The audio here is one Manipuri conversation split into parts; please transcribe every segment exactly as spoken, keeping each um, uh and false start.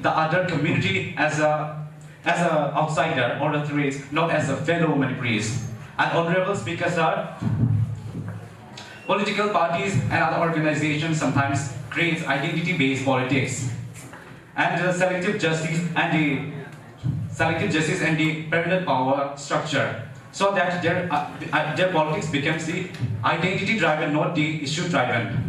the other community as a as an outsider or a threat, not as a fellow Manipuris. And Honorable Speaker Sir, political parties and other organizations sometimes create identity-based politics and uh, selective justice and the selective justice and the parallel power structure, so that their uh, uh, their politics becomes the identity driven, not the issue driven.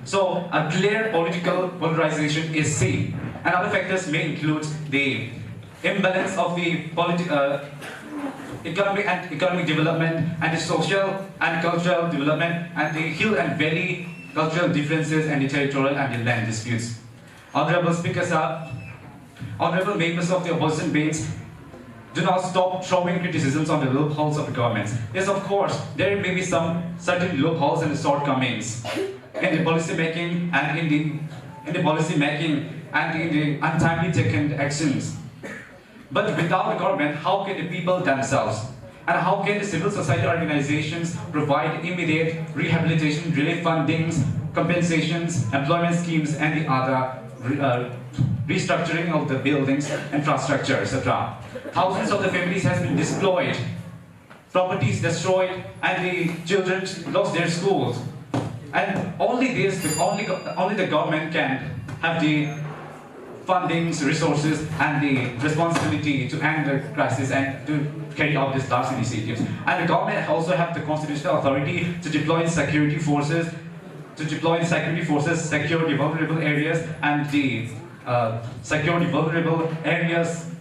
So a clear political polarization is seen. And other factors may include the imbalance of the politi- uh, economic and economic development and the social and cultural development and the hill and valley cultural differences and the territorial and the land disputes. Honorable Speaker Sir, honorable members of the opposition bench, do not stop throwing criticisms on the loopholes of the government. Yes, of course, there may be some certain loopholes and shortcomings in the policy making and in the in the policy making and in the untimely taken actions. But without the government, how can the people themselves? And how can the civil society organizations provide immediate rehabilitation, relief fundings, compensations, employment schemes, and the other uh, restructuring of the buildings, infrastructure, et cetera? Thousands of the families has been destroyed, properties destroyed, and the children lost their schools. And only this, only only the government can have the fundings, resources, and the responsibility to end the crisis and to carry out these large initiatives. And the government also have the constitutional authority to deploy security forces, to deploy the security forces, secure the vulnerable areas, and the uh, secure the vulnerable areas,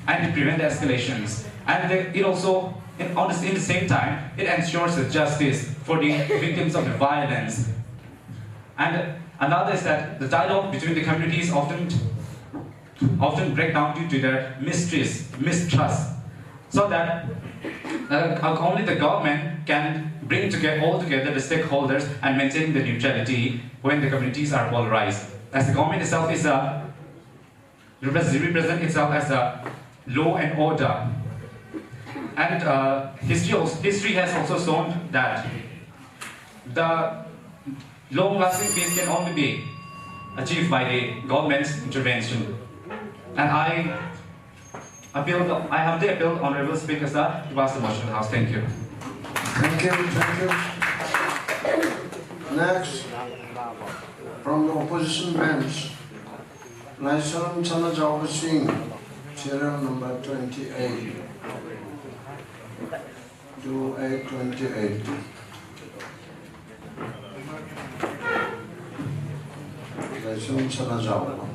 and to prevent escalations. And the, it also, in, on the, in the same time, it ensures the justice for the victims of the violence. And another is that the dialogue between the communities often often break down due to their mistrust, mistrust, so that uh, only the government can bring together all together the stakeholders and maintain the neutrality when the communities are polarized. As the government itself is a represent itself as a law and order, and uh, history also, history has also shown that the long-lasting peace can only be achieved by the government's intervention. And I appeal, I humbly appeal, Honorable Speaker sir, to pass the motion of the House. Thank you. Thank you, thank you. Next, from the opposition bench, Laisram Sanajaoba Singh, serial number twenty-eight. Two eight twenty-eight. Laisram Sanajaoba.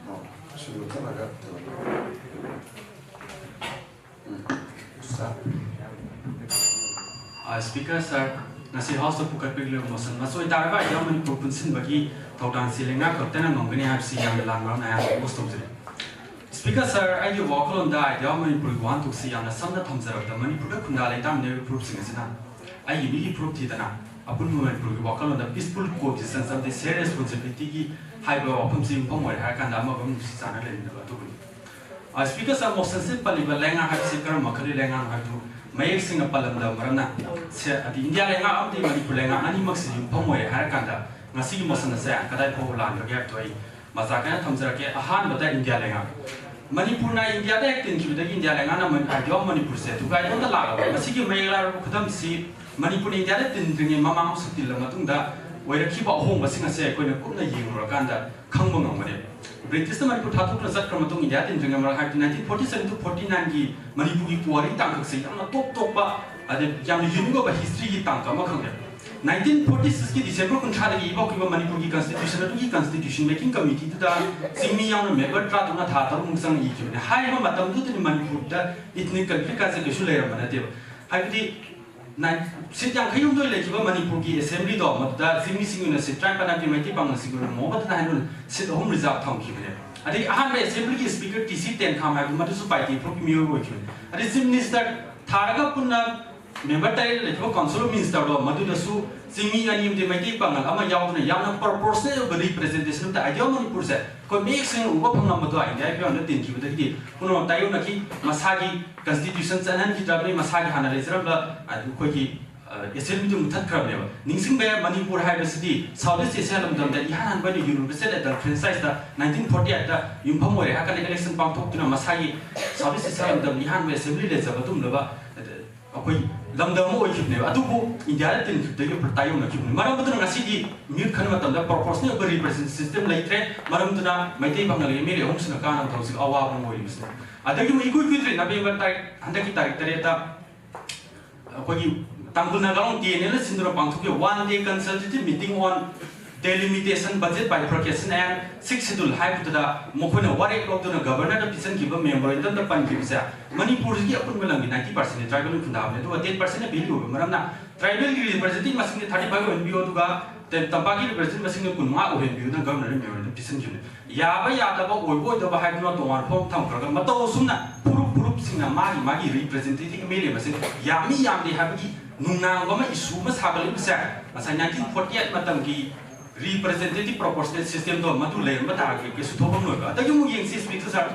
Oh, sino talaga ito? Hmm. Stop. Speaker sir, ꯉꯁꯤ House ꯇ ꯄꯨꯈꯠꯄꯤꯔꯤꯕ motion ꯃꯆꯣꯏ ꯇꯥꯔꯕ ꯑꯥꯏꯗꯤꯌꯥ ꯃꯅꯤꯄꯨꯔ ꯄꯨꯟꯁꯤꯟꯕꯒꯤ ꯊꯧꯗꯥꯡꯁꯤ ꯂꯩꯉꯥꯛ ꯈꯛꯇꯅ ꯉꯝꯒꯅꯤ ꯍꯥꯏꯕꯁꯤ ꯌꯥꯝꯅ ꯂꯥꯟꯕ ꯑꯃꯅ ꯑꯩꯍꯥꯛ oppose ꯇꯧꯖꯔꯤ꯫ Speaker sir, ꯑꯩꯒꯤ ꯋꯥꯈꯜꯂꯣꯟꯗ ꯑꯥꯏꯗꯤꯌꯥ ꯃꯅꯤꯄꯨꯔꯒꯤ ꯋꯥꯍꯟꯊꯣꯛꯁꯤ ꯌꯥꯝꯅ ꯁꯝꯅ ꯊꯝꯖꯔꯕꯗ ꯃꯅꯤꯄꯨꯔꯗ ꯈꯨꯟꯗꯥ ꯂꯩꯇꯥꯃꯤꯟꯅꯔꯤꯕ ꯐꯨꯔꯨꯞꯁꯤꯡ ꯑꯁꯤꯅ ꯑꯩꯒꯤ ꯃꯤꯒꯤ ꯐꯨꯔꯨꯞ ꯊꯤꯗꯅ ꯑꯄꯨꯟꯕ ꯃꯅꯤꯄꯨꯔꯒꯤ ꯋꯥꯈꯜꯂꯣꯟꯗ peaceful coexistence ꯑꯃꯗꯤ shared responsibility ꯒꯤ ꯍꯥꯏꯕ ꯋꯥꯐꯝꯁꯤ ꯌꯨꯝꯐꯝ ꯑꯣꯏꯔꯦ ꯍꯥꯏꯔ ꯀꯥꯟꯗ ꯑꯃꯒ ꯑꯃ ꯅꯨꯡꯁꯤ ꯆꯥꯟꯅ ꯂꯩꯃꯤꯟꯅꯕ ꯑꯗꯨꯕꯨꯅꯤ꯫ Speaker sir, motion ꯁꯤ ꯄꯜꯂꯤꯕ ꯂꯩꯉꯥꯛ ꯍꯥꯏꯕꯁꯤ ꯀꯔꯝꯕ ꯃꯈꯜꯒꯤ ꯂꯩꯉꯥꯛꯅꯣ ꯍꯥꯏꯕꯗꯨ ꯃꯌꯦꯛ ꯁꯦꯡꯅ ꯄꯜꯂꯝꯗꯕ ꯃꯔꯝꯅ ꯁꯦ ꯍꯥꯏꯗꯤ ꯏꯟꯗꯤꯌꯥ ꯂꯩꯉꯥꯛ ꯑꯃꯗꯤ ꯃꯅꯤꯄꯨꯔ ꯂꯩꯉꯥꯛ ꯑꯅꯤꯃꯛꯁꯤ ꯌꯨꯝꯐꯝ ꯑꯣꯏꯔꯦ ꯍꯥꯏꯔ ꯀꯥꯟꯗ ꯉꯁꯤꯒꯤ motion ꯑꯁꯦ ꯀꯗꯥꯏ ꯐꯥꯎꯕ ꯂꯥꯟꯕꯒꯦ ꯍꯥꯏꯕꯗꯨ ꯑꯩ ꯃꯆꯥꯛ ꯀꯟꯅ ꯊꯝꯖꯔꯛꯀꯦ꯫ ꯑꯍꯥꯟꯕꯗ ꯏꯟꯗꯤꯌꯥ ꯂꯩꯉꯥꯛ꯫ ꯃꯅꯤꯄꯨꯔꯅ ꯏꯟꯗꯤꯌꯥꯗ ꯍꯦꯛ ꯇꯤꯟꯈꯤꯕꯗꯒꯤ ꯏꯟꯗꯤꯌꯥ ꯂꯩꯉꯥꯛꯅ ꯃꯅꯤ- ꯍꯥꯏꯗꯤ ꯃꯅꯤꯄꯨꯔꯁꯦ ꯊꯨꯒꯥꯏꯗꯣꯛꯇ ꯂꯥꯛꯂꯕ꯫ ꯃꯁꯤꯒꯤ ꯃꯌꯦꯛ ꯂꯥꯔꯕ ꯈꯨꯗꯝꯁꯤ ꯃꯅꯤꯄꯨꯔꯅ ꯏꯟꯗꯤꯌꯥꯗ ꯇꯤꯟꯗ꯭ꯔꯤꯉꯩ ꯃꯃꯥꯡ ꯁꯨꯇꯤꯜꯂ ꯃꯇꯨꯡꯗ ꯑꯣꯏꯔꯛꯈꯤꯕ ꯑꯍꯣꯡꯕꯁꯤꯡ ꯑꯁꯦ ꯑꯩꯈꯣꯏꯅ ꯀꯨꯞꯅ ꯌꯦꯡꯂꯨꯔꯀꯥꯟꯗ ꯈꯪꯕ ꯉꯝꯒꯅꯤ꯫ ꯕ꯭ꯔꯤꯇꯤꯁꯅ ꯃꯅꯤꯄꯨꯔ ꯊꯥꯗꯣꯛꯇꯨꯅ ꯆꯠꯈ꯭ꯔ ꯃꯇꯨꯡ ꯏꯟꯗꯤꯌꯥ ꯇꯤꯟꯗ꯭ꯔꯤꯉꯩ ꯃꯔꯛ ꯍꯥꯏꯕꯗꯤ nineteen forty seven to forty nine ꯒꯤ ꯃꯅꯤꯄꯨꯔꯒꯤ ꯄꯨꯋꯥꯔꯤ ꯇꯥꯡꯀꯛꯁꯦ ꯌꯥꯝꯅ ꯇꯣꯞ ꯇꯣꯞꯄ ꯑꯗꯩ ꯌꯥꯝꯅ unique ꯑꯣꯏꯕ history ꯒꯤ ꯇꯥꯡꯀꯛ ꯑꯃ ꯈꯪꯉꯦ꯫ Nineteen forty six ꯀꯤ December ꯀꯨꯟꯊ꯭ꯔꯥꯗꯒꯤ ꯏꯕ ꯍꯧꯈꯤꯕ ꯃꯅꯤꯄꯨꯔꯒꯤ constitution ꯑꯗꯨꯒꯤ constitution making committee ꯗꯨꯗ ꯆꯤꯡꯃꯤ ꯌꯥꯎꯅ member ꯇꯔꯥꯇꯔꯨꯛꯅ ꯊꯥ ꯇꯔꯨꯛꯃꯨꯛ ꯆꯪꯅ ꯏꯈꯤꯕꯅꯤ꯫ ꯍꯥꯏꯔꯤꯕ ꯃꯇꯝꯗꯨꯗꯗꯤ ꯃꯅꯤꯄꯨꯔꯗ ethnic conflict ꯀꯥꯏꯁꯦ ꯀꯩꯁꯨ ꯂꯩꯔꯝꯕ ꯅꯠꯇꯦꯕ꯫ ꯍꯥꯏꯕꯗꯤ ꯅꯥꯏꯟ- seat ꯌꯥꯡꯈꯩ ꯍꯨꯝꯗꯣꯏ ꯂꯩꯈꯤꯕ ꯃꯅꯤꯄꯨꯔꯒꯤ assembly ꯗꯣ ꯃꯗꯨꯗ ꯆꯤꯡꯃꯤꯁꯤꯡꯒꯤ ꯑꯣꯏꯅ seat ꯇꯔꯥꯅꯤꯄꯥꯟ ꯍꯥꯏꯕꯗꯤ ꯃꯩꯇꯩ ꯄꯥꯉꯜꯁꯤꯡꯒꯤ ꯑꯣꯏꯅ ꯃꯣꯍꯃꯗꯅ ꯍꯥꯏꯅ seat ꯑꯍꯨꯝ reserve ꯊꯝꯈꯤꯕꯅꯦ꯫ ꯑꯗꯒꯤ ꯑꯍꯥꯟꯕ assembly ꯒꯤ speaker ꯇꯤ ꯁꯤ ꯇꯦꯟꯈꯥꯝ ꯍꯥꯏꯕ ꯃꯗꯨꯁꯨ ꯄꯥꯏꯇꯤ ꯐꯨꯔꯨꯞꯀꯤ ꯃꯤꯑꯣꯏ ꯑꯣꯏꯈꯤꯕꯅꯤ꯫ ꯑꯗꯩ chief minister ꯊꯥꯔꯒ ꯄꯨꯟꯅ member ꯇꯔꯦꯠ ꯂꯩꯈꯤꯕ council of minister ꯗꯣ ꯃꯗꯨꯗꯁꯨ ꯆꯤꯡꯃꯤ ꯑꯅꯤ ꯑꯃꯗꯤ ꯃꯩꯇꯩ ꯄꯥꯉꯜ ꯑꯃ ꯌꯥꯎꯗꯨꯅ ꯌꯥꯝꯅ proportional ꯑꯣꯏꯕ representation ꯑꯃꯗ ideal ꯃꯅꯤꯄꯨꯔꯁꯦ ꯑꯩꯈꯣꯏ ꯃꯌꯦꯛ ꯁꯦꯡꯅ ꯎꯕ ꯐꯪꯂꯝꯕꯗꯣ ꯏꯟꯗꯤꯌꯥꯒꯤ ꯐꯤꯕꯝꯗ ꯇꯤꯟꯈꯤꯕꯗꯒꯤꯗꯤ ꯄꯨꯝꯅꯃꯛ ꯇꯥꯏꯌꯣꯟꯅꯈꯤ꯫ ꯃꯁꯥꯒꯤ constitution ꯆꯠꯍꯟꯈꯤꯗ꯭ꯔꯕꯅꯤ꯫ ꯃꯁꯥꯒꯤ ꯍꯥꯟꯅ ꯂꯩꯖꯔꯝꯕ ꯑꯩꯈꯣꯏꯒꯤ ꯑꯦꯁꯦꯝꯕ꯭ꯂꯤꯗꯨ ꯃꯨꯊꯠꯈ꯭ꯔꯕꯅꯦꯕ꯫ ꯅꯤꯡꯁꯤꯡꯕ ꯌꯥꯏ, ꯃꯅꯤꯄꯨꯔ ꯍꯥꯏꯕꯁꯤꯗꯤ ꯁꯥꯎꯠ ꯏꯁ ꯑꯦꯁꯤꯌꯥ ꯂꯝꯗꯝꯗ ꯏꯍꯥꯟ ꯍꯥꯟꯕ ꯑꯣꯏꯅ universal adult franchise nineteen forty ꯑꯩꯠꯇ ꯌꯨꯝꯐꯝ ꯑꯣꯏꯔꯦ ꯍꯥꯏꯔ ꯀꯥꯟꯗ ꯏꯂꯦꯛꯁꯟ ꯄꯥꯡꯊꯣꯛꯇꯨꯅ ꯃꯁꯥꯒꯤ ꯁꯥꯎꯠ ꯏꯁ ꯑꯦꯁꯤꯌꯥ ꯂꯝꯗꯝ ꯏꯍꯥꯟꯕ ꯑꯦꯁꯦꯝꯕ꯭ꯂꯤ ꯂꯩꯖꯕ ꯑꯗꯨꯒꯨꯝꯂꯕ ꯑꯩꯈꯣꯏ ꯂꯝꯗꯝ ꯑꯃ ꯑꯣꯏꯈꯤꯕꯅꯦꯕ꯫ ꯑꯗꯨꯕꯨ ꯏꯟꯗꯤꯌꯥꯗ ꯇꯤꯟꯈꯤꯕꯗꯒꯤ ꯇꯥꯏꯌꯣꯟꯅꯈꯤꯕꯅꯤ꯫ ꯃꯔꯝ ꯑꯗꯨꯅ ꯉꯁꯤꯗꯤ ꯃꯤꯍꯨꯠ ꯈꯟꯕ ꯃꯇꯝꯗ ꯄ꯭ꯔꯣꯄꯣꯔꯁꯅꯦꯜ ꯑꯣꯏꯕ ꯔꯤꯄ꯭ꯔꯖꯦꯟꯇꯦꯁꯟ ꯁꯤꯁꯇꯦꯝ ꯂꯩꯇ꯭ꯔꯦ꯫ ꯃꯔꯝ ꯑꯗꯨꯅ ꯃꯩꯇꯩ ꯄꯥꯉꯜꯒꯤ ꯑꯦꯝ ꯑꯦꯜ ꯑꯦ ꯑꯍꯨꯝꯁꯤꯅ ꯀꯥꯅꯕ ꯊꯕꯛꯁꯤ ꯑꯋꯥꯕ ꯑꯃ ꯑꯣꯏꯔꯤꯕꯁꯤꯅꯤ꯫ ꯑꯗꯒꯤ ꯑꯃꯨꯛ ꯏꯀꯨꯏ ꯀꯨꯏꯗ꯭ꯔꯤ ꯅꯕꯦꯝꯕꯔ ꯇꯥꯔꯤꯛ, ꯍꯟꯗꯛꯀꯤ ꯇꯥꯔꯤꯛ ꯇꯔꯦꯠꯇ ꯑꯩꯈꯣꯏꯒꯤ ꯇꯥꯡꯈꯨꯜ ꯅꯥꯒꯥꯂꯣꯡ ꯇꯤ ꯑꯦꯟ ꯑꯦꯜꯅ ꯁꯤꯟꯗꯨꯅ ꯄꯥꯡꯊꯣꯛꯈꯤꯕ One Day Consultative Meeting on Delimitation, Budget Bifurcation and Sixth Schedule ꯍꯥꯏꯕꯗꯨꯗ ꯃꯈꯣꯏꯅ ꯋꯥꯔꯦꯞ ꯂꯧꯗꯨꯅ ꯒꯕꯔꯅꯔꯗ ꯄꯤꯁꯤꯟꯈꯤꯕ ꯃꯦꯃꯣꯔꯦꯟꯗꯝꯗ ꯄꯟꯈꯤꯕꯁꯦ ꯃꯅꯤꯄꯨꯔꯁꯤꯒꯤ ꯑꯄꯨꯟꯕ ꯂꯝꯒꯤ ninety percent ꯇ꯭ꯔꯥꯏꯕꯦꯜꯅ ꯈꯨꯟꯗꯥꯕꯅꯦ, ꯑꯗꯨꯒ ten percent ꯚꯦꯂꯤ ꯑꯣꯏꯕ ꯃꯔꯝꯅ ꯇ꯭ꯔꯥꯏꯕꯦꯜꯒꯤ ꯔꯤꯄ꯭ꯔꯖꯦꯟꯇꯦꯇꯤꯚ ꯃꯁꯤꯡꯁꯦ thirty five ꯑꯣꯏꯍꯟꯕꯤꯌꯨ, ꯑꯗꯨꯒ ꯇꯝꯄꯥꯛꯀꯤ ꯔꯤꯄ꯭ꯔꯖꯦꯟꯇꯦꯇꯤꯚ ꯃꯁꯤꯡꯅ ꯀꯨꯟꯃꯉꯥ ꯑꯣꯏꯍꯟꯕꯤꯌꯨꯅ ꯒꯕꯔꯅꯔꯅ ꯃꯦꯃꯣꯔꯦꯟꯗꯝ ꯄꯤꯁꯤꯟꯈꯤꯕꯅꯦ꯫ ꯌꯥꯕ ꯌꯥꯗꯕ, ꯑꯣꯏꯕ ꯑꯣꯏꯗꯕ ꯍꯥꯏꯗꯨꯅ ꯇꯣꯉꯥꯟ ꯐꯣꯝ ꯊꯝꯈ꯭ꯔꯒ ꯃꯇꯧ ꯑꯁꯨꯝꯅ ꯐꯨꯔꯨꯞ ꯐꯨꯔꯨꯞꯁꯤꯡꯅ ꯃꯥꯒꯤ ꯃꯥꯒꯤ ꯔꯤꯄ꯭ꯔꯖꯦꯟꯇꯦꯇꯤꯚ ꯑꯦꯝ ꯑꯦꯜ ꯑꯦ ꯃꯁꯤꯡ ꯌꯥꯝꯃꯤ ꯌꯥꯝꯗꯦ ꯍꯥꯏꯕꯒꯤ ꯅꯨꯡꯅꯥꯡꯕ ꯑꯃ, ꯏꯁꯨ ꯑꯃ ꯁꯥꯒꯠꯂꯛꯂꯤꯕꯁꯦ ꯉꯁꯥꯏ nineteen forty eight ꯃꯇꯝꯒꯤ ꯔꯤꯄ꯭ꯔꯖꯦꯟꯇꯦꯇꯤꯚ ꯄ꯭ꯔꯣꯄꯣꯔꯁꯅꯦꯜ ꯁꯤꯁꯇꯦꯝꯗꯣ ꯃꯗꯨ ꯂꯩꯔꯝꯕ ꯇꯥꯔꯒꯗꯤ ꯀꯩꯁꯨ ꯊꯣꯛꯐꯝ ꯑꯣꯏꯕ꯫ ꯑꯗꯒꯤ ꯑꯃꯨꯛ ꯌꯦꯡꯁꯤ, ꯁ꯭ꯄꯤꯀꯔ ꯁꯥꯔ,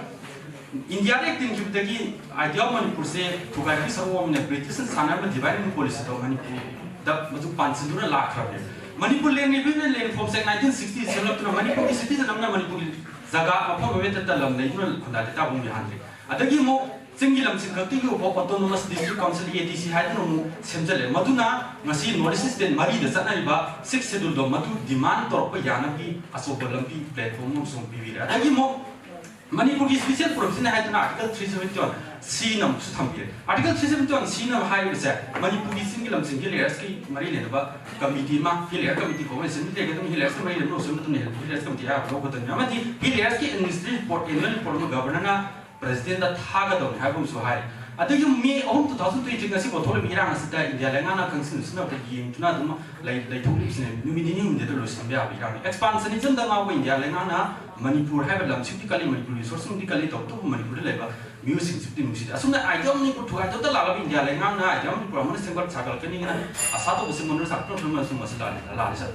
ꯏꯟꯗꯤꯌꯥꯗ ꯍꯦꯛ ꯇꯤꯟꯈꯤꯕꯗꯒꯤ ꯑꯥꯏꯗꯤꯌꯥ ꯑꯣꯐ ꯃꯅꯤꯄꯨꯔꯁꯦ ꯊꯨꯒꯥꯏꯕꯒꯤ ꯁꯔꯨꯛ ꯑꯃꯅ ꯕ꯭ꯔꯤꯇꯤꯁꯅ ꯁꯥꯟꯅꯔꯝꯕ ꯗꯤꯚꯥꯏꯠ ꯑꯦꯟ ꯔꯨꯜ ꯄꯣꯂꯤꯁꯤꯗꯣ ꯃꯅꯤꯄꯨꯔꯗ ꯃꯗꯨ ꯄꯥꯟꯁꯤꯟꯗꯨꯅ ꯂꯥꯛꯈ꯭ꯔꯕꯅꯦ꯫ ꯃꯅꯤꯄꯨꯔ ꯂꯦꯟ ꯔꯤꯚꯤꯌꯨ ꯑꯦꯟ ꯂꯦꯟ ꯔꯤꯐꯣꯔꯝꯁ ꯑꯦꯛ nineteen sixty ꯁꯦꯝꯂꯛꯇꯨꯅ ꯃꯅꯤꯄꯨꯔꯒꯤ ꯁꯤꯇꯤꯖꯟ ꯑꯃꯅ ꯃꯅꯤꯄꯨꯔꯒꯤ ꯖꯒꯥ ꯃꯐꯝ ꯑꯃꯠꯇꯗ ꯂꯝ ꯂꯩꯗꯨꯅ ꯈꯨꯟꯗꯥ ꯂꯩꯇꯥꯕ ꯑꯃ ꯌꯥꯍꯟꯗ꯭ꯔꯦ꯫ ꯑꯗꯒꯤ ꯑꯃꯨꯛ ꯆꯤꯡꯒꯤ ꯂꯝꯁꯤꯡ ꯈꯛꯇꯒꯤ ꯑꯣꯏꯕ Autonomous District Council, A D C ꯍꯥꯏꯗꯨꯅ ꯑꯃꯨꯛ ꯁꯦꯝꯖꯤꯜꯂꯦ꯫ ꯃꯗꯨꯅ ꯉꯁꯤ ꯅꯣꯔꯠ ꯏꯁ ꯁ꯭ꯇꯦꯠ ꯃꯔꯤꯗ ꯆꯠꯅꯔꯤꯕ ꯁꯤꯛꯁ ꯁꯦꯗꯨꯜꯗꯣ ꯃꯗꯨ ꯗꯤꯃꯥꯟ ꯇꯧꯔꯛꯄ ꯌꯥꯅꯕꯒꯤ ꯑꯆꯧꯕ ꯂꯝꯕꯤ, ꯄ꯭ꯂꯦꯠꯐꯣꯝ ꯑꯃꯁꯨ ꯄꯤꯕꯤꯔꯦ꯫ ꯑꯗꯒꯤ ꯑꯃꯨꯛ ꯃꯅꯤꯄꯨꯔꯒꯤ ꯁ꯭ꯄꯤꯁꯦꯜ ꯄ꯭ꯔꯣꯚꯤꯖꯟ ꯍꯥꯏꯗꯨꯅ article three seventy one C ꯅ ꯑꯃꯨꯛꯁꯨ ꯊꯝꯕꯤꯔꯦ꯫ Article three seventy one C ꯅ ꯍꯥꯏꯔꯤꯕꯁꯦ ꯃꯅꯤꯄꯨꯔꯒꯤ ꯆꯤꯡꯒꯤ ꯂꯝꯁꯤꯡ ꯍꯤꯜ ꯑꯦꯔꯤꯌꯥꯁꯀꯤ ꯃꯔꯤ ꯂꯩꯅꯕ ꯀꯃꯤꯇꯤ ꯑꯃ, ꯍꯤꯜ ꯑꯦꯔꯤꯌꯥ ꯀꯃꯤꯇꯤ ꯀꯧꯕ ꯁꯤꯟꯕꯤꯗꯦ, ꯑꯗꯨꯝ ꯍꯤꯜ ꯑꯦꯔꯤꯌꯥꯁꯀ ꯃꯔꯤ ꯂꯩꯅꯕ ꯂꯣꯏꯁꯤꯟꯕ ꯃꯇꯝꯗ ꯍꯤꯜ ꯑꯦꯔꯤꯌꯥ ꯀꯃꯤꯇꯤ ꯑꯌꯥꯕ ꯂꯧꯒꯗꯕꯅꯤ꯫ ꯑꯃꯗꯤ ꯍꯤꯜ ꯑꯦꯔꯤꯌꯥꯁꯀꯤ ꯑꯦꯗꯃꯤꯅꯤꯁꯇ꯭ꯔꯦꯇꯤꯚ ꯔꯤꯄꯣꯔꯠ, ꯑꯦꯅꯨꯋꯦꯜ ꯔꯤꯄꯣꯔꯠ ꯑꯃ ꯒꯕꯔꯅꯔꯅ ꯄ꯭ꯔꯦꯁꯤꯗꯦꯟꯠꯇ ꯊꯥꯒꯗꯕꯅꯤ ꯍꯥꯏꯕ ꯑꯃꯁꯨ ꯍꯥꯏꯔꯤ꯫ ꯑꯗꯒꯤ ꯃꯦ ꯑꯍꯨꯝ, two thousand twenty three ꯉꯁꯤꯐꯥꯎ ꯊꯣꯛꯂꯤꯕ ꯏꯔꯥꯡ ꯑꯁꯤꯗ ꯏꯟꯗꯤꯌꯥ ꯂꯩꯉꯥꯛꯅ ꯈꯪꯁꯤꯟ ꯁꯤꯟꯅꯕꯗ ꯌꯦꯡꯗꯨꯅ ꯑꯗꯨꯝ ꯂꯩ-, ꯂꯩꯊꯣꯛꯂꯤꯕꯁꯤꯅꯦ꯫ ꯅꯨꯃꯤꯠ ꯅꯤꯅꯤ ꯍꯨꯝꯅꯤꯗ ꯂꯣꯏꯁꯤꯟꯕ ꯌꯥꯕ ꯏꯔꯥꯡꯅꯤ꯫ ꯑꯦꯛꯁꯄꯥꯟꯁꯅꯤꯖꯝꯗ ꯉꯥꯎꯕ ꯏꯟꯗꯤꯌꯥ ꯂꯩꯉꯥꯛꯅ ꯃꯅꯤꯄꯨꯔ ꯍꯥꯏꯕ ꯂꯝꯁꯤꯕꯨꯗꯤ ꯀꯜꯂꯤ, ꯃꯅꯤꯄꯨꯔ ꯔꯤꯁꯣꯔꯁꯁꯤꯡꯕꯨꯗꯤ ꯀꯜꯂꯤ, ꯇꯧꯕꯇꯕꯨ ꯃꯅꯤꯄꯨꯔꯗ ꯂꯩꯕ ꯃꯤꯑꯣꯏꯁꯤꯡꯁꯤꯕꯨꯗꯤ ꯅꯨꯡꯁꯤꯗꯦ꯫ ꯑꯁꯨꯝꯅ ꯑꯥꯏꯗꯤꯌꯥ ꯃꯅꯤꯄꯨꯔ ꯊꯨꯒꯥꯏꯗꯧꯗ ꯂꯥꯛꯂꯕ ꯏꯟꯗꯤꯌꯥ ꯂꯩꯉꯥꯛꯅ ꯑꯥꯏꯗꯤꯌꯥ ꯃꯅꯤꯄꯨꯔ ꯑꯃꯅ ꯁꯦꯝꯒꯠ ꯁꯥꯒꯠꯂꯛꯀꯅꯤꯅ ꯑꯁꯥ ꯇꯧꯕꯁꯤ ꯃꯣꯟꯗ ꯁꯥꯒꯠꯄꯅ ꯃꯁꯤ ꯂꯥꯜꯂꯤ, ꯂꯥꯜꯂꯤ ꯁꯥꯔ꯫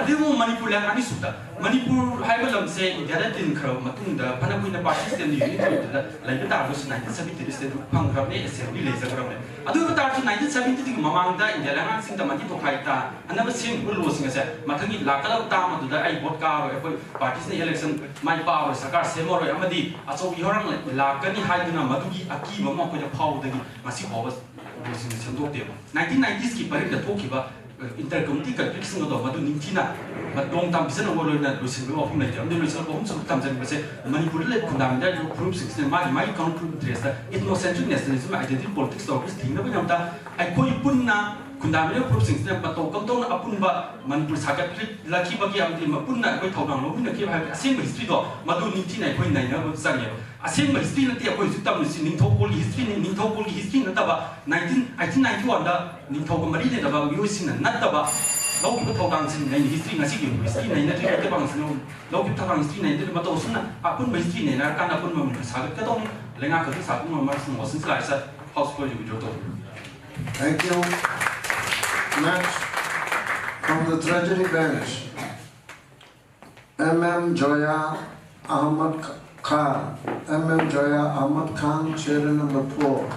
ꯑꯗꯨꯕꯨ ꯃꯅꯤꯄꯨꯔ ꯂꯩꯉꯥꯛ ꯑꯅꯤꯁꯨꯕꯗ, ꯃꯅꯤꯄꯨꯔ ꯍꯥꯏꯕ ꯂꯝꯁꯦ ꯏꯟꯗꯤꯌꯥꯗ ꯇꯤꯟꯈ꯭ꯔꯕ ꯃꯇꯨꯡꯗ ꯐꯅ ꯀꯨꯏꯅ ꯄꯥꯔꯇꯤ ꯁꯤꯁꯇꯦꯝꯗ ꯌꯨꯅꯤꯠ ꯑꯣꯏꯕꯗꯨꯗ ꯂꯩꯕ ꯇꯥꯔꯒꯁꯨ ꯅꯥꯏꯟꯇꯤꯟ ꯁꯕꯦꯟꯇꯤ ꯁꯤꯗ ꯐꯪꯈ꯭ꯔꯕꯅꯦ, ꯑꯦꯁꯦꯝꯕ꯭ꯂꯤ ꯂꯩꯖꯈ꯭ꯔꯕꯅꯦ꯫ ꯑꯗꯨ ꯑꯣꯏꯕ ꯇꯥꯔꯁꯨ ꯅꯥꯏꯟꯇꯤꯟ ꯁꯕꯦꯟꯇꯤꯗꯒꯤ ꯃꯃꯥꯡꯗ ꯏꯟꯗꯤꯌꯥ ꯂꯩꯉꯥꯛꯁꯤꯡꯗ ꯃꯟꯇꯤ ꯇꯣꯈꯥꯏ ꯇꯥꯍꯟꯅꯕ ꯁꯦꯝꯈꯤꯕ ꯂꯣꯁꯤꯡ ꯑꯁꯦ ꯃꯊꯪꯒꯤ ꯂꯥꯛꯀꯗꯕ ꯇꯥꯝ ꯑꯗꯨꯗ ꯑꯩ ꯚꯣꯠ ꯀꯥꯔꯣꯏ, ꯑꯩꯈꯣꯏ ꯄꯥꯔꯇꯤꯁꯤꯅ ꯏꯂꯦꯛꯁꯟ ꯃꯥꯏ ꯄꯥꯛꯑꯔꯣꯏ, ꯁꯔꯀꯥꯔ ꯁꯦꯝꯃꯔꯣꯏ ꯑꯃꯗꯤ ꯑꯆꯧꯕ ꯏꯍꯧꯔꯥꯡ ꯂꯥꯛꯀꯅꯤ ꯍꯥꯏꯗꯨꯅ ꯃꯗꯨꯒꯤ ꯑꯀꯤꯕ ꯑꯃ ꯑꯩꯈꯣꯏꯗ ꯐꯥꯎꯕꯗꯒꯤ ꯉꯁꯤ ꯐꯥꯎꯕ ꯂꯣꯁꯤꯡ ꯁꯦꯝꯗꯣꯛꯇꯦꯕ꯫ ꯅꯥꯏꯟꯇꯤꯟ ꯅꯥꯏꯟꯇꯤꯁꯀꯤ ꯄꯔꯤꯡꯗ ꯊꯣꯛꯈꯤꯕ ꯏꯟꯇꯔ ꯀꯝꯃ꯭ꯌꯨꯅꯤꯇꯤ ꯀꯟꯐ꯭ꯂꯤꯛꯁꯤꯡ ꯑꯗꯣ ꯃꯗꯨ ꯅꯤꯡꯊꯤꯅ ꯃꯇꯣꯡ ꯇꯥꯝ ꯄꯤꯖꯅꯕ ꯂꯣꯏꯅ ꯂꯣꯏꯁꯤꯟꯕꯒꯤ ꯋꯥꯐꯝ ꯂꯩꯇꯦ꯫ ꯑꯃꯗꯤ ꯂꯣꯏꯁꯤꯜꯂꯛꯄ ꯑꯍꯨꯝꯁꯨꯕ ꯊꯝꯖꯅꯤꯡꯕꯁꯦ, ꯃꯅꯤꯄꯨꯔꯗ ꯂꯩꯕ ꯈꯨꯟꯗꯥꯃꯤꯗ ꯂꯩꯔꯤꯕ ꯐꯨꯔꯨꯞꯁꯤꯡꯁꯤꯅ ꯃꯥꯒꯤ ꯃꯥꯒꯤ ꯀꯥꯡꯂꯨꯞ interest ethnocentric nationalism identity politics ꯇꯧꯔꯛꯄꯁꯤ ꯊꯤꯡꯅꯕꯒꯤꯗꯃꯛꯇ ꯑꯩꯈꯣꯏ ꯄꯨꯟꯅ ꯈꯨꯟꯗꯥꯃꯤꯗ ꯐꯨꯔꯨꯞꯁꯤꯡꯁꯤꯅ ꯃꯇꯧ ꯀꯝꯗꯧꯅ ꯑꯄꯨꯟꯕ ꯃꯅꯤꯄꯨꯔ ꯁꯥꯒꯠꯂꯛꯈꯤꯕꯒꯤ ꯑꯃꯗꯤ ꯃꯄꯨꯟꯅ ꯑꯩꯈꯣꯏ ꯊꯧꯗꯥꯡ ꯂꯧꯃꯤꯟꯅꯈꯤꯕ ꯍꯥꯏꯕꯒꯤ ꯑꯁꯦꯡꯕ ꯍꯤꯁꯇ꯭ꯔꯤꯗꯣ ꯃꯗꯨ ꯅꯤꯡꯊꯤꯅ ꯑꯩꯈꯣꯏ ꯅꯩꯅꯕ ꯆꯪꯉꯦꯕ꯫ ꯑꯁꯦꯡꯕ ꯍꯤꯁꯇ꯭ꯔꯤ ꯅꯠꯇꯦ ꯑꯩꯈꯣꯏ ꯍꯧꯖꯤꯛ ꯇꯝꯂꯤꯁꯤ, ꯅꯤꯡꯊꯧꯀꯣꯜꯒꯤ ꯍꯤꯁꯇ꯭ꯔꯤꯅꯤ꯫ ꯅꯤꯡꯊꯧꯀꯣꯜꯒꯤ ꯍꯤꯁꯇ꯭ꯔꯤ ꯅꯠꯇꯕ ꯅꯥꯏꯟꯇꯤꯟ ꯑꯩꯠꯇꯤꯟ ꯅꯥꯏꯟꯇꯤ ꯋꯥꯟꯗ ꯅꯤꯡꯊꯧꯒ ꯃꯔꯤ ꯂꯩꯅꯕ ꯃꯤꯑꯣꯏꯁꯤꯡꯅ ꯅꯠꯇꯕ ꯂꯧꯈꯤꯕ ꯊꯧꯗꯥꯡꯁꯤꯡ ꯅꯩꯅ ꯍꯤꯁꯇ꯭ꯔꯤ, ꯉꯁꯤꯒꯤ ꯍꯤꯁꯇ꯭ꯔꯤ ꯅꯩꯅꯗ꯭ꯔꯤ ꯃꯩꯇꯩ ꯄꯥꯉꯜꯁꯤꯡꯅ ꯂꯧꯈꯤꯕ ꯊꯧꯗꯥꯡ ꯍꯤꯁꯇ꯭ꯔꯤ ꯅꯩꯅꯗ꯭ꯔꯤ꯫ ꯃꯇꯧ ꯑꯁꯨꯝꯅ ꯑꯄꯨꯟꯕ ꯍꯤꯁꯇ꯭ꯔꯤ ꯅꯩꯅꯔꯀꯥꯟꯗ ꯑꯄꯨꯟꯕ ꯃꯅꯤꯄꯨꯔ ꯁꯥꯒꯠꯀꯗꯧꯅꯤ꯫ ꯂꯩꯉꯥꯛ ꯈꯛꯇ ꯁꯥꯒꯠꯄ ꯉꯝꯃꯔꯁꯨ ꯃꯣꯁꯟꯁ ꯂꯥꯛꯏ ꯁꯥꯔ, ꯍꯥꯎꯁ ꯐ꯭ꯂꯣꯔ ꯋꯤꯗ꯭ꯔꯣ ꯇꯧꯕꯤꯌꯨ꯫ Thank you. Next, from the Treasury Bench, M M Joya Ahmad Khan. M M Joya Ahmad Khan, serial number four.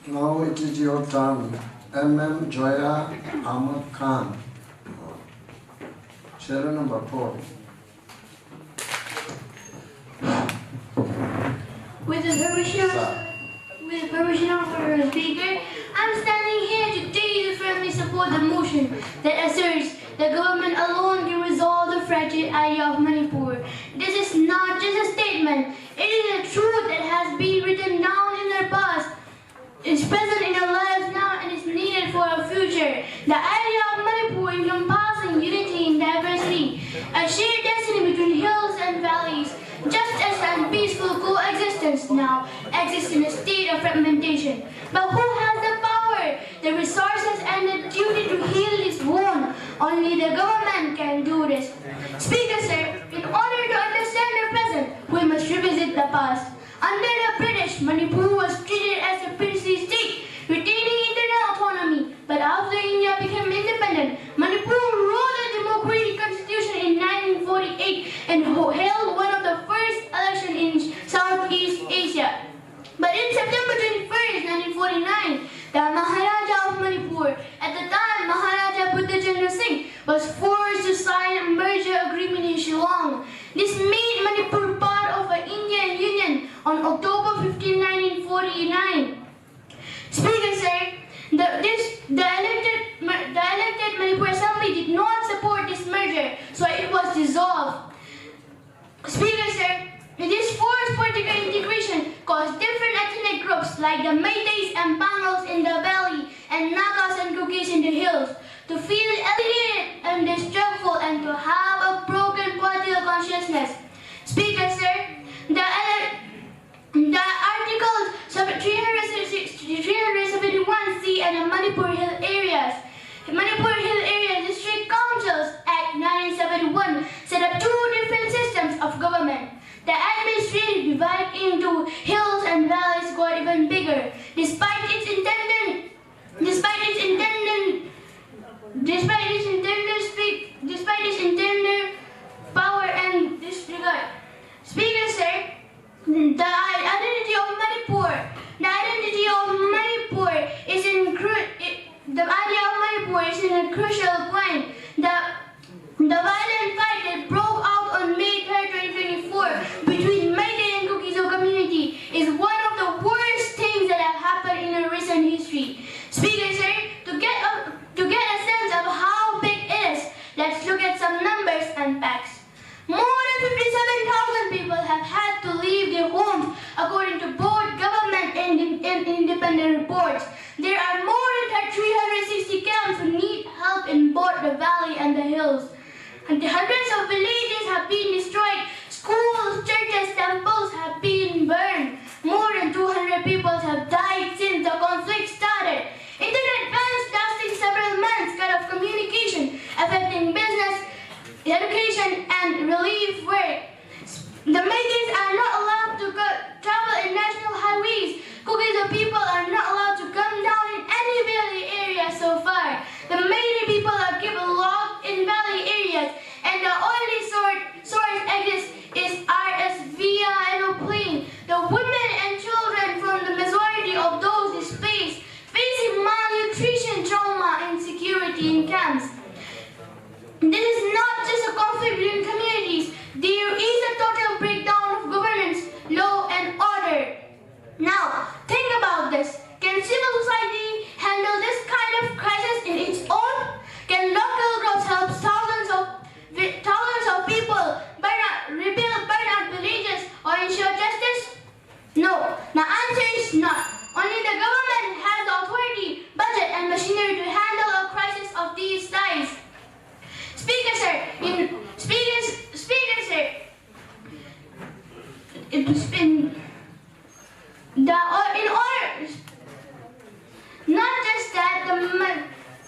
Now it is your turn. M M Joya Ahmad Khan, serial number four. With the permission of, with the permission of Honorable Speaker, I'm standing here today to firmly support the motion that asserts the government alone can resolve the fragile idea of Manipur. This is not just a statement, it is a truth that has been written down in the past, is present in our lives now, and is needed for our future. The idea of Manipur encompassing unity in diversity, a shared destiny between hills and valleys, justice and peaceful coexistence now exists in a state of fragmentation. But who has the power, the resources, and the duty to heal this wound? Only Only the government can do this. Speaker sir, in order to understand the present, we must revisit the past. Under the British, Manipur was treated as a princely state, retaining internal autonomy. But after India became independent, Manipur wrote a democratic constitution in nineteen forty-eight and ho- held one of the first elections in Southeast Asia. But in September twenty-first, nineteen forty-nine, the Maharaja of Manipur, at the time Maharaja Buddha Chandra Singh, was forced to sign a merger agreement in Shillong. This made Manipur part of the Indian Union on October fifteenth, nineteen forty-nine. Speaker sir, the, this, the, elected, the elected Manipur Assembly did not support this merger, so it was dissolved. Speaker sir, this forced political integration caused different ethnic groups like the Meiteis and Pangals in the valley and Nagas and Kukis in the hills to feel alienated and distrustful and to have a broken political consciousness. Speaker sir, the, ele- the Article three seventy-one C and the Manipur Hill Areas, Manipur Hill Area District Councils Act nineteen seventy-one set up two different systems of government. The administrative divide into hills and valleys got even bigger. Despite its intended, despite its intended, despite its intended speak, despite its intended power and disregard. Speaker sir, the identity of Manipur, the identity of Manipur is in cru- it, the idea of Manipur is in a crucial point. The the violent fight that broke out on May third, twenty twenty-four between Meitei and Kuki-Zo community is one of the worst things that have happened in a recent history. Speaker sir, to get a, to get a sense of how big it is, let's look at some numbers and facts. More than fifty-seven thousand people have had to leave their homes, according to both government and, and independent reports. There are more than three hundred sixty camps who need help in both the valley and the hills. And the hundreds of villages have been destroyed. Schools, churches, temples have been burned. More than two hundred people have died since the conflict started. Internet bans lasting several months cut off communication, affecting education, and relief work. The Meiteis are not allowed to co- travel in national highways. Kuki-Zo people are not allowed to come down in any valley area so far. The Meitei people are kept locked in valley areas, and the only sort, source exist is R S via aeroplane. The women and children from the majority of those displaced facing malnutrition, trauma, and insecurity in camps. This is not just a conflict between communities. There is a total breakdown of governance, law, and order. Now, think about this. Can civil society handle this kind of crisis in its own? Can local groups help thousands of thousands of people burn out, rebuild burnout villages, or ensure justice? No, the answer is not. Only the government has the authority, budget, and machinery to handle a crisis of these size. Speaker, sir, in speakers, speaker, sir, it's been the or in order. Not just that, the ma-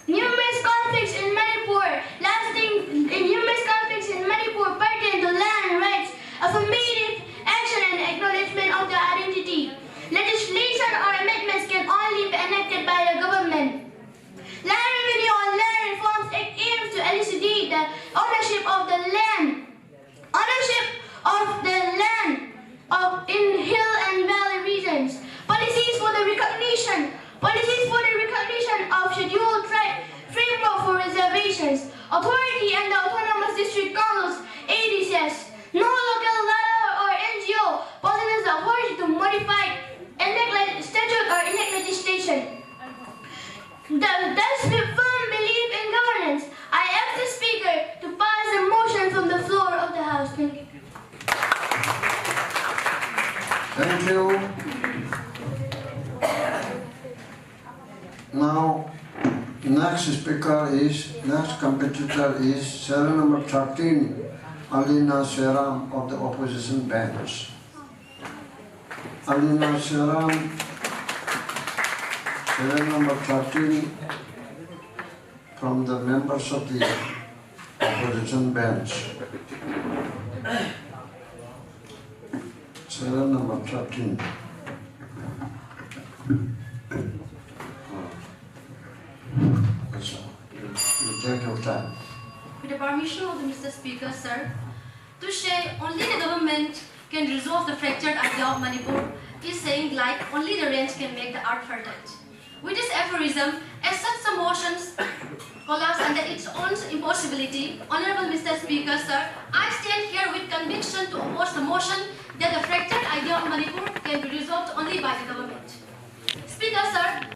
numerous conflicts in Manipur, lasting in numerous conflicts in Manipur pertain to land rights, affirmative action, and acknowledgement of the identity. Legislation or amendments can only be enacted by the government. Land Revenue or Land Reforms Act aims to elucidate the ownership of the land, ownership of the land of in hill and valley regions, policies for the recognition, policies for the recognition of scheduled tribe framework for reservations, authority and the autonomous district councils, A D Cs. No local lawyer or N G O possesses the authority to modify, enact statute or enact legislation. Thus, with firm belief in governance, I ask the Speaker to pass the motion from the floor of the House. Thank you. Thank you. Now, next speaker is, next competitor is serial number thirteen, Alina Seram of the opposition bench. Alina Seram, serial number thirteen, from the members of the Opposition bench. Serial number thirteen. Achha, you, you take your time. With the permission of the Mister Speaker, sir, to say only the government can resolve the fractured idea of Manipur is saying like only the rains can make the earth fertile. With this aphorism, as such some motions collapse under its own impossibility, Honorable Mister Speaker, sir, I stand here with conviction to oppose the motion that the fractured idea of Manipur can be resolved only by the government. Speaker, sir,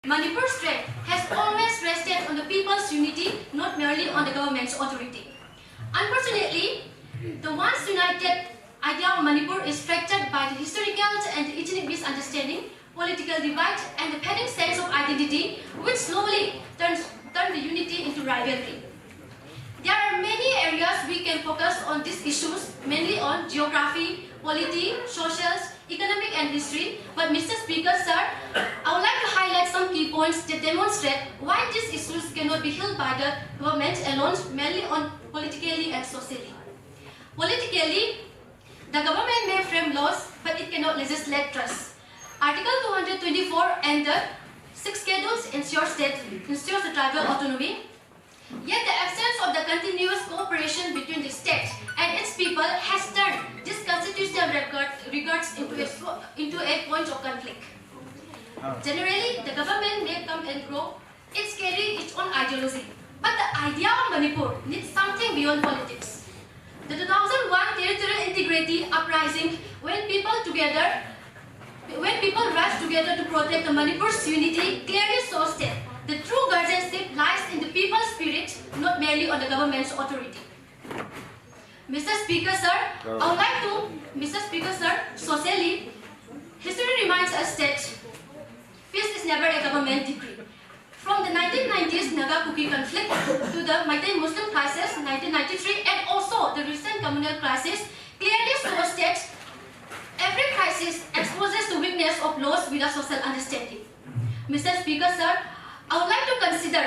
Manipur's threat has always rested on the people's unity, not merely on the government's authority. Unfortunately, the once united idea of Manipur is fractured by the historical and ethnic misunderstanding, political divide, and the fading sense of identity, which slowly turns, turn the unity into rivalry. There are many areas we can focus on these issues, mainly on geography, polity, socials, economic and history. But Mister Speaker, sir, I would like to highlight some key points that demonstrate why these issues cannot be held by the government alone, mainly on politically and socially. Politically, the government may frame laws, but it cannot legislate trusts. Article two hundred twenty-four and the six schedules ensures that ensures the tribal autonomy. Yet the absence of the continuous cooperation between the state and its people has turned this constitutional record, regards into a, into a point of conflict. Generally, the government may come and grow, it's carry its own ideology. But the idea of Manipur needs something beyond politics. The two thousand one territorial integrity uprising, when people together When people rise together to protect the Manipur's unity, clearly shows that the true guardianship lies in the people's spirit, not merely on the government's authority. Mister Speaker, sir, I would like to, Mister Speaker, sir, socially, history reminds us that peace is never a government decree. From the nineteen nineties Naga-Kuki conflict to the Meitei-Muslim crisis nineteen ninety-three and also the recent communal crisis clearly shows that every crisis exposes the weakness of laws without social understanding. Mister Speaker, sir, I would like to consider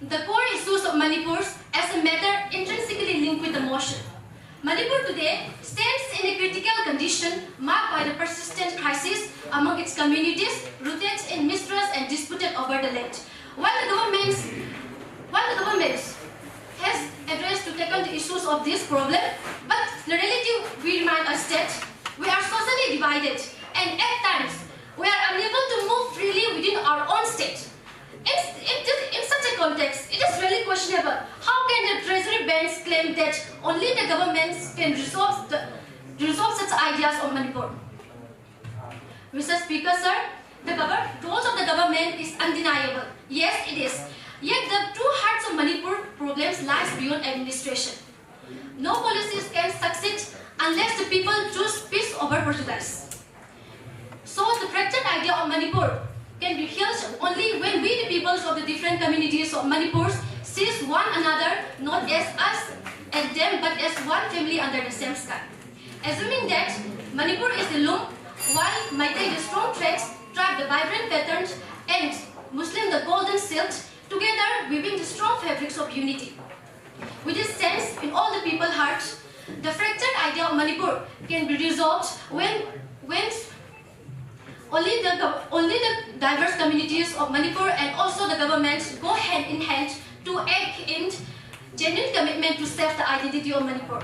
the core issues of Manipur as a matter intrinsically linked with the motion. Manipur today stands in a critical condition marked by the persistent crisis among its communities rooted in mistrust and disputed over the land. While the government, while the government has addressed to tackle the issues of this problem, but the reality we remind us that we are socially divided and at times we are unable to move freely within our own state. In, in, this, in such a context, it is really questionable how can the treasury banks claim that only the governments can resolve, the, resolve such ideas on Manipur. Mister Speaker, sir, the govern- roles of the government is undeniable. Yes, it is. Yet the true hearts of Manipur problems lies beyond administration. No policies can succeed unless the people choose peace over prejudice. So the fractured idea of Manipur can be healed only when we, the peoples of the different communities of Manipur, sees one another not as us and them, but as one family under the same sky. Assuming that Manipur is the loom, while Meitei the strong threads, tribe the vibrant patterns, and Muslim the golden silk, together weaving the strong fabrics of unity. With this sense in all the people hearts, the fractured idea of Manipur can be resolved when, when only the gov- only the diverse communities of Manipur and also the government go hand in hand to act in genuine commitment to save the identity of Manipur.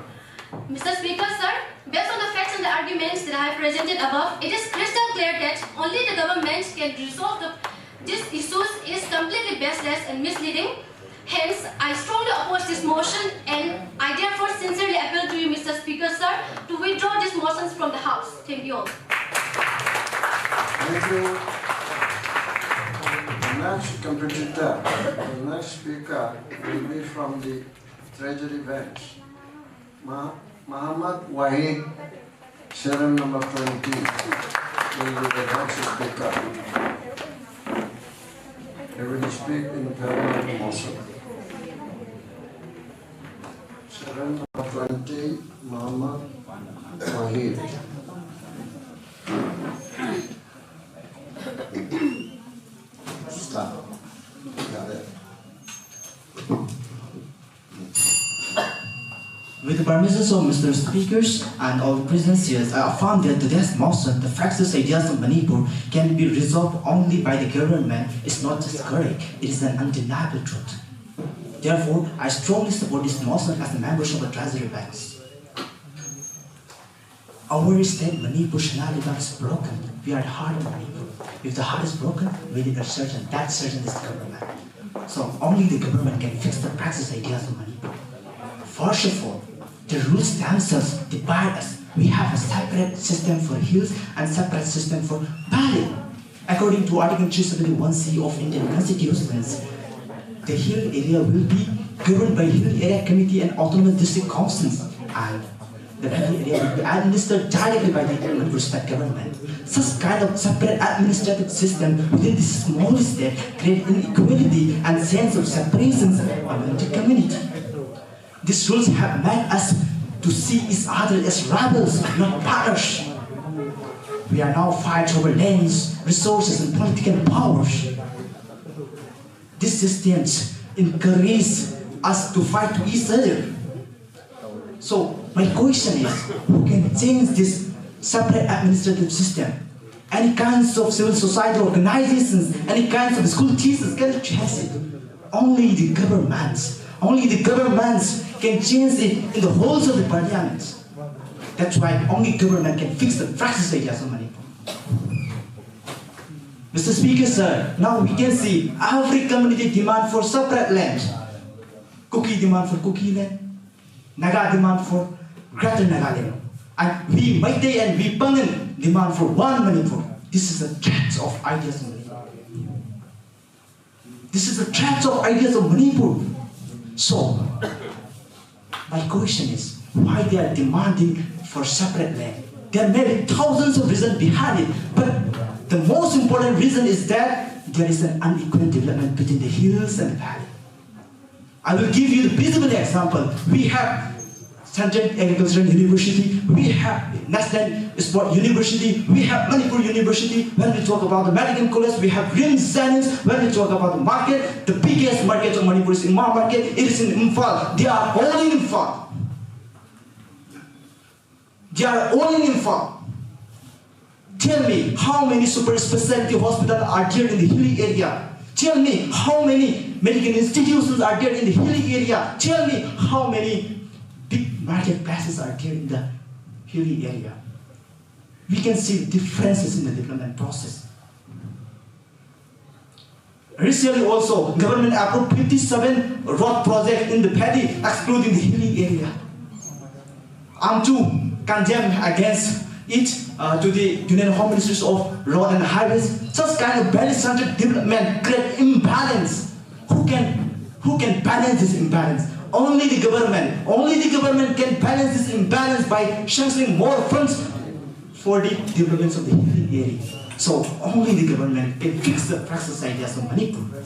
Mister Speaker, sir, based on the facts and the arguments that I have presented above, it is crystal clear that only the government can resolve the, these issues is completely baseless and misleading. Hence, I strongly oppose this motion and I therefore sincerely appeal to you, Mister Speaker, sir, to withdraw these motions from the House. Thank you all. The next competitor, the next speaker will be from the Treasury Bank. Ma- Muhammad Wahid, serial number twenty, will be the next speaker. He will speak in favor of the motion. Serial number twenty, Muhammad Wahid. Stop. Got it. With the permissions of Mister Speakers and all present here, I affirm that today's motion, the fractious ideas of Manipur, can be resolved only by the government. It's not just correct, it is an undeniable truth. Therefore, I strongly support this motion as the members of the Treasury Banks. Our state, Manipur, Sona Libang is broken. We are the heart of Manipur. If the heart is broken, we need a surgeon. That surgeon is the government. So only the government can fix the practice ideas of Manipur. First of all, the rules themselves divide us. We have a separate system for hills and separate system for valley. According to Article three seventy-one C of Indian Constitution, the hill area will be governed by Hill Area Committee and Autonomous District Councils, and the valley area will be administered directly by the Manipur state government. Such kind of separate administrative system within this small state create inequality and sense of separations among the community. These rules have made us to see each other as rivals, not partners. We are now fight over lands, resources, and political powers. These systems encourage us to fight to each other. So my question is, who can change this separate administrative system? Any kinds of civil society organizations, any kinds of school teachers can change it. Only the governments, only the governments can change it in the halls of the parliament. That's why only government can fix the practice ideas of Manipur. Mister Speaker, sir, now we can see every community demand for separate land. Kuki demand for Kuki land, Naga demand for Greater Nagaland, and we Meitei and we Pangal demand for one Manipur. This is a threat of ideas of Manipur. This is a threat of ideas of Manipur. So, my question is, why they are demanding for separate land? There may be thousands of reasons behind it, but the most important reason is that there is an unequal development between the hills and the valley. I will give you the visible example. We have Central Agricultural University, we have National Sport University, we have Manipur University. When we talk about the medical college, we have RIMS Jainmys. When we talk about the market, the biggest market of Manipur is Imphal market. It is in Imphal. They are all in Imphal. They are all in Imphal. Tell me how many super specialty hospitals are there in the hilly area. Tell me how many medical institutions are there in the hilly area. Tell me how many big marketplaces are there in the hilly area. We can see differences in the development process. Recently also, government approved fifty-seven road projects in the Pheti, excluding the hilly area. I'm to condemn against it uh, to the Union Home Ministers of Road and Highways. Such kind of very centered development create imbalance. Who can who can balance this imbalance? Only the government. Only the government can balance this imbalance by sanctioning more funds for the developments of the hilly area. So only the government can fix the Praxis ideas of Manipur.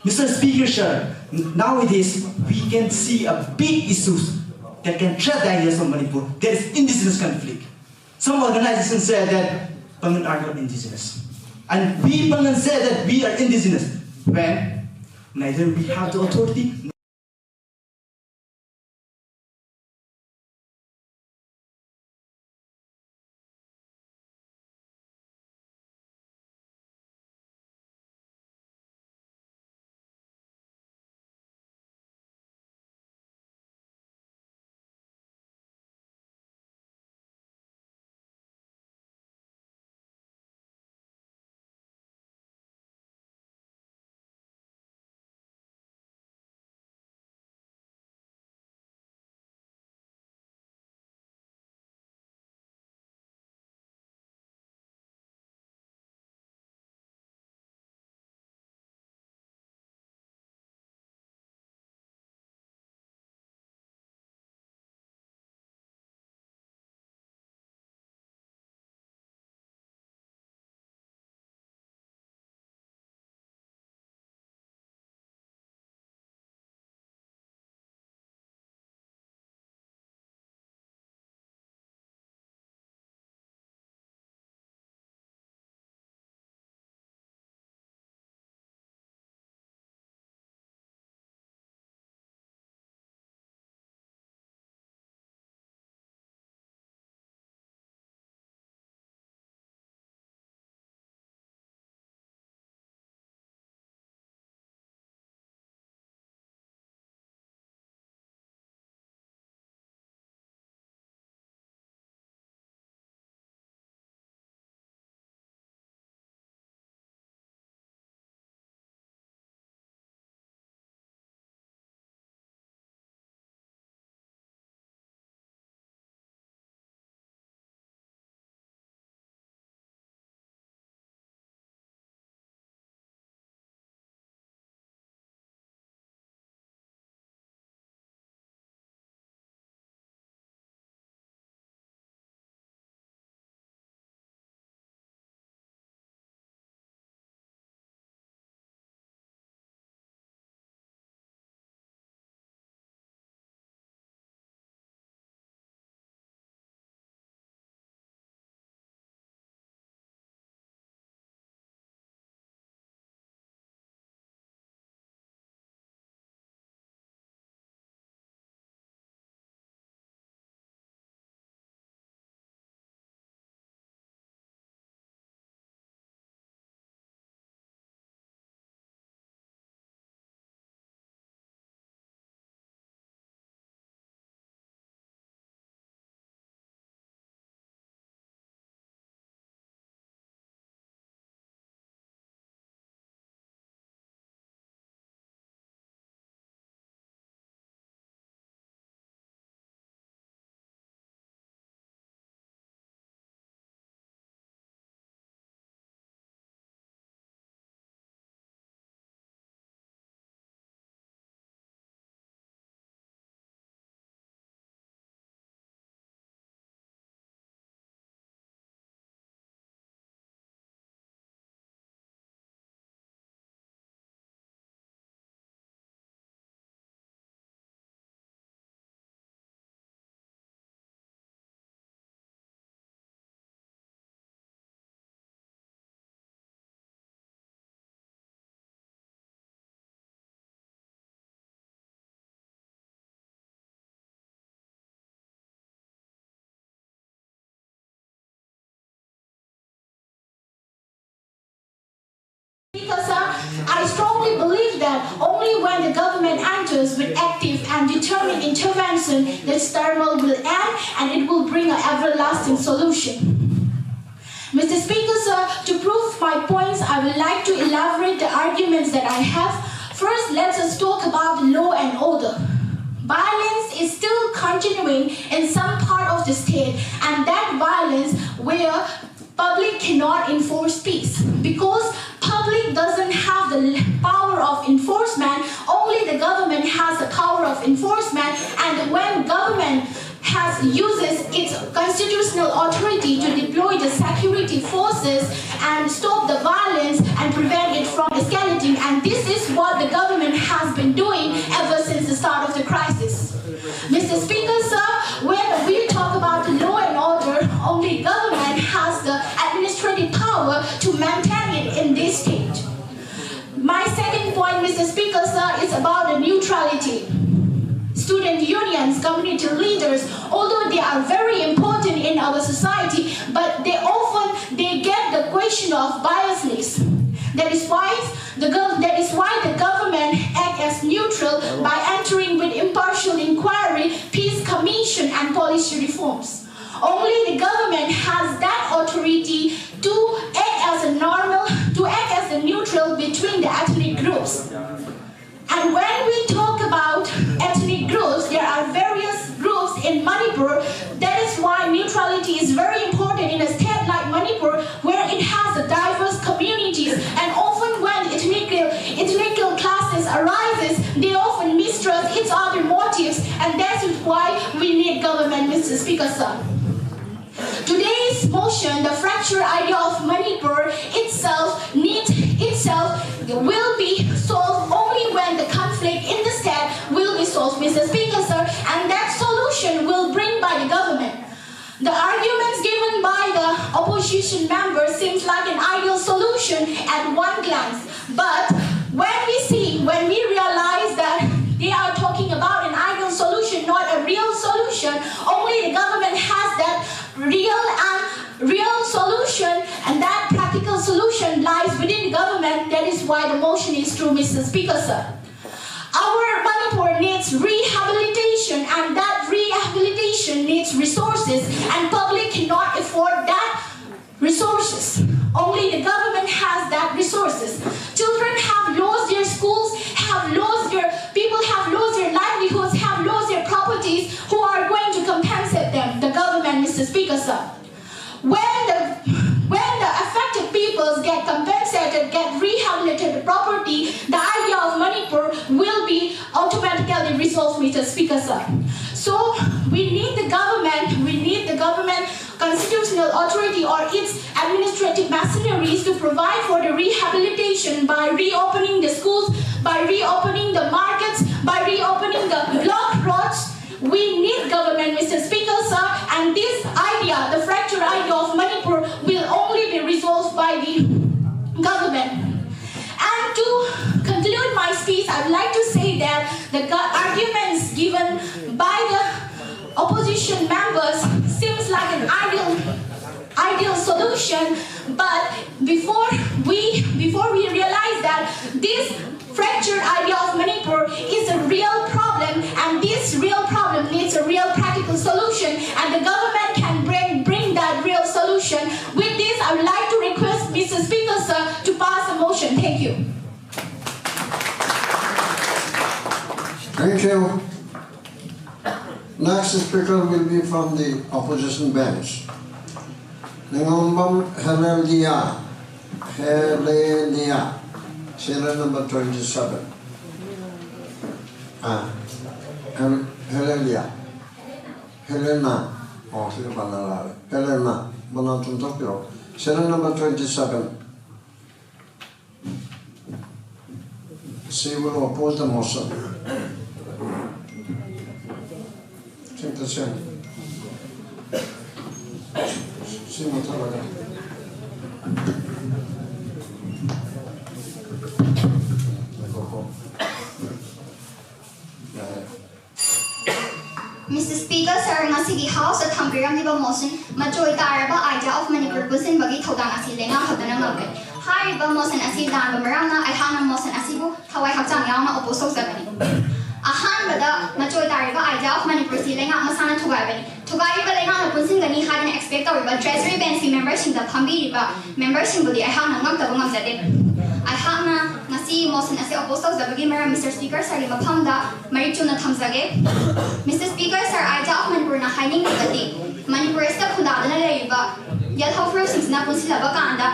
Mister Speaker, sir, nowadays we can see a big issues that can threat the ideas of Manipur. There is indigenous conflict. Some organizations say that Pangal are not indigenous. And we Pangal say that we are indigenous. When neither we have the authority Only when the government enters with active and determined intervention, this turmoil will end and it will bring an everlasting solution. Mister Speaker, sir, to prove my points, I would like to elaborate the arguments that I have. First, let us talk about law and order. Violence is still continuing in some part of the state, and that violence where public cannot enforce peace because public doesn't have the power of enforcement. Only the government has the power of enforcement, and when government has uses its constitutional authority to deploy the security forces and stop the violence and prevent it from escalating, and this is what the government has been doing ever since the start of the crisis. Mister Speaker, sir, when we talk about the law and order, only government has the administrative power to maintain it in this state. My second point, Mister Speaker, sir, is about the neutrality. Student unions, community leaders, although they are very important in our society, but they often they get the question of biasness. That is why the gov- that is why the government act as neutral by entering with impartial inquiry, peace commission, and policy reforms. Only the government has that authority to act as a normal, to act as a neutral between the ethnic groups. And when we talk about ethnic groups, there are various groups in Manipur. That is why neutrality is very important in a state like Manipur, where it has a diverse communities. And often when ethnical, ethnical clashes arises, they often mistrust each other motives. And that is why we need government, Mister Speaker, sir. Today's motion, the fractured idea of Manipur itself, need itself will be solved only when the conflict in the state will be solved, Mister Speaker, sir, and that solution will bring by the government. The arguments given by the opposition members seems like an ideal solution at one glance, but when we see, when we realize that they are talking about an ideal solution, not a real solution, only the government has that real and real solution, and that practical solution lies within the government. That is why the motion is True, Mister Speaker, sir. Our Manipur needs rehabilitation, and that rehabilitation needs resources, and public cannot afford that resources. Only the government has that resources. Children have lost their schools, have lost their, people have lost their livelihoods, have lost their properties. Who are going to compensate them? The government, Mister Speaker, sir. When the when the affected peoples get compensated, get rehabilitated property, the idea of Manipur will be automatically resolved, Mister Speaker, sir. So we need the government, we need the government constitutional authority or its administrative machineries to provide for the rehabilitation by reopening the schools, by reopening the markets, by reopening the block roads. We need government, Mister Speaker, sir, and this idea, the fracture idea of Manipur, will only be resolved by the government. And to conclude my speech, I'd like to say that the arguments given by the opposition members seems like an ideal ideal solution, but before we before we realize that this fractured idea of Manipur is a real problem, and this real problem needs a real practical solution, and the government can bring bring that real solution. With this, I would like to request Mister Speaker, sir, to pass a motion. Thank you. Thank you. Next speaker will be from the opposition bench. Ningombam Helelia. Helelia. Serial number twenty-seven. Ah, Hel- Helelia. Helena. Oh, sila panalala. Helena. Manatong Tokyo. Serial number twenty-seven. She will oppose the motion. Take the chair. She will tell her. Mister Speaker, sir, ꯉꯁꯤꯒꯤ House ꯇ ꯊꯝꯕꯤꯔꯝꯂꯤꯕ motion ꯃꯆꯣꯏ ꯇꯥꯔꯕ Idea of Manipur ꯄꯨꯟꯁꯤꯟꯕꯒꯤ ꯊꯧꯗꯥꯡ ꯑꯁꯤ ꯂꯩꯉꯥꯛ ꯈꯛꯇꯅ ꯉꯝꯒꯅꯤ꯫ ꯍꯥꯏꯔꯤꯕ ꯃꯣꯁꯟ ꯑꯁꯤ ꯂꯥꯟꯕ ꯃꯔꯝꯅ ꯑꯩꯍꯥꯛꯅ ꯃꯣꯁꯟ ꯑꯁꯤꯕꯨ ꯊꯋꯥꯏ ꯍꯛꯆꯥꯡ ꯌꯥꯎꯅ ꯑꯣꯄꯣꯁ ꯇꯧꯖꯕꯅꯤ꯫ ꯑꯍꯥꯟꯕꯗ ꯃꯆꯣꯏ ꯇꯥꯔꯤꯕ Idea of Manipur ꯁꯤ ꯂꯩꯉꯥꯛ ꯃꯁꯥꯅ ꯊꯨꯒꯥꯏꯕꯅꯤ꯫ ꯊꯨꯒꯥꯏꯔꯤꯕ ꯂꯩꯉꯥꯛꯅ ꯄꯨꯟꯁꯤꯟꯒꯅꯤ ꯍꯥꯏꯗꯅ ꯑꯦꯛꯁꯄꯦꯛ ꯇꯧꯔꯤꯕ ꯇ꯭ꯔꯦꯖꯔꯤ ꯕꯦꯟꯁꯀꯤ ꯃꯦꯝꯕꯔꯁꯤꯡꯗ ꯐꯝꯕꯤꯔꯤꯕ ꯃꯦꯝꯕꯔꯁꯤꯡꯕꯨꯗꯤ ꯑꯩꯍꯥꯛꯅ ꯉꯛꯇꯕ ꯉꯝꯖꯗꯦ꯫ ꯑꯩꯍꯥꯛꯅ ꯉꯁꯤ ꯃꯣꯁꯟ ꯑꯁꯤ ꯑꯣꯄꯣꯁ ꯇꯧꯖꯕꯒꯤ ꯃꯔꯝ ꯃꯤꯁꯇꯔ ꯁ꯭ꯄꯤꯀꯔ ꯁꯥꯔꯒꯤ ꯃꯐꯝꯗ ꯃꯔꯤꯛ ꯆꯨꯝꯅ ꯊꯝꯖꯒꯦ꯫ Mister speaker sir, Idea of Manipur ꯅ ꯍꯥꯏꯅꯤꯡꯂꯤꯕꯗꯤ ꯃꯅꯤꯄꯨꯔ ꯑꯁꯤꯗ ꯈꯨꯟꯗꯥꯗꯨꯅ ꯂꯩꯔꯤꯕ ꯌꯦꯜꯍꯧ ꯐꯨꯔꯨꯞꯁꯤꯡꯁꯤꯅ ꯄꯨꯟꯁꯤꯜꯂꯕ ꯀꯥꯟꯗ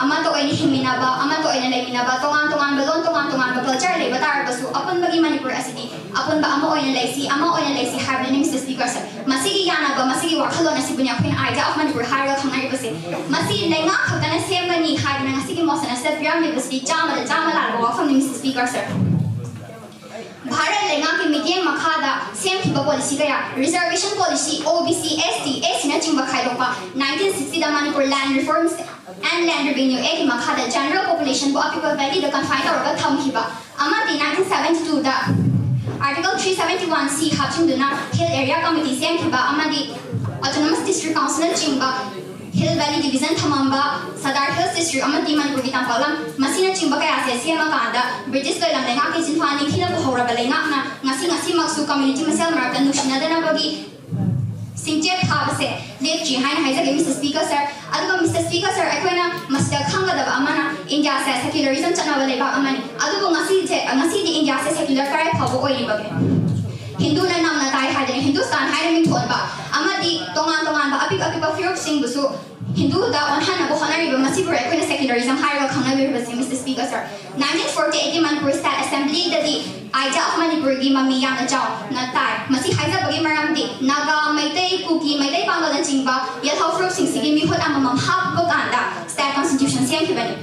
ꯑꯃꯠꯇ ꯑꯣꯏꯅ ꯍꯤꯡꯃꯤꯟꯅꯕ, ꯑꯃꯠꯇ ꯑꯣꯏꯅ ꯂꯩꯃꯤꯟꯅꯕ, ꯇꯣꯉꯥꯟ ꯇꯣꯉꯥꯟꯕ ꯂꯣꯟ, ꯇꯣꯉꯥꯟ ꯇꯣꯉꯥꯟꯕ ꯀꯜꯆꯔ ꯂꯩꯕ ꯇꯥꯔꯕꯁꯨ ꯑꯄꯨꯟꯕꯒꯤ ꯃꯅꯤꯄꯨꯔ ꯑꯁꯤꯗꯤ ꯑꯄꯨꯟꯕ ꯑꯃ ꯑꯣꯏꯅ ꯂꯩꯁꯤ, ꯑꯃ ꯑꯣꯏꯅ ꯂꯩꯁꯤ ꯍꯥꯏꯕꯅꯤ ꯃꯤꯁꯇꯔ ꯁ꯭ꯄꯤꯀꯔ ꯁꯥꯔ꯫ ꯃꯁꯤꯒꯤ ꯌꯥꯅꯕ, ꯃꯁꯤꯒꯤ ꯋꯥꯈꯜꯂꯣꯟ ꯑꯁꯤꯕꯨꯅꯤ ꯑꯩꯈꯣꯏꯅ Idea of Manipur ꯍꯥꯏꯔꯒ ꯈꯪꯅꯔꯤꯕꯁꯦ꯫ ꯃꯁꯤ ꯂꯩꯉꯥꯛ ꯈꯛꯇꯅ ꯁꯦꯝꯒꯅꯤ ꯍꯥꯏꯗꯅ ꯉꯁꯤꯒꯤ ꯃꯣꯁꯟ ꯑꯁꯤꯗ ꯄꯤꯔꯝꯂꯤꯕꯁꯤꯗꯤ ꯆꯥꯝꯃꯗ ꯆꯥꯝꯃ ꯂꯥꯜꯂꯕ ꯋꯥꯐꯝꯅꯤ ꯃꯤꯁꯇꯔ ꯁ꯭ꯄꯤꯀꯔ ꯁꯥꯔ꯫ ꯚꯥꯔꯠ ꯂꯩꯉꯥꯛꯀꯤ ꯃꯤꯠꯌꯦꯡ ꯃꯈꯥꯗ ꯁꯦꯝꯈꯤꯕ ꯄꯣꯂꯤꯁꯤ ꯀꯌꯥ, ꯔꯤꯖꯔꯕꯦꯁꯟ ꯄꯣꯂꯤꯁꯤ, ꯑꯣ ꯕꯤ ꯁꯤ, ꯑꯦꯁ ꯇꯤ, ꯑꯦꯁ ꯁꯤꯅꯆꯤꯡꯕ ꯈꯥꯏꯗꯣꯛꯄ, ꯅꯥꯏꯟꯇꯤꯟ ꯁꯤꯛꯁꯇꯤꯗ Manipur Land Reforms and Land Revenue Act ꯀꯤ ꯃꯈꯥꯗ ꯖꯦꯅꯔꯦꯜ ꯄꯣꯄꯨꯂꯦꯁꯟꯕꯨ ꯑꯄꯤꯛꯄ ꯚꯦꯂꯤꯗ ꯀꯟꯐꯥꯏꯟ ꯇꯧꯔꯒ ꯊꯝꯈꯤꯕ, ꯑꯃꯗꯤ ꯅꯥꯏꯟꯇꯤꯟ ꯁꯚꯦꯟꯇꯤ ꯇꯨꯗ Article three seventy one C ꯍꯥꯞꯆꯤꯟꯗꯨꯅ ꯍꯤꯜ ꯑꯦꯔꯤꯌꯥ ꯀꯃꯤꯇꯤ ꯁꯦꯝꯈꯤꯕ ꯑꯃꯗꯤ Autonomous District Council ꯅꯆꯤꯡꯕ ꯍꯤꯜ ꯚꯦꯂꯤ ꯗꯤꯚꯤꯖꯟ ꯊꯝꯃꯝꯕ, ꯁꯔꯗꯥꯔ ꯍꯤꯜꯁ ꯗꯤꯁꯇ꯭ꯔꯤꯛ ꯑꯃꯗꯤ ꯃꯅꯤꯄꯨꯔꯒꯤ ꯇꯝꯄꯥꯛꯂꯝ ꯃꯁꯤꯅꯆꯤꯡꯕ ꯀꯌꯥꯁꯦ ꯁꯦꯝꯃꯀꯥꯟꯗ ꯕ꯭ꯔꯤꯇꯤꯁ ꯂꯣꯏꯂꯝ ꯂꯩꯉꯥꯛꯀꯤ ꯆꯤꯟꯐꯥ ꯅꯤꯡꯊꯤꯅ ꯄꯨꯍꯧꯔꯕ ꯂꯩꯉꯥꯛꯅ ꯉꯁꯤ, ꯉꯁꯤꯃꯛꯁꯨ ꯀꯝꯃ꯭ꯌꯨꯅꯤꯇꯤ ꯃꯁꯦꯜ ꯃꯔꯛꯇ ꯅꯨꯡꯁꯤꯅꯗꯅꯕꯒꯤ ꯁꯤꯡꯆꯦꯞ ꯊꯥꯕꯁꯦ ꯂꯦꯞꯇ꯭ꯔꯤ ꯍꯥꯏꯅ ꯍꯥꯏꯖꯒꯦ ꯃꯤꯁꯇꯔ ꯁ꯭ꯄꯤꯀꯔ ꯁꯥꯔ꯫ ꯑꯗꯨꯒ ꯃꯤꯁꯇꯔ ꯁ꯭ꯄꯤꯀꯔ ꯁꯥꯔ, ꯑꯩꯈꯣꯏꯅ ꯃꯁꯤꯗ ꯈꯪꯒꯗꯕ ꯑꯃꯅ ꯏꯟꯗꯤꯌꯥꯁꯦ ꯁꯦꯀ꯭ꯌꯨꯂꯔꯤꯖꯝ ꯆꯠꯅꯕ ꯂꯩꯕꯥꯛ ꯑꯃꯅꯤ꯫ ꯑꯗꯨꯕꯨ ꯉꯁꯤꯁꯦ, ꯉꯁꯤꯗꯤ ꯏꯟꯗꯤꯌꯥꯁꯦ ꯁꯦꯀ꯭ꯌꯨꯂꯔ ꯀꯗꯥꯏ ꯐꯥꯎꯕ ꯑꯣꯏꯔꯤꯕꯒꯦ? ꯍꯤꯟꯗꯨꯅ ꯅꯝꯅ ꯇꯥꯏ ꯍꯥꯏꯗꯅ ꯍꯤꯟꯗꯨꯁꯇꯥꯟ ꯍꯥꯏꯅ ꯃꯤꯡꯊꯣꯟꯕ ꯑꯃꯗꯤ ꯇꯣꯉꯥꯟ ꯇꯣꯉꯥꯟꯕ ꯑꯄꯤꯛ ꯑꯄꯤꯛꯄ ꯐꯨꯔꯨꯞꯁꯤꯡꯕꯨꯁꯨ ꯍꯤꯟꯗꯨꯗ ꯑꯣꯟꯍꯟꯅꯕ ꯍꯣꯠꯅꯔꯤꯕ ꯃꯁꯤꯕꯨ ꯑꯩꯈꯣꯏꯅ ꯁꯦꯀ꯭ꯌꯨꯂꯔꯤꯖꯝ ꯍꯥꯏꯔꯒ ꯈꯪꯅꯕꯤꯔꯤꯕꯁꯦ mister speaker sir. Nineteen forty ꯑꯩꯠꯀꯤ ꯃꯅꯤꯄꯨꯔ ꯁ꯭ꯇꯦꯠ ꯑꯦꯁꯦꯝꯕ꯭ꯂꯤꯗꯗꯤ Idea of Manipur ꯒꯤ ꯃꯃꯤ ꯌꯥꯝꯅ ꯆꯥꯎꯅ ꯇꯥꯏ꯫ ꯃꯁꯤ ꯍꯥꯏꯖꯕꯒꯤ ꯃꯔꯝꯗꯤ ꯅꯥꯒꯥ, ꯃꯩꯇꯩ, ꯀꯨꯀꯤ, ꯃꯩꯇꯩ ꯄꯥꯡꯒꯜꯅꯆꯤꯡꯕ ꯌꯦꯜꯍꯧ ꯐꯨꯔꯨꯞꯁꯤꯡꯁꯤꯒꯤ ꯃꯤꯍꯨꯠ ꯑꯃꯃꯝ ꯍꯥꯞꯄ ꯀꯥꯟꯗ ꯁ꯭ꯇꯦꯠ ꯀꯣꯟꯁꯇꯤꯇ꯭ꯌꯨꯁꯟ ꯁꯦꯝꯈꯤꯕꯅꯤ꯫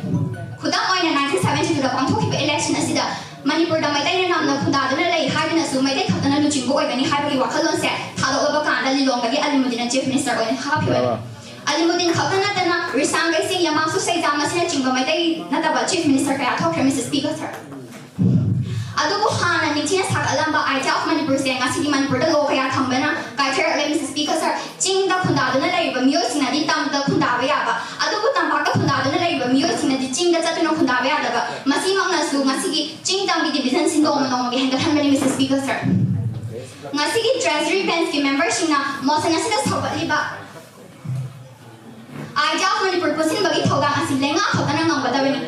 ꯈꯨꯗꯝ ꯑꯣꯏꯅ ꯅꯥꯏꯟꯇꯤꯟ ꯁꯚꯦꯟꯇꯤ ꯇꯨꯗ ꯄꯥꯡꯊꯣꯛꯈꯤꯕ ꯏꯂꯦꯛꯁꯟ ꯑꯁꯤꯗ ꯃꯅꯤꯄꯨꯔꯗ ꯃꯩꯇꯩꯅ ꯅꯝꯅ ꯈꯨꯟꯗꯥꯗꯨꯅ ꯂꯩ ꯍꯥꯏꯗꯨꯅꯁꯨ ꯃꯩꯇꯩ ꯈꯛꯇꯅ ꯂꯨꯆꯤꯡꯕ ꯑꯣꯏꯒꯅꯤ ꯍꯥꯏꯕꯒꯤ ꯋꯥꯈꯜꯂꯣꯟꯁꯦ ꯊꯥꯗꯣꯛꯂꯕ ꯀꯥꯟꯗ ꯂꯤꯂꯣꯡꯗꯒꯤ ꯑꯂꯤꯃꯨꯗꯤꯟꯅ ꯆꯤꯐ ꯃꯤꯅꯤꯁꯇꯔ ꯑꯣꯏꯅ ꯍꯥꯞꯈꯤꯕꯅꯤ꯫ ꯑꯂꯤꯃꯨꯗꯤꯟ ꯈꯛꯇ ꯅꯠꯇꯅ ꯔꯤꯁꯥꯡꯒꯩ ꯆꯤꯡ, ꯌꯥꯃꯥꯡꯁꯨ ꯁꯩꯖꯥ ꯃꯁꯤꯅꯆꯤꯡꯕ ꯃꯩꯇꯩ ꯅꯠꯇꯕ ꯆꯤꯐ ꯃꯤꯅꯤꯁꯇꯔ ꯀꯌꯥ ꯊꯣꯛꯈ꯭ꯔꯦ ꯃꯤꯁꯇꯔ ꯁ꯭ꯄꯤꯀꯔ ꯁꯥꯔ꯫ ꯑꯗꯨꯕꯨ ꯍꯥꯟꯅ ꯅꯤꯡꯊꯤꯅ ꯁꯥꯒꯠꯂꯝꯕ Idea of Manipurꯁꯦ ꯉꯁꯤꯗꯤ ꯃꯅꯤꯄꯨꯔꯗ ꯂꯣ ꯀꯌꯥ ꯊꯝꯕꯅ ꯀꯥꯏꯊꯔꯛꯂꯦ, Mister Speaker sir꯫ ꯆꯤꯡꯗ ꯈꯨꯟꯗꯥꯗꯨꯅ ꯂꯩꯔꯤꯕ ꯃꯤꯑꯣꯏꯁꯤꯡꯅꯗꯤ ꯇꯝꯗ ꯈꯨꯟꯗꯥꯕ ꯌꯥꯕ, ꯑꯗꯨꯕꯨ ꯇꯝꯄꯥꯛꯇ ꯈꯨꯟꯗꯥꯗꯨꯅ ꯂꯩꯔꯤꯕ ꯃꯤꯑꯣꯏꯁꯤꯡꯅꯗꯤ ꯆꯤꯡꯗ ꯆꯠꯇꯨꯅ ꯈꯨꯟꯗꯥꯕ ꯌꯥꯗꯕ꯫ ꯃꯁꯤꯃꯛꯅꯁꯨ ꯉꯁꯤꯒꯤ ꯆꯤꯡ ꯇꯝꯒꯤ divisionꯁꯤ ꯅꯣꯡꯃ ꯅꯣꯡꯃꯒꯤ ꯍꯦꯟꯒꯠꯍꯟꯕꯅꯤ, Mister Speaker sir꯫ ꯉꯁꯤꯒꯤ Treasury benchꯀꯤ memberꯁꯤꯡꯅ motion ꯑꯁꯤꯗ ꯁꯧꯒꯠꯂꯤꯕ Idea of Manipur ꯄꯨꯟꯁꯤꯟꯕꯒꯤ ꯊꯧꯗꯥꯡ ꯑꯁꯤ ꯂꯩꯉꯥꯛ ꯈꯛꯇꯅ ꯉꯝꯒꯗꯕꯅꯤ,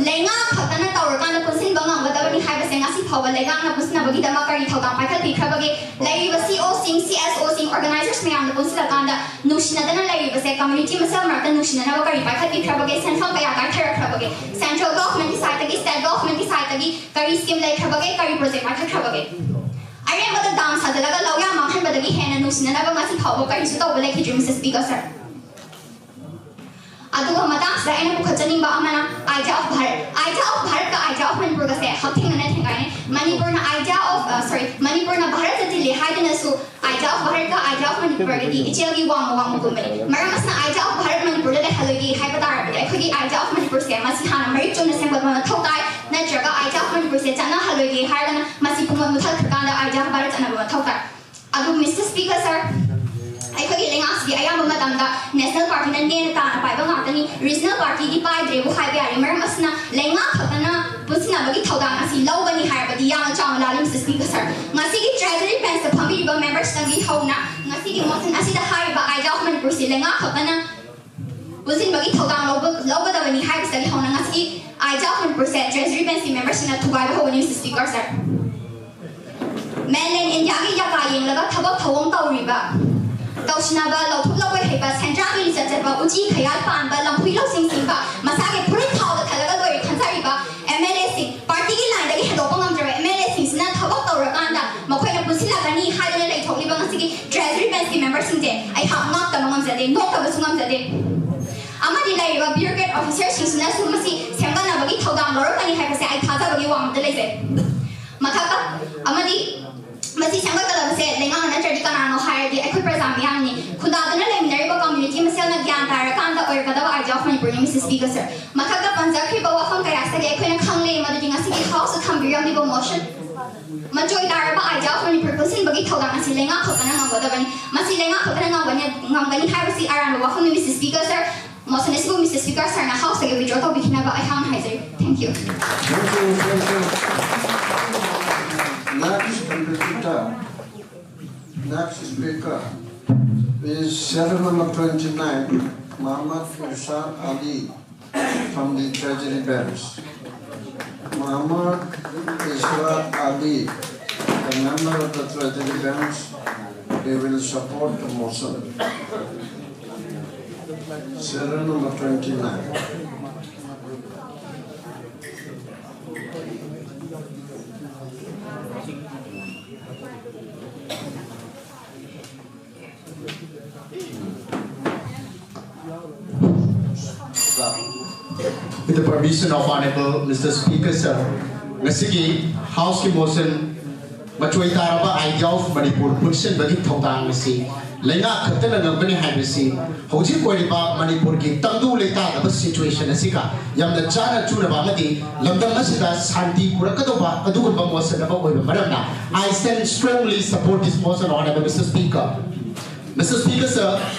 ꯂꯩꯉꯥꯛ ꯈꯛꯇꯅ ꯇꯧꯔꯀꯥꯟꯗ ꯄꯨꯟꯁꯤꯟꯕ ꯉꯝꯒꯗꯕꯅꯤ ꯍꯥꯏꯕꯁꯦ ꯉꯁꯤ ꯐꯥꯎꯕ ꯂꯩꯉꯥꯛꯅ ꯄꯨꯟꯁꯤꯟꯅꯕꯒꯤꯗꯃꯛ ꯀꯔꯤ ꯊꯧꯗꯥꯡ ꯄꯥꯏꯈꯠꯄꯤꯈ꯭ꯔꯕꯒꯦ? ꯂꯩꯔꯤꯕ CEOꯁꯤꯡ, CSOꯁꯤꯡ, organizersꯃꯌꯥꯝꯅ ꯄꯨꯟꯁꯤꯜꯂꯀꯥꯟꯗ ꯅꯨꯡꯁꯤꯅꯗꯅ ꯂꯩꯔꯤꯕꯁꯦ community ꯃꯁꯦꯜ ꯃꯔꯛꯇ ꯅꯨꯡꯁꯤꯅꯅꯕ ꯀꯔꯤ ꯄꯥꯏꯈꯠꯄꯤꯈ꯭ꯔꯕꯒꯦ? ꯁꯦꯟꯐꯝ ꯀꯌꯥ ꯀꯥꯏꯊꯔꯛꯈ꯭ꯔꯕꯒꯦ? Central governmentꯀꯤ sideꯇꯒꯤ, state governmentꯀꯤ sideꯇꯒꯤ ꯀꯔꯤ scheme ꯂꯩꯈ꯭ꯔꯕꯒꯦ? ꯀꯔꯤ project ꯄꯥꯏꯈꯠꯈ꯭ꯔꯕꯒꯦ? ꯑꯔꯦꯝꯕꯗ dam ꯁꯥꯖꯤꯜꯂꯒ ꯂꯧꯌꯥ ꯃꯥꯡꯍꯟꯕꯗꯒꯤ ꯍꯦꯟꯅ ꯅꯨꯡꯁꯤꯅꯅꯕ ꯉꯁꯤ ꯐꯥꯎꯕ ꯀꯔꯤꯁꯨ ꯇꯧꯕ ꯂꯩꯈꯤꯗ꯭ꯔꯤ, Mister Speaker sir꯫ ꯑꯗꯨꯒ ꯃꯇꯥꯡꯁꯤꯗ ꯑꯩꯅ ꯄꯨꯈꯠꯆꯅꯤꯡꯕ ꯑꯃꯅ Idea of Bharat, Idea of Bharatꯀ Idea of Manipurꯒꯁꯦ ꯍꯛꯊꯦꯡꯅꯅ ꯊꯦꯡꯒꯥꯏꯅꯩ꯫ ꯃꯅꯤꯄꯨꯔꯅ Idea of, sorry, ꯃꯅꯤꯄꯨꯔꯅ ꯚꯥꯔꯠꯇ ꯇꯤꯜꯂꯤ ꯍꯥꯏꯗꯨꯅꯁꯨ Idea of Bharatꯀ Idea of Manipurꯒꯗꯤ ꯏꯆꯦꯜꯒꯤ ꯋꯥꯡꯃ ꯋꯥꯡꯃꯒꯨꯝꯕꯅꯤ꯫ ꯃꯔꯝ ꯑꯁꯤꯅ Idea of Bharat ꯃꯅꯤꯄꯨꯔꯗ ꯂꯩꯍꯜꯂꯣꯏꯒꯦ ꯍꯥꯏꯕ ꯇꯥꯔꯕꯗꯤ ꯑꯩꯈꯣꯏꯒꯤ Idea of Manipurꯁꯦ ꯃꯁꯤ ꯍꯥꯟꯅ ꯃꯔꯤꯛ ꯆꯨꯝꯅ ꯁꯦꯝꯒꯠꯄ ꯃꯊꯧ ꯇꯥꯏ, ꯅꯠꯇ꯭ꯔꯒ Idea of Manipurꯁꯦ ꯆꯠꯅꯍꯜꯂꯣꯏꯒꯦ ꯍꯥꯏꯔꯒꯅ ꯃꯁꯤ ꯄꯨꯝꯕ ꯃꯨꯊꯠꯈ꯭ꯔꯀꯥꯟꯗ Idea of Bharat ꯆꯠꯅꯕ ꯃꯊꯧ ꯇꯥꯏ꯫ ꯑꯗꯨ Mister Speaker sir, ꯑꯩꯈꯣꯏꯒꯤ ꯂꯩꯉꯥꯛꯁꯤꯗꯤ ꯑꯌꯥꯝꯕ ꯃꯇꯝꯗ national partyꯅ ꯅꯦꯅ ꯇꯥꯅ ꯄꯥꯏꯕ ꯉꯥꯛꯇꯅꯤ꯫ Regional partyꯗꯤ ꯄꯥꯏꯗ꯭ꯔꯦꯕꯨ ꯍꯥꯏꯕ ꯌꯥꯔꯦ꯫ ꯃꯔꯝ ꯑꯁꯤꯅ ꯂꯩꯉꯥꯛ ꯈꯛꯇꯅ ꯄꯨꯟꯁꯤꯟꯅꯕꯒꯤ ꯊꯧꯗꯥꯡ ꯑꯁꯤ ꯂꯧꯒꯅꯤ ꯍꯥꯏꯔꯕꯗꯤ ꯌꯥꯝꯅ ꯆꯥꯎꯅ ꯂꯥꯜꯂꯤ, Mister Speaker sir꯫ ꯉꯁꯤꯒꯤ Treasury benchꯇ ꯐꯝꯕꯤꯔꯤꯕ memberꯁꯤꯡꯗꯒꯤ ꯍꯧꯅ ꯉꯁꯤꯒꯤ motion ꯑꯁꯤꯗ ꯍꯥꯏꯔꯤꯕ Idea of Manipurꯁꯤ ꯂꯩꯉꯥꯛ ꯈꯛꯇꯅ ꯄꯨꯟꯁꯤꯟꯕꯒꯤ ꯊꯧꯗꯥꯡ ꯂꯧꯕ-, ꯂꯧꯒꯗꯕꯅꯤ ꯍꯥꯏꯕꯁꯤꯗꯒꯤ ꯍꯧꯅ ꯉꯁꯤ Idea of Manipurꯁꯦ Treasury benchꯀꯤ memberꯁꯤꯡꯅ ꯊꯨꯒꯥꯏꯕ ꯍꯧꯒꯅꯤ, Mister Speaker sir꯫ Mainland Indiaꯒꯤ ꯌꯥꯀꯥ ꯌꯦꯡꯂꯒ ꯊꯕꯛ ꯊꯧꯑꯣꯡ ꯇꯧꯔꯤꯕ, ꯇꯧꯁꯤꯟꯅꯕ, ꯂꯧꯊꯣꯛ ꯂꯧꯕ ꯍꯩꯕ, ꯁꯦꯟꯗ꯭ꯔꯥꯒꯤ ꯂꯤꯆꯠ ꯆꯠꯄ, ꯎꯆꯤ ꯈꯌꯥꯠ ꯄꯥꯟꯕ, ꯂꯝꯐꯨꯏ ꯂꯧꯁꯤꯡ ꯁꯤꯡꯕ, ꯃꯁꯥꯒꯤ ꯐꯨꯔꯤꯠ ꯊꯥꯎꯗ ꯊꯜꯂꯒ ꯂꯣꯏꯔꯦ ꯈꯟꯖꯔꯤꯕ MLAꯁꯤꯡ, partyꯒꯤ lineꯗꯒꯤ ꯍꯦꯟꯗꯣꯛꯄ ꯉꯝꯗ꯭ꯔꯕ MLAꯁꯤꯡꯁꯤꯅ ꯊꯕꯛ ꯇꯧꯔꯀꯥꯟꯗ ꯃꯈꯣꯏꯅ ꯄꯨꯟꯁꯤꯜꯂꯛꯀꯅꯤ ꯍꯥꯏꯗꯨꯅ ꯂꯩꯊꯣꯛꯂꯤꯕ ꯉꯁꯤꯒꯤ Treasury benchꯀꯤ memberꯁꯤꯡꯁꯦ ꯑꯩꯍꯥꯛ ꯉꯥꯛꯇꯕ ꯉꯝꯖꯗꯦ, ꯅꯣꯛꯇꯕꯁꯨ ꯉꯝꯖꯗꯦ꯫ ꯑꯃꯗꯤ ꯂꯩꯔꯤꯕ bureaucrat officerꯁꯤꯡꯁꯤꯅꯁꯨ ꯃꯁꯤ ꯁꯦꯝꯒꯠꯅꯕꯒꯤ ꯊꯧꯗꯥꯡ ꯂꯧꯔꯛꯀꯅꯤ ꯍꯥꯏꯕꯁꯦ ꯑꯩ ꯊꯥꯖꯕꯒꯤ ꯋꯥꯡꯃꯗ ꯂꯩꯖꯩ꯫ ꯃꯊꯛꯇ ꯑꯃꯗꯤ ꯃꯁꯤ ꯁꯦꯝꯒꯠꯀꯗꯕꯁꯦ ꯂꯩꯉꯥꯛꯅ ꯅꯠꯇ꯭ꯔꯗꯤ ꯀꯅꯥꯅꯣ ꯍꯥꯏꯔꯗꯤ ꯑꯩꯈꯣꯏ ꯄ꯭ꯔꯖꯥ ꯃꯤꯌꯥꯝꯅꯤ꯫ ꯈꯨꯟꯗꯥꯗꯨꯅ ꯂꯩꯃꯤꯟꯅꯔꯤꯕ community ꯃꯁꯦꯜꯅ ꯒ꯭ꯌꯥꯟ ꯇꯥꯔꯀꯥꯟꯗ ꯑꯣꯏꯔꯛꯀꯗꯕ Idea of Manipurꯅꯤ, Mister Speaker sir꯫ ꯃꯊꯛꯇ ꯄꯟꯖꯈ꯭ꯔꯤꯕ ꯋꯥꯐꯝ ꯀꯌꯥꯁꯤꯗꯒꯤ ꯑꯩꯈꯣꯏꯅ ꯈꯪꯂꯦ ꯃꯗꯨꯗꯤ ꯉꯁꯤꯒꯤ Houseꯇ ꯊꯝꯕꯤꯔꯝ ꯍꯥꯏꯔꯤꯕ ꯃꯣꯁꯟ ꯃꯆꯣꯏ ꯇꯥꯔꯕ ꯑꯥꯏꯗꯤꯌꯥ ꯑꯣꯐ ꯃꯅꯤꯄꯨꯔ ꯄꯨꯟꯁꯤꯟꯕꯒꯤ ꯊꯧꯗꯥꯡ ꯑꯁꯤ ꯂꯩꯉꯥꯛ ꯈꯛꯇꯅ ꯉꯝꯒꯗꯕꯅꯤ꯫ ꯃꯁꯤ ꯂꯩꯉꯥꯛ ꯈꯛꯇꯅ ꯉꯝꯒꯅꯤ, ꯉꯝꯒꯅꯤ ꯍꯥꯏꯕꯁꯤ ꯑꯔꯥꯟꯕ ꯋꯥꯐꯝꯅꯤ, ꯃꯤꯁꯇꯔ ꯁ꯭ꯄꯤꯀꯔ ꯁꯔ꯫ ꯃꯣꯁꯟ ꯑꯁꯤꯕꯨ ꯃꯤꯁꯇꯔ ꯁ꯭ꯄꯤꯀꯔ ꯁꯔꯅ ꯍꯥꯎꯁꯇꯒꯤ ꯋꯤꯗ꯭ꯔꯣ ꯇꯧꯕꯤꯈꯤꯅꯕ ꯑꯩꯍꯥꯛꯅ ꯍꯥꯏꯖꯔꯤ꯫ Thank you꯫ Thank you, thank you. Next competitor, next speaker is serial number twenty-nine, Muhammad Irshad Ali from the Treasury Bench. Muhammad Irshad Ali, a member of the Treasury Bench, he will support the motion. Serial number twenty-nine. With the permission of Honorable Mister Speaker, sir, ꯉꯁꯤꯒꯤ House ꯀꯤ motion ꯃꯆꯣꯏ ꯇꯥꯔꯕ idea of ꯃꯅꯤꯄꯨꯔ ꯄꯨꯟꯁꯤꯟꯕꯒꯤ ꯊꯧꯗꯥꯡ ꯑꯁꯤ ꯂꯩꯉꯥꯛ ꯈꯛꯇꯅ ꯉꯝꯒꯅꯤ ꯍꯥꯏꯕꯁꯤ ꯍꯧꯖꯤꯛ ꯑꯣꯏꯔꯤꯕ ꯃꯅꯤꯄꯨꯔꯒꯤ ꯇꯪꯗꯨ ꯂꯩꯇꯥꯗꯕ situation ꯑꯁꯤꯒ ꯌꯥꯝꯅ ꯆꯥꯅ ꯆꯨꯅꯕ ꯑꯃꯗꯤ ꯂꯝꯗꯝ ꯑꯁꯤꯗ ꯁꯥꯟꯇꯤ ꯄꯨꯔꯛꯀꯗꯧꯕ ꯑꯗꯨꯒꯨꯝꯕ motion ꯑꯃ ꯑꯣꯏꯕ ꯃꯔꯝꯅ I stand strongly support this motion, Honorable Mister Speaker. Mister Speaker, sir,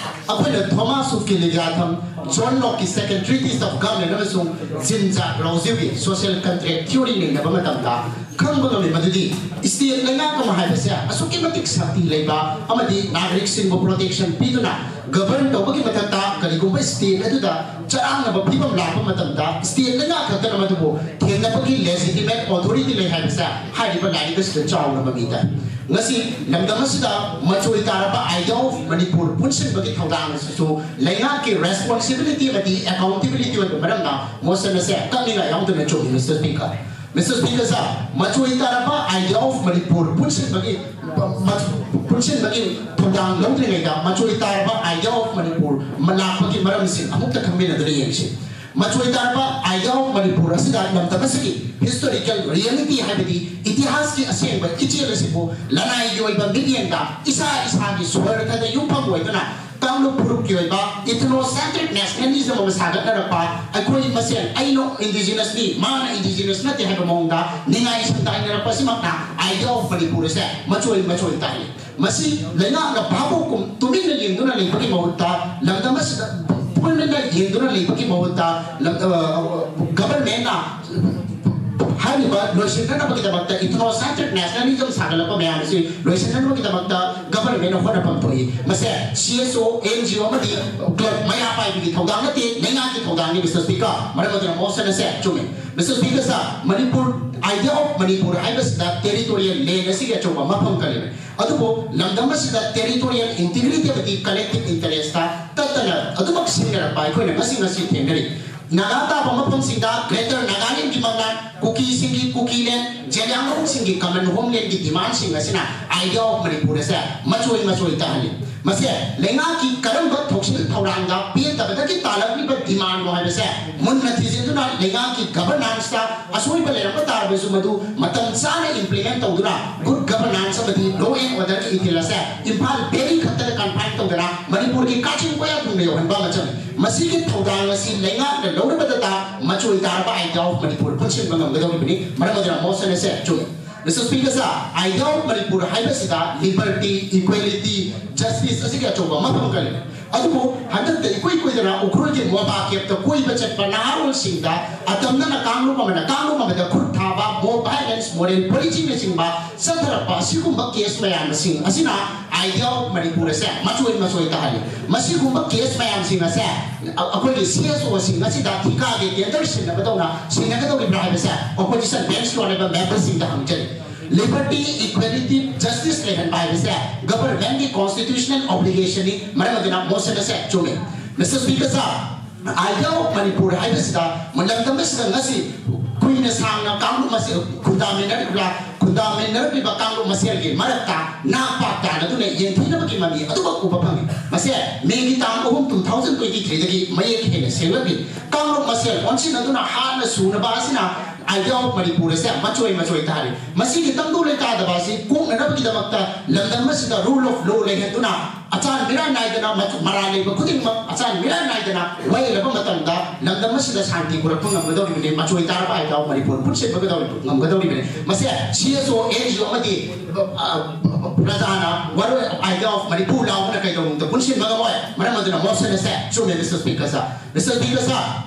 ꯑꯩꯈꯣꯏꯅ Thomas Hobbes ꯀꯤ Leviathan, John Locke ꯀꯤ Second Treatise of Government ꯑꯃꯁꯨꯡ Jean Jacques Rousseau ꯒꯤ Social Contract Theory ꯅꯩꯅꯕ ꯃꯇꯝꯗ ꯈꯪꯕ ꯉꯝꯃꯤ ꯃꯗꯨꯗꯤ state ꯂꯩꯉꯥꯛ ꯑꯃ ꯍꯥꯏꯕꯁꯦ ꯑꯁꯨꯛꯀꯤ ꯃꯇꯤꯛ ꯁꯛꯇꯤ ꯂꯩꯕ ꯑꯃꯗꯤ ꯅꯥꯒꯔꯤꯛꯁꯤꯡꯕꯨ protection ꯄꯤꯗꯨꯅ govern ꯇꯧꯕꯒꯤ ꯃꯊꯛꯇ ꯀꯔꯤꯒꯨꯝꯕ state ꯑꯗꯨꯗ ꯆꯔꯥꯡꯅꯕ ꯐꯤꯕꯝ ꯂꯥꯛꯄ ꯃꯇꯝꯗ state ꯂꯩꯉꯥꯛ ꯈꯛꯇꯅ ꯃꯗꯨꯕꯨ ꯊꯦꯡꯅꯕꯒꯤ legitimate authority ꯂꯩ ꯍꯥꯏꯕꯁꯦ ꯍꯥꯏꯔꯤꯕ ꯂꯥꯏꯔꯤꯛ ꯑꯁꯤꯗ ꯆꯥꯎꯅ ꯃꯃꯤ ꯇꯥꯏ꯫ ꯉꯁꯤ ꯂꯝꯗꯝ ꯑꯁꯤꯗ ꯃꯆꯣꯏ ꯇꯥꯔꯕ idea of ꯃꯅꯤꯄꯨꯔ ꯄꯨꯟꯁꯤꯟꯕꯒꯤ ꯊꯧꯗꯥꯡ ꯑꯁꯤꯁꯨ ꯂꯩꯉꯥꯛꯀꯤ responsibility ꯑꯃꯗꯤ accountability ꯑꯣꯏꯕ ꯃꯔꯝꯅ motion ꯑꯁꯦ ꯀꯛꯅꯤꯡꯉꯥꯏ ꯌꯥꯎꯗꯅ ꯆꯨꯝꯃꯤ, Mister Speaker꯫ Mister Speaker, sir, ꯃꯆꯣꯏ ꯇꯥꯔꯕ idea of ꯃꯅꯤꯄꯨꯔ ꯄꯨꯟꯁꯤꯟꯕꯒꯤ ꯄꯨꯟꯁꯤꯟꯕꯒꯤ ꯊꯧꯗꯥꯡ ꯂꯧꯗ꯭ꯔꯤꯉꯩꯗ ꯃꯆꯣꯏ ꯇꯥꯔꯕ idea of ꯃꯅꯤꯄꯨꯔ ꯂꯥꯛꯄꯒꯤ ꯃꯔꯝꯁꯤꯡ ꯑꯃꯨꯛꯇ ꯈꯪꯃꯤꯟꯅꯗꯨꯅ ꯌꯦꯡꯁꯤ꯫ ꯃꯆꯣꯏ ꯇꯥꯔꯕ Idea of Manipur ꯑꯁꯤꯗ ꯂꯝꯗꯝ ꯑꯁꯤꯒꯤ historical reality ꯍꯥꯏꯕꯗꯤ ꯏꯇꯤꯍꯥꯁꯀꯤ ꯑꯁꯦꯡꯕ ꯏꯆꯦꯜ ꯑꯁꯤꯕꯨ ꯂꯅꯥꯏꯒꯤ ꯑꯣꯏꯕ ꯃꯤꯠꯌꯦꯡꯗ ꯏꯁꯥ ꯏꯁꯥꯒꯤ ꯁ꯭ꯋꯔꯊꯗ ꯌꯨꯝꯐꯝ ꯑꯣꯏꯗꯨꯅ ꯀꯥꯡꯂꯨꯞ ꯐꯨꯔꯨꯞꯀꯤ ꯑꯣꯏꯕ ethnocentric nationalism ꯑꯃ ꯁꯥꯒꯠꯅꯔꯛꯄ, ꯑꯩꯈꯣꯏ ꯃꯁꯦꯟ ꯑꯩꯅ indigenousꯅꯤ, ꯃꯥꯅ indigenous ꯅꯠꯇꯦ ꯍꯥꯏꯕ ꯃꯑꯣꯡꯗ ꯅꯤꯡꯉꯥꯏ ꯁꯪꯗꯥꯏꯅꯔꯛꯄ ꯑꯁꯤꯃꯛꯅ Idea of Manipur ꯑꯁꯦ ꯃꯆꯣꯏ ꯃꯆꯣꯏ ꯇꯥꯍꯜꯂꯤ꯫ ꯃꯁꯤ ꯂꯩꯉꯥꯛꯅ ꯚꯥꯕꯣꯛꯀꯨꯝ ꯇꯨꯃꯤꯟꯅ ꯌꯦꯡꯗꯨꯅ ꯂꯩꯕꯒꯤ ꯃꯍꯨꯠꯇ, ꯂꯝꯗꯝ ꯑꯁꯤꯗ ꯇꯨꯃꯤꯟꯅ ꯌꯦꯡꯗꯨꯅ ꯂꯩꯕꯒꯤ ꯃꯍꯨꯠꯇ, ꯂꯝ-, ꯑ, governmentꯅ ꯍꯥꯏꯔꯤꯕ ꯂꯣꯏꯁꯤꯟꯅꯅꯕꯒꯤꯗꯃꯛꯇ, ethnocentric nationalism ꯁꯥꯒꯠꯂꯛꯄ ꯃꯌꯥꯝ ꯑꯁꯤ ꯂꯣꯏꯁꯤꯟꯅꯅꯕꯒꯤꯗꯃꯛꯇ governmentꯅ ꯍꯣꯠꯅꯐꯝ ꯊꯣꯛꯏ꯫ ꯃꯁꯦ CSO, NGO ꯑꯃꯗꯤ club ꯃꯩꯔꯥ ꯄꯥꯏꯕꯒꯤ ꯊꯧꯗꯥꯡ ꯅꯠꯇꯦ, ꯂꯩꯉꯥꯛꯀꯤ ꯊꯧꯗꯥꯡꯅꯤ, Mister Speaker꯫ ꯃꯔꯝ ꯑꯗꯨꯅ motion ꯑꯁꯦ ꯆꯨꯝꯃꯤ꯫ Mister Speaker sir, Manipur, Idea of Manipur ꯍꯥꯏꯕꯁꯤꯗ territorial land ꯑꯁꯤꯒꯤ ꯑꯆꯧꯕ ꯃꯐꯝ ꯀꯜꯂꯤꯕꯅꯤ꯫ ꯑꯗꯨꯕꯨ ꯂꯝꯗꯝ ꯑꯁꯤꯗ territorial integrity ꯑꯃꯗꯤ collective interestꯇ ꯇꯠꯇꯅ ꯑꯗꯨꯃꯛ ꯁꯤꯡꯅꯔꯛꯄ ꯑꯩꯈꯣꯏꯅ ꯉꯁꯤ ꯉꯁꯤ ꯊꯦꯡꯅꯔꯤ꯫ ꯅꯥꯒꯥ ꯇꯥꯕ ꯃꯐꯝꯁꯤꯡꯗ Greater Nagalandꯒꯤ ꯃꯪꯂꯥꯟ, ꯀꯨꯀꯤꯁꯤꯡꯒꯤ Kukiland, ꯖꯦꯂꯤꯌꯥꯡꯔꯣꯡꯁꯤꯡꯒꯤ common homelandꯒꯤ demandꯁꯤꯡ ꯑꯁꯤꯅ Idea of Manipur ꯑꯁꯦ ꯃꯆꯣꯏ ꯃꯆꯣꯏ ꯇꯥꯍꯜꯂꯤ꯫ ꯃꯁꯦ ꯂꯩꯉꯥꯛꯀꯤ ꯀꯔꯝꯕ ꯊꯧꯁꯤꯜ ꯊꯧꯔꯥꯡꯗ ꯄꯦꯟꯗꯕꯗꯒꯤ ꯇꯥꯜꯂꯛꯂꯤꯕ demandꯅꯣ ꯍꯥꯏꯕꯁꯦ ꯃꯨꯟꯅ ꯊꯤꯖꯤꯟꯗꯨꯅ ꯂꯩꯉꯥꯛꯀꯤ governanceta ꯑꯁꯣꯏꯕ ꯂꯩꯔꯝꯕ ꯇꯥꯔꯕꯁꯨ ꯃꯗꯨ ꯃꯇꯝ ꯆꯥꯅ implement ꯇꯧꯗꯨꯅ good governance ꯑꯃꯗꯤ law and orderꯒꯤ ꯏꯊꯤꯜ ꯑꯁꯦ ꯏꯝꯐꯥꯜ valley ꯈꯛꯇꯗ confine ꯇꯧꯗꯅ ꯃꯅꯤꯄꯨꯔꯒꯤ ꯀꯥꯆꯤꯟ ꯀꯣꯌꯥ ꯊꯨꯡꯅ ꯌꯧꯍꯟꯕ ꯑꯃ ꯆꯪꯏ꯫ ꯃꯁꯤꯒꯤ ꯊꯧꯗꯥꯡ ꯑꯁꯤ ꯂꯩꯉꯥꯛꯅ ꯂꯧꯔꯕꯗꯇ ꯃꯆꯣꯏ ꯇꯥꯔꯕ Idea of Manipur ꯄꯨꯟꯁꯤꯟꯕ ꯉꯝꯒꯗꯧꯔꯤꯕꯅꯤ꯫ ꯃꯔꯝ ꯑꯗꯨꯅ motion ꯑꯁꯦ ꯆꯨꯝꯃꯤ꯫ Mister Speaker sir, Idea of Manipur ꯍꯥꯏꯕꯁꯤꯗ liberty, equality, justice ꯑꯁꯤꯒꯤ ꯑꯆꯧꯕ ꯃꯐꯝ ꯀꯜꯂꯤ꯫ ꯑꯗꯨꯕꯨ ꯍꯟꯗꯛꯇ ꯏꯀꯨꯏ ꯀꯨꯏꯗꯅ ꯎꯈ꯭ꯔꯨꯜꯒꯤ ꯃꯣꯕꯥ campꯇ ꯀꯣꯏꯕ ꯆꯠꯄ ꯅꯍꯥꯔꯣꯜꯁꯤꯡꯗ ꯑꯇꯝꯅꯅ ꯀꯥꯡꯂꯨꯞ ꯑꯃꯅ ꯀꯥꯡꯂꯨꯞ ꯑꯃꯗ ꯈꯨꯠ ꯊꯥꯕ, mob violence, moral policingꯅꯆꯤꯡꯕ ꯆꯠꯊꯔꯛꯄ ꯑꯁꯤꯒꯨꯝꯕ case ꯃꯌꯥꯝꯁꯤꯡ ꯑꯁꯤꯅ Idea of Manipur ꯑꯁꯦ ꯃꯆꯣꯏ ꯃꯆꯣꯏ ꯇꯥꯍꯜꯂꯤ꯫ ꯃꯁꯤꯒꯨꯝꯕ case ꯃꯌꯥꯝꯁꯤꯡ ꯑꯁꯦ ꯑ-, ꯑꯩꯈꯣꯏꯒꯤ CSOꯁꯤꯡ ꯑꯁꯤꯗ ꯊꯤꯀꯥꯒꯤ tender ꯁꯤꯟꯅꯕꯗꯧꯅ ꯁꯤꯟꯅꯒꯗꯧꯔꯤꯕ꯭ꯔꯥ ꯍꯥꯏꯕꯁꯦ opposition benchꯀꯤ ꯑꯣꯏꯔꯤꯕ memberꯁꯤꯡꯗ ꯍꯪꯖꯔꯤ꯫ Liberty, equality, justice ꯂꯩꯍꯟꯕ ꯍꯥꯏꯕꯁꯦ governmentꯀꯤ constitutional obligationꯅꯤ꯫ ꯃꯔꯝ ꯑꯗꯨꯅ motion ꯑꯁꯦ ꯆꯨꯝꯃꯤ꯫ Mister Speaker sir, Idea of Manipur ꯍꯥꯏꯕꯁꯤꯗ ꯂꯝꯗꯝ ꯑꯁꯤꯗ ꯉꯁꯤ ꯀꯨꯏꯅ ꯁꯥꯡꯅ ꯀꯥꯡꯂꯨꯞ ꯃꯁꯦꯜ ꯈꯨꯟꯗꯥꯃꯤꯟꯅꯔꯤꯕ, ꯈꯨꯟꯗꯥꯃꯤꯟꯅꯔꯛꯂꯤꯕ ꯀꯥꯡꯂꯨꯞ ꯃꯁꯦꯜꯒꯤ ꯃꯔꯛꯇ ꯅꯥꯛ ꯄꯥꯛ ꯇꯥꯅꯗꯨꯅ ꯌꯦꯡꯊꯤꯅꯕꯒꯤ ꯃꯃꯤ ꯑꯗꯨꯃꯛ ꯎꯕ ꯐꯪꯉꯤ꯫ ꯃꯁꯦ ꯃꯦꯒꯤ ꯇꯥꯡ ꯑꯍꯨꯝ, two thousand twenty three ꯗꯒꯤ ꯃꯌꯦꯛ ꯍꯦꯟꯅ ꯁꯦꯡꯂꯛꯂꯤ꯫ ꯀꯥꯡꯂꯨꯞ ꯃꯁꯦꯜ ꯑꯣꯟꯁꯤꯟꯅꯗꯨꯅ ꯍꯥꯠꯅ ꯁꯨꯅꯕ ꯑꯁꯤꯅ Idea of Manipur ꯑꯁꯦ ꯃꯆꯣꯏ ꯃꯆꯣꯏ ꯇꯥꯔꯤ꯫ ꯃꯁꯤꯒꯤ ꯇꯪꯗꯨ ꯂꯩꯇꯥꯗꯕ ꯑꯁꯤ ꯀꯣꯛꯅꯅꯕꯒꯤꯗꯃꯛꯇ ꯂꯝꯗꯝ ꯑꯁꯤꯗ rule of law ꯂꯩꯍꯟꯗꯨꯅ ꯑꯆꯥꯟ ꯃꯤꯔꯥꯟ ꯅꯥꯏꯗꯅ ꯃꯆꯨ-, ꯃꯔꯥꯜ ꯂꯩꯕ ꯈꯨꯗꯤꯡꯃꯛ ꯑꯆꯥꯟ ꯃꯤꯔꯥꯟ ꯅꯥꯏꯗꯅ ꯋꯥꯌꯦꯜꯂꯕ ꯃꯇꯝꯗ ꯂꯝꯗꯝ ꯑꯁꯤꯗ ꯁꯥꯟꯇꯤ ꯄꯨꯔꯛꯄ ꯉꯝꯒꯗꯧꯔꯤꯕꯅꯤ꯫ ꯃꯆꯣꯏ ꯇꯥꯔꯕ Idea of Manipur ꯄꯨꯟꯁꯤꯟꯕꯒꯗꯧꯔꯤ-, ꯉꯝꯒꯗꯧꯔꯤꯕꯅꯤ꯫ ꯃꯁꯦ C S O, N G O ꯑꯃꯗꯤ, ꯑ, ꯄ꯭ꯔꯖꯥꯅ ꯋꯥꯔꯣꯏ Idea of Manipur ꯂꯥꯎꯕꯅ ꯀꯩꯗꯧꯅꯨꯡꯗ ꯄꯨꯟꯁꯤꯟꯕ ꯉꯝꯃꯣꯏ꯫ ꯃꯔꯝ ꯑꯗꯨꯅ motion ꯑꯁꯦ ꯆꯨꯝꯃꯦ, Mister Speaker sir꯫ Mister Speaker sir,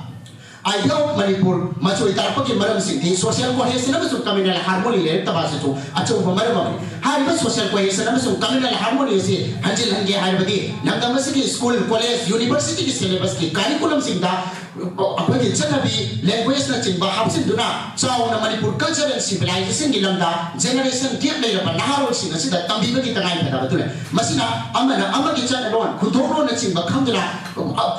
Idea of Manipur ꯃꯆꯣꯏ ꯇꯥꯔꯛꯄꯒꯤ ꯃꯔꯝꯁꯤꯡꯗꯤ social cohesion ꯑꯃꯁꯨꯡ communal harmony ꯂꯩꯔꯛꯇꯕ ꯑꯁꯤꯁꯨ ꯑꯆꯧꯕ ꯃꯔꯝ ꯑꯃꯅꯤ꯫ ꯍꯥꯏꯔꯤꯕ social cohesion ꯑꯃꯁꯨꯡ communal harmony ꯑꯁꯤ ꯍꯟꯖꯤꯜꯍꯟꯒꯦ ꯍꯥꯏꯔꯕꯗꯤ ꯂꯝꯗꯝ ꯑꯁꯤꯒꯤ school, college, university ꯒꯤ syllabus ꯀꯤ curriculum ꯁꯤꯡꯗ ꯑꯩꯈꯣꯏꯒꯤ ꯆꯠꯅꯕꯤ, language ꯅꯆꯤꯡꯕ ꯍꯥꯞꯆꯤꯟꯗꯨꯅ ꯆꯥꯎꯅ Manipur culture and civilization ꯒꯤ ꯂꯝꯗ generation gap ꯂꯩꯔꯕ ꯅꯍꯥꯔꯣꯜꯁꯤꯡ ꯑꯁꯤꯗ ꯇꯝꯕꯤꯕꯒꯤ ꯇꯉꯥꯏ ꯐꯗꯕ ꯑꯗꯨ ꯂꯩ꯫ ꯃꯁꯤꯅ ꯑꯃꯅ ꯑꯃꯒꯤ ꯆꯠꯅꯂꯣꯟ, ꯈꯨꯟꯊꯣꯛꯂꯣꯟꯅꯆꯤꯡꯕ ꯈꯪꯗꯨꯅ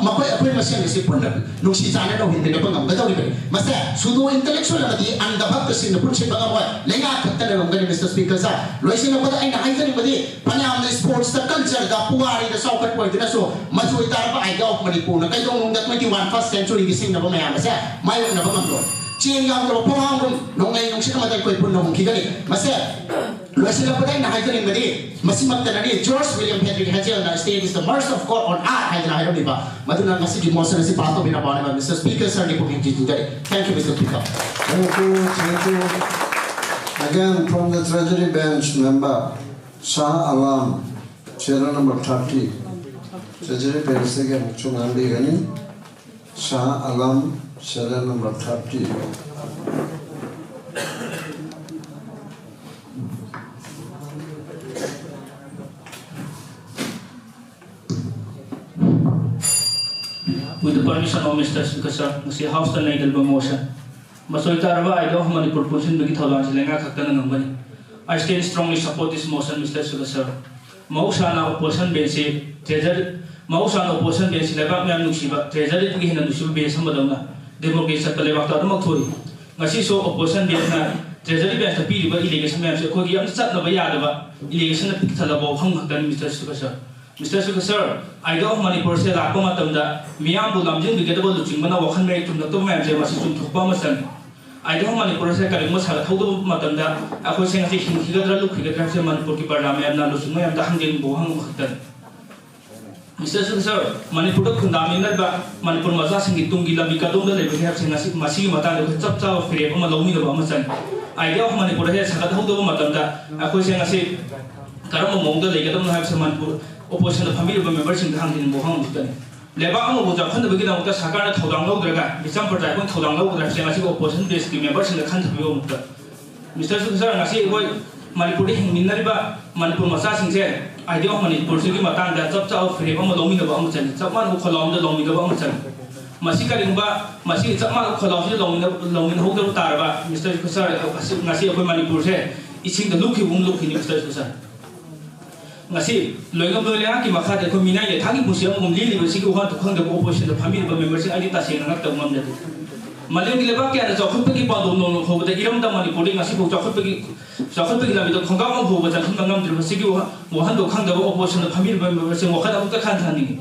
ꯃꯈꯣꯏ ꯑꯩꯈꯣꯏ ꯃꯁꯦꯟ ꯑꯁꯤ ꯄꯨꯟꯅ ꯅꯨꯡꯁꯤ ꯆꯥꯟꯅꯅ ꯍꯤꯡꯃꯤꯟꯅꯕ ꯉꯝꯒꯗꯧꯔꯤꯕꯅꯤ꯫ ꯃꯁꯦ pseudo intellectual ꯑꯃꯗꯤ ꯑꯟꯙ ꯚꯛꯇꯁꯤꯡꯅ ꯄꯨꯟꯁꯤꯟꯕ ꯉꯝꯃꯣꯏ, ꯂꯩꯉꯥꯛ ꯈꯛꯇꯅ ꯉꯝꯒꯅꯤ꯫ Mister Speaker sir, ꯂꯣꯏꯁꯤꯜꯂꯛꯄꯗ ꯑꯩꯅ ꯍꯥꯏꯖꯅꯤꯡꯕꯗꯤ ꯐꯅꯌꯥꯝꯅ sports ꯇ, culture ꯗ, ꯄꯨꯋꯥꯔꯤꯗ ꯆꯥꯎꯈꯠꯄ ꯑꯣꯏꯗꯨꯅꯁꯨ ꯃꯆꯣꯏ ꯇꯥꯔꯕ Idea of Manipur ꯅ ꯀꯩꯗꯧꯅꯨꯡꯗ twenty one first century ꯒꯤ ꯁꯤꯡꯅꯕ ꯃꯌꯥꯝ ꯑꯁꯦ ꯃꯥꯌꯣꯛꯅꯕ ꯉꯝꯂꯣꯏ꯫ ꯆꯦꯡ ꯌꯥꯎꯗ꯭ꯔꯕ ꯈꯣꯡꯍꯥꯝꯒꯨꯝ ꯅꯣꯡꯂꯩ ꯅꯨꯡꯁꯤꯠ ꯑꯃꯗ ꯑꯩꯈꯣꯏ ꯄꯨꯟꯅ ꯍꯣꯡꯈꯤꯒꯅꯤ꯫ ꯃꯁꯦ ꯂꯣꯏꯁꯤꯜꯂꯛꯄꯗ ꯑꯩꯅ ꯍꯥꯏꯖꯅꯤꯡꯕꯗꯤ ꯃꯁꯤꯃꯛꯇꯅꯅꯤ George William Hendrick Hegel ꯅ "State is the mercy of God on earth" ꯍꯥꯏꯗꯅ ꯍꯥꯏꯔꯝꯃꯤꯕ꯫ ꯃꯗꯨꯅ ꯉꯁꯤꯒꯤ motion ꯑꯁꯤ pass ꯇꯧꯕꯤꯅꯕ ꯍꯣꯠꯅꯕ Mister Speaker sir ꯒꯤ ꯄꯨꯛꯅꯤꯡ ꯆꯤꯡꯁꯤꯟꯖꯔꯤ꯫ Thank you, Mister Speaker. Thank you, thank you. Again, from the Treasury Bench, member Shah Alam, serial number thirty. Treasury Bench ꯇꯒꯤ ꯑꯃꯨꯛꯁꯨ ꯉꯥꯡꯕꯤꯒꯅꯤ꯫ Shah Alam, serial number thirty. With the permission of Mister Speaker sir, ꯉꯁꯤ House ꯇ ꯂꯩꯒꯗꯕ motion, ꯃꯆꯣꯏ ꯇꯥꯔꯕ Idea of Manipur ꯄꯨꯟꯁꯤꯟꯕꯒꯤ ꯊꯧꯗꯥꯡꯁꯤ ꯂꯩꯉꯥꯛ ꯈꯛꯇꯅ ꯉꯝꯒꯅꯤ꯫ I stand strongly support this motion, Mister Speaker sir. ꯃꯍꯧꯁꯥꯅ opposition bench ꯁꯤ Treasury, ꯃꯍꯧꯁꯥꯅ opposition bench ꯁꯤ ꯂꯩꯕꯥꯛ ꯃꯌꯥꯝ ꯅꯨꯡꯁꯤꯕ, Treasury ꯗꯒꯤ ꯍꯦꯟꯅ ꯅꯨꯡꯁꯤꯕ bench ꯑꯃꯗꯧꯅ democracy ꯆꯠꯄ ꯂꯩꯕꯥꯛꯇ ꯑꯗꯨꯃꯛ ꯊꯣꯛꯏ꯫ ꯉꯁꯤꯁꯨ opposition benchꯅ treasury benchꯇ ꯄꯤꯔꯤꯕ allegation ꯃꯌꯥꯝꯁꯦ ꯑꯩꯈꯣꯏꯒꯤ ꯌꯥꯝ ꯆꯠꯅꯕ ꯌꯥꯗꯕ allegation ꯄꯤꯛꯊꯜꯂꯕ ꯋꯥꯐꯝ ꯉꯥꯛꯇꯅꯤ, Mister Speaker sir. Mister Speaker sir, Idea of Manipurꯁꯦ ꯂꯥꯛꯄ ꯃꯇꯝꯗ ꯃꯤꯌꯥꯝꯕꯨ ꯂꯝꯖꯤꯡꯕꯤꯒꯗꯕ ꯂꯨꯆꯤꯡꯕꯅ ꯋꯥꯈꯜ ꯃꯌꯦꯛ ꯆꯨꯝꯂꯛꯇꯕ ꯃꯌꯥꯝꯁꯦ ꯃꯁꯤ ꯆꯨꯝꯊꯣꯛꯄ ꯑꯃ ꯆꯪꯏ꯫ Idea of Manipurꯁꯦ ꯀꯔꯤꯒꯨꯝꯕ ꯁꯥꯒꯠꯍꯧꯗꯕ ꯃꯇꯝꯗ ꯑꯩꯈꯣꯏꯁꯦ ꯉꯁꯤ ꯍꯤꯡꯈꯤꯒꯗ꯭ꯔꯥ ꯂꯨꯞꯈꯤꯒꯗ꯭ꯔꯥ ꯍꯥꯏꯕꯁꯦ ꯃꯅꯤꯄꯨꯔꯒꯤ ꯄ꯭ꯔꯖꯥ ꯃꯌꯥꯝꯅ, ꯂꯨꯆꯤꯡꯕ ꯃꯌꯥꯝꯗ ꯍꯪꯖꯅꯤꯡꯕ ꯋꯥꯍꯪ ꯑꯃꯈꯛꯇꯅꯤ꯫ Mister Speaker sir, ꯃꯅꯤꯄꯨꯔꯗ ꯈꯨꯟꯗꯥꯃꯤꯟꯅꯔꯤꯕ ꯃꯅꯤꯄꯨꯔ ꯃꯆꯥꯁꯤꯡꯒꯤ ꯇꯨꯡꯒꯤ ꯂꯝꯕꯤ ꯀꯗꯣꯝꯗ ꯂꯩꯕꯒꯦ ꯍꯥꯏꯕꯁꯤ ꯉꯁꯤ, ꯃꯁꯤꯒꯤ ꯃꯇꯥꯡꯗ ꯑꯩꯈꯣꯏ ꯆꯞ ꯆꯥꯕ ꯐꯤꯔꯦꯞ ꯑꯃ ꯂꯧꯃꯤꯟꯅꯕ ꯑꯃ ꯆꯪꯏ꯫ Idea of Manipur ꯍꯦꯛ ꯁꯥꯒꯠꯍꯧꯗꯕ ꯃꯇꯝꯗ ꯑꯩꯈꯣꯏꯁꯦ ꯉꯁꯤ ꯀꯔꯝꯕ ꯃꯑꯣꯡꯗ ꯂꯩꯒꯗꯕꯅꯣ ꯍꯥꯏꯕꯁꯤ ꯃꯅꯤꯄꯨꯔ oppositionꯗ ꯐꯝꯕꯤꯔꯤꯕ memberꯁꯤꯡꯗ ꯍꯪꯖꯅꯤꯡꯕ ꯋꯥꯍꯪ ꯑꯃꯈꯛꯇꯅꯤ꯫ ꯂꯩꯕꯥꯛ ꯑꯃꯕꯨ ꯆꯥꯎꯈꯠꯅꯕꯒꯤꯗꯃꯛꯇ ꯁꯔꯀꯥꯔꯅ ꯊꯧꯗꯥꯡ ꯂꯧꯗ꯭ꯔꯒ ꯃꯤꯆꯝ ꯄ꯭ꯔꯖꯥ ꯑꯩꯈꯣꯏꯅ ꯊꯧꯗꯥꯡ ꯂꯧꯒꯗ꯭ꯔꯥ ꯍꯥꯏꯕꯁꯦ ꯉꯁꯤꯒꯤ opposition benchꯀꯤ memberꯁꯤꯡꯗ ꯈꯟꯊꯕꯤꯌꯨ ꯑꯃꯨꯛꯇ꯫ Mister Speaker sir, ꯉꯁꯤ ꯑꯩꯈꯣꯏ ꯃꯅꯤꯄꯨꯔꯗ ꯍꯤꯡꯃꯤꯟꯅꯔꯤꯕ ꯃꯅꯤꯄꯨꯔ ꯃꯆꯥꯁꯤꯡꯁꯦ Idea of Manipurꯁꯤꯒꯤ ꯃꯇꯥꯡꯗ ꯆꯞ ꯆꯥꯕ ꯐꯤꯔꯦꯞ ꯑꯃ ꯂꯧꯃꯤꯟꯅꯕ ꯑꯃ ꯆꯪꯏ, ꯆꯞ ꯃꯥꯟꯅꯕ ꯈꯣꯜꯂꯥꯎ ꯑꯃꯗ ꯂꯧꯃꯤꯟꯅꯕ ꯑꯃ ꯆꯪꯏ꯫ ꯃꯁꯤ ꯀꯔꯤꯒꯨꯝꯕ ꯃꯁꯤ ꯆꯞ ꯃꯥꯟꯅꯕ ꯈꯣꯜꯂꯥꯎꯁꯤꯗ ꯂꯧꯃꯤꯟꯅ-, ꯂꯧꯃꯤꯟꯅꯍꯧꯗꯕ ꯇꯥꯔꯕ, Mister Speaker sir, ꯉꯁꯤ ꯑꯩꯈꯣꯏ ꯃꯅꯤꯄꯨꯔꯁꯦ ꯏꯁꯤꯡꯗ ꯂꯨꯞꯈꯤꯕꯒꯨꯝ ꯂꯨꯞꯈꯤꯅꯤ, Mister Speaker sir꯫ ꯉꯁꯤ ꯂꯣꯏꯉꯝ ꯂꯣꯏ ꯂꯩꯉꯥꯛꯀꯤ ꯃꯈꯥꯗ ꯑꯩꯈꯣꯏ ꯃꯤꯅꯥꯏ ꯂꯩꯊꯥꯛꯀꯤ ꯄꯨꯟꯁꯤ ꯑꯃꯒꯨꯝ ꯂꯦꯜꯂꯤꯕꯁꯤꯒꯤ ꯋꯥꯍꯟꯊꯣꯛ ꯈꯪꯗꯕ oppositionꯗ ꯐꯝꯕꯤꯔꯤꯕ memberꯁꯤꯡ ꯑꯩꯗꯤ ꯇꯁꯦꯡꯅ ꯉꯛꯇꯕ ꯉꯝꯖꯗꯦ꯫ ꯃꯥꯂꯦꯝꯒꯤ ꯂꯩꯕꯥꯛ ꯀꯌꯥꯅ ꯆꯥꯎꯈꯠꯄꯒꯤ ꯄꯥꯎꯗꯝ ꯅꯣꯡꯃ ꯐꯥꯎꯕꯗ ꯏꯔꯝꯗꯝ ꯃꯅꯤꯄꯨꯔꯗꯤ ꯉꯁꯤꯐꯥꯎ ꯆꯥꯎꯈꯠꯄꯒꯤ, ꯆꯥꯎꯈꯠꯄꯒꯤ ꯂꯝꯕꯤꯗ ꯈꯣꯡꯒꯥꯎ ꯑꯃ ꯐꯥꯎꯕ ꯆꯪꯁꯤꯟꯕ ꯉꯝꯗ꯭ꯔꯤꯕꯁꯤꯒꯤ ꯋꯥꯍ-, ꯋꯥꯍꯟꯊꯣꯛ ꯈꯪꯗꯕ oppositionꯗ ꯐꯝꯕꯤꯔꯤꯕ memberꯁꯤꯡ ꯋꯥꯈꯜ ꯑꯃꯨꯛꯇ ꯈꯟꯊꯍꯟꯅꯤꯡꯉꯤ꯫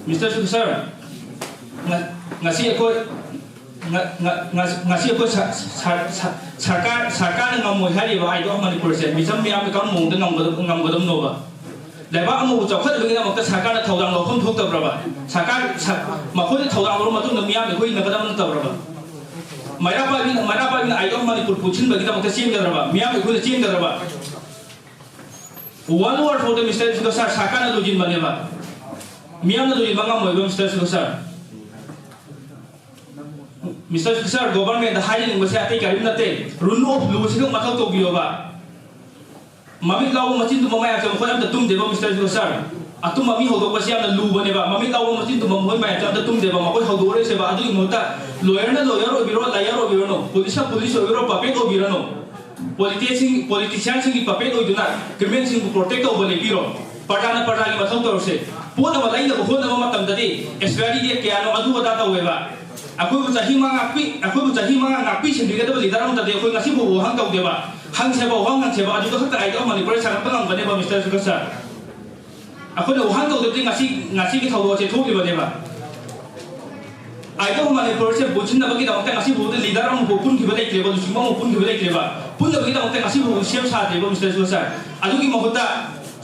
Mister Speaker sir, ꯉ-, ꯉꯁꯤ ꯑꯩꯈꯣꯏ, ꯉ-, ꯉ-, ꯉ-, ꯉꯁꯤ ꯑꯩꯈꯣꯏ ꯁ-, ꯁ-, ꯁ-, ꯁꯔꯀꯥꯔ, ꯁꯔꯀꯥꯔꯅ ꯉꯝꯃꯣꯏ ꯍꯥꯏꯔꯤꯕ Idea of Manipurꯁꯦ ꯃꯤꯆꯝ ꯃꯤꯌꯥꯝꯅ ꯀꯔꯝꯕ ꯃꯑꯣꯡꯗ ꯉꯝꯒꯗ-, ꯉꯝꯒꯗꯕꯅꯣꯕ? ꯂꯩꯕꯥꯛ ꯑꯃꯕꯨ ꯆꯥꯎꯈꯠꯅꯕꯒꯤꯗꯃꯛꯇ ꯁꯔꯀꯥꯔꯅ ꯊꯧꯗꯥꯡ ꯂꯧꯐꯝ ꯊꯣꯛꯇꯕ꯭ꯔꯕ? ꯁꯔꯀꯥꯔ, ꯁ-, ꯃꯈꯣꯏꯅ ꯊꯧꯗꯥꯡ ꯂꯧꯔꯕ ꯃꯇꯨꯡꯗ ꯃꯤꯌꯥꯝ ꯑꯩꯈꯣꯏ ꯏꯟꯅꯒꯗꯕ ꯅꯠꯇꯕ꯭ꯔꯕ? ꯃꯩꯔꯥ ꯄꯥꯏꯕꯤꯅ, ꯃꯩꯔꯥ ꯄꯥꯏꯕꯤꯅ Idea of Manipur ꯄꯨꯟꯁꯤꯟꯕꯒꯤꯗꯃꯛꯇ ꯆꯦꯟꯒꯗ꯭ꯔꯕ? ꯃꯤꯌꯥꯝ ꯑꯩꯈꯣꯏꯅ ꯆꯦꯟꯒꯗ꯭ꯔꯕ? One word for the Mister Speaker sir, ꯁꯔꯀꯥꯔꯅ ꯂꯣꯏꯁꯤꯟꯕꯅꯦꯕ, ꯃꯤꯌꯥꯝꯅ ꯂꯣꯏꯁꯤꯟꯕ ꯉꯝꯃꯣꯏꯕ, Mister Speaker sir꯫ Mister Speaker sir, governmentꯗ ꯍꯥꯏꯖꯅꯤꯡꯕꯁꯦ ꯑꯇꯩ ꯀꯔꯤꯝ ꯅꯠꯇꯦ, rule of lawꯁꯤꯈꯛ ꯃꯊꯧ ꯇꯧꯕꯤꯌꯣꯕ꯫ ꯃꯃꯤꯠ ꯂꯥꯎꯕ ꯃꯆꯤꯟ ꯇꯨꯝꯕ ꯃꯌꯥꯝꯁꯦ ꯃꯈꯣꯏ ꯑꯝꯇ ꯇꯨꯝꯗꯦꯕ, Mister Speaker sir꯫ ꯑꯇꯨꯝꯕ ꯃꯤ ꯍꯧꯗꯣꯛꯄꯁꯤ ꯌꯥꯝꯅ ꯂꯨꯕꯅꯦꯕ꯫ ꯃꯃꯤꯠ ꯂꯥꯎꯕ ꯃꯆꯤꯟ ꯇꯨꯝꯕ ꯃꯈꯣꯏ ꯃꯌꯥꯝꯁꯦ ꯑꯝꯇ ꯇꯨꯝꯗꯦꯕ꯫ ꯃꯈꯣꯏ ꯍꯧꯗꯣꯛꯑꯔꯣꯏꯁꯦꯕ꯫ ꯑꯗꯨꯒꯤ ꯃꯍꯨꯠꯇ lawyerꯅ lawyer ꯑꯣꯏꯕꯤꯔꯣ, liar ꯑꯣꯏꯕꯤꯔꯅꯨ, policeꯅ police ꯑꯣꯏꯕꯤꯔꯣ, puppet ꯑꯣꯏꯕꯤꯔꯅꯨ, politicianꯁꯤꯡ, politicianꯁꯤꯡꯒꯤ puppet ꯑꯣꯏꯗꯨꯅ criminalꯁꯤꯡꯕꯨ protect ꯇꯧꯕ ꯂꯦꯞꯄꯤꯔꯣ꯫ ꯄ꯭ꯔꯖꯥꯅ ꯄ꯭ꯔꯖꯥꯒꯤ ꯃꯊꯧ ꯇꯧꯔꯁꯦ꯫ ꯄꯣꯠ ꯑꯃ ꯂꯩꯅꯕ ꯍꯣꯠꯅꯕ ꯃꯇꯝꯗꯗꯤ expiry date ꯀꯌꯥꯅꯣ ꯑꯗꯨ ꯑꯗꯥ ꯇꯧꯋꯦꯕ꯫ ꯑꯩꯈꯣꯏꯕꯨ ꯆꯍꯤ ꯃꯉꯥ ꯉꯥꯛꯄꯤ ꯑꯩꯈꯣꯏꯕꯨ ꯆꯍꯤ ꯃꯉꯥ ꯉꯥꯛꯄꯤ ꯁꯦꯟꯕꯤꯒꯗꯕ ꯂꯤꯗꯔ ꯑꯃꯠꯇꯗꯤ ꯑꯩꯈꯣꯏ ꯉꯁꯤꯕꯨ ꯋꯥꯍꯪ ꯇꯧꯗꯦꯕ꯫ ꯍꯪꯁꯦꯕ, ꯋꯥꯍꯪ ꯍꯪꯁꯦꯕ, ꯑꯗꯨꯗ ꯈꯛꯇ ꯑꯥꯏꯗꯤꯌꯥ ꯑꯃ ꯃꯅꯤꯄꯨꯔꯗ ꯁꯥꯒꯠꯄ ꯉꯝꯒꯅꯦꯕ, ꯃꯤꯁꯇꯔ ꯁꯨꯀ ꯁꯥꯔ꯫ ꯑꯩꯈꯣꯏꯅ ꯋꯥꯍꯪ ꯇꯧꯗꯕꯗꯤ ꯉꯁꯤ ꯉꯁꯤꯒꯤ ꯊꯧꯗꯣꯛ ꯑꯁꯦ ꯊꯣꯛꯂꯤꯕꯅꯦꯕ꯫ ꯑꯥꯏꯗꯣ ꯃꯅꯤꯄꯨꯔꯁꯦ ꯄꯨꯟꯁꯤꯟꯅꯕꯒꯤꯗꯃꯛꯇ ꯉꯁꯤ ꯐꯥꯎꯕꯗ ꯂꯤꯗꯔ ꯑꯃꯐꯥꯎ ꯄꯨꯟꯈꯤꯕ ꯂꯩꯇ꯭ꯔꯦꯕ, ꯂꯨꯆꯤꯡꯕ ꯑꯃꯐꯥꯎ ꯄꯨꯟꯈꯤꯕ ꯂꯩꯇ꯭ꯔꯦꯕ꯫ ꯄꯨꯟꯅꯕꯒꯤꯗꯃꯛꯇ ꯉꯁꯤ ꯐꯥꯎꯕ ꯁꯦꯝ ꯁꯥꯗ꯭ꯔꯤꯕ, ꯃꯤꯁꯇꯔ ꯁꯨꯀ ꯁꯥꯔ꯫ ꯑꯗꯨꯒꯤ ꯃꯍꯨꯠꯇ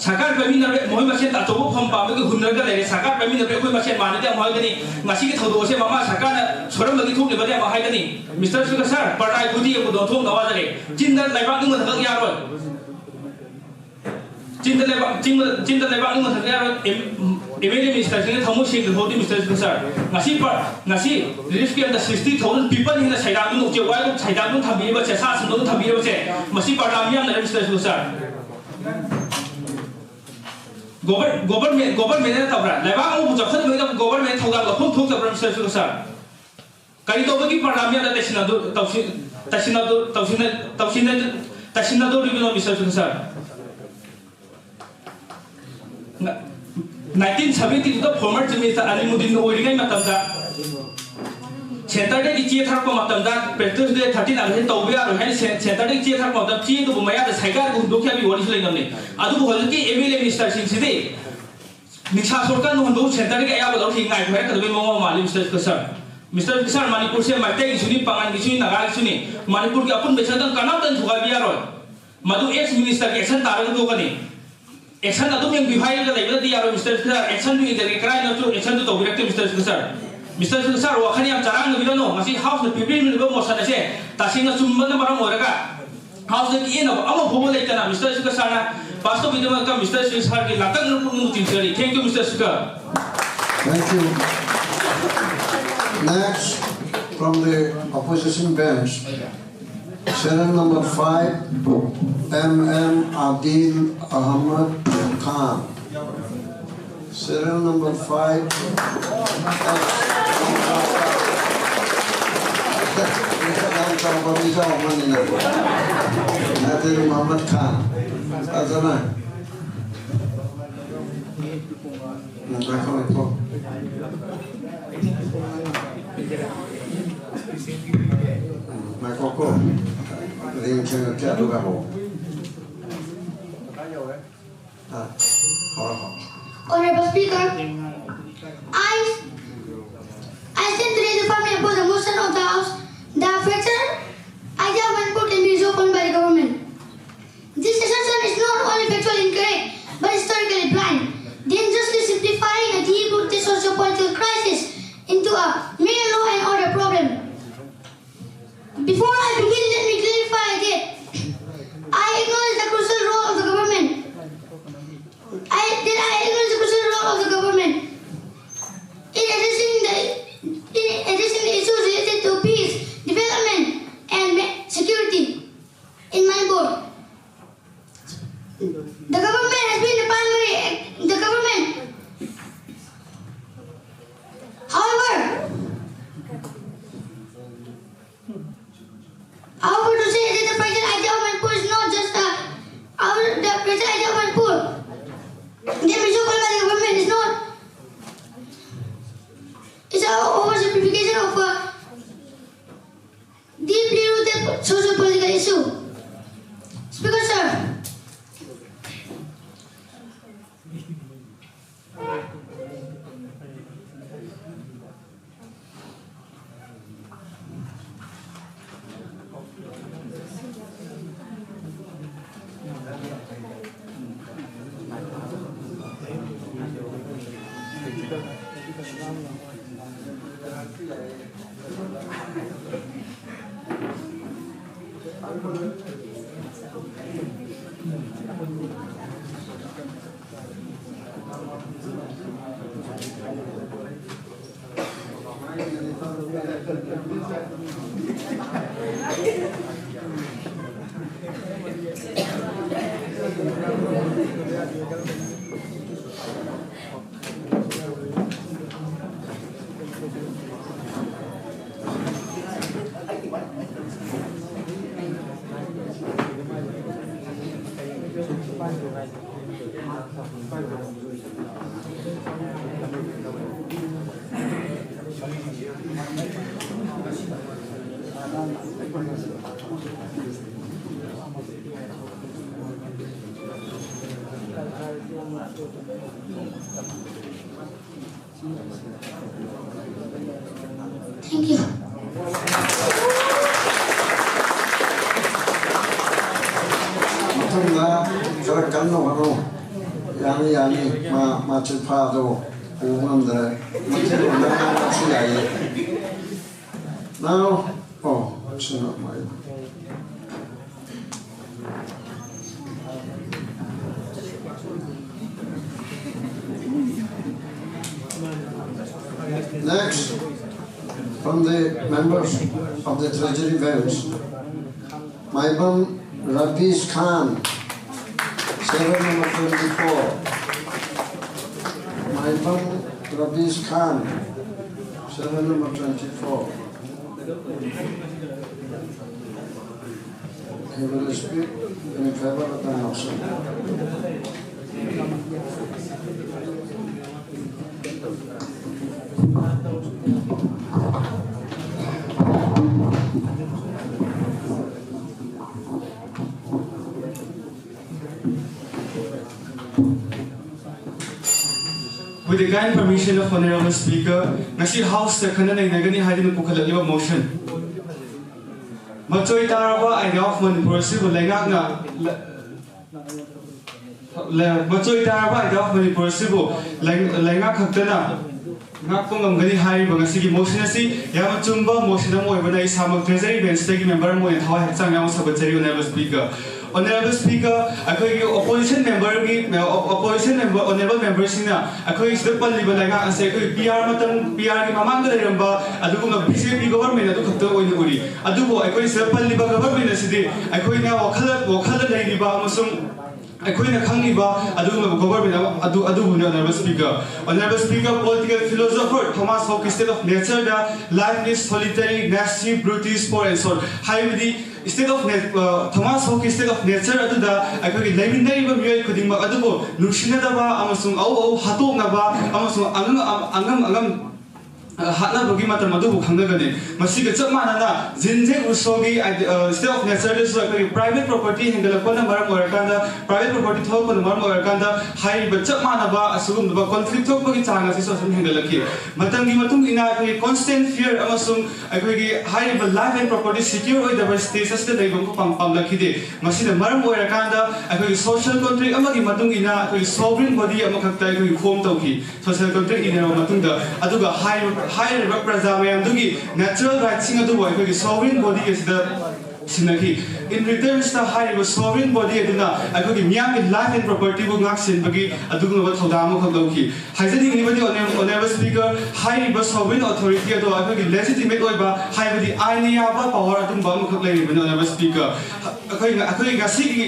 ꯁꯔꯀꯥꯔ ꯄꯥꯏꯃꯤꯟꯅꯔꯦ, ꯃꯈꯣꯏ ꯃꯁꯦꯟ ꯑꯆꯧꯕ ꯐꯝ ꯄꯥꯝꯕꯒꯤ ꯍꯨꯟꯅꯔꯒ ꯂꯩꯔꯦ꯫ ꯁꯔꯀꯥꯔ ꯄꯥꯏꯃꯤꯟꯅꯔꯦ, ꯑꯩꯈꯣꯏ ꯃꯁꯦꯟ ꯃꯥꯟꯅꯗꯦ ꯑꯃꯨꯛ ꯍꯥꯏꯒꯅꯤ꯫ ꯉꯁꯤꯒꯤ ꯊꯧꯗꯣꯛ ꯑꯁꯦ ꯃꯃꯥ ꯁꯔꯀꯥꯔꯅ ꯁꯣꯏꯔꯝꯕꯒꯤ ꯊꯣꯛꯂꯤꯕꯅꯦ ꯑꯃꯨꯛ ꯍꯥꯏꯒꯅꯤ꯫ ꯃꯤꯁꯇꯔ ꯁꯨꯀ ꯁꯥꯔ, ꯄꯔꯅꯥꯏ ꯈꯨꯗꯤ ꯑꯃꯨꯛ ꯊꯣꯛꯅꯕ ꯍꯣꯠꯅꯔꯦ꯫ ꯆꯤꯟꯗ ꯂꯩꯕꯥꯛ ꯅꯤꯡꯕ ꯊꯕꯛ ꯌꯥꯔꯣꯏ꯫ ꯆꯤꯟꯗ ꯂꯩꯕꯥꯛ, ꯆꯤꯟꯗ, ꯆꯤꯟꯗ ꯂꯩꯕꯥꯛ ꯅꯤꯡꯕ ꯊꯕꯛ ꯌꯥꯔꯣꯏ꯫ ꯑꯦꯝ ꯑꯦꯜ ꯑꯦ ꯃꯤꯅꯤꯁꯇꯔꯁꯤꯡꯅ ꯊꯃꯣꯏ ꯁꯦꯡꯗ꯭ꯔꯤ ꯐꯥꯎꯗꯤ, ꯃꯤꯁꯇꯔ ꯁꯨꯀ ꯁꯥꯔ, ꯉꯁꯤ ꯄ-, ꯉꯁꯤ ꯔꯤꯂꯤꯐ ꯀꯦꯝꯞꯇ ꯁꯤꯛꯁꯇꯤ ꯊꯥꯎꯖꯟ ꯄꯤꯄꯜ ꯍꯦꯟꯅ ꯁꯩꯗꯥꯡꯗꯨꯅ, ꯎꯆꯦꯛ ꯋꯥꯏꯗꯨꯅ ꯁꯩꯗꯥꯡꯗꯨꯅ ꯊꯝꯕꯤꯔꯤꯕꯁꯦ, ꯁꯥ ꯁꯟꯗꯧꯅ ꯊꯝꯕꯤꯔꯤꯕꯁꯦ, ꯃꯁꯤ ꯄ꯭ꯔꯖꯥ ꯃꯤꯌꯥꯝꯅꯔꯦ, ꯃꯤꯁꯇꯔ ꯁꯨꯀ ꯁꯥꯔ꯫ ꯒꯣꯚꯔ-, ꯒꯣꯚꯔꯃꯦꯟ, ꯒꯣꯚꯔꯃꯦꯟꯅ ꯇꯧꯕ꯭ꯔꯥ? ꯂꯩꯕꯥꯛ ꯑꯃꯕꯨ ꯆꯥꯎꯈꯠꯅꯕꯒꯤꯗꯃꯛ ꯒꯣꯚꯔꯃꯦꯟ ꯊꯧꯗꯥꯡ ꯂꯧꯐꯝ ꯊꯣꯛꯇꯕ꯭ꯔꯥ, ꯃꯤꯁꯇꯔ ꯁꯨꯀ ꯁꯥꯔ? ꯀꯔꯤ ꯇꯧꯕꯒꯤ ꯄ꯭ꯔꯖꯥ ꯃꯤꯌꯥꯝꯗ ꯇꯩꯁꯤꯟꯅꯗꯣ-, ꯇꯧꯁꯤ-, ꯇꯩꯁꯤꯟꯅꯗꯣ-, ꯇꯧꯁꯤꯟꯅ-, ꯇꯧꯁꯤꯟꯅ-, ꯇꯩꯁꯤꯟꯅꯗꯣꯔꯤꯕꯅꯣ, ꯃꯤꯁꯇꯔ ꯁꯨꯀ ꯁꯥꯔ? ꯅꯥꯏꯟꯇꯤꯟ ꯁꯚꯦꯟꯇꯤ ꯇꯨꯗ ꯐꯣꯔꯃꯔ ꯆꯤꯐ ꯃꯤꯅꯤꯁꯇꯔ ꯑꯂꯤꯃꯨꯗꯤꯟ ꯑꯣꯏꯔꯤꯉꯩ ꯃꯇꯝꯗ ꯁꯦꯟꯇꯔꯗꯒꯤ ꯆꯦ ꯊꯥꯔꯛꯄ ꯃꯇꯝꯗ ꯄ꯭ꯔꯦꯁꯤꯗꯦꯟꯠ ꯗꯦ ꯊꯥꯔꯇꯤꯟ ꯑꯒꯁ ꯇꯧꯕ ꯌꯥꯔꯣꯏ ꯍꯥꯏꯅ ꯁꯦꯟ-, ꯁꯦꯟꯇꯔꯗꯒꯤ ꯆꯦ ꯊꯥꯔꯛꯄ ꯃꯇꯝꯗ ꯆꯦꯗꯨꯕꯨ ꯃꯌꯥꯗ ꯁꯥꯏꯒꯥꯏꯔꯒ ꯍꯨꯟꯗꯣꯛꯈꯤ ꯍꯥꯏꯕꯒꯤ ꯋꯥꯔꯤꯁꯨ ꯂꯩꯅꯕꯅꯤ꯫ ꯑꯗꯨꯕꯨ ꯍꯧꯖꯤꯛꯀꯤ ꯑꯦꯝ ꯑꯦꯜ ꯑꯦ ꯃꯤꯅꯤꯁꯇꯔꯁꯤꯡꯁꯤꯗꯤ ꯅꯤꯡꯁꯥ ꯁꯣꯔꯀꯥꯔꯅ ꯍꯨꯟꯗꯣꯛ ꯁꯦꯟꯇꯔꯗꯒꯤ ꯑꯌꯥꯕ ꯂꯧꯔꯤ ꯉꯥꯏꯈꯣ ꯍꯥꯏꯔꯛꯀꯗꯕꯒꯤ ꯃꯑꯣꯡ ꯑꯃ ꯃꯥꯜꯂꯤ, ꯃꯤꯁꯇꯔ ꯁꯨꯀ ꯁꯥꯔ꯫ ꯃꯤꯁꯇꯔ ꯁꯨꯀ ꯁꯥꯔ, ꯃꯅꯤꯄꯨꯔꯁꯦ ꯃꯩꯇꯩꯒꯤꯁꯨꯅꯤ, ꯄꯥꯉꯜꯒꯤꯁꯨꯅꯤ, ꯅꯥꯒꯥꯒꯤꯁꯨꯅꯤ꯫ ꯃꯅꯤꯄꯨꯔꯒꯤ ꯑꯄꯨꯟꯕ ꯏꯁꯥꯗꯪ ꯀꯅꯥꯝꯇꯅ ꯊꯨꯒꯥꯏꯕ ꯌꯥꯔꯣꯏ꯫ ꯃꯗꯨ ꯑꯦꯛꯁ ꯃꯤꯅꯤꯁꯇꯔꯒꯤ ꯑꯦꯛꯁꯟ ꯇꯥꯔꯒ ꯇꯣꯛꯀꯅꯤ꯫ ꯑꯦꯛꯁꯟ ꯑꯗꯨꯝ ꯌꯦꯡꯕꯤꯌꯨ ꯍꯥꯏꯔꯒ ꯂꯩꯕꯅꯗꯤ ꯌꯥꯔꯣꯏ, ꯃꯤꯁꯇꯔ ꯁꯨꯀ ꯁꯥꯔ꯫ ꯑꯦꯛꯁꯟꯗꯨ ꯌꯦꯡꯖꯔꯒꯦ, ꯀꯗꯥꯏꯅꯁꯨ ꯑꯦꯛꯁꯟꯗꯨ ꯇꯧꯕꯤꯔꯛꯇꯦ, ꯃꯤꯁꯇꯔ ꯁꯨꯀ ꯁꯥꯔ꯫ ꯃꯤꯁꯇꯔ ꯁꯨꯀ ꯁꯥꯔ, ꯋꯥꯈꯜ ꯌꯥꯝ ꯆꯔꯥꯡꯅꯕꯤꯔꯅꯨ꯫ ꯉꯁꯤ ꯍꯥꯎꯁꯅ ꯄꯤꯕꯤꯔꯝꯂꯤꯕ ꯃꯣꯁꯟ ꯑꯁꯦ ꯇꯁꯦꯡꯅ ꯆꯨꯝꯕꯅ ꯃꯔꯝ ꯑꯣꯏꯔꯒ ꯍꯥꯎꯁꯇ ꯌꯦꯠꯅꯕ ꯑꯃ ꯐꯥꯎꯕ ꯂꯩꯇꯅ ꯃꯤꯁꯇꯔ ꯁꯨꯀ ꯁꯥꯔꯅ ꯄꯥꯁ ꯇꯧꯕꯤꯗꯃꯛꯇ ꯃꯤꯁꯇꯔ ꯁꯨꯀ ꯁꯥꯔꯒꯤ ꯂꯥꯛꯇꯛꯅ ꯄꯨꯛꯅꯤꯡ ꯅꯨꯡꯁꯤꯖꯔꯤ꯫ Thank you, mister Suk. Thank you. Next, from the opposition bench, serial number five, M M Adil Ahmad Khan. Serial number five. Adil Muhammad Khan. Azana. Ngako, ngako. ꯉꯥꯏꯈꯣꯀꯣ꯫ ꯔꯤꯡ ꯈꯤꯡꯉꯛꯀꯦ, ꯑꯗꯨꯒ ꯍꯧ꯫ ꯑꯥ, ꯍꯧꯔꯣ, ꯍꯧꯔꯣ꯫ Honorable Speaker, I, I stand today to formally oppose the motion of the House. The fracture idea of Manipur can be resolved only by the government. This assertion is not only factually incorrect, but historically blind, dangerously simplifying a deep-rooted socio-political crisis into a mere law and order problem. Before I begin, let me clarify that I acknowledge the crucial role of the government. I, that I acknowledge the crucial role of the government in addressing the, in addressing the issues related to peace, development, and ma-, security in Manipur. The government has been the primary, the government. However, however, to say that the present idea of Manipur is not just a, our, the present idea of Manipur, the mission by the government is not, it's an oversimplification of a deeply rooted socio-political issue. Speaker sir, Thank you. ꯃꯊꯪꯗ ꯈꯔ ꯀꯟꯅ ꯍꯣꯠꯅꯧ꯫ ꯌꯥꯅꯤ, ꯌꯥꯅꯤ꯫ ꯃꯥ, ꯃꯥ ꯆꯤꯟꯐꯥꯗꯣ ꯄꯨ ꯉꯝꯗ꯭ꯔꯦ꯫ ꯃꯩꯇꯩꯂꯣꯟꯗ ꯉꯥꯡꯕꯁꯨ ꯌꯥꯏꯌꯦ꯫ Now, oh, it's not my. Next, from the members of the Treasury Bench, Maibam Rabish Khan, serial number twenty-four. Maibam Rabish Khan, serial number twenty-four. He will speak in favor of the motion. With the kind permission of Honorable Speaker, ꯉꯁꯤ House ꯇ ꯈꯟꯅ ꯅꯩꯅꯒꯅꯤ ꯍꯥꯏꯗꯨꯅ ꯄꯨꯈꯠꯂꯛꯂꯤꯕ motion, ꯃꯆꯣꯏ ꯇꯥꯔꯕ ꯑꯥꯏꯟ ꯑꯣꯐ ꯃꯅꯤꯄꯨꯔ ꯑꯁꯤꯕꯨ ꯂꯩꯉꯥꯛꯅ ꯂ-, ꯂ-, ꯃꯆꯣꯏ ꯇꯥꯔꯕ ꯑꯥꯏꯟ ꯑꯣꯐ ꯃꯅꯤꯄꯨꯔ ꯑꯁꯤꯕꯨ ꯂꯩ-, ꯂꯩꯉꯥꯛ ꯈꯛꯇꯅ ꯉꯥꯛꯄ ꯉꯝꯒꯅꯤ ꯍꯥꯏꯔꯤꯕ ꯉꯁꯤꯒꯤ motion ꯑꯁꯤ ꯌꯥꯝꯅ ꯆꯨꯝꯕ motion ꯑꯃ ꯑꯣꯏꯕꯅ, ꯑꯩ ꯏꯁꯥꯃꯛ Treasury Bench ꯇꯒꯤ member ꯑꯃ ꯑꯣꯏꯅ ꯊꯋꯥꯏ ꯍꯛꯆꯥꯡ ꯌꯥꯎꯅ ꯁꯧꯒꯠꯆꯔꯤ꯫ Honorable Speaker, Honorable Speaker, ꯑꯩꯈꯣꯏꯒꯤ opposition member ꯒꯤ, opposition member, honorable member ꯁꯤꯡꯅ ꯑꯩꯈꯣꯏ ꯁꯤꯗ ꯄꯜꯂꯤꯕ ꯂꯩꯉꯥꯛ ꯑꯁꯦ ꯑꯩꯈꯣꯏ P R ꯃꯇꯝ, P R ꯒꯤ ꯃꯃꯥꯡꯗ ꯂꯩꯔꯝꯕ ꯑꯗꯨꯒꯨꯝꯕ B J P government ꯑꯗꯨ ꯈꯛꯇ ꯑꯣꯏꯅ ꯎꯔꯤ꯫ ꯑꯗꯨꯕꯨ ꯑꯩꯈꯣꯏ ꯁꯤꯗ ꯄꯜꯂꯤꯕ government ꯑꯁꯤꯗꯤ ꯑꯩꯈꯣꯏꯅ ꯋꯥꯈꯜ, ꯋꯥꯈꯜꯗ ꯂꯩꯔꯤꯕ ꯑꯃꯁꯨꯡ ꯑꯩꯈꯣꯏꯅ ꯈꯪꯂꯤꯕ ꯑꯗꯨꯒꯨꯝꯂꯕ government ꯑꯃ ꯑꯗꯨ, ꯑꯗꯨꯕꯨꯅꯤ꯫ Honorable Speaker, Honorable Speaker, political philosopher Thomas Hobbes' state of nature the, "Life is solitary, nasty, brutish, poor and sour" ꯍꯥꯏꯕꯗꯤ state of nat-, ꯑ, Thomas Hobbes' state of nature ꯑꯗꯨꯗ ꯑꯩꯈꯣꯏꯒꯤ ꯂꯩꯃꯤꯟꯅꯔꯤꯕ ꯃꯤꯑꯣꯏ ꯈꯨꯗꯤꯡꯃꯛ ꯑꯗꯨꯕꯨ ꯅꯨꯡꯁꯤꯅꯗꯕ ꯑꯃꯁꯨꯡ ꯑꯎ ꯑꯎ ꯍꯥꯠꯇꯣꯛꯅꯕ ꯑꯃꯁꯨꯡ ꯑꯉꯝ ꯑꯉꯝ ꯑꯉꯝ ꯍꯥꯠꯅꯕꯒꯤ ꯃꯇꯝ ꯑꯗꯨꯕꯨ ꯈꯪꯅꯒꯅꯤ꯫ ꯃꯁꯤꯒ ꯆꯞ ꯃꯥꯟꯅꯅ ꯖꯤꯟ ꯖꯦꯛ ꯔꯨꯁꯣꯒꯤ ꯁ꯭ꯇꯦ ꯑꯣꯐ ꯅꯦꯆꯔꯗꯁꯨ ꯑꯩꯈꯣꯏꯒꯤ ꯄ꯭ꯔꯥꯏꯚꯦꯠ ꯄ꯭ꯔꯣꯄꯔꯇꯤ ꯍꯦꯟꯒꯠꯂꯛꯄꯅ ꯃꯔꯝ ꯑꯣꯏꯔꯀꯥꯟꯗ, ꯄ꯭ꯔꯥꯏꯚꯦꯠ ꯄ꯭ꯔꯣꯄꯔꯇꯤ ꯊꯣꯛꯂꯛꯄꯅ ꯃꯔꯝ ꯑꯣꯏꯔꯀꯥꯟꯗ ꯍꯥꯏꯔꯤꯕ ꯆꯞ ꯃꯥꯟꯅꯕ ꯑꯁꯤꯒꯨꯝꯂꯕ ꯀꯣꯟꯐ꯭ꯂꯤꯛ ꯊꯣꯛꯄꯒꯤ ꯆꯥꯡ ꯑꯁꯤꯁꯨ ꯑꯗꯨꯝ ꯍꯦꯟꯒꯠꯂꯛꯈꯤ꯫ ꯃꯇꯝꯒꯤ ꯃꯇꯨꯡ ꯏꯟꯅ ꯑꯩꯈꯣꯏꯒꯤ ꯀꯣꯟꯁꯇꯦꯟ ꯐꯤꯌꯔ ꯑꯃꯁꯨꯡ ꯑꯩꯈꯣꯏꯒꯤ ꯍꯥꯏꯔꯤꯕ ꯂꯥꯏꯐ ꯑꯦꯟ ꯄ꯭ꯔꯣꯄꯔꯇꯤ ꯁꯤꯀ꯭ꯌꯣꯔ ꯑꯣꯏꯗꯕ ꯁ꯭ꯇꯦꯖ ꯑꯁꯤꯗ ꯂꯩꯕ ꯑꯃꯈꯛ ꯄꯥꯝ-, ꯄꯥꯝꯂꯛꯈꯤꯗꯦ꯫ ꯃꯁꯤꯅ ꯃꯔꯝ ꯑꯣꯏꯔꯀꯥꯟꯗ ꯑꯩꯈꯣꯏꯒꯤ ꯁꯣꯁꯤꯌꯦꯜ ꯀꯣꯟꯇ꯭ꯔꯦꯛ ꯑꯃꯒꯤ ꯃꯇꯨꯡ ꯏꯟꯅ ꯑꯩꯈꯣꯏꯒꯤ ꯁꯣꯚꯔꯤꯟ ꯕꯣꯗꯤ ꯑꯃꯈꯛꯇ ꯑꯩꯈꯣꯏꯒꯤ ꯐꯣꯔꯝ ꯇꯧꯈꯤ꯫ ꯁꯣꯁꯤꯌꯦꯜ ꯀꯣꯟꯇ꯭ꯔꯦꯛ ꯏꯅꯔꯕ ꯃꯇꯨꯡꯗ, ꯑꯗꯨꯒ ꯍꯥꯏꯔꯤꯕ, ꯍꯥꯏꯔꯤꯕ ꯄ꯭ꯔꯖꯥ ꯃꯌꯥꯝꯗꯨꯒꯤ ꯅꯦꯆꯔꯦꯜ ꯔꯥꯏꯠꯁꯤꯡ ꯑꯗꯨꯕꯨ ꯑꯩꯈꯣꯏꯒꯤ ꯁꯣꯚꯔꯤꯟ ꯕꯣꯗꯤ ꯑꯁꯤꯗ ꯁꯤꯟꯅꯈꯤ꯫ ꯏꯟ ꯔꯤꯇꯔꯟꯁꯇ ꯍꯥꯏꯔꯤꯕ ꯁꯣꯚꯔꯤꯟ ꯕꯣꯗꯤ ꯑꯗꯨꯅ ꯑꯩꯈꯣꯏꯒꯤ ꯃꯤꯌꯥꯝꯒꯤ ꯂꯥꯏꯐ ꯑꯦꯟ ꯄ꯭ꯔꯣꯄꯔꯇꯤꯕꯨ ꯉꯥꯛ ꯁꯦꯟꯕꯒꯤ ꯑꯗꯨꯒꯨꯝꯂꯕ ꯊꯧꯗꯥꯡ ꯑꯃꯈꯛ ꯂꯧꯈꯤ꯫ ꯍꯥꯏꯖꯅꯤꯡꯂꯤꯕꯗꯤ, ꯑꯣꯅꯔꯦꯕꯜ ꯁ꯭ꯄꯤꯀꯔ, ꯍꯥꯏꯔꯤꯕ ꯁꯣꯚꯔꯤꯟ ꯑꯣꯊꯣꯔꯤꯇꯤ ꯑꯗꯣ ꯑꯩꯈꯣꯏꯒꯤ ꯂꯦꯖꯤꯇꯤꯃꯦꯠ ꯑꯣꯏꯕ, ꯍꯥꯏꯕꯗꯤ ꯑꯥꯏꯟꯅ ꯌꯥꯕ ꯄꯋꯥꯔ ꯑꯗꯨꯝꯕ ꯑꯃꯈꯛ ꯂꯩꯔꯤꯕꯅꯤ, ꯑꯣꯅꯔꯦꯕꯜ ꯁ꯭ꯄꯤꯀꯔ꯫ ꯑꯩꯈꯣꯏ, ꯑꯩꯈꯣꯏ ꯉꯁꯤꯒꯤ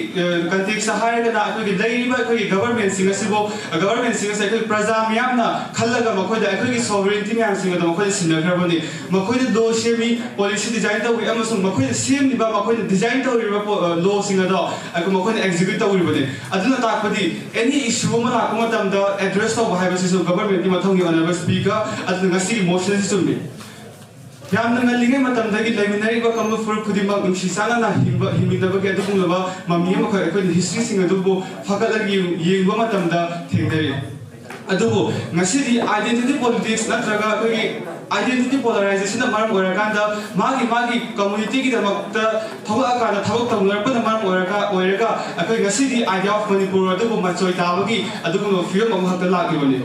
ꯀꯟꯇꯦꯛꯁꯇ ꯍꯥꯏꯔꯒꯅ, ꯑꯩꯈꯣꯏꯒꯤ ꯂꯩꯔꯤꯕ ꯑꯩꯈꯣꯏꯒꯤ ꯒꯚꯔꯟꯃꯦꯟꯁꯤꯡ ꯑꯁꯤꯕꯨ, ꯒꯚꯔꯟꯃꯦꯟꯁꯤꯡ ꯑꯁꯤ ꯑꯩꯈꯣꯏ ꯄ꯭ꯔꯖꯥ ꯃꯤꯌꯥꯝꯅ ꯈꯜꯂꯒ ꯃꯈꯣꯏꯗ ꯑꯩꯈꯣꯏꯒꯤ ꯁꯣꯚꯔꯦꯟꯇꯤ ꯃꯌꯥꯝꯁꯤꯡ ꯑꯗꯣ ꯃꯈꯣꯏꯗ ꯁꯤꯟꯅꯈ꯭ꯔꯕꯅꯤ꯫ ꯃꯈꯣꯏꯅ ꯂꯣ ꯁꯦꯝꯃꯤ, ꯄꯣꯂꯤꯁꯤ ꯗꯤꯖꯥꯏꯟ ꯇꯧꯏ, ꯑꯃꯁꯨꯡ ꯃꯈꯣꯏꯅ ꯁꯦꯝꯂꯤꯕ, ꯃꯈꯣꯏꯅ ꯗꯤꯖꯥꯏꯟ ꯇꯧꯔꯤꯕ ꯄꯣ-, ꯑ, ꯂꯣꯁꯤꯡ ꯑꯗꯣ ꯑꯩꯈꯣꯏ ꯃꯈꯣꯏꯅ ꯑꯦꯛꯖꯤꯀ꯭ꯌꯨꯠ ꯇꯧꯔꯤꯕꯅꯤ꯫ ꯑꯗꯨꯅ ꯇꯥꯛꯄꯗꯤ ꯑꯦꯅꯤ ꯏꯁꯨ ꯑꯃ ꯂꯥꯛꯄ ꯃꯇꯝꯗ ꯑꯦꯗ꯭ꯔꯦꯁ ꯇꯧꯕ ꯍꯥꯏꯕꯁꯤꯁꯨ ꯒꯚꯔꯟꯃꯦꯟꯠꯀꯤ ꯃꯊꯧꯅꯤ, ꯑꯣꯅꯔꯦꯕꯜ ꯁ꯭ꯄꯤꯀꯔ꯫ ꯑꯗꯨꯅ ꯉꯁꯤꯒꯤ ꯃꯣꯁꯟꯁꯤ ꯆꯨꯝꯃꯤ꯫ ꯌꯥꯝꯅ ꯉꯜꯂꯤꯉꯩ ꯃꯇꯝꯗꯒꯤ ꯂꯩꯃꯤꯟꯅꯔꯤꯕ ꯀꯥꯡꯂꯨꯞ ꯐꯨꯔꯨꯞ ꯈꯨꯗꯤꯡꯃꯛ ꯅꯨꯡꯁꯤ ꯆꯥꯟꯅꯅ ꯍꯤꯡꯕ, ꯍꯤꯡꯃꯤꯟꯅꯕꯒꯤ ꯑꯗꯨꯒꯨꯝꯂꯕ ꯃꯃꯤ ꯑꯃꯈꯛ ꯑꯩꯈꯣꯏꯅ ꯍꯤꯁꯇ꯭ꯔꯤꯁꯤꯡ ꯑꯗꯨꯕꯨ ꯐꯒꯠꯂꯒ ꯌꯦꯡ-, ꯌꯦꯡꯕ ꯃꯇꯝꯗ ꯊꯦꯡꯅꯔꯤ꯫ ꯑꯗꯨꯕꯨ ꯉꯁꯤꯗꯤ identity politics ꯅꯠꯇ꯭ꯔꯒ ꯑꯩꯈꯣꯏꯒꯤ identity polarization ꯅ ꯃꯔꯝ ꯑꯣꯏꯔꯀꯥꯟꯗ ꯃꯥꯒꯤ, ꯃꯥꯒꯤ ꯀꯝꯃꯨꯅꯤꯇꯤꯒꯤꯗꯃꯛꯇ ꯊꯣꯛꯂꯛꯑꯀꯥꯟꯗ ꯊꯕꯛ ꯇꯧꯅꯔꯛꯄꯅ ꯃꯔꯝ ꯑꯣꯏꯔꯒ, ꯑꯣꯏꯔꯒ ꯑꯩꯈꯣꯏ ꯉꯁꯤꯗꯤ idea of ꯃꯅꯤꯄꯨꯔ ꯑꯗꯨꯕꯨ ꯃꯆꯣꯏ ꯇꯥꯕꯒꯤ ꯑꯗꯨꯒꯨꯝꯂꯕ ꯐꯤꯕꯝ ꯑꯃꯈꯛꯇ ꯂꯥꯛꯂꯤꯕꯅꯤ꯫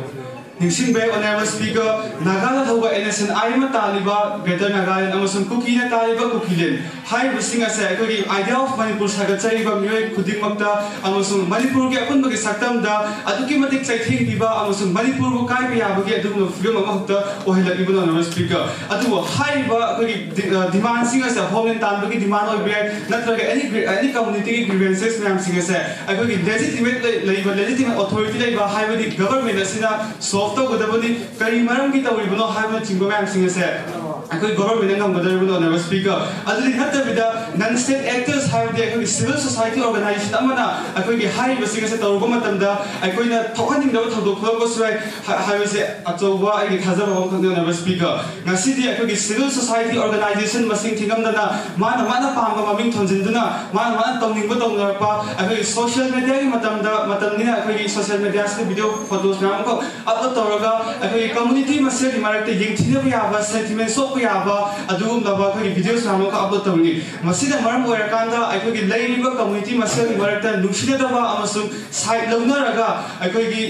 ꯅꯤꯡꯁꯤꯡꯕ ꯌꯥꯏ, ꯑꯣꯅꯔꯦꯕꯜ ꯁ꯭ꯄꯤꯀꯔ, ꯅꯥꯒꯥꯅ ꯊꯧꯕ NSCN I ꯑꯃ ꯇꯥꯜꯂꯤꯕ ꯒ꯭ꯔꯦꯇꯔ ꯅꯥꯒꯥꯂꯦꯟ ꯑꯃꯁꯨꯡ ꯀꯨꯀꯤꯅ ꯇꯥꯜꯂꯤꯕ ꯀꯨꯀꯤꯂꯦꯟ ꯍꯥꯏꯔꯤꯕꯁꯤꯡ ꯑꯁꯦ ꯑꯩꯈꯣꯏꯒꯤ idea of ꯃꯅꯤꯄꯨꯔ ꯁꯥꯒꯠꯆꯔꯤꯕ ꯃꯤꯑꯣꯏ ꯈꯨꯗꯤꯡꯃꯛꯇ ꯑꯃꯁꯨꯡ ꯃꯅꯤꯄꯨꯔꯒꯤ ꯑꯄꯨꯟꯕꯒꯤ ꯁꯛꯇꯝꯗ ꯑꯗꯨꯛꯀꯤ ꯃꯇꯤꯛ ꯆꯩꯊꯦꯡ ꯄꯤꯕ ꯑꯃꯁꯨꯡ ꯃꯅꯤꯄꯨꯔꯕꯨ ꯀꯥꯏꯕ ꯌꯥꯕꯒꯤ ꯑꯗꯨꯒꯨꯝꯂꯕ ꯐꯤꯕꯝ ꯑꯃꯈꯛꯇ ꯑꯣꯏꯍꯜꯂꯛꯂꯤꯕꯅꯤ, ꯑꯣꯅꯔꯦꯕꯜ ꯁ꯭ꯄꯤꯀꯔ꯫ ꯑꯗꯨꯕꯨ ꯍꯥꯏꯔꯤꯕ ꯑꯩꯈꯣꯏꯒꯤ ꯗꯤ-, ꯑ, ꯗꯤꯃꯥꯟꯁꯤꯡ ꯑꯁꯦ ꯍꯣꯝꯂꯦꯟ ꯇꯥꯟꯕꯒꯤ ꯗꯤꯃꯥꯟ ꯑꯣꯏꯕ ꯌꯥꯏ, ꯅꯠꯇ꯭ꯔꯒ any gri-, any community ꯒꯤ grievances ꯃꯌꯥꯝꯁꯤꯡ ꯑꯁꯦ ꯑꯩꯈꯣꯏꯒꯤ ꯂꯦꯖꯤꯇꯤꯃꯦꯠ ꯂꯩ-, ꯂꯩꯕ ꯂꯦꯖꯤꯇꯤꯃꯦꯠ ꯑꯣꯊꯣꯔꯤꯇꯤ ꯂꯩꯕ, ꯍꯥꯏꯕꯗꯤ ꯒꯚꯔꯟꯃꯦꯟꯠ ꯑꯁꯤꯅ ꯁꯣꯜꯕ ꯇꯧꯒꯗꯕꯅꯤ꯫ ꯀꯔꯤ ꯃꯔꯝꯒꯤ ꯇꯧꯔꯤꯕꯅꯣ ꯍꯥꯏꯕꯅꯆꯤꯡꯕ ꯃꯌꯥꯝꯁꯤꯡ ꯑꯁꯦ ꯑꯩꯈꯣꯏ ꯒꯣꯚꯔꯟꯃꯦꯟꯅ ꯉꯝꯒꯗꯧꯔꯤꯕꯅꯤ, ꯑꯣꯅꯔꯦꯕꯜ ꯁ꯭ꯄꯤꯀꯔ꯫ ꯑꯗꯨꯗꯤ ꯅꯠꯇꯕꯤꯗ, ꯅꯟ ꯁ꯭ꯇꯦꯠ ꯑꯦꯛꯇꯔꯁ ꯍꯥꯏꯕꯗꯤ ꯑꯩꯈꯣꯏꯒꯤ ꯁꯤꯚꯤꯜ ꯁꯣꯁꯥꯏꯇꯤ ꯑꯣꯔꯒꯅꯥꯏꯖꯦꯁꯟ ꯑꯃꯅ ꯑꯩꯈꯣꯏꯒꯤ ꯍꯥꯏꯔꯤꯕꯁꯤꯡ ꯑꯁꯤ ꯇꯧꯔꯨꯕ ꯃꯇꯝꯗ ꯑꯩꯈꯣꯏꯅ ꯊꯣꯛꯍꯟꯅꯤꯡꯗꯕ ꯊꯧꯗꯣꯛ ꯊꯣꯛꯂꯛꯄꯁꯨ ꯌꯥꯏ ꯍꯥꯏꯕꯁꯦ ꯑꯆꯧꯕ ꯑꯩꯒꯤ ꯊꯥꯖꯕ ꯑꯃꯈꯛꯅꯤ, ꯑꯣꯅꯔꯦꯕꯜ ꯁ꯭ꯄꯤꯀꯔ꯫ ꯉꯁꯤꯗꯤ ꯑꯩꯈꯣꯏꯒꯤ ꯁꯤꯚꯤꯜ ꯁꯣꯁꯥꯏꯇꯤ ꯑꯣꯔꯒꯅꯥꯏꯖꯦꯁꯟ ꯃꯁꯤꯡ ꯊꯤꯉꯝꯗꯅ, ꯃꯥꯅ ꯃꯥꯅ ꯄꯥꯝꯕ ꯃꯃꯤꯡ ꯊꯣꯟꯖꯤꯟꯗꯨꯅ, ꯃꯥꯅ ꯃꯥꯅ ꯇꯧꯅꯤꯡꯕ ꯇꯧꯅꯔꯛꯄ, ꯑꯩꯈꯣꯏꯒꯤ ꯁꯣꯁꯤꯌꯦꯜ ꯃꯦꯗꯤꯌꯥꯒꯤ ꯃꯇꯝꯗ, ꯃꯇꯝꯅꯤꯅ ꯑꯩꯈꯣꯏꯒꯤ ꯁꯣꯁꯤꯌꯦꯜ ꯃꯦꯗꯤꯌꯥꯁꯤꯗ ꯚꯤꯗꯤꯑꯣ, ꯐꯣꯇꯣꯁ ꯃꯌꯥꯝ ꯑꯃꯈꯛ ꯑꯞꯂꯣꯗ ꯇꯧꯔꯒ ꯑꯩꯈꯣꯏꯒꯤ ꯀꯝꯃꯨꯅꯤꯇꯤ ꯃꯁꯦꯜꯒꯤ ꯃꯔꯛꯇ ꯌꯦꯡꯊꯤꯅꯕ ꯌꯥꯕ, ꯁꯦꯟꯇꯤꯃꯦꯟ ꯁꯣꯛꯄ ꯌꯥꯕ ꯑꯗꯨꯒꯨꯝꯂꯕ ꯑꯩꯈꯣꯏꯒꯤ ꯚꯤꯗꯤꯑꯣꯁ ꯃꯌꯥꯝ ꯑꯃꯈꯛ ꯑꯞꯂꯣꯗ ꯇꯧꯔꯤ꯫ ꯃꯁꯤꯅ ꯃꯔꯝ ꯑꯣꯏꯔꯀꯥꯟꯗ ꯑꯩꯈꯣꯏꯒꯤ ꯂꯩꯔꯤꯕ ꯀꯝꯃꯨꯅꯤꯇꯤ ꯃꯁꯦꯜꯒꯤ ꯃꯔꯛꯇ ꯅꯨꯡꯁꯤꯅꯗꯕ ꯑꯃꯁꯨꯡ ꯁꯥꯏꯠ ꯂꯧꯅꯔꯒ ꯑꯩꯈꯣꯏꯒꯤ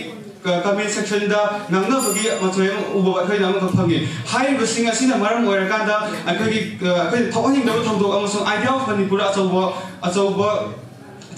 ꯀꯃꯦꯟ ꯁꯦꯛꯁꯟꯗ ꯉꯥꯡꯅꯕꯒꯤ ꯃꯆꯣꯏ ꯑꯃ ꯎꯕ ꯑꯩꯈꯣꯏꯅ ꯑꯃꯈꯛ ꯐꯪꯉꯤ꯫ ꯍꯥꯏꯔꯤꯕꯁꯤꯡ ꯑꯁꯤꯅ ꯃꯔꯝ ꯑꯣꯏꯔꯀꯥꯟꯗ ꯑꯩꯈꯣꯏꯒꯤ, ꯑꯩꯈꯣꯏꯅ ꯊꯣꯛꯍꯟꯅꯤꯡꯗꯕ ꯊꯧꯗꯣꯛ ꯑꯃꯁꯨꯡ ꯑꯥꯏꯗꯤꯌꯥ ꯑꯣꯐ ꯃꯅꯤꯄꯨꯔ ꯑꯆꯧꯕ, ꯑꯆꯧꯕ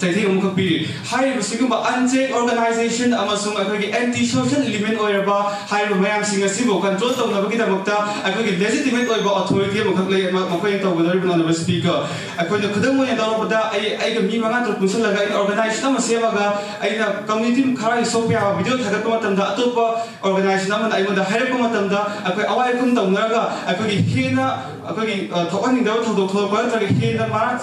ꯆꯩꯊꯦꯡ ꯑꯃꯈꯛ ꯄꯤꯔꯤ꯫ ꯍꯥꯏꯔꯤꯕ ꯁꯤꯒꯨꯝꯕ ꯑꯟꯆꯦꯛ ꯑꯣꯔꯒꯅꯥꯏꯖꯦꯁꯟ ꯑꯃꯁꯨꯡ ꯑꯩꯈꯣꯏꯒꯤ ꯑꯦꯟꯇꯤ ꯁꯣꯁꯤꯌꯦꯜ ꯏꯂꯤꯃꯦꯟ ꯑꯣꯏꯔꯕ ꯍꯥꯏꯔꯤꯕ ꯃꯌꯥꯝꯁꯤꯡ ꯑꯁꯤꯕꯨ ꯀꯟꯇ꯭ꯔꯣꯜ ꯇꯧꯅꯕꯒꯤꯗꯃꯛꯇ ꯑꯩꯈꯣꯏꯒꯤ ꯂꯦꯖꯤꯇꯤꯃꯦꯠ ꯑꯣꯏꯕ ꯑꯣꯊꯣꯔꯤꯇꯤ ꯑꯃꯈꯛ ꯂꯩ, ꯃꯈꯣꯏꯅ ꯇꯧꯒꯗꯧꯔꯤꯕ, ꯑꯣꯅꯔꯦꯕꯜ ꯁ꯭ꯄꯤꯀꯔ꯫ ꯑꯩꯈꯣꯏꯅ ꯈꯨꯗꯝ ꯑꯣꯏꯅ ꯂꯧꯔꯕꯗ, ꯑꯩ, ꯑꯩꯒ ꯃꯤ ꯃꯉꯥ ꯇꯔꯨꯛ ꯄꯨꯟꯁꯤꯜꯂꯒ ꯑꯩꯅ ꯑꯣꯔꯒꯅꯥꯏꯖꯦꯁꯟ ꯑꯃ ꯁꯦꯝꯃꯒ ꯑꯩꯅ ꯀꯝꯃ꯭ꯌꯨꯅꯤꯇꯤ ꯈꯔꯒꯤ ꯁꯣꯛꯄ ꯌꯥꯕ ꯚꯤꯗꯤꯑꯣ ꯊꯥꯒꯠꯄ ꯃꯇꯝꯗ, ꯑꯇꯣꯞꯄ ꯑꯣꯔꯒꯅꯥꯏꯖꯦꯁꯟ ꯑꯃꯅ ꯑꯩꯉꯣꯟꯗ ꯍꯥꯏꯔꯛꯄ ꯃꯇꯝꯗ, ꯑꯩꯈꯣꯏ ꯑꯋꯥꯏ ꯑꯈꯨꯝ ꯇꯧꯅꯔꯒ ꯑꯩꯈꯣꯏꯒꯤ ꯍꯦꯟꯅ ꯑꯩꯈꯣꯏꯒꯤ, ꯑ, ꯊꯣꯛꯍꯟꯅꯤꯡꯗꯕ ꯊꯧꯗꯣꯛ ꯊꯣꯛꯂꯛꯄ ꯅꯠꯇ꯭ꯔꯒ ꯍꯦꯟꯅ ꯃꯔꯥꯡ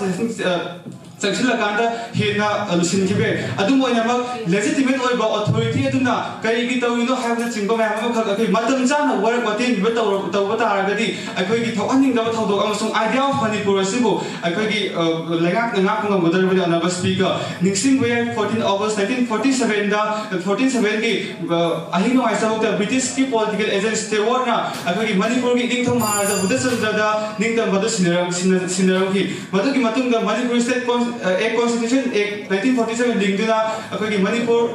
ꯆꯪꯁꯤꯜꯂꯀꯥꯟꯗ ꯍꯦꯟꯅ, ꯑ, ꯂꯨꯁꯤꯟꯈꯤꯕ ꯌꯥꯏ꯫ ꯑꯗꯨꯝ ꯑꯣꯏꯅꯃꯛ, ꯂꯦꯖꯤꯇꯤꯃꯦꯠ ꯑꯣꯏꯕ ꯑꯣꯊꯣꯔꯤꯇꯤ ꯑꯗꯨꯅ ꯀꯔꯤꯒꯤ ꯇꯧꯔꯤꯅꯣ ꯍꯥꯏꯕꯅꯆꯤꯡꯕ ꯃꯌꯥꯝ ꯑꯃꯈꯛ ꯑꯩꯈꯣꯏ ꯃꯇꯝ ꯆꯥꯅ ꯋꯥꯔꯛ ꯋꯥꯇꯦꯝ ꯄꯤꯕ ꯇꯧꯔ-, ꯇꯧꯕ ꯇꯥꯔꯒꯗꯤ, ꯑꯩꯈꯣꯏꯒꯤ ꯊꯣꯛꯍꯟꯅꯤꯡꯗꯕ ꯊꯧꯗꯣꯛ ꯑꯃꯁꯨꯡ ꯑꯥꯏꯗꯤꯌꯥ ꯑꯣꯐ ꯃꯅꯤꯄꯨꯔ ꯑꯁꯤꯕꯨ ꯑꯩꯈꯣꯏꯒꯤ, ꯑ, ꯂꯩꯉꯥꯛꯅ ꯉꯥꯛꯄ ꯉꯝꯒꯗꯧꯔꯤꯕꯅꯤ, ꯑꯣꯅꯔꯦꯕꯜ ꯁ꯭ꯄꯤꯀꯔ꯫ ꯅꯤꯡꯁꯤꯡꯕ ꯌꯥꯏ, ꯐꯣꯔꯇꯤꯟ ꯑꯣꯒꯁ ꯅꯥꯏꯟꯇꯤꯟ ꯐꯣꯔꯇꯤ ꯁꯚꯦꯟꯗ, ꯐꯣꯔꯇꯤ ꯁꯚꯦꯟꯒꯤ, ꯑ, ꯑꯍꯤꯡ ꯅꯣꯡꯌꯥꯏ ꯆꯥꯕꯣꯛꯇ ꯕ꯭ꯔꯤꯇꯤꯁꯀꯤ ꯄꯣꯂꯤꯇꯤꯀꯦꯜ ꯑꯦꯖꯦꯟꯠ ꯁ꯭ꯇꯦꯋꯥꯔꯠꯅ ꯑꯩꯈꯣꯏꯒꯤ ꯃꯅꯤꯄꯨꯔꯒꯤ ꯏꯅꯤꯡꯊꯧ ꯃꯍꯥꯔꯥꯖꯥ ꯕꯨꯙꯆꯟꯗ꯭ꯔꯗ ꯅꯤꯡꯇꯝꯕꯗ ꯁꯤꯟꯅꯔꯝ-, ꯁꯤꯟꯅ-, ꯁꯤꯟꯅꯔꯝꯈꯤ꯫ ꯃꯗꯨꯒꯤ ꯃꯇꯨꯡꯗ ꯃꯅꯤꯄꯨꯔ ꯁ꯭ꯇꯦꯠ ꯀꯣꯟ-, ꯑ, ꯑꯦꯛ, ꯀꯣꯟꯁꯇꯤꯇ꯭ꯌꯨꯁꯟ ꯑꯦꯛ ꯅꯥꯏꯟꯇꯤꯟ ꯐꯣꯔꯇꯤ ꯁꯚꯦꯟ ꯂꯤꯡꯗꯨꯅ ꯑꯩꯈꯣꯏꯒꯤ ꯃꯅꯤꯄꯨꯔ,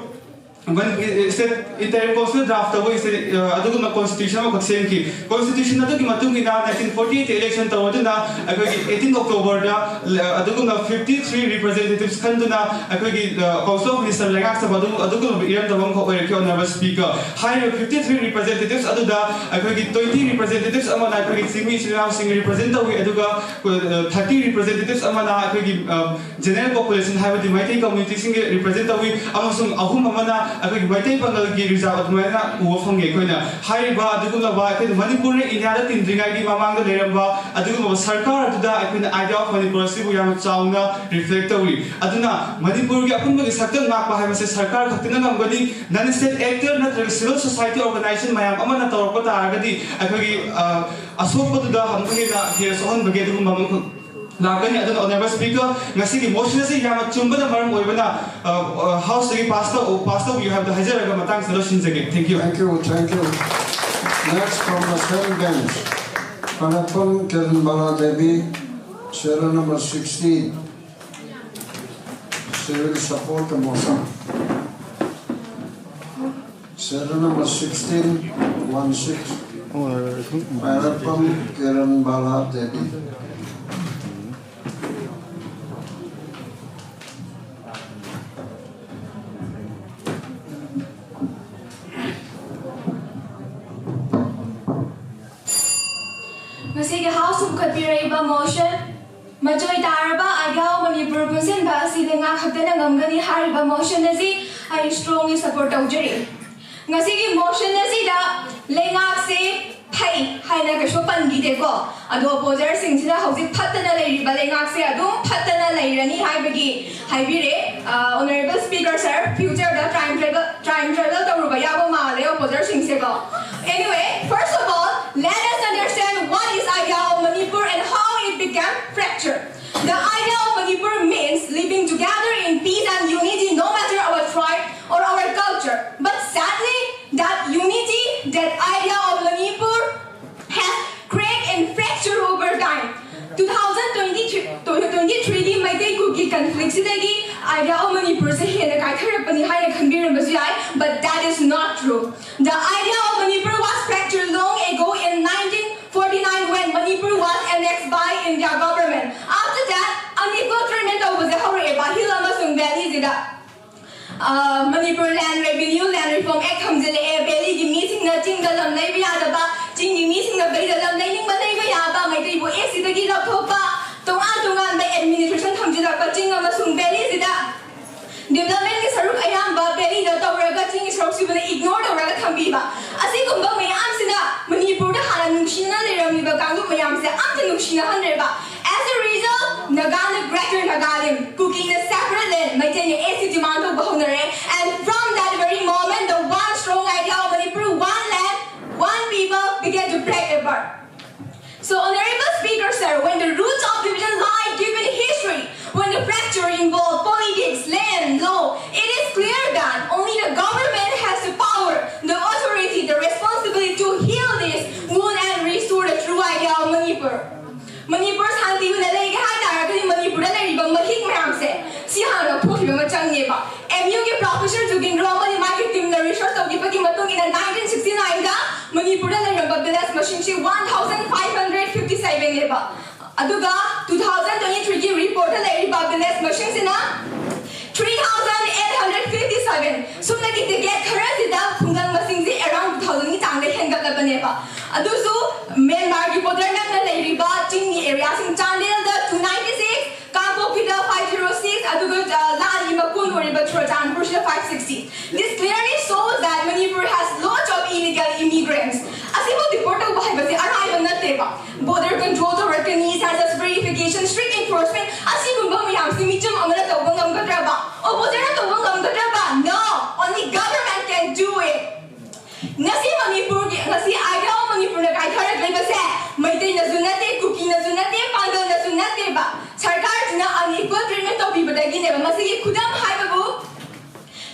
ꯃꯅꯤꯄꯨꯔꯒꯤ ꯁ꯭ꯇꯦꯠ ꯏꯟꯇꯔꯤꯝ ꯀꯥꯎꯟꯁꯤꯜ ꯗ꯭ꯔꯥꯐ ꯇꯧꯕ ꯁ꯭ꯇꯦꯠ, ꯑ, ꯑꯗꯨꯒꯨꯝꯕ ꯀꯣꯟꯁꯇꯤꯇ꯭ꯌꯨꯁꯟ ꯑꯃꯈꯛ ꯁꯦꯝꯈꯤ꯫ ꯀꯣꯟꯁꯇꯤꯇ꯭ꯌꯨꯁꯟ ꯑꯗꯨꯒꯤ ꯃꯇꯨꯡ ꯏꯟꯅ ꯅꯥꯏꯟꯇꯤꯟ ꯐꯣꯔꯇꯤ ꯑꯩꯠꯇ ꯏꯂꯦꯛꯁꯟ ꯇꯧꯔꯗꯨꯅ ꯑꯩꯈꯣꯏꯒꯤ ꯑꯩꯠꯇꯤꯟ ꯑꯣꯛꯇꯣꯕꯔꯗ, ꯑ, ꯑꯗꯨꯒꯨꯝꯕ ꯐꯤꯐꯇꯤ ꯊ꯭ꯔꯤ ꯔꯤꯄ꯭ꯔꯖꯦꯟꯇꯦꯇꯤꯚꯁ ꯈꯟꯗꯨꯅ ꯑꯩꯈꯣꯏꯒꯤ, ꯑ, ꯀꯥꯎꯟꯁꯤꯜ ꯑꯣꯐ ꯃꯤꯅꯤꯁꯇꯔ ꯂꯩꯉꯥꯛꯆꯕ ꯑꯗꯨ, ꯑꯗꯨꯒꯨꯝꯂꯕ ꯏꯔꯝꯗꯝ ꯑꯃꯈꯛ ꯑꯣꯏꯔꯛꯈꯤ, ꯑꯣꯅꯔꯦꯕꯜ ꯁ꯭ꯄꯤꯀꯔ꯫ ꯍꯥꯏꯔꯤꯕ ꯐꯤꯐꯇꯤ ꯊ꯭ꯔꯤ ꯔꯤꯄ꯭ꯔꯖꯦꯟꯇꯦꯇꯤꯚꯁ ꯑꯗꯨꯗ ꯑꯩꯈꯣꯏꯒꯤ ꯇ꯭ꯋꯦꯟꯇꯤ ꯔꯤꯄ꯭ꯔꯖꯦꯟꯇꯦꯇꯤꯚꯁ ꯑꯃꯅ ꯑꯩꯈꯣꯏꯒꯤ ꯆꯤꯡꯃꯤ ꯏꯆꯤꯜ ꯏꯅꯥꯎꯁꯤꯡ ꯔꯤꯄ꯭ꯔꯖꯦꯟ ꯇꯧꯏ, ꯑꯗꯨꯒ, ꯑ, ꯊꯥꯔꯇꯤ ꯔꯤꯄ꯭ꯔꯖꯦꯟꯇꯦꯇꯤꯚꯁ ꯑꯃꯅ ꯑꯩꯈꯣꯏꯒꯤ, ꯑ, ꯖꯦꯅꯔꯦꯜ ꯄꯣꯄꯨꯂꯦꯁꯟ, ꯍꯥꯏꯕꯗꯤ ꯃꯩꯇꯩ ꯀꯝꯃ꯭ꯌꯨꯅꯤꯇꯤꯁꯤꯡꯒꯤ ꯔꯤꯄ꯭ꯔꯖꯦꯟ ꯇꯧꯏ, ꯑꯃꯁꯨꯡ ꯑꯍꯨꯝ ꯑꯃꯅ ꯑꯩꯈꯣꯏꯒꯤ ꯃꯩꯇꯩ ꯄꯥꯉꯜꯒꯤ ꯔꯤꯖꯥꯕ ꯑꯗꯨꯃꯥꯏꯅ ꯎꯕ ꯐꯪꯉꯦ꯫ ꯑꯩꯈꯣꯏꯅ ꯍꯥꯏꯔꯤꯕ ꯑꯗꯨꯒꯨꯝꯂꯕ ꯑꯩꯈꯣꯏꯅ ꯃꯅꯤꯄꯨꯔꯅ ꯏꯟꯗꯤꯌꯥꯗ ꯇꯤꯟꯗ꯭ꯔꯤꯉꯩꯒꯤ ꯃꯃꯥꯡꯗ ꯂꯩꯔꯝꯕ ꯑꯗꯨꯒꯨꯝꯂꯕ ꯁꯔꯀꯥꯔ ꯑꯗꯨꯗ ꯑꯩꯈꯣꯏꯅ Idea of Manipur ꯑꯁꯤꯕꯨ ꯌꯥꯝꯅ ꯆꯥꯎꯅ ꯔꯤꯐ꯭ꯂꯦꯛ ꯇꯧꯔꯤ꯫ ꯑꯗꯨꯅ ꯃꯅꯤꯄꯨꯔꯒꯤ ꯑꯄꯨꯟꯕꯒꯤ ꯁꯛꯇꯝ ꯉꯥꯛꯄ ꯍꯥꯏꯕꯁꯦ ꯁꯔꯀꯥꯔ ꯈꯛꯇꯅ ꯉꯝꯒꯅꯤ꯫ Non state actor ꯅꯠꯇ꯭ꯔꯒ civil society organization ꯃꯌꯥꯝ ꯑꯃꯅ ꯇꯧꯔꯛꯄ ꯇꯥꯔꯒꯗꯤ ꯑꯩꯈꯣꯏꯒꯤ ꯑ, ꯑꯁꯣꯛꯄꯗꯨꯗ ꯑꯃꯨꯛꯀ ꯍꯦꯟꯅ ꯍꯦꯟꯅ ꯁꯣꯛꯍꯟꯕꯒꯤ ꯑꯗꯨꯒꯨꯝꯕ ꯑꯃꯈꯛ ꯂꯥꯛꯀꯅꯤ꯫ ꯑꯗꯨꯅ Honourable Speaker, ꯉꯁꯤꯒꯤ motion ꯑꯁꯤ ꯌꯥꯝꯅ ꯆꯨꯝꯕꯅ ꯃꯔꯝ ꯑꯣꯏꯕꯅ House ꯇꯒꯤ pass ꯇꯧ pass ꯇꯧꯕꯤꯌꯨ ꯍꯥꯏꯕꯗ ꯍꯥꯏꯖꯔꯒ ꯃꯇꯥꯡꯁꯤꯗ ꯂꯣꯏꯁꯤꯟꯖꯒꯦ꯫ Thank you꯫ Thank you, thank you. Next from the same bench, Panappam Kiran Bala Devi, serial number sixteen. She will support the motion. Serial number sixteen one six. Panappam Kiran Bala Devi. ꯉꯁꯤꯒꯤ House ꯄꯨꯈꯠꯄꯤꯔꯛꯏꯕ motion, ꯃꯆꯣꯏ ꯇꯥꯔꯕ Idea of Manipur ꯄꯨꯟꯁꯤꯟꯕ ꯑꯁꯤ ꯂꯩꯉꯥꯛ ꯈꯛꯇꯅ ꯉꯝꯒꯅꯤ ꯍꯥꯏꯔꯤꯕ motion ꯑꯁꯤ ꯑꯩ strongly support ꯇꯧꯖꯔꯤ꯫ ꯉꯁꯤꯒꯤ motion ꯑꯁꯤꯗ ꯂꯩꯉꯥꯛꯁꯦ ꯐꯩ ꯍꯥꯏꯅ ꯀꯩꯁꯨ ꯄꯟꯕꯤꯗꯦꯀꯣ꯫ ꯑꯗꯣ opposer ꯁꯤꯡꯁꯤꯅ ꯍꯧꯖꯤꯛ ꯐꯠꯇꯅ ꯂꯩꯔꯤꯕ ꯂꯩꯉꯥꯛꯁꯦ ꯑꯗꯨꯝ ꯐꯠꯇꯅ ꯂꯩꯔꯅꯤ ꯍꯥꯏꯕꯒꯤ ꯍꯥꯏꯕꯤꯔꯦ꯫ ꯑ, Honourable Speaker sir, future ꯗ time travel, time travel ꯇꯧꯔꯨꯕ ꯌꯥꯕ ꯃꯥꯜꯂꯦ opposer ꯁꯤꯡꯁꯦꯀꯣ꯫ Anyway, first of all, let us understand what is Idea of Manipur and how it became fractured. The Idea of Manipur means living together in peace and unity no matter our tribe or our culture. But sadly, that unity, that Idea of Manipur has cracked and fractured over time. Two thousand twenty-three, twenty-three ꯒꯤ ꯃꯩꯇꯩ ꯀꯨꯀꯤ conflict ꯁꯤꯗꯒꯤ Idea of Manipur ꯁꯦ ꯍꯦꯟꯅ ꯀꯥꯏꯊꯔꯛꯄꯅꯤ ꯍꯥꯏꯅ ꯈꯟꯕꯤꯔꯝꯕꯁꯨ ꯌꯥꯏ, but that is not true. The Idea of Manipur was fractured long ago in nineteen forty-nine when Manipur was annexed by India government. After that, unequal treatment ꯇꯧꯕꯁꯦ ꯍꯧꯔꯛꯑꯦꯕ hill ꯑꯃꯁꯨꯡ valley ꯁꯤꯗ꯫ ꯑ, Manipur Land Revenue, Land Reform Act ꯊꯝꯖꯤꯜꯂꯛꯑꯦ꯫ Valley ꯒꯤ ꯃꯤꯁꯤꯡꯅ ꯆꯤꯡꯗ ꯂꯝ ꯂꯩꯕ ꯌꯥꯗꯕ, ꯆꯤꯡꯒꯤ ꯃꯤꯁꯤꯡꯅ ꯕꯦꯂꯤꯗ ꯂꯝ ꯂꯩꯅꯤꯡꯕ ꯂꯩꯕ ꯌꯥꯕ, ꯃꯩꯇꯩꯕꯨ ꯑꯦꯁ ꯁꯤꯗꯒꯤ ꯂꯧꯊꯣꯛꯄ, ꯇꯣꯉꯥꯟ ꯇꯣꯉꯥꯟꯕ administration ꯊꯝꯖꯤꯜꯂꯛꯄ ꯆꯤꯡ ꯑꯃꯁꯨꯡ valley ꯁꯤꯗ development ꯀꯤ ꯁꯔꯨꯛ ꯑꯌꯥꯝꯕ valley ꯗ ꯇꯧꯔꯦ꯫ ꯅꯨꯡꯁꯤꯅ ꯂꯩꯔꯝꯃꯤꯕ ꯀꯥꯡꯂꯨꯞ ꯃꯌꯥꯝꯁꯦ ꯑꯝꯇ ꯅꯨꯡꯁꯤꯅꯍꯟꯗ꯭ꯔꯦꯕ꯫ As a result, Nagana, Greater Nagalim, Kukina separate land, ꯃꯩꯇꯩꯅ A C demand ꯇꯧꯕ ꯍꯧꯅꯔꯦ, and from that very moment, the one strong idea of Manipur, one land, one people began to break apart. So, Honorable Speaker, sir, when the roots of division lie deep in history, when the fracture involves politics, land, law, it is clear that only the government has the power, the authority, the responsibility to heal this wound and restore the true idea of Manipur. Manipur ꯁꯥꯟꯇꯤ ꯑꯣꯏꯅ ꯂꯩꯒꯦ ꯍꯥꯏ ꯇꯥꯔꯒꯗꯤ ꯃꯅꯤꯄꯨꯔꯗ ꯂꯩꯔꯤꯕ ꯃꯍꯤꯛ ꯃꯌꯥꯝꯁꯦ ꯁꯤ ꯍꯥꯟꯅ ꯂꯧꯊꯣꯛꯈꯤꯕ ꯑꯃ ꯆꯪꯉꯦꯕ꯫ M U ꯒꯤ Professor ꯖꯨꯒꯤꯟꯗ꯭ꯔꯣ ꯑꯃꯗꯤ ꯃꯥꯒꯤ team ꯅ research ꯇꯧꯈꯤꯕꯒꯤ ꯃꯇꯨꯡ ꯏꯟꯅ nineteen sixty nine ꯗ ꯃꯅꯤꯄꯨꯔꯗ ꯂꯩꯔꯝꯕ village ꯃꯁꯤꯡꯁꯤ one thousand five hundred fifty seven ꯅꯦꯕ꯫ ꯑꯗꯨꯒ two thousand twenty three ꯒꯤ report ꯇ ꯂꯩꯔꯤꯕ village ꯃꯁꯤꯡꯁꯤꯅ three thousand eight hundred fifty seven꯫ ꯁꯨꯞꯅꯒꯤ decade ꯈꯔꯁꯤꯗ ꯈꯨꯡꯒꯪ ꯃꯁꯤꯡꯁꯤ around two thousand ꯒꯤ ꯆꯥꯡꯗ ꯍꯦꯟꯒꯠꯂꯕꯅꯦꯕ꯫ ꯑꯗꯨꯁꯨ ꯃ꯭ꯌꯥꯟꯃꯥꯔꯒꯤ border ꯅꯛꯅ ꯂꯩꯔꯤꯕ ꯆꯤꯡꯒꯤ area ꯁꯤꯡ, ꯆꯥꯟꯗꯦꯜꯗ two ninety six, ꯀꯥꯡꯄꯣꯛꯄꯤꯗ five zero six, ꯑꯗꯨꯒ, ꯑ, ꯂꯥꯟꯒꯤ ꯃꯀꯣꯟ ꯑꯣꯏꯔꯤꯕ ꯆꯨꯔꯆꯥꯟꯄꯨꯔꯁꯤꯗ five sixty꯫ This clearly shows that Manipur has lots of illegal immigrants. ꯑꯁꯤꯕꯨ deport ꯇꯧꯕ ꯍꯥꯏꯕꯁꯤ ꯑꯔꯥꯏꯕ ꯅꯠꯇꯦꯕ꯫ Border control ꯇꯧꯔꯛꯀꯅꯤ, census verification, strict enforcement, ꯑꯁꯤꯒꯨꯝꯕ ꯃꯌꯥꯝꯁꯤ ꯃꯤꯆꯝ ꯑꯃꯅ ꯇꯧꯕ ꯉꯝꯒꯗ꯭ꯔꯕ? Opposition ꯅ ꯇꯧꯕ ꯉꯝꯒꯗ꯭ꯔꯕ? No, only government can do it. ꯉꯁꯤ ꯃꯅꯤꯄꯨꯔꯒꯤ, ꯉꯁꯤ Idea of ꯃꯅꯤꯄꯨꯔꯅ ꯀꯥꯏꯊꯔꯛꯂꯤꯕꯁꯦ ꯃꯩꯇꯩꯅꯁꯨ ꯅꯠꯇꯦ, ꯀꯨꯀꯤꯅꯁꯨ ꯅꯠꯇꯦ, ꯄꯥꯡꯒꯜꯅꯁꯨ ꯅꯠꯇꯦꯕ꯫ ꯁꯔꯀꯥꯔꯁꯤꯅ unequal treatment ꯇꯧꯕꯤꯕꯗꯒꯤꯅꯦꯕ꯫ ꯃꯁꯤꯒꯤ ꯈꯨꯗꯝ ꯍꯥꯏꯕꯕꯨ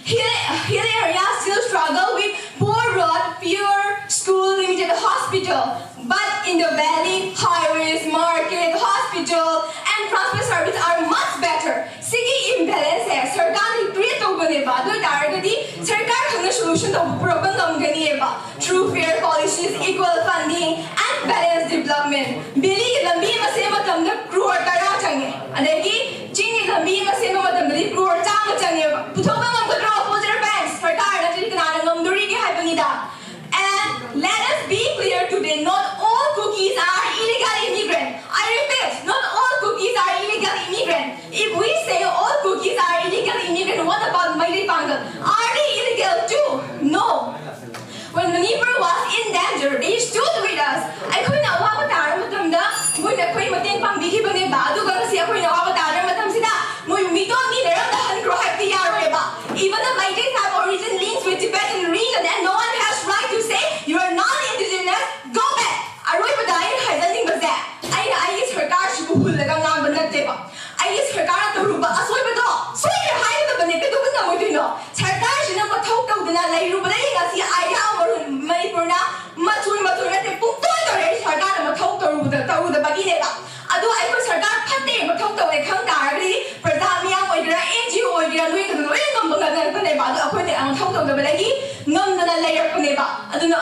Hill, hill area still struggle with poor road, poor school, limited hospital. But in the valley, highways, market, hospital, and transport service are much better. ꯁꯤꯒꯤ imbalance ꯁꯦ ꯁꯔꯀꯥꯔꯅ create ꯇꯧꯕꯅꯦꯕ꯫ ꯑꯗꯨ ꯑꯣꯏꯇꯥꯔꯒꯗꯤ ꯁꯔꯀꯥꯔ ꯈꯛꯅ solution ꯇꯧꯕ ꯄꯨꯔꯛꯄ ꯉꯝꯒꯅꯤꯕ꯫ Through fair policies, equal funding, and balanced development. ꯚꯦꯂꯤꯒꯤ ꯂꯝꯕꯤ ꯑꯃ ꯁꯦꯝꯕ ꯃꯇꯝꯗ crore ꯇꯔꯥ ꯆꯪꯉꯦ꯫ ꯑꯗꯒꯤ ꯆꯤꯡꯒꯤ ꯂꯝꯕꯤ ꯑꯃ ꯁꯦꯝꯕ ꯃꯇꯝꯗꯗꯤ crore ꯆꯥꯝꯃ ꯆꯪꯉꯦꯕ꯫ ꯄꯨꯊꯣꯛꯄ ꯉꯝꯒꯗ꯭ꯔꯣ opposition banks? ꯁꯔꯀꯥꯔ ꯅꯠꯇ꯭ꯔꯗꯤ ꯀꯅꯥꯅ ꯉꯝꯗꯣꯔꯤꯒꯦ ꯍꯥꯏꯕꯅꯤꯗ꯫ And let us be clear today, not all Kukis are illegal immigrant. I repeat, not all Kukis are illegal immigrant. If we say all Kukis are illegal immigrant, what about Meitei Pangal? Are they illegal too? No. When Manipur was in danger, they stood with us.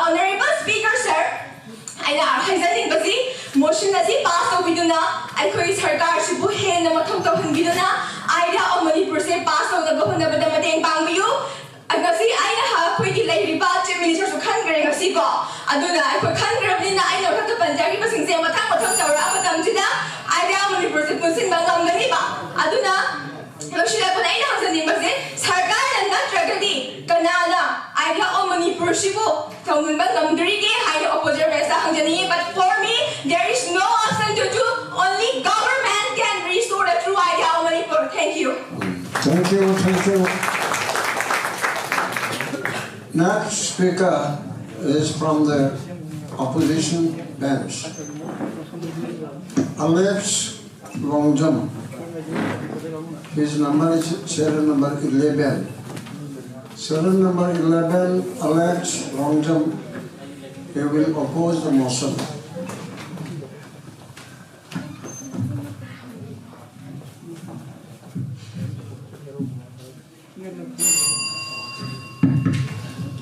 Honorable Speaker sir, ꯑꯩꯅ ꯍꯥꯏꯖꯅꯤꯡꯕꯁꯤ, motion ꯑꯁꯤ pass ꯇꯧꯕꯤꯗꯨꯅ ꯑꯩꯈꯣꯏ ꯁꯔꯀꯥꯔꯁꯤꯕꯨ ꯍꯦꯟꯅ ꯃꯊꯧ ꯇꯧꯍꯟꯕꯤꯗꯨꯅ Idea of ꯃꯅꯤꯄꯨꯔꯁꯦ pass ꯇꯧꯅꯕ ꯍꯣꯠꯅꯕꯗ ꯃꯇꯦꯡ ꯄꯥꯡꯕꯤꯌꯨ꯫ ꯉꯁꯤ ꯑꯩꯅ ꯑꯩꯈꯣꯏꯒꯤ ꯂꯩꯔꯤꯕ Chief Minister ꯁꯨ ꯈꯟꯈ꯭ꯔꯦ ꯉꯁꯤꯀꯣ꯫ ꯑꯗꯨꯅ ꯑꯩꯈꯣꯏ ꯈꯟꯈ꯭ꯔꯕꯅꯤꯅ ꯑꯩꯅ ꯃꯊꯛꯇ ꯄꯟꯖꯈ꯭ꯔꯤꯕꯁꯤꯡꯁꯦ ꯃꯊꯪ ꯃꯊꯪ ꯇꯧꯔꯛꯑ ꯃꯇꯝꯁꯤꯗ Idea of ꯃꯅꯤꯄꯨꯔꯁꯦ ꯄꯨꯟꯁꯤꯟꯕ ꯉꯝꯒꯅꯤꯕ꯫ ꯑꯗꯨꯅ ꯂꯣꯏꯁꯤꯜꯂꯛꯄꯗ ꯑꯩꯅ ꯍꯪꯖꯅꯤꯡꯕꯁꯦ, ꯁꯔꯀꯥꯔꯅ ꯅꯠꯇ꯭ꯔꯒꯗꯤ ꯀꯅꯥꯅ Idea of ꯃꯅꯤꯄꯨꯔꯁꯤꯕꯨ ꯊꯧꯅꯤꯟꯕ ꯉꯝꯗꯣꯔꯤꯒꯦ ꯍꯥꯏꯅ opposition raise ꯇ ꯍꯪꯖꯅꯤꯡꯉꯤ? But for me, there is no option to do. Only government can restore the true Idea of Manipur. Thank you. Thank you, thank you. Next speaker is from the opposition bench. Alex Longjam. His number is serial number eleven. Serial number eleven, Alex Longjam. He will oppose the motion.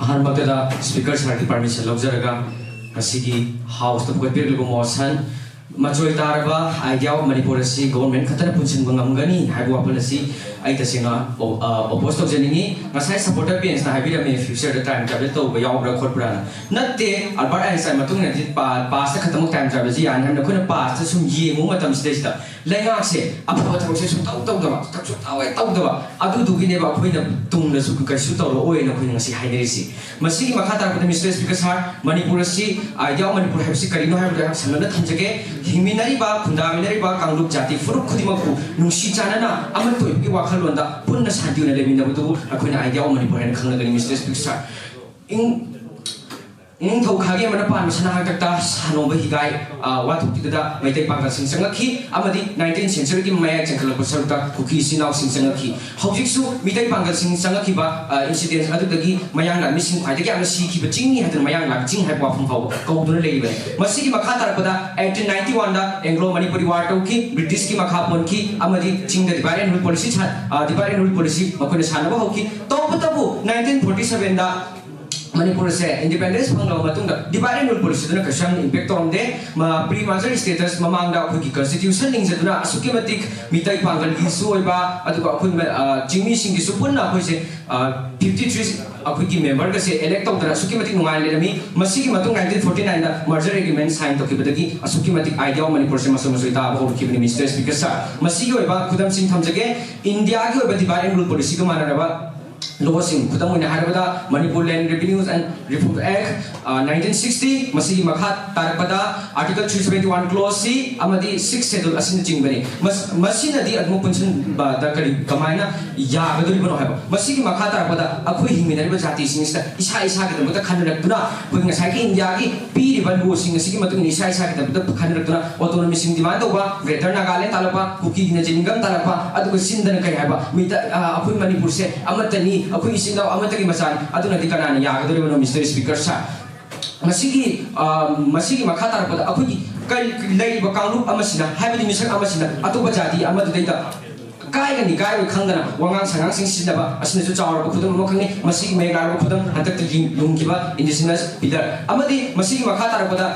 ꯑꯍꯥꯟꯕꯃꯛꯇꯗ Speaker sir ꯒꯤ permission ꯂꯧꯖꯔꯒ ꯉꯁꯤꯒꯤ House ꯇ ꯄꯨꯈꯠꯄꯤꯔꯛꯂꯤꯕ motion, ꯃꯆꯣꯏ ꯇꯥꯔꯕ Idea of ꯃꯅꯤꯄꯨꯔ ꯑꯁꯤ government ꯈꯛꯇꯅ ꯄꯨꯟꯁꯤꯟꯕ ꯉꯝꯒꯅꯤ ꯍꯥꯏꯕ ꯋꯥꯐꯝ ꯑꯁꯤ ꯑꯩ ꯇꯁꯦꯡꯅ ꯑꯣ-, ꯑ, oppose ꯇꯧꯖꯅꯤꯡꯉꯤ꯫ ꯉꯁꯥꯏ supporter bench ꯅ ꯍꯥꯏꯕꯤꯔꯝꯃꯤ future ꯗ time travel ꯇꯧꯕ ꯌꯥꯎꯕ꯭ꯔꯥ ꯈꯣꯠꯄ꯭ꯔꯥꯅ꯫ ꯅꯠꯇꯦ, Albert Einstein ꯃꯇꯨꯡ ꯏꯟꯅꯗꯤ pa-, past ꯇ ꯈꯛꯇꯃꯛ time travel ꯁꯤ ꯌꯥꯅꯤ ꯍꯥꯏꯕꯅ ꯑꯩꯈꯣꯏꯅ past ꯇ ꯁꯨꯝ ꯌꯦꯡꯉꯨꯕ ꯃꯇꯝꯁꯤꯗꯩꯁꯤꯗ ꯂꯩꯉꯥꯛꯁꯦ ꯑꯐꯕ ꯊꯕꯛꯁꯦ ꯁꯨꯡꯇꯧ ꯇꯧꯗꯕ, ꯁꯨꯡꯇꯧ ꯁꯨꯡꯇꯧ ꯍꯦꯛ ꯇꯧꯗꯕ꯫ ꯑꯗꯨꯗꯨꯒꯤꯅꯦꯕ ꯑꯩꯈꯣꯏꯅ ꯇꯨꯡꯗꯁꯨ ꯀꯩꯁꯨ ꯇꯧꯔꯛꯑꯣꯏꯅ ꯑꯩꯈꯣꯏꯅ ꯉꯁꯤ ꯍꯥꯏꯅꯔꯤꯁꯤ꯫ ꯃꯁꯤꯒꯤ ꯃꯈꯥ ꯇꯥꯔꯛꯄꯗ Mister Speaker sir, ꯃꯅꯤꯄꯨꯔ ꯑꯁꯤ, Idea of ꯃꯅꯤꯄꯨꯔ ꯍꯥꯏꯕꯁꯤ ꯀꯔꯤꯅꯣ ꯍꯥꯏꯕꯗꯨ ꯑꯩꯍꯥꯛ ꯁꯝꯂꯞꯅ ꯊꯝꯖꯒꯦ꯫ ꯍꯤꯡꯃꯤꯟꯅꯔꯤꯕ, ꯈꯨꯟꯗꯥꯃꯤꯟꯅꯔꯤꯕ ꯀꯥꯡꯂꯨꯞ ꯖꯥꯇꯤ ꯐꯨꯔꯨꯞ ꯈꯨꯗꯤꯡꯃꯛꯄꯨ ꯅꯨꯡꯁꯤ ꯆꯥꯟꯅꯅ ꯑꯃꯠꯇ ꯑꯣꯏꯕꯒꯤ ꯋꯥꯈꯜꯂꯣꯟꯗ ꯄꯨꯟꯅ ꯁꯥꯟꯇꯤ ꯑꯣꯏꯅ ꯂꯩꯃꯤꯟꯅꯕꯗꯨꯕꯨ ꯑꯩꯈꯣꯏꯅ Idea of ꯃꯅꯤꯄꯨꯔ ꯍꯥꯏꯅ ꯈꯪꯅꯒꯅꯤ, Mister Speaker sir꯫ ꯏꯪ-, ꯏꯅꯤꯡꯊꯧ ꯈꯥꯒꯦꯝꯕꯅ ꯄꯥꯟꯕ ꯁꯅꯥ ꯍꯥꯛꯇꯛꯇ ꯁꯥꯅꯣꯝꯕ ꯍꯤꯒꯥꯏ, ꯑ, ꯋꯥꯊꯣꯛꯄꯤꯗꯨꯗ ꯃꯩꯇꯩ ꯄꯥꯡꯒꯜꯁꯤꯡ ꯆꯪꯂꯛꯈꯤ ꯑꯃꯗꯤ nineteenth century ꯒꯤ ꯃꯌꯥꯏ ꯆꯟꯈꯠꯂꯛꯄ ꯁꯔꯨꯛꯇ ꯀꯨꯀꯤ ꯏꯆꯤꯟ ꯏꯅꯥꯎꯁꯤꯡ ꯆꯪꯂꯛꯈꯤ꯫ ꯍꯧꯖꯤꯛꯁꯨ ꯃꯤꯇꯩ ꯄꯥꯡꯒꯜꯁꯤꯡ ꯆꯪꯂꯛꯈꯤꯕ, ꯑ, incident ꯑꯗꯨꯗꯒꯤ ꯃꯌꯥꯡ ꯂꯥꯟꯃꯤꯁꯤꯡ ꯈ꯭ꯋꯥꯏꯗꯒꯤ ꯌꯥꯝꯅ ꯁꯤꯈꯤꯕ ꯆꯤꯡꯅꯤ ꯍꯥꯏꯗꯨꯅ ꯃꯌꯥꯡ ꯂꯥꯟ ꯆꯤꯡ ꯍꯥꯏꯕ ꯋꯥꯐꯝ ꯐꯥꯎꯕ ꯀꯧꯗꯨꯅ ꯂꯩꯔꯤꯕꯅꯤ꯫ ꯃꯁꯤꯒꯤ ꯃꯈꯥ ꯇꯥꯔꯛꯄꯗ eighteen ninety one ꯗ Anglo Manipuri War ꯇꯧꯈꯤ, British ꯀꯤ ꯃꯈꯥ ꯄꯣꯟꯈꯤ ꯑꯃꯗꯤ ꯆꯤꯡꯗ divide and rule policy ꯁꯥ-, ꯑ, divide and rule policy ꯃꯈꯣꯏꯅ ꯁꯥꯟꯅꯕ ꯍꯧꯈꯤ꯫ ꯇꯧꯕꯇꯕꯨ nineteen forty seven ꯗ ꯃꯅꯤꯄꯨꯔꯁꯦ ꯏꯟꯗꯤꯄꯦꯟꯗꯦꯟꯁ ꯐꯪꯂꯕ ꯃꯇꯨꯡꯗ ꯗꯤꯚꯥꯏꯠ ꯑꯦꯟ ꯔꯨꯜ ꯄꯣꯂꯤꯁꯤꯗꯨꯅ ꯀꯩꯁꯨ ꯌꯥꯝꯅ ꯏꯝꯄꯦꯛ ꯇꯧꯔꯝꯗꯦ꯫ ꯃꯥ ꯄ꯭ꯔꯤ ꯃꯥꯔꯖꯔ ꯁ꯭ꯇꯦꯇꯁ ꯃꯃꯥꯡꯗ ꯑꯩꯈꯣꯏꯒꯤ ꯀꯟꯁꯇꯤꯇ꯭ꯌꯨꯁꯟ ꯂꯤꯡꯖꯗꯨꯅ ꯑꯁꯨꯛꯀꯤ ꯃꯇꯤꯛ ꯃꯤꯇꯩ ꯄꯥꯡꯒꯜꯒꯤ ꯏꯁꯨ ꯑꯣꯏꯕ, ꯑꯗꯨꯒ ꯑꯩꯈꯣꯏ ꯃ-, ꯑ, ꯆꯤꯡꯃꯤꯁꯤꯡꯒꯤꯁꯨ ꯄꯨꯟꯅ ꯑꯩꯈꯣꯏꯁꯦ, ꯑ, ꯐꯤꯐꯇꯤ ꯊ꯭ꯔꯤ ꯑꯩꯈꯣꯏꯒꯤ ꯃꯦꯝꯕꯔꯒꯁꯦ ꯏꯂꯦꯛ ꯇꯧꯗꯅ ꯑꯁꯨꯛꯀꯤ ꯃꯇꯤꯛ ꯅꯨꯡꯉꯥꯏꯅ ꯂꯩꯔꯝꯃꯤ꯫ ꯃꯁꯤꯒꯤ ꯃꯇꯨꯡ ꯅꯥꯏꯟꯇꯤꯟ ꯐꯣꯔꯇꯤ ꯅꯥꯏꯟꯗ ꯃꯥꯔꯖꯔ ꯑꯦꯒ꯭ꯔꯤꯃꯦꯟ ꯁꯥꯏꯟ ꯇꯧꯈꯤꯕꯗꯒꯤ ꯑꯁꯨꯛꯀꯤ ꯃꯇꯤꯛ ꯑꯥꯏꯗꯤꯌꯥ ꯑꯣꯐ ꯃꯅꯤꯄꯨꯔꯁꯦ ꯃꯁꯣꯟ ꯃꯁꯣꯏ ꯇꯥꯕ ꯍꯧꯔꯛꯈꯤꯕꯅꯤ, ꯃꯤꯁꯇꯔ ꯁ꯭ꯄꯤꯀꯔ ꯁꯥꯔ꯫ ꯃꯁꯤꯒꯤ ꯑꯣꯏꯕ ꯈꯨꯗꯝꯁꯤꯡ ꯊꯝꯖꯒꯦ꯫ ꯏꯟꯗꯤꯌꯥꯒꯤ ꯑꯣꯏꯕ ꯗꯤꯚꯥꯏꯠ ꯑꯦꯟ ꯔꯨꯜ ꯄꯣꯂꯤꯁꯤꯒ ꯃꯥꯟꯅꯔꯕ ꯂꯣꯁꯤꯡ, ꯈꯨꯗꯝ ꯑꯣꯏꯅ ꯍꯥꯏꯔꯕꯗ, ꯃꯅꯤꯄꯨꯔ ꯂꯦꯟ ꯔꯦꯚꯤꯅ꯭ꯌꯨꯁ ꯑꯦꯟ ꯔꯤꯐꯣꯔꯝ ꯑꯦꯛ, ꯑ, ꯅꯥꯏꯟꯇꯤꯟ ꯁꯤꯛꯁꯇꯤ, ꯃꯁꯤꯒꯤ ꯃꯈꯥ ꯇꯥꯔꯛꯄꯗ article three seventy one close ꯁꯤ ꯑꯃꯗꯤ ꯁꯤꯛꯁ ꯁꯦꯗꯨꯜ ꯑꯁꯤꯅꯆꯤꯡꯕꯅꯤ꯫ ꯃꯁ-, ꯃꯁꯤꯅꯗꯤ ꯑꯗꯨꯝ ꯄꯨꯟꯁꯤꯟꯕꯗ ꯀꯔꯤ, ꯀꯃꯥꯏꯅ ꯌꯥꯒꯗꯧꯔꯤꯕꯅꯣ ꯍꯥꯏꯕ꯫ ꯃꯁꯤꯒꯤ ꯃꯈꯥ ꯇꯥꯔꯛꯄꯗ ꯑꯩꯈꯣꯏ ꯍꯤꯡꯃꯤꯟꯅꯔꯤꯕ ꯖꯥꯇꯤꯁꯤꯡꯁꯤꯗ ꯏꯁꯥ ꯏꯁꯥꯒꯤꯗꯃꯛꯇ ꯈꯟꯅꯔꯛꯇꯨꯅ, ꯑꯩꯈꯣꯏ ꯉꯁꯥꯏꯒꯤ ꯏꯟꯗꯤꯌꯥꯒꯤ ꯄꯤꯔꯤꯕ ꯂꯣꯁꯤꯡ ꯑꯁꯤꯒꯤ ꯃꯇꯨꯡ ꯏꯟꯅ ꯏꯁꯥ ꯏꯁꯥꯒꯤꯗꯃꯛꯇ ꯈꯟꯅꯔꯛꯇꯨꯅ ꯑꯣꯇꯣꯅꯣꯃꯤꯁꯤꯡ ꯗꯤꯃꯥꯟ ꯇꯧꯕ, ꯒ꯭ꯔꯦꯇꯔ ꯅꯥꯒꯥꯂꯦꯟ ꯇꯥꯜꯂꯛꯄ, ꯀꯨꯀꯤꯒꯤ ꯅꯖꯤꯝꯒꯝ ꯇꯥꯜꯂꯛꯄ, ꯑꯗꯨꯒ ꯁꯤꯟꯗꯅ ꯀꯔꯤ ꯍꯥꯏꯕ, ꯃꯤꯇ-, ꯑ, ꯑꯩꯈꯣꯏ ꯃꯅꯤꯄꯨꯔꯁꯦ ꯑꯃꯠꯇꯅꯤ, ꯑꯩꯈꯣꯏ ꯏꯆꯤꯟ ꯏꯅꯥꯎ ꯑꯃꯠꯇꯒꯤ ꯃꯆꯥꯅꯤ, ꯑꯗꯨꯅꯗꯤ ꯀꯅꯥꯅ ꯌꯥꯒꯗꯧꯔꯤꯕꯅꯣ, ꯃꯤꯁꯇꯔ ꯁ꯭ꯄꯤꯀꯔ ꯁꯥꯔ? ꯃꯁꯤꯒꯤ, ꯑ, ꯃꯁꯤꯒꯤ ꯃꯈꯥ ꯇꯥꯔꯛꯄꯗ ꯑꯩꯈꯣꯏꯒꯤ ꯀꯔꯤ ꯂꯩꯔꯤꯕ ꯀꯥꯡꯂꯨꯞ ꯑꯃꯁꯤꯅ, ꯍꯥꯏꯕꯗꯤ ꯃꯤꯁꯛ ꯑꯃꯁꯤꯅ ꯑꯇꯣꯞꯄ ꯖꯥꯇꯤ ꯑꯃꯗꯨꯗꯩꯗ ꯀꯥꯏꯒꯅꯤ ꯀꯥꯏꯔꯣꯏ ꯈꯪꯗꯅ ꯋꯥꯉꯥꯡ ꯁꯉꯥꯡꯁꯤꯡ ꯁꯤꯖꯤꯟꯅꯕ ꯑꯁꯤꯅꯁꯨ ꯆꯥꯎꯔꯕ ꯈꯨꯗꯝ ꯑꯃꯈꯛꯅꯤ꯫ ꯃꯁꯤꯒꯤ ꯃꯌꯦꯛ ꯂꯥꯔꯕ ꯈꯨꯗꯝ ꯍꯟꯗꯛꯇ ꯂꯤꯡ-, ꯂꯨꯡꯈꯤꯕ ꯏꯟꯗꯤꯖꯤꯅꯁ ꯄꯤꯂꯔ꯫ ꯑꯃꯗꯤ ꯃꯁꯤꯒꯤ ꯃꯈꯥ ꯇꯥꯔꯛꯄꯗ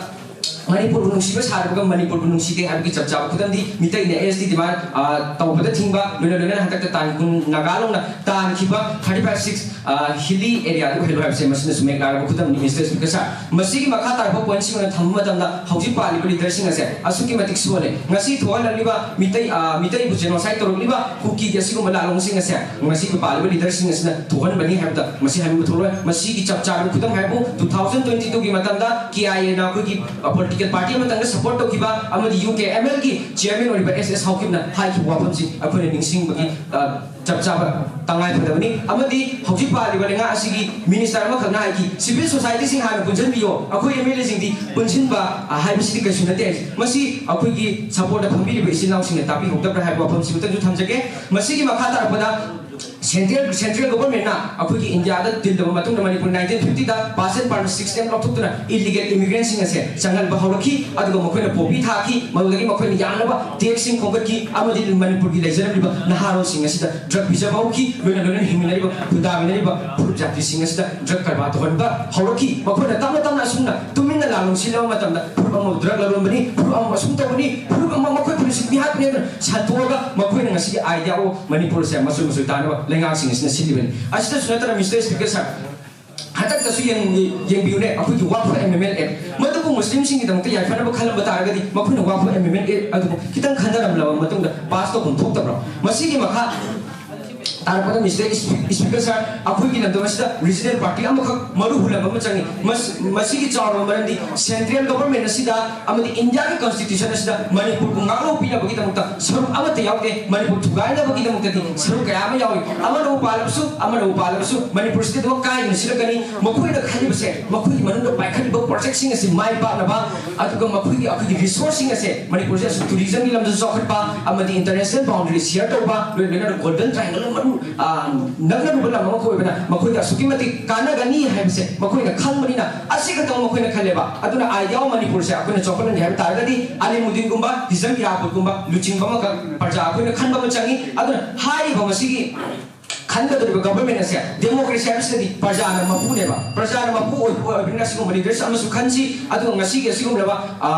ꯃꯅꯤꯄꯨꯔꯕꯨ ꯅꯨꯡꯁꯤꯕ ꯁꯥꯔꯨꯕꯒ ꯃꯅꯤꯄꯨꯔꯕꯨ ꯅꯨꯡꯁꯤꯗꯦ ꯍꯥꯏꯕꯒꯤ ꯆꯞ ꯆꯥꯕ ꯈꯨꯗꯝꯗꯤ ꯃꯤꯇꯩꯅ ꯑꯦꯁ ꯇꯤ ꯗꯤꯃꯥꯟ, ꯑ, ꯇꯧꯕꯗ ꯊꯤꯡꯕ, ꯂꯣꯏꯅ ꯂꯣꯏꯅꯅ ꯍꯟꯗꯛꯇ ꯇꯥꯡ ꯀꯨꯟ ꯅꯥꯒꯥ ꯂꯣꯡꯅ ꯇꯥꯟꯈꯤꯕ ꯊꯥꯔꯇꯤ ꯐꯥꯏꯚ ꯁꯤꯛꯁ, ꯑ, ꯍꯤꯂꯤ ꯑꯦꯔꯤꯌꯥꯗ ꯑꯣꯏꯍꯜꯂꯨ ꯍꯥꯏꯕꯁꯦ ꯃꯁꯤꯅꯁꯨ ꯃꯌꯦꯛ ꯂꯥꯔꯕ ꯈꯨꯗꯝꯅꯤ, ꯃꯤꯁꯇꯔ ꯁ꯭ꯄꯤꯀꯔ ꯁꯥꯔ꯫ ꯃꯁꯤꯒꯤ ꯃꯈꯥ ꯇꯥꯔꯛꯄ ꯄꯣꯏꯟꯠꯁꯤꯡ ꯑꯣꯏꯅ ꯊꯝꯕ ꯃꯇꯝꯗ ꯍꯧꯖꯤꯛ ꯄꯥꯜꯂꯤꯕ ꯂꯤꯗꯔꯁꯤꯡ ꯑꯁꯦ ꯑꯁꯨꯛꯀꯤ ꯃꯇꯤꯛ ꯁꯣꯜꯂꯦ꯫ ꯉꯁꯤ ꯊꯣꯛꯍꯜꯂꯛꯂꯤꯕ ꯃꯤꯇꯩ, ꯑ, ꯃꯤꯇꯩꯕꯨ ꯖꯦꯅꯣꯁꯥꯏꯠ ꯇꯧꯔꯛꯂꯤꯕ ꯀꯨꯀꯤꯒꯤ ꯑꯁꯤꯒꯨꯝꯕ ꯂꯥꯂꯣꯡꯁꯤꯡ ꯑꯁꯦ ꯉꯁꯤ ꯄꯥꯜꯂꯤꯕ ꯂꯤꯗꯔꯁꯤꯡ ꯑꯁꯤꯅ ꯊꯣꯛꯍꯟꯕꯅꯤ ꯍꯥꯏꯕꯗ ꯃꯁꯤ ꯍꯥꯏꯕ ꯊꯣꯛꯂꯣꯏ꯫ ꯃꯁꯤꯒꯤ ꯆꯞ ꯆꯥꯕ ꯈꯨꯗꯝ ꯍꯥꯏꯕꯨ ꯇꯨ ꯊꯥꯎꯖꯟ ꯇ꯭ꯋꯦꯟꯇꯤ ꯇꯨꯒꯤ ꯃꯇꯝꯗ ꯀꯦ ꯑꯥꯏ ꯑꯦꯅ ꯑꯩꯈꯣꯏꯒꯤ, ꯑ, ꯄꯣꯂꯤꯇꯤꯀꯦꯜ ꯄꯥꯔꯇꯤ ꯑꯃꯇꯪꯗ ꯁꯄꯣꯔꯠ ꯇꯧꯈꯤꯕ ꯑꯃꯗꯤ ꯌꯨ ꯀꯦ ꯑꯦꯝ ꯑꯦꯜꯒꯤ ꯆꯤꯌꯔꯃꯦꯟ ꯑꯣꯏꯔꯤꯕ ꯑꯦꯁ ꯑꯦꯁ ꯍꯥꯎꯀꯤꯞꯅ ꯍꯥꯏꯈꯤꯕ ꯋꯥꯐꯝꯁꯤ ꯑꯩꯈꯣꯏꯅ ꯅꯤꯡꯁꯤꯡꯕꯒꯤ, ꯑ, ꯆꯞ ꯆꯥꯕ ꯇꯉꯥꯏ ꯐꯗꯕꯅꯤ꯫ ꯑꯃꯗꯤ ꯍꯧꯖꯤꯛ ꯄꯥꯜꯂꯤꯕ ꯂꯩꯉꯥꯛ ꯑꯁꯤꯒꯤ ꯃꯤꯅꯤꯁꯇꯔ ꯑꯃꯈꯛꯅ ꯍꯥꯏꯈꯤ, "ꯁꯤꯚꯤꯜ ꯁꯣꯁꯥꯏꯇꯤꯁꯤꯡ ꯍꯥꯟꯅ ꯄꯨꯟꯁꯤꯟꯕꯤꯌꯣ, ꯑꯩꯈꯣꯏ ꯑꯦꯝ ꯑꯦꯜ ꯑꯦꯁꯤꯡꯗꯤ ꯄꯨꯟꯁꯤꯟꯕ, ꯑ, ꯍꯥꯏꯕꯁꯤꯗꯤ ꯀꯩꯁꯨ ꯅꯠꯇꯦ" ꯍꯥꯏ꯫ ꯃꯁꯤ ꯑꯩꯈꯣꯏꯒꯤ ꯁꯄꯣꯔꯠꯇ ꯐꯝꯕꯤꯔꯤꯕ ꯏꯆꯤꯜ ꯏꯅꯥꯎꯁꯤꯡꯅ ꯇꯥꯕꯤꯍꯧꯗꯕ꯭ꯔꯥ ꯍꯥꯏꯕ ꯋꯥꯐꯝꯁꯤꯃꯇꯪꯁꯨ ꯊꯝꯖꯒꯦ꯫ ꯃꯁꯤꯒꯤ ꯃꯈꯥ ꯇꯥꯔꯛꯄꯗ ꯁꯦꯟꯇ꯭ꯔꯦꯜ ꯁꯦꯟꯇ꯭ꯔꯦꯜ ꯒꯣꯚꯔꯟꯃꯦꯟꯠꯅ ꯑꯩꯈꯣꯏꯒꯤ ꯏꯟꯗꯤꯌꯥꯗ ꯇꯤꯜꯂꯕ ꯃꯇꯨꯡꯗ ꯃꯅꯤꯄꯨꯔ ꯅꯥꯏꯟꯇꯤꯟ ꯐꯤꯐꯇꯤꯗ ꯄꯥꯁ ꯑꯦꯟ ꯄꯔꯃꯤꯠ ꯁꯤꯁꯇꯦꯝ ꯂꯧꯊꯣꯛꯇꯨꯅ ꯏꯂꯤꯒꯦꯜ ꯏꯃꯤꯒ꯭ꯔꯦꯟꯁꯤꯡ ꯑꯁꯦ ꯆꯪꯍꯟꯕ ꯍꯧꯔꯛꯈꯤ꯫ ꯑꯗꯨꯒ ꯃꯈꯣꯏꯅ ꯄꯣꯄꯤ ꯊꯥꯈꯤ꯫ ꯃꯗꯨꯗꯒꯤ ꯃꯈꯣꯏꯅ ꯌꯥꯝꯂꯕ ꯇꯦꯛꯁꯁꯤꯡ ꯈꯣꯝꯒꯠꯈꯤ ꯑꯃꯗꯤ ꯃꯅꯤꯄꯨꯔꯒꯤ ꯂꯩꯖꯔꯝꯂꯤꯕ ꯅꯍꯥꯔꯣꯜꯁꯤꯡ ꯑꯁꯤꯗ ꯗ꯭ꯔꯒ ꯄꯤꯖꯕ ꯍꯧꯈꯤ꯫ ꯂꯣꯏꯅ ꯂꯣꯏꯅꯅ ꯍꯤꯡꯃꯤꯟꯅꯔꯤꯕ ꯈꯨꯟꯗꯥꯃꯤꯟꯅꯔꯤꯕ ꯐꯨꯔꯨꯞ ꯖꯥꯇꯤꯁꯤꯡ ꯑꯁꯤꯗ ꯗ꯭ꯔꯒ ꯀꯔꯕꯥꯔ ꯇꯧꯍꯟꯕ ꯍꯧꯔꯛꯈꯤ꯫ ꯃꯈꯣꯏꯅ ꯇꯞꯅ ꯇꯞꯅ ꯑꯁꯨꯝꯅ ꯇꯨꯃꯤꯟꯅ ꯂꯥꯜꯂꯣꯡ ꯁꯤꯜꯂꯕ ꯃꯇꯝꯗ ꯐꯨꯔꯨꯞ ꯑꯃꯕꯨ ꯗ꯭ꯔꯒ ꯂꯂꯣꯟꯕꯅꯤ, ꯐꯨꯔꯨꯞ ꯑꯃꯕꯨ ꯑꯁꯨꯝ ꯇꯧꯕꯅꯤ, ꯐꯨꯔꯨꯞ ꯑꯃ ꯃꯈꯣꯏ ꯄꯨꯂꯤꯁꯁꯤꯡ ꯃꯤꯍꯥꯠꯄꯅꯤ ꯍꯥꯏꯗꯨꯅ ꯁꯟꯗꯣꯛꯑꯒ ꯃꯈꯣꯏꯅ ꯉꯁꯤꯒꯤ ꯑꯥꯏꯗꯤꯌꯥ ꯑꯣ ꯃꯅꯤꯄꯨꯔꯁꯦ ꯃꯆꯨ ꯃꯆꯨ ꯇꯥꯅꯕ ꯂꯩꯉꯥꯛꯁꯤꯡ ꯑꯁꯤꯅ ꯁꯤꯜꯂꯤꯕꯅꯤ꯫ ꯑꯁꯤꯗꯁꯨ ꯅꯠꯇꯅ, ꯃꯤꯁꯇꯔ ꯁ꯭ꯄꯤꯀꯔ ꯁꯥꯔ, ꯍꯟꯗꯛꯇꯁꯨ ꯌꯦꯡ-, ꯌꯦꯡꯕꯤꯌꯨꯅꯦ, ꯑꯩꯈꯣꯏꯒꯤ ꯋꯥꯛꯐ ꯑꯦꯃꯦꯟꯃꯦꯟ ꯑꯦꯛ ꯃꯗꯨꯕꯨ ꯃꯨꯁꯂꯤꯝꯁꯤꯡꯒꯤꯗꯃꯛꯇ ꯌꯥꯏꯐꯅꯕ ꯈꯜꯂꯝꯕ ꯇꯥꯔꯒꯗꯤ ꯃꯈꯣꯏꯅ ꯋꯥꯛꯐ ꯑꯦꯃꯦꯟꯃꯦꯟ ꯑꯦꯛ ꯑꯗꯨꯕꯨ ꯈꯤꯇꯪ ꯈꯟꯅꯔꯝꯂꯕ ꯃꯇꯨꯡꯗ ꯄꯥꯁ ꯇꯧꯐꯝ ꯊꯣꯛꯇꯕ꯭ꯔꯣ? ꯃꯁꯤꯒꯤ ꯃꯈꯥ ꯇꯥꯔꯛꯄꯗ, ꯃꯤꯁꯇꯔ ꯏꯁꯄꯤ-, ꯏꯁꯄꯤꯀꯔ ꯁꯥꯔ, ꯑꯩꯈꯣꯏꯒꯤ ꯂꯝꯗꯝ ꯑꯁꯤꯗ ꯔꯤꯖꯅꯦꯜ ꯄꯥꯔꯇꯤ ꯑꯃꯈꯛ ꯃꯔꯨ ꯍꯨꯜꯂꯝꯕ ꯑꯃ ꯆꯪꯏ꯫ ꯃꯁ-, ꯃꯁꯤꯒꯤ ꯆꯥꯎꯔꯕ ꯃꯔꯝꯗꯤ ꯁꯦꯟꯇ꯭ꯔꯦꯜ ꯒꯣꯚꯔꯟꯃꯦꯟꯠ ꯑꯁꯤꯗ ꯑꯃꯗꯤ ꯏꯟꯗꯤꯌꯥꯒꯤ ꯀꯣꯟꯁꯇꯤꯇ꯭ꯌꯨꯁꯟ ꯑꯁꯤꯗ ꯃꯅꯤꯄꯨꯔꯕꯨ ꯉꯥꯛꯍꯧꯕꯤꯅꯕꯒꯤꯗꯃꯛꯇ ꯁꯔꯨꯛ ꯑꯃꯠꯇ ꯌꯥꯎꯗꯦ꯫ ꯃꯅꯤꯄꯨꯔ ꯊꯨꯒꯥꯏꯅꯕꯒꯤꯗꯃꯛꯇꯗꯤ ꯁꯔꯨꯛ ꯀꯌꯥ ꯑꯃ ꯌꯥꯎꯏ꯫ ꯑꯃꯅꯕꯨ ꯄꯥꯜꯂꯕꯁꯨ, ꯑꯃꯅꯕꯨ ꯄꯥꯜꯂꯕꯁꯨ, ꯃꯅꯤꯄꯨꯔꯁꯤꯗꯤ ꯑꯗꯨꯃꯛ ꯀꯥꯏꯗꯅ ꯁꯤꯜꯂꯛꯀꯅꯤ꯫ ꯃꯈꯣꯏꯅ ꯈꯜꯂꯤꯕꯁꯦ, ꯃꯈꯣꯏꯒꯤ ꯃꯅꯨꯡꯗ ꯄꯥꯏꯈꯠꯂꯤꯕ ꯄ꯭ꯔꯣꯖꯦꯛꯁꯤꯡ ꯑꯁꯤ ꯃꯥꯏ ꯄꯥꯛꯅꯕ, ꯑꯗꯨꯒ ꯃꯈꯣꯏꯒꯤ, ꯑꯩꯈꯣꯏꯒꯤ ꯔꯤꯁꯣꯔꯁꯁꯤꯡ ꯑꯁꯦ, ꯃꯅꯤꯄꯨꯔꯁꯦ ꯑꯁꯨꯝ ꯇꯨꯔꯤꯖꯝꯒꯤ ꯂꯝꯗꯁꯨ ꯆꯥꯎꯈꯠꯄ ꯑꯃꯗꯤ ꯏꯟꯇꯔꯅꯦꯁꯅꯦꯜ ꯕꯥꯎꯟꯗꯔꯤ ꯁꯤꯌꯔ ꯇꯧꯕ, ꯂꯣꯏ ꯂꯣꯏꯅꯅ ꯒꯣꯜꯗꯟ ꯇ꯭ꯔꯥꯏꯡꯒꯜ ꯃꯔꯨ, ꯑ, ꯅꯛꯅꯔꯨꯕ ꯂꯝ ꯑꯃ ꯑꯣꯏꯕꯅ ꯃꯈꯣꯏꯗ ꯑꯁꯨꯛꯀꯤ ꯃꯇꯤꯛ ꯀꯥꯟꯅꯒꯅꯤ ꯍꯥꯏꯕꯁꯦ ꯃꯈꯣꯏꯅ ꯈꯪꯕꯅꯤꯅ, ꯑꯁꯤ ꯈꯛꯇꯃꯛ ꯃꯈꯣꯏꯅ ꯈꯜꯂꯦꯕ꯫ ꯑꯗꯨꯅ ꯑꯥꯏꯗꯤꯌꯥ ꯑꯣꯐ ꯃꯅꯤꯄꯨꯔꯁꯦ ꯑꯩꯈꯣꯏꯅ ꯆꯥꯎꯈꯠꯍꯟꯒꯦ ꯍꯥꯏꯕ ꯇꯥꯔꯒꯗꯤ ꯑꯂꯤꯃꯨꯗꯤꯟꯒꯨꯝꯕ, ꯍꯤꯖꯝ ꯏꯔꯥꯕꯣꯠꯀꯨꯝꯕ ꯂꯨꯆꯤꯡꯕ ꯑꯃꯈꯛ ꯄ꯭ꯔꯖꯥ ꯑꯩꯈꯣꯏꯅ ꯈꯟꯕ ꯑꯃ ꯆꯪꯏ꯫ ꯑꯗꯨꯅ ꯍꯥꯏꯔꯤꯕ ꯃꯁꯤꯒꯤ ꯈꯟꯒꯗꯧꯔꯤꯕ ꯒꯣꯚꯔꯟꯃꯦꯟꯠ ꯑꯁꯦ, ꯗꯦꯃꯣꯀ꯭ꯔꯦꯁꯤ ꯍꯥꯏꯕꯁꯤꯗꯗꯤ ꯄ꯭ꯔꯖꯥꯅ ꯃꯄꯨꯅꯦꯕ꯫ ꯄ꯭ꯔꯖꯥꯅ ꯃꯄꯨ ꯑꯣꯏꯕ ꯑꯣꯏꯕꯅꯤꯅ ꯑꯁꯤꯒꯨꯝꯕ ꯂꯤꯗꯔꯁꯤꯞ ꯑꯃꯁꯨ ꯈꯟꯁꯤ꯫ ꯑꯗꯨꯒ ꯉꯁꯤꯒꯤ ꯑꯁꯤꯒꯨꯝꯂꯕ, ꯑ,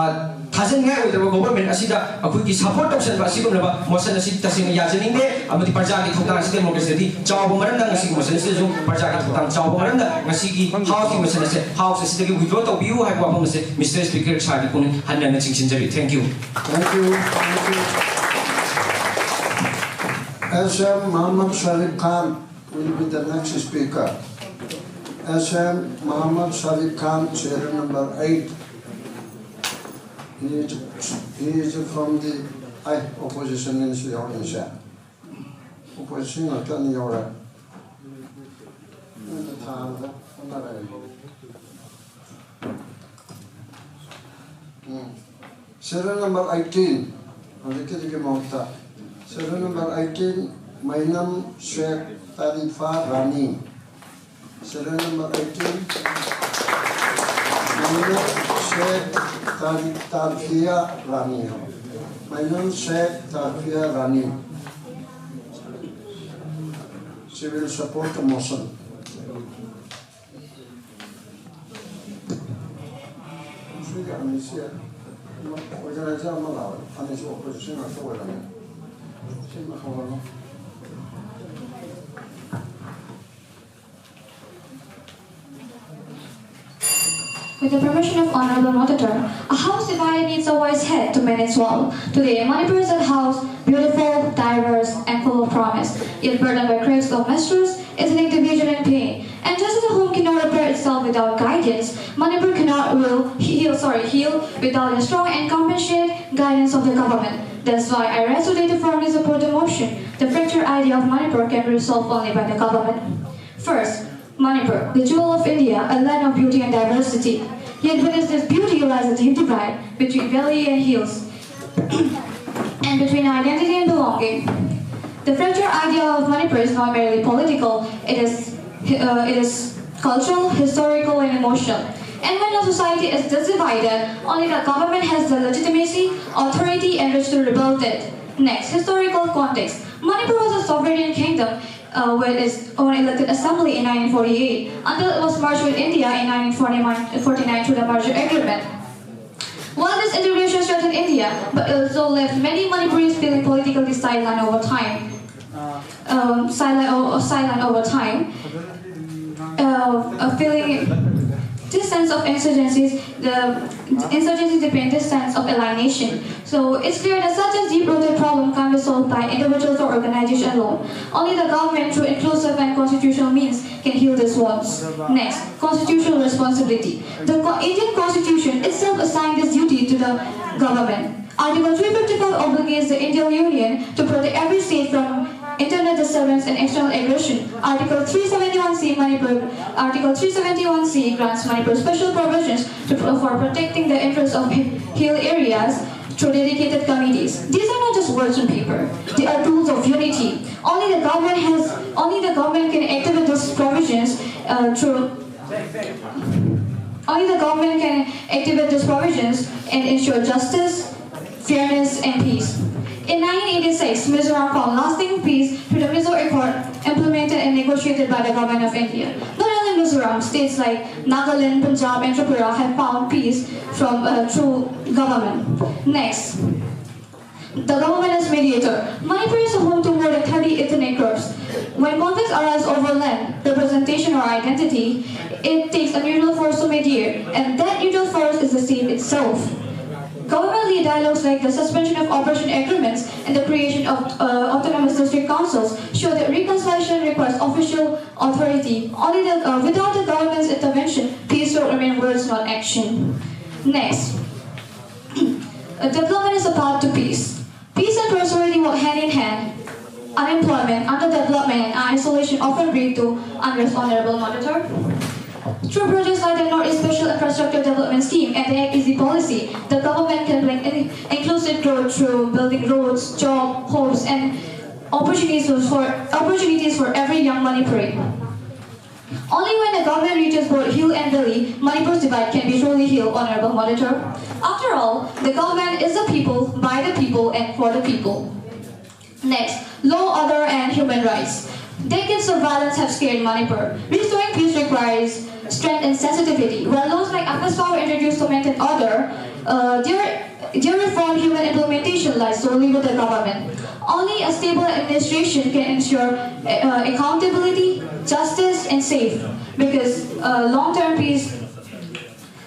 ꯊꯥꯖꯅꯤꯡꯉꯥꯏ ꯑꯣꯏꯗ꯭ꯔꯕ ꯒꯣꯚꯔꯟꯃꯦꯟꯠ ꯑꯁꯤꯗ ꯑꯩꯈꯣꯏꯒꯤ ꯁꯄꯣꯔꯠ ꯇꯧꯁꯟꯕ ꯑꯁꯤꯒꯨꯝꯂꯕ ꯃꯣꯁꯟ ꯑꯁꯤ ꯇꯁꯦꯡꯅ ꯌꯥꯖꯅꯤꯡꯗꯦ꯫ ꯑꯃꯗꯤ ꯄ꯭ꯔꯖꯥꯒꯤ ꯊꯧꯗꯥꯡ ꯑꯁꯤ ꯗꯦꯃꯣꯀ꯭ꯔꯦꯁꯤꯗꯗꯤ ꯆꯥꯎꯕ ꯃꯔꯝꯅ ꯉꯁꯤꯒꯤ ꯃꯣꯁꯟ ꯑꯁꯤꯗꯁꯨ ꯄ꯭ꯔꯖꯥꯒꯤ ꯊꯧꯗꯥꯡ ꯆꯥꯎꯕ ꯃꯔꯝꯅ ꯉꯁꯤꯒꯤ ꯍꯥꯎꯁꯀꯤ ꯃꯣꯁꯟ ꯑꯁꯦ ꯍꯥꯎꯁ ꯑꯁꯤꯗꯒꯤ ꯋꯤꯗ꯭ꯔꯣ ꯇꯧꯕꯤꯌꯨ ꯍꯥꯏꯕ ꯋꯥꯐꯝ ꯑꯁꯦ ꯃꯤꯁꯇꯔ ꯁ꯭ꯄꯤꯀꯔ ꯁꯥꯔꯒꯤ ꯄꯨꯛꯅꯤꯡ ꯍꯟꯅ ꯍꯟꯅ ꯆꯤꯡꯁꯤꯟꯖꯔꯤ꯫ Thank you꯫ Thank you, thank you. S M Mohammad Sharif Khan will be the next speaker. S M Mohammad Sharif Khan, serial number eight. He is, he is from the, ꯑꯩ, opposition ꯅꯤꯁꯨ ꯌꯥꯎꯔꯤꯁꯦ꯫ Opposition ꯉꯥꯛꯇꯅꯤ ꯌꯥꯎꯔꯦ꯫ ꯅꯪꯅ ꯊꯥꯕꯗ ꯍꯣꯠꯅꯔꯦ꯫ ꯎꯝ꯫ Serial number eighteen, ꯍꯧꯖꯤꯛꯀꯤꯗꯨꯒꯤ ꯃꯍꯨꯠꯇ serial number eighteen, Mainam Sheikh Tarifa Rani, serial number eighteen. Mainam Sheikh Tari- Tarfia Rani. Mainam Sheikh Tarfia Rani. She will support the motion. ꯁꯤꯒꯤ ꯑꯅꯤꯁꯤ ꯑꯣꯔꯒꯅꯥꯏꯖꯔ ꯑꯃ ꯂꯥꯛꯑꯣ꯫ ꯑꯅꯤꯁꯤ ꯑꯣꯄꯣꯖꯤꯁꯟ ꯉꯥꯛꯇ ꯑꯣꯏꯔꯝꯃꯦ꯫ ꯁꯤꯃ ꯍꯧꯔꯅꯨ꯫ With the permission of Honorable Moderator, a house divided needs a wise head to mend its wall. Today, Manipur is a house, beautiful, diverse, and full of promise, yet burdened by cracks of mistrust, is in division and pain. And just as a home cannot repair itself without guidance, Manipur cannot will heal, sorry, heal without the strong and compensated guidance of the government. That's why I rise today to firmly support the motion. The fractured idea of Manipur can be resolved only by the government. First, Manipur, the jewel of India, a land of beauty and diversity. Yet within this beauty lies a deep divide between valley and hills, and between identity and belonging. The fractured idea of Manipur is not merely political, it is, uh, it is cultural, historical, and emotional. And when a society is divided, only the government has the legitimacy, authority, and rights to rebuild it. Next, historical context. Manipur was a sovereign kingdom uh, with its own elected assembly in nineteen forty-eight, until it was merged with India in nineteen forty-nine through the merger agreement. While this integration strengthened India, but it also left many Manipuris feeling politically sidelined over time. Um, silent, o- silent over time. Uh, a feeling this sense of insurgencies, the insurgencies depend this sense of alienation. So it's clear that such a deep-rooted problem can't be solved by individuals or organizations alone. Only the government, through inclusive and constitutional means, can heal these wounds. Next, constitutional responsibility. The co- Indian Constitution itself assigned this duty to the government. Article three fifty-five obligates the Indian Union to protect every state from internal disturbance and external aggression. Article three seventy-one C Manipur, Article three seventy-one C grants Manipur special provisions to, for protecting the interests of hi- hill areas. through dedicated committees. These are not just words on paper. They are tools of unity. Only the government has, only the government can activate these provisions uh, through only the government can activate these provisions and ensure justice, fairness, and peace. In nineteen eighty-six, Mizoram found lasting peace through the Mizo Accord implemented and negotiated by the government of India. Not only Mizoram, states like Nagaland, Punjab, and Tripura have found peace from uh, through government. Next, the government as mediator. Manipur is home to more than thirty ethnic groups. When conflicts arise over land, representation, or identity, it takes a neutral force to mediate, and that neutral force is the state itself. Government-led dialogues like the suspension of operation agreements and the creation of uh, autonomous district councils show that reconciliation requires official authority. Only the, uh, without the government's intervention, peace will remain words, not action. Next, uh, development is a path to peace. Peace and prosperity walk hand in hand. Unemployment, underdevelopment, and isolation often lead to unrest, Honorable Monitor. Through projects like the North East Special Infrastructure Development Scheme and the Act Easy policy, the government can bring in inclusive growth through building roads, jobs, homes, and opportunities for opportunities for every young Manipuri. Only when the government reaches both hill and valley, Manipur's divide can be truly healed, Honorable Monitor. After all, the government is the people, by the people, and for the people. Next, law, order, and human rights. Decades of violence have scarred Manipur. Restoring peace requires strength and sensitivity. While laws like AFSPA were introduced to maintain order, uh, their, their reform human implementation lies solely with the government. Only a stable administration can ensure uh, accountability, justice, and safe. Because uh, long-term peace,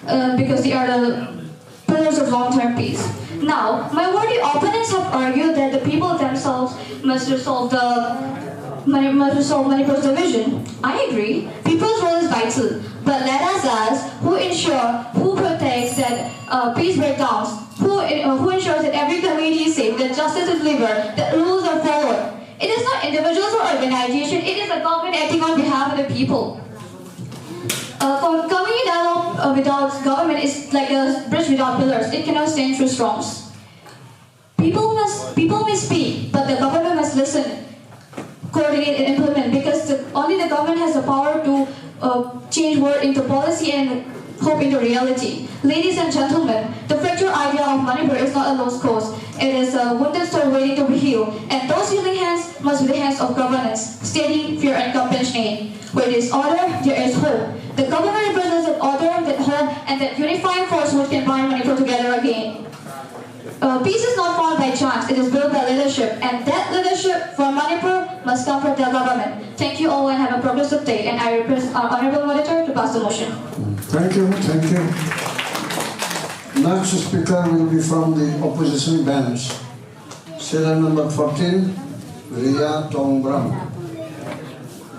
uh, because they are the pillars of long-term peace. Now, my worthy opponents have argued that the people themselves must resolve the Mani- must resolve Manipur's division. I agree. People's role is vital, but let us ask: who ensure, who protects that uh, peace breakdowns? Who uh, who ensures that every community is safe, that justice is delivered, that rules are followed? It is not individuals or organization. It is the government acting on behalf of the people. Uh, for community dialogue uh, without government is like a bridge without pillars. It cannot stand through storms. People must people may speak, but the government must listen, coordinate, and implement, because the, only the government has the power to uh, change word into policy and hope into reality. Ladies and gentlemen, the fracture idea of Manipur is not a lost cause. It is a wounded soul waiting to be healed, and those healing hands must be the hands of governance, steady, fair, and compassionate. Where there is order, there is hope. The government represents that order, that hope, and that unifying force which can bind Manipur together again. Uh, peace is not found by chance, it is built by leadership, and that leadership for Manipur must come from the government. Thank you all and have a progressive day, and I request our Honorable Monitor to pass the motion. Thank you, thank you. Next speaker will be from the opposition bench. Serial number fourteen, Ria Tongbram.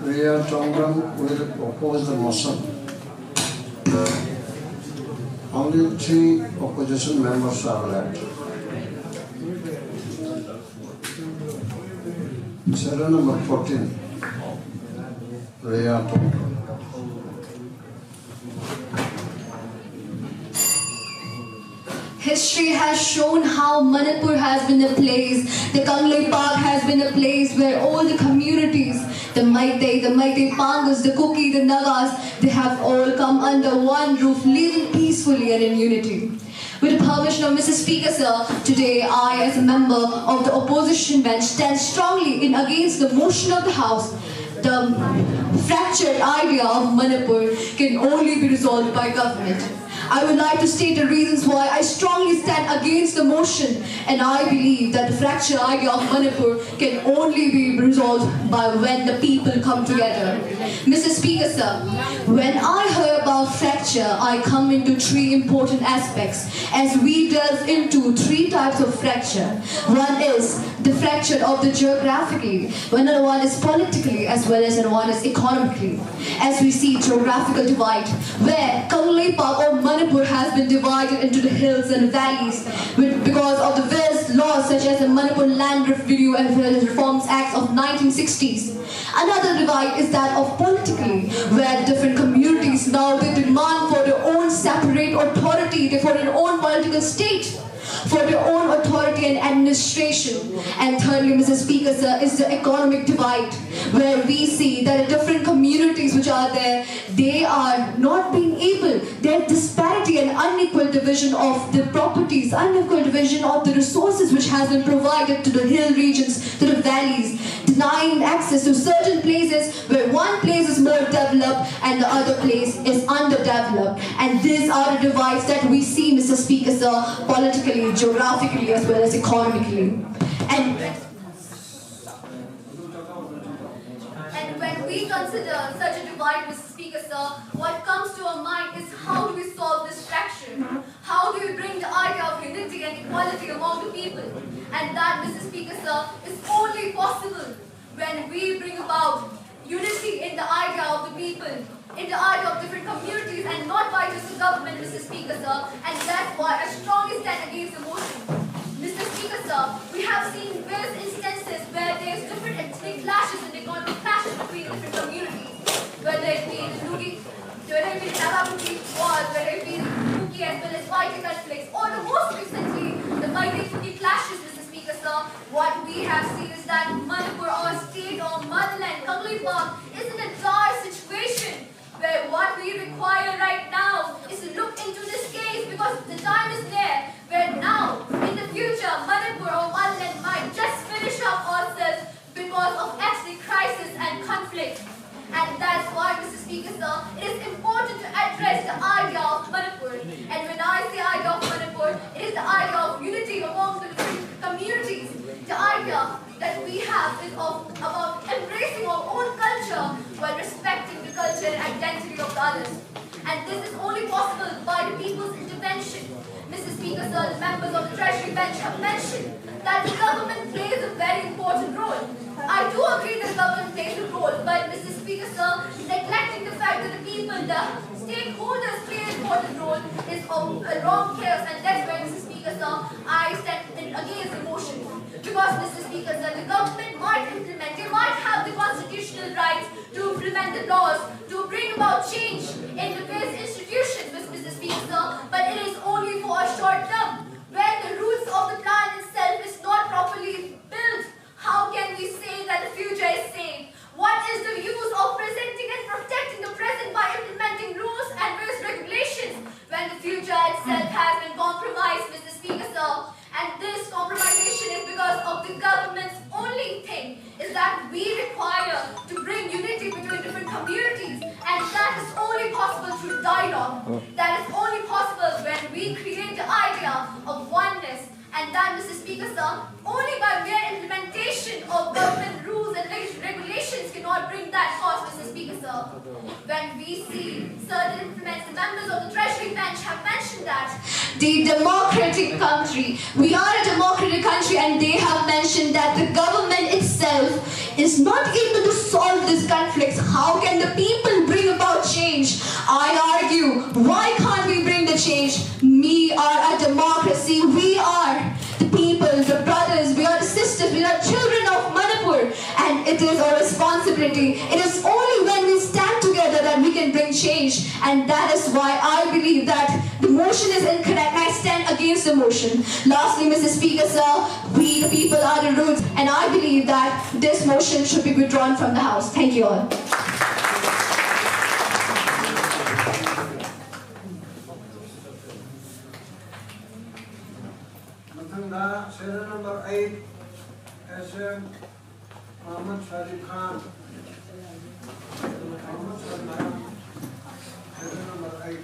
Ria Tongbram will oppose the motion. Only three opposition members are left. Serial number fourteen, Ria Tongbram. History has shown how Manipur has been a place, the Kangleipak has been a place where all the communities, the Meitei, the Meitei Pangas, the Kuki, the Nagas, they have all come under one roof, living peacefully and in unity. With the permission of Mister Speaker, sir, today I, as a member of the opposition bench, stand strongly in against the motion of the House. The fractured idea of Manipur can only be resolved by government. I would like to state the reasons why I strongly stand against the motion, and I believe that the fractured idea of Manipur can only be resolved by when the people come together. Mister Speaker, sir, when I hear about fracture, I come into three important aspects as we delve into three types of fracture. One is the fracture of the geographically, another one is politically, as well as another one is economically. As we see geographical divide, where Kangleipak or Manipur has been divided into the hills and valleys with, because of the various laws such as the Manipur Land Review and Reforms Act of nineteen sixties. Another divide is that of politically, where different communities now they demand for their own separate authority, for their own political state. for their own authority and administration. And thirdly, Mister Speaker, sir, is the economic divide, where we see that the different communities which are there, they are not being able, their disparity and unequal division of the properties, unequal division of the resources which has been provided to the hill regions, to the valleys, denying access to certain places where one place is more developed and the other place is underdeveloped. And these are the divides that we see, Mister Speaker, sir, politically, geographically, as well as economically. And, and when we consider such a divide, Mister Speaker, sir, what comes to our mind is how do we solve this fracture? How do we bring the idea of unity and equality among the people? And that, Mister Speaker, sir, is only possible when we bring about unity in the idea of the people, in the idea of different communities, and not by just the government, Mister Speaker, sir. And that's why I strongly stand against the motion. Mister Speaker, sir, we have seen various instances where there's different ethnic clashes and economic clashes between different communities, whether it be the Lugi, whether it be the Naga Kuki war, whether it be the Kuki as well as Paite conflicts, or the most recently, the Meitei Kuki clashes, Mister Speaker, sir. What we have seen is that Manipur, our state, our motherland, Kangleipak, is in a dire situation where what we require right now is to look into this case, because the time is there where now, in the future, Manipur or motherland might just finish up ourselves because of ethnic crisis and conflict. And that's why, Mister Speaker, sir, it is important to address the idea of Manipur. And when I say idea of Manipur, it is the idea of unity among the different communities. The idea that we have is of, about embracing our own culture while respecting the culture and identity of the others. And this is only possible by the people's intervention. Mister Speaker, sir, the members of the Treasury bench have mentioned that the government plays a very important role. I do agree that the government plays a role, but, Mister Speaker, sir, neglecting the fact that the people, the stakeholders play an important role is of a wrong case, and that's why, Mister Speaker, sir, I stand in against the motion. Because, Mister Speaker, sir, the government might implement, they might have the constitutional rights to implement the laws, to bring about change in the various institutions, Mister Speaker, sir, but it is only for a short term. When the of oneness, and that, Mister Speaker, sir, only by mere implementation of government rules and reg- regulations cannot bring that cause, Mister Speaker, sir. When we see certain implements, the members of the Treasury Bench have mentioned that the democratic country, we are a democratic country, and they have mentioned that the government itself is not able to solve this conflict. How can the people bring about change? I argue, why can't we bring the change? We are a democracy. We are the people, the brothers, we are the sisters, we are children of Manipur. And it is our responsibility. It is only when we stand together that we can bring change. And that is why I believe that the motion is incorrect. I stand against the motion. Lastly, Mister Speaker, sir, we the people are the roots. And I believe that this motion should be withdrawn from the House. Thank you all. ꯃꯊꯪꯗ serial number eight, S M Mohammad Sadiq Khan. Mohammad Sadiq Khan, serial number eight.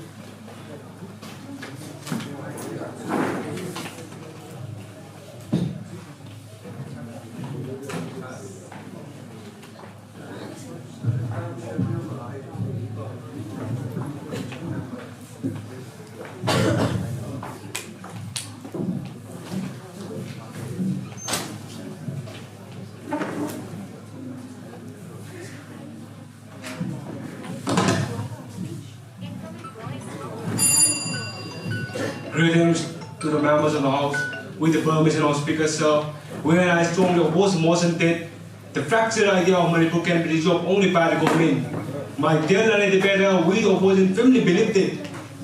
Greetings to the members of the House. With the permission of Speaker, sir, we and I strongly oppose motion that the fractured idea of Manipur can be resolved only by the government. My dear learned debater, we the opposition firmly believe that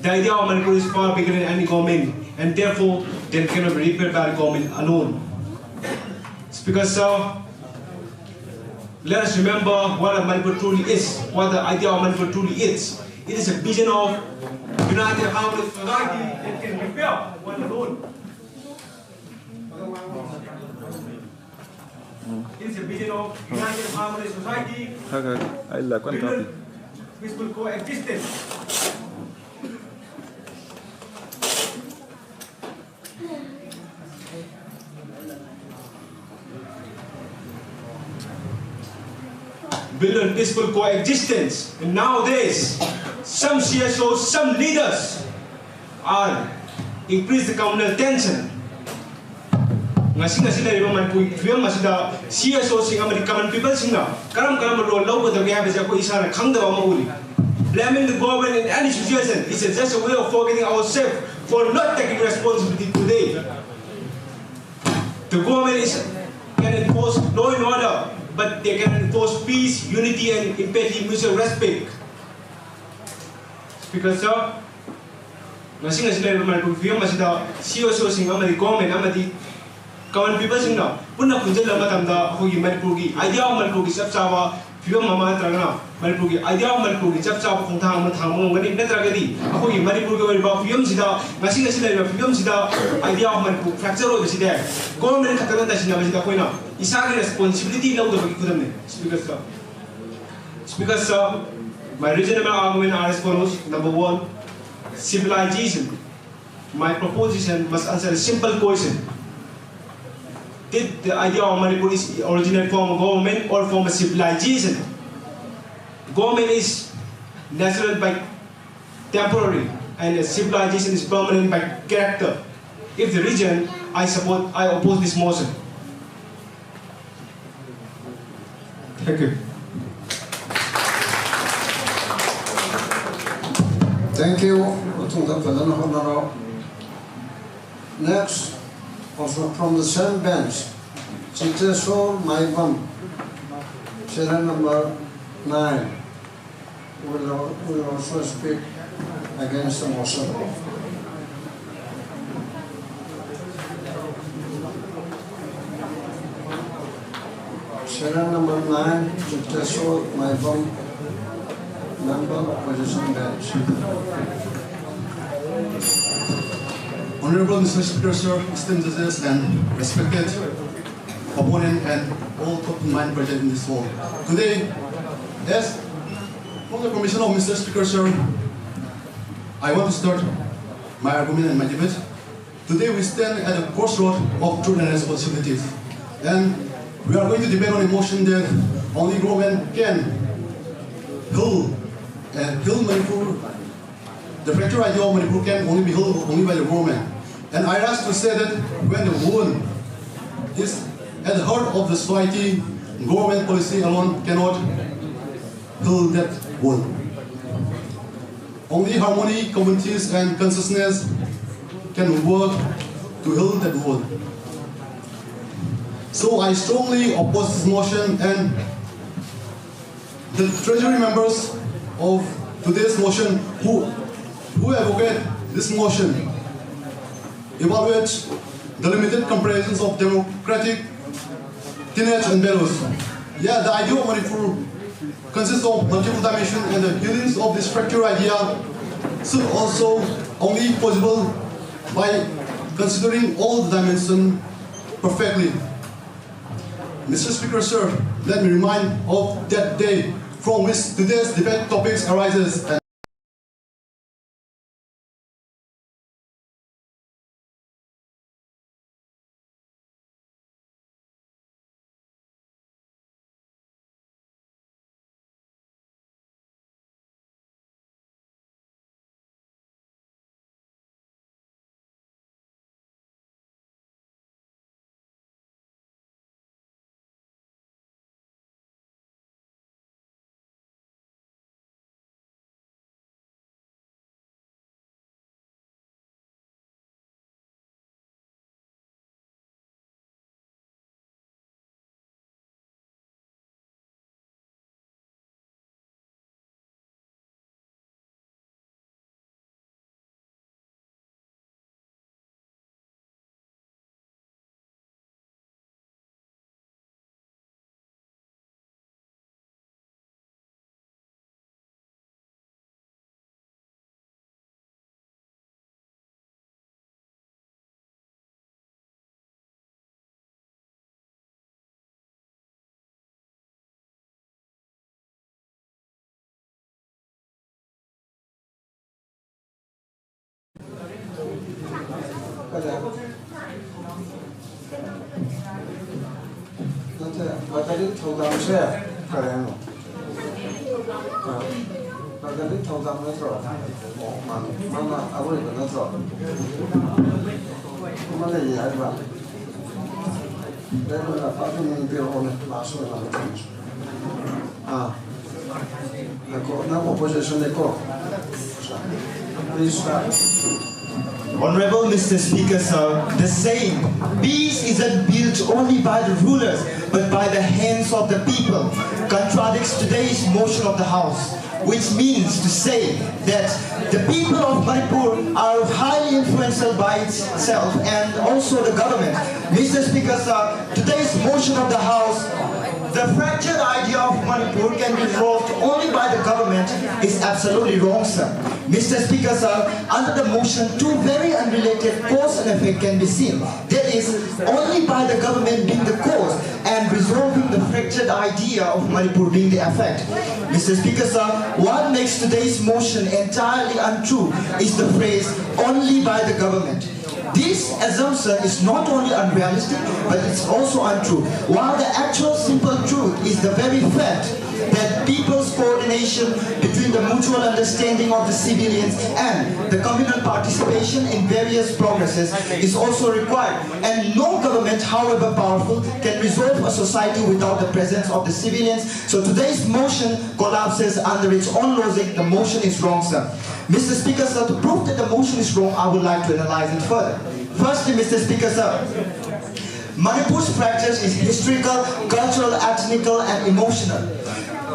the idea of Manipur is far bigger than any government, and therefore they cannot be repaired by the government alone. Speaker, sir, let us remember what a Manipur truly is, what the idea of Manipur truly is. It is a vision of united harmonious society that can repair one alone. It is a vision of united harmonious society, ถ้าใครไอ้หลักก้อนครับ peaceful coexistence. Build on peaceful coexistence. And nowadays, some C S Os, some leaders are increase the communal tension. ꯉꯁꯤ ꯉꯁꯤ ꯂꯩꯔꯤꯕ ꯃꯅꯤꯄꯨꯔꯒꯤ ꯐꯤꯕꯝ ꯑꯁꯤꯗ C S Os ꯁꯤꯡ ꯑꯃꯗꯤ common people ꯁꯤꯡꯅ ꯀꯔꯝ ꯀꯔꯝꯕ role ꯂꯧꯒꯗꯒꯦ ꯍꯥꯏꯕꯁꯤ ꯑꯩꯈꯣꯏ ꯏꯁꯥꯅ ꯈꯪꯗꯕ ꯑꯃ ꯎꯔꯤ꯫ Blaming the government in any situation is just a way of forgetting ourselves for not taking responsibility today. The government is, can enforce law and order, but they can enforce peace, unity, and empathy, mutual respect. Speaker sir, ꯉꯁꯤ ꯉꯁꯤ ꯂꯩꯔꯤꯕ ꯃꯅꯤꯄꯨꯔ ꯐꯤꯕꯝ ꯑꯁꯤꯗ C S O ꯁꯤꯡ ꯑꯃꯗꯤ government ꯑꯃꯗꯤ common people ꯁꯤꯡꯅ ꯄꯨꯟꯅ ꯄꯨꯟꯁꯤꯜꯂꯕ ꯃꯇꯝꯗ ꯑꯩꯈꯣꯏꯒꯤ ꯃꯅꯤꯄꯨꯔꯒꯤ idea of ꯃꯅꯤꯄꯨꯔꯒꯤ ꯆꯞ ꯆꯥꯕ ꯐꯤꯕꯝ ꯑꯃ ꯅꯠꯇ꯭ꯔꯒꯅ ꯃꯅꯤꯄꯨꯔꯒꯤ idea of ꯃꯅꯤꯄꯨꯔꯒꯤ ꯆꯞ ꯆꯥꯕ ꯈꯣꯡꯊꯥꯡ ꯑꯃ ꯊꯥꯡꯕ ꯉꯝꯒꯅꯤ꯫ ꯅꯠꯇ꯭ꯔꯒꯗꯤ ꯑꯩꯈꯣꯏꯒꯤ ꯃꯅꯤꯄꯨꯔꯒꯤ ꯑꯣꯏꯔꯤꯕ ꯐꯤꯕꯝꯁꯤꯗ, ꯉꯁꯤ ꯉꯁꯤ ꯂꯩꯔꯤꯕ ꯐꯤꯕꯝꯁꯤꯗ idea of Manipur fracture ꯑꯣꯏꯕꯁꯤꯗꯤ government ꯈꯛꯇꯅ ꯇꯥꯏꯁꯤꯟꯅꯕꯁꯤꯗ ꯑꯩꯈꯣꯏꯅ ꯏꯁꯥꯒꯤ responsibility ꯂꯧꯗꯕꯒꯤ ꯈꯨꯗꯝꯅꯤ꯫ Speaker sir, Speaker sir, my reasonable argument are as follows. Number one, civilization. My proposition must answer a simple question. Did the idea of Manipur is originate from a government or from a civilization? Government is natural by temporary, and a civilization is permanent by character. If the reason, I support, I oppose this motion. Thank you. Thank you. ꯃꯇꯨꯡꯗ ꯐꯖꯅ ꯍꯣꯠꯅꯔꯣ꯫ Next, also from the same bench, Chiteswar Maibam, serial number nine, will, will also speak against the motion. Serial number nine, Chiteswar Maibam, member opposition bench. Honorable Mister Speaker, sir, esteemed judges, and respected opponent and all top mind present in this hall. Today, as from the permission of Mister Speaker, sir, I want to start my argument and my debate. Today we stand at a crossroad of truth and responsibilities. And we are going to debate on a motion that only government can heal, uh, heal Manipur. The fractured idea of Manipur can only be healed only by the government. And I rise to say that when the wound is at the heart of the society, government policy alone cannot heal that wound. Only harmony, communities, and consciousness can work to heal that wound. So I strongly oppose this motion, and the treasury members of today's motion who, who advocate this motion evaluate the limited comprehensions of democratic teenage and Belarus. Yeah, the idea of Manipur consists of multiple dimensions, and the healings of this fracture idea should also only possible by considering all the dimensions perfectly. Mister Speaker, sir, let me remind of that day from which today's debate topics arises. And ꯅꯠꯇꯦ, ꯕ꯭ꯔꯗꯔꯒꯤ ꯊꯧꯗꯥꯡꯁꯦ ꯀꯔꯤ ꯍꯥꯏꯅꯣ? ꯑ, ꯕ꯭ꯔꯗꯔꯒꯤ ꯊꯧꯗꯥꯡ ꯅꯠꯇ꯭ꯔꯣ? ꯑꯣ, ꯃꯥꯅꯦ꯫ ꯃꯥꯅ ꯑꯔꯣꯏꯕ ꯅꯠꯇ꯭ꯔꯣ? ꯑꯃ ꯂꯩꯌꯦ ꯍꯥꯏꯕ꯫ ꯂꯩꯕ ꯂꯥꯛꯄ ꯑꯗꯨꯝ ꯄꯤꯔꯛꯑꯣꯅꯦ, ꯂꯥꯁ ꯑꯣꯏꯅ ꯑꯃꯨꯛ ꯊꯝꯃꯁꯤ꯫ ꯑꯥ꯫ ꯉꯥꯏꯈꯣ, ꯅꯪ ꯑꯣꯄꯣꯖꯤꯁꯟꯅꯦꯀꯣ? Please start. Honorable Mister Speaker, sir, the saying, "Peace isn't built only by the rulers, but by the hands of the people," contradicts today's motion of the House, which means to say that the people of Manipur are highly influential by itself and also the government. Mister Speaker, sir, today's motion of the House, the fractured idea of Manipur can be solved only by the government, is absolutely wrong, sir. Mister Speaker, sir, under the motion, two very unrelated cause and effect can be seen. That is, only by the government being the cause and resolving the fractured idea of Manipur being the effect. Mister Speaker, sir, what makes today's motion entirely untrue is the phrase "only by the government." This assumption is not only unrealistic, but it's also untrue. While the actual simple truth is the very fact that people's coordination between the mutual understanding of the civilians and the communal participation in various progresses is also required. And no government, however powerful, can resolve a society without the presence of the civilians. So today's motion collapses under its own logic. The motion is wrong, sir. Mister Speaker, sir, to prove that the motion is wrong, I would like to analyze it further. Firstly, Mister Speaker, sir, Manipur's fractures is historical, cultural, ethnical, and emotional.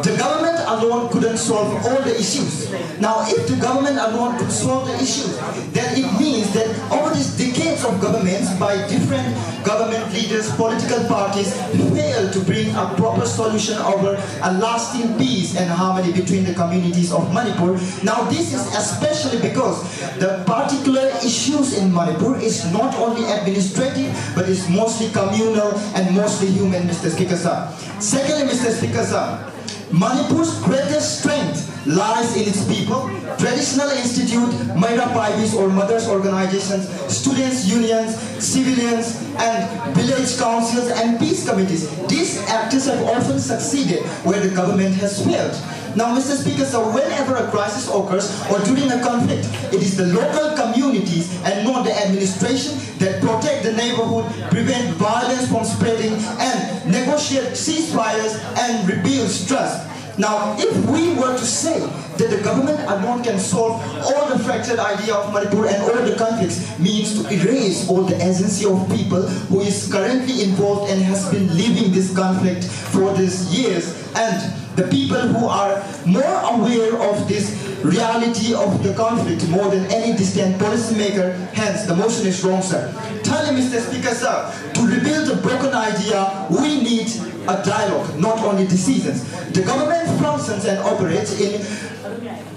The government alone couldn't solve all the issues. Now, if the government alone could solve the issues, then it means that over these decades of governments by different government leaders, political parties failed to bring a proper solution over a lasting peace and harmony between the communities of Manipur. Now, this is especially because the particular issues in Manipur is not only administrative, but is mostly communal and mostly human, Mister Speaker, sir. Secondly, Mister Speaker, sir, Manipur's greatest strength lies in its people. Traditional institute, Maira Paibis or mothers organizations, students unions, civilians and village councils and peace committees. These actors have often succeeded where the government has failed. Now, Mister Speaker, so whenever a crisis occurs or during a conflict, it is the local communities and not the administration that protect the neighborhood, prevent violence from spreading, and negotiate ceasefires and rebuild trust. Now, if we were to say that the government alone can solve all the fractured idea of Manipur and all the conflicts means to erase all the agency of people who is currently involved and has been living this conflict for these years, and the people who are more aware of this reality of the conflict more than any distant policymaker. Hence, the motion is wrong, sir. Thirdly, Mister Speaker, sir, to rebuild the broken idea, we need a dialogue, not only decisions. The government functions and operates in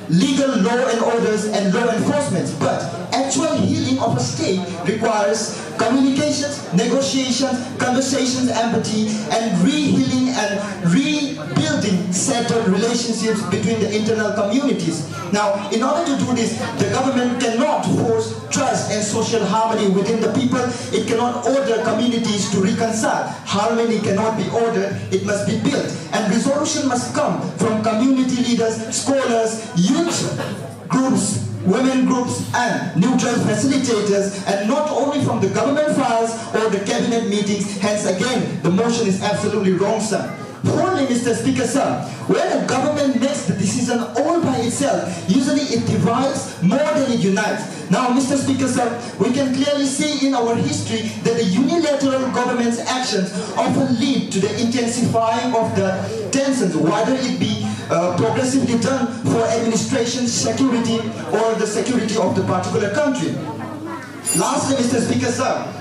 legal law and orders and law enforcement, but actual healing of a state requires communications, negotiations, conversations, empathy, and re-healing and rebuilding settled relationships between the internal communities. Now, in order to do this, the government cannot force trust and social harmony within the people. It cannot order communities to reconcile. Harmony cannot be ordered, it must be built. And resolution must come from community leaders, scholars, youth groups, women groups, and neutral facilitators, and not only from the government files or the cabinet meetings. Hence, again, the motion is absolutely wrong, sir. Fourthly, Mister Speaker, sir, when a government makes the decision all by itself, usually it divides more than it unites. Now, Mister Speaker, sir, we can clearly see in our history that the unilateral government's actions often lead to the intensifying of the tensions, whether it be uh, progressively done for administration security or the security of the particular country. Lastly, Mister Speaker, sir,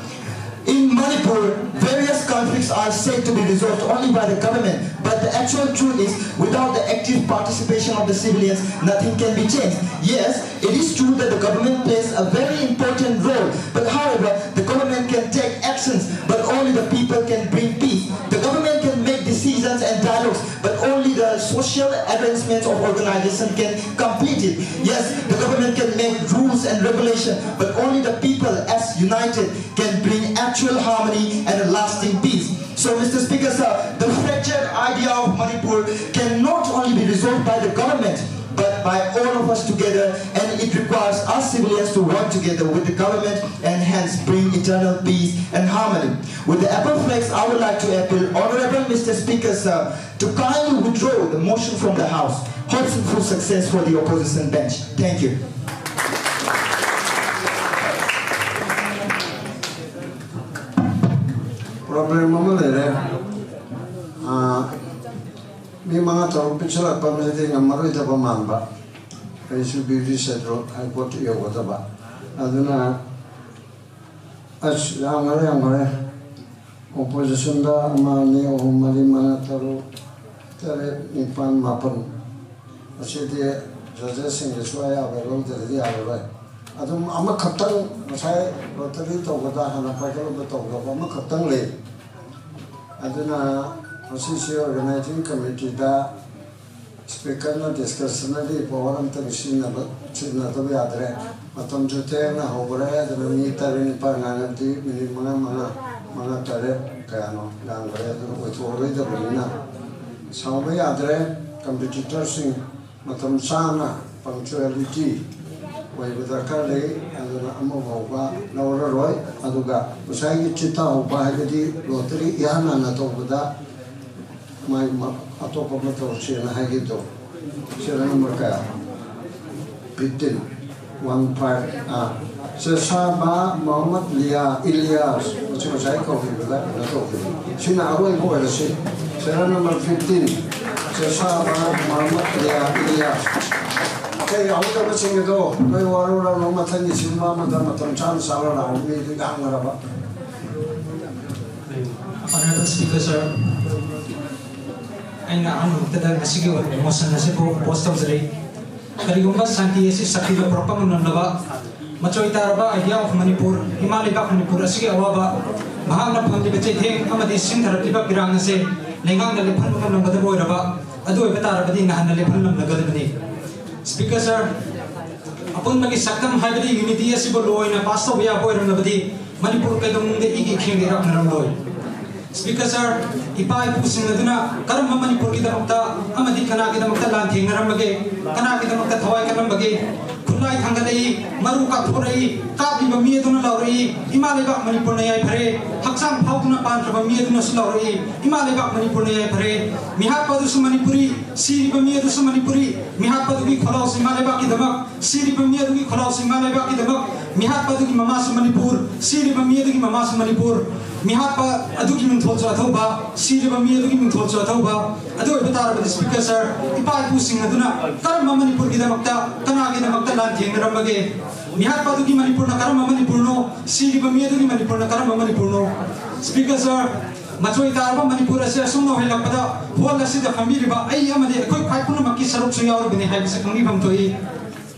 in Manipur, various conflicts are said to be resolved only by the government, but the actual truth is, without the active participation of the civilians, nothing can be changed. Yes, it is true that the government plays a very important role, but however, the government can take actions, but only the people can bring peace. The government can make decisions and dialogues, but only the social arrangements of organization can complete it. Yes, the government can make rules and regulation, but only the people as united can bring actual harmony and a lasting peace. So, Mister Speaker, sir, the fractured idea of Manipur can not only be resolved by the government, but by all of us together, and it requires us civilians to work together with the government and hence bring eternal peace and harmony. With the above flags, I would like to appeal, Honorable Mister Speaker, sir, to kindly withdraw the motion from the House. Hopes and full success for the opposition bench. Thank you. Problem ꯑꯃ ꯂꯩꯔꯦ꯫ ꯑꯥ, ꯃꯤ ꯃꯉꯥ ꯇꯔꯨꯛ ꯄꯤꯛꯁꯤꯜꯂꯛꯄ ꯑꯃꯁꯤꯗꯤ ꯉꯝꯃꯔꯣꯏꯗꯕ ꯃꯥꯟꯕ꯫ ꯑꯩꯁꯨ ꯕ꯭ꯌꯨꯇꯤ ꯁꯦꯗꯨꯜ ꯍꯥꯏ ꯀꯣꯔꯠꯇ ꯌꯧꯒꯗꯕ꯫ ꯑꯗꯨꯅ ꯑꯁ, ꯌꯥꯝꯈꯔꯦ, ꯌꯥꯝꯈꯔꯦ꯫ ꯑꯣꯄꯣꯖꯤꯁꯟꯗ ꯑꯃ, ꯑꯅꯤ, ꯑꯍꯨꯝ, ꯃꯔꯤ, ꯃꯉꯥ, ꯇꯔꯨꯛ, ꯇꯔꯦꯠ, ꯅꯤꯄꯥꯜ, ꯃꯥꯄꯜ꯫ ꯑꯁꯤꯗꯤ ꯖꯖꯦꯁꯁꯤꯡꯒꯤ ꯁꯨꯡꯌꯥ ꯌꯥꯔꯣꯏ, ꯂꯧꯗ꯭ꯔꯗꯤ ꯌꯥꯔꯔꯣꯏ꯫ ꯑꯗꯨꯝ ꯑꯃꯈꯛꯇꯪ ꯉꯁꯥꯏ ꯂꯣꯇꯔꯤ ꯇꯧꯕꯗ ꯍꯥꯟꯅ ꯄꯥꯏꯈꯠꯂꯨꯕ ꯇꯧꯗꯕ ꯑꯃꯈꯛꯇꯪ ꯂꯩ꯫ ꯑꯗꯨꯅ ꯃꯁꯤꯁꯤ ꯑꯣꯔꯒꯅꯥꯏꯖꯤꯡ ꯀꯃꯤꯇꯤꯗ ꯁ꯭ꯄꯤꯀꯔꯅ ꯗꯤꯁꯀ꯭ꯔꯦꯁꯅꯔꯤ ꯄꯋꯥꯔ ꯑꯝꯇꯪ ꯁꯤꯖꯤꯟꯅꯕ, ꯁꯤꯖꯤꯟꯅꯗꯕ ꯌꯥꯗ꯭ꯔꯦ꯫ ꯃꯇꯝꯁꯨ ꯊꯦꯡꯅ ꯍꯧꯈ꯭ꯔꯦ, ꯑꯗꯨꯅ ꯃꯤ ꯇꯔꯦꯠ ꯅꯤꯄꯥꯜ ꯉꯥꯡꯉꯕꯗꯤ ꯃꯤꯅꯤꯠ ꯃꯉꯥ, ꯃꯉꯥ, ꯃꯉꯥ, ꯇꯔꯦꯠ ꯀꯌꯥꯅꯣ ꯌꯥꯝꯈ꯭ꯔꯦ, ꯑꯗꯨꯅ ꯑꯣꯏꯊꯣꯛꯑꯔꯣꯏꯗꯕꯅꯤꯅ ꯁꯥꯎꯕ ꯌꯥꯗ꯭ꯔꯦ꯫ ꯀꯝꯄꯤꯇꯤꯇꯔꯁꯤꯡ ꯃꯇꯝ ꯆꯥꯅ ꯄꯪꯆꯨꯋꯦꯂꯤꯇꯤ ꯑꯣꯏꯕ ꯗꯔꯀꯥꯔ ꯂꯩ꯫ ꯑꯗꯨꯅ ꯑꯃ ꯐꯥꯎꯕ ꯂꯧꯔꯔꯣꯏ꯫ ꯑꯗꯨꯒ ꯉꯁꯥꯏꯒꯤ ꯆꯤꯠꯇꯥ ꯍꯧꯕ ꯍꯥꯏꯕꯗꯤ ꯂꯣꯇꯔꯤ ꯏꯍꯥꯟ ꯍꯥꯟꯅ ꯇꯧꯕꯗ ꯃꯥꯏ ꯃ-, ꯑꯇꯣꯞꯄ ꯑꯃ ꯇꯧꯔꯁꯦꯅ ꯍꯥꯏꯈꯤꯕꯗꯣ꯫ ꯁꯤꯔꯤꯌꯦꯜ ꯅꯝꯕꯔ ꯀꯌꯥ? ꯐꯤꯐꯇꯤꯟ꯫ One five. ꯑꯥ, ꯆꯦꯁꯥꯕ ꯃꯣꯍꯝꯃꯗ ꯂꯤꯌꯥ ꯏꯂꯤꯌꯥꯁ, ꯃꯁꯤ ꯉꯁꯥꯏ ꯀꯧꯈꯤꯕꯗ ꯀꯩꯅꯣ ꯇꯧꯈꯤꯕ꯫ ꯁꯤꯅ ꯑꯔꯣꯏꯕ ꯑꯣꯏꯔꯁꯤ꯫ ꯁꯤꯔꯤꯌꯦꯜ ꯅꯝꯕꯔ ꯐꯤꯐꯇꯤꯟ, ꯆꯦꯁꯥꯕ ꯃꯣꯍꯝꯃꯗ ꯂꯤꯌꯥ ꯏꯂꯤꯌꯥꯁ꯫ ꯑꯇꯩ ꯌꯥꯍꯧꯗꯕꯁꯤꯡ ꯑꯗꯣ ꯅꯣꯏ ꯋꯥꯔꯧꯔꯅꯨ, ꯃꯊꯪꯒꯤ ꯁꯤꯒꯨꯝꯕ ꯑꯃꯗ ꯃꯇꯝ ꯆꯥꯅ ꯆꯥꯔꯣ ꯂꯥꯛꯑꯣ, ꯃꯤꯗꯨ ꯌꯥꯝꯈ꯭ꯔꯕ꯫ Honorable Speaker, sir, ꯑꯩꯅ ꯑꯍꯥꯟꯕꯃꯛꯇꯗ ꯉꯁꯤꯒꯤ ꯑꯣꯏꯕ ꯃꯣꯁꯟ ꯑꯁꯤꯕꯨ ꯑꯣꯄꯣꯖ ꯇꯧꯖꯔꯤ꯫ ꯀꯔꯤꯒꯨꯝꯕ ꯁꯥꯟꯇꯤ ꯑꯁꯤ ꯁꯛꯇꯤꯗ ꯄꯨꯔꯛꯄ ꯉꯝꯂꯝꯂꯕ ꯃꯆꯣꯏ ꯇꯥꯔꯕ Idea of Manipur, ꯏꯃꯥ ꯂꯩꯕꯥꯛ ꯃꯅꯤꯄꯨꯔ ꯑꯁꯤꯒꯤ ꯑꯋꯥꯕ, ꯃꯍꯥꯛꯅ ꯐꯪꯂꯤꯕ ꯆꯩꯊꯦꯡ ꯑꯃꯗꯤ ꯁꯤꯟꯊꯔꯛꯂꯤꯕ ꯄꯤꯔꯥꯡ ꯑꯁꯦ ꯂꯩꯉꯥꯛꯅ ꯂꯦꯞꯍꯟꯕ ꯉꯝꯂꯝꯒꯗꯕ ꯑꯣꯏꯔꯕ, ꯑꯗꯨ ꯑꯣꯏꯕ ꯇꯥꯔꯕꯗꯤ ꯅꯍꯥꯟꯅ ꯂꯦꯞꯍꯜꯂꯝꯂꯒꯗꯕꯅꯤ꯫ Speaker sir, ꯑꯄꯨꯟꯕꯒꯤ ꯁꯛꯇꯝ ꯍꯥꯏꯕꯗꯤ unity ꯑꯁꯤꯕꯨ ꯂꯣ ꯑꯣꯏꯅ pass ꯇꯧꯕ ꯌꯥꯕ ꯑꯣꯏꯔꯝꯂꯕꯗꯤ ꯃꯅꯤꯄꯨꯔ ꯀꯩꯗꯧꯅꯨꯡꯗ ꯏꯒꯤ ꯏꯈꯦꯡꯗ ꯏꯔꯛꯅꯔꯝꯂꯣꯏ꯫ Speaker sir, ꯏꯄꯥ ꯏꯄꯨꯁꯤꯡ ꯑꯗꯨꯅ ꯀꯔꯝꯕ ꯃꯅꯤꯄꯨꯔꯒꯤꯗꯃꯛꯇ ꯑꯃꯗꯤ ꯀꯅꯥꯒꯤꯗꯃꯛꯇ ꯂꯥꯟ ꯊꯦꯡꯅꯔꯝꯕꯒꯦ, ꯀꯅꯥꯒꯤꯗꯃꯛꯇ ꯊꯋꯥꯏ ꯀꯠꯂꯝꯕꯒꯦ? ꯈꯨꯠꯂꯥꯏ ꯊꯥꯡꯒꯠꯂꯛꯏ, ꯃꯔꯨ ꯀꯥꯞꯊꯣꯔꯛꯏ, ꯀꯥꯞꯂꯤꯕ ꯃꯤ ꯑꯗꯨꯅ ꯂꯥꯎꯔꯛꯏ, "ꯏꯃꯥ ꯂꯩꯕꯥꯛ ꯃꯅꯤꯄꯨꯔꯅ ꯌꯥꯏꯐꯔꯦ"꯫ ꯍꯛꯆꯥꯡ ꯐꯥꯎꯗꯨꯅ ꯄꯥꯟꯈ꯭ꯔꯕ ꯃꯤ ꯑꯗꯨꯅꯁꯨ ꯂꯥꯎꯔꯛꯏ, "ꯏꯃꯥ ꯂꯩꯕꯥꯛ ꯃꯅꯤꯄꯨꯔꯅ ꯌꯥꯏꯐꯔꯦ"꯫ ꯃꯤꯍꯥꯠꯄ ꯑꯗꯨꯁꯨ ꯃꯅꯤꯄꯨꯔꯤ, ꯁꯤꯔꯤꯕ ꯃꯤ ꯑꯗꯨꯁꯨ ꯃꯅꯤꯄꯨꯔꯤ꯫ ꯃꯤꯍꯥꯠꯄ ꯑꯗꯨꯒꯤ ꯈꯣꯜꯂꯥꯎꯁꯤ ꯏꯃꯥ ꯂꯩꯕꯥꯛꯀꯤꯗꯃꯛ, ꯁꯤꯔꯤꯕ ꯃꯤ ꯑꯗꯨꯒꯤ ꯈꯣꯜꯂꯥꯎꯁꯤ ꯏꯃꯥ ꯂꯩꯕꯥꯛꯀꯤꯗꯃꯛ꯫ ꯃꯤꯍꯥꯠꯄ ꯑꯗꯨꯒꯤ ꯃꯃꯥꯁꯨ ꯃꯅꯤꯄꯨꯔ, ꯁꯤꯔꯤꯕ ꯃꯤ ꯑꯗꯨꯒꯤ ꯃꯃꯥꯁꯨ ꯃꯅꯤꯄꯨꯔ꯫ ꯃꯤꯍꯥꯠꯄ ꯑꯗꯨꯒꯤ ꯃꯤꯡꯊꯣꯜꯁꯨ ꯑꯊꯧꯕ, ꯁꯤꯔꯤꯕ ꯃꯤ ꯑꯗꯨꯒꯤ ꯃꯤꯡꯊꯣꯜꯁꯨ ꯑꯊꯧꯕ꯫ ꯑꯗꯨ ꯑꯣꯏꯕ ꯇꯥꯔꯕꯗꯤ Speaker sir, ꯏꯄꯥ ꯏꯄꯨꯁꯤꯡ ꯑꯗꯨꯅ ꯀꯔꯝꯕ ꯃꯅꯤꯄꯨꯔꯒꯤꯗꯃꯛꯇ, ꯀꯅꯥꯒꯤꯗꯃꯛꯇ ꯂꯥꯟ ꯊꯦꯡꯅꯔꯝꯕꯒꯦ? ꯃꯤꯍꯥꯠꯄ ꯑꯗꯨꯒꯤ ꯃꯅꯤꯄꯨꯔꯅ ꯀꯔꯝꯕ ꯃꯅꯤꯄꯨꯔꯅꯣ? ꯁꯤꯔꯤꯕ ꯃꯤ ꯑꯗꯨꯒꯤ ꯃꯅꯤꯄꯨꯔꯅ ꯀꯔꯝꯕ ꯃꯅꯤꯄꯨꯔꯅꯣ? Speaker sir, ꯃꯆꯣꯏ ꯇꯥꯔꯕ ꯃꯅꯤꯄꯨꯔ ꯑꯁꯤ ꯑꯁꯨꯝꯅ ꯑꯣꯏꯍꯜꯂꯛꯄꯗ hall ꯑꯁꯤꯗ ꯐꯝꯕꯤꯔꯤꯕ ꯑꯩ ꯑꯃꯗꯤ ꯑꯩꯈꯣꯏ ꯈ꯭ꯋꯥꯏ ꯄꯨꯝꯅꯃꯛꯀꯤ ꯁꯔꯨꯛꯁꯨ ꯌꯥꯎꯔꯤꯕꯅꯤ ꯍꯥꯏꯕꯁꯤ ꯈꯪꯕꯤꯐꯝ ꯊꯣꯛꯏ꯫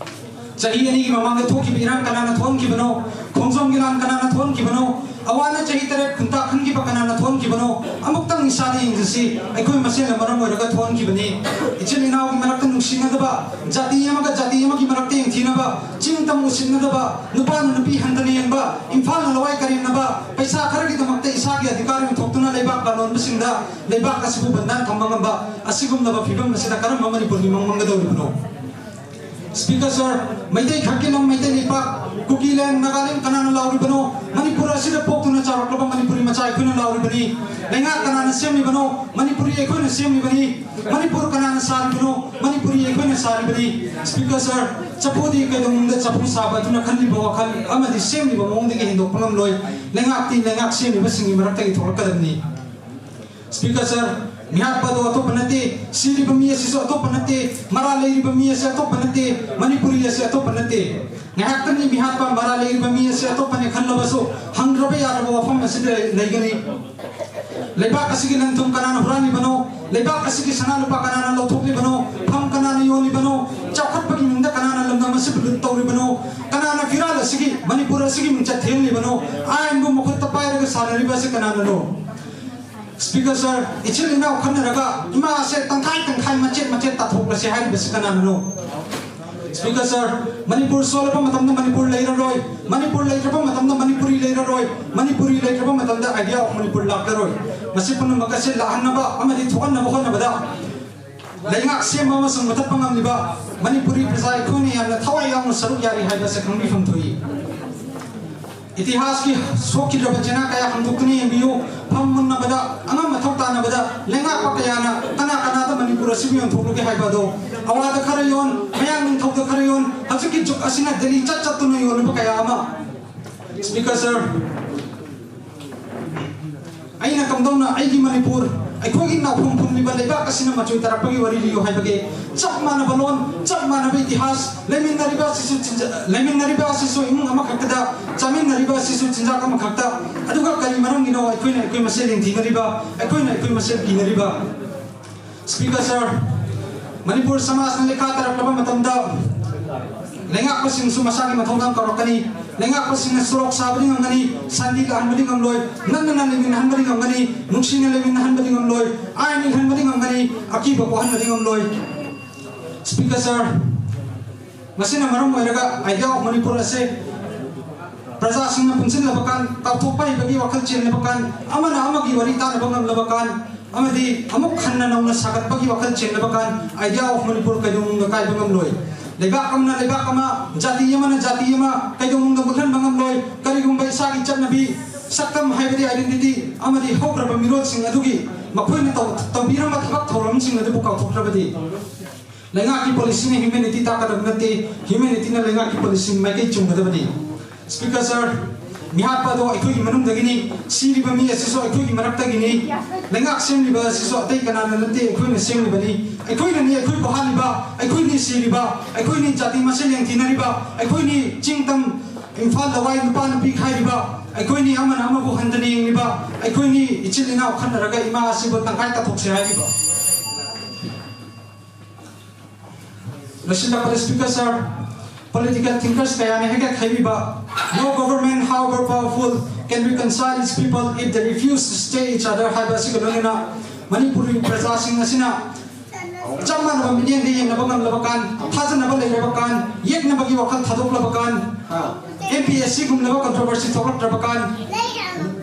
ꯆꯍꯤ ꯑꯅꯤꯒꯤ ꯃꯃꯥꯡꯗ ꯊꯣꯛꯈꯤꯕ ꯏꯔꯥꯡ ꯀꯅꯥꯅ ꯊꯣꯛꯍꯟꯈꯤꯕꯅꯣ? ꯈꯣꯡꯖꯣꯝꯒꯤ ꯂꯥꯟ ꯀꯅꯥꯅ ꯊꯣꯛꯍꯟꯈꯤꯕꯅꯣ? ꯑꯋꯥꯅ ꯆꯍꯤ ꯇꯔꯦꯠ ꯈꯨꯟꯇꯥꯛ ꯈꯟꯈꯤꯕ ꯀꯅꯥꯅ ꯊꯣꯛꯍꯟꯈꯤꯕꯅꯣ? ꯑꯃꯨꯛꯇꯪ ꯏꯁꯥꯗ ꯌꯦꯡꯖꯁꯤ, ꯑꯩꯈꯣꯏ ꯃꯁꯦꯟꯅ ꯃꯔꯝ ꯑꯣꯏꯔꯒ ꯊꯣꯛꯍꯟꯈꯤꯕꯅꯤ꯫ ꯏꯆꯤꯜ ꯏꯅꯥꯎꯒꯤ ꯃꯔꯛꯇ ꯅꯨꯡꯁꯤꯅꯗꯕ, ꯖꯥꯇꯤ ꯑꯃꯒ ꯖꯥꯇꯤ ꯑꯃꯒꯤ ꯃꯔꯛꯇ ꯌꯦꯡꯊꯤꯅꯕ, ꯆꯤꯡ ꯇꯝ ꯎꯁꯤꯠꯅꯗꯕ, ꯅꯨꯄꯥꯅ ꯅꯨꯄꯤ ꯍꯟꯊꯅ ꯌꯦꯡꯕ, ꯏꯝꯐꯥꯜꯅ ꯂꯋꯥꯏ ꯀꯔꯦꯝꯅꯕ, ꯄꯩꯁꯥ ꯈꯔꯒꯤꯗꯃꯛꯇ ꯏꯁꯥꯒꯤ ꯑꯙꯤꯀꯥꯔ ꯌꯣꯟꯊꯣꯛꯇꯨꯅ ꯂꯩꯕꯥꯛ ꯂꯥꯂꯣꯟꯕꯁꯤꯡꯗ ꯂꯩꯕꯥꯛ ꯑꯁꯤꯕꯨ ꯕꯟꯗꯥꯟ ꯊꯝꯕ ꯉꯝꯕ, ꯑꯁꯤꯒꯨꯝꯂꯕ ꯐꯤꯕꯝ ꯑꯁꯤꯗ ꯀꯔꯝꯕ ꯃꯅꯤꯄꯨꯔꯒꯤ ꯃꯪ ꯃꯪꯒꯗꯧꯔꯤꯕꯅꯣ? Speaker sir, ꯃꯩꯇꯩ ꯈꯛꯀꯤ ꯂꯝ ꯃꯩꯇꯩ ꯂꯩꯄꯥꯛ, ꯀꯨꯀꯤꯂꯦꯟ, ꯅꯥꯒꯥꯂꯦꯟ ꯀꯅꯥꯅ ꯂꯥꯎꯔꯤꯕꯅꯣ? ꯃꯅꯤꯄꯨꯔ ꯑꯁꯤꯗ ꯄꯣꯛꯇꯨꯅ ꯆꯥꯎꯔꯛꯂꯕ ꯃꯅꯤꯄꯨꯔꯤ ꯃꯆꯥ ꯑꯩꯈꯣꯏꯅ ꯂꯥꯎꯔꯤꯕꯅꯤ꯫ ꯂꯩꯉꯥꯛ ꯀꯅꯥꯅ ꯁꯦꯝꯂꯤꯕꯅꯣ? ꯃꯅꯤꯄꯨꯔꯤ ꯑꯩꯈꯣꯏꯅ ꯁꯦꯝꯂꯤꯕꯅꯤ꯫ ꯃꯅꯤꯄꯨꯔ ꯀꯅꯥꯅ ꯁꯥꯔꯤꯕꯅꯣ? ꯃꯅꯤꯄꯨꯔꯤ ꯑꯩꯈꯣꯏꯅ ꯁꯥꯔꯤꯕꯅꯤ꯫ Speaker sir, ꯆꯐꯨꯗꯤ ꯀꯩꯗꯧꯅꯨꯡꯗ ꯆꯐꯨ ꯁꯥꯕ ꯑꯗꯨꯅ ꯈꯜꯂꯤꯕ ꯋꯥꯈꯜ ꯑꯃꯗꯤ ꯁꯦꯝꯂꯤꯕ ꯃꯑꯣꯡꯗꯒꯤ ꯍꯦꯟꯗꯣꯛꯄ ꯉꯝꯂꯣꯏ꯫ ꯂꯩꯉꯥꯛꯇꯤ ꯂꯩꯉꯥꯛ ꯁꯦꯝꯂꯤꯕꯁꯤꯡꯒꯤ ꯃꯔꯛꯇꯒꯤ ꯊꯣꯛꯂꯛꯀꯗꯕꯅꯤ꯫ Speaker sir, ꯃꯤꯍꯥꯠꯄ ꯑꯗꯨ ꯑꯇꯣꯞꯄ ꯅꯠꯇꯦ, ꯁꯤꯔꯤꯕ ꯃꯤ ꯑꯁꯤꯁꯨ ꯑꯇꯣꯞꯄ ꯅꯠꯇꯦ, ꯃꯔꯥꯜ ꯂꯩꯔꯤꯕ ꯃꯤ ꯑꯁꯤ ꯑꯇꯣꯞꯄ ꯅꯠꯇꯦ, ꯃꯅꯤꯄꯨꯔꯤ ꯑꯁꯤ ꯑꯇꯣꯞꯄ ꯅꯠꯇꯦ꯫ ꯉꯥꯏꯍꯥꯛꯇꯪꯒꯤ ꯃꯤꯍꯥꯠꯄ, ꯃꯔꯥꯜ ꯂꯩꯔꯤꯕ ꯃꯤ ꯑꯁꯤ ꯑꯇꯣꯞꯄꯅꯤ ꯈꯜꯂꯕꯁꯨ, ꯍꯪꯗ꯭ꯔꯕ ꯌꯥꯗ꯭ꯔꯕ ꯋꯥꯐꯝ ꯑꯁꯤꯗ ꯂꯩꯒꯅꯤ꯫ ꯂꯩꯕꯥꯛ ꯑꯁꯤꯒꯤ ꯂꯟ ꯊꯨꯝ ꯀꯅꯥꯅ ꯍꯨꯔꯥꯜꯂꯤꯕꯅꯣ? ꯂꯩꯕꯥꯛ ꯑꯁꯤꯒꯤ ꯁꯅꯥ ꯂꯨꯄꯥ ꯀꯅꯥꯅ ꯂꯧꯊꯣꯛꯂꯤꯕꯅꯣ? ꯐꯝ ꯀꯅꯥꯅ ꯌꯣꯜꯂꯤꯕꯅꯣ? ꯆꯥꯎꯈꯠꯄꯒꯤ ꯃꯤꯡꯗ ꯀꯅꯥꯅ ꯂꯝꯗꯝ ꯑꯁꯤꯕꯨ ꯂꯨꯠ ꯇꯧꯔꯤꯕꯅꯣ? ꯀꯅꯥꯅ ꯐꯤꯔꯥꯜ ꯑꯁꯤꯒꯤ, ꯃꯅꯤꯄꯨꯔ ꯑꯁꯤꯒꯤ ꯃꯤꯡꯆꯠ ꯊꯦꯡꯂꯤꯕꯅꯣ? ꯑꯥꯏꯟꯕꯨ ꯃꯈꯨꯠꯇ ꯄꯥꯏꯔꯒ ꯁꯥꯟꯅꯔꯤꯕ ꯑꯁꯤ ꯀꯅꯥꯅꯅꯣ? Speaker sir, ꯏꯆꯤꯜ ꯏꯅꯥꯎ ꯈꯟꯅꯔꯒ ꯏꯃꯥ ꯑꯁꯦ ꯇꯪꯈꯥꯏ ꯇꯪꯈꯥꯏ, ꯃꯆꯦꯠ ꯃꯆꯦꯠ ꯇꯥꯊꯣꯛꯂꯁꯦ ꯍꯥꯏꯔꯤꯕꯁꯤ ꯀꯅꯥꯅꯅꯣ? Speaker sir, ꯃꯅꯤꯄꯨꯔ ꯁꯣꯜꯂꯕ ꯃꯇꯝꯗ ꯃꯅꯤꯄꯨꯔ ꯂꯩꯔꯔꯣꯏ, ꯃꯅꯤꯄꯨꯔ ꯂꯩꯇ꯭ꯔꯕ ꯃꯇꯝꯗ ꯃꯅꯤꯄꯨꯔꯤ ꯂꯩꯔꯔꯣꯏ, ꯃꯅꯤꯄꯨꯔꯤ ꯂꯩꯇ꯭ꯔꯕ ꯃꯇꯝꯗ Idea of Manipur ꯂꯥꯛꯂꯔꯣꯏ꯫ ꯃꯁꯤ ꯄꯨꯝꯅꯃꯛ ꯑꯁꯤ ꯂꯥꯛꯍꯟꯅꯕ ꯑꯃꯗꯤ ꯊꯣꯛꯍꯟꯅꯕ ꯍꯣꯠꯅꯕꯗ ꯂꯩꯉꯥꯛ ꯁꯦꯝꯕ ꯑꯃꯁꯨꯡ ꯃꯨꯊꯠꯄ ꯉꯝꯂꯤꯕ ꯃꯅꯤꯄꯨꯔꯤ ꯄ꯭ꯔꯖꯥ ꯑꯩꯈꯣꯏꯅ ꯌꯥꯝꯅ ꯊꯋꯥꯏ ꯌꯥꯎꯅ ꯁꯔꯨꯛ ꯌꯥꯔꯤ ꯍꯥꯏꯕꯁꯤ ꯈꯪꯕꯤꯐꯝ ꯊꯣꯛꯏ꯫ ꯏꯇꯤꯍꯥꯁꯀꯤ ꯁꯣꯛꯈꯤꯗ꯭ꯔꯕ ꯆꯦꯅꯥ ꯀꯌꯥ ꯍꯟꯗꯣꯛꯇꯨꯅ ꯌꯦꯡꯕꯤꯌꯨ꯫ ꯐꯝ ꯃꯨꯟꯅꯕꯗ, ꯑꯉꯝ ꯃꯊꯧ ꯇꯥꯟꯅꯕꯗ ꯂꯩꯉꯥꯛꯄ ꯀꯌꯥꯅ ꯀꯅꯥ ꯀꯅꯥꯗ ꯃꯅꯤꯄꯨꯔ ꯑꯁꯤꯕꯨ ꯌꯣꯟꯊꯣꯛꯂꯨꯒꯦ ꯍꯥꯏꯕ ꯑꯗꯣ, ꯑꯋꯥꯗ ꯈꯔ ꯌꯣꯟ, ꯃꯌꯥꯡ ꯅꯤꯡꯊꯧꯗ ꯈꯔ ꯌꯣꯟ, ꯍꯧꯖꯤꯛꯀꯤ ꯖꯨꯛ ꯑꯁꯤꯅ ꯗꯦꯜꯂꯤ ꯆꯠ ꯆꯠꯇꯨꯅ ꯌꯣꯜꯂꯤꯕ ꯀꯌꯥ ꯑꯃ꯫ Speaker sir, ꯑꯩꯅ ꯀꯝꯗꯧꯅ ꯑꯩꯒꯤ ꯃꯅꯤꯄꯨꯔ, ꯑꯩꯈꯣꯏꯒꯤ ꯅꯥꯎꯐꯝ ꯐꯨꯝꯂꯤꯕ ꯂꯩꯕꯥꯛ ꯑꯁꯤꯅ ꯃꯆꯣꯏ ꯇꯥꯔꯛꯄꯒꯤ ꯋꯥꯔꯤ ꯂꯤꯌꯨ ꯍꯥꯏꯕꯒꯦ? ꯆꯞ ꯃꯥꯟꯅꯕ ꯂꯣꯟ, ꯆꯞ ꯃꯥꯟꯅꯕ ꯏꯇꯤꯍꯥꯁ, ꯂꯩꯃꯤꯟꯅꯔꯤꯕ ꯑꯁꯤꯁꯨ ꯆꯤꯟꯖ-, ꯂꯩꯃꯤꯟꯅꯔꯤꯕ ꯑꯁꯤꯁꯨ ꯏꯃꯨꯡ ꯑꯃꯈꯛꯇꯗ, ꯆꯥꯃꯤꯟꯅꯔꯤꯕ ꯑꯁꯤꯁꯨ ꯆꯤꯟꯖꯥꯛ ꯑꯃꯈꯛꯇ, ꯑꯗꯨꯒ ꯀꯔꯤ ꯃꯔꯝꯒꯤꯅꯣ ꯑꯩꯈꯣꯏꯅ ꯑꯩꯈꯣꯏ ꯃꯁꯦꯜ ꯌꯦꯡꯊꯤꯅꯔꯤꯕ, ꯑꯩꯈꯣꯏꯅ ꯑꯩꯈꯣꯏ ꯃꯁꯦꯜ ꯀꯤꯅꯔꯤꯕ? Speaker sir, ꯃꯅꯤꯄꯨꯔ ꯁꯃꯥꯖꯅ ꯂꯩꯈꯥ ꯇꯥꯔꯛꯂꯕ ꯃꯇꯝꯗ ꯂꯩꯉꯥꯛꯄꯁꯤꯡꯁꯨ ꯃꯁꯥꯒꯤ ꯃꯊꯧꯗꯥꯡ ꯇꯧꯔꯛꯀꯅꯤ꯫ ꯂꯩꯉꯥꯛꯄꯁꯤꯡꯅ ꯁꯣꯔꯣꯛ ꯁꯥꯕꯗꯤ ꯉꯝꯒꯅꯤ, ꯁꯥꯟꯇꯤ ꯂꯥꯛꯍꯟꯕꯗꯤ ꯉꯝꯂꯣꯏ, ꯅꯛꯅꯅ ꯂꯩꯃꯤꯟꯅꯍꯟꯕꯗꯤ ꯉꯝꯒꯅꯤ, ꯅꯨꯡꯁꯤꯅ ꯂꯩꯃꯤꯟꯅꯍꯟꯕꯗꯤ ꯉꯝꯂꯣꯏ, ꯑꯥꯏꯟ ꯏꯪꯍꯟꯕꯗꯤ ꯉꯝꯒꯅꯤ, ꯑꯀꯤꯕ ꯄꯣꯛꯍꯟꯕꯗꯤ ꯉꯝꯂꯣꯏ꯫ Speaker sir, ꯃꯁꯤꯅ ꯃꯔꯝ ꯑꯣꯏꯔꯒ Idea of Manipur ꯑꯁꯤ ꯄ꯭ꯔꯖꯥꯁꯤꯡꯅ ꯄꯨꯟꯁꯤꯜꯂꯕ ꯀꯥꯟ, ꯀꯥꯎꯊꯣꯛꯄ ꯍꯩꯕꯒꯤ ꯋꯥꯈꯜ ꯆꯦꯜꯂꯕ ꯀꯥꯟ, ꯑꯃꯅ ꯑꯃꯒꯤ ꯋꯥꯔꯤ ꯇꯥꯅꯕ ꯉꯝꯂꯕ ꯀꯥꯟ, ꯑꯃꯗꯤ ꯑꯃꯨꯛ ꯍꯟꯅ ꯅꯧꯅ ꯁꯥꯒꯠꯄꯒꯤ ꯋꯥꯈꯜ ꯆꯦꯜꯂꯕ ꯀꯥꯟ, Idea of Manipur ꯀꯩꯗꯧꯅꯨꯡꯗ ꯀꯥꯏꯕ ꯉꯝꯂꯣꯏ꯫ ꯂꯩꯕꯥꯛ ꯑꯃꯅ ꯂꯩꯕꯥꯛ ꯑꯃ, ꯖꯥꯇꯤ ꯑꯃꯅ ꯖꯥꯇꯤ ꯑꯃ ꯀꯩꯗꯧꯅꯨꯡꯗ ꯃꯨꯠꯍꯟꯕ ꯉꯝꯂꯣꯏ꯫ ꯀꯔꯤꯒꯨꯝꯕ ꯏꯁꯥꯒꯤ ꯆꯠꯅꯕꯤ, ꯁꯛꯇꯝ ꯍꯥꯏꯕꯗꯤ identity ꯑꯃꯗꯤ ꯍꯧꯈ꯭ꯔꯕ ꯃꯤꯔꯣꯜꯁꯤꯡ ꯑꯗꯨꯒꯤ ꯃꯈꯣꯏꯅ ꯇꯧ-, ꯇꯧꯕꯤꯔꯝꯕ ꯊꯕꯛ ꯊꯧꯔꯝꯁꯤꯡ ꯑꯗꯨꯕꯨ ꯀꯥꯎꯊꯣꯛꯈ꯭ꯔꯕꯗꯤ꯫ ꯂꯩꯉꯥꯛꯀꯤ policyꯅ humanity ꯇꯥꯛꯀꯗꯕ ꯅꯠꯇꯦ, humanityꯅ ꯂꯩꯉꯥꯛꯀꯤ policy ꯃꯥꯏꯀꯩ ꯆꯨꯝꯒꯗꯕꯅꯤ꯫ Speaker sir, ꯃꯤꯍꯥꯠꯄ ꯑꯗꯣ ꯑꯩꯈꯣꯏꯒꯤ ꯃꯅꯨꯡꯗꯒꯤꯅꯤ, ꯁꯤꯔꯤꯕ ꯃꯤ ꯑꯁꯤꯁꯨ ꯑꯩꯈꯣꯏꯒꯤ ꯃꯔꯛꯇꯒꯤꯅꯤ, ꯂꯩꯉꯥꯛ ꯁꯦꯝꯂꯤꯕ ꯑꯁꯤꯁꯨ ꯑꯇꯩ ꯀꯅꯥꯅ ꯅꯠꯇꯦ, ꯑꯩꯈꯣꯏꯅ ꯁꯦꯝꯂꯤꯕꯅꯤ꯫ ꯑꯩꯈꯣꯏꯅꯅꯤ ꯑꯩꯈꯣꯏꯕꯨ ꯍꯥꯠꯂꯤꯕ, ꯑꯩꯈꯣꯏꯅꯤ ꯁꯤꯔꯤꯕ, ꯑꯩꯈꯣꯏꯅꯤ ꯖꯥꯇꯤ ꯃꯁꯦꯜ ꯌꯦꯡꯊꯤꯅꯔꯤꯕ, ꯑꯩꯈꯣꯏꯅꯤ ꯆꯤꯡ ꯇꯝ, ꯏꯝꯐꯥꯜ ꯂꯋꯥꯏ ꯅꯨꯄꯥ ꯅꯨꯄꯤ ꯈꯥꯏꯔꯤꯕ, ꯑꯩꯈꯣꯏꯅꯤ ꯑꯃꯅ ꯑꯃꯕꯨ ꯍꯟꯊꯅ ꯌꯦꯡꯂꯤꯕ, ꯑꯩꯈꯣꯏꯅꯤ ꯏꯆꯤꯜ ꯏꯅꯥꯎ ꯈꯠꯅꯔꯒ ꯏꯃꯥ ꯑꯁꯤꯕꯨ ꯇꯪꯈꯥꯏ ꯇꯥꯊꯣꯛꯁꯦ ꯍꯥꯏꯔꯤꯕ꯫ ꯂꯣꯏꯁꯤꯜꯂꯛꯄꯗ Speaker sir, Political thinkers ꯀꯌꯥꯅ ꯍꯦꯛꯇ ꯈꯥꯏꯕꯤꯕ, "No government, however powerful, can reconcile its people if they refuse to stay each other" ꯍꯥꯏꯕ ꯑꯁꯤꯒ ꯂꯣꯏꯅꯅ ꯃꯅꯤꯄꯨꯔꯒꯤ ꯄ꯭ꯔꯖꯥꯁꯤꯡ ꯑꯁꯤꯅ ꯆꯞ ꯃꯥꯟꯅꯕ ꯃꯤꯠꯌꯦꯡꯗ ꯌꯦꯡꯅꯕ ꯉꯝꯂꯕ ꯀꯥꯟ, ꯊꯥꯖꯅꯕ ꯂꯩꯔꯕ ꯀꯥꯟ, ꯌꯦꯛꯅꯕꯒꯤ ꯋꯥꯈꯜ ꯊꯥꯗꯣꯛꯂꯕ ꯀꯥꯟ, ꯑꯦꯝ ꯄꯤ ꯑꯦꯁ ꯁꯤꯒꯨꯝꯂꯕ controversy ꯊꯣꯛꯂꯛꯇ꯭ꯔꯕ ꯀꯥꯟ,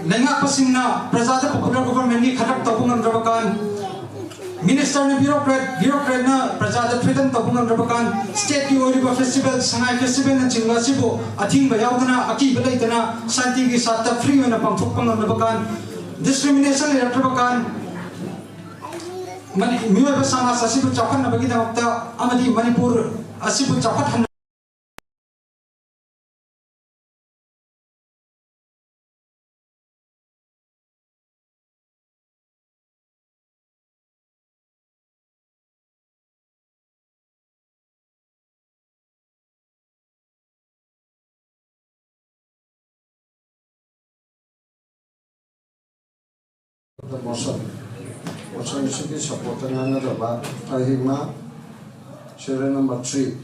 ꯂꯩꯉꯥꯛꯄꯁꯤꯡꯅ ꯄ꯭ꯔꯖꯥꯗ popular governmentꯀꯤ ꯈꯗ꯭ꯔꯛ ꯇꯧꯕ ꯉꯝꯗ꯭ꯔꯕ ꯀꯥꯟ, ꯃꯤꯅꯤꯁꯇꯔꯅ bureaucrat, bureaucratꯅ ꯄ꯭ꯔꯖꯥꯗ threaten ꯇꯧꯕ ꯉꯝꯗ꯭ꯔꯕ ꯀꯥꯟ, stateꯀꯤ ꯑꯣꯏꯔꯤꯕ festival, ꯁꯉꯥꯏ festivalꯅꯆꯤꯡꯕ ꯑꯁꯤꯕꯨ ꯑꯊꯤꯡꯕ ꯌꯥꯎꯗꯅ, ꯑꯀꯤꯕ ꯂꯩꯇꯅ, ꯁꯥꯟꯇꯤꯒꯤ ꯁꯥꯠꯇ free ꯑꯣꯏꯅ ꯄꯥꯡꯊꯣꯛꯄ ꯉꯝꯂꯕ ꯀꯥꯟ, discrimination ꯂꯩꯔꯛꯇ꯭ꯔꯕ ꯀꯥꯟ, ꯃꯅꯤ-, ꯃꯤꯑꯣꯏꯕ ꯁꯃꯥꯖ ꯑꯁꯤꯕꯨ ꯆꯥꯎꯈꯠꯅꯕꯒꯤꯗꯃꯛꯇ ꯑꯃꯗꯤ ꯃꯅꯤꯄꯨꯔ ꯑꯁꯤꯕꯨ ꯆꯥꯎꯈꯠꯍꯟꯅ Motion. Motion ꯑꯁꯤꯒꯤ support ꯇ ꯉꯥꯡꯒꯗꯕ ꯑꯍꯤꯃ, serial number three.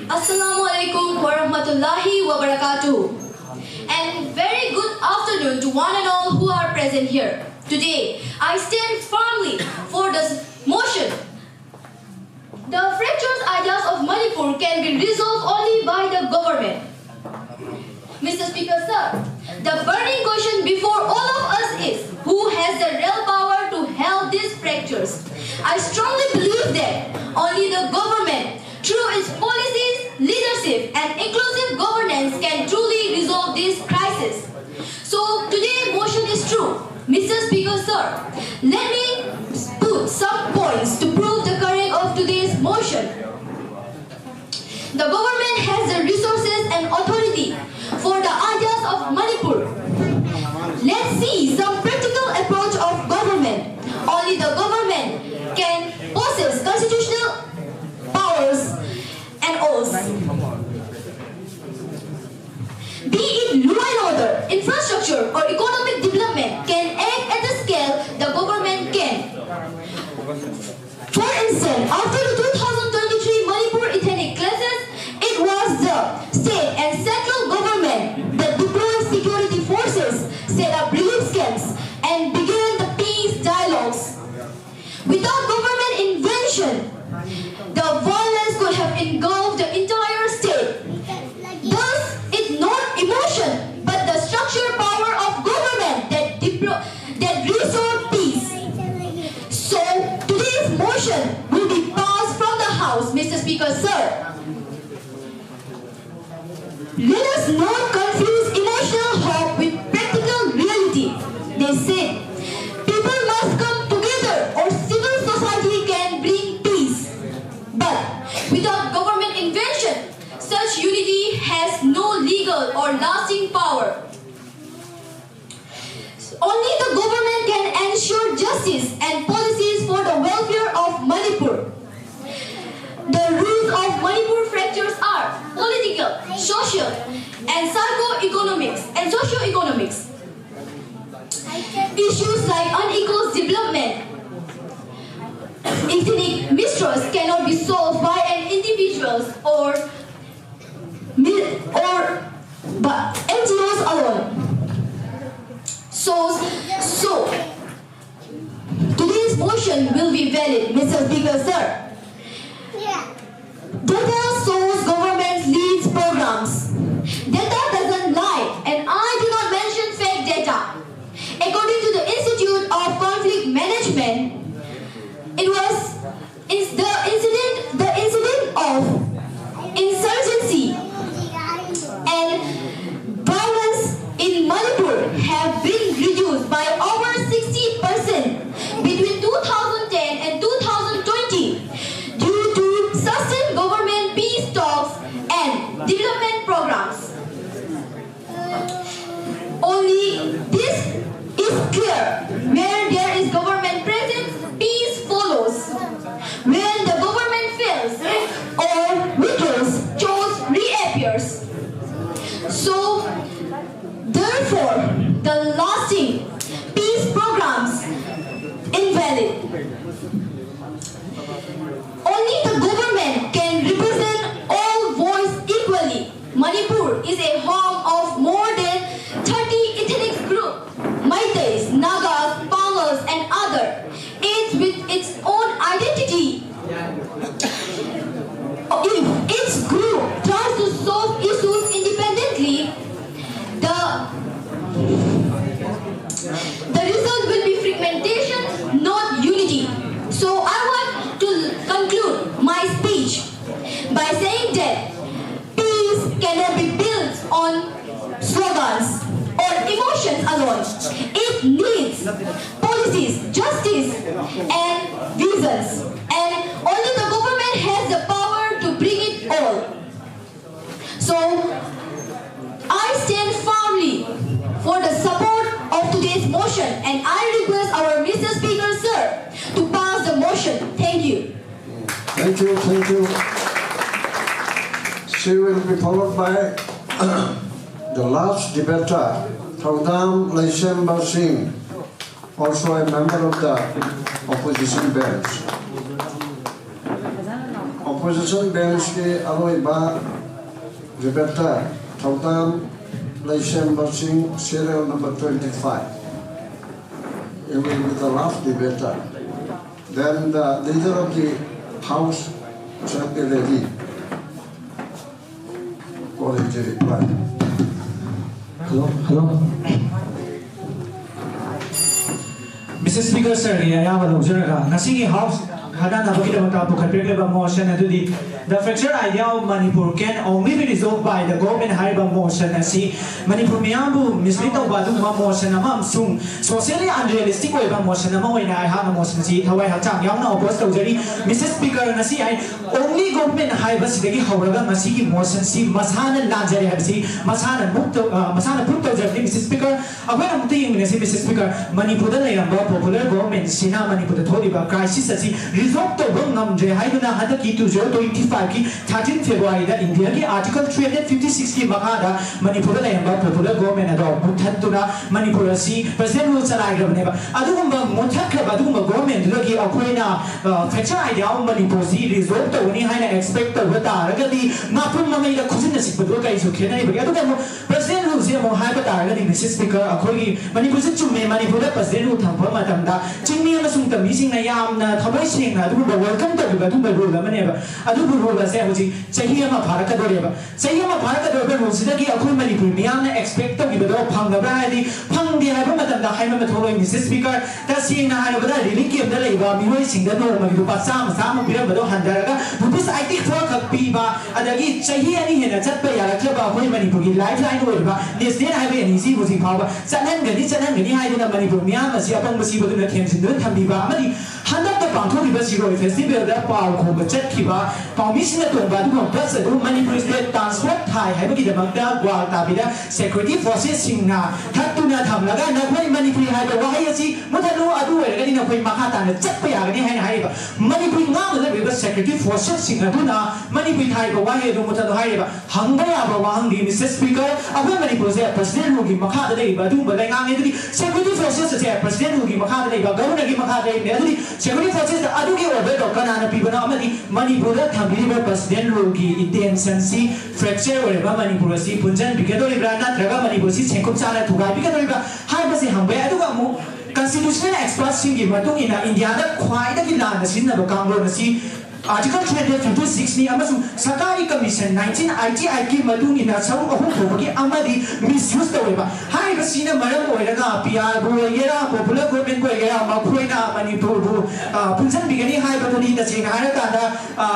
Assalamu alaikum warahmatullahi wabarakatuh. And very good afternoon to one and all who are present here. Today, I stand firmly for this motion. The fractious ideas of Manipur can be resolved only by the government. Mister Speaker, sir, the burning question before all of us is, who has the real power to help these fractures? I strongly believe that only the government, through its policies, leadership, and inclusive governance, can truly resolve this crisis. So today motion is true. Mister Speaker, sir, let me put some points to prove the correct of today's motion. The government has the resources and authority for the ideas of Manipur. Let's see some practical approach of government. Only the government can possess constitutional powers and oaths. Be it law and order, infrastructure, or economic development can act at the scale the government can. For instance, after the two thousand twenty-three Not confuse emotional hope with practical reality. They said, people must come together or civil society can bring peace. But without government intervention, such unity has no legal or lasting power. Only the government can ensure justice and policies for the welfare of Manipur. The roots of Manipur fractures are political, social, and psycho-economics and socio-economics. Issues like unequal development, ethnic mistrust cannot be solved by an individuals or mi- or by N G Os alone. So, so today's motion will be valid, Mister Speaker, sir. Data shows government leads programs. Data doesn't lie, and I do not mention fake data. According to the Institute of Conflict Management, it was in the incident the incident of insurgency and violence in Manipur have been reduced by over sixty percent between two thousand ten and two thousand twenty due to sustained government peace talks and development programs. Only this is clear: where there is government presence, peace follows. When the government fails or weakens, chaos reappears. So, therefore, the lasting peace programs invalid. Only the government can represent all voice equally. Manipur is a home of more than thirty ethnic groups, Meiteis, Nagas, Pangals, and other, each with its own identity. If each group tries to solve issues independently, the the result will be fragmentation, not unity. So I want to conclude my speech by saying that peace cannot be built alone. It needs policies, justice, and visions. And only the government has the power to bring it all. So, I stand firmly for the support of today's motion, and I request our Mister Speaker, sir, to pass the motion. Thank you. Thank you, thank you. She will be followed by the last debater, Thongdam Leishemba Singh, also a member of the opposition bench. Opposition bench ꯀꯤ ꯑꯔꯣꯏꯕ debater, Thongdam Leishemba Singh, serial number twenty-five. He will be the last debater. Then the leader of the house shall be ready for his reply. Hello, hello. Mister Speaker, sir ꯒꯤ ꯑꯌꯥꯕ ꯂꯧꯖꯔꯒ ꯉꯁꯤꯒꯤ House ꯈꯟꯅꯅꯕꯒꯤꯗꯃꯛꯇ ꯄꯨꯈꯠꯄꯤꯔꯛꯂꯤꯕ motion ꯑꯗꯨꯗꯤ The fractured idea of Manipur can only be resolved by the government ꯍꯥꯏꯔꯤꯕ motion ꯑꯁꯤ ꯃꯅꯤꯄꯨꯔ ꯃꯤꯌꯥꯝꯕꯨ mislead ꯇꯧꯕ ꯑꯗꯨꯒꯨꯝꯕ motion ꯑꯃ ꯑꯃꯁꯨꯡ socially unrealistic ꯑꯣꯏꯕ motion ꯑꯃ ꯑꯣꯏꯅ ꯑꯩꯍꯥꯛꯅ motion ꯑꯁꯤ ꯊꯋꯥꯏ ꯍꯛꯆꯥꯡ ꯌꯥꯎꯅ oppose ꯇꯧꯖꯔꯤ꯫ Mister Speaker, ꯉꯁꯤ ꯑꯩ only government ꯍꯥꯏꯕꯁꯤꯗꯒꯤ ꯍꯧꯔꯒ ꯃꯁꯤꯒꯤ motion ꯁꯤ ꯃꯁꯥꯅ ꯂꯥꯟꯖꯔꯦ ꯍꯥꯏꯕꯁꯤ ꯃꯁꯥꯅ prove ꯇꯧ- ꯑ, ꯃꯁꯥꯅ prove ꯇꯧꯖꯕꯅꯤ꯫ Mister Speaker, ꯑꯩꯈꯣꯏꯅ ꯑꯃꯨꯛꯇ ꯌꯦꯡꯃꯤꯟꯅꯁꯤ꯫ Mister Speaker, ꯃꯅꯤꯄꯨꯔꯗ ꯂꯩꯔꯝꯕ popular government ꯁꯤꯅ ꯃꯅꯤꯄꯨꯔꯗ ꯊꯣꯛꯂꯤꯕ crisis ꯑꯁꯤ resolve ꯇꯧꯕ ꯉꯝꯗ꯭ꯔꯦ ꯍꯥꯏꯗꯨꯅ ꯍꯟꯗꯛꯀꯤ two zero twenty five ꯀꯤ thirteen February ꯗ India ꯒꯤ Article three hundred fifty six ꯀꯤ ꯃꯈꯥꯗ ꯃꯅꯤꯄꯨꯔꯗ ꯂꯩꯔꯝꯕ popular government ꯑꯗꯣ ꯃꯨꯠꯊꯠꯇꯨꯅ ꯃꯅꯤꯄꯨꯔ ꯑꯁꯤ President Rule ꯆꯂꯥꯏꯈ꯭ꯔꯕꯅꯦꯕ꯫ ꯑꯗꯨꯒꯨꯝꯕ ꯃꯨꯠꯊꯠꯈ꯭ꯔꯕ ꯑꯗꯨꯒꯨꯝꯕ government ꯗꯨꯗꯒꯤ ꯑꯩꯈꯣꯏꯅ fractured idea of Manipur ꯁꯤ resolve ꯇꯧꯒꯅꯤ ꯍꯥꯏꯅ expect ꯇꯧꯕ ꯇꯥꯔꯒꯗꯤ ꯃꯄꯨꯝ ꯃꯃꯩꯗ ꯈꯨꯖꯤꯟꯅ ꯁꯤꯛꯄꯗꯨꯒ ꯀꯔꯤꯁꯨ ꯈꯦꯠꯅꯔꯤꯕꯒꯦ? ꯑꯗꯨꯒ ꯑꯃꯨꯛ President Rule ꯁꯤ ꯑꯃꯨꯛ ꯍꯥꯏꯕ ꯇꯥꯔꯒꯗꯤ, Mister Speaker, ꯑꯩꯈꯣꯏꯒꯤ ꯃꯅꯤꯄꯨꯔꯁꯦ ꯆꯨꯝꯃꯦ, ꯃꯅꯤꯄꯨꯔꯗ President Rule ꯊꯝꯕ ꯃꯇꯝꯗ ꯆꯤꯡꯃꯤ ꯑꯃꯁꯨꯡ ꯇꯝꯃꯤꯁꯤꯡꯅ ꯌꯥꯝꯅ ꯊꯃꯣꯏ ꯁꯦꯡꯅ ꯑꯗꯨꯒꯨꯝꯕ welcome ꯇꯧꯈꯤꯕ ꯑꯗꯨꯒꯨꯝꯕ rule ꯑꯃꯅꯦꯕ꯫ ꯑꯗꯨꯕꯨ rule ꯑꯁꯦ ꯍꯧꯖꯤꯛ ꯆꯍꯤ ꯑꯃ ꯐꯥꯔꯛꯀꯗꯧꯔꯦꯕ꯫ ꯆꯍꯤ ꯑꯃ ꯐꯥꯔꯛꯀꯗꯧꯔꯤꯕ rule ꯁꯤꯗꯒꯤ ꯑꯩꯈꯣꯏ ꯃꯅꯤꯄꯨꯔ ꯃꯤꯌꯥꯝꯅ expect ꯇꯧꯈꯤꯕꯗꯣ ꯐꯪꯉꯕ꯭ꯔꯥ ꯍꯥꯏꯔꯗꯤ ꯐꯪꯗꯦ ꯍꯥꯏꯕ ꯃꯇꯝꯗ ꯍꯥꯏꯕ ꯑꯃ ꯊꯣꯛꯂꯣꯏ꯫ Mister Speaker, ꯇꯁꯦꯡꯅ ꯍꯥꯏꯔꯕꯗ relief camp ꯇ ꯂꯩꯕ ꯃꯤꯑꯣꯏꯁꯤꯡꯗ ꯅꯣꯡꯃꯒꯤ ꯂꯨꯄꯥ ꯆꯥꯝꯃ ꯆꯥꯝꯃ ꯄꯤꯔꯝꯕꯗꯣ ꯍꯟꯊꯔꯒ rupees eighty four ꯈꯛ ꯄꯤꯕ, ꯑꯗꯒꯤ ꯆꯍꯤ ꯑꯅꯤ ꯍꯦꯟꯅ ꯆꯠꯄ ꯌꯥꯔꯛꯇ꯭ꯔꯕ ꯑꯩꯈꯣꯏ ꯃꯅꯤꯄꯨꯔꯒꯤ lifeline ꯑꯣꯏꯔꯤꯕ ꯁ꯭ꯇꯦꯠ ꯍꯥꯏꯕ ꯑꯦꯟ ꯏ ꯁꯤ ꯍꯧꯖꯤꯛ ꯐꯥꯎꯕ ꯆꯠꯍꯟꯒꯅꯤ, ꯆꯠꯍꯟꯒꯅꯤ ꯍꯥꯏꯗꯨꯅ ꯃꯅꯤꯄꯨꯔ ꯃꯤꯌꯥꯝ ꯑꯁꯤ ꯑꯄꯪꯕ ꯁꯤꯕꯗꯨꯅ ꯊꯦꯝꯖꯤꯟꯗꯨꯅ ꯊꯝꯕꯤꯕ, ꯑꯃꯗꯤ ꯍꯟꯗꯛꯇ ꯄꯥꯡꯊꯣꯛꯂꯤꯕ ꯁꯤꯔꯣꯏ ꯐꯦꯁꯇꯤꯚꯦꯜꯗ ꯄꯥꯎ ꯈꯣꯝꯕ ꯆꯠꯈꯤꯕ ꯄꯥꯎꯃꯤꯁꯤꯡꯅ ꯇꯣꯡꯕ ꯑꯗꯨꯒꯨꯝꯕ ꯕꯁ ꯑꯗꯨ ꯃꯅꯤꯄꯨꯔ ꯁ꯭ꯇꯦꯠ ꯇ꯭ꯔꯥꯟꯁꯄꯣꯔꯠ ꯊꯥꯏ ꯍꯥꯏꯕꯒꯤꯗꯃꯛꯇ ꯒ꯭ꯋꯥꯜ ꯇꯥꯕꯤꯗ ꯁꯦꯀ꯭ꯌꯨꯔꯤꯇꯤ ꯐꯣꯔꯁꯦꯁꯁꯤꯡꯅ ꯊꯠꯇꯨꯅ ꯊꯝꯂꯒ "ꯅꯈꯣꯏ ꯃꯅꯤꯄꯨꯔꯤ ꯍꯥꯏꯕ ꯋꯥꯍꯩ ꯑꯁꯤ ꯃꯨꯊꯠꯂꯨ, ꯑꯗꯨ ꯑꯣꯏꯔꯒꯗꯤ ꯅꯈꯣꯏ ꯃꯈꯥ ꯇꯥꯅ ꯆꯠꯄ ꯌꯥꯒꯅꯤ" ꯍꯥꯏꯅ ꯍꯥꯏꯔꯤꯕ ꯃꯅꯤꯄꯨꯔꯤ ꯉꯥꯡꯅꯗꯕꯤꯕ ꯁꯦꯀ꯭ꯌꯨꯔꯤꯇꯤ ꯐꯣꯔꯁꯦꯁꯁꯤꯡ ꯑꯗꯨꯅ ꯃꯅꯤꯄꯨꯔꯤ ꯊꯥꯔꯤꯕ ꯋꯥꯍꯩ ꯑꯗꯨ ꯃꯨꯊꯠꯂꯨ ꯍꯥꯏꯔꯤꯕ꯫ ꯍꯪꯕ ꯌꯥꯕ ꯋꯥꯍꯪꯗꯤ, ꯃꯤꯁꯇꯔ ꯁ꯭ꯄꯤꯀꯔ, ꯑꯩꯈꯣꯏ ꯃꯅꯤꯄꯨꯔꯁꯦ ꯄ꯭ꯔꯁꯤꯗꯦꯟ ꯔꯨꯜꯒꯤ ꯃꯈꯥꯗ ꯂꯩꯔꯤꯕ ꯑꯗꯨꯒꯨꯝꯕ ꯂꯩꯉꯥꯛꯅꯤ꯫ ꯑꯗꯨꯗꯤ ꯁꯦꯀ꯭ꯌꯨꯔꯤꯇꯤ ꯐꯣꯔꯁꯦꯁ ꯑꯁꯦ ꯄ꯭ꯔꯁꯤꯗꯦꯟ ꯔꯨꯜꯒꯤ ꯃꯈꯥꯗ ꯂꯩꯕ, ꯒꯕꯔꯅꯔꯒꯤ ꯃꯈꯥꯗ ꯂꯩꯕꯅꯦ꯫ ꯑꯗꯨꯗꯤ ꯁꯦꯀ꯭ꯌꯨꯔꯤꯇꯤ ꯐꯣꯔꯁꯦꯁꯇ ꯑꯗꯨꯒꯤ ꯑꯣꯔꯗꯔꯗꯣ ꯀꯅꯥꯅ ꯄꯤꯕꯅꯣ? ꯑꯃꯗꯤ ꯃꯅꯤꯄꯨꯔꯗ ꯊꯝꯕꯤꯔꯤꯕ ꯄ꯭ꯔꯁꯤꯗꯦꯟ ꯔꯨꯜꯒꯤ ꯏꯟꯇꯦꯟꯁꯟꯁꯤ ꯐ꯭ꯔꯦꯛꯆꯔ ꯑꯣꯏꯔꯕ ꯃꯅꯤꯄꯨꯔ ꯑꯁꯤ ꯄꯨꯟꯁꯤꯟꯕꯤꯒꯗꯧꯔꯤꯕ꯭ꯔꯥ, ꯅꯠꯇ꯭ꯔꯒ ꯃꯅꯤꯄꯨꯔ ꯑꯁꯤ ꯁꯦꯡꯀꯨꯞ ꯆꯥꯅ ꯊꯨꯒꯥꯏꯕꯤꯒꯗꯧꯔꯤꯕ꯭ꯔꯥ ꯍꯥꯏꯕꯁꯤ ꯍꯪꯕ ꯌꯥꯏ꯫ ꯑꯗꯨꯒ ꯑꯃꯨꯛ ꯀꯟꯁꯇꯤꯇ꯭ꯌꯨꯁꯅꯦꯜ ꯑꯦꯛꯁꯄꯔꯠꯁꯤꯡꯒꯤ ꯃꯇꯨꯡ ꯏꯟꯅ ꯏꯟꯗꯤꯌꯥꯗ ꯈ꯭ꯋꯥꯏꯗꯒꯤ ꯂꯥꯟꯅ ꯁꯤꯖꯤꯟꯅꯕ ꯀꯥꯡꯂꯣꯟ ꯑꯁꯤ Article three hundred fifty six ꯅꯤ ꯑꯃꯁꯨꯡ ꯁꯔꯀꯥꯔꯒꯤ ꯀꯃꯤꯁꯟ nineteen eighty eight ꯀꯤ ꯃꯇꯨꯡ ꯏꯟꯅ ꯁꯔꯨꯛ ꯑꯍꯨꯝ ꯊꯣꯛꯄꯒꯤ ꯑꯃꯗꯤ ꯃꯤꯁꯌꯨꯁ ꯇꯧꯔꯤꯕ꯫ ꯍꯥꯏꯔꯤꯕꯁꯤꯅ ꯃꯔꯝ ꯑꯣꯏꯔꯒ ꯄꯤ ꯑꯥꯔꯕꯨ ꯑꯣꯏꯒꯦꯔꯥ, ꯄꯣꯄꯨꯂꯔ ꯒꯣꯔꯃꯦꯟꯕꯨ ꯑꯣꯏꯒꯦꯔꯥ, ꯃꯈꯣꯏꯅ ꯃꯅꯤꯄꯨꯔꯕꯨ, ꯑ, ꯄꯨꯟꯁꯤꯟꯕꯤꯒꯅꯤ ꯍꯥꯏꯕꯗꯨꯅꯤ꯫ ꯇꯁꯦꯡꯅ ꯍꯥꯏꯔꯀꯥꯟꯗ, ꯑ,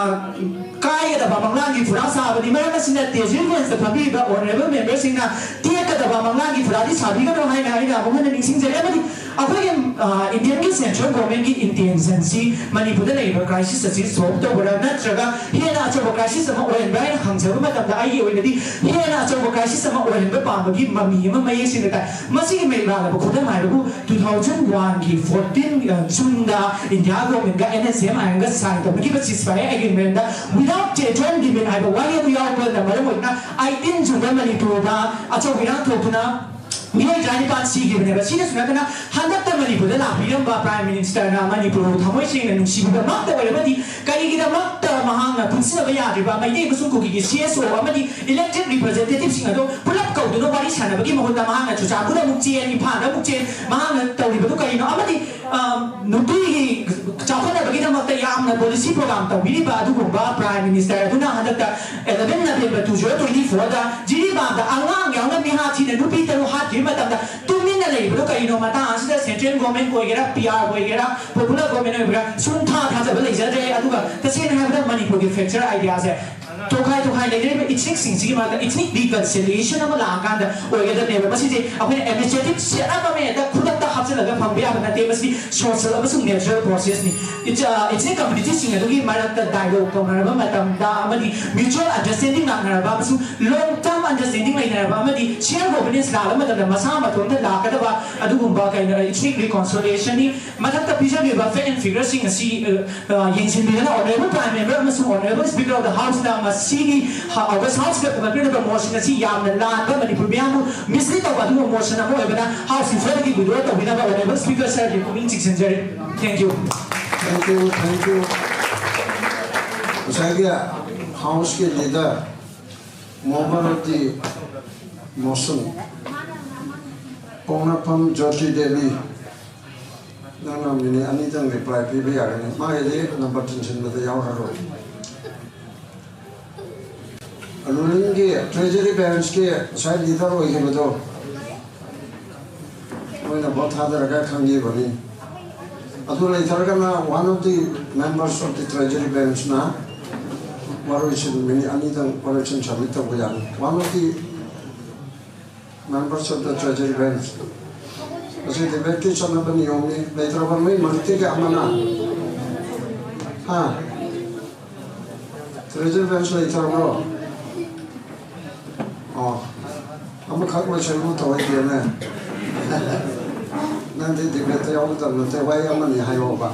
ꯀꯥꯏꯒꯗꯕ ꯃꯪꯂꯥꯟꯒꯤ ꯐꯨꯔꯥ ꯁꯥꯕꯅꯤ꯫ ꯃꯔꯝ ꯑꯁꯤꯅ ꯇꯦꯖꯨ ꯕꯦꯟꯁꯇ ꯐꯝꯕꯤꯔꯤꯕ ꯑꯣꯅꯔꯦꯕꯜ ꯃꯦꯝꯕꯔꯁꯤꯡꯅ ꯇꯦꯛꯀꯗꯕ ꯃꯪꯂꯥꯟꯒꯤ ꯐꯨꯔꯥꯗꯤ ꯁꯥꯕꯤꯒꯅꯨ ꯍꯥꯏꯅ ꯑꯩꯅ ꯑꯃꯨꯛ ꯍꯟꯅ ꯅꯤꯡꯁꯤꯡꯖꯔꯤ꯫ ꯑꯃꯗꯤ ꯑꯩꯈꯣꯏꯒꯤ, ꯑ, ꯏꯟꯗꯤꯌꯟꯒꯤ ꯁꯦꯟꯇ꯭ꯔꯦꯜ ꯒꯣꯔꯃꯦꯟꯒꯤ ꯏꯟꯇꯦꯟꯁꯟꯁꯤ ꯃꯅꯤꯄꯨꯔꯗ ꯂꯩꯔꯤꯕ ꯀ꯭ꯔꯥꯏꯁꯤꯁ ꯑꯁꯤ ꯁꯣꯜꯕ ꯇꯧꯕꯔꯥ, ꯅꯠꯇ꯭ꯔꯒ ꯍꯦꯟꯅ ꯑꯆꯧꯕ ꯀ꯭ꯔꯥꯏꯁꯤꯁ ꯑꯃ ꯑꯣꯏꯍꯟꯕ꯭ꯔꯥ ꯍꯥꯏꯅ ꯍꯪꯖꯕ ꯃꯇꯝꯗ, ꯑꯩꯒꯤ ꯑꯣꯏꯅꯗꯤ ꯍꯦꯟꯅ ꯑꯆꯧꯕ ꯀ꯭ꯔꯥꯏꯁꯤꯁ ꯑꯃ ꯑꯣꯏꯍꯟꯕ ꯄꯥꯝꯕꯒꯤ ꯃꯃꯤ ꯑꯃ ꯃꯌꯦꯛ ꯁꯦꯡꯅ ꯇꯥꯏ꯫ ꯃꯁꯤꯒꯤ ꯃꯩ ꯂꯥꯛꯂꯕ ꯈꯨꯗꯝ ꯍꯥꯏꯕꯕꯨ two thousand one ꯒꯤ fourteen, ꯑ, ꯖꯨꯟꯗ ꯏꯟꯗꯤꯌꯥ ꯒꯣꯔꯃꯦꯟꯒ ꯑꯦꯟ ꯑꯦꯁ ꯑꯦꯝ ꯑꯥꯏ ꯑꯦꯝꯒ ꯁꯥꯏꯟ ꯇꯧꯅꯈꯤꯕ ceasefire agreement without territorial limit ꯍꯥꯏꯕ ꯋꯥꯍꯩ ꯑꯗꯨ ꯌꯥꯎꯕꯅ ꯃꯔꯝ ꯑꯣꯏꯗꯨꯅ eighteen ꯖꯨꯟꯗ ꯃꯅꯤꯄꯨꯔꯗ ꯑꯆꯧꯕ ꯏꯔꯥꯡ ꯊꯣꯛꯇꯨꯅ ꯃꯤꯑꯣꯏ ꯇꯔꯥꯅꯤꯄꯥꯟ ꯁꯤꯈꯤꯕꯅꯦꯕ꯫ ꯁꯤꯗꯁꯨ ꯅꯠꯇꯅ ꯍꯟꯗꯛꯇ ꯃꯅꯤꯄꯨꯔꯗ ꯂꯥꯛꯄꯤꯔꯝꯕ ꯄ꯭ꯔꯥꯏꯝ ꯃꯤꯅꯤꯁꯇꯔꯅ ꯃꯅꯤꯄꯨꯔꯕꯨ ꯊꯃꯣꯏ ꯁꯦꯡꯅ ꯅꯨꯡꯁꯤꯕꯤꯕꯃꯛꯇ ꯑꯣꯏꯔꯕꯗꯤ ꯀꯔꯤꯒꯤꯗꯃꯛꯇ ꯃꯍꯥꯛꯅ ꯄꯨꯟꯁꯤꯟꯅꯕ ꯌꯥꯗ꯭ꯔꯤꯕ ꯃꯩꯇꯩ ꯑꯃꯁꯨꯡ ꯀꯨꯀꯤꯒꯤ ꯁꯤ ꯑꯦꯁ ꯑꯣ ꯑꯃꯗꯤ ꯏꯂꯦꯛꯇꯦꯗ ꯔꯤꯄ꯭ꯔꯖꯦꯟꯇꯦꯇꯤꯚꯁꯤꯡ ꯑꯗꯨ ꯄꯨꯂꯞ ꯀꯧꯗꯨꯅ ꯋꯥꯔꯤ ꯁꯥꯟꯅꯕꯒꯤ ꯃꯍꯨꯠꯇ ꯃꯍꯥꯛꯅ ꯆꯨꯔꯆꯥꯟꯄꯨꯔꯗ ꯑꯃꯨꯛ ꯆꯦꯟ, ꯏꯝꯐꯥꯜꯗ ꯑꯃꯨꯛ ꯆꯦꯟ, ꯃꯍꯥꯛꯅ ꯇꯧꯔꯤꯕꯗꯨ ꯀꯔꯤꯅꯣ? ꯑꯃꯗꯤ, ꯑ, ꯅꯨꯄꯤꯒꯤ ꯆꯥꯎꯈꯠꯅꯕꯒꯤꯗꯃꯛꯇ ꯌꯥꯝꯅ ꯄꯣꯂꯤꯁꯤ ꯄ꯭ꯔꯣꯒ꯭ꯔꯥꯝ ꯇꯧꯕꯤꯔꯤꯕ ꯑꯗꯨꯒꯨꯝꯕ ꯄ꯭ꯔꯥꯏꯝ ꯃꯤꯅꯤꯁꯇꯔ ꯑꯗꯨꯅ ꯍꯟꯗꯛꯇ eleven November two thousand twenty four ꯗ ꯖꯤꯔꯤꯕꯥꯝꯗ ꯑꯉꯥꯡ ꯌꯥꯎꯅ ꯃꯤꯍꯥꯠ ꯊꯤꯅ ꯅꯨꯄꯤ ꯇꯔꯨꯛ ꯍꯥꯠꯈꯤꯕ ꯃꯇꯝꯗ ꯇꯨꯃꯤꯟꯅ ꯂꯩꯔꯤꯕꯗꯨ ꯀꯔꯤꯅꯣ? ꯃꯇꯥꯡ ꯑꯁꯤꯗ ꯁꯦꯟꯇ꯭ꯔꯦꯜ ꯒꯣꯔꯃꯦꯟ ꯑꯣꯏꯒꯦꯔꯥ, ꯄꯤ ꯑꯥꯔ ꯑꯣꯏꯒꯦꯔꯥ, ꯄꯣꯄꯨꯂꯔ ꯒꯣꯔꯃꯦꯟ ꯑꯣꯏꯒꯦꯔꯥ, ꯁꯨꯡꯊꯥ ꯊꯥꯖꯕ ꯂꯩꯖꯗ꯭ꯔꯦ꯫ ꯑꯗꯨꯒ ꯇꯁꯦꯡꯅ ꯍꯥꯏꯔꯕꯗ ꯃꯅꯤꯄꯨꯔꯒꯤ ꯐ꯭ꯔꯦꯛꯆꯔ ꯑꯥꯏꯗꯤꯌꯥꯁꯦ ꯇꯣꯈꯥꯏ ꯇꯣꯈꯥꯏ ꯂꯩꯅꯔꯤꯕ ꯏꯊꯅꯤꯛꯁꯤꯡꯁꯤꯒꯤ ꯃꯔꯛꯇ ꯏꯊꯅꯤꯛ ꯔꯤꯀꯟꯁꯤꯂꯤꯌꯦꯁꯟ ꯑꯃ ꯂꯥꯛꯑꯀꯥꯟꯗ ꯑꯣꯏꯒꯗꯕꯅꯦꯕ꯫ ꯃꯁꯤꯁꯦ ꯑꯩꯈꯣꯏꯅ ꯑꯦꯗꯃꯤꯅꯤꯁꯇ꯭ꯔꯦꯇꯤꯚ ꯁꯦꯠ ꯑꯞ ꯑꯃ ꯍꯦꯛꯇ ꯈꯨꯗꯛꯇ ꯍꯥꯞꯆꯤꯜꯂꯒ ꯐꯪꯕ ꯌꯥꯕ ꯅꯠꯇꯦ꯫ ꯃꯁꯤ ꯁꯣꯁꯤꯌꯦꯜ ꯑꯃꯁꯨꯡ ꯅꯦꯆꯔꯦꯜ ꯄ꯭ꯔꯣꯁꯦꯁꯅꯤ꯫ ꯏꯊꯅꯤꯛ ꯀꯝꯃ꯭ꯌꯨꯅꯤꯇꯤꯁꯤꯡ ꯑꯗꯨꯒꯤ ꯃꯔꯛꯇ ꯗꯥꯏꯂꯣꯒ ꯇꯧꯅꯔꯕ ꯃꯇꯝꯗ ꯑꯃꯗꯤ ꯃ꯭ꯌꯨꯆꯨꯋꯦꯜ ꯑꯟꯗꯔꯁꯇꯦꯟꯗꯤꯡ ꯂꯥꯛꯅꯔꯕ ꯑꯃꯁꯨꯡ ꯂꯣꯡ ꯇꯔꯝ ꯑꯟꯗꯔꯁꯇꯦꯟꯗꯤꯡ ꯂꯩꯅꯔꯕ ꯑꯃꯗꯤ ꯁꯦꯜꯐ ꯒꯣꯚꯔꯅꯦꯟꯁ ꯂꯥꯛꯂꯕ ꯃꯇꯝꯗ ꯃꯁꯥ ꯃꯇꯣꯝꯇ ꯂꯥꯛꯀꯗꯕ ꯑꯗꯨꯒꯨꯝꯕ ꯀꯩꯅꯣ ꯏꯊꯅꯤꯛ ꯔꯤꯀꯟꯁꯤꯂꯤꯌꯦꯁꯟꯅꯤ꯫ ꯃꯊꯛꯇ ꯄꯤꯖꯕꯤꯕ ꯐꯦꯛ ꯑꯦꯟ ꯐꯤꯒꯔꯁꯤꯡ ꯑꯁꯤ ꯑ, ꯌꯦꯡꯁꯤꯟꯕꯤꯗꯨꯅ Honourable Prime Member ꯑꯃꯁꯨꯡ Honourable Speaker of the Houseꯅ ꯃꯁꯤꯒꯤ August Houseꯗ ꯄꯨꯈꯠꯄꯤꯔꯤꯕ ꯃꯣꯁꯟ ꯑꯁꯤ ꯌꯥꯝꯅ ꯂꯥꯟꯕ, ꯃꯅꯤꯄꯨꯔ ꯃꯤꯌꯥꯝꯕꯨ ꯃꯤꯁꯂꯤꯠ ꯇꯧꯕ ꯑꯗꯨꯒꯨꯝꯕ ꯃꯣꯁꯟ ꯑꯃ ꯑꯣꯏꯕꯅ Houseꯀꯤ ꯐ꯭ꯂꯣꯔꯗꯒꯤ withdraw ꯇꯧꯕꯤꯅꯕ Honourable Speaker sirꯒꯤ ꯄꯨꯛꯅꯤꯡ ꯆꯤꯡꯁꯤꯟꯖꯔꯤ꯫ Thank you꯫ Thank you, thank you. ꯉꯁꯥꯏꯒꯤ Houseꯀꯤ leader, mover of the motion, ꯄꯣꯛꯅꯐꯝ ꯖꯣꯇꯤ ꯗꯦꯕꯤ, ꯅꯪꯅ ꯃꯤꯅꯤꯠ ꯑꯅꯤꯗꯪ reply ꯄꯤꯕ ꯌꯥꯒꯅꯤ꯫ ꯃꯥꯒꯤꯗꯤ ꯅꯝꯕꯔ ꯆꯤꯟꯁꯤꯟꯕꯗ ꯌꯥꯎꯔꯔꯣꯏ꯫ Rulingꯒꯤ treasury benchꯀꯤ ꯉꯁꯥꯏ leader ꯑꯣꯏꯈꯤꯕꯗꯣ, ꯃꯣꯏꯅ vote ꯊꯥꯗꯔꯒ ꯈꯪꯈꯤꯕꯅꯤ꯫ ꯑꯗꯨ ꯂꯩꯇ꯭ꯔꯒꯅ one of the members of the treasury benchꯅ ꯋꯥꯔꯣꯏꯁꯤꯟ ꯃꯤꯅꯤꯠ ꯑꯅꯤꯗꯪ ꯋꯥꯔꯣꯏꯁꯤꯟ submit ꯇꯧꯕ ꯌꯥꯅꯤ꯫ One of the members of the treasury bench꯫ ꯃꯁꯤ debateꯀꯤ ꯆꯠꯅꯕ ꯅꯤꯌꯣꯝꯅꯤ꯫ ꯂꯩꯇ꯭ꯔꯕ ꯅꯣꯏ ꯃꯔꯛꯇꯒꯤ ꯑꯃꯅ, ꯍꯥ? Treasury bench ꯂꯩꯇ꯭ꯔꯕ꯭ꯔꯣ? ꯑꯣ, ꯑꯃꯈꯛ ꯂꯣꯏꯁꯤꯜꯂꯨ ꯇꯧꯔꯤꯗꯦꯅꯦ꯫ ꯅꯪꯗꯤ debateꯇ ꯌꯥꯎꯒꯗꯕ ꯅꯠꯇꯦ, ꯋꯥꯍꯩ ꯑꯃꯅꯤ ꯍꯥꯏꯌꯣꯕ꯫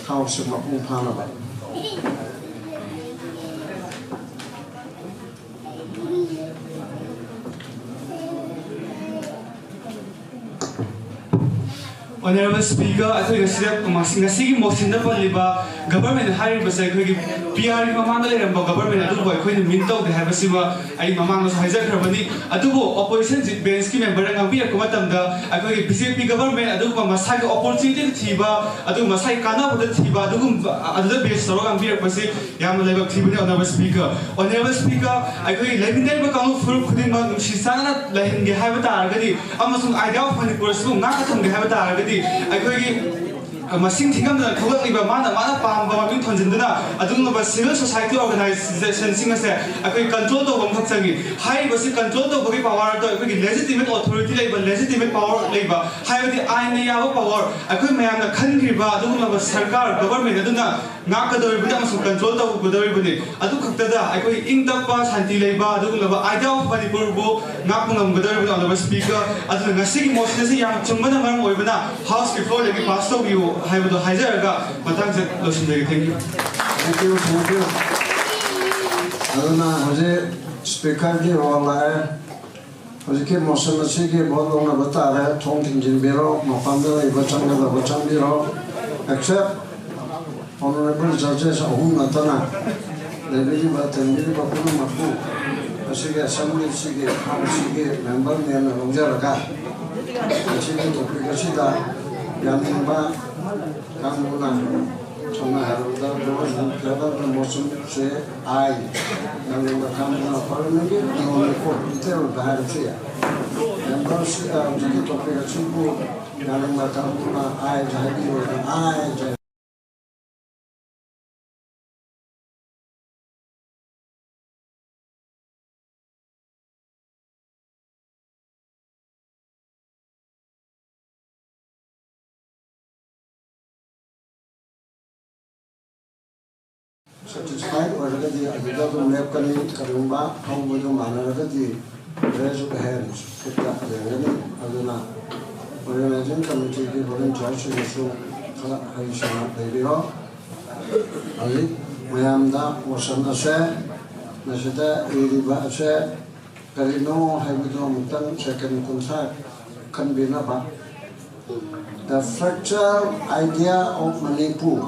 Houseꯁꯨ ꯃꯄꯨꯡ ꯐꯥꯅꯕ꯫ Honourable Speaker, ꯑꯩꯈꯣꯏ ꯉꯁꯤꯗ ꯉꯁꯤꯒꯤ motionꯗ ꯄꯜꯂꯤꯕ government ꯍꯥꯏꯔꯤꯕꯁꯦ ꯑꯩꯈꯣꯏꯒꯤ PRꯒꯤ ꯃꯃꯥꯡꯗ ꯂꯩꯔꯝꯕ government ꯑꯗꯨꯕꯨ ꯑꯩꯈꯣꯏꯅ mean ꯇꯧꯗꯦ ꯍꯥꯏꯕꯁꯤꯃ ꯑꯩ ꯃꯃꯥꯡꯗꯁꯨ ꯍꯥꯏꯖꯈ꯭ꯔꯕꯅꯤ꯫ ꯑꯗꯨꯕꯨ opposition benchꯀꯤ memberꯅ ꯉꯥꯡꯕꯤꯔꯛꯄ ꯃꯇꯝꯗ ꯑꯩꯈꯣꯏꯒꯤ BJP government ꯑꯗꯨꯒꯨꯝꯕ ꯃꯁꯥꯒꯤ opportunity ꯊꯤꯕ, ꯑꯗꯨꯒ ꯃꯁꯥꯒꯤ ꯀꯥꯟꯅꯕꯗ ꯊꯤꯕ, ꯑꯗꯨꯒꯨꯝꯕ ꯑꯗꯨꯗ base ꯇꯧꯔꯒ ꯉꯥꯡꯕꯤꯔꯛꯄꯁꯤ ꯌꯥꯝꯅ ꯂꯥꯏꯕꯛ ꯊꯤꯕꯅꯤ꯫ Honourable Speaker, Honourable Speaker, ꯑꯩꯈꯣꯏꯒꯤ ꯂꯩꯃꯤꯟꯅꯔꯤꯕ ꯀꯥꯡꯂꯨꯞ ꯐꯨꯔꯨꯞ ꯈꯨꯗꯤꯡꯃꯛ ꯅꯨꯡꯁꯤ ꯆꯥꯟꯅꯅ ꯂꯩꯍꯟꯒꯦ ꯍꯥꯏꯕ ꯇꯥꯔꯒꯗꯤ ꯑꯃꯁꯨꯡ Idea of Manipur ꯑꯁꯤꯕꯨ ꯉꯥꯛꯅ ꯊꯝꯒꯦ ꯍꯥꯏꯕ ꯇꯥꯔꯒꯗꯤ ꯑꯩꯈꯣꯏꯒꯤ ꯃꯁꯤꯡ ꯊꯤꯉꯝꯗꯅ ꯊꯣꯛꯂꯛꯂꯤꯕ ꯃꯥꯅ ꯃꯥꯅ ꯄꯥꯝꯕ ꯃꯃꯤꯡ ꯊꯣꯟꯖꯤꯟꯗꯨꯅ ꯑꯗꯨꯒꯨꯝꯂꯕ civil society organizationꯁꯤꯡ ꯑꯁꯦ ꯑꯩꯈꯣꯏ control ꯇꯧꯕ ꯑꯃꯈꯛ ꯆꯪꯏ꯫ ꯍꯥꯏꯔꯤꯕꯁꯤ control ꯇꯧꯕꯒꯤ powerꯗꯣ ꯑꯩꯈꯣꯏꯒꯤ legitimate authority ꯂꯩꯕ, legitimate power ꯂꯩꯕ, ꯍꯥꯏꯕꯗꯤ ꯑꯥꯏꯟꯅ ꯌꯥꯕ power, ꯑꯩꯈꯣꯏ ꯃꯌꯥꯝꯅ ꯈꯟꯈ꯭ꯔꯤꯕ ꯑꯗꯨꯒꯨꯝꯂꯕ ꯁꯔꯀꯥꯔ, government ꯑꯗꯨꯅ ꯉꯥꯛꯀꯗꯧꯔꯤꯕꯅꯤ ꯑꯃꯁꯨꯡ control ꯇꯧꯒꯗꯧꯔꯤꯕꯅꯤ꯫ ꯑꯗꯨ ꯈꯛꯇꯗ ꯑꯩꯈꯣꯏ ꯏꯪ ꯇꯞꯄ, ꯁꯥꯟꯇꯤ ꯂꯩꯕ ꯑꯗꯨꯒꯨꯝꯂꯕ idea of ꯃꯅꯤꯄꯨꯔꯕꯨ ꯉꯥꯛꯄ ꯉꯝꯒꯗꯧꯔꯤꯕꯅꯤ, ꯑꯣꯅꯔꯦꯕꯜ ꯁ꯭ꯄꯤꯀꯔ꯫ ꯑꯗꯨꯅ ꯉꯁꯤꯒꯤ ꯃꯣꯁꯟ ꯑꯁꯤ ꯌꯥꯝ ꯆꯨꯝꯕꯅ ꯃꯔꯝ ꯑꯣꯏꯕꯅ ꯍꯥꯎꯁꯀꯤ ꯐ꯭ꯂꯣꯔꯗꯒꯤ ꯄꯥꯁ ꯇꯧꯕꯤꯌꯨ ꯍꯥꯏꯕꯗꯣ ꯍꯥꯏꯖꯔꯒ ꯃꯇꯥꯡꯁꯦ ꯂꯣꯏꯁꯤꯟꯖꯔꯒꯦ꯫ Thank you꯫ Thank you, thank you꯫ ꯑꯗꯨꯅ ꯍꯧꯖꯤꯛ ꯁ꯭ꯄꯤꯀꯔꯒꯤ ꯔꯣꯜ ꯂꯥꯛꯑꯦ꯫ ꯍꯧꯖꯤꯛꯀꯤ ꯃꯣꯁꯟ ꯑꯁꯤꯒꯤ ꯚꯣꯠ ꯂꯧꯅꯕ ꯇꯥꯔꯦ꯫ ꯊꯣꯡ ꯊꯤꯡꯖꯤꯟꯕꯤꯔꯣ, ꯃꯄꯥꯟꯗ ꯂꯩꯕ ꯆꯪꯒꯗꯕ ꯆꯪꯕꯤꯔꯣ꯫ Except honorable judges ꯑꯍꯨꯝ ꯅꯠꯇꯅ ꯂꯩꯕꯤꯔꯤꯕ, ꯇꯤꯟꯕꯤꯔꯤꯕ ꯄꯨꯝꯅꯃꯛꯄꯨ ꯃꯁꯤꯒꯤ ꯑꯦꯁꯦꯝꯕ꯭ꯂꯤꯁꯤꯒꯤ, ꯍꯥꯎꯁꯁꯤꯒꯤ ꯃꯦꯝꯕꯔꯅꯦꯅ ꯂꯧꯖꯔꯒ ꯃꯁꯤꯒꯤ ꯇꯣꯄꯤꯛ ꯑꯁꯤꯗ ꯌꯥꯅꯤꯡꯕ ꯀꯥꯡꯕꯨꯅ, ꯁꯝꯅ ꯍꯥꯏꯔꯕꯗ, ꯃꯣꯁꯟ ꯐꯦꯕꯔꯗ ꯃꯣꯁꯟꯁꯦ ꯑꯥꯏ, ꯌꯥꯅꯤꯡꯕ ꯀꯥꯡꯕꯨꯅ ꯄꯥꯔꯂꯤꯌꯥꯃꯦꯟꯒꯤ ꯅꯤꯌꯣꯝ ꯀꯣ ꯗꯤꯇꯦꯜꯗ ꯍꯥꯏꯔꯁꯨ ꯌꯥꯏ꯫ ꯃꯦꯝꯕꯔꯁꯤ, ꯑ, ꯍꯧꯖꯤꯛꯀꯤ ꯇꯣꯄꯤꯛ ꯑꯁꯤꯕꯨ ꯌꯥꯅꯤꯡꯕ ꯀꯥꯡꯕꯨꯅ ꯑꯥꯏ ꯍꯥꯏꯕꯤꯔꯣꯏꯗ, ꯑꯥꯏ꯫ Satisfied ꯑꯣꯏꯔꯒꯗꯤ ꯑꯗꯨꯗ ꯑꯗꯨꯝ ꯂꯦꯞꯀꯅꯤ꯫ ꯀꯔꯤꯒꯨꯝꯕ ꯍꯧꯕꯗꯨ ꯃꯥꯟꯅꯔꯒꯗꯤ raise of hands, ꯈꯨꯠꯇ ꯂꯦꯡꯒꯅꯤ꯫ ꯑꯗꯨꯅ organizing committeeꯒꯤ volunteerꯁꯤꯡꯅꯁꯨ ꯈꯔ ꯍꯩꯁꯤꯡꯅ ꯂꯩꯕꯤꯔꯣ꯫ ꯍꯧꯖꯤꯛ ꯃꯌꯥꯝꯗ ꯃꯣꯁꯟ ꯑꯁꯦ, ꯃꯁꯤꯗ ꯏꯔꯤꯕ ꯑꯁꯦ ꯀꯔꯤꯅꯣ ꯍꯥꯏꯕꯗꯨ ꯑꯃꯨꯛꯇꯪ second ꯀꯨꯟꯊ꯭ꯔꯥ ꯈꯟꯕꯤꯅꯕ꯫ The fractured idea of Manipur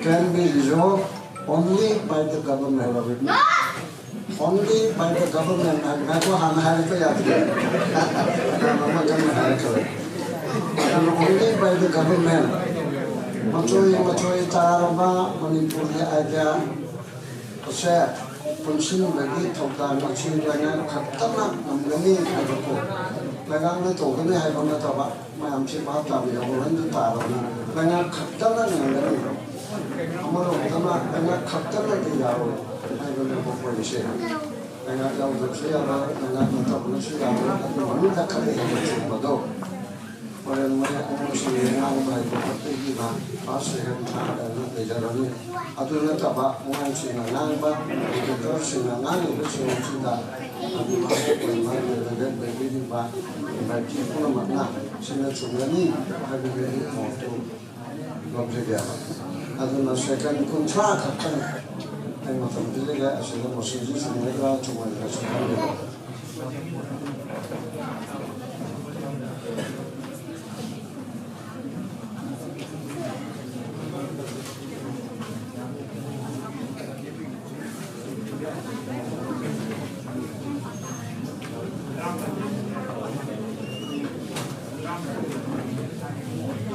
can be resolved only by the government. Only by the government. ꯉꯥꯏꯈꯣ, ꯍꯥꯟꯅ ꯍꯥꯏꯔꯛꯄ ꯌꯥꯗ꯭ꯔꯦ꯫ ꯀꯅꯥꯅꯣ ꯑꯃ ꯀꯟꯅ ꯍꯥꯏꯔꯛꯈ꯭ꯔꯦ꯫ ꯑꯗꯨꯅ only by the government. ꯃꯆꯣꯏ ꯃꯆꯣꯏ ꯇꯥꯔꯕ ꯃꯅꯤꯄꯨꯔꯒꯤ idea ꯑꯁꯦ ꯄꯨꯟꯁꯤꯟꯕꯒꯤ ꯊꯧꯗꯥꯡ ꯑꯁꯤ ꯂꯩꯉꯥꯛ ꯈꯛꯇꯅ ꯉꯝꯒꯅꯤ꯫ ꯍꯥꯏꯕꯀꯣ, ꯂꯩꯉꯥꯛꯅ ꯇꯧꯒꯅꯤ ꯍꯥꯏꯕ ꯅꯠꯇꯕ, ꯃꯌꯥꯝꯁꯤ ꯚꯥꯞ ꯇꯥꯕꯤꯔꯕ? ꯂꯣꯏꯅ ꯇꯥꯔꯕꯅꯤ꯫ ꯂꯩꯉꯥꯛ ꯈꯛꯇꯅ ꯉꯝꯒꯅꯤ, ꯑꯃꯔꯣꯝꯗꯅ ꯂꯩꯉꯥꯛ ꯈꯛꯇꯅꯗꯤ ꯌꯥꯔꯣꯏ ꯍꯥꯏꯕꯅꯦꯕ ꯄꯣꯏꯟꯁꯦ꯫ ꯂꯩꯉꯥꯛ ꯌꯥꯎꯗꯕꯁꯨ ꯌꯥꯔꯣꯏ, ꯂꯩꯉꯥꯛ ꯅꯠꯇꯕꯅꯁꯨ ꯌꯥꯔꯣꯏ꯫ ꯑꯗꯨ ꯃꯅꯨꯡꯗ ꯈꯔ ꯍꯦꯟꯅ ꯆꯤꯡꯕꯗꯣ ꯍꯣꯔꯦꯟ ꯃꯣꯏ ꯑꯉꯥꯡꯁꯤꯡ ꯉꯥꯡꯕ ꯍꯩꯕ ꯈꯣꯠꯄꯒꯤ ꯃꯥ ꯐꯥꯔꯁ ꯁꯦꯀꯦꯟ ꯊꯥꯔꯠ ꯍꯥꯏꯅ ꯂꯩꯖꯔꯅꯤ꯫ ꯑꯗꯨ ꯅꯠꯇꯕ ꯑꯉꯥꯡꯁꯤꯡꯅ ꯉꯥꯡꯕ, ꯏꯗꯤꯇꯔꯁꯤꯡꯅ ꯉꯥꯡꯉꯤꯕꯁꯤꯡ ꯑꯁꯤꯗ ꯍꯥꯏꯗꯤ ꯃꯍꯩ ꯑꯣꯏꯕ, ꯔꯤꯂꯦꯚꯦꯟ ꯑꯣꯏꯕꯤꯔꯤꯕ ꯂꯥꯏꯔꯤꯛꯁꯤꯡ ꯄꯨꯝꯅꯃꯛꯅ ꯁꯤꯅ ꯆꯨꯝꯒꯅꯤ ꯍꯥꯏꯕꯒꯤ ꯑꯩꯒꯤ ꯃꯣꯠꯇꯨ ꯂꯧꯖꯒꯦꯕ꯫ ꯑꯗꯨꯅ ꯁꯦꯀꯦꯟ ꯀꯨꯟꯊ꯭ꯔꯥ ꯈꯛꯇꯪ ꯑꯩ ꯃꯇꯝ ꯄꯤꯖꯒꯦ꯫ ꯑꯁꯤꯗ ꯃꯁꯤꯁꯨ ꯆꯨꯝꯒꯗ꯭ꯔꯥ ꯆꯨꯝꯃꯣꯏꯗ꯭ꯔꯥꯁꯨ ꯈꯪꯗꯦ꯫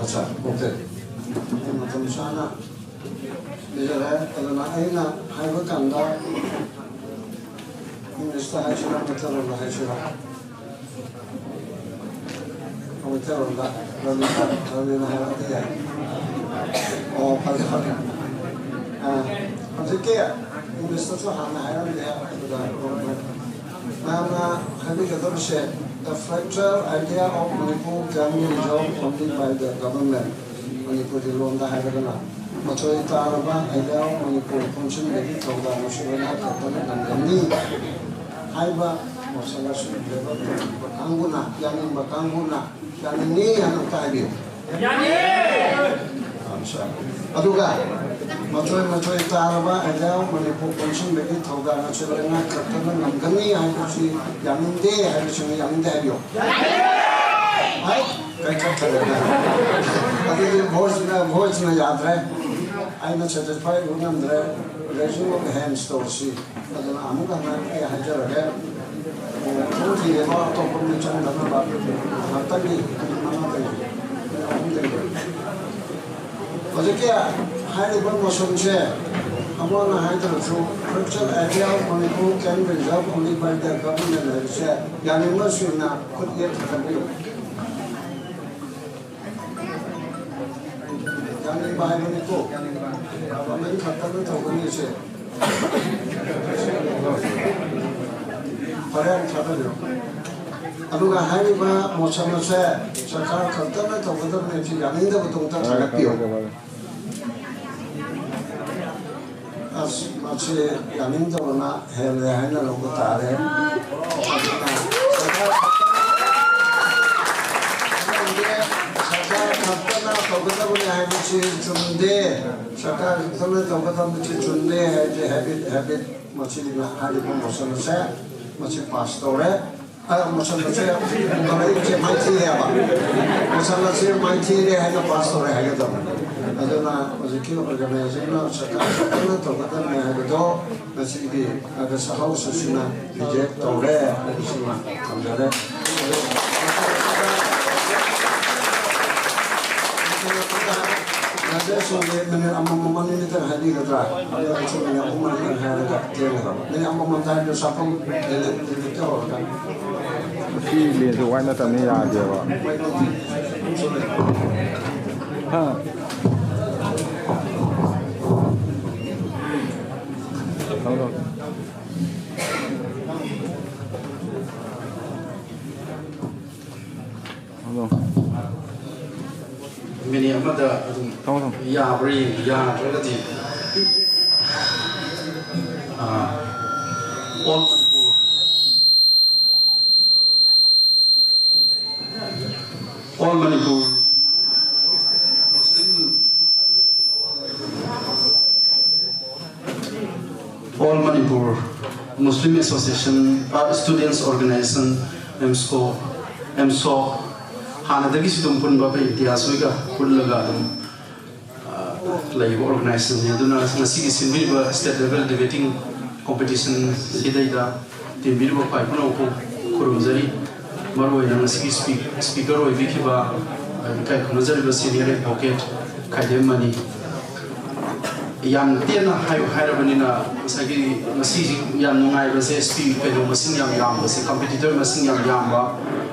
ꯑꯠꯆꯥ, ꯑꯣꯀꯦ꯫ ꯑꯩ ꯃꯇꯝ ꯆꯥꯅ ꯄꯤꯖꯔꯦ꯫ ꯑꯗꯨꯅ ꯑꯩꯅ ꯍꯥꯏꯕ ꯀꯥꯟꯗ ꯏꯪꯂꯤꯁꯇ ꯍꯥꯏꯁꯤꯔꯥ, ꯃꯩꯇꯩꯂꯣꯟꯗ ꯍꯥꯏꯁꯤꯔꯥ? ꯃꯩꯇꯩꯂꯣꯟꯗ ꯔꯕꯤꯟꯗ꯭ꯔ, ꯔꯕꯤꯟꯗ꯭ꯔ ꯍꯥꯏꯔꯛꯑꯗꯤ ꯌꯥꯏ꯫ ꯑꯣ, ꯐꯔꯦ, ꯐꯔꯦ꯫ ꯑ, ꯍꯧꯖꯤꯛꯀꯤ ꯏꯪꯂꯤꯁꯇꯁꯨ ꯍꯥꯟꯅ ꯍꯥꯏꯔꯝꯗꯦ, ꯑꯗꯨꯗ ꯃꯌꯥꯝꯅ ꯍꯥꯏꯕꯤꯒꯗꯕꯁꯦ, "The fractal idea of Manipur can be resolved only by the government." Manipuri ꯂꯣꯟꯗ ꯍꯥꯏꯔꯒꯅ, "ꯃꯆꯣꯏ ꯇꯥꯔꯕ idea of Manipur ꯄꯨꯟꯁꯤꯟꯕꯒꯤ ꯊꯧꯗꯥꯡ ꯑꯁꯤ ꯂꯩꯉꯥꯛ ꯈꯛꯇꯅ ꯉꯝꯒꯅꯤ" ꯍꯥꯏꯕ ꯃꯣꯁꯟ ꯑꯁꯤ ꯂꯦꯞꯄ ꯀꯥꯡꯕꯨꯅ, ꯌꯥꯅꯤꯡꯕ ꯀꯥꯡꯕꯨꯅ ꯌꯥꯅꯤꯡꯉꯤ ꯍꯥꯏꯅ ꯑꯝꯇ ꯍꯥꯏꯕꯤꯌꯨ꯫ ꯑꯠꯆꯥ꯫ ꯑꯗꯨꯒ ꯃꯆꯣꯏ ꯃꯆꯣꯏ ꯇꯥꯔꯕ idea of Manipur ꯄꯨꯟꯁꯤꯟꯕꯒꯤ ꯊꯧꯗꯥꯡ ꯑꯁꯤ ꯂꯩꯉꯥꯛ ꯈꯛꯇꯅ ꯉꯝꯒꯅꯤ ꯍꯥꯏꯕꯁꯤ ꯌꯥꯅꯤꯡꯗꯦ ꯍꯥꯏꯕꯁꯤꯡꯅ ꯌꯥꯅꯤꯡꯗꯦ ꯍꯥꯏꯕꯤꯌꯨ꯫ ꯍꯥꯏ? ꯀꯩ ꯈꯛꯇꯅ? ꯑꯗꯨꯗꯤ ꯚꯣꯏꯁꯅ, ꯚꯣꯏꯁꯅ ꯌꯥꯗ꯭ꯔꯦ꯫ ꯑꯩꯅ ꯁꯦꯇꯤꯁꯐꯥꯏ ꯑꯣꯏꯕ ꯉꯝꯗ꯭ꯔꯦ꯫ Raising of hands ꯇꯧꯔꯁꯤ꯫ ꯑꯗꯨꯅ ꯑꯃꯨꯛ ꯍꯟꯅ ꯑꯩ ꯍꯥꯏꯖꯔꯒꯦ, ꯈꯣꯡꯊꯤꯔꯦꯕ ꯑꯇꯣꯞꯄ ꯃꯤ ꯆꯪꯗꯅꯕ ꯉꯥꯛꯇꯪꯒꯤ ꯃꯤꯅꯤꯠ ꯃꯉꯥꯗꯒꯤ, ꯃꯤꯅꯤꯠ ꯑꯍꯨꯝꯗꯒꯤ꯫ ꯍꯧꯖꯤꯛꯀꯤ ꯍꯥꯏꯔꯤꯕ ꯃꯣꯁꯟꯁꯦ ꯑꯃꯅ ꯍꯥꯏꯗ꯭ꯔꯁꯨ, Cultural Area of Manipur can be reserved only by the government ꯍꯥꯏꯕꯁꯦ ꯌꯥꯅꯤꯡꯕꯁꯤꯡꯅ ꯈꯨꯠ ꯌꯦꯛ ꯊꯥꯡꯒꯠꯄꯤꯌꯨ꯫ ꯌꯥꯅꯤꯡꯕ ꯍꯥꯏꯕꯅꯤꯀꯣ꯫ ꯒꯚꯔꯟꯃꯦꯟ ꯈꯛꯇꯅ ꯇꯧꯒꯅꯤꯁꯦ꯫ ꯍꯣꯔꯦꯟ ꯊꯥꯗꯕꯤꯔꯣ꯫ ꯑꯗꯨꯒ ꯍꯥꯏꯔꯤꯕ ꯃꯣꯁꯟ ꯑꯁꯦ ꯁꯔꯀꯥꯔ ꯈꯛꯇꯅ ꯇꯧꯒꯗꯕꯅꯤ ꯍꯥꯏꯕꯁꯤ ꯌꯥꯅꯤꯡꯗꯕꯗꯣ ꯑꯝꯇ ꯊꯥꯡꯒꯠꯄꯤꯌꯨ꯫ ꯑꯁ, ꯃꯁꯤ ꯌꯥꯅꯤꯡꯗꯕꯅ ꯍꯦꯜꯂꯦ ꯍꯥꯏꯅ ꯂꯧꯕ ꯇꯥꯔꯦ꯫ ꯑꯗꯨꯅ ꯁꯔꯀꯥꯔ ꯈꯛꯇꯅ, ꯁꯔꯀꯥꯔ ꯈꯛꯇꯅ ꯇꯧꯒꯗꯕꯅꯤ ꯍꯥꯏꯕꯁꯤ ꯆꯨꯝꯗꯦ꯫ ꯁꯔꯀꯥꯔ ꯈꯛꯇꯅ ꯇꯧꯒꯗꯕꯁꯤ ꯆꯨꯝꯗꯦ ꯍꯥꯏꯕꯁꯤ ꯍꯦꯕꯤꯠ, ꯍꯦꯕꯤꯠ ꯃꯁꯤꯅ ꯍꯥꯏꯔꯤꯕ ꯃꯣꯁꯟ ꯑꯁꯦ ꯃꯁꯤ ꯄꯥꯁ ꯇꯧꯔꯦ꯫ ꯑ, ꯃꯣꯁꯟ ꯑꯁꯦ ꯄꯨꯈꯠꯂꯛꯏꯁꯦ ꯃꯥꯏꯊꯤꯔꯦꯕ꯫ ꯃꯣꯁꯟ ꯑꯁꯦ ꯃꯥꯏꯊꯤꯔꯦ ꯍꯥꯏꯅ ꯄꯥꯁ ꯇꯧꯔꯦ ꯍꯥꯏꯒꯗꯕꯅꯤ꯫ ꯑꯗꯨꯅ ꯍꯧꯖꯤꯛꯀꯤ ꯑꯣꯔꯒꯅꯥꯏꯖꯔꯅ ꯁꯔꯀꯥꯔ ꯈꯛꯇꯅ ꯇꯧꯒꯗꯕꯅꯤ ꯍꯥꯏꯕꯗꯣ ꯉꯁꯤꯒꯤ ꯑꯣꯒꯁ ꯍꯥꯎꯁ ꯑꯁꯤꯅ ꯔꯤꯖꯦꯛ ꯇꯧꯔꯦ ꯍꯥꯏꯕꯁꯤꯃ ꯊꯝꯖꯔꯦ꯫ ꯔꯥꯖꯦꯁ ꯁꯣꯡꯒꯦ ꯃꯤꯅꯤꯠ ꯑꯃꯃꯝ ꯑꯅꯤꯅꯤꯇꯪ ꯍꯥꯏꯕꯤꯒꯗ꯭ꯔꯥ? ꯑꯗꯣ ꯑꯩꯁꯨ ꯃꯤꯅꯤꯠ ꯑꯍꯨꯝ ꯃꯔꯤꯇꯪ ꯍꯥꯏꯔꯒ ꯇꯦꯟꯒꯗꯕ꯫ ꯃꯤꯅꯤꯠ ꯑꯃꯃꯝ ꯍꯥꯏꯕꯗꯣ ꯁꯥꯐꯝ ꯂꯤꯃꯤꯠꯇ ꯍꯧꯔꯒ꯫ ꯁꯤ ꯂꯦꯟꯁꯦ ꯋꯥꯏ ꯅꯠꯇꯕꯅꯤ ꯌꯥꯗꯦꯕ꯫ ꯍꯥ? ꯊꯝꯃꯣ, ꯊꯝꯃꯣ꯫ ꯊꯝꯃꯣ꯫ ꯃꯤꯅꯤꯠ ꯑꯃꯗ ꯑꯗꯨꯝ ꯊꯝꯃꯣ, ꯊꯝꯃꯣ꯫ ꯌꯥꯕ꯭ꯔꯥ ꯌꯦꯡꯒꯦ, ꯌꯥꯗ꯭ꯔꯒꯗꯤ ꯑꯥ, ꯑꯣꯜ ꯃꯅꯤꯄꯨꯔ, ꯑꯣꯜ ꯃꯅꯤꯄꯨꯔ ꯃꯨꯁꯂꯤꯝ ꯑꯣꯜ ꯃꯅꯤꯄꯨꯔ ꯃꯨꯁꯂꯤꯝ ꯑꯦꯁꯣꯁꯤꯌꯦꯁꯟ, ꯑ, ꯁ꯭ꯇꯨꯗꯦꯟꯠꯁ ꯑꯣꯔꯒꯅꯥꯏꯖꯦꯁꯟ, ꯑꯦꯝꯁꯀꯣ, ꯑꯦꯝꯁꯣ, ꯍꯥꯟꯅꯗꯒꯤꯁꯨ ꯑꯗꯨꯝ ꯄꯨꯟꯕ ꯑꯩꯈꯣꯏ ꯏꯝꯇꯤꯌꯥꯖ ꯍꯣꯏꯒ ꯄꯨꯜꯂꯒ ꯑꯗꯨꯝ, ꯑ, ꯂꯩꯕ ꯑꯣꯔꯒꯅꯥꯏꯖꯦꯁꯟꯅꯤ꯫ ꯑꯗꯨꯅ ꯉꯁꯤꯒꯤ ꯁꯤꯟꯕꯤꯔꯤꯕ ꯁ꯭ꯇꯦꯠ ꯂꯦꯚꯦꯜ ꯗꯤꯕꯦꯇꯤꯡ ꯀꯣꯝꯄꯤꯇꯤꯁꯟꯁꯤꯗꯩꯗ ꯇꯤꯟꯕꯤꯔꯤꯕ ꯈ꯭ꯋꯥꯏ ꯄꯨꯝꯅꯃꯛꯄꯨ ꯈꯨꯔꯨꯝꯖꯔꯤ꯫ ꯃꯔꯨꯑꯣꯏꯅ ꯉꯁꯤꯒꯤ ꯁ꯭ꯄꯤ-, ꯁ꯭ꯄꯤꯀꯔ ꯑꯣꯏꯕꯤꯈꯤꯕ, ꯑ, ꯏꯀꯥꯏ ꯈꯨꯝꯅꯖꯔꯤꯕ ꯁꯤꯅꯤꯌꯔ ꯑꯦꯗꯚꯣꯀꯦꯠ ꯈꯥꯏꯗꯦꯝ ꯃꯅꯤ꯫ ꯌꯥꯝ ꯇꯦꯟꯅ ꯍꯥꯏꯌꯨ ꯍꯥꯏꯔꯕꯅꯤꯅ, ꯉꯁꯥꯏꯒꯤ ꯉꯁꯤꯁꯤ ꯌꯥꯝ ꯅꯨꯡꯉꯥꯏꯕꯁꯦ, ꯁ꯭ꯄꯤ ꯀꯩꯅꯣ ꯃꯁꯤꯡ ꯌꯥꯝ ꯌꯥꯝꯕꯁꯦ, ꯀꯝꯄꯤꯇꯤꯇꯔ ꯃꯁꯤꯡ ꯌꯥꯝ ꯌꯥꯝꯕ,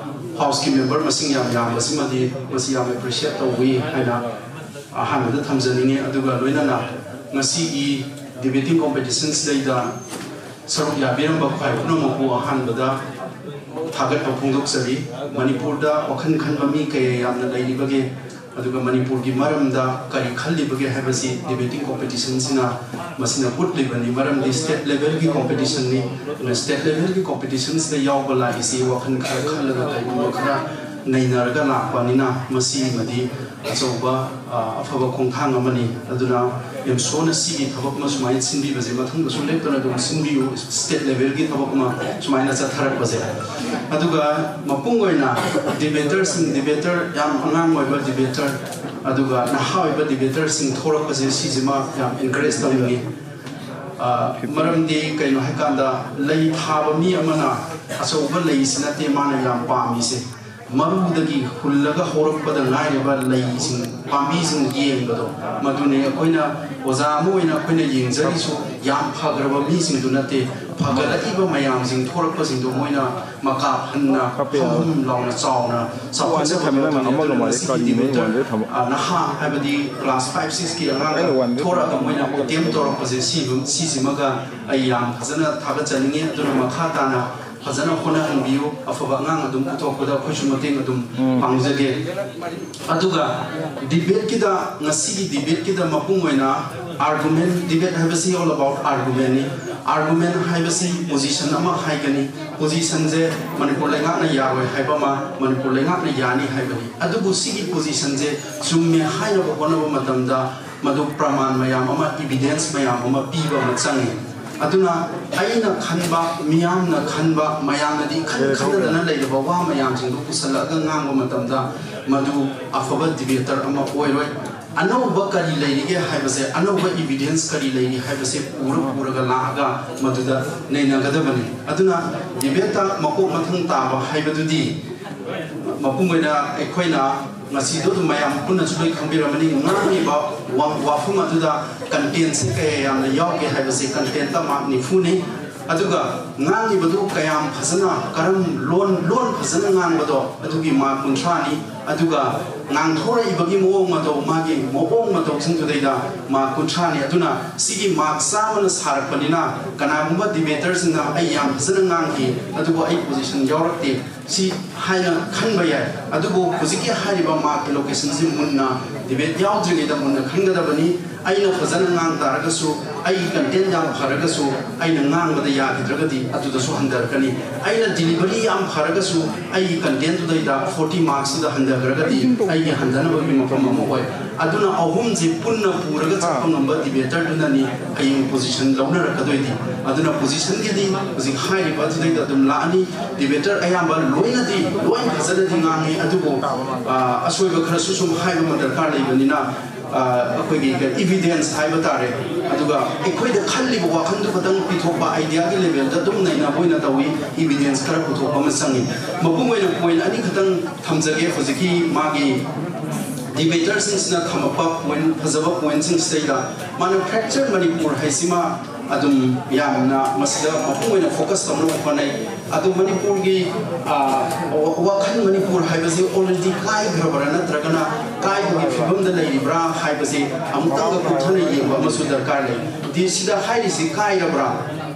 ꯍꯥꯎꯁꯀꯤ ꯃꯦꯝꯕꯔ ꯃꯁꯤꯡ ꯌꯥꯝ ꯌꯥꯝꯕꯁꯤꯃꯗꯤ ꯃꯁꯤ ꯌꯥꯝ ꯑꯦꯄ꯭ꯔꯤꯁꯤꯌꯦꯠ ꯇꯧꯏ ꯍꯥꯏꯅ ꯑꯍꯥꯟꯕꯗ ꯊꯝꯖꯅꯤꯡꯉꯤ꯫ ꯑꯗꯨꯒ ꯂꯣꯏꯅꯅ ꯉꯁꯤꯒꯤ ꯗꯤꯕꯦꯇꯤꯡ ꯀꯣꯝꯄꯤꯇꯤꯁꯟꯁꯤꯗꯩꯗ ꯁꯔꯨꯛ ꯌꯥꯕꯤꯔꯝꯕ ꯈ꯭ꯋꯥꯏ ꯄꯨꯝꯅꯃꯛꯄꯨ ꯑꯍꯥꯟꯕꯗ ꯊꯥꯒꯠꯄ ꯐꯣꯡꯗꯣꯛꯆꯔꯤ꯫ ꯃꯅꯤꯄꯨꯔꯗ ꯋꯥꯈꯜ ꯈꯟꯕ ꯃꯤ ꯀꯌꯥ ꯌꯥꯝꯅ ꯂꯩꯔꯤꯕꯒꯦ, ꯑꯗꯨꯒ ꯃꯅꯤꯄꯨꯔꯒꯤ ꯃꯔꯝꯗ ꯀꯔꯤ ꯈꯜꯂꯤꯕꯒꯦ ꯍꯥꯏꯕꯁꯤ ꯗꯤꯕꯦꯇꯤꯡ ꯀꯣꯝꯄꯤꯇꯤꯁꯟꯁꯤꯅ ꯃꯁꯤꯅ ꯎꯠꯂꯤꯕꯅꯤ꯫ ꯃꯔꯝꯗꯤ ꯁ꯭ꯇꯦꯠ ꯂꯦꯚꯦꯜꯒꯤ ꯀꯣꯝꯄꯤꯇꯤꯁꯟꯅꯤ꯫ ꯑꯗꯨꯅ ꯁ꯭ꯇꯦꯠ ꯂꯦꯚꯦꯜꯒꯤ ꯀꯣꯝꯄꯤꯇꯤꯁꯟꯁꯤꯗ ꯌꯥꯎꯕ ꯂꯥꯛꯏꯁꯤ ꯋꯥꯈꯜ ꯈꯔ ꯈꯜꯂꯒ, ꯀꯔꯤꯒꯨꯝꯕ ꯈꯔ ꯅꯩꯅꯔꯒ ꯂꯥꯛꯄꯅꯤꯅ ꯃꯁꯤꯃꯗꯤ ꯑꯆꯧꯕ, ꯑ, ꯑꯐꯕ ꯈꯣꯡꯊꯥꯡ ꯑꯃꯅꯤ꯫ ꯑꯗꯨꯅ ꯑꯦꯝꯁꯣꯅ ꯁꯤꯒꯤ ꯊꯕꯛ ꯑꯃ ꯁꯨꯃꯥꯏꯅ ꯁꯤꯟꯕꯤꯕꯁꯦ ꯃꯊꯪꯗꯁꯨ ꯂꯦꯞꯇꯅ ꯑꯗꯨꯝ ꯁꯤꯟꯕꯤꯌꯨ꯫ ꯁ꯭ꯇꯦꯠ ꯂꯦꯚꯦꯜꯒꯤ ꯊꯕꯛ ꯑꯃ ꯁꯨꯃꯥꯏꯅ ꯆꯠꯊꯔꯛꯄꯁꯦ꯫ ꯑꯗꯨꯒ ꯃꯄꯨꯡ ꯑꯣꯏꯅ ꯗꯤꯕꯦꯇꯔꯁꯤꯡ, ꯗꯤꯕꯦꯇꯔ ꯌꯥꯝ ꯑꯉꯥꯡ ꯑꯣꯏꯕ ꯗꯤꯕꯦꯇꯔ, ꯑꯗꯨꯒ ꯅꯍꯥ ꯑꯣꯏꯕ ꯗꯤꯕꯦꯇꯔꯁꯤꯡ ꯊꯣꯛꯂꯛꯄꯁꯦ, ꯁꯤꯁꯤꯃ ꯌꯥꯝ ꯏꯟꯀꯔꯦꯖ ꯇꯧꯅꯤꯡꯉꯤ꯫ ꯑ, ꯃꯔꯝꯗꯤ ꯀꯩꯅꯣ ꯍꯥꯏꯀꯥꯟꯗ, ꯂꯩ ꯊꯥꯕ ꯃꯤ ꯑꯃꯅ ꯑꯆꯧꯕ ꯂꯩꯁꯤ ꯅꯠꯇꯦ ꯃꯥꯅ ꯌꯥꯝ ꯄꯥꯝꯃꯤꯁꯦ, ꯃꯔꯨꯗꯒꯤ ꯍꯨꯜꯂꯒ ꯍꯧꯔꯛꯄꯗ ꯉꯥꯏꯔꯤꯕ ꯂꯩꯁꯤꯡ, ꯄꯥꯝꯕꯤꯁꯤꯡ ꯌꯦꯡꯕꯗꯣ, ꯃꯗꯨꯅꯤ꯫ ꯑꯩꯈꯣꯏꯅ ꯑꯣꯖꯥ ꯑꯃ ꯑꯣꯏꯅ ꯑꯩꯈꯣꯏꯅ ꯌꯦꯡꯖꯔꯤꯁꯨ ꯌꯥꯝ ꯐꯈ꯭ꯔꯕ ꯃꯤꯁꯤꯡꯗꯨ ꯅꯠꯇꯦ, ꯐꯒꯠꯂꯛꯏꯕ ꯃꯌꯥꯝꯁꯤꯡ ꯊꯣꯔꯛꯄꯁꯤꯡꯗꯣ ꯃꯣꯏꯅ ꯃꯀꯥ ꯐꯟꯅ ꯍꯝ ꯍꯝ ꯂꯥꯎꯅ ꯆꯥꯎꯅ ꯆꯥꯎꯈꯠꯆꯕ ꯃꯗꯨꯅꯤ꯫ ꯑꯗꯨꯅ ꯉꯁꯤꯒꯤ ꯗꯤꯕꯦꯇꯔ, ꯑ, ꯅꯍꯥ ꯍꯥꯏꯕꯗꯤ ꯀ꯭ꯂꯥꯁ ꯐꯥꯏꯚ ꯁꯤꯛꯁꯀꯤ ꯑꯉꯥꯡ ꯊꯣꯔꯛꯑꯒ ꯃꯣꯏꯅ ꯑꯦꯇꯦꯝ ꯇꯧꯔꯛꯄꯁꯦ, ꯁꯤ-, ꯁꯤꯁꯤꯃꯒ ꯑꯩ ꯌꯥꯝ ꯐꯖꯅ ꯊꯥꯒꯠꯆꯅꯤꯡꯉꯤ꯫ ꯑꯗꯨꯅ ꯃꯈꯥ ꯇꯥꯅ ꯐꯖꯅ ꯍꯣꯠꯅꯍꯟꯕꯤꯌꯨ꯫ ꯑꯐꯕ ꯑꯉꯥꯡ ꯑꯗꯨꯝ ꯄꯨꯊꯣꯛꯄꯗ ꯑꯩꯈꯣꯏꯁꯨ ꯃꯇꯦꯡ ꯑꯗꯨꯝ ꯄꯥꯡꯖꯒꯦ꯫ ꯑꯗꯨꯒ ꯗꯤꯕꯦꯠꯀꯤꯗ, ꯉꯁꯤꯒꯤ ꯗꯤꯕꯦꯠꯀꯤꯗ ꯃꯄꯨꯡ ꯑꯣꯏꯅ ꯑꯥꯔꯒꯨꯃꯦꯟ, ꯗꯤꯕꯦꯠ ꯍꯥꯏꯕꯁꯤ all about ꯑꯥꯔꯒꯨꯃꯦꯟꯅꯤ꯫ ꯑꯥꯔꯒꯨꯃꯦꯟ ꯍꯥꯏꯕꯁꯤ ꯄꯣꯖꯤꯁꯟ ꯑꯃ ꯍꯥꯏꯒꯅꯤ꯫ ꯄꯣꯖꯤꯁꯟꯁꯦ ꯃꯅꯤꯄꯨꯔ ꯂꯩꯉꯥꯛꯅ ꯌꯥꯔꯣꯏ ꯍꯥꯏꯕ ꯑꯃ, ꯃꯅꯤꯄꯨꯔ ꯂꯩꯉꯥꯛꯅ ꯌꯥꯅꯤ ꯍꯥꯏꯕꯅꯤ꯫ ꯑꯗꯨꯕꯨ ꯁꯤꯒꯤ ꯄꯣꯖꯤꯁꯟꯁꯦ ꯆꯨꯝꯃꯦ ꯍꯥꯏꯅꯕ ꯍꯣꯠꯅꯕ ꯃꯇꯝꯗ ꯃꯗꯨ ꯄ꯭ꯔꯃꯥꯟ ꯃꯌꯥꯝ ꯑꯃ, ꯏꯕꯤꯗꯦꯟꯁ ꯃꯌꯥꯝ ꯑꯃ ꯄꯤꯕ ꯑꯃ ꯆꯪꯉꯤ꯫ ꯑꯗꯨꯅ ꯑꯩꯅ ꯈꯟꯕ, ꯃꯤꯌꯥꯝꯅ ꯈꯟꯕ, ꯃꯌꯥꯝꯅꯗꯤ ꯏꯈꯟ ꯈꯟꯅꯗꯅ ꯂꯩꯔꯕ ꯋꯥ ꯃꯌꯥꯝꯁꯤꯡꯗꯨ ꯄꯨꯁꯜꯂꯛꯑꯒ ꯉꯥꯡꯕ ꯃꯇꯝꯗ ꯃꯗꯨ ꯑꯐꯕ ꯗꯤꯕꯦꯇꯔ ꯑꯃ ꯑꯣꯏꯔꯣꯏ꯫ ꯑꯅꯧꯕ ꯀꯔꯤ ꯂꯩꯔꯤꯒꯦ ꯍꯥꯏꯕꯁꯦ, ꯑꯅꯧꯕ ꯏꯕꯤꯗꯦꯟꯁ ꯀꯔꯤ ꯂꯩꯔꯤ ꯍꯥꯏꯕꯁꯦ ꯄꯨꯔ ꯄꯨꯔꯒ ꯂꯥꯛꯑꯒ ꯃꯗꯨꯗ ꯅꯩꯅꯒꯗꯕꯅꯤ꯫ ꯑꯗꯨꯅ ꯗꯤꯕꯦꯠꯇ ꯃꯀꯣꯛ ꯃꯊꯪ ꯇꯥꯕ ꯍꯥꯏꯕꯗꯨꯗꯤ ꯃꯄꯨꯡ ꯑꯣꯏꯅ ꯑꯩꯈꯣꯏꯅ ꯉꯁꯤꯗꯣ ꯑꯗꯨꯝ ꯃꯌꯥꯝ ꯄꯨꯟꯅꯁꯨ ꯂꯣꯏ ꯈꯪꯕꯤꯔꯝꯃꯅꯤ꯫ ꯉꯥꯡꯉꯤꯕ ꯋꯥ-, ꯋꯥꯐꯝ ꯑꯗꯨꯗ ꯀꯟꯇꯦꯟꯁꯦ ꯀꯌꯥ ꯌꯥꯝꯅ ꯌꯥꯎꯒꯦ ꯍꯥꯏꯕꯁꯦ ꯀꯟꯇꯦꯟꯇ ꯃꯥꯔꯛ ꯅꯤꯐꯨꯅꯤ꯫ ꯑꯗꯨꯒ ꯉꯥꯡꯉꯤꯕꯗꯨ ꯀꯌꯥꯝ ꯐꯖꯅ, ꯀꯔꯝ ꯂꯣꯟ, ꯂꯣꯟ ꯐꯖꯅ ꯉꯥꯡꯕꯗꯣ ꯑꯗꯨꯒꯤ ꯃꯥꯔꯛ ꯀꯨꯟꯊ꯭ꯔꯥꯅꯤ꯫ ꯑꯗꯨꯒ ꯉꯥꯡꯊꯣꯔꯛꯏꯕꯒꯤ ꯃꯑꯣꯡ ꯃꯇꯧ, ꯃꯥꯒꯤ ꯃꯑꯣꯡ ꯃꯇꯧꯁꯤꯡꯗꯨꯗꯩꯗ ꯃꯥꯔꯛ ꯀꯨꯟꯊ꯭ꯔꯥꯅꯤ꯫ ꯑꯗꯨꯅ ꯁꯤꯒꯤ ꯃꯥꯔꯛ ꯆꯥꯝꯃꯅ ꯁꯥꯔꯛꯄꯅꯤꯅ ꯀꯅꯥꯒꯨꯝꯕ ꯗꯤꯕꯦꯇꯔꯁꯤꯡꯅ "ꯑꯩ ꯌꯥꯝ ꯐꯖꯅ ꯉꯥꯡꯈꯤ, ꯑꯗꯨꯕꯨ ꯑꯩ ꯄꯣꯖꯤꯁꯟ ꯌꯥꯎꯔꯛꯇꯦ" ꯁꯤ ꯍꯥꯏꯅ ꯈꯟꯕ ꯌꯥꯏ꯫ ꯑꯗꯨꯕꯨ ꯍꯧꯖꯤꯛꯀꯤ ꯍꯥꯏꯔꯤꯕ ꯃꯥꯔꯛ ꯑꯦꯂꯣꯀꯦꯁꯟꯁꯤ ꯃꯨꯟꯅ, ꯗꯤꯕꯦꯠ ꯌꯥꯎꯗ꯭ꯔꯤꯉꯩꯗ ꯃꯨꯟꯅ ꯈꯟꯒꯗꯕꯅꯤ꯫ ꯑꯩꯅ ꯐꯖꯅ ꯉꯥꯡ ꯇꯥꯔꯒꯁꯨ, ꯑꯩꯒꯤ ꯀꯟꯇꯦꯟ ꯌꯥꯝ ꯐꯔꯒꯁꯨ, ꯑꯩꯅ ꯉꯥꯡꯕꯗ ꯌꯥꯈꯤꯗ꯭ꯔꯒꯗꯤ ꯑꯗꯨꯗꯁꯨ ꯍꯟꯊꯔꯛꯀꯅꯤ꯫ ꯑꯩꯅ ꯗꯤꯂꯤꯚꯔꯤ ꯌꯥꯝ ꯐꯔꯒꯁꯨ, ꯑꯩꯒꯤ ꯀꯟꯇꯦꯟꯗꯨꯗꯩꯗ ꯐꯣꯔꯇꯤ ꯃꯥꯔꯛꯁꯇꯨꯗ ꯍꯟꯊꯈ꯭ꯔꯒꯗꯤ ꯑꯩꯒꯤ ꯍꯟꯊꯅꯕꯒꯤ ꯃꯐꯝ ꯑꯃ ꯑꯣꯏ꯫ ꯑꯗꯨꯅ ꯑꯍꯨꯝꯁꯤ ꯄꯨꯟꯅ ꯄꯨꯔꯒ ꯆꯠꯄ ꯉꯝꯕ ꯗꯤꯕꯦꯇꯔꯗꯨꯅꯅꯤ ꯍꯌꯦꯡ ꯄꯣꯖꯤꯁꯟ ꯂꯧꯅꯔꯛꯀꯗꯣꯏꯗꯤ꯫ ꯑꯗꯨꯅ ꯄꯣꯖꯤꯁꯟꯒꯤꯗꯤ ꯍꯧꯖꯤꯛ ꯍꯥꯏꯔꯤꯕ ꯑꯗꯨꯗꯩꯗ ꯑꯗꯨꯝ ꯂꯥꯛꯑꯅꯤ꯫ ꯗꯤꯕꯦꯇꯔ ꯑꯌꯥꯝꯕ ꯂꯣꯏꯅꯗꯤ ꯂꯣꯏ ꯐꯖꯅꯗꯤ ꯉꯥꯡꯉꯤ, ꯑꯗꯨꯕꯨ, ꯑ, ꯑꯁꯣꯏꯕ ꯈꯔꯁꯨ ꯁꯨꯝ ꯍꯥꯏꯕ ꯑꯃ ꯗꯔꯀꯥꯔ ꯂꯩꯕꯅꯤꯅ, ꯑ, ꯑꯩꯈꯣꯏꯒꯤ ꯏꯚꯤꯗꯦꯟꯁ ꯍꯥꯏꯕ ꯇꯥꯔꯦ, ꯑꯗꯨꯒ ꯑꯩꯈꯣꯏꯗ ꯈꯜꯂꯤꯕ ꯋꯥꯈꯜꯗꯨ ꯈꯛꯇꯪ ꯄꯤꯊꯣꯛꯄ, ꯑꯥꯏꯗꯤꯌꯥꯒꯤ ꯂꯦꯚꯦꯜꯗ ꯑꯗꯨꯝ ꯅꯩꯅꯕ ꯑꯣꯏꯅ ꯇꯧꯏ꯫ ꯏꯚꯤꯗꯦꯟꯁ ꯈꯔ ꯄꯨꯊꯣꯛꯄ ꯑꯃ ꯆꯪꯉꯤ꯫ ꯃꯄꯨꯡ ꯑꯣꯏꯅ ꯄꯣꯏꯟ ꯑꯅꯤꯈꯛꯇꯪ ꯊꯝꯖꯒꯦ꯫ ꯍꯧꯖꯤꯛꯀꯤ ꯃꯥꯒꯤ ꯗꯤꯕꯦꯇꯔꯁꯤꯡꯁꯤꯅ ꯊꯝꯃꯛꯄ ꯄꯣꯏꯟ, ꯐꯖꯕ ꯄꯣꯏꯟꯁꯤꯡꯁꯤꯗꯩꯗ ꯃꯥꯅ ꯐ꯭ꯔꯦꯛꯆꯔ ꯃꯅꯤꯄꯨꯔ ꯍꯥꯏꯁꯤꯃ ꯑꯗꯨꯝ ꯌꯥꯝꯅ ꯃꯁꯤꯗ ꯃꯄꯨꯡ ꯑꯣꯏꯅ ꯐꯣꯀꯁ ꯇꯧꯅꯕ ꯍꯣꯠꯅꯩ꯫ ꯑꯗꯨ ꯃꯅꯤꯄꯨꯔꯒꯤ, ꯑ, ꯋꯥ-, ꯋꯥꯈꯜ ꯃꯅꯤꯄꯨꯔ ꯍꯥꯏꯕꯁꯤ ꯑꯣꯜꯔꯦꯗꯤ ꯀꯥꯏꯈ꯭ꯔꯕ꯭ꯔꯥ ꯅꯠꯇ꯭ꯔꯒꯅ ꯀꯥꯏꯕꯒꯤ ꯐꯤꯕꯝꯗ ꯂꯩꯔꯤꯕ꯭ꯔꯥ ꯍꯥꯏꯕꯁꯤ ꯑꯃꯨꯛꯇꯪꯒ ꯀꯨꯞꯊꯅ ꯌꯦꯡꯕ ꯑꯃꯁꯨ ꯗꯔꯀꯥꯔ ꯂꯩ꯫ ꯗꯤ ꯁꯤꯗ ꯍꯥꯏꯔꯤꯁꯤ ꯀꯥꯏꯔꯕ꯭ꯔꯥ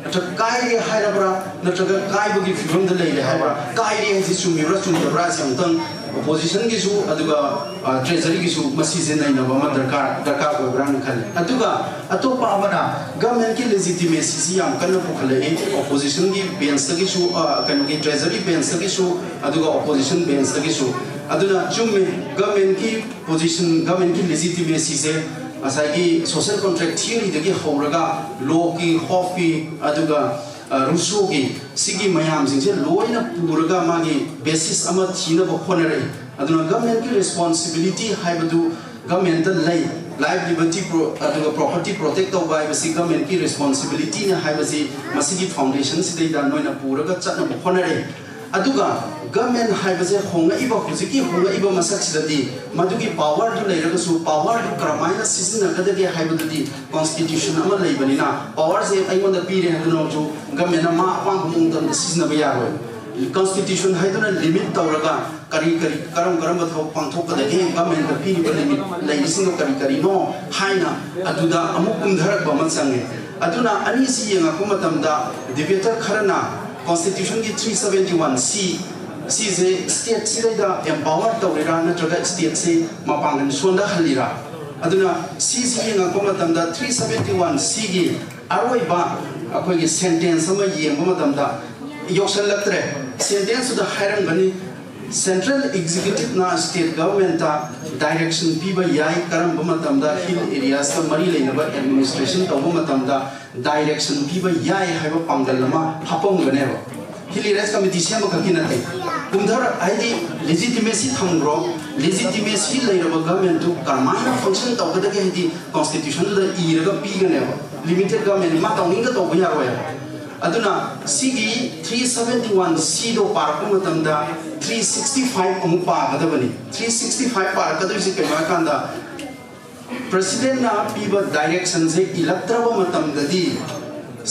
ꯅꯠꯇ꯭ꯔꯒ ꯀꯥꯏꯔꯦ ꯍꯥꯏꯔꯕ꯭ꯔꯥ ꯅꯠꯇ꯭ꯔꯒ ꯀꯥꯏꯕꯒꯤ ꯐꯤꯕꯝꯗ ꯂꯩꯔꯦ ꯍꯥꯏꯕ꯭ꯔꯥ, ꯀꯥꯏꯔꯦ ꯍꯥꯏꯁꯤ ꯆꯨꯝꯃꯤꯕ꯭ꯔꯥ ꯆꯨꯝꯗꯕ꯭ꯔꯥ ꯍꯥꯏꯁꯤ ꯑꯃꯨꯛꯇꯪ ꯑꯣꯄꯣꯖꯤꯁꯟꯒꯤꯁꯨ ꯑꯗꯨꯒ, ꯑ, ꯇ꯭ꯔꯦꯖꯔꯤꯒꯤꯁꯨ ꯃꯁꯤꯁꯦ ꯅꯩꯅꯕ ꯑꯃ ꯗꯔꯀꯥꯔ, ꯗꯔꯀꯥꯔ ꯑꯣꯏꯕ꯭ꯔꯥꯅ ꯈꯜꯂꯤ꯫ ꯑꯗꯨꯒ ꯑꯇꯣꯞꯄ ꯑꯃꯅ ꯒꯚꯔꯟꯃꯦꯟꯠꯀꯤ ꯂꯦꯖꯤꯇꯤꯃꯦꯁꯤꯁꯤ ꯌꯥꯝ ꯀꯟꯅ ꯄꯨꯈꯠꯂꯛꯏ, ꯑꯣꯄꯣꯖꯤꯁꯟꯒꯤ ꯕꯦꯟꯁꯇꯒꯤꯁꯨ, ꯑ, ꯀꯩꯅꯣꯒꯤ ꯇ꯭ꯔꯦꯖꯔꯤ ꯕꯦꯟꯁꯇꯒꯤꯁꯨ ꯑꯗꯨꯒ ꯑꯣꯄꯣꯖꯤꯁꯟ ꯕꯦꯟꯁꯇꯒꯤꯁꯨ꯫ ꯑꯗꯨꯅ ꯆꯨꯝꯃꯤ, ꯒꯚꯔꯟꯃꯦꯟꯠꯀꯤ ꯄꯣꯖꯤꯁꯟ, ꯒꯚꯔꯟꯃꯦꯟꯠꯀꯤ ꯂꯦꯖꯤꯇꯤꯃꯦꯁꯤꯁꯦ ꯉꯁꯥꯏꯒꯤ ꯁꯣꯁꯤꯌꯦꯜ ꯀꯣꯟꯇ꯭ꯔꯦꯛ ꯊꯤꯑꯣꯔꯤꯗꯒꯤ ꯍꯧꯔꯒ ꯂꯣꯒꯤ, ꯍꯣꯞꯀꯤ, ꯑꯗꯨꯒ, ꯑ, ꯔꯨꯁꯣꯒꯤ, ꯁꯤꯒꯤ ꯃꯌꯥꯝꯁꯤꯡꯁꯦ ꯂꯣꯏꯅ ꯄꯨꯔꯒ ꯃꯥꯒꯤ ꯕꯦꯁꯤꯁ ꯑꯃ ꯊꯤꯅꯕ ꯍꯣꯠꯅꯔꯛꯏ꯫ ꯑꯗꯨꯅ ꯒꯚꯔꯟꯃꯦꯟꯠꯀꯤ ꯔꯦꯁꯄꯣꯟꯁꯤꯕꯤꯂꯤꯇꯤ ꯍꯥꯏꯕꯗꯨ ꯒꯚꯔꯟꯃꯦꯟꯠꯇ ꯂꯩ꯫ ꯂꯥꯏꯐ, ꯂꯤꯕꯔꯇꯤ ꯄ꯭ꯔꯣ-, ꯑꯗꯨꯒ ꯄ꯭ꯔꯣꯄꯔꯇꯤ ꯄ꯭ꯔꯣꯇꯦꯛ ꯇꯧꯕ ꯍꯥꯏꯕꯁꯤ ꯒꯚꯔꯟꯃꯦꯟꯠꯀꯤ ꯔꯦꯁꯄꯣꯟꯁꯤꯕꯤꯂꯤꯇꯤꯅꯤ ꯍꯥꯏꯕꯁꯤ ꯃꯁꯤꯒꯤ ꯐꯥꯎꯟꯗꯦꯁꯟꯁꯤꯗꯩꯗ ꯅꯣꯏꯅ ꯄꯨꯔꯒ ꯆꯠꯅꯕ ꯍꯣꯠꯅꯔꯛꯏ꯫ ꯑꯗꯨꯒ ꯒꯃꯦꯟ ꯍꯥꯏꯕꯁꯦ ꯍꯣꯡꯂꯛꯏꯕ, ꯍꯧꯖꯤꯛꯀꯤ ꯍꯣꯡꯂꯛꯏꯕ ꯃꯁꯛꯁꯤꯗꯗꯤ ꯃꯗꯨꯒꯤ ꯄꯥꯋꯔꯗꯨ ꯂꯩꯔꯒꯁꯨ ꯄꯥꯋꯔꯗꯨ ꯀꯔꯝꯍꯥꯏꯅ ꯁꯤꯖꯤꯟꯅꯒꯗꯒꯦ ꯍꯥꯏꯕꯗꯨꯗꯤ ꯀꯣꯟꯁꯇꯤꯇ꯭ꯌꯨꯁꯟ ꯑꯃ ꯂꯩꯕꯅꯤꯅ ꯄꯥꯋꯔꯁꯦ ꯑꯩꯉꯣꯟꯗ ꯄꯤꯔꯦ ꯍꯥꯏꯗꯨꯅꯁꯨ ꯒꯃꯦꯟꯅ ꯃꯥ ꯑꯄꯥꯝꯕ ꯃꯑꯣꯡꯗ ꯑꯝꯇ ꯁꯤꯖꯤꯟꯅꯕ ꯌꯥꯔꯣꯏ꯫ ꯀꯣꯟꯁꯇꯤꯇ꯭ꯌꯨꯁꯟ ꯍꯥꯏꯗꯨꯅ ꯂꯤꯃꯤꯠ ꯇꯧꯔꯒ ꯀꯔꯤ ꯀꯔꯤ ꯀꯔꯝ ꯀꯔꯝꯕ ꯊꯕꯛ ꯄꯥꯡꯊꯣꯛꯀꯗꯒꯦ, ꯒꯃꯦꯟꯗ ꯄꯤꯔꯤꯕ ꯂꯤꯃꯤꯠ ꯂꯩꯔꯤꯁꯤꯡꯗꯣ ꯀꯔꯤ ꯀꯔꯤꯅꯣ ꯍꯥꯏꯅ ꯑꯗꯨꯗ ꯑꯃꯨꯛ ꯀꯨꯝꯊꯔꯛꯄ ꯑꯃ ꯆꯪꯉꯦ꯫ ꯑꯗꯨꯅ ꯑꯅꯤꯁꯤ ꯌꯦꯡꯉꯛꯄ ꯃꯇꯝꯗ ꯗꯤꯕꯦꯇꯔ ꯈꯔꯅ ꯀꯣꯟꯁꯇꯤꯇ꯭ꯌꯨꯁꯟꯒꯤ ꯊ꯭ꯔꯤ ꯁꯕꯦꯟꯇꯤ ꯋꯥꯟ ꯁꯤ ꯁꯤꯁꯦ ꯁ꯭ꯇꯦꯠꯁꯤꯗꯩꯗ ꯑꯦꯝꯄꯥꯋꯔ ꯇꯧꯔꯤꯔꯥ ꯅꯠꯇ꯭ꯔꯒ ꯁ꯭ꯇꯦꯠꯁꯤ ꯃꯄꯥꯡꯒꯜ ꯁꯣꯟꯊꯍꯜꯂꯤꯔꯥ? ꯑꯗꯨꯅ ꯁꯤꯁꯤ ꯌꯦꯡꯉꯛꯄ ꯃꯇꯝꯗ ꯊ꯭ꯔꯤ ꯁꯕꯦꯟꯇꯤ ꯋꯥꯟ ꯁꯤꯒꯤ ꯑꯔꯣꯏꯕ ꯑꯩꯈꯣꯏꯒꯤ ꯁꯦꯟꯇꯦꯟꯁ ꯑꯃ ꯌꯦꯡꯕ ꯃꯇꯝꯗ ꯌꯧꯁꯜꯂꯛꯇ꯭ꯔꯦ꯫ ꯁꯦꯟꯇꯦꯟꯁꯇꯨꯗ ꯍꯥꯏꯔꯝꯒꯅꯤ, ꯁꯦꯟꯇ꯭ꯔꯦꯜ ꯑꯦꯛꯖꯤꯀ꯭ꯌꯨꯇꯤꯚꯅ ꯁ꯭ꯇꯦꯠ ꯒꯚꯔꯟꯃꯦꯟꯠꯇ ꯗꯥꯏꯔꯦꯛꯁꯟ ꯄꯤꯕ ꯌꯥꯏ, ꯀꯔꯝꯕ ꯃꯇꯝꯗ ꯍꯤꯜ ꯑꯦꯔꯤꯌꯥꯁꯀ ꯃꯔꯤ ꯂꯩꯅꯕ ꯑꯦꯗꯃꯤꯅꯤꯁꯇ꯭ꯔꯦꯁꯟ ꯇꯧꯕ ꯃꯇꯝꯗ ꯗꯥꯏꯔꯦꯛꯁꯟ ꯄꯤꯕ ꯌꯥꯏ ꯍꯥꯏꯕ ꯄꯥꯡꯒꯜ ꯑꯃ ꯍꯥꯞꯄꯝꯒꯅꯦꯕ꯫ ꯍꯤꯜ ꯑꯦꯔꯤꯌꯥꯁ ꯀꯃꯤꯇꯤ ꯁꯦꯝꯕ ꯈꯛꯀꯤ ꯅꯠꯇꯦ꯫ ꯀꯨꯝꯊꯔ ꯍꯥꯏꯗꯤ ꯂꯦꯖꯤꯇꯤꯃꯦꯁꯤ ꯊꯝꯈ꯭ꯔꯣ, ꯂꯦꯖꯤꯇꯤꯃꯦꯁꯤ ꯂꯩꯔꯕ ꯒꯚꯔꯟꯃꯦꯟꯠꯇꯨ ꯀꯔꯝꯍꯥꯏꯅ ꯐꯪꯁꯟ ꯇꯧꯒꯗꯒꯦ ꯍꯥꯏꯗꯤ ꯀꯣꯟꯁꯇꯤꯇ꯭ꯌꯨꯁꯟꯗꯨꯗ ꯏꯔꯒ ꯄꯤꯒꯅꯦꯕ꯫ ꯂꯤꯃꯤꯇꯦꯠ ꯒꯚꯔꯟꯃꯦꯟꯠ ꯃꯥ ꯇꯧꯅꯤꯡꯗ ꯇꯧꯕ ꯌꯥꯔꯣꯏ꯫ ꯑꯗꯨꯅ ꯁꯤꯒꯤ ꯊ꯭ꯔꯤ ꯁꯕꯦꯟꯇꯤ ꯋꯥꯟ ꯁꯤꯗꯣ ꯄꯥꯔꯛꯄ ꯃꯇꯝꯗ ꯊ꯭ꯔꯤ ꯁꯤꯛꯁꯇꯤ ꯐꯥꯏꯚ ꯑꯃꯨꯛ ꯄꯥꯒꯗꯕꯅꯤ꯫ ꯊ꯭ꯔꯤ ꯁꯤꯛꯁꯇꯤ ꯐꯥꯏꯚ ꯄꯥꯔꯛꯀꯗꯣꯏꯁꯦ ꯀꯩꯅꯣ ꯍꯥꯏꯀꯥꯟꯗ ꯄ꯭ꯔꯁꯤꯗꯦꯟꯠꯅ ꯄꯤꯕ ꯗꯥꯏꯔꯦꯛꯁꯟꯁꯦ ꯏꯜꯂꯛꯇ꯭ꯔꯕ ꯃꯇꯝꯗꯗꯤ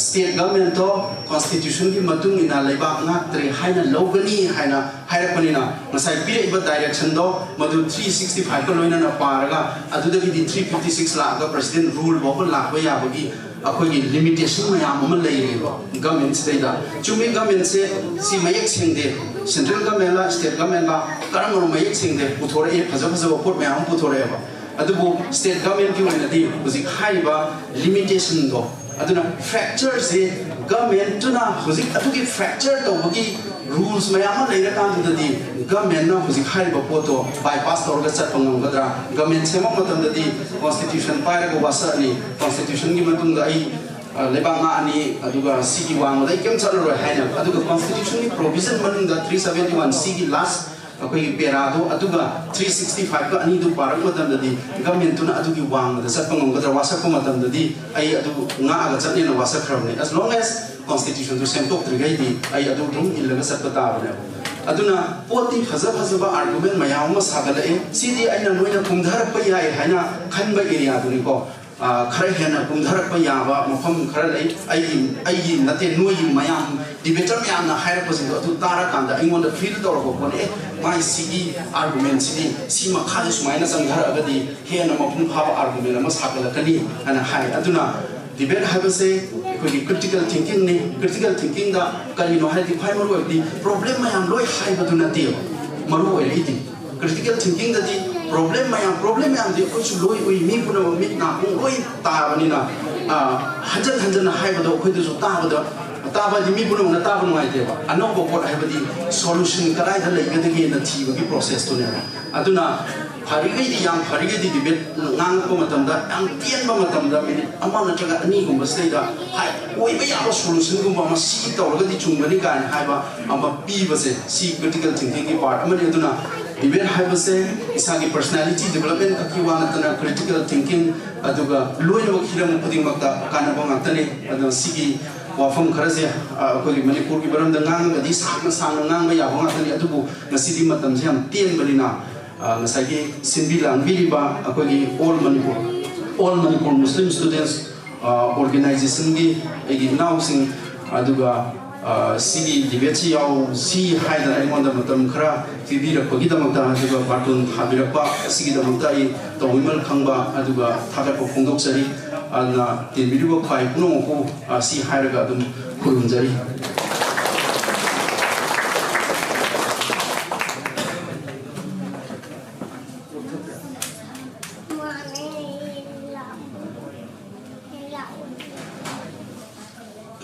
ꯁ꯭ꯇꯦꯠ ꯒꯚꯔꯟꯃꯦꯟꯠꯇꯣ ꯀꯣꯟꯁꯇꯤꯇ꯭ꯌꯨꯁꯟꯒꯤ ꯃꯇꯨꯡ ꯏꯟꯅ ꯂꯩꯕꯥꯛ ꯉꯥꯛꯇ꯭ꯔꯦ ꯍꯥꯏꯅ ꯂꯧꯒꯅꯤ ꯍꯥꯏꯅ ꯍꯥꯏꯔꯛꯄꯅꯤꯅ ꯉꯁꯥꯏ ꯄꯤꯔꯛꯏꯕ ꯗꯥꯏꯔꯦꯛꯁꯟꯗꯣ ꯃꯗꯨ ꯊ꯭ꯔꯤ ꯁꯤꯛꯁꯇꯤ ꯐꯥꯏꯚꯀ ꯂꯣꯏꯅꯅ ꯄꯥꯔꯒ ꯑꯗꯨꯗꯒꯤꯗꯤ ꯊ꯭ꯔꯤ ꯐꯤꯐꯇꯤ ꯁꯤꯛꯁ ꯂꯥꯛꯑꯒ ꯄ꯭ꯔꯁꯤꯗꯦꯟꯠ ꯔꯨꯜ ꯐꯥꯎꯕ ꯂꯥꯛꯄ ꯌꯥꯕꯒꯤ ꯑꯩꯈꯣꯏꯒꯤ ꯂꯤꯃꯤꯇꯦꯁꯟ ꯃꯌꯥꯝ ꯑꯃ ꯂꯩꯔꯦꯕ ꯒꯚꯔꯟꯃꯦꯟꯠꯁꯤꯗꯩꯗ꯫ ꯆꯨꯝꯃꯤ, ꯒꯚꯔꯟꯃꯦꯟꯠꯁꯦ ꯁꯤ ꯃꯌꯦꯛ ꯁꯦꯡꯗꯦ, ꯁꯦꯟꯇ꯭ꯔꯦꯜ ꯒꯚꯔꯟꯃꯦꯟꯠꯂ ꯁ꯭ꯇꯦꯠ ꯒꯚꯔꯟꯃꯦꯟꯠꯂ ꯀꯔꯝꯕꯅꯣ ꯃꯌꯦꯛ ꯁꯦꯡꯗꯦ, ꯄꯨꯊꯣꯔꯛꯑꯦ, ꯐꯖ ꯐꯖꯕ ꯄꯣꯠ ꯃꯌꯥꯝ ꯑꯃ ꯄꯨꯊꯣꯔꯛꯑꯦꯕ꯫ ꯑꯗꯨꯕꯨ ꯁ꯭ꯇꯦꯠ ꯒꯚꯔꯟꯃꯦꯟꯠꯀꯤ ꯑꯣꯏꯅꯗꯤ ꯍꯧꯖꯤꯛ ꯍꯥꯏꯔꯤꯕ ꯂꯤꯃꯤꯇꯦꯁꯟꯗꯣ, ꯑꯗꯨꯅ ꯐ꯭ꯔꯦꯛꯆꯔꯁꯦ ꯒꯚꯔꯟꯃꯦꯟꯠꯇꯨꯅ ꯍꯧꯖꯤꯛ ꯑꯗꯨꯒꯤ ꯐ꯭ꯔꯦꯛꯆꯔ ꯇꯧꯕꯒꯤ ꯔꯨꯜꯁ ꯃꯌꯥꯝ ꯑꯃ ꯂꯩꯔꯀꯥꯟꯗꯨꯗꯗꯤ ꯒꯚꯔꯟꯃꯦꯟꯠꯅ ꯍꯧꯖꯤꯛ ꯍꯥꯏꯔꯤꯕ ꯄꯣꯠꯇꯣ ꯕꯥꯏꯄꯥꯁ ꯇꯧꯔꯒ ꯆꯠꯄ ꯉꯝꯒꯗ꯭ꯔꯥ? ꯒꯚꯔꯟꯃꯦꯟꯠ ꯁꯦꯝꯃꯛꯄ ꯃꯇꯝꯗꯗꯤ ꯀꯣꯟꯁꯇꯤꯇ꯭ꯌꯨꯁꯟ ꯄꯥꯏꯔꯒ ꯋꯥꯁꯛꯑꯅꯤ, ꯀꯣꯟꯁꯇꯤꯇ꯭ꯌꯨꯁꯟꯒꯤ ꯃꯇꯨꯡꯗ ꯑꯩ ꯑ, ꯂꯩꯕꯥꯛ ꯉꯥꯛꯑꯅꯤ, ꯑꯗꯨꯒ ꯁꯤꯒꯤ ꯋꯥꯡꯃꯗ ꯑꯩ ꯀꯩꯝ ꯆꯠꯂꯔꯣꯏ ꯍꯥꯏꯅ, ꯑꯗꯨꯒ ꯀꯣꯟꯁꯇꯤꯇ꯭ꯌꯨꯁꯟꯒꯤ ꯄ꯭ꯔꯣꯚꯤꯖꯟ ꯃꯅꯨꯡꯗ ꯊ꯭ꯔꯤ ꯁꯕꯦꯟꯇꯤ ꯋꯥꯟ ꯁꯤꯒꯤ ꯂꯥꯁ ꯑꯩꯈꯣꯏꯒꯤ ꯄꯦꯔꯥꯗꯣ, ꯑꯗꯨꯒ ꯊ꯭ꯔꯤ ꯁꯤꯛꯁꯇꯤ ꯐꯥꯏꯚꯀ ꯑꯅꯤꯗꯨ ꯄꯥꯔꯛꯄ ꯃꯇꯝꯗꯗꯤ ꯒꯚꯔꯟꯃꯦꯟꯠꯇꯨꯅ ꯑꯗꯨꯒꯤ ꯋꯥꯡꯃꯗ ꯆꯠꯄ ꯉꯝꯒꯗ꯭ꯔꯥ? ꯋꯥꯁꯛꯄ ꯃꯇꯝꯗꯗꯤ ꯑꯩ ꯑꯗꯨ ꯉꯥꯛꯑꯒ ꯆꯠꯅꯦꯅ ꯋꯥꯁꯛꯈ꯭ꯔꯕꯅꯤ꯫ As long as ꯀꯣꯟꯁꯇꯤꯇ꯭ꯌꯨꯁꯟꯗꯨ ꯁꯦꯝꯗꯣꯛꯇ꯭ꯔꯤꯈꯩꯗꯤ ꯑꯩ ꯑꯗꯨ ꯑꯗꯨꯝ ꯏꯜꯂꯒ ꯆꯠꯄ ꯇꯥꯕꯅꯦꯕ꯫ ꯑꯗꯨꯅ ꯄꯣꯠꯇꯤ ꯐꯖ ꯐꯖꯕ ꯑꯥꯔꯒꯨꯃꯦꯟ ꯃꯌꯥꯝ ꯑꯃ ꯁꯥꯒꯠꯂꯛꯑꯦ꯫ ꯁꯤꯗꯤ ꯑꯩꯅ ꯅꯣꯏꯅ ꯀꯨꯝꯊꯔꯛꯄ ꯌꯥꯏ ꯍꯥꯏꯅ ꯈꯟꯕ ꯑꯦꯔꯤꯌꯥꯗꯨꯅꯤꯀꯣ꯫ ꯈꯔ ꯍꯦꯟꯅ ꯀꯨꯝꯊꯔꯛꯄ ꯌꯥꯕ ꯃꯐꯝ ꯈꯔ ꯂꯩ꯫ ꯑꯩꯒꯤ ꯑꯩꯒꯤ ꯅꯠꯇꯦ, ꯅꯣꯏꯒꯤ ꯃꯌꯥꯝ, ꯗꯤꯕꯦꯇꯔ ꯃꯌꯥꯝꯅ ꯍꯥꯏꯔꯛꯄꯁꯤꯡꯗꯣ ꯑꯗꯨ ꯇꯥꯔꯀꯥꯟꯗ ꯑꯩꯉꯣꯟꯗ ꯐꯤꯜ ꯇꯧꯔꯛꯄ ꯄꯣꯠꯅꯤ꯫ "ꯑꯦ, ꯃꯥꯏ ꯁꯤꯒꯤ ꯑꯥꯔꯒꯨꯃꯦꯟꯁꯤꯗꯤ ꯁꯤ ꯃꯈꯥꯗ ꯁꯨꯃꯥꯏꯅ ꯆꯪꯊꯔꯛꯑꯒꯗꯤ ꯍꯦꯟꯅ ꯃꯄꯨꯡ ꯐꯥꯕ ꯑꯥꯔꯒꯨꯃꯦꯟ ꯑꯃ ꯁꯥꯒꯠꯂꯛꯀꯅꯤ" ꯍꯥꯏꯅ ꯍꯥꯏ꯫ ꯑꯗꯨꯅ ꯗꯤꯕꯦꯠ ꯍꯥꯏꯕꯁꯦ ꯑꯩꯈꯣꯏꯒꯤ ꯀ꯭ꯔꯤꯇꯤꯀꯦꯜ ꯊꯤꯡꯀꯤꯡꯅꯤ꯫ ꯀ꯭ꯔꯤꯇꯤꯀꯦꯜ ꯊꯤꯡꯀꯤꯡꯗ ꯀꯔꯤꯅꯣ ꯍꯥꯏꯔꯗꯤ, ꯈ꯭ꯋꯥꯏ ꯃꯔꯨ ꯑꯣꯏꯕꯗꯤ ꯄ꯭ꯔꯣꯕ꯭ꯂꯦꯝ ꯃꯌꯥꯝ ꯂꯣꯏ ꯍꯥꯏꯕꯗꯨ ꯅꯠꯇꯦꯕ ꯃꯔꯨ ꯑꯣꯏꯔꯛꯏꯗꯤ꯫ ꯀ꯭ꯔꯤꯇꯤꯀꯦꯜ ꯊꯤꯡꯀꯤꯡꯗꯗꯤ ꯄ꯭ꯔꯣꯕ꯭ꯂꯦꯝ ꯃꯌꯥꯝ, ꯄ꯭ꯔꯣꯕ꯭ꯂꯦꯝ ꯃꯌꯥꯝꯗꯤ ꯑꯩꯈꯣꯏꯁꯨ ꯂꯣꯏ ꯎꯏ, ꯃꯤ ꯄꯨꯝꯅꯃꯛ ꯃꯤꯠ ꯅꯥꯀꯣꯡ ꯂꯣꯏ ꯇꯥꯕꯅꯤꯅ, ꯍꯟꯖꯟ ꯍꯟꯖꯟꯅ ꯍꯥꯏꯕꯗꯣ ꯑꯩꯈꯣꯏꯗꯁꯨ ꯇꯥꯕꯗ, ꯇꯥꯕ ꯍꯥꯏꯗꯤ ꯃꯤ ꯄꯨꯝꯅꯃꯛꯅ ꯇꯥꯕ ꯅꯨꯡꯉꯥꯏꯇꯦꯕ꯫ ꯑꯅꯧꯕ ꯄꯣꯠ ꯍꯥꯏꯕꯗꯤ ꯁꯣꯂꯨꯁꯟ ꯀꯗꯥꯏꯗ ꯂꯩꯒꯗꯒꯦꯅ ꯊꯤꯕꯒꯤ ꯄ꯭ꯔꯣꯁꯦꯁꯇꯨꯅꯦꯕ꯫ ꯑꯗꯨꯅ ꯐꯔꯤꯈꯩꯗꯤ, ꯌꯥꯝ ꯐꯔꯤꯈꯩꯗꯤ ꯗꯤꯕꯦꯠ ꯉꯥꯡꯉꯛꯄ ꯃꯇꯝꯗ, ꯌꯥꯝ ꯇꯦꯟꯕ ꯃꯇꯝꯗ, ꯃꯤꯅꯤꯠ ꯑꯃ ꯅꯠꯇ꯭ꯔꯒ ꯑꯅꯤꯒꯨꯝꯕꯁꯤꯗꯩꯗ ꯍꯥꯏ ꯑꯣꯏꯕ ꯌꯥꯕ ꯁꯣꯂꯨꯁꯟꯒꯨꯝꯕ ꯑꯃ ꯁꯤ ꯇꯧꯔꯒꯗꯤ ꯆꯨꯝꯒꯅꯤ ꯀꯥꯏꯅ ꯍꯥꯏꯕ ꯑꯃ ꯄꯤꯕꯁꯦ, ꯁꯤ ꯀ꯭ꯔꯤꯇꯤꯀꯦꯜ ꯊꯤꯡꯀꯤꯡꯒꯤ ꯄꯥꯔꯠ ꯑꯃꯅꯤ꯫ ꯑꯗꯨꯅ ꯗꯤꯕꯦꯠ ꯍꯥꯏꯕꯁꯦ ꯏꯁꯥꯒꯤ ꯄꯔꯁꯅꯦꯂꯤꯇꯤ ꯗꯤꯕꯂꯞꯃꯦꯟ ꯈꯛꯀꯤ ꯋꯥ ꯅꯠꯇꯅ ꯀ꯭ꯔꯤꯇꯤꯀꯦꯜ ꯊꯤꯡꯀꯤꯡ, ꯑꯗꯨꯒ ꯂꯣꯏꯅꯃꯛ ꯍꯤꯔꯝ ꯈꯨꯗꯤꯡꯃꯛꯇ ꯀꯥꯟꯅꯕ ꯉꯥꯛꯇꯅꯤ꯫ ꯑꯗꯨꯅ ꯁꯤꯒꯤ ꯋꯥꯐꯝ ꯈꯔꯁꯦ ꯑꯩꯈꯣꯏꯒꯤ ꯃꯅꯤꯄꯨꯔꯒꯤ ꯃꯔꯝꯗ ꯉꯥꯡꯉꯒꯗꯤ ꯁꯥꯡꯅ ꯁꯥꯡꯅ ꯉꯥꯡꯕ ꯌꯥꯕ ꯉꯥꯛꯇꯅꯤ꯫ ꯑꯗꯨꯕꯨ ꯉꯁꯤꯗꯤ ꯃꯇꯝꯁꯦ ꯌꯥꯝ ꯇꯦꯟꯕꯅꯤꯅ, ꯉꯁꯥꯏꯒꯤ ꯁꯤꯟꯕꯤ ꯂꯥꯡꯕꯤꯔꯤꯕ ꯑꯩꯈꯣꯏꯒꯤ ꯑꯣꯜ ꯃꯅꯤꯄꯨꯔ ꯑꯣꯜ ꯃꯅꯤꯄꯨꯔ ꯃꯨꯁꯂꯤꯝ ꯁ꯭ꯇꯨꯗꯦꯟꯁ ꯑꯣꯔꯒꯅꯥꯏꯖꯦꯁꯟꯒꯤ ꯑꯩꯒꯤ ꯏꯅꯥꯎꯁꯤꯡ, ꯑꯗꯨꯒ ꯁꯤꯒꯤ ꯗꯤꯕꯦꯠꯁꯤ ꯌꯥꯎꯁꯤ ꯍꯥꯏꯗꯅ ꯑꯩꯉꯣꯟꯗ ꯃꯇꯝ ꯈꯔ ꯄꯤꯕꯤꯔꯛꯄꯒꯤꯗꯃꯛꯇ, ꯑꯗꯨꯒ ꯕꯥꯔꯇꯣꯟ ꯊꯥꯕꯤꯔꯛꯄ ꯑꯁꯤꯒꯤꯗꯃꯛꯇ ꯑꯩ ꯇꯧꯕꯤꯃꯜ ꯈꯪꯕ ꯑꯗꯨꯒ ꯊꯥꯒꯠꯄ ꯐꯣꯡꯗꯣꯛꯆꯔꯤ꯫ ꯑꯗꯨꯅ ꯇꯤꯟꯕꯤꯔꯤꯕ ꯈ꯭ꯋꯥꯏ ꯄꯨꯝꯅꯃꯛꯄꯨ ꯁꯤ ꯍꯥꯏꯔꯒ ꯑꯗꯨꯝ ꯈꯨꯔꯨꯝꯖꯔꯤ꯫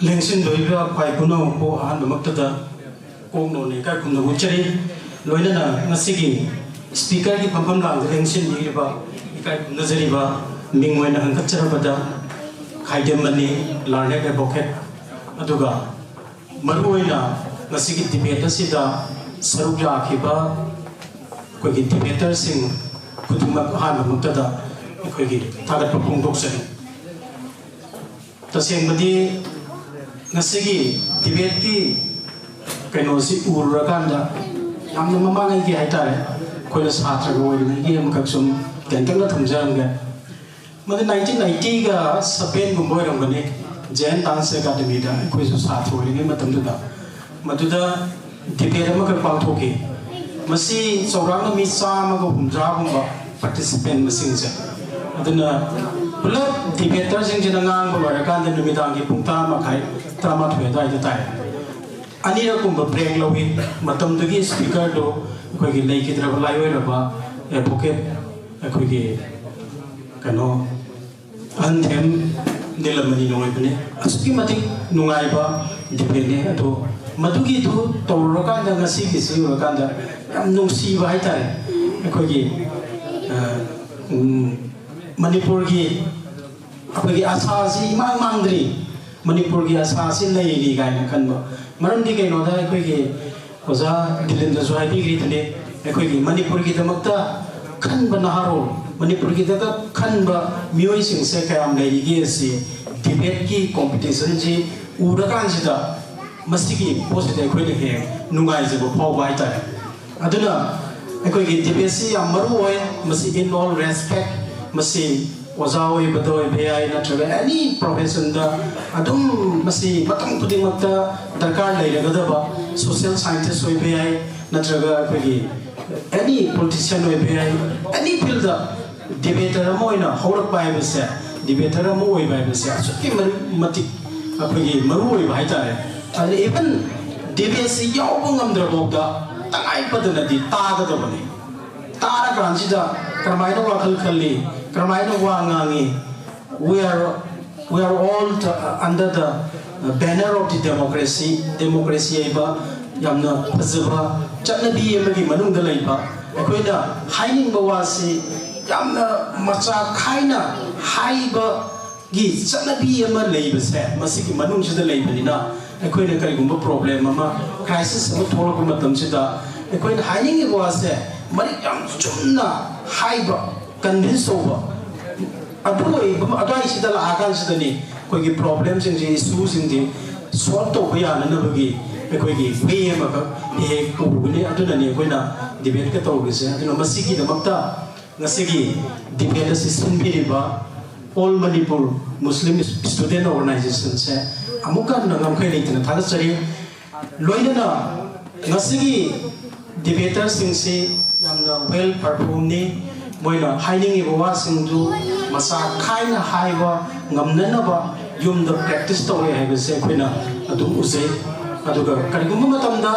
ꯂꯦꯡꯁꯤꯟꯗꯣꯔꯤꯕ ꯈ꯭ꯋꯥꯏ ꯄꯨꯝꯅꯃꯛꯄꯨ ꯑꯍꯥꯟꯕꯃꯛꯇꯗ ꯀꯣꯛ ꯅꯣꯟꯅ ꯏꯀꯥꯏ ꯈꯨꯝꯅꯕ ꯎꯠꯆꯔꯤ꯫ ꯂꯣꯏꯅꯅ ꯉꯁꯤꯒꯤ ꯁ꯭ꯄꯤꯀꯔꯒꯤ ꯐꯝꯐꯝ ꯂꯥꯡꯗ ꯂꯦꯡꯁꯤꯟꯕꯤꯔꯤꯕ ꯏꯀꯥꯏ ꯈꯨꯝꯅꯖꯔꯤꯕ ꯃꯤꯡ ꯑꯣꯏꯅ ꯍꯪꯒꯠꯆꯔꯕꯗ ꯈꯥꯏꯗꯦꯝ ꯃꯅꯤ, ꯂꯥꯔꯅꯦꯠ ꯑꯦꯗꯚꯣꯀꯦꯠ, ꯑꯗꯨꯒ ꯃꯔꯨꯑꯣꯏꯅ ꯉꯁꯤꯒꯤ ꯗꯤꯕꯦꯠ ꯑꯁꯤꯗ ꯁꯔꯨꯛ ꯌꯥꯈꯤꯕ ꯑꯩꯈꯣꯏꯒꯤ ꯗꯤꯕꯦꯇꯔꯁꯤꯡ ꯈꯨꯗꯤꯡꯃꯛ ꯑꯍꯥꯟꯕꯃꯛꯇꯗ ꯑꯩꯈꯣꯏꯒꯤ ꯊꯥꯒꯠꯄ ꯐꯣꯡꯗꯣꯛꯆꯔꯤ꯫ ꯇꯁꯦꯡꯕꯗꯤ ꯉꯁꯤꯒꯤ ꯗꯤꯕꯦꯠꯀꯤ ꯀꯩꯅꯣꯁꯤ ꯎꯔꯨꯔꯀꯥꯟꯗ ꯌꯥꯝꯅ ꯃꯃꯥꯡꯉꯩꯒꯤ ꯍꯥꯏꯇꯥꯔꯦ, ꯑꯩꯈꯣꯏꯅ ꯁꯥꯇ꯭ꯔꯒ ꯑꯣꯏꯔꯤꯉꯩꯒꯤ ꯑꯃꯈꯛ ꯁꯨꯝ ꯇꯦꯟꯇꯛꯅ ꯊꯝꯖꯔꯝꯒꯦ꯫ ꯃꯗꯨ ꯅꯥꯏꯟꯇꯤꯟ ꯑꯩꯠꯇꯤꯒ ꯁꯕꯦꯟꯒꯨꯝꯕ ꯑꯣꯏꯔꯝꯒꯅꯤ, ꯖꯦꯟ ꯗꯥꯟꯁ ꯑꯦꯀꯥꯗꯃꯤꯗ ꯑꯩꯈꯣꯏꯁꯨ ꯁꯥꯇ꯭ꯔ ꯑꯣꯏꯔꯤꯉꯩ ꯃꯇꯝꯗꯨꯗ꯫ ꯃꯗꯨꯗ ꯗꯤꯕꯦꯠ ꯑꯃꯈꯛ ꯄꯥꯡꯊꯣꯛꯈꯤ꯫ ꯃꯁꯤ ꯆꯥꯎꯔꯥꯛꯅ ꯃꯤ ꯆꯥꯝꯃꯒ ꯍꯨꯝꯗ꯭ꯔꯥꯒꯨꯝꯕ ꯄꯥꯔꯇꯤꯁꯤꯄꯦꯟ ꯃꯁꯤꯡꯁꯦ꯫ ꯑꯗꯨꯅ ꯄꯨꯂꯞ ꯗꯤꯕꯦꯇꯔꯁꯤꯡꯁꯤꯅ ꯉꯥꯡꯕ ꯂꯣꯏꯔꯀꯥꯟꯗ ꯅꯨꯃꯤꯗꯥꯡꯒꯤ ꯄꯨꯡ ꯇꯔꯥ ꯃꯈꯥꯏ, ꯇꯔꯥꯃꯥꯊꯣꯏ ꯑꯗꯨꯋꯥꯏꯗ ꯇꯥꯏ꯫ ꯑꯅꯤꯔꯛꯀꯨꯝꯕ ꯕ꯭ꯔꯦꯛ ꯂꯧꯏ꯫ ꯃꯇꯝꯗꯨꯒꯤ ꯁ꯭ꯄꯤꯀꯔꯗꯨ ꯑꯩꯈꯣꯏꯒꯤ ꯂꯩꯈꯤꯗ꯭ꯔꯕ ꯂꯥꯏꯑꯣꯏꯔꯕ ꯑꯦꯗꯚꯣꯀꯦꯠ ꯑꯩꯈꯣꯏꯒꯤ ꯀꯩꯅꯣ ꯑꯍꯟꯊꯦꯝ ꯅꯤꯂꯃꯅꯤꯅ ꯑꯣꯏꯕꯅꯤ꯫ ꯑꯁꯨꯛꯀꯤ ꯃꯇꯤꯛ ꯅꯨꯡꯉꯥꯏꯕ ꯗꯤꯕꯦꯠꯅꯤ꯫ ꯑꯗꯣ ꯃꯗꯨꯒꯤꯗꯨ ꯇꯧꯔꯨꯔꯀꯥꯟꯗ ꯉꯁꯤꯒꯤꯁꯤ ꯎꯔꯀꯥꯟꯗ ꯌꯥꯝ ꯅꯨꯡꯁꯤꯕ ꯍꯥꯏꯇꯥꯔꯦ꯫ ꯑꯩꯈꯣꯏꯒꯤ ꯑ, ꯎꯝ, ꯃꯅꯤꯄꯨꯔꯒꯤ ꯑꯩꯈꯣꯏꯒꯤ ꯑꯁꯥꯁꯤ ꯏꯃꯥꯡ ꯃꯥꯡꯗ꯭ꯔꯤ꯫ ꯃꯅꯤꯄꯨꯔꯒꯤ ꯑꯁꯥꯁꯤ ꯂꯩꯔꯤ ꯀꯥꯏꯅ ꯈꯟꯕ꯫ ꯃꯔꯝꯗꯤ ꯀꯩꯅꯣꯗ ꯑꯩꯈꯣꯏꯒꯤ ꯑꯣꯖꯥ ꯗꯤꯂꯤꯟꯗꯁꯨ ꯍꯥꯏꯕꯤꯈ꯭ꯔꯤꯗꯨꯅꯤ, ꯑꯩꯈꯣꯏꯒꯤ ꯃꯅꯤꯄꯨꯔꯒꯤꯗꯃꯛꯇ ꯈꯟꯕ ꯅꯍꯥꯔꯣꯜ, ꯃꯅꯤꯄꯨꯔꯒꯤꯗꯃꯛꯇ ꯈꯟꯕ ꯃꯤꯑꯣꯏꯁꯤꯡꯁꯦ ꯀꯌꯥꯝ ꯂꯩꯔꯤꯒꯦ ꯑꯁꯤ ꯗꯤꯕꯦꯠꯀꯤ ꯀꯣꯝꯄꯤꯇꯤꯁꯟꯁꯤ ꯎꯔꯀꯥꯟꯁꯤꯗ ꯃꯁꯤꯒꯤ ꯄꯣꯠꯁꯤꯗ ꯑꯩꯈꯣꯏꯅ ꯍꯦꯛ ꯅꯨꯡꯉꯥꯏꯖꯕ ꯐꯥꯎꯕ ꯍꯥꯏꯇꯥꯔꯦ꯫ ꯑꯗꯨꯅ ꯑꯩꯈꯣꯏꯒꯤ ꯗꯤꯕꯦꯠꯁꯤ ꯌꯥꯝ ꯃꯔꯨ ꯑꯣꯏ꯫ ꯃꯁꯤ in all respect, ꯃꯁꯤ ꯑꯣꯖꯥ ꯑꯣꯏꯕꯗ ꯑꯣꯏꯕ ꯌꯥꯏ, ꯅꯠꯇ꯭ꯔꯒ ꯑꯦꯅꯤ ꯄ꯭ꯔꯣꯐꯦꯁꯟꯗ ꯑꯗꯨꯝ ꯃꯁꯤ ꯃꯇꯝ ꯈꯨꯗꯤꯡꯃꯛꯇ ꯗꯔꯀꯥꯔ ꯂꯩꯔꯒꯗꯕ꯫ ꯁꯣꯁꯤꯌꯦꯜ ꯁꯥꯏꯟꯇꯤꯁ ꯑꯣꯏꯕ ꯌꯥꯏ, ꯅꯠꯇ꯭ꯔꯒ ꯑꯩꯈꯣꯏꯒꯤ ꯑꯦꯅꯤ ꯄꯣꯂꯤꯇꯤꯁꯤꯌꯥꯟ ꯑꯣꯏꯕ ꯌꯥꯏ, ꯑꯦꯅꯤ ꯐꯤꯜꯗ ꯗꯤꯕꯦꯇꯔ ꯑꯃ ꯑꯣꯏꯅ ꯍꯧꯔꯛꯄ ꯍꯥꯏꯕꯁꯦ, ꯗꯤꯕꯦꯇꯔ ꯑꯃ ꯑꯣꯏꯕ ꯍꯥꯏꯕꯁꯦ ꯑꯁꯨꯛꯀꯤ ꯃꯔꯨ- ꯃꯇꯤꯛ ꯑꯩꯈꯣꯏꯒꯤ ꯃꯔꯨ ꯑꯣꯏꯕ ꯍꯥꯏꯇꯥꯔꯦ꯫ ꯑꯗꯨꯅ ꯏꯚꯟ ꯗꯤꯕꯦꯠꯁꯤ ꯌꯥꯎꯕ ꯉꯝꯗ꯭ꯔꯐꯥꯎꯗ ꯇꯉꯥꯏ ꯐꯗꯅꯗꯤ ꯇꯥꯒꯗꯕꯅꯤ꯫ ꯇꯥꯔꯀꯥꯟꯁꯤꯗ ꯀꯔꯝꯍꯥꯏꯅ ꯋꯥꯈꯜ ꯈꯜꯂꯤ, ꯀꯔꯝꯍꯥꯏꯅ ꯋꯥ ꯉꯥꯡꯉꯤ, we are we are all under the banner of the democracy. Democracy ꯍꯥꯏꯕ ꯌꯥꯝꯅ ꯐꯖꯕ ꯆꯠꯅꯕꯤ ꯑꯃꯒꯤ ꯃꯅꯨꯡꯗ ꯂꯩꯕ, ꯑꯩꯈꯣꯏꯅ ꯍꯥꯏꯅꯤꯡꯕ ꯋꯥꯁꯤ ꯌꯥꯝꯅ ꯃꯆꯥ ꯈꯥꯏꯅ ꯍꯥꯏꯕꯒꯤ ꯆꯠꯅꯕꯤ ꯑꯃ ꯂꯩꯕꯁꯦ, ꯃꯁꯤꯒꯤ ꯃꯅꯨꯡꯁꯤꯗ ꯂꯩꯕꯅꯤꯅ, ꯑꯩꯈꯣꯏꯅ ꯀꯔꯤꯒꯨꯝꯕ ꯄ꯭ꯔꯣꯕ꯭ꯂꯦꯝ ꯑꯃ, ꯀ꯭ꯔꯥꯏꯁꯤꯁ ꯑꯃ ꯊꯣꯛꯂꯛꯄ ꯃꯇꯝꯁꯤꯗ ꯑꯩꯈꯣꯏꯅ ꯍꯥꯏꯅꯤꯡꯉꯤꯕ ꯋꯥꯁꯦ ꯃꯔꯤꯛ ꯌꯥꯝ ꯆꯨꯝꯅ ꯍꯥꯏꯕ, ꯀꯟꯚꯤꯟꯁ ꯇꯧꯕ, ꯑꯗꯨ ꯑꯣꯏꯕ ꯑꯗꯨꯋꯥꯏꯁꯤꯗ ꯂꯥꯛꯑꯀꯥꯟꯁꯤꯗꯅꯤ ꯑꯩꯈꯣꯏꯒꯤ ꯄ꯭ꯔꯣꯕ꯭ꯂꯦꯝꯁꯤꯡꯁꯦ, ꯏꯁꯨꯁꯤꯡꯁꯦ ꯁꯣꯜꯕ ꯇꯧꯕ ꯌꯥꯅꯅꯕꯒꯤ ꯑꯩꯈꯣꯏꯒꯤ ꯋꯦ ꯑꯃꯈꯛ ꯍꯦꯛ ꯍꯦꯛ ꯄꯨꯕꯅꯤ꯫ ꯑꯗꯨꯅꯅꯤ ꯑꯩꯈꯣꯏꯅ ꯗꯤꯕꯦꯠꯀ ꯇꯧꯔꯤꯁꯦ꯫ ꯑꯗꯨꯅ ꯃꯁꯤꯒꯤꯗꯃꯛꯇ ꯉꯁꯤꯒꯤ ꯗꯤꯕꯦꯠ ꯑꯁꯤ ꯁꯤꯟꯕꯤꯔꯤꯕ All Manipur Muslim Student Organizationꯁꯦ ꯑꯃꯨꯛꯀ ꯍꯟꯅ ꯉꯝꯈꯩ ꯂꯩꯇꯅ ꯊꯥꯒꯠꯆꯔꯤ꯫ ꯂꯣꯏꯅꯅ ꯉꯁꯤꯒꯤ ꯗꯤꯕꯦꯇꯔꯁꯤꯡꯁꯤ ꯌꯥꯝꯅ ꯋꯦꯜ ꯄꯔꯐꯣꯝꯅꯤ꯫ ꯃꯣꯏꯅ ꯍꯥꯏꯅꯤꯡꯉꯤꯕ ꯋꯥꯁꯤꯡꯗꯨ ꯃꯆꯥ ꯈꯥꯏꯅ ꯍꯥꯏꯕ ꯉꯝꯅꯅꯕ ꯌꯨꯝꯗ ꯄ꯭ꯔꯦꯛꯇꯤꯁ ꯇꯧꯔꯦ ꯍꯥꯏꯕꯁꯦ ꯑꯩꯈꯣꯏꯅ ꯑꯗꯨꯝ ꯎꯖꯩ꯫ ꯑꯗꯨꯒ ꯀꯔꯤꯒꯨꯝꯕ ꯃꯇꯝꯗ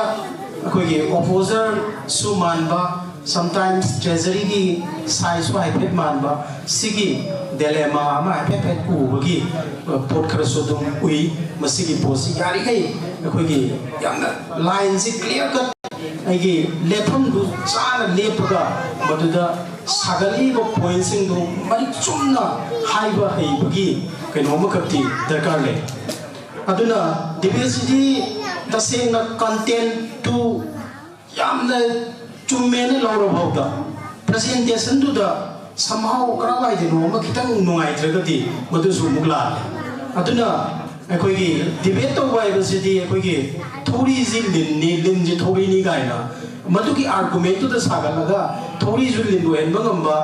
ꯑꯩꯈꯣꯏꯒꯤ ꯑꯣꯄꯣꯖꯔꯁꯨ ꯃꯥꯟꯕ, ꯁꯝꯇꯥꯏꯝꯁ ꯇ꯭ꯔꯦꯖꯔꯤꯒꯤ ꯁꯥꯏꯖꯁꯨ ꯍꯥꯏꯐꯦꯠ ꯃꯥꯟꯕ, ꯁꯤꯒꯤ ꯗꯦꯂꯦꯃꯥ ꯑꯃ ꯍꯥꯏꯐꯦꯠ ꯍꯥꯏꯐꯦꯠ ꯎꯕꯒꯤ ꯄꯣꯠ ꯈꯔꯁꯨ ꯑꯗꯨꯝ ꯎꯏ꯫ ꯃꯁꯤꯒꯤ ꯄꯣꯠꯁꯤ ꯌꯥꯔꯤꯈꯩ ꯑꯩꯈꯣꯏꯒꯤ ꯌꯥꯝꯅ ꯂꯥꯏꯟꯁꯤ ꯀ꯭ꯂꯤꯌꯥꯔ ꯀꯠ, ꯑꯩꯒꯤ ꯂꯦꯞꯐꯝꯗꯨ ꯆꯥꯅ ꯂꯦꯞꯄꯒ ꯃꯗꯨꯗ ꯁꯥꯒꯠꯂꯤꯕ ꯄꯣꯏꯟꯁꯤꯡꯗꯨ ꯃꯔꯤꯛ ꯆꯨꯝꯅ ꯍꯥꯏꯕ ꯍꯩꯕꯒꯤ ꯀꯩꯅꯣ ꯑꯃꯈꯛꯇꯤ ꯗꯔꯀꯥꯔ ꯂꯩ꯫ ꯑꯗꯨꯅ ꯗꯤꯕꯦꯠꯁꯤꯗꯤ ꯇꯁꯦꯡꯅ ꯀꯟꯇꯦꯟꯠꯇꯨ ꯌꯥꯝꯅ ꯆꯨꯝꯃꯦꯅ ꯂꯧꯔꯐꯥꯎꯗ ꯄ꯭ꯔꯖꯦꯟꯇꯦꯁꯟꯗꯨꯗ somehow ꯀꯔꯝꯍꯥꯏꯗꯅꯣ ꯑꯃ ꯈꯤꯇꯪ ꯅꯨꯡꯉꯥꯏꯇ꯭ꯔꯒꯗꯤ ꯃꯗꯨꯁꯨ ꯑꯃꯨꯛ ꯂꯥꯜꯂꯦ꯫ ꯑꯗꯨꯅ ꯑꯩꯈꯣꯏꯒꯤ ꯗꯤꯕꯦꯠ ꯇꯧꯕ ꯍꯥꯏꯕꯁꯤꯗꯤ ꯑꯩꯈꯣꯏꯒꯤ ꯊꯧꯔꯤꯁꯤ ꯂꯤꯟꯅꯤ, ꯂꯤꯟꯁꯤ ꯊꯧꯔꯤꯅꯤ ꯀꯥꯏꯅ ꯃꯗꯨꯒꯤ ꯑꯥꯔꯒꯨꯃꯦꯟꯠꯇꯨꯗ ꯁꯥꯒꯠꯂꯒ ꯊꯧꯔꯤꯁꯨ ꯂꯤꯟ ꯑꯣꯏꯍꯟꯕ ꯉꯝꯕ,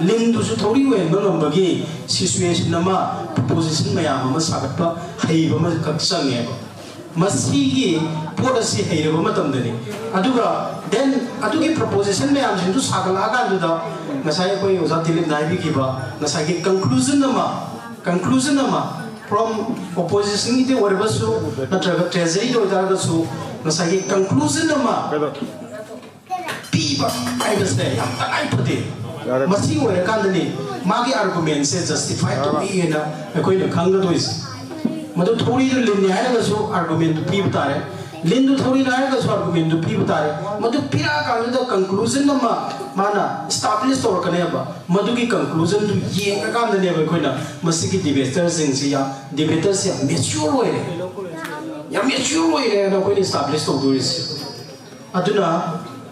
ꯂꯤꯟꯗꯨꯁꯨ ꯊꯧꯔꯤ ꯑꯣꯏꯍꯟꯕ ꯉꯝꯕꯒꯤ ꯁꯤꯆꯨꯋꯦꯁꯟ ꯑꯃ, ꯄ꯭ꯔꯣꯄꯣꯖꯤꯁꯟ ꯃꯌꯥꯝ ꯑꯃ ꯁꯥꯒꯠꯄ ꯍꯩꯕ ꯑꯃꯈꯛ ꯆꯪꯉꯦꯕ꯫ ꯃꯁꯤꯒꯤ ꯄꯣꯠ ꯑꯁꯤ ꯍꯩꯔꯕ ꯃꯇꯝꯗꯅꯤ꯫ ꯑꯗꯨꯒ ꯗꯦꯟ ꯑꯗꯨꯒꯤ ꯄ꯭ꯔꯣꯄꯣꯖꯤꯁꯟ ꯃꯌꯥꯝꯁꯤꯡꯗꯨ ꯁꯥꯒꯠꯂꯛꯑꯀꯥꯟꯗꯨꯗ ꯉꯁꯥꯏ ꯑꯩꯈꯣꯏ ꯑꯣꯖꯥ ꯗꯤꯂꯤꯞꯅ ꯍꯥꯏꯕꯤꯈꯤꯕ ꯉꯁꯥꯏꯒꯤ ꯀꯟꯀ꯭ꯂꯨꯖꯟ ꯑꯃ, ꯀꯟꯀ꯭ꯂꯨꯖꯟ ꯑꯃ from ꯑꯣꯄꯣꯖꯤꯁꯟꯒꯤꯗꯤ ꯑꯣꯏꯔꯒꯁꯨ ꯅꯠꯇ꯭ꯔꯒ ꯇ꯭ꯔꯦꯖꯔꯤꯗ ꯑꯣꯏꯇꯥꯔꯒꯁꯨ ꯉꯁꯥꯏꯒꯤ ꯀꯟꯀ꯭ꯂꯨꯖꯟ ꯑꯃ ꯄꯤꯕ ꯍꯥꯏꯕꯁꯦ ꯌꯥꯝ ꯇꯉꯥꯏ ꯐꯗꯦ꯫ ꯌꯥꯔꯦ꯫ ꯃꯁꯤ ꯑꯣꯏꯔꯀꯥꯟꯗꯅꯤ ꯃꯥꯒꯤ ꯑꯥꯔꯒꯨꯃꯦꯟꯁꯦ ꯖꯁꯇꯤꯐꯥꯏ ꯇꯧꯏ ꯍꯥꯏꯅ ꯑꯩꯈꯣꯏꯅ ꯈꯪꯒꯗꯣꯏꯁꯦ꯫ ꯃꯗꯨ ꯊꯧꯔꯤꯗꯨ ꯂꯤꯟꯅꯤ ꯍꯥꯏꯔꯒꯁꯨ ꯑꯥꯔꯒꯨꯃꯦꯟꯗꯨ ꯄꯤꯕ ꯇꯥꯔꯦ, ꯂꯤꯟꯗꯨ ꯊꯧꯔꯤꯅꯤ ꯍꯥꯏꯔꯒꯁꯨ ꯑꯥꯔꯒꯨꯃꯦꯟꯗꯨ ꯄꯤꯕ ꯇꯥꯔꯦ꯫ ꯃꯗꯨ ꯄꯤꯔꯛꯑꯀꯥꯟꯗꯨꯗ ꯀꯟꯀ꯭ꯂꯨꯖꯟ ꯑꯃ ꯃꯥꯅ ꯏꯁꯇꯥꯕ꯭ꯂꯤꯁ ꯇꯧꯔꯛꯀꯅꯦꯕ꯫ ꯃꯗꯨꯒꯤ ꯀꯟꯀ꯭ꯂꯨꯖꯟꯗꯨ ꯌꯦꯡꯉꯀꯥꯟꯗꯅꯦꯕ ꯑꯩꯈꯣꯏꯅ ꯃꯁꯤꯒꯤ ꯗꯤꯕꯦꯇꯔꯁꯤꯡꯁꯤ ꯌꯥꯝ, ꯗꯤꯕꯦꯇꯔꯁꯤ ꯌꯥꯝ ꯃꯦꯆ꯭ꯌꯣꯔ ꯑꯣꯏꯔꯦ, ꯌꯥꯝ ꯃꯦꯆ꯭ꯌꯣꯔ ꯑꯣꯏꯔꯦꯅ ꯑꯩꯈꯣꯏꯅ ꯏꯁꯇꯥꯕ꯭ꯂꯤꯁ ꯇꯧꯗꯣꯔꯤꯁꯦ꯫ ꯑꯗꯨꯅ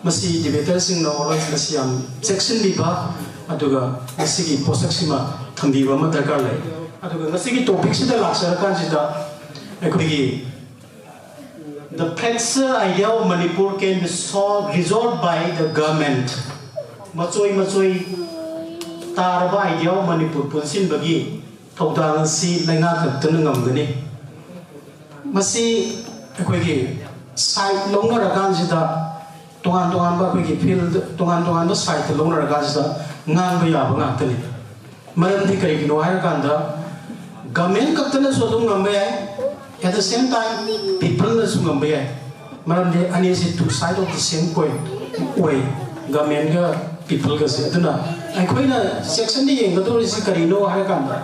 ꯃꯁꯤ ꯗꯤꯕꯦꯇꯔꯁꯤꯡꯅ ꯑꯣꯔꯦꯟꯖ ꯃꯁꯤ ꯌꯥꯝ ꯆꯦꯛꯁꯤꯟꯕꯤꯕ, ꯑꯗꯨꯒ ꯃꯁꯤꯒꯤ ꯄꯣꯠꯁꯛꯁꯤꯃ ꯊꯝꯕꯤꯕ ꯑꯃ ꯗꯔꯀꯥꯔ ꯂꯩ꯫ ꯑꯗꯨꯒ ꯉꯁꯤꯒꯤ ꯇꯣꯄꯤꯛꯁꯤꯗ ꯂꯥꯛꯆꯔꯀꯥꯟꯁꯤꯗ ꯑꯩꯈꯣꯏꯒꯤ The fractured idea of Manipur can be solved, resolved by the government. ꯃꯆꯣꯏ ꯃꯆꯣꯏ ꯇꯥꯔꯕ idea of ꯃꯅꯤꯄꯨꯔ ꯄꯨꯟꯁꯤꯟꯕꯒꯤ ꯊꯧꯗꯥꯡ ꯑꯁꯤ ꯂꯩꯉꯥꯛ ꯈꯛꯇꯅ ꯉꯝꯒꯅꯤ꯫ ꯃꯁꯤ ꯑꯩꯈꯣꯏꯒꯤ side ꯂꯧꯅꯔꯀꯥꯟꯁꯤꯗ, ꯇꯣꯉꯥꯟ ꯇꯣꯉꯥꯟꯕ ꯑꯩꯈꯣꯏꯒꯤ field, ꯇꯣꯉꯥꯟ ꯇꯣꯉꯥꯟꯕ side ꯂꯧꯅꯔꯀꯥꯟꯁꯤꯗ ꯉꯥꯡꯕ ꯌꯥꯕ ꯉꯥꯛꯇꯅꯤ꯫ ꯃꯔꯝꯗꯤ ꯀꯔꯤꯒꯤꯅꯣ ꯍꯥꯏꯔꯀꯥꯟꯗ, government ꯈꯛꯇꯅꯁꯨ ꯑꯗꯨꯝ ꯉꯝꯕ ꯌꯥꯏ, at the same time peopleꯅꯁꯨ ꯉꯝꯕ ꯌꯥꯏ꯫ ꯃꯔꯝꯗꯤ ꯑꯅꯤꯁꯤ two side of the same coin ꯑꯣꯏ, governmentꯒ peopleꯒꯁꯦ꯫ ꯑꯗꯨꯅ ꯑꯩꯈꯣꯏꯅ ꯆꯦꯛꯁꯤꯟꯅ ꯌꯦꯡꯒꯗꯧꯔꯤꯁꯤ ꯀꯔꯤꯅꯣ ꯍꯥꯏꯔꯀꯥꯟꯗ,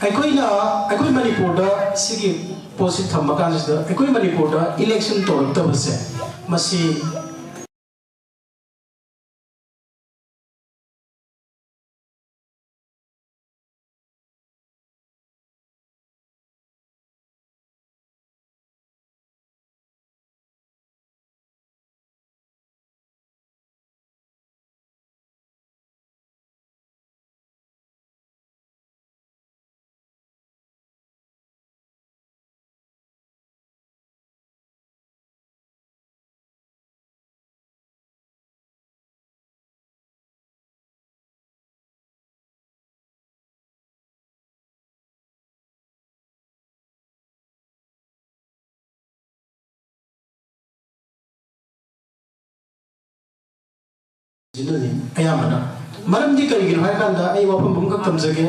ꯑꯩꯈꯣꯏꯅ, ꯑꯩꯈꯣꯏ ꯃꯅꯤꯄꯨꯔꯗ ꯁꯤꯒꯤ ꯄꯣꯠꯁꯤ ꯊꯝꯕ ꯀꯥꯟꯁꯤꯗ, ꯑꯩꯈꯣꯏ ꯃꯅꯤꯄꯨꯔꯗ election ꯇꯧꯔꯛꯇꯕꯁꯦ, ꯃꯁꯤ ꯁꯤꯅꯅꯤ ꯑꯌꯥꯝꯕꯅ꯫ ꯃꯔꯝꯗꯤ ꯀꯔꯤꯒꯤꯅꯣ ꯍꯥꯏꯔꯀꯥꯟꯗ, ꯑꯩ ꯋꯥꯐꯝ ꯑꯃꯈꯛ ꯊꯝꯖꯒꯦ꯫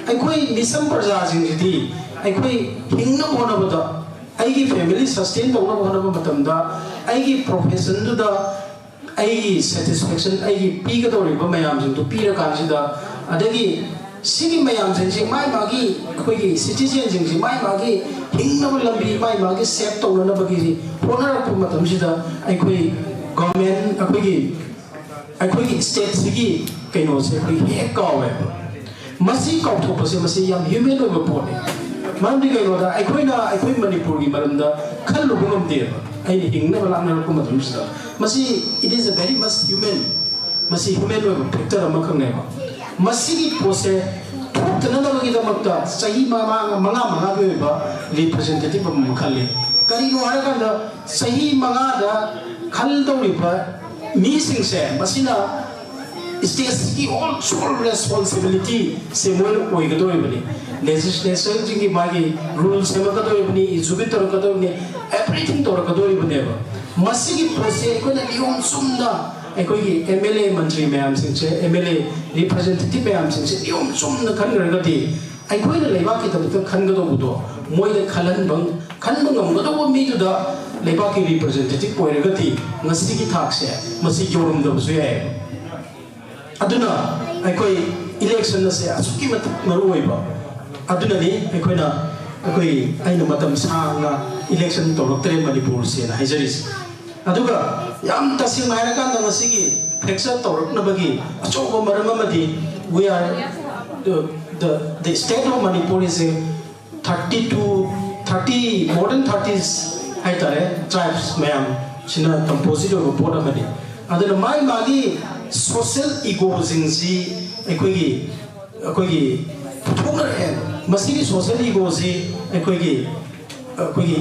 ꯑꯩꯈꯣꯏ ꯃꯤꯆꯝ ꯄ꯭ꯔꯖꯥꯁꯤꯡꯁꯤꯗꯤ ꯑꯩꯈꯣꯏ ꯍꯤꯡꯅꯕ ꯍꯣꯠꯅꯕꯗ, ꯑꯩꯒꯤ family sustain ꯇꯧꯅꯕ ꯍꯣꯠꯅꯕ ꯃꯇꯝꯗ, ꯑꯩꯒꯤ professionꯗꯨꯗ ꯑꯩꯒꯤ satisfaction, ꯑꯩꯒꯤ ꯄꯤꯒꯗꯧꯔꯤꯕ ꯃꯌꯥꯝꯁꯤꯡꯗꯨ ꯄꯤꯔꯀꯥꯟꯁꯤꯗ, ꯑꯗꯒꯤ ꯁꯤꯒꯤ ꯃꯌꯥꯝꯁꯤꯡꯁꯤ ꯃꯥꯏ ꯃꯥꯒꯤ, ꯑꯩꯈꯣꯏꯒꯤ citizenꯁꯤꯡꯁꯤ ꯃꯥꯏ ꯃꯥꯒꯤ ꯍꯤꯡꯅꯕ ꯂꯝꯕꯤ ꯃꯥꯏ ꯃꯥꯒꯤ save ꯇꯧꯅꯅꯕꯒꯤ ꯍꯣꯠꯅꯔꯛꯄ ꯃꯇꯝꯁꯤꯗ, ꯑꯩꯈꯣꯏ government, ꯑꯩꯈꯣꯏꯒꯤ, ꯑꯩꯈꯣꯏꯒꯤ stateꯁꯤꯒꯤ ꯀꯩꯅꯣꯁꯦ ꯑꯩꯈꯣꯏ ꯍꯦꯛ ꯀꯥꯎꯋꯦꯕ꯫ ꯃꯁꯤ ꯀꯥꯎꯊꯣꯛꯄꯁꯦ, ꯃꯁꯤ ꯌꯥꯝ human ꯑꯣꯏꯕ ꯄꯣꯠꯅꯤ꯫ ꯃꯔꯝꯗꯤ ꯀꯩꯅꯣꯗ, ꯑꯩꯈꯣꯏꯅ ꯑꯩꯈꯣꯏ ꯃꯅꯤꯄꯨꯔꯒꯤ ꯃꯔꯝꯗ ꯈꯜꯂꯨꯕ ꯉꯝꯗꯦꯕ꯫ ꯑꯩꯅ ꯍꯤꯡꯅꯕ ꯂꯥꯛꯅꯔꯛꯄ ꯃꯇꯝꯁꯤꯗ, ꯃꯁꯤ, it is a very much human, ꯃꯁꯤ human ꯑꯣꯏꯕ factor ꯑꯃꯈꯛꯅꯦꯕ꯫ ꯃꯁꯤꯒꯤ ꯄꯣꯠꯁꯦ ꯊꯣꯛꯇꯅꯅꯕꯒꯤꯗꯃꯛꯇ ꯆꯍꯤ ꯃꯉꯥ, ꯃꯉꯥ ꯃꯉꯥꯒꯤ ꯑꯣꯏꯕ representative ꯑꯃ ꯈꯜꯂꯤ꯫ ꯀꯔꯤꯅꯣ ꯍꯥꯏꯔꯀꯥꯟꯗ, ꯆꯍꯤ ꯃꯉꯥꯗ ꯈꯜꯗꯧꯔꯤꯕ ꯃꯤꯁꯤꯡꯁꯦ, ꯃꯁꯤꯅ stateꯀꯤ all sole responsibilityꯁꯦ ꯃꯣꯏꯅ ꯑꯣꯏꯒꯗꯧꯔꯤꯕꯅꯤ꯫ Legislationꯁꯤꯡꯒꯤ ꯃꯥꯒꯤ rule ꯁꯦꯝꯃꯛꯀꯗꯧꯔꯤꯕꯅꯤ, execute ꯇꯧꯔꯛꯀꯗꯧꯔꯤꯕꯅꯤ, everything ꯇꯧꯔꯛꯀꯗꯧꯔꯤꯕꯅꯦꯕ꯫ ꯃꯁꯤꯒꯤ ꯄꯣꯠꯁꯦ ꯑꯩꯈꯣꯏꯅ ꯅꯤꯌꯣꯝ ꯆꯨꯝꯅ, ꯑꯩꯈꯣꯏꯒꯤ MLA ꯃꯟꯇ꯭ꯔꯤ ꯃꯌꯥꯝꯁꯤꯡꯁꯦ, MLA representative ꯃꯌꯥꯝꯁꯤꯡꯁꯦ ꯅꯤꯌꯣꯝ ꯆꯨꯝꯅ ꯈꯟꯈ꯭ꯔꯒꯗꯤ, ꯑꯩꯈꯣꯏꯅ ꯂꯩꯕꯥꯛꯀꯤꯗꯃꯛꯇ ꯈꯟꯒꯗꯧꯕꯗꯣ ꯃꯣꯏꯗ ꯈꯜꯍꯟꯕ, ꯈꯟꯕ ꯉꯝꯒꯗꯧꯕ ꯃꯤꯗꯨꯗ ꯂꯩꯕꯥꯛꯀꯤ representative ꯑꯣꯏꯔꯒꯗꯤ, ꯉꯁꯤꯒꯤ ꯊꯥꯛꯁꯦ ꯃꯁꯤ ꯌꯧꯔꯝꯗꯕꯁꯨ ꯌꯥꯏ꯫ ꯑꯗꯨꯅ ꯑꯩꯈꯣꯏ election ꯑꯁꯦ ꯑꯁꯨꯛꯀꯤ ꯃꯇꯤꯛ ꯃꯔꯨ ꯑꯣꯏꯕ꯫ ꯑꯗꯨꯅꯅꯤ ꯑꯩꯈꯣꯏꯅ, ꯑꯩꯈꯣꯏ, ꯑꯩꯅ ꯃꯇꯝ ꯁꯥꯡꯅ election ꯇꯧꯔꯛꯇ꯭ꯔꯦ ꯃꯅꯤꯄꯨꯔꯁꯦꯅ ꯍꯥꯏꯖꯔꯤꯁꯦ꯫ ꯑꯗꯨꯒ ꯌꯥꯝ ꯇꯁꯦꯡꯅ ꯍꯥꯏꯔꯀꯥꯟꯗ, ꯉꯁꯤꯒꯤ fracture ꯇꯧꯔꯛꯅꯕꯒꯤ ꯑꯆꯧꯕ ꯃꯔꯝ ꯑꯃꯗꯤ, we are, the, the, the state of Manipur is a thirty to thirty, more than thirty ꯍꯥꯏꯇꯥꯔꯦ, tribes ꯃꯌꯥꯝꯁꯤꯅ composite ꯑꯣꯏꯕ ꯄꯣꯠ ꯑꯃꯅꯤ꯫ ꯑꯗꯨꯅ ꯃꯥꯒꯤ ꯃꯥꯒꯤ social egoꯁꯤꯡꯁꯤ ꯑꯩꯈꯣꯏꯒꯤ, ꯑꯩꯈꯣꯏꯒꯤ ꯄꯨꯊꯣꯛꯅꯔꯛꯑꯦ꯫ ꯃꯁꯤꯒꯤ social egoꯁꯤ ꯑꯩꯈꯣꯏꯒꯤ, ꯑꯩꯈꯣꯏꯒꯤ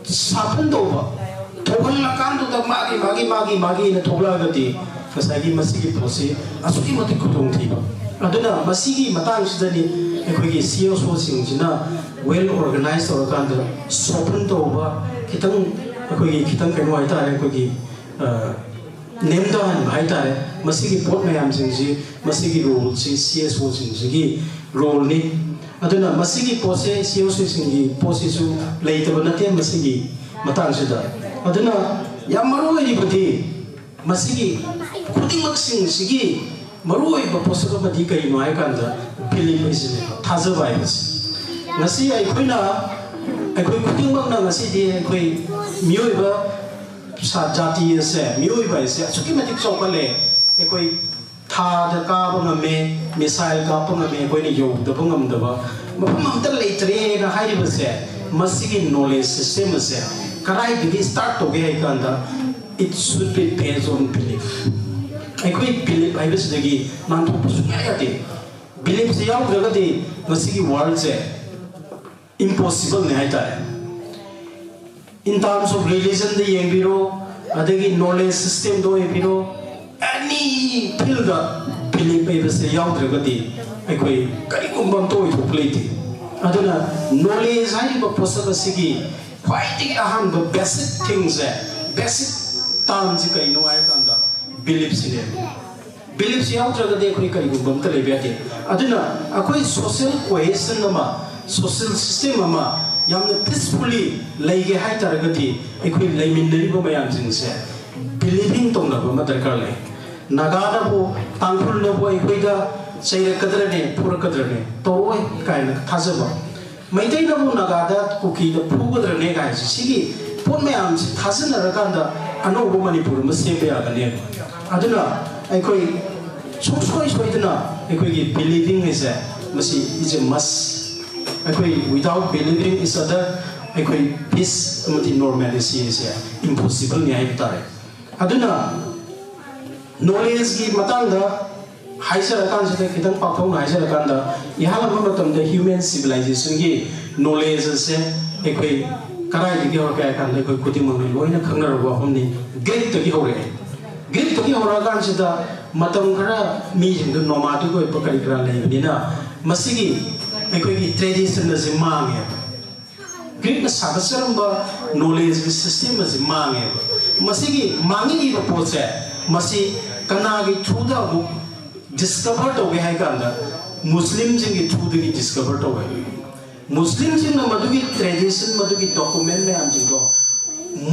ꯁꯥꯐꯟ ꯇꯧꯕ, ꯊꯣꯛꯍꯜꯂꯀꯥꯟꯗꯨꯗ ꯃꯥꯒꯤ, ꯃꯥꯒꯤ, ꯃꯥꯒꯤ, ꯃꯥꯒꯤꯅ ꯊꯣꯛꯂꯛꯑꯒꯗꯤ, ꯉꯁꯥꯏꯒꯤ ꯃꯁꯤꯒꯤ ꯄꯣꯠꯁꯤ ꯑꯁꯨꯛꯀꯤ ꯃꯇꯤꯛ ꯈꯨꯗꯣꯡꯊꯤꯕ꯫ ꯑꯗꯨꯅ ꯃꯁꯤꯒꯤ ꯃꯇꯥꯡꯁꯤꯗꯅꯤ ꯑꯩꯈꯣꯏꯒꯤ CSOꯁꯤꯡꯁꯤꯅ well organize ꯇꯧꯔꯀꯥꯟꯗ, soften ꯇꯧꯕ, ꯈꯤꯇꯪ, ꯑꯩꯈꯣꯏꯒꯤ ꯈꯤꯇꯪ ꯀꯩꯅꯣ ꯍꯥꯏꯇꯥꯔꯦ, ꯑꯩꯈꯣꯏꯒꯤ, ꯑ, ꯅꯦꯝꯊꯍꯟꯕ ꯍꯥꯏꯇꯥꯔꯦ꯫ ꯃꯁꯤꯒꯤ ꯄꯣꯠ ꯃꯌꯥꯝꯁꯤꯡꯁꯤ, ꯃꯁꯤꯒꯤ roleꯁꯤ CSOꯁꯤꯡꯁꯤꯒꯤ roleꯅꯤ꯫ ꯑꯗꯨꯅ ꯃꯁꯤꯒꯤ ꯄꯣꯠꯁꯦ, CSOꯁꯤꯡꯒꯤ ꯄꯣꯠꯁꯤꯁꯨ ꯂꯩꯇꯕ ꯅꯠꯇꯦ ꯃꯁꯤꯒꯤ ꯃꯇꯥꯡꯁꯤꯗ꯫ ꯑꯗꯨꯅ ꯌꯥꯝ ꯃꯔꯨ ꯑꯣꯏꯔꯤꯕꯗꯤ, ꯃꯁꯤꯒꯤ ꯈꯨꯗꯤꯡꯃꯛꯁꯤꯡꯁꯤꯒꯤ ꯃꯔꯨꯑꯣꯏꯕ ꯄꯣꯠꯁꯛ ꯑꯃꯗꯤ ꯀꯔꯤꯅꯣ ꯍꯥꯏ ꯀꯥꯟꯗ, belief ꯍꯥꯏꯁꯤꯅꯦꯕ, ꯊꯥꯖꯕ ꯍꯥꯏꯕꯁꯤ꯫ ꯉꯁꯤ ꯑꯩꯈꯣꯏꯅ, ꯑꯩꯈꯣꯏ ꯈꯨꯗꯤꯡꯃꯛꯅ ꯉꯁꯤꯗꯤ ꯑꯩꯈꯣꯏ ꯃꯤꯑꯣꯏꯕ ꯁꯥ-, ꯖꯥꯇꯤ ꯑꯁꯦ, ꯃꯤꯑꯣꯏꯕ ꯍꯥꯏꯁꯦ ꯑꯁꯨꯛꯀꯤ ꯃꯇꯤꯛ ꯆꯥꯎꯈꯠꯂꯦ꯫ ꯑꯩꯈꯣꯏ ꯊꯥꯗ ꯀꯥꯕ ꯉꯝꯃꯦ, missile ꯀꯥꯞꯄ ꯉꯝꯃꯦ, ꯑꯩꯈꯣꯏꯅ ꯌꯧꯗꯕ ꯉꯝꯗꯕ ꯃꯐꯝ ꯑꯝꯇ ꯂꯩꯇ꯭ꯔꯦꯅ ꯍꯥꯏꯔꯤꯕꯁꯦ, ꯃꯁꯤꯒꯤ knowledge system ꯑꯁꯦ ꯀꯗꯥꯏꯗꯒꯤ start ꯇꯧꯒꯦ ꯍꯥꯏ ꯀꯥꯟꯗ, it should be based on belief꯫ ꯑꯩꯈꯣꯏ belief ꯍꯥꯏꯕꯁꯤꯗꯒꯤ ꯅꯥꯟꯊꯣꯛꯄ ꯁꯨꯡꯌꯥ ꯌꯥꯗꯦ꯫ Beliefꯁꯦ ꯌꯥꯎꯗ꯭ꯔꯒꯗꯤ ꯃꯁꯤꯒꯤ worldꯁꯦ impossibleꯅꯦ ꯍꯥꯏꯇꯥꯔꯦ꯫ In terms of religion ꯗ ꯌꯦꯡꯕꯤꯔꯣ, ꯑꯗꯒꯤ knowledge system ꯗ ꯑꯣꯏꯕꯤꯔꯣ, any field ꯗ belief ꯍꯥꯏꯕꯁꯦ ꯌꯥꯎꯗ꯭ꯔꯒꯗꯤ ꯑꯩꯈꯣꯏ ꯀꯔꯤꯒꯨꯝꯕ ꯑꯝꯇ ꯑꯣꯏꯊꯣꯛꯄ ꯂꯩꯇꯦ꯫ ꯑꯗꯨꯅ knowledge ꯍꯥꯏꯔꯤꯕ ꯄꯣꯠꯁꯛ ꯑꯁꯤꯒꯤ ꯈ꯭ꯋꯥꯏꯗꯒꯤ ꯑꯍꯥꯟꯕ basic thing ꯁꯦ, basic term ꯁꯤ ꯀꯩꯅꯣ ꯍꯥꯏꯔꯀꯥꯟꯗ belief ꯁꯤꯅꯦꯕ꯫ Belief ꯁꯤ ꯌꯥꯎꯗ꯭ꯔꯒꯗꯤ ꯑꯩꯈꯣꯏ ꯀꯔꯤꯒꯨꯝꯕ ꯑꯝꯇ ꯂꯩꯕ ꯌꯥꯗꯦ꯫ ꯑꯗꯨꯅ ꯑꯩꯈꯣꯏ social cohesion ꯑꯃ, social system ꯑꯃ ꯌꯥꯝꯅ peacefully ꯂꯩꯒꯦ ꯍꯥꯏ ꯇꯥꯔꯒꯗꯤ ꯑꯩꯈꯣꯏ ꯂꯩꯃꯤꯟꯅꯔꯤꯕ ꯃꯌꯥꯝꯁꯤꯡꯁꯦ believing ꯇꯧꯅꯕ ꯑꯃ ꯗꯔꯀꯥꯔ ꯂꯩ꯫ ꯅꯥꯒꯥꯅꯕꯨ, ꯇꯥꯡꯈꯨꯜꯅꯕꯨ ꯑꯩꯈꯣꯏꯗ ꯆꯩꯔꯛꯀꯗ꯭ꯔꯅꯦ, ꯐꯨꯔꯛꯀꯗ꯭ꯔꯅꯦ? ꯇꯧꯔꯛꯑꯣꯏ ꯀꯥꯏꯅ ꯊꯥꯖꯕ꯫ ꯃꯩꯇꯩꯅꯕꯨ ꯅꯥꯒꯥꯗ, ꯀꯨꯀꯤꯗ ꯐꯨꯒꯗ꯭ꯔꯅꯦ ꯀꯥꯏꯁꯦ, ꯁꯤꯒꯤ ꯄꯣꯠ ꯃꯌꯥꯝꯁꯤ ꯊꯥꯖꯅꯔꯀꯥꯟꯗ ꯑꯅꯧꯕ ꯃꯅꯤꯄꯨꯔ ꯑꯃ ꯁꯦꯝꯕ ꯌꯥꯒꯅꯦꯕ꯫ ꯑꯗꯨꯅ ꯑꯩꯈꯣꯏ ꯁꯨꯡꯁꯣꯏ ꯁꯣꯏꯗꯅ ꯑꯩꯈꯣꯏꯒꯤ believing ꯍꯥꯏꯁꯦ, ꯃꯁꯤ is a must꯫ ꯑꯩꯈꯣꯏ without believing each other, ꯑꯩꯈꯣꯏ peace ꯑꯃꯗꯤ normalcy ꯍꯥꯏꯁꯦ impossible ꯅꯤ ꯍꯥꯏꯕ ꯇꯥꯔꯦ꯫ ꯑꯗꯨꯅ knowledge ꯀꯤ ꯃꯇꯥꯡꯗ ꯍꯥꯏꯖꯔꯀꯥꯟꯁꯤꯗ, ꯈꯤꯇꯪ ꯄꯥꯛꯊꯣꯛꯅ ꯍꯥꯏꯖꯔꯀꯥꯟꯗ, ꯏꯍꯥꯟ ꯍꯥꯟꯕ ꯃꯇꯝꯗ human civilization ꯒꯤ knowledge ꯑꯁꯦ ꯑꯩꯈꯣꯏ ꯀꯗꯥꯏꯗꯒꯤ ꯍꯧꯔꯛꯀꯦ ꯍꯥꯏ ꯀꯥꯟꯗ, ꯑꯩꯈꯣꯏ ꯈꯨꯗꯤꯡꯃꯛꯅ ꯂꯣꯏꯅ ꯈꯪꯅꯔꯕ ꯋꯥꯐꯝꯅꯤ, Greek ꯇꯒꯤ ꯍꯧꯔꯛꯑꯦ꯫ Greek ꯇꯒꯤ ꯍꯧꯔꯛꯑꯀꯥꯟꯁꯤꯗ ꯃꯇꯝ ꯈꯔ ꯃꯤꯁꯤꯡꯗꯨ nomadic ꯑꯣꯏꯕ ꯀꯔꯤ ꯀꯔꯥ ꯂꯩꯕꯅꯤꯅ, ꯃꯁꯤꯒꯤ ꯑꯩꯈꯣꯏꯒꯤ tradition ꯑꯁꯤ ꯃꯥꯡꯉꯦꯕ꯫ Greek ꯅ ꯁꯥꯒꯠꯆꯔꯝꯕ knowledge ꯀꯤ system ꯑꯁꯤ ꯃꯥꯡꯉꯦꯕ꯫ ꯃꯁꯤꯒꯤ ꯃꯥꯡꯉꯛꯏꯕ ꯄꯣꯠꯁꯦ, ꯃꯁꯤ ꯀꯅꯥꯒꯤ through ꯗ ꯑꯃꯨꯛ discover ꯇꯧꯒꯦ ꯍꯥꯏ ꯀꯥꯟꯗ, Muslim ꯁꯤꯡꯒꯤ through ꯗꯒꯤ discover ꯇꯧꯋꯦ꯫ Muslim ꯁꯤꯡꯅ ꯃꯗꯨꯒꯤ tradition, ꯃꯗꯨꯒꯤ document ꯃꯌꯥꯝꯁꯤꯡꯗꯣ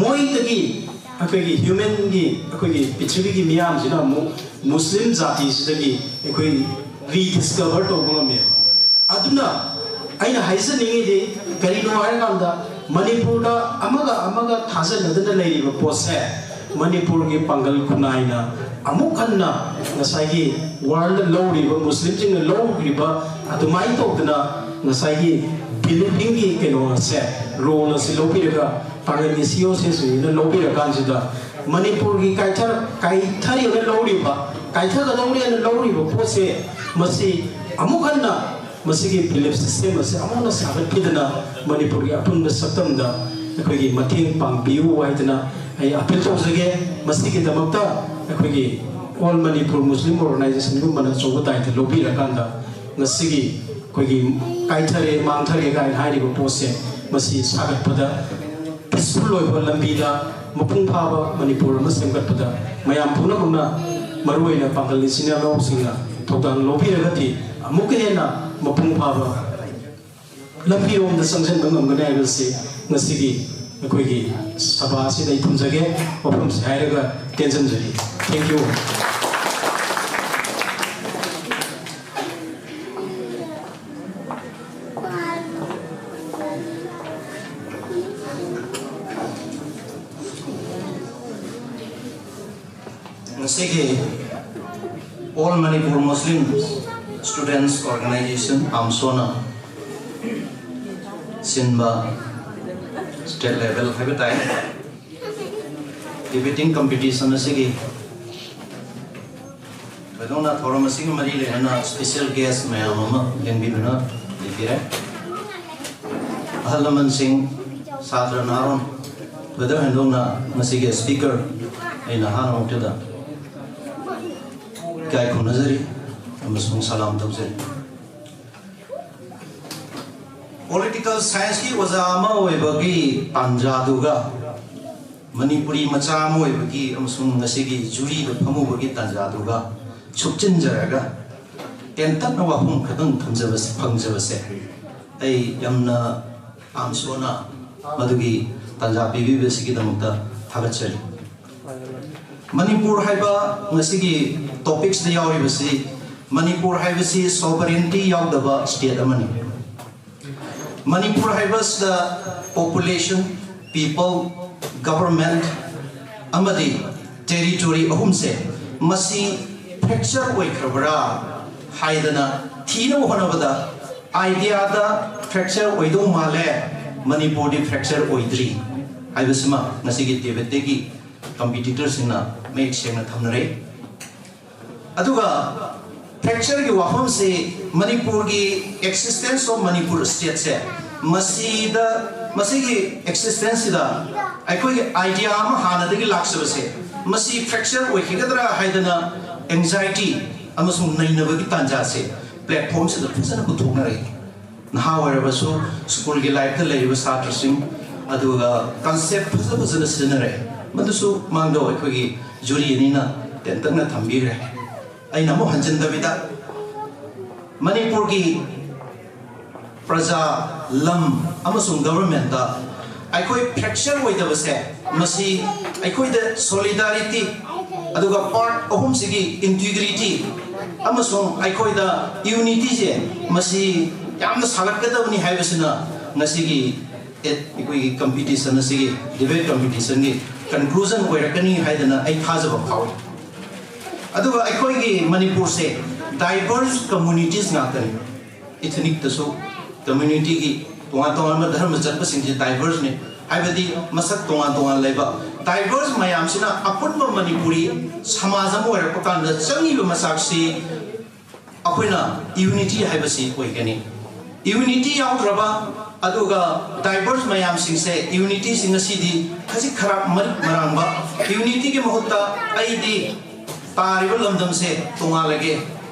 ꯃꯣꯏꯗꯒꯤ ꯑꯩꯈꯣꯏꯒꯤ human ꯒꯤ, ꯑꯩꯈꯣꯏꯒꯤ ꯄ꯭ꯔꯤꯊꯤꯕꯤꯒꯤ ꯃꯤꯌꯥꯝꯁꯤꯅ ꯑꯃꯨꯛ Muslim ꯖꯥꯇꯤꯁꯤꯗꯒꯤ ꯑꯩꯈꯣꯏ rediscover ꯇꯧꯕ ꯉꯝꯃꯦꯕ꯫ ꯑꯗꯨꯅ ꯑꯩꯅ ꯍꯥꯏꯖꯅꯤꯡꯉꯤꯗꯤ ꯀꯔꯤꯅꯣ ꯍꯥꯏꯔꯀꯥꯟꯗ, ꯃꯅꯤꯄꯨꯔꯗ ꯑꯃꯒ ꯑꯃꯒ ꯊꯥꯖꯅꯗꯅ ꯂꯩꯔꯤꯕ ꯄꯣꯠꯁꯦ, ꯃꯅꯤꯄꯨꯔꯒꯤ ꯄꯥꯡꯒꯜ ꯈꯨꯟꯅꯥꯏꯅ ꯑꯃꯨꯛ ꯍꯟꯅ ꯉꯁꯥꯏꯒꯤ world ꯂꯧꯔꯤꯕ, Muslim ꯁꯤꯡꯅ ꯂꯧꯈ꯭ꯔꯤꯕ, ꯑꯗꯨꯃꯥꯏꯅ ꯇꯧꯗꯅ ꯉꯁꯥꯏꯒꯤ believing ꯒꯤ ꯀꯩꯅꯣ ꯑꯁꯦ, role ꯑꯁꯤ ꯂꯧꯕꯤꯔꯒ, ꯄꯥꯡꯒꯜꯒꯤ C O C ꯁꯤꯡꯁꯤꯅ ꯂꯧꯕꯤꯔꯀꯥꯟꯁꯤꯗ, ꯃꯅꯤꯄꯨꯔꯒꯤ ꯀꯥꯏꯊꯔ-, ꯀꯥꯏꯊꯔꯦꯅ ꯂꯧꯔꯤꯕ, ꯀꯥꯏꯊꯒꯗꯧꯔꯦꯅ ꯂꯧꯔꯤꯕ ꯄꯣꯠꯁꯦ, ꯃꯁꯤ ꯑꯃꯨꯛ ꯍꯟꯅ ꯃꯁꯤꯒꯤ belief system ꯑꯁꯤ ꯑꯃꯨꯛ ꯍꯟꯅ ꯁꯥꯒꯠꯈꯤꯗꯅ, ꯃꯅꯤꯄꯨꯔꯒꯤ ꯑꯄꯨꯟꯕ ꯁꯛꯇꯝꯗ ꯑꯩꯈꯣꯏꯒꯤ ꯃꯇꯦꯡ ꯄꯥꯡꯕꯤꯌꯨ ꯍꯥꯏꯗꯅ ꯑꯩ ꯑꯄꯤꯜ ꯇꯧꯖꯒꯦ꯫ ꯃꯁꯤꯒꯤꯗꯃꯛꯇ ꯑꯩꯈꯣꯏꯒꯤ All Manipur Muslim Organization ꯒꯨꯝꯕꯅ ꯑꯆꯧꯕ ꯗꯥꯏꯇ ꯂꯧꯕꯤꯔꯀꯥꯟꯗ ꯉꯁꯤꯒꯤ ꯑꯩꯈꯣꯏꯒꯤ ꯀꯥꯏꯊꯔꯦ, ꯃꯥꯡꯊꯔꯦ ꯀꯥꯏꯅ ꯍꯥꯏꯔꯤꯕ ꯄꯣꯠꯁꯦ, ꯃꯁꯤ ꯁꯥꯒꯠꯄꯗ peaceful ꯑꯣꯏꯕ ꯂꯝꯕꯤꯗ ꯃꯄꯨꯡ ꯐꯥꯕ ꯃꯅꯤꯄꯨꯔ ꯑꯃ ꯁꯦꯝꯒꯠꯄꯗ ꯃꯌꯥꯝ ꯄꯨꯝꯅꯃꯛꯅ, ꯃꯔꯨꯑꯣꯏꯅ ꯄꯥꯡꯒꯜ ꯏꯆꯤꯟ ꯏꯅꯥꯎꯁꯤꯡꯅ ꯊꯧꯗꯥꯡ ꯂꯧꯕꯤꯔꯒꯗꯤ ꯑꯃꯨꯛꯀ ꯍꯦꯟꯅ ꯃꯄꯨꯡ ꯐꯥꯕ ꯂꯝꯕꯤꯔꯣꯝꯗ ꯆꯪꯁꯤꯟꯕ ꯉꯝꯒꯅꯤ ꯍꯥꯏꯕꯁꯤ ꯉꯁꯤꯒꯤ ꯑꯩꯈꯣꯏꯒꯤ ꯁꯚꯥ ꯑꯁꯤꯗ ꯑꯩ ꯊꯝꯖꯒꯦ꯫ ꯋꯥꯐꯝꯁꯤ ꯍꯥꯏꯔꯒ ꯇꯦꯟꯖꯟꯖꯔꯤ꯫ Thank you꯫ ꯉꯁꯤꯒꯤ All Manipur Muslim Students Organization, ꯑꯥꯝꯁꯣꯅ ꯁꯤꯟꯕ state level ꯍꯥꯏꯕ ꯇꯥꯏ, debating competition ꯑꯁꯤꯒꯤ ꯊꯣꯏꯗꯣꯛꯅ ꯊꯧꯔꯝ ꯑꯁꯤꯒ ꯃꯔꯤ ꯂꯩꯅꯅ special guest ꯃꯌꯥꯝ ꯑꯃ ꯂꯦꯡꯕꯤꯗꯨꯅ ꯂꯩꯕꯤꯔꯦ꯫ ꯑꯍꯜ ꯂꯃꯟꯁꯤꯡ, ꯁꯥꯇ꯭ꯔ ꯅꯍꯥꯔꯣꯜ, ꯊꯣꯏꯗꯣꯛ ꯍꯦꯟꯗꯣꯛꯅ ꯉꯁꯤꯒꯤ speaker ꯑꯩꯅ ꯑꯍꯥꯟꯕ ꯃꯛꯇꯗ ꯏꯀꯥꯏ ꯈꯨꯝꯅꯖꯔꯤ ꯑꯃꯁꯨꯡ ꯁꯂꯥꯝ ꯇꯧꯖꯔꯤ꯫ Political science ꯀꯤ ꯑꯣꯖꯥ ꯑꯃ ꯑꯣꯏꯕꯒꯤ ꯇꯥꯟꯖꯥꯗꯨꯒ, ꯃꯅꯤꯄꯨꯔꯤ ꯃꯆꯥ ꯑꯃ ꯑꯣꯏꯕꯒꯤ ꯑꯃꯁꯨꯡ ꯉꯁꯤꯒꯤ jury ꯗ ꯐꯝꯃꯨꯕꯒꯤ ꯇꯥꯟꯖꯥꯗꯨꯒ ꯁꯨꯞꯆꯤꯟꯖꯔꯒ ꯇꯦꯟꯇꯛꯅ ꯋꯥꯐꯝ ꯈꯛꯇꯪ ꯊꯝꯖꯕꯁꯦ, ꯐꯪꯖꯕꯁꯦ ꯑꯩ ꯌꯥꯝꯅ ꯑꯥꯝꯁꯣꯅ ꯃꯗꯨꯒꯤ ꯇꯥꯟꯖꯥ ꯄꯤꯕꯤꯕꯁꯤꯒꯤꯗꯃꯛꯇ ꯊꯥꯒꯠꯆꯔꯤ꯫ ꯃꯅꯤꯄꯨꯔ ꯍꯥꯏꯕ ꯉꯁꯤꯒꯤ topics ꯇ ꯌꯥꯎꯔꯤꯕꯁꯤ, ꯃꯅꯤꯄꯨꯔ ꯍꯥꯏꯕꯁꯤ sovereignty ꯌꯥꯎꯗꯕ state ꯑꯃꯅꯤ꯫ ꯃꯅꯤꯄꯨꯔ ꯍꯥꯏꯕꯁꯤꯗ population, people, government ꯑꯃꯗꯤ territory ꯑꯍꯨꯝꯁꯦ, ꯃꯁꯤ fracture ꯑꯣꯏꯈ꯭ꯔꯕ꯭ꯔꯥ ꯍꯥꯏꯗꯅ ꯊꯤꯅꯕ ꯍꯣꯠꯅꯕꯗ idea ꯗ fracture ꯑꯣꯏꯗꯧ ꯃꯥꯜꯂꯦ, ꯃꯅꯤꯄꯨꯔꯗꯤ fracture ꯑꯣꯏꯗ꯭ꯔꯤ ꯍꯥꯏꯕꯁꯤꯃ ꯉꯁꯤꯒꯤ debate ꯇꯒꯤ competitor ꯁꯤꯡꯅ ꯃꯌꯦꯛ ꯁꯦꯡꯅ ꯊꯝꯅꯔꯦ꯫ ꯑꯗꯨꯒ fracture ꯒꯤ ꯋꯥꯐꯝꯁꯤ ꯃꯅꯤꯄꯨꯔꯒꯤ existence of ꯃꯅꯤꯄꯨꯔ state ꯁꯦ ꯃꯁꯤꯗ, ꯃꯁꯤꯒꯤ ꯑꯦꯛꯁꯤꯁꯇꯦꯟꯁꯁꯤꯗ ꯑꯩꯈꯣꯏꯒꯤ ꯑꯥꯏꯗꯤꯌꯥ ꯑꯃ ꯍꯥꯟꯅꯗꯒꯤ ꯂꯥꯛꯆꯕꯁꯦ, ꯃꯁꯤ ꯐ꯭ꯔꯦꯛꯆꯔ ꯑꯣꯏꯈꯤꯒꯗ꯭ꯔꯥ ꯍꯥꯏꯗꯅ ꯑꯦꯡꯖꯥꯏꯇꯤ ꯑꯃꯁꯨꯡ ꯅꯩꯅꯕꯒꯤ ꯇꯥꯟꯖꯥꯁꯦ ꯄ꯭ꯂꯦꯠꯐꯣꯝꯁꯤꯗ ꯐꯖꯅ ꯄꯨꯊꯣꯛꯅꯔꯛꯏ꯫ ꯅꯍꯥ ꯑꯣꯏꯔꯕꯁꯨ ꯁ꯭ꯀꯨꯜꯒꯤ ꯂꯥꯏꯐꯇ ꯂꯩꯔꯤꯕ ꯁꯥꯇ꯭ꯔꯁꯤꯡ, ꯑꯗꯨꯒ ꯀꯟꯁꯦꯞ ꯐꯖ ꯐꯖꯅ ꯁꯤꯖꯤꯟꯅꯔꯛꯏ꯫ ꯃꯗꯨꯁꯨ ꯃꯥꯡꯗ ꯑꯩꯈꯣꯏꯒꯤ ꯖꯨꯔꯤ ꯑꯅꯤꯅ ꯇꯦꯟꯇꯛꯅ ꯊꯝꯕꯤꯈ꯭ꯔꯦ꯫ ꯑꯩꯅ ꯑꯃꯨꯛ ꯍꯟꯖꯤꯟꯗꯕꯤꯗ ꯃꯅꯤꯄꯨꯔꯒꯤ ꯄ꯭ꯔꯖꯥ, ꯂꯝ ꯑꯃꯁꯨꯡ ꯒꯚꯔꯟꯃꯦꯟꯠꯇ ꯑꯩꯈꯣꯏ ꯐ꯭ꯔꯦꯛꯆꯔ ꯑꯣꯏꯗꯕꯁꯦ, ꯃꯁꯤ ꯑꯩꯈꯣꯏꯗ ꯁꯣꯂꯤꯗꯥꯔꯤꯇꯤ, ꯑꯗꯨꯒ ꯄꯥꯔꯠ ꯑꯍꯨꯝꯁꯤꯒꯤ ꯏꯟꯇꯤꯒ꯭ꯔꯤꯇꯤ ꯑꯃꯁꯨꯡ ꯑꯩꯈꯣꯏꯗ ꯌꯨꯅꯤꯇꯤꯁꯦ, ꯃꯁꯤ ꯌꯥꯝꯅ ꯁꯥꯒꯠꯀꯗꯕꯅꯤ ꯍꯥꯏꯕꯁꯤꯅ ꯉꯁꯤꯒꯤ ꯑꯦ-, ꯑꯩꯈꯣꯏꯒꯤ ꯀꯝꯄꯤꯇꯤꯁꯟ ꯑꯁꯤꯒꯤ, ꯗꯤꯕꯦꯠ ꯀꯝꯄꯤꯇꯤꯁꯟꯒꯤ ꯀꯟꯀ꯭ꯂꯨꯖꯟ ꯑꯣꯏꯔꯛꯀꯅꯤ ꯍꯥꯏꯗꯅ ꯑꯩ ꯊꯥꯖꯕ ꯐꯥꯎꯏ꯫ ꯑꯗꯨꯒ ꯑꯩꯈꯣꯏꯒꯤ ꯃꯅꯤꯄꯨꯔꯁꯦ ꯗꯥꯏꯕꯔꯁ ꯀꯝꯃꯨꯅꯤꯇꯤꯁ ꯉꯥꯛꯇꯅꯤ꯫ ꯏꯊꯅꯤꯛꯇꯁꯨ ꯀꯝꯃ꯭ꯌꯨꯅꯤꯇꯤꯒꯤ ꯇꯣꯉꯥꯟ ꯇꯣꯉꯥꯟꯕ ꯙꯔꯃ ꯆꯠꯄꯁꯤꯡꯁꯦ ꯗꯥꯏꯕꯔꯁꯅꯤ, ꯍꯥꯏꯕꯗꯤ ꯃꯁꯛ ꯇꯣꯉꯥꯟ ꯇꯣꯉꯥꯟ ꯂꯩꯕ꯫ ꯗꯥꯏꯕꯔꯁ ꯃꯌꯥꯝꯁꯤꯅ ꯑꯄꯨꯟꯕ ꯃꯅꯤꯄꯨꯔꯤ ꯁꯃꯥꯖ ꯑꯃ ꯑꯣꯏꯔꯛꯄ ꯀꯥꯟꯗ ꯆꯪꯉꯤꯕ ꯃꯆꯥꯛꯁꯤ ꯑꯩꯈꯣꯏꯅ ꯌꯨꯅꯤꯇꯤ ꯍꯥꯏꯕꯁꯤ ꯑꯣꯏꯒꯅꯤ꯫ ꯌꯨꯅꯤꯇꯤ ꯌꯥꯎꯗ꯭ꯔꯕ, ꯑꯗꯨꯒ ꯗꯥꯏꯕꯔꯁ ꯃꯌꯥꯝꯁꯤꯡꯁꯦ, ꯌꯨꯅꯤꯇꯤꯁꯤꯡ ꯑꯁꯤꯗꯤ ꯈꯖꯤꯛ ꯈꯔ ꯃꯔꯤꯛ ꯃꯔꯥꯡꯕ, ꯌꯨꯅꯤꯇꯤꯒꯤ ꯃꯍꯨꯠꯇ ꯑꯩꯗꯤ ꯇꯥꯔꯤꯕ ꯂꯝꯗꯝꯁꯦ ꯇꯣꯉꯥꯜꯂꯒꯦ,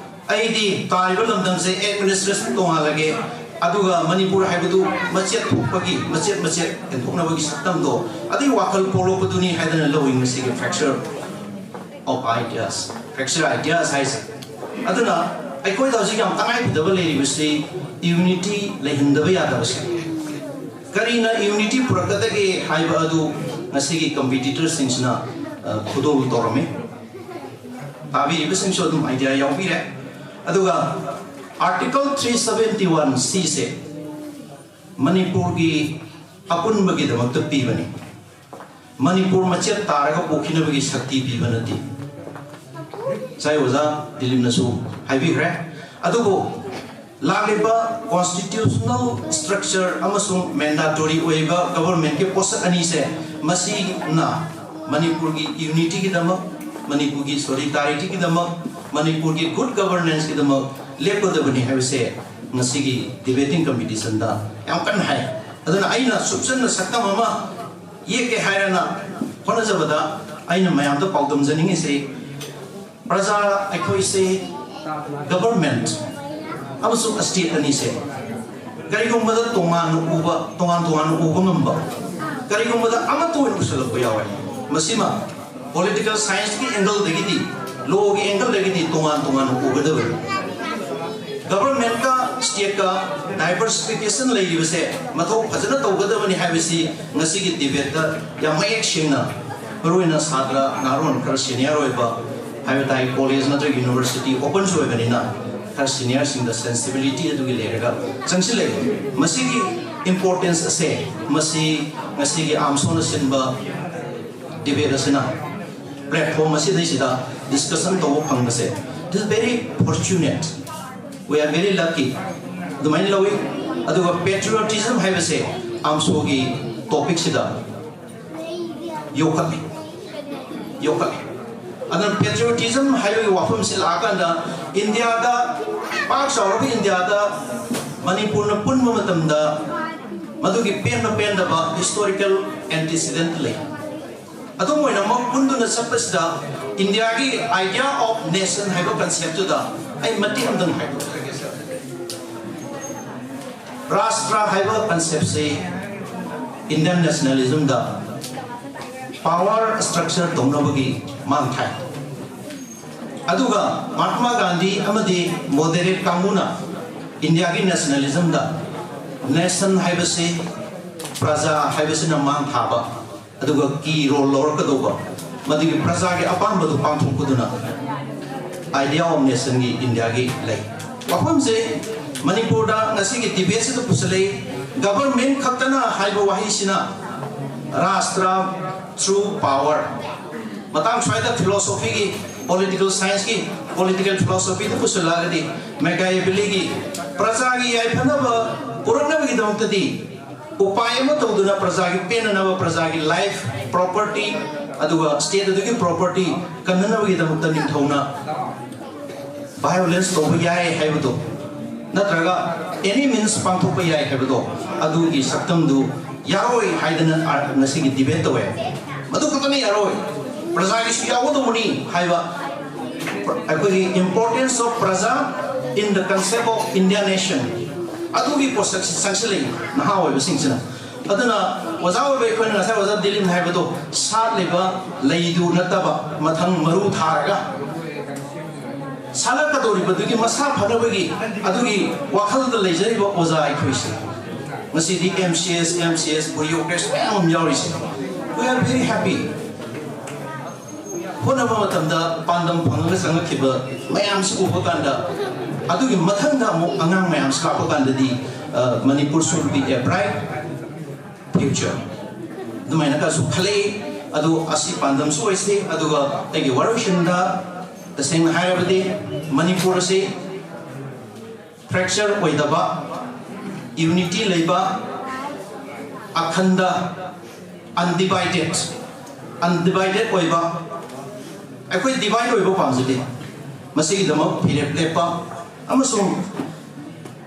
ꯑꯩꯗꯤ ꯇꯥꯔꯤꯕ ꯂꯝꯗꯝꯁꯦ ꯑꯦꯗꯃꯤꯅꯤꯁꯇ꯭ꯔꯦꯁꯟ ꯇꯣꯉꯥꯜꯂꯒꯦ, ꯑꯗꯨꯒ ꯃꯅꯤꯄꯨꯔ ꯍꯥꯏꯕꯗꯨ ꯃꯆꯦꯠ ꯊꯣꯛꯄꯒꯤ, ꯃꯆꯦꯠ ꯃꯆꯦꯠ ꯌꯦꯟꯊꯣꯛꯅꯕꯒꯤ ꯁꯛꯇꯝꯗꯣ, ꯑꯗꯨꯒꯤ ꯋꯥꯈꯜ ꯄꯣꯛꯂꯛꯄꯗꯨꯅꯤ ꯍꯥꯏꯗꯅ ꯂꯧꯏ ꯉꯁꯤꯒꯤ fracture of ideas, fracture ideas ꯍꯥꯏꯁꯦ꯫ ꯑꯗꯨꯅ ꯑꯩꯈꯣꯏꯗ ꯍꯧꯖꯤꯛ ꯌꯥꯝ ꯇꯉꯥꯏꯐꯗꯕ ꯂꯩꯔꯤꯕꯁꯤ ꯌꯨꯅꯤꯇꯤ ꯂꯩꯍꯟꯗꯕ ꯌꯥꯗꯕꯁꯦ꯫ ꯀꯔꯤꯅ ꯌꯨꯅꯤꯇꯤ ꯄꯨꯔꯛꯀꯗꯒꯦ ꯍꯥꯏꯕ ꯑꯗꯨ ꯉꯁꯤꯒꯤ ꯀꯝꯄꯤꯇꯤꯇꯔꯁꯤꯡꯁꯤꯅ, ꯑ, ꯈꯨꯗꯣꯜ ꯇꯧꯔꯝꯃꯤ꯫ ꯇꯥꯕꯤꯔꯤꯕꯁꯤꯡꯁꯨ ꯑꯗꯨꯝ ꯑꯥꯏꯗꯤꯌꯥ ꯌꯥꯎꯕꯤꯔꯦ꯫ ꯑꯗꯨꯒ ꯑꯥꯔꯇꯤꯀꯜ ꯊ꯭ꯔꯤ ꯁꯕꯦꯟꯇꯤ ꯋꯥꯟ ꯁꯤꯁꯦ ꯃꯅꯤꯄꯨꯔꯒꯤ ꯑꯄꯨꯟꯕꯒꯤꯗꯃꯛꯇ ꯄꯤꯕꯅꯤ꯫ ꯃꯅꯤꯄꯨꯔ ꯃꯆꯦꯠ ꯇꯥꯔꯒ ꯄꯣꯛꯈꯤꯅꯕꯒꯤ ꯁꯛꯇꯤ ꯄꯤꯕ ꯅꯠꯇꯦ꯫ ꯉꯁꯥꯏ ꯑꯣꯖꯥ ꯗꯤꯂꯤꯞꯅꯁꯨ ꯍꯥꯏꯕꯤꯈ꯭ꯔꯦ꯫ ꯑꯗꯨꯕꯨ ꯂꯥꯛꯂꯤꯕ ꯀꯣꯟꯁꯇꯤꯇ꯭ꯌꯨꯁꯅꯦꯜ ꯁ꯭ꯇ꯭ꯔꯛꯆꯔ ꯑꯃꯁꯨꯡ ꯃꯦꯟꯗꯥꯇꯣꯔꯤ ꯑꯣꯏꯕ ꯒꯚꯔꯟꯃꯦꯟꯠꯀꯤ ꯄꯣꯠꯁꯛ ꯑꯅꯤꯁꯦ, ꯃꯁꯤꯅ ꯃꯅꯤꯄꯨꯔꯒꯤ ꯌꯨꯅꯤꯇꯤꯒꯤꯗꯃꯛ, ꯃꯅꯤꯄꯨꯔꯒꯤ ꯁꯣꯂꯤꯗꯥꯔꯤꯇꯤꯒꯤꯗꯃꯛ, ꯃꯅꯤꯄꯨꯔꯒꯤ ꯒꯨꯗ ꯒꯚꯔꯅꯦꯟꯁꯀꯤꯗꯃꯛ ꯂꯦꯞꯀꯗꯕꯅꯤ ꯍꯥꯏꯕꯁꯦ ꯉꯁꯤꯒꯤ debating competitionꯗ ꯌꯥꯝ ꯀꯟꯅ ꯍꯥꯏ꯫ ꯑꯗꯨꯅ ꯑꯩꯅ ꯁꯨꯞꯆꯟꯅ ꯁꯛꯇꯝ ꯑꯃ ꯌꯦꯛꯀꯦ ꯍꯥꯏꯔꯅ ꯍꯣꯠꯅꯖꯕꯗ ꯑꯩꯅ ꯃꯌꯥꯝꯗ ꯄꯥꯎꯗꯝꯖꯅꯤꯡꯉꯤꯁꯤ, ꯄ꯭ꯔꯖꯥ ꯑꯩꯈꯣꯏꯁꯦ government ꯑꯃꯁꯨꯡ state ꯑꯅꯤꯁꯦ ꯀꯔꯤꯒꯨꯝꯕꯗ ꯇꯣꯉꯥꯟꯅ ꯎꯕ, ꯇꯣꯉꯥꯟ ꯇꯣꯉꯥꯟꯅ ꯎꯕ ꯉꯝꯕ, ꯀꯔꯤꯒꯨꯝꯕꯗ ꯑꯃꯠꯇ ꯑꯣꯏꯅ ꯎꯁꯜꯂꯛꯄ ꯌꯥꯎꯋꯦ꯫ ꯃꯁꯤꯃ political scienceꯀꯤ angleꯗꯒꯤꯗꯤ, lawꯒꯤ angleꯗꯒꯤꯗꯤ ꯇꯣꯉꯥꯟ ꯇꯣꯉꯥꯟꯅ ꯎꯒꯗꯕꯅꯤ꯫ Governmentꯀ stateꯀ diversification ꯂꯩꯔꯤꯕꯁꯦ ꯃꯊꯧ ꯐꯖꯅ ꯇꯧꯒꯗꯕꯅꯤ ꯍꯥꯏꯕꯁꯤ ꯉꯁꯤꯒꯤ debateꯇ ꯌꯥꯝ ꯃꯌꯦꯛ ꯁꯦꯡꯅ, ꯃꯔꯨꯑꯣꯏꯅ ꯁꯥꯇ꯭ꯔ ꯅꯍꯥꯔꯣꯟ ꯈꯔ senior ꯑꯣꯏꯕ ꯍꯥꯏꯕ ꯇꯥꯏ, college ꯅꯠꯇ꯭ꯔꯒ university openꯁꯨ ꯑꯣꯏꯕꯅꯤꯅ ꯈꯔ seniorꯁꯤꯡꯗ sensibility ꯑꯗꯨꯒꯤ ꯂꯩꯔꯒ ꯆꯪꯁꯤꯜꯂꯛꯏ꯫ ꯃꯁꯤꯒꯤ importance ꯑꯁꯦ ꯃꯁꯤ ꯉꯁꯤꯒꯤ AMSOꯅ ꯁꯤꯟꯕ debate ꯑꯁꯤꯅ platform ꯑꯁꯤꯗꯩꯁꯤꯗ discussion ꯇꯧꯕ ꯐꯪꯕꯁꯦ, it is very fortunate, we are very lucky ꯑꯗꯨꯃꯥꯏꯅ ꯂꯧꯏ꯫ ꯑꯗꯨꯒ patriotism ꯍꯥꯏꯕꯁꯦ AMSOꯒꯤ topicꯁꯤꯗ ꯌꯣꯛꯈꯠꯂꯤ, ꯌꯣꯛꯈꯠꯂꯤ꯫ ꯑꯗꯨꯅ patriotism ꯍꯥꯏꯕꯒꯤ ꯋꯥꯐꯝꯁꯤ ꯂꯥꯛꯑꯀꯥꯟꯗ ꯏꯟꯗꯤꯌꯥꯗ, ꯄꯥꯛ ꯆꯥꯎꯔꯕ ꯏꯟꯗꯤꯌꯥꯗ ꯃꯅꯤꯄꯨꯔꯅ ꯄꯨꯟꯕ ꯃꯇꯝꯗ ꯃꯗꯨꯒꯤ ꯄꯦꯟꯕ ꯄꯦꯟꯗꯕ historical antecedent ꯂꯩ꯫ ꯑꯗꯨꯝ ꯑꯣꯏꯅꯃꯛ ꯄꯨꯟꯗꯨꯅ ꯆꯠꯄꯁꯤꯗ ꯏꯟꯗꯤꯌꯥꯒꯤ idea of nation ꯍꯥꯏꯕ conceptꯇꯨꯗ ꯑꯩ ꯃꯇꯦꯛ ꯑꯃꯇꯪ ꯍꯥꯏꯗꯣꯛꯆꯒꯦ꯫ ꯔꯥꯁꯇ꯭ꯔ ꯍꯥꯏꯕ conceptꯁꯤ Indian nationalismꯗ power structure ꯇꯧꯅꯕꯒꯤ ꯃꯥꯡ ꯊꯥꯏ꯫ ꯑꯗꯨꯒ ꯃꯍꯥꯠꯃꯥ ꯒꯥꯟꯙꯤ ꯑꯃꯗꯤ moderate ꯀꯥꯡꯕꯨꯅ ꯏꯟꯗꯤꯌꯥꯒꯤ nationalismꯗ nation ꯍꯥꯏꯕꯁꯤ ꯄ꯭ꯔꯖꯥ ꯍꯥꯏꯕꯁꯤꯅ ꯃꯥꯡ ꯊꯥꯕ, ꯑꯗꯨꯒ key role ꯂꯧꯔꯛꯀꯗꯧꯕ, ꯃꯗꯨꯒꯤ ꯄ꯭ꯔꯖꯥꯒꯤ ꯑꯄꯥꯝꯕꯗꯨ ꯄꯥꯡꯊꯣꯛꯄꯗꯨꯅ idea of nationꯒꯤ ꯏꯟꯗꯤꯌꯥꯒꯤ ꯂꯩ꯫ ꯋꯥꯐꯝꯁꯦ ꯃꯅꯤꯄꯨꯔꯗ ꯉꯁꯤꯒꯤ debateꯁꯤꯗ ꯄꯨꯁꯤꯜꯂꯛꯏ꯫ Government ꯈꯛꯇꯅ ꯍꯥꯏꯕ ꯋꯥꯍꯩꯁꯤꯅ ꯔꯥꯁꯇ꯭ꯔ through power ꯃꯇꯥꯡ ꯁ꯭ꯋꯥꯏꯗ philosophyꯒꯤ, political scienceꯀꯤ political philosophyꯗ ꯄꯨꯁꯤꯜꯂꯛꯑꯒꯗꯤ Machiavelliꯒꯤ ꯄ꯭ꯔꯖꯥꯒꯤ ꯌꯥꯏꯐꯅꯕ ꯄꯨꯔꯛꯅꯕꯒꯤꯗꯃꯛꯇꯗꯤ ꯎꯄꯥꯏ ꯑꯃ ꯇꯧꯗꯨꯅ ꯄ꯭ꯔꯖꯥꯒꯤ ꯄꯦꯟꯅꯅꯕ, ꯄ꯭ꯔꯖꯥꯒꯤ life, property, ꯑꯗꯨꯒ state ꯑꯗꯨꯒꯤ property ꯀꯟꯅꯅꯕꯒꯤꯗꯃꯛꯇ ꯅꯤꯡꯊꯧꯅ violence ꯇꯧꯕ ꯌꯥꯏ ꯍꯥꯏꯕꯗꯣ ꯅꯠꯇ꯭ꯔꯒ any means ꯄꯥꯡꯊꯣꯛꯄ ꯌꯥꯏ ꯍꯥꯏꯕꯗꯣ, ꯑꯗꯨꯒꯤ ꯁꯛꯇꯝꯗꯨ ꯌꯥꯔꯣꯏ ꯍꯥꯏꯗꯅ ꯉꯁꯤꯒꯤ debate ꯇꯧꯋꯦ꯫ ꯃꯗꯨ ꯈꯛꯇꯅ ꯌꯥꯔꯣꯏ, ꯄ꯭ꯔꯖꯥꯒꯤꯁꯨ ꯌꯥꯎꯒꯗꯧꯕꯅꯤ ꯍꯥꯏꯕ ꯑꯩꯈꯣꯏꯒꯤ importance of ꯄ꯭ꯔꯖꯥ in the concept of India nation, ꯑꯗꯨꯒꯤ ꯄꯣꯠꯁꯛꯁꯤ ꯆꯪꯁꯤꯜꯂꯛꯏ ꯅꯍꯥ ꯑꯣꯏꯕꯁꯤꯡꯁꯤꯅ꯫ ꯑꯗꯨꯅ ꯑꯣꯖꯥ ꯑꯣꯏꯕ ꯑꯩꯈꯣꯏꯅ ꯉꯁꯥꯏ ꯑꯣꯖꯥ ꯗꯤꯂꯤꯟ ꯍꯥꯏꯕꯗꯣ, ꯁꯥꯠꯂꯤꯕ ꯂꯩꯗꯨ ꯅꯠꯇꯕ ꯃꯊꯪ ꯃꯔꯨ ꯊꯥꯔꯒ ꯁꯥꯠꯂꯛꯀꯗꯧꯔꯤꯕꯗꯨꯒꯤ ꯃꯁꯥ ꯐꯅꯕꯒꯤ ꯑꯗꯨꯒꯤ ꯋꯥꯈꯜꯗ ꯂꯩꯖꯔꯤꯕ ꯑꯣꯖꯥ ꯑꯩꯈꯣꯏꯁꯦ ꯉꯁꯤꯗꯤ M C S, M C S bureaucrats ꯃꯌꯥꯝ ꯑꯃ ꯌꯥꯎꯔꯤꯁꯦ꯫ We are very happy꯫ ꯍꯣꯠꯅꯕ ꯃꯇꯝꯗ ꯄꯥꯟꯗꯝ ꯐꯪꯉꯒ ꯆꯪꯉꯛꯈꯤꯕ ꯃꯌꯥꯝꯁꯤ ꯎꯕ ꯀꯥꯟꯗ, ꯑꯗꯨꯒꯤ ꯃꯊꯪꯗ ꯑꯃꯨꯛ ꯑꯉꯥꯡ ꯃꯌꯥꯝꯁꯤ ꯂꯥꯛꯄ ꯀꯥꯟꯗꯗꯤ, ꯑ, Manipur should be a bright future ꯑꯗꯨꯃꯥꯏꯅ ꯈꯔꯁꯨ ꯈꯜꯂꯛꯏ꯫ ꯑꯗꯨ ꯑꯁꯤ ꯄꯥꯟꯗꯝꯁꯨ ꯑꯣꯏꯁꯤ꯫ ꯑꯗꯨꯒ ꯑꯩꯒꯤ ꯋꯥꯔꯣꯏꯁꯤꯟꯗ ꯇꯁꯦꯡꯅ ꯍꯥꯏꯔꯕꯗꯤ ꯃꯅꯤꯄꯨꯔ ꯑꯁꯤ fracture ꯑꯣꯏꯗꯕ, unity ꯂꯩꯕ, ꯑꯈꯟꯗ, undivided, undivided ꯑꯣꯏꯕ, ꯑꯩꯈꯣꯏ divide ꯑꯣꯏꯕ ꯄꯥꯝꯖꯗꯦ꯫ ꯃꯁꯤꯒꯤꯗꯃꯛ ꯐꯤꯔꯦꯞ ꯂꯦꯞꯄ ꯑꯃꯁꯨꯡ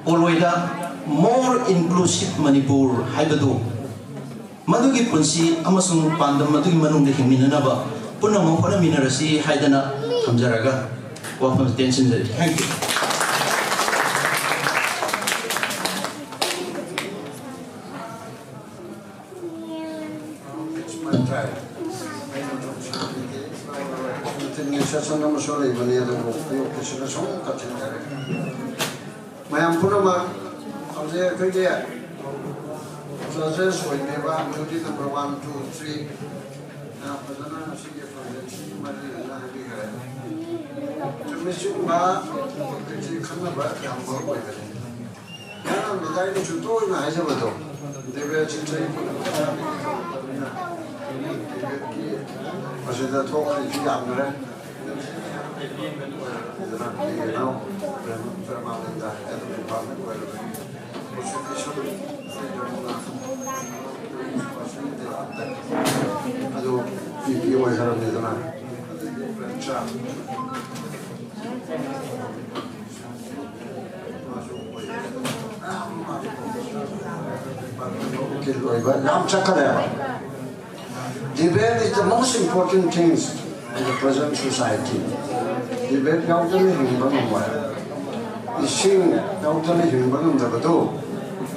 ꯄꯣꯂꯣꯏꯗ more inclusive ꯃꯅꯤꯄꯨꯔ ꯍꯥꯏꯕꯗꯨ ꯃꯗꯨꯒꯤ ꯄꯨꯟꯁꯤ ꯑꯃꯁꯨꯡ ꯄꯥꯟꯗꯝ ꯑꯗꯨꯒꯤ ꯃꯅꯨꯡꯗ ꯍꯤꯡꯃꯤꯟꯅꯅꯕ ꯄꯨꯝꯅꯃꯛ ꯍꯣꯠꯅꯃꯤꯟꯅꯔꯁꯤ ꯍꯥꯏꯗꯅ ꯊꯝꯖꯔꯒ ꯋꯥꯐꯝ ꯇꯦꯟꯁꯤꯟꯖꯔꯤ꯫ Thank you꯫ Session ꯑꯃꯁꯨ ꯂꯩꯕꯅꯤ, ꯑꯗꯨꯕꯨ ꯑꯌꯨꯛꯀꯤꯁꯤꯅ ꯁꯨꯝ ꯇꯠꯁꯤꯟꯈꯔꯦ꯫ ꯃꯌꯥꯝ ꯄꯨꯝꯅꯃꯛ ꯍꯧꯖꯤꯛ ꯑꯩꯈꯣꯏꯒꯤ judges ꯑꯣꯏꯕꯤꯕ duty number one, two, three ꯐꯖꯅ ꯉꯁꯤꯒꯤ ꯐꯪꯁꯟꯁꯤꯒꯤ ꯃꯔꯤ ꯂꯩꯅꯅ ꯍꯥꯏꯕꯤꯈ꯭ꯔꯦ꯫ ꯆꯨꯝꯃꯤ, ꯁꯤꯒꯨꯝꯕ ꯑꯩꯈꯣꯏꯁꯤ ꯈꯟꯅꯕ ꯌꯥꯝ ꯃꯔꯨ ꯑꯣꯏꯕꯅꯤ꯫ ꯃꯌꯥꯝ ꯃꯦꯗꯥꯏꯗꯁꯨ ꯇꯣꯏꯅ ꯍꯥꯏꯖꯕꯗꯣ, ꯗꯦꯕꯦꯠꯁꯤ ꯆꯍꯤ ꯀꯨꯟ ꯀꯨꯟꯊ꯭ꯔꯥꯗꯒꯤ ꯇꯧꯔꯛꯄꯅꯤꯅ, ꯗꯦꯕꯦꯠꯀꯤ ꯃꯁꯤꯗ ꯊꯣꯛꯈ꯭ꯔꯤꯁꯤ ꯌꯥꯝꯈ꯭ꯔꯦ꯫ ꯑꯗꯨ ꯄꯤ ꯄꯤ ꯑꯣꯏꯈ꯭ꯔꯕꯅꯤꯗꯅ꯫ ꯎꯀꯤꯜ ꯑꯣꯏꯕ ꯌꯥꯝ ꯆꯠꯈ꯭ꯔꯦꯕ꯫ Debate is the most important things in the present society. Debate ꯌꯥꯎꯗꯅ ꯍꯤꯡꯕ ꯉꯝꯃꯣꯏ꯫ ꯏꯁꯤꯡ ꯌꯥꯎꯗꯅ ꯍꯤꯡꯕ ꯉꯝꯗꯕꯗꯣ,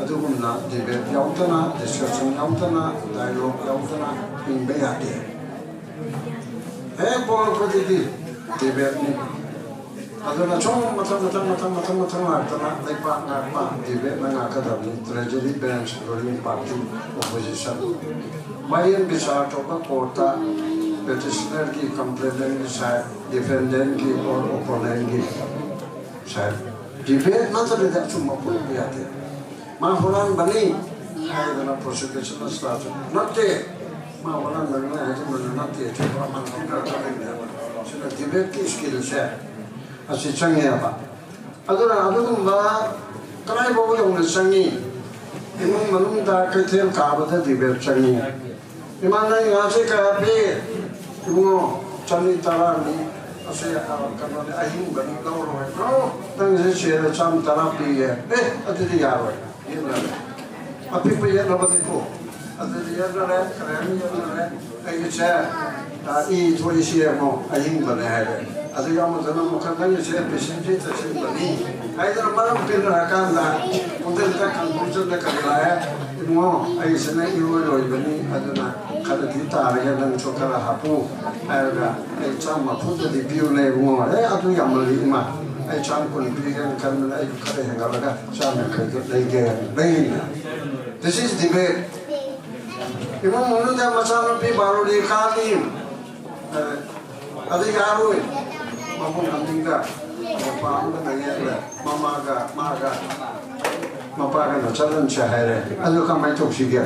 ꯑꯗꯨꯒꯨꯝꯅ debate ꯌꯥꯎꯗꯅ, discussion ꯌꯥꯎꯗꯅ, dialogue ꯌꯥꯎꯗꯅ ꯍꯤꯡꯕ ꯌꯥꯗꯦ꯫ ꯍꯦꯛ ꯄꯣꯛꯂꯛꯄꯗꯒꯤ debateꯅꯤ꯫ ꯑꯗꯨꯅ ꯁꯨꯝ ꯃꯊꯪ ꯃꯊꯪ ꯃꯊꯪ ꯃꯊꯪ ꯃꯊꯪ ꯂꯥꯛꯇꯅ ꯂꯩꯄꯥꯛ ꯉꯥꯛꯄ debateꯅ ꯉꯥꯛꯀꯗꯕꯅꯤ꯫ Treasury bench, ruling party, opposition꯫ ꯋꯥꯌꯦꯜ ꯕꯤꯆꯥꯔ ꯇꯧꯕ courtꯇ petitionerꯒꯤ, complainantꯒꯤ side, defendantꯒꯤ or opponentꯒꯤ side꯫ Debate ꯅꯠꯇ꯭ꯔꯗꯤ ꯑꯆꯨꯝꯕ ꯄꯨꯔꯛꯄ ꯌꯥꯗꯦ꯫ ꯃꯥ ꯍꯨꯔꯥꯟꯕꯅꯤ ꯍꯥꯏꯗꯅ prosecutionꯅ ꯁꯥꯁꯨ ꯅꯠꯇꯦ, ꯃꯥ ꯍꯨꯔꯥꯟꯕꯅꯤ ꯍꯥꯏꯖꯟꯕꯁꯨ ꯅꯠꯇꯦ, ꯆꯨꯝꯕ ꯑꯃ ꯄꯤꯔꯒ ꯂꯩꯕꯅꯦꯕ꯫ ꯁꯤꯅ debateꯀꯤ skillꯁꯦ ꯑꯁꯤ ꯆꯪꯉꯦꯕ꯫ ꯑꯗꯨꯅ ꯑꯗꯨꯒꯨꯝꯕ ꯀꯗꯥꯏꯐꯥꯎ ꯌꯧꯅ ꯆꯪꯉꯤ? ꯏꯃꯨꯡ ꯃꯅꯨꯡꯗ ꯀꯩꯊꯦꯜ ꯀꯥꯕꯗ debate ꯆꯪꯉꯤ꯫ "ꯏꯃꯥ, ꯅꯪ ꯉꯥꯁꯦ ꯀꯌꯥ ꯄꯤ?" "ꯏꯕꯨꯡꯉꯣ, ꯆꯅꯤ ꯇꯔꯥꯅꯤ, ꯑꯁꯤ, ꯑ, ꯀꯩꯅꯣꯅꯤ, ꯑꯍꯤꯡꯕꯅꯤ, ꯂꯧꯔꯣꯏ꯫" "ꯅꯣ, ꯅꯪꯁꯦ ꯁꯦꯔ ꯆꯥꯝ ꯇꯔꯥ ꯄꯤꯌꯦ꯫" "ꯑꯦ, ꯑꯗꯨꯗꯤ ꯌꯥꯔꯣꯏ, ꯌꯦꯠꯅꯔꯦ꯫" ꯑꯄꯤꯛꯄ ꯌꯦꯠꯅꯕꯅꯤꯀꯣ꯫ ꯑꯗꯨꯗꯤ ꯌꯦꯠꯅꯔꯦ, ꯀꯔꯤ ꯍꯥꯏꯅ ꯌꯦꯠꯅꯔꯦ? "ꯑꯩꯒꯤꯁꯦ, ꯑ, ꯏ ꯊꯣꯛꯏꯁꯤ ꯌꯦꯡꯉꯣ, ꯑꯍꯤꯡꯕꯅꯦ" ꯍꯥꯏꯔꯦ꯫ ꯑꯗꯨ ꯌꯥꯝꯃꯗꯅ ꯑꯃꯨꯛꯀ "ꯅꯪꯒꯤꯁꯦ ꯄꯦꯁꯦꯟꯁꯤ ꯇꯁꯤꯟꯕꯅꯤ" ꯍꯥꯏꯗꯅ ꯃꯔꯝ ꯄꯤꯅꯔꯀꯥꯟꯗ ꯍꯣꯇꯦꯜꯗ conclusionꯗ ꯀꯔꯤ ꯂꯥꯛꯑꯦ? "ꯏꯕꯨꯡꯉꯣ, ꯑꯩꯁꯤꯅ ꯏꯔꯣꯏ ꯂꯣꯏꯕꯅꯤ, ꯑꯗꯨꯅ ꯈꯔꯗꯤ ꯇꯥꯔꯒ ꯅꯪꯁꯨ ꯈꯔ ꯍꯥꯞꯄꯨ" ꯍꯥꯏꯔꯒ "ꯑꯩ ꯆꯥꯝ ꯃꯔꯤꯐꯨꯗꯗꯤ ꯄꯤꯌꯨꯅꯦ ꯏꯕꯨꯡꯉꯣ꯫" "ꯑꯦ, ꯑꯗꯨ ꯌꯥꯝꯃꯜꯂꯤ ꯏꯃꯥ, ꯑꯩ ꯆꯥꯝ ꯀꯨꯟ ꯄꯤꯒꯦꯅ ꯈꯟꯕꯅ ꯑꯩ ꯈꯔ ꯍꯦꯟꯒꯠꯂꯒ ꯆꯥꯝ ꯌꯥꯡꯈꯩꯗ ꯂꯩꯒꯦ" ꯍꯥꯏꯅ ꯂꯩꯔꯤꯅꯦ꯫ This is debate꯫ ꯏꯃꯨꯡ ꯃꯅꯨꯡꯗ ꯃꯆꯥꯅꯨꯄꯤ ꯕꯥꯔꯣꯅꯤ ꯀꯥꯅꯤ, ꯑꯗꯨ ꯌꯥꯔꯣꯏ꯫ ꯃꯕꯨꯡ ꯑꯅꯤꯒ ꯃꯄꯥ ꯑꯃꯒ ꯌꯦꯠꯂꯦ, ꯃꯃꯥꯒ ꯃꯥꯒ ꯃꯄꯥꯒꯅ ꯆꯠꯍꯟꯁꯦ ꯍꯥꯏꯔꯦ꯫ ꯑꯗꯨ ꯀꯃꯥꯏꯅ ꯇꯧꯁꯤꯒꯦ?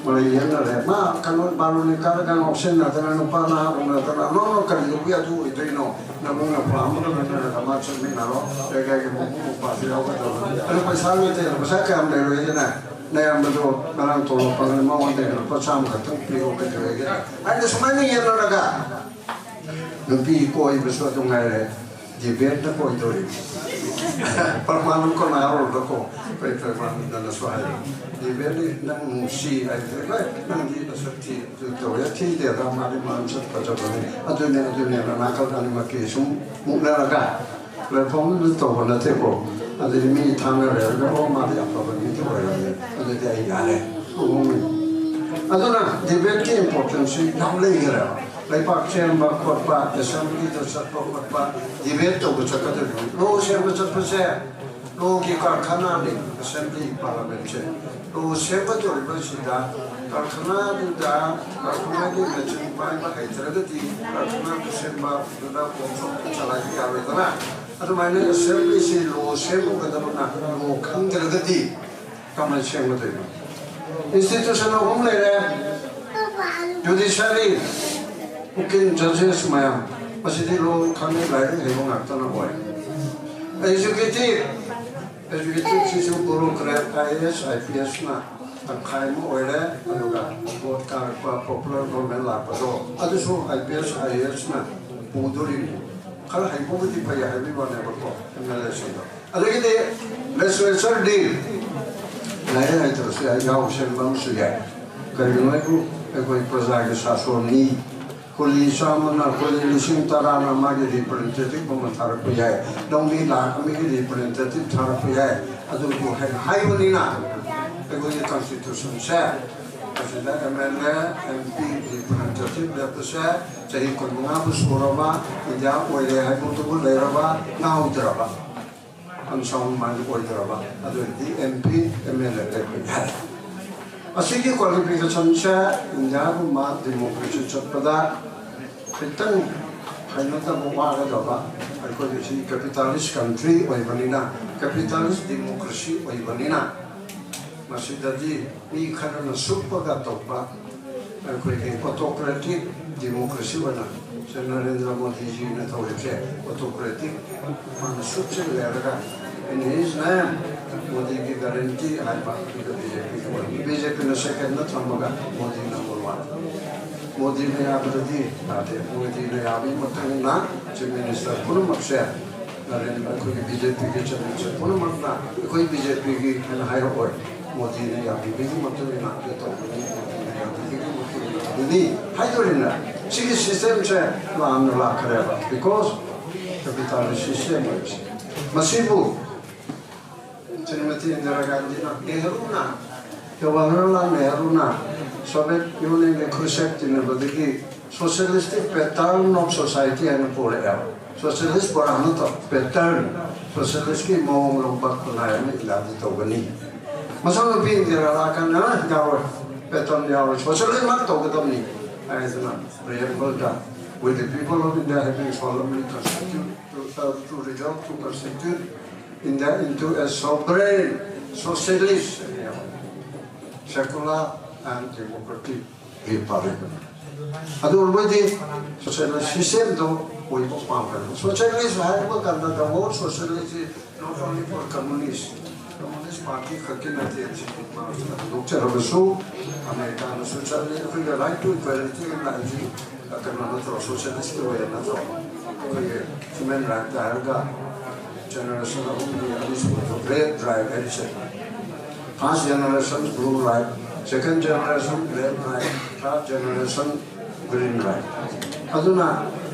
ꯃꯔꯩ ꯌꯦꯠꯅꯔꯦ꯫ ꯃꯥ ꯀꯩꯅꯣ ꯕꯥꯔꯣꯅꯤ ꯀꯥꯔꯒ ꯉꯥꯎꯁꯤꯟꯅꯗꯅ, ꯅꯨꯄꯥ ꯅꯍꯥ ꯎꯅꯗꯅ, "ꯅꯣ, ꯅꯣ, ꯀꯔꯤ ꯂꯧꯕꯤ ꯑꯗꯨ ꯑꯣꯏꯗꯣꯏꯅꯣ? ꯅꯕꯨꯡ ꯅꯄ꯭ꯋꯥ ꯑꯃꯒ ꯂꯣꯏꯅꯔꯒ ꯃꯥ ꯆꯠꯃꯤꯟꯅꯔꯣ, ꯂꯩꯀꯥꯏꯒꯤ ꯃꯕꯨꯡ ꯃꯧꯄ꯭ꯋꯥꯁꯨ ꯌꯥꯎꯒꯗꯕꯅꯤ꯫" ꯑꯗꯨ ꯄꯩꯁꯥ ꯂꯩꯇꯦ, ꯄꯩꯁꯥ ꯀꯌꯥꯝ ꯂꯩꯔꯣꯏꯒꯦꯅꯦ? ꯅꯌꯥꯝꯕꯗꯣ ꯉꯔꯥꯡ ꯇꯣꯂꯣꯞ ꯐꯪꯉꯦ, ꯃꯉꯣꯟꯗ ꯂꯨꯄꯥ ꯆꯥꯝꯃ ꯈꯛꯇꯪ ꯄꯤꯔꯣ, ꯀꯩꯗꯧꯔꯒꯦ? ꯍꯥꯏꯅ ꯁꯨꯃꯥꯏꯅ ꯌꯦꯠꯅꯔꯒ ꯅꯨꯄꯤ ꯀꯣꯏꯕꯁꯨ ꯑꯗꯨ ꯉꯥꯏꯔꯦ꯫ ꯗꯤꯕꯦꯠꯅ ꯀꯣꯏꯗꯣꯔꯤꯕ꯫ ꯄ꯭ꯔꯃꯥꯟ ꯑꯃ ꯀꯣꯟꯅ ꯍꯧꯔꯒꯀꯣ, ꯑꯩꯈꯣꯏ ꯄ꯭ꯔꯃꯥꯟꯗꯅꯁꯨ ꯍꯥꯏ, "ꯗꯤꯕꯦꯠꯅꯤ ꯅꯪ ꯅꯨꯡꯁꯤ ꯍꯥꯏꯕꯗꯤ, ꯍꯣꯏ, ꯅꯪꯗꯤ ꯅꯁꯛ ꯊꯤ, ꯑꯗꯨ ꯇꯧꯋꯦ, ꯊꯤꯗꯦꯗ, ꯃꯥꯗꯤ ꯃꯥꯅ ꯁꯛ ꯐꯖꯕꯅꯤ, ꯑꯗꯨꯅꯦ, ꯑꯗꯨꯅꯦꯅ ꯅꯥꯀꯜ ꯑꯅꯤꯃꯛꯀꯤ ꯁꯨꯝ ꯃꯨꯛꯅꯔꯒ ꯂꯣꯏꯐꯝꯗꯨ ꯇꯧꯕ ꯅꯠꯇꯦꯀꯣ꯫ ꯑꯗꯨꯗꯤ ꯃꯤ ꯊꯥꯅꯔꯦ, ꯑꯗꯨꯒ, "ꯑꯣ, ꯃꯥꯗꯤ ꯑꯐꯕ ꯃꯤꯗꯤ ꯑꯣꯏꯔꯝꯃꯦ, ꯑꯗꯨꯗꯤ ꯑꯩ ꯌꯥꯔꯦ, ꯈꯨꯡꯒꯪꯅꯤ"꯫ ꯑꯗꯨꯅ ꯗꯤꯕꯦꯠꯀꯤ ꯏꯝꯄꯣꯔꯇꯦꯟꯁꯁꯤ ꯌꯥꯝ ꯂꯩꯈ꯭ꯔꯦꯕ꯫ ꯂꯩꯕꯥꯛ ꯁꯦꯝꯕ ꯈꯣꯠꯄ, ꯑꯦꯁꯦꯝꯕ꯭ꯂꯤꯗ ꯆꯠꯄ ꯈꯣꯠꯄ, ꯗꯤꯕꯦꯠ ꯇꯧꯕ ꯆꯠꯀꯗꯣꯏꯅꯤ꯫ ꯂꯣ ꯁꯦꯝꯕ ꯆꯠꯄꯁꯦ ꯂꯣꯒꯤ ꯀꯔꯈꯅꯥꯅꯤ, ꯑꯦꯁꯦꯝꯕ꯭ꯂꯤ, ꯄꯥꯔꯂꯥꯃꯦꯟꯁꯦ꯫ ꯂꯣ ꯁꯦꯝꯒꯗꯧꯔꯤꯕꯁꯤꯗ ꯀꯔꯈꯅꯥꯗꯨꯗ, ꯀꯔꯈꯅꯥꯒꯤ ꯃꯦꯆꯤꯟ ꯄꯥꯏꯕ ꯍꯩꯇ꯭ꯔꯒꯗꯤ ꯀꯔꯈꯅꯥꯗꯨ ꯁꯦꯝꯕꯗꯨꯗ ꯋꯥꯛꯁꯣꯞꯇ ꯆꯂꯥꯏꯕ ꯌꯥꯔꯣꯏꯗꯅ꯫ ꯑꯗꯨꯃꯥꯏꯅ ꯑꯦꯁꯦꯝꯕ꯭ꯂꯤꯁꯤ ꯂꯣ ꯁꯦꯝꯒꯗꯕꯅ ꯂꯣ ꯈꯪꯗ꯭ꯔꯒꯗꯤ ꯀꯃꯥꯏꯅ ꯁꯦꯝꯒꯗꯣꯏꯅꯣ? ꯏꯟꯁꯇꯤꯇ꯭ꯌꯨꯁꯟ ꯑꯍꯨꯝ ꯂꯩꯔꯦ, ꯖꯨꯗꯤꯁꯔꯤ, ꯎꯀꯤꯜ, ꯖꯖꯦꯁ ꯃꯌꯥꯝ, ꯃꯁꯤꯗꯤ ꯂꯣ ꯈꯪꯉꯤ, ꯂꯥꯏꯔꯤꯛ ꯍꯩꯕ ꯉꯥꯛꯇꯅ ꯑꯣꯏ꯫ Executive, ꯑꯦꯛꯖꯤꯀ꯭ꯌꯨꯇꯤꯚꯁꯤꯁꯨ ꯕ꯭ꯌꯨꯔꯣꯀ꯭ꯔꯦꯠ, I A S, I P ꯑꯦꯁꯅ ꯇꯪꯈꯥꯏ ꯑꯃ ꯑꯣꯏꯔꯦ, ꯑꯗꯨꯒ ꯚꯣꯠ ꯀꯥꯔꯛꯄ ꯄꯣꯄꯨꯂꯔ ꯒꯣꯔꯃꯦꯟ ꯂꯥꯛꯄꯗꯣ, ꯑꯗꯨꯁꯨ I P S, I A ꯑꯦꯁꯅ ꯄꯨꯗꯣꯔꯤꯕꯅꯤ꯫ ꯈꯔ ꯍꯩꯕꯕꯨꯗꯤ ꯐꯩ ꯍꯥꯏꯕꯒꯤ ꯋꯥꯅꯦꯕꯀꯣ, ꯑꯦꯝ ꯑꯦꯜ ꯑꯦꯁꯤꯡꯗꯣ꯫ ꯑꯗꯒꯤꯗꯤ ꯂꯦꯖꯤꯁꯂꯦꯆꯔꯗꯤ ꯂꯥꯏꯔꯤꯛ ꯍꯩꯇ꯭ꯔꯁꯨ ꯌꯥꯏ, ꯌꯥꯎ ꯁꯦꯝꯕ ꯑꯃꯁꯨ ꯌꯥꯏ꯫ ꯀꯔꯤꯒꯤꯅꯣ ꯍꯥꯏꯕꯨ ꯑꯩꯈꯣꯏ ꯄ꯭ꯔꯖꯥꯒꯤ ꯁꯥꯁꯣꯟꯅꯤ꯫ ꯀꯨꯂꯤ ꯆꯥꯝꯃꯅ, ꯀꯨꯂꯤ ꯂꯤꯁꯤꯡ ꯇꯔꯥꯅ ꯃꯥꯒꯤ ꯔꯤꯄ꯭ꯔꯖꯦꯟꯇꯦꯇꯤꯚ ꯑꯃ ꯊꯥꯔꯛꯄ ꯌꯥꯏ, ꯂꯧꯃꯤ ꯂꯥꯈ ꯑꯃꯒꯤ ꯔꯤꯄ꯭ꯔꯖꯦꯟꯇꯦꯇꯤꯚ ꯊꯥꯔꯛꯄ ꯌꯥꯏ꯫ ꯑꯗꯨꯕꯨ ꯍꯥꯏ-, ꯍꯥꯏꯕꯅꯤꯅ ꯑꯩꯈꯣꯏꯒꯤ ꯀꯟꯁꯇꯤꯇ꯭ꯌꯨꯁꯟꯁꯦ ꯃꯁꯤꯗ M L A, M P, representative ꯂꯦꯞꯄꯁꯦ ꯆꯍꯤ ꯀꯨꯟꯃꯉꯥꯕꯨ ꯁꯨꯔꯕ, ꯏꯟꯗꯤꯌꯥ ꯑꯣꯏꯔꯦ ꯍꯥꯏꯕꯗꯨꯕꯨ ꯂꯩꯔꯕ, ꯉꯥꯎꯗ꯭ꯔꯕ, ꯑꯟꯁꯥꯎꯟ ꯃꯥꯏꯟ ꯑꯣꯏꯗ꯭ꯔꯕ, ꯑꯗꯨ ꯑꯣꯏꯔꯗꯤ ꯑꯦꯝ ꯄꯤ, ꯑꯦꯝ ꯑꯦꯜ ꯑꯦ ꯂꯦꯞꯄ ꯌꯥꯏ꯫ ꯑꯁꯤꯒꯤ ꯀ꯭ꯋꯥꯂꯤꯐꯤꯀꯦꯁꯟꯁꯦ ꯏꯟꯗꯤꯌꯥꯒꯨꯝꯕ ꯗꯤꯃꯣꯀ꯭ꯔꯦꯁꯤ ꯆꯠꯄꯗ ꯈꯤꯇꯪ ꯍꯩꯅꯗꯕ ꯋꯥꯒꯗꯕ, ꯑꯩꯈꯣꯏꯒꯤꯁꯤ ꯀꯦꯄꯤꯇꯥꯂꯤꯁ ꯀꯟꯇ꯭ꯔꯤ ꯑꯣꯏꯕꯅꯤꯅ, ꯀꯦꯄꯤꯇꯥꯂꯤꯁ ꯗꯤꯃꯣꯀ꯭ꯔꯦꯁꯤ ꯑꯣꯏꯕꯅꯤꯅ, ꯃꯁꯤꯗꯗꯤ ꯃꯤ ꯈꯔꯅ ꯁꯨꯞꯄꯒ ꯇꯧꯕ ꯑꯩꯈꯣꯏꯒꯤ ꯑꯣꯇꯣꯀ꯭ꯔꯦꯇꯤꯛ ꯗꯤꯃꯣꯀ꯭ꯔꯦꯁꯤ ꯑꯣꯏꯅ ꯁꯦ ꯅꯔꯦꯟꯗ꯭ꯔ ꯃꯣꯗꯤꯖꯤꯅ ꯇꯧꯔꯤꯕꯁꯦ ꯑꯣꯇꯣꯀ꯭ꯔꯦꯇꯤꯛ, ꯃꯥꯅ ꯁꯨꯞꯆꯤꯜꯂꯦ ꯍꯥꯏꯔꯒ "In his name, ꯃꯣꯗꯤꯒꯤ ꯒꯥꯔꯦꯟꯇꯤ" ꯍꯥꯏꯕ, ꯑꯗꯨꯒ ꯕꯤ ꯖꯦ ꯄꯤꯒꯤ ꯑꯣꯏ꯫ ꯕꯤ ꯖꯦ ꯄꯤꯅ ꯁꯦꯀꯦꯟꯗ ꯊꯝꯃꯒ ꯃꯣꯗꯤ ꯅꯝꯕꯔ ꯋꯥꯟ꯫ ꯃꯣꯗꯤꯅ ꯌꯥꯕꯗꯗꯤ ꯌꯥꯗꯦ꯫ ꯃꯣꯗꯤꯅ ꯌꯥꯕꯒꯤ ꯃꯇꯨꯡ ꯏꯟꯅ ꯆꯤꯐ ꯃꯤꯅꯤꯁꯇꯔ ꯄꯨꯝꯅꯃꯛꯁꯦ, ꯅꯔꯦꯟꯗ꯭ꯔ, ꯑꯩꯈꯣꯏꯒꯤ ꯕꯤ ꯖꯦ ꯄꯤꯒꯤ ꯆꯤꯐ ꯃꯤꯅꯤꯁꯇꯔ ꯄꯨꯝꯅꯃꯛꯅ, ꯑꯩꯈꯣꯏ ꯕꯤ ꯖꯦ ꯄꯤꯒꯤ ꯍꯥꯏꯅ ꯍꯥꯏꯔꯛꯑꯣꯏ, ꯃꯣꯗꯤꯅ ꯌꯥꯕꯤꯕꯒꯤ ꯃꯇꯨꯡ ꯏꯟꯅ ꯑꯗꯨ ꯇꯧꯒꯅꯤ, ꯃꯣꯗꯤꯅ ꯌꯥꯕꯤꯕꯒꯤ ꯃꯇꯨꯡ ꯏꯟꯅ ꯑꯗꯨꯅꯤ ꯍꯥꯏꯗꯣꯔꯤꯅ꯫ ꯁꯤꯒꯤ ꯁꯤꯁꯇꯦꯝꯁꯦ ꯂꯥꯟꯅ ꯂꯥꯛꯈ꯭ꯔꯦꯕ, ꯕꯤꯀꯣꯁ ꯀꯦꯄꯤꯇꯥꯂꯤꯁ ꯁꯤꯁꯇꯦꯝ ꯑꯣꯏꯕꯁꯦ꯫ ꯃꯁꯤꯕꯨ ꯁ꯭ꯔꯤꯃꯇꯤ ꯏꯟꯗꯤꯔꯥ ꯒꯥꯟꯙꯤꯅ, ꯅꯦꯍꯔꯨꯅ, ꯖꯋꯥꯍꯔꯂꯥꯜ ꯅꯦꯍꯔꯨꯅ ꯁꯣꯚꯤꯌꯦꯠ ꯌꯨꯅꯤꯌꯟꯒꯤ ꯈꯨꯠꯁꯦꯞ ꯇꯤꯟꯅꯕꯗꯒꯤ socialistic pattern of society ꯍꯥꯏꯅ ꯄꯨꯔꯛꯑꯦꯕ꯫ ꯁꯣꯁꯤꯌꯦꯂꯤꯁ ꯄꯨꯔꯥ ꯅꯠꯇꯕ, ꯄꯦꯇꯔꯟ, ꯁꯣꯁꯤꯌꯦꯂꯤꯁꯀꯤ ꯃꯑꯣꯡ ꯂꯧꯕ ꯈꯨꯟꯅꯥꯏ ꯑꯃ ꯏꯂꯥꯗꯤ ꯇꯧꯒꯅꯤ꯫ ꯃꯆꯥꯅꯨꯄꯤ ꯏꯟꯗꯤꯔꯥ ꯂꯥꯛꯀꯥꯟꯗ ꯌꯥꯎꯔꯦ, ꯄꯦꯇꯔꯟ ꯌꯥꯎꯔꯦ, ꯁꯣꯁꯤꯌꯦꯂꯤꯁꯃꯛ ꯇꯧꯒꯗꯕꯅꯤ ꯍꯥꯏꯗꯅ ꯄ꯭ꯔꯤꯌꯦꯝꯕꯜꯗ, with the people of India having solemnly constitute to, uh, to resolve to constitute India into a sovereign, socialist, secular and democratic republic. ꯑꯗꯨ ꯑꯣꯏꯔꯕꯗꯤ ꯁꯣꯁꯤꯌꯦꯂꯤꯁ ꯁꯤꯁꯇꯦꯝꯗꯣ ꯑꯣꯏꯕ ꯄꯥꯝꯕꯅꯤ꯫ ꯁꯣꯁꯤꯌꯦꯂꯤꯁ ꯍꯥꯏꯕ ꯀꯥꯟꯗ the word socialist is not only for communist, communist party ꯈꯛꯀꯤ ꯅꯠꯇꯦ꯫ ꯁꯤꯒꯤ ꯃꯥꯔꯛꯁꯅ ꯍꯧꯗꯣꯛꯆꯔꯕꯁꯨ ꯑꯃꯦꯔꯤꯀꯥꯅꯁꯨ ꯆꯠꯂꯤ꯫ ꯑꯩꯈꯣꯏꯒꯤ right to equality ꯍꯥꯏꯁꯤ ꯀꯩꯅꯣ ꯅꯠꯇ꯭ꯔꯣ? ꯁꯣꯁꯤꯌꯦꯂꯤꯁꯀꯤ ꯑꯣꯏ ꯅꯠꯇ꯭ꯔꯣ? ꯑꯩꯈꯣꯏꯒꯤ human right ꯍꯥꯏꯔꯒ ꯖꯦꯅꯦꯔꯦꯁꯟ ꯑꯍꯨꯝꯒꯤ ꯑꯅꯤꯁꯨꯕꯗꯣ red right ꯍꯥꯏꯔꯤꯁꯦ꯫ First generation blue right, second generation red right, third generation green right. ꯑꯗꯨꯅ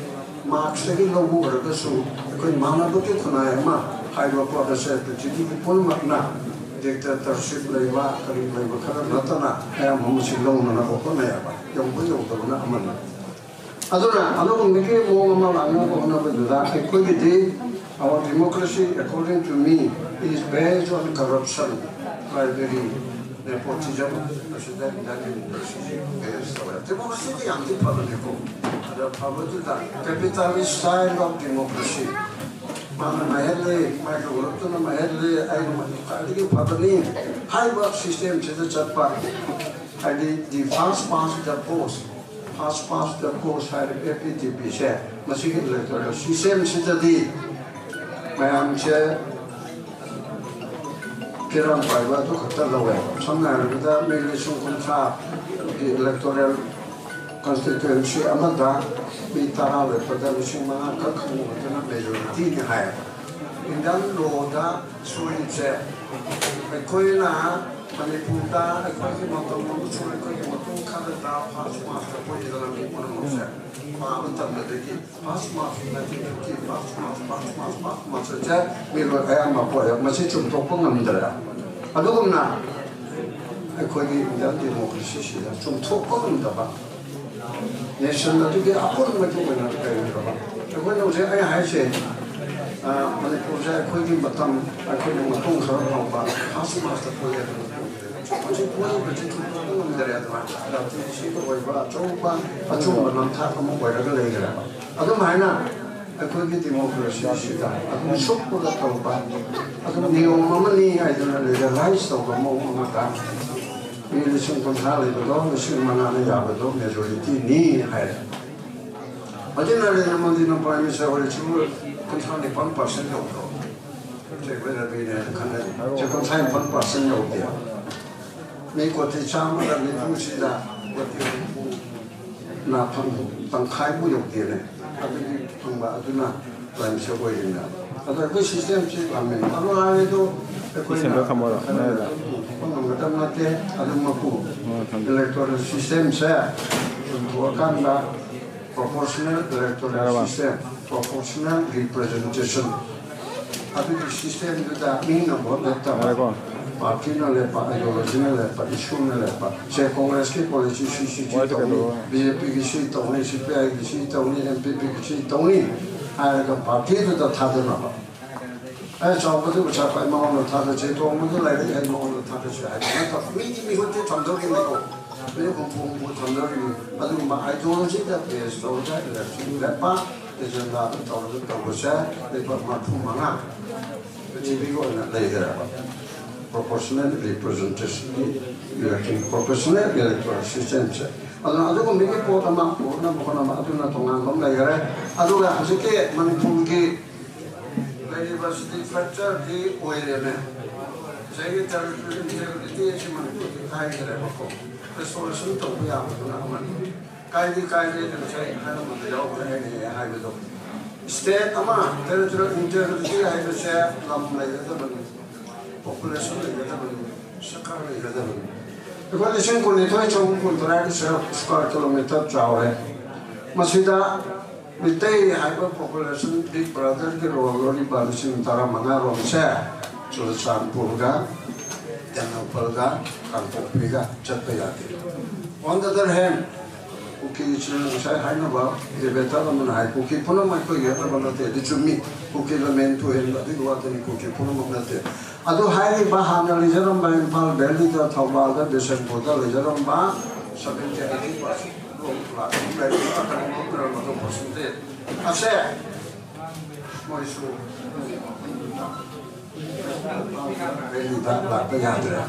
ꯃꯥꯔꯛꯁꯇꯒꯤ ꯂꯧꯕ ꯑꯣꯏꯔꯒꯁꯨ ꯑꯩꯈꯣꯏ ꯃꯥꯟꯅꯕꯒꯤ ꯈꯨꯟꯅꯥꯏ ꯑꯃ ꯍꯥꯏꯕ ꯄꯣꯠ ꯑꯁꯦ ꯄ꯭ꯔꯤꯊꯤꯕꯤꯒꯤ ꯄꯨꯝꯅꯃꯛꯅ dictatorship ꯂꯩꯕ ꯀꯔꯤ ꯂꯩꯕ ꯈꯔ ꯅꯠꯇꯅ ꯑꯌꯥꯝꯕ ꯃꯁꯤ ꯂꯧꯅꯅꯕ ꯍꯣꯠꯅꯩꯌꯦꯕ, ꯌꯧꯕ ꯌꯧꯗꯕꯅ ꯑꯃꯅꯤ꯫ ꯑꯗꯨꯅ ꯑꯗꯨꯒꯨꯝꯕꯒꯤ ꯃꯑꯣꯡ ꯑꯃ ꯂꯥꯛꯅꯕ ꯍꯣꯠꯅꯕꯗꯨꯗ ꯑꯩꯈꯣꯏꯒꯤꯗꯤ our democracy, according to me, is based on corruption, bribery, nepotism, ꯑꯁꯤꯗ ꯏꯟꯗꯤꯌꯥꯒꯤ ꯗꯤꯃꯣꯀ꯭ꯔꯦꯁꯤꯁꯤ ꯕꯦꯁ ꯇꯧꯔꯦ꯫ ꯗꯤꯃꯣꯀ꯭ꯔꯦꯁꯤꯗꯤ ꯌꯥꯝꯗꯤ ꯐꯕꯅꯤꯀꯣ, ꯑꯗ ꯐꯕꯗꯨꯗ capitalist style of democracy, ꯃꯥꯅ ꯃꯍꯦꯜꯂꯦ, ꯃꯥꯏꯀ꯭ꯔꯣ ꯒ꯭ꯔꯨꯞꯇꯨꯅ ꯃꯍꯦꯜꯂꯦ, ꯑꯩꯅ ꯈ꯭ꯋꯥꯏꯗꯒꯤ ꯐꯕꯅꯤ ꯍꯥꯏꯕ ꯁꯤꯁꯇꯦꯝꯁꯤꯗ ꯆꯠꯄ, ꯍꯥꯏꯗꯤ the first past the post, first past the post ꯍꯥꯏꯔꯤꯕ F P T P ꯁꯦ, ꯃꯁꯤꯒꯤ ꯏꯂꯦꯛꯇꯣꯔꯦꯜ ꯁꯤꯁꯇꯦꯝꯁꯤꯗꯗꯤ ꯃꯌꯥꯝꯁꯦ ꯐꯤꯔꯥꯝ ꯄꯥꯏꯕ ꯑꯗꯨ ꯈꯛꯇ ꯂꯧꯋꯦ꯫ ꯁꯝꯅ ꯍꯥꯏꯔꯕꯗ ꯃꯤ ꯂꯤꯁꯤꯡ ꯀꯨꯟꯊ꯭ꯔꯥꯒꯤ ꯏꯂꯦꯛꯇꯣꯔꯦꯜ ꯀꯟꯁꯇꯤꯇ꯭ꯋꯦꯟꯁꯤ ꯑꯃꯗ ꯃꯤ ꯇꯔꯥ ꯂꯦꯞꯄꯗ ꯂꯤꯁꯤꯡ ꯃꯉꯥ ꯈꯛ ꯈꯪꯕꯗꯨꯅ ꯃꯦꯖꯣꯔꯤꯇꯤꯅꯤ ꯍꯥꯏꯌꯦꯕ꯫ ꯏꯟꯗꯤꯌꯟ ꯂꯣꯗ ꯁꯣꯏꯔꯤꯁꯦ ꯑꯩꯈꯣꯏꯅ ꯃꯅꯤꯄꯨꯔꯗ ꯑꯩꯈꯣꯏꯒꯤ ꯃꯇꯝ ꯑꯃꯁꯨꯡ ꯑꯩꯈꯣꯏꯒꯤ ꯃꯇꯨꯡ ꯈꯔꯗ ꯐꯥꯔꯁ ꯃꯥꯔꯁꯇ ꯄꯣꯛꯏꯗꯅ ꯃꯤ ꯄꯨꯝꯅꯃꯛꯁꯦ ꯄꯥꯕ ꯇꯝꯕꯗꯒꯤ ꯐꯥꯔꯁ ꯃꯥꯔꯁ ꯅꯥꯏꯟꯇꯤꯟ ꯐꯤꯐꯇꯤ, ꯐꯥꯔꯁ ꯃꯥꯔꯁ, ꯐꯥꯔꯁ ꯃꯥꯔꯁ, ꯐꯥꯔꯁ ꯃꯥꯔꯁꯁꯦ ꯃꯤꯔꯣꯜ ꯑꯌꯥꯝꯕ ꯄꯣꯛꯑꯦ꯫ ꯃꯁꯤ ꯆꯨꯝꯊꯣꯛꯄ ꯉꯝꯗ꯭ꯔꯦ꯫ ꯑꯗꯨꯒꯨꯝꯅ ꯑꯩꯈꯣꯏꯒꯤ ꯏꯟꯗꯤꯌꯟ ꯗꯦꯃꯣꯀ꯭ꯔꯦꯁꯤꯁꯤꯗ ꯆꯨꯝꯊꯣꯛꯄ ꯉꯝꯗꯕ, ꯅꯦꯁꯟ ꯑꯗꯨꯒꯤ ꯑꯄꯨꯟꯕꯒꯤ ꯑꯣꯏꯅ ꯀꯩꯒꯨꯝꯕ ꯑꯩꯈꯣꯏꯅ ꯍꯧꯖꯤꯛ ꯑꯩ ꯍꯥꯏꯁꯦ, ꯑ, ꯃꯅꯤꯄꯨꯔꯁꯦ ꯑꯩꯈꯣꯏꯒꯤ ꯃꯇꯝ, ꯑꯩꯈꯣꯏꯒꯤ ꯃꯇꯨꯡ ꯈꯔ ꯐꯥꯎꯕ ꯐꯥꯔꯁ ꯃꯥꯔꯁꯇ ꯄꯣꯛꯑꯦ꯫ ꯍꯧꯖꯤꯛ ꯄꯣꯛꯏꯕꯁꯤ ꯊꯨꯒꯥꯏꯕ ꯉꯝꯗꯔꯦ꯫ ꯑꯗꯨꯃꯥꯏꯅ ꯖꯥꯇꯤꯁꯤꯒꯤ ꯑꯣꯏꯕ ꯑꯆꯧꯕ ꯑꯆꯨꯝꯕ ꯅꯝꯊꯥꯛ ꯑꯃ ꯑꯣꯏꯔꯒ ꯂꯩꯈ꯭ꯔꯦꯕ꯫ ꯑꯗꯨꯃꯥꯏꯅ ꯑꯩꯈꯣꯏꯒꯤ ꯗꯦꯃꯣꯀ꯭ꯔꯦꯁꯤꯁꯤꯗ ꯑꯗꯨꯝ ꯁꯨꯞꯄꯒ ꯇꯧꯕ, ꯑꯗꯨꯝ ꯅꯤꯌꯣꯝ ꯑꯃꯅꯤ ꯍꯥꯏꯗꯅ ꯂꯤꯒꯦꯂꯥꯏꯁ ꯇꯧꯕ ꯃꯑꯣꯡ ꯑꯃꯗ ꯃꯤ ꯂꯤꯁꯤꯡ ꯀꯨꯟꯊ꯭ꯔꯥ ꯂꯩꯕꯗꯣ ꯂꯤꯁꯤꯡ ꯃꯉꯥꯅ ꯌꯥꯕꯗꯣ ꯃꯦꯖꯣꯔꯤꯇꯤꯅꯤ ꯍꯥꯏꯔꯦ꯫ ꯍꯧꯖꯤꯛ ꯅꯔꯦꯟꯗ꯭ꯔ ꯃꯣꯗꯤꯅ ꯄ꯭ꯔꯥꯏꯝ ꯃꯤꯅꯤꯁꯇꯔ ꯑꯣꯏꯔꯁꯨ ꯀꯨꯟꯊ꯭ꯔꯥ ꯅꯤꯄꯥꯟ ꯄꯥꯔꯁꯦꯟ ꯌꯧꯗ꯭ꯔꯣ? ꯁꯦ, ꯑꯩꯈꯣꯏ ꯔꯕꯤꯅ ꯍꯦꯟꯅ ꯈꯪꯒꯅꯤ꯫ ꯁꯦ, ꯀꯨꯟꯊ꯭ꯔꯥ ꯅꯤꯄꯥꯟ ꯄꯥꯔꯁꯦꯟ ꯌꯧꯗꯦ꯫ ꯃꯤ ꯀꯣꯇꯤ ꯆꯥꯝꯃꯒ ꯅꯤꯐꯨꯁꯤꯗ ꯀꯣꯇꯤ ꯍꯨꯝꯐꯨ ꯅ ꯐꯪ-, ꯇꯪꯈꯥꯏꯕꯨ ꯌꯧꯗꯦꯅꯦ꯫ ꯑꯗꯨꯗꯤ ꯐꯪꯕ ꯑꯗꯨꯅ ꯄ꯭ꯔꯥꯏꯝ ꯃꯤꯅꯤꯁꯇꯔ ꯑꯣꯏꯔꯤꯅ꯫ ꯑꯗꯣ ꯑꯩꯈꯣꯏ ꯁꯤꯁꯇꯦꯝꯁꯤ ꯄꯥꯝꯃꯦ꯫ ꯑꯗꯣ ꯍꯥꯏꯔꯦꯗꯣ ꯑꯩꯈꯣꯏꯅ ꯁꯤꯁꯇꯦꯝꯗꯣ ꯊꯝꯃꯣꯔꯣ? ꯈꯔ ꯃꯌꯥꯏꯗ꯫ ꯑꯗꯨꯝ ꯉꯝꯒꯗꯕ ꯅꯠꯇꯦ꯫ ꯑꯗꯨꯃꯛꯄꯨ ꯑꯣ, ꯊꯝꯖ-, ꯏꯂꯦꯛꯇꯣꯔꯦꯜ ꯁꯤꯁꯇꯦꯝꯁꯦ ꯆꯨꯝꯊꯣꯛꯑꯀꯥꯟꯗ ꯄ꯭ꯔꯣꯄꯣꯔꯁꯅꯦꯜ ꯏꯂꯦꯛꯇꯣꯔꯦꯜ ꯌꯥꯔꯕ? ꯁꯤꯁꯇꯦꯝ, ꯄ꯭ꯔꯣꯄꯣꯔꯁꯅꯦꯜ ꯔꯤꯄ꯭ꯔꯖꯦꯟꯇꯦꯁꯟ, ꯑꯗꯨꯒꯤ ꯁꯤꯁꯇꯦꯝꯗꯨꯗ ꯃꯤꯅ ꯚꯣꯠ ꯂꯦꯞꯇꯕ, ꯌꯥꯔꯦꯀꯣ? ꯄꯥꯔꯇꯤꯅ ꯂꯦꯞꯄ, ꯑꯥꯏꯗꯤꯌꯣꯂꯣꯖꯤꯅ ꯂꯦꯞꯄ, ꯏꯁꯨꯅ ꯂꯦꯞꯄ, ꯁꯦ, ꯀꯣꯡꯒ꯭ꯔꯦꯁꯀꯤ ꯄꯣꯂꯤꯁꯤ ꯁꯤ, ꯁꯤ, ꯁꯤ ꯃꯣꯏꯁꯦ ꯇꯧꯅꯤ, ꯀꯩꯗꯧꯕ? ꯕꯤ ꯖꯦ ꯄꯤꯒꯤ ꯁꯤ ꯇꯧꯅꯤ, ꯁꯤ ꯄꯤ ꯑꯥꯏꯒꯤ ꯁꯤ ꯇꯧꯅꯤ, ꯑꯦꯟ ꯄꯤ ꯄꯤꯒꯤ ꯁꯤ ꯇꯧꯅꯤ ꯍꯥꯏꯔꯒ ꯄꯥꯔꯇꯤꯗꯨꯗ ꯊꯥꯗꯅꯕ꯫ ꯑꯩ ꯆꯥꯎꯕꯗꯨ ꯄꯩꯁꯥ ꯄꯥꯏ ꯃꯉꯣꯟꯗ ꯊꯥꯗꯁꯤ, ꯇꯣꯡꯕꯗꯨ ꯂꯥꯏꯔꯤꯛ ꯍꯩ ꯃꯉꯣꯟꯗ ꯊꯥꯗꯁꯤ ꯍꯥꯏꯕ ꯅꯠꯇꯕ, ꯃꯤꯒꯤ ꯃꯤꯍꯨꯠꯇꯤ ꯊꯝꯗꯧꯔꯤꯅꯤꯀꯣ, ꯃꯤ ꯍꯨꯝꯐꯨ ꯍꯨꯝꯐꯨ ꯊꯝꯗꯧꯔꯤꯅꯤ꯫ ꯑꯗꯨꯒꯨꯝꯕ ꯑꯥꯏꯗꯤꯌꯣꯂꯣꯖꯤꯗ ꯕꯦꯖ ꯇꯧꯔꯒ ꯏꯂꯦꯛꯁꯟ ꯂꯦꯞꯄ, ꯑꯦꯖꯦꯟꯗꯥꯗ ꯇꯧꯔꯒ ꯇꯧꯕꯁꯦ ꯂꯩꯕꯥꯛ ꯃꯔꯐꯨ ꯃꯉꯥ ꯄ꯭ꯔꯤꯊꯤꯕꯤꯒꯤ ꯑꯣꯏꯅ ꯂꯩꯈ꯭ꯔꯦꯕ꯫ ꯄ꯭ꯔꯣꯄꯣꯔꯁꯅꯦꯜ ꯔꯤꯄ꯭ꯔꯖꯦꯟꯇꯦꯁꯟꯒꯤ ꯏꯂꯦꯛꯁꯟ, ꯄ꯭ꯔꯣꯄꯣꯔꯁꯅꯦꯜ ꯏꯂꯦꯛꯇꯣꯔꯦꯜ ꯁꯤꯁꯇꯦꯝꯁꯦ꯫ ꯑꯗꯨꯅ ꯑꯗꯨꯒꯨꯝꯕꯒꯤ ꯄꯣꯠ ꯑꯃ ꯄꯨꯔꯛꯅꯕ ꯍꯣꯠꯅꯕ ꯑꯗꯨꯅ ꯇꯣꯉꯥꯟꯕ ꯑꯃ ꯂꯩꯈꯔꯦ꯫ ꯑꯗꯨꯒ ꯍꯧꯖꯤꯛꯀꯤ ꯃꯅꯤꯄꯨꯔꯒꯤ ꯂꯩꯔꯤꯕꯁꯤꯗꯤ ꯐ꯭ꯔꯦꯛꯆꯔꯗꯤ ꯑꯣꯏꯔꯦꯅꯦ꯫ ꯉꯁꯥꯏꯒꯤ ꯇꯦꯔꯤꯇꯣꯔꯤꯌꯦꯜ ꯏꯟꯇꯦꯒ꯭ꯔꯤꯇꯤ ꯑꯁꯤ ꯃꯅꯤꯄꯨꯔꯒꯤ ꯀꯥꯏꯈ꯭ꯔꯦꯕꯀꯣ꯫ ꯔꯦꯁꯇꯣꯔꯦꯁꯟ ꯇꯧꯕ ꯌꯥꯕꯗꯨꯅ ꯑꯃꯅꯤ꯫ ꯀꯥꯏꯗꯤ ꯀꯥꯏꯗꯦ, ꯉꯁꯥꯏ ꯍꯥꯏꯔꯝꯕꯗ ꯌꯥꯎꯈ꯭ꯔꯦ ꯍꯥꯏꯅ ꯍꯥꯏꯕꯗꯣ꯫ State ꯑꯃ, territorial integrity ꯍꯥꯏꯕꯁꯦ ꯂꯝ ꯂꯩꯒꯗꯕꯅꯤ, population ꯂꯩꯒꯗꯕꯅꯤ, ꯁꯔꯀꯥꯔ ꯂꯩꯒꯗꯕꯅꯤ꯫ ꯑꯩꯈꯣꯏ ꯂꯤꯁꯤꯡ ꯀꯨꯟꯅꯤꯊꯣꯏ ꯆꯍꯨꯝ ꯀꯨꯟꯇꯔꯥꯒꯤ square kilometre ꯆꯥꯎꯔꯦ꯫ ꯃꯁꯤꯗ ꯃꯤꯇꯩ ꯍꯥꯏꯕ population, Big Brotherꯒꯤ role ꯂꯧꯔꯤꯕ ꯂꯤꯁꯤꯡ ꯇꯔꯥꯃꯉꯥ ꯔꯣꯝꯁꯦ ꯆꯨꯔꯆꯥꯟꯄꯨꯔꯒ, ꯇꯦꯡꯅꯧꯄꯜꯒ, ꯀꯥꯡꯄꯣꯛꯄꯤꯒ ꯆꯠꯄ ꯌꯥꯗꯦ꯫ On the other hand, ꯀꯨꯀꯤꯁꯤꯅ ꯉꯁꯥꯏ ꯍꯥꯏꯅꯕ debater ꯑꯃꯅ ꯍꯥꯏ, ꯀꯨꯀꯤ ꯄꯨꯝꯅꯃꯛ ꯑꯩꯈꯣꯏꯒꯤ ꯅꯠꯇꯕ ꯅꯠꯇꯦ, ꯑꯗꯨ ꯆꯨꯝꯃꯤ, ꯀꯨꯀꯤ ꯂꯝꯍꯦꯟ ꯇꯨꯍꯦꯟꯕ ꯑꯗꯨꯒꯤ ꯋꯥꯗꯨꯅꯤ, ꯀꯨꯀꯤ ꯄꯨꯝꯅꯃꯛ ꯅꯠꯇꯦ꯫ ꯑꯗꯨ ꯍꯥꯏꯔꯤꯕ ꯍꯥꯟꯅ ꯂꯩꯖꯔꯝꯕ ꯏꯝꯐꯥꯜ ꯚꯦꯂꯤꯗ, ꯊꯧꯕꯥꯜꯗ, ꯕꯤꯁꯦꯝꯄꯨꯔꯗ ꯂꯩꯖꯔꯝꯕ seventy eighty percent ꯂꯥꯛ ꯂꯩꯔꯝꯕ ꯀꯔꯤꯒꯨꯝꯕ ꯂꯩꯔꯝꯕꯗꯣ percentage ꯑꯁꯦ ꯃꯣꯏꯁꯨ ꯚꯦꯂꯤꯗ ꯂꯥꯛꯄ ꯌꯥꯗ꯭ꯔꯦ꯫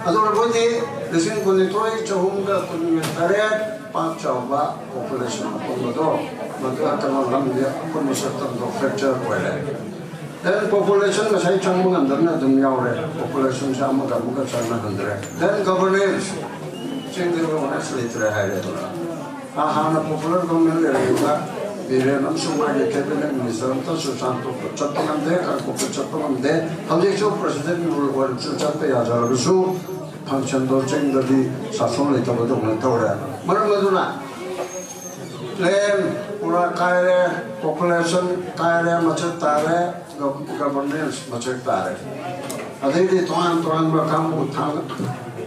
ꯑꯗꯨꯅ ꯃꯣꯏꯗꯤ ꯂꯤꯁꯤꯡ ꯀꯨꯟꯅꯤꯊꯣꯏ ꯆꯍꯨꯝꯒ ꯀꯨꯟꯇꯔꯦꯠ ꯄꯥꯛ ꯆꯥꯎꯕ population ꯑꯄꯨꯟꯕꯗꯣ, ꯃꯗꯨ ꯀꯩꯅꯣ ꯂꯝꯗꯤ ꯑꯄꯨꯟꯕ ꯁꯛꯇꯝꯗꯣ fracture ꯑꯣꯏꯔꯦ꯫ Then population ꯉꯁꯥꯏ ꯆꯪꯕ ꯉꯝꯗꯕꯅ ꯑꯗꯨꯝ ꯌꯥꯎꯔꯦ꯫ Populationꯁꯦ ꯑꯃꯒ ꯑꯃꯒ ꯆꯠꯅꯍꯟꯗ꯭ꯔꯦ꯫ Then governance, ꯆꯤꯡꯗ governance ꯂꯩꯇ꯭ꯔꯦ ꯍꯥꯏꯔꯦ꯫ ꯑꯗꯨꯅ ꯍꯥꯟꯅ popular government ꯂꯩꯔꯝꯃꯤꯕ ꯕꯤꯔꯦꯟ ꯑꯃꯁꯨꯡ ꯃꯥꯒꯤ cabinet minister ꯑꯃꯇ ꯆꯨꯔꯆꯥꯟꯄꯨꯔ ꯆꯠꯄ ꯉꯝꯗꯦ, ꯀꯥꯡꯄꯣꯛꯄꯤ ꯆꯠꯄ ꯉꯝꯗꯦ꯫ ꯍꯧꯖꯤꯛꯁꯨ president rule ꯑꯣꯏꯔꯁꯨ ꯆꯠꯄ ꯌꯥꯖꯔꯒꯁꯨ functionꯗꯣ ꯆꯤꯡꯗꯗꯤ ꯁꯥꯁꯣꯟ ꯂꯩꯇꯕꯗꯧꯅ ꯇꯧꯔꯦ꯫ ꯃꯔꯝ ꯑꯗꯨꯅ land ꯄꯨꯔꯥ ꯀꯥꯏꯔꯦ, population ꯀꯥꯏꯔꯦ, ꯃꯆꯦꯠ ꯇꯥꯔꯦ, gov-, governance ꯃꯆꯦꯠ ꯇꯥꯔꯦ꯫ ꯑꯗꯩꯗꯤ ꯇꯣꯉꯥꯟ ꯇꯣꯉꯥꯟꯕ ꯀꯥꯡꯕꯨ ꯊꯥꯡ-,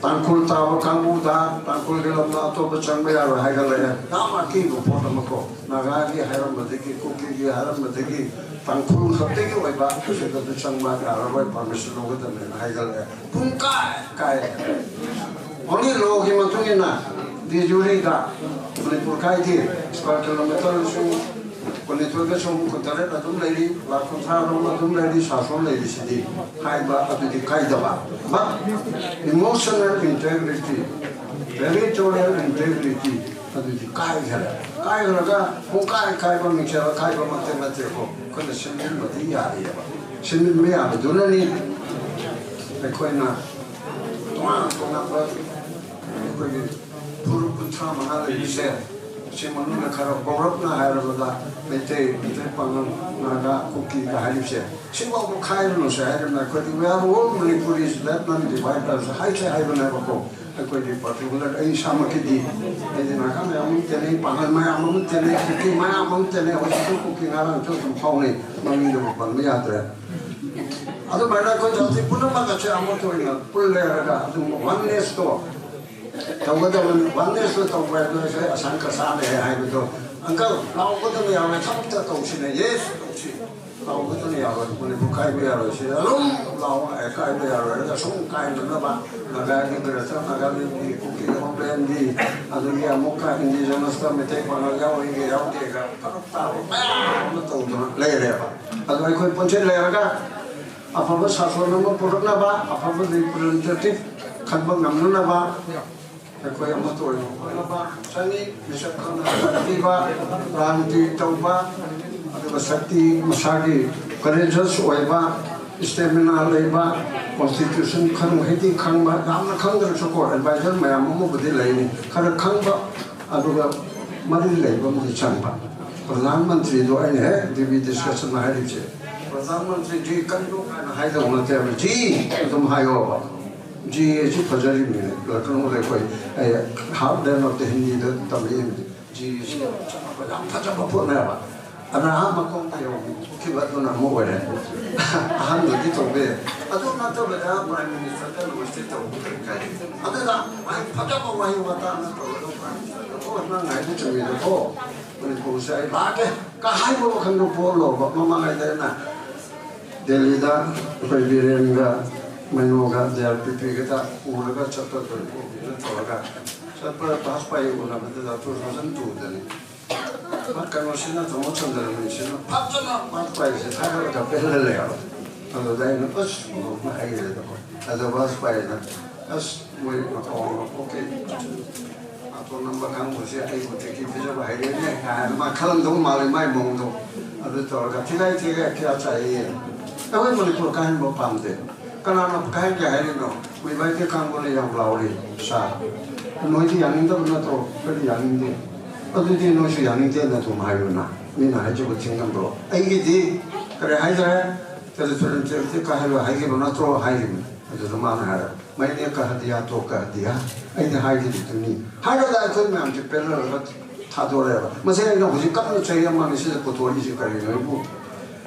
ꯇꯥꯡꯈꯨꯜ ꯇꯥꯕ ꯀꯥꯡꯕꯨꯗ ꯇꯥꯡꯈꯨꯜꯒꯤ ꯂꯝꯗ ꯑꯇꯣꯞꯄ ꯆꯪꯕ ꯌꯥꯔꯣꯏ ꯍꯥꯏꯒꯠꯂꯛꯑꯦ꯫ ꯌꯥꯝ ꯑꯀꯤꯕ ꯄꯣꯠ ꯑꯃꯀꯣ, ꯅꯥꯒꯥꯒꯤ ꯍꯥꯏꯔꯝꯕꯗꯒꯤ, ꯀꯨꯀꯤꯒꯤ ꯍꯥꯏꯔꯝꯕꯗꯒꯤ, ꯇꯥꯡꯈꯨꯜ ꯈꯛꯇꯒꯤ ꯑꯣꯏꯕ ꯑꯁꯤꯗꯁꯨ ꯆꯪꯕ ꯌꯥꯔꯔꯣꯏ, permission ꯂꯧꯒꯗꯕꯅꯦꯅ ꯍꯥꯏꯒꯠꯂꯛꯑꯦ꯫ ꯄꯨꯡ ꯀꯥꯏ ꯀꯥꯏꯔꯦ꯫ Only lawꯒꯤ ꯃꯇꯨꯡ ꯏꯟꯅ de jureꯗ ꯃꯅꯤꯄꯨꯔ ꯀꯥꯏꯗꯦ꯫ Square kilometre ꯂꯤꯁꯤꯡ ꯀꯨꯟꯅꯤꯊꯣꯏꯒ ꯆꯍꯨꯝ ꯀꯨꯟꯇꯔꯦꯠ ꯑꯗꯨꯝ ꯂꯩꯔꯤ, ꯂꯥꯛ ꯀꯨꯟꯊ꯭ꯔꯥ ꯔꯣꯝ ꯑꯗꯨꯝ ꯂꯩꯔꯤ, ꯁꯥꯁꯣꯟ ꯂꯩꯔꯤꯁꯤꯗꯤ ꯍꯥꯏꯕ ꯑꯗꯨꯗꯤ ꯀꯥꯏꯗꯕ꯫ But emotional integrity, territorial integrity ꯑꯗꯨꯗꯤ ꯀꯥꯏꯈꯔꯦ꯫ ꯀꯥꯏꯈ꯭ꯔꯒ ꯄꯨꯡꯀꯥꯏ ꯀꯥꯏꯕ, ꯃꯤꯡꯁꯦꯜ ꯑꯀꯥꯏꯕꯃꯛꯇꯤ ꯅꯠꯇꯦꯀꯣ꯫ ꯑꯩꯈꯣꯏꯅ ꯁꯤꯟꯕꯤꯕꯗꯤ ꯌꯥꯔꯤꯑꯕ꯫ ꯁꯤꯟꯕꯤꯕ ꯌꯥꯕꯗꯨꯅꯅꯤ ꯑꯩꯈꯣꯏꯅ ꯇꯣꯉꯥꯟ ꯇꯣꯉꯥꯟꯕ ꯑꯩꯈꯣꯏꯒꯤ ꯐꯨꯔꯨꯞ ꯀꯨꯟꯊ꯭ꯔꯥ ꯃꯉꯥ ꯂꯩꯔꯤꯁꯦ꯫ ꯁꯤ ꯃꯅꯨꯡꯗ ꯈꯔ ꯒꯧꯔꯞꯅ ꯍꯥꯏꯔꯕꯗ ꯃꯩꯇꯩ, ꯃꯩꯇꯩ ꯄꯥꯉꯜ, ꯅꯥꯒꯥ, ꯀꯨꯀꯤꯒ ꯍꯥꯏꯔꯤꯕꯁꯦ ꯁꯤꯐꯥꯎꯕ ꯈꯥꯏꯔꯨꯅꯨꯁꯦ ꯍꯥꯏꯔꯕꯅ ꯑꯩꯈꯣꯏꯗꯤ "We are all Manipuri, let none divide us" ꯍꯥꯏꯁꯦ ꯍꯥꯏꯕꯅꯦꯕꯀꯣ꯫ ꯑꯩꯈꯣꯏꯗꯤ ꯄꯥꯔꯇꯤꯀꯨꯂꯔ ꯑꯩ ꯏꯁꯥꯃꯛꯀꯤꯗꯤ ꯑꯩꯗꯤ ꯅꯥꯒꯥ ꯃꯌꯥꯝ ꯑꯃ ꯇꯤꯟꯅꯩ, ꯄꯥꯉꯜ ꯃꯌꯥꯝ ꯑꯃ ꯇꯤꯟꯅꯩ, ꯀꯨꯀꯤ ꯃꯌꯥꯝ ꯑꯃ ꯇꯤꯟꯅꯩ꯫ ꯍꯧꯖꯤꯛꯁꯨ ꯀꯨꯀꯤ ꯉꯔꯥꯡꯁꯨ ꯑꯗꯨꯝ ꯐꯥꯎꯅꯩ, ꯃꯃꯤꯡꯗꯨꯕꯨ ꯄꯟꯕ ꯌꯥꯗ꯭ꯔꯦ꯫ ꯑꯗꯨꯃꯥꯏꯅ ꯑꯩꯈꯣꯏ ꯖꯥꯇꯤ ꯄꯨꯝꯅꯃꯛ ꯑꯁꯦ ꯑꯃꯠꯇ ꯑꯣꯏꯅ ꯄꯨꯜꯂꯦ ꯍꯥꯏꯔꯒ ꯑꯗꯨꯝ ꯋꯥꯟꯅꯦꯁꯇꯣ ꯇꯧꯒꯗꯕꯅꯤ꯫ ꯋꯥꯟꯅꯦꯁꯇꯣ ꯇꯧꯕ ꯍꯥꯏꯕꯗꯣ ꯑꯩꯈꯣꯏ ꯑꯁꯥꯡ ꯀꯁꯥ ꯂꯩ ꯍꯥꯏꯕꯗꯣ ꯑꯪꯀꯜ ꯂꯥꯎꯒꯗꯕ ꯌꯥꯔꯣꯏ, ꯊꯕꯛꯇ ꯇꯧꯁꯤꯅꯦ, ꯌꯦꯁ ꯇꯧꯁꯤ꯫ ꯂꯥꯎꯒꯗꯕ ꯌꯥꯔꯣꯏ, ꯃꯅꯤꯄꯨꯔ ꯀꯥꯏꯕ ꯌꯥꯔꯣꯏ, ꯁꯤꯗ ꯑꯗꯨꯝ ꯂꯥꯎ, ꯑꯦ, ꯀꯥꯏꯕ ꯌꯥꯔꯣꯏ ꯍꯥꯏꯔꯒ ꯁꯨꯝ ꯀꯥꯏꯅꯅꯕ ꯅꯥꯒꯥꯒꯤ ꯒ꯭ꯔꯦꯇꯔ ꯅꯥꯒꯥꯂꯦꯟꯒꯤ, ꯀꯨꯀꯤ ꯍꯣꯝꯂꯦꯟꯒꯤ, ꯑꯗꯒꯤ ꯑꯃꯨꯛꯀ ꯏꯟꯗꯤꯖꯤꯅꯁꯇ ꯃꯩꯇꯩ ꯄꯥꯉꯜ ꯌꯥꯎꯔꯤꯒꯦ ꯌꯥꯎꯗꯦꯒ ꯐꯔꯛ ꯇꯥꯕ ꯃꯌꯥꯝ ꯑꯃ ꯇꯧꯗꯨꯅ ꯂꯩꯔꯦꯕ꯫ ꯑꯗꯣ ꯑꯩꯈꯣꯏ ꯄꯨꯟꯁꯤꯜ ꯂꯩꯔꯒ ꯑꯐꯕ ꯁꯥꯁꯣꯟ ꯑꯃ ꯄꯨꯔꯛꯅꯕ, ꯑꯐꯕ ꯔꯤꯄ꯭ꯔꯖꯦꯟꯇꯦꯇꯤꯚ ꯈꯟꯕ ꯉꯝꯅꯅꯕ ꯑꯩꯈꯣꯏ ꯑꯃꯠꯇ ꯑꯣꯏꯅ ꯍꯣꯠꯅꯕ ꯆꯪꯉꯤ꯫ ꯃꯤꯁꯛ ꯈꯪꯅ ꯄꯤꯕ, ꯔꯥꯖꯅꯤꯇꯤ ꯇꯧꯕ, ꯑꯗꯨꯒ ꯁꯛꯇꯤ ꯃꯁꯥꯒꯤ ꯀꯔꯦꯖꯁ ꯑꯣꯏꯕ, ꯏꯁꯇꯦꯃꯤꯅꯥ ꯂꯩꯕ, ꯀꯣꯟꯁꯇꯤꯇ꯭ꯌꯨꯁꯟ ꯈꯪ ꯍꯩꯗꯤ ꯈꯪꯕ, ꯌꯥꯝꯅ ꯈꯪꯗ꯭ꯔꯁꯨꯀꯣ ꯑꯦꯗꯚꯥꯏꯖꯔ ꯃꯌꯥꯝ ꯑꯃꯕꯨꯗꯤ ꯂꯩꯅꯤ, ꯈꯔ ꯈꯪꯕ, ꯑꯗꯨꯒ ꯃꯔꯤ ꯂꯩꯕ ꯑꯃꯗꯤ ꯆꯪꯕ꯫ ꯄ꯭ꯔꯙꯥꯟ ꯃꯟꯇ꯭ꯔꯤꯗꯣ ꯑꯩꯅ ꯍꯦꯛ ꯗꯤꯕꯤ ꯗꯤꯁꯀꯁꯟ ꯍꯥꯏꯔꯤꯕꯁꯦ, ꯄ꯭ꯔꯙꯥꯟ ꯃꯟꯇ꯭ꯔꯤ ꯖꯤ ꯀꯟꯗꯣ ꯀꯥꯏꯅ ꯍꯥꯏꯗꯧ ꯅꯠꯇꯦꯕ, ꯖꯤ ꯑꯗꯨꯝ ꯍꯥꯏꯌꯣꯕ꯫ ꯖꯤ ꯑꯁꯤ ꯐꯖꯔꯤꯕꯅꯤꯅꯦ, ꯂꯈꯅꯧꯗ ꯑꯩꯈꯣꯏ ꯑꯩ ꯍꯥꯔꯠꯂꯦꯟ ꯑꯣꯐ ꯗ ꯍꯤꯟꯗꯤꯗ ꯇꯝꯃꯛꯏꯕꯅꯤ꯫ ꯖꯤ ꯑꯁꯤ ꯌꯥꯝ ꯐꯖꯕ ꯄꯣꯠꯅꯦꯕ꯫ ꯑꯗ ꯑꯥ ꯃꯈꯣꯡꯗ ꯌꯧꯈꯤꯕ ꯑꯗꯨꯅ ꯑꯃ ꯑꯣꯏꯔꯦ꯫ ꯑꯍꯥꯟꯕꯒꯤ ꯇꯧꯕ ꯌꯥꯏ꯫ ꯑꯗꯨ ꯅꯠꯇꯕꯗ ꯄ꯭ꯔꯥꯏꯝ ꯃꯤꯅꯤꯁꯇꯔꯗ ꯅꯃꯁꯇꯦ ꯇꯧꯕ ꯀꯔꯤ ꯀꯥꯏ? ꯑꯗꯨꯅ ꯋꯥꯍꯩ ꯐꯖꯕ ꯋꯥꯍꯩ ꯋꯥꯇꯥ ꯅꯠꯇ꯭ꯔꯒ ꯄ꯭ꯔꯥꯏꯝ ꯃꯤꯅꯤꯁꯇꯔꯗ, "ꯑꯣ, ꯅꯪ ꯍꯥꯏꯕ ꯆꯨꯝꯃꯤꯗꯀꯣ, ꯃꯅꯤꯄꯨꯔꯁꯦ ꯑꯩ ꯂꯥꯛꯀꯦ" ꯀ ꯍꯥꯏꯕ ꯋꯥꯈꯜꯗꯣ ꯄꯣꯛꯍꯜꯂꯣꯕ꯫ ꯃꯃꯥꯡꯉꯩꯗ ꯑꯩꯅ ꯗꯦꯜꯂꯤꯗ ꯑꯩꯈꯣꯏ ꯕꯤꯔꯦꯟꯒ ꯃꯩꯅꯣꯒ ꯖꯦ ꯑꯥꯔ ꯄꯤ ꯄꯤꯒꯗ ꯎꯔꯒ ꯆꯠꯄ ꯇꯧꯔꯒ ꯆꯠꯄ ꯚꯥꯖꯄꯥꯏ ꯎꯅꯕꯗꯨꯗ ꯇꯨ ꯊꯥꯎꯖꯟ ꯇꯨꯗꯅꯤ꯫ ꯀꯩꯅꯣꯁꯤꯅ, ꯇꯥꯃꯣ ꯆꯟꯗ꯭ꯔꯃꯅꯤꯁꯤꯅ ꯐꯖꯅ ꯚꯥꯖꯄꯥꯏꯁꯦ ꯊꯥꯒꯠꯂꯒ ꯄꯦꯜꯍꯜꯂꯦꯕ꯫ ꯑꯗꯨꯗ ꯑꯩꯅ ꯑꯁ ꯍꯩꯔꯦꯗꯀꯣ꯫ ꯑꯗꯣ ꯚꯥꯖꯄꯥꯏꯅ ꯑꯁ ꯃꯣꯏ ꯃꯇꯧ ꯑꯃ ꯄꯣꯛꯀꯦ꯫ ꯑꯇꯣꯟ ꯅꯝꯕ ꯀꯥꯡꯕꯨꯁꯦ ꯑꯩꯕꯨ ꯇꯦꯛꯀꯤ ꯄꯤꯖꯕ ꯍꯩꯔꯦꯅꯦ ꯍꯥꯏꯅ ꯃꯥ ꯈꯜꯂꯝꯗꯧ ꯃꯥꯜꯂꯦ ꯃꯥꯏ ꯃꯑꯣꯡꯗꯣ꯫ ꯑꯗꯨ ꯇꯧꯔꯒ ꯊꯤꯒꯥꯏ ꯊꯤꯒꯥꯏ ꯀꯌꯥ ꯆꯥꯏꯌꯦ꯫ ꯑꯩꯈꯣꯏ ꯃꯅꯤꯄꯨꯔ ꯀꯥꯍꯟꯕ ꯄꯥꯝꯗꯦ꯫ ꯀꯅꯥꯅ ꯀꯥꯍꯟꯒꯦ ꯍꯥꯏꯔꯤꯅꯣ? ꯃꯣꯏ ꯚꯥꯏ ꯀꯥꯡꯕꯨꯅ ꯌꯥꯝ ꯂꯥꯎꯔꯤ ꯁꯥ꯫ ꯅꯣꯏꯗꯤ ꯌꯥꯅꯤꯡꯗꯕ ꯅꯠꯇ꯭ꯔꯣ? ꯑꯩꯈꯣꯏꯗꯤ ꯌꯥꯅꯤꯡꯗꯦ꯫ ꯑꯗꯨꯗꯤ ꯅꯣꯏꯁꯨ ꯌꯥꯅꯤꯡꯗꯦꯅ ꯑꯗꯨꯝ ꯍꯥꯏꯌꯨꯅ꯫ ꯃꯤꯅ ꯍꯥꯏꯖꯕ ꯊꯤꯡꯉꯝꯕ꯭ꯔꯣ? ꯑꯩꯒꯤꯗꯤ ꯀꯔꯤ ꯍꯥꯏꯈ꯭ꯔꯦ? ꯇꯦꯂꯤꯐꯣꯟ ꯀꯥꯍꯜꯂꯣ ꯍꯥꯏꯈꯤꯕ ꯅꯠꯇ꯭ꯔꯣ? ꯍꯥꯏꯔꯤꯕꯅꯤ꯫ ꯑꯗꯨꯗ ꯃꯥꯅ ꯍꯥꯏꯔꯕ, "ꯃꯩꯅꯦ ꯀꯍ ꯗꯤꯌꯥ ꯇꯣ ꯀꯍ ꯗꯤꯌꯥ"꯫ ꯑꯩꯗꯤ ꯍꯥꯏꯈꯤꯕꯗꯨꯅꯤ꯫ ꯍꯥꯏꯔꯒ ꯑꯩꯈꯣꯏ ꯃꯌꯥꯝꯁꯦ ꯄꯦꯜꯂꯔꯒ ꯊꯥꯗꯣꯔꯛꯑꯦꯕ꯫ ꯃꯁꯤ ꯑꯩꯅ ꯍꯧꯖꯤꯛ ꯀꯟꯅ ꯆꯍꯤ ꯑꯃꯅꯤ ꯁꯤꯗ ꯄꯨꯊꯣꯔꯛꯏꯁꯤ ꯀꯔꯤꯅꯣ ꯑꯩꯕꯨ?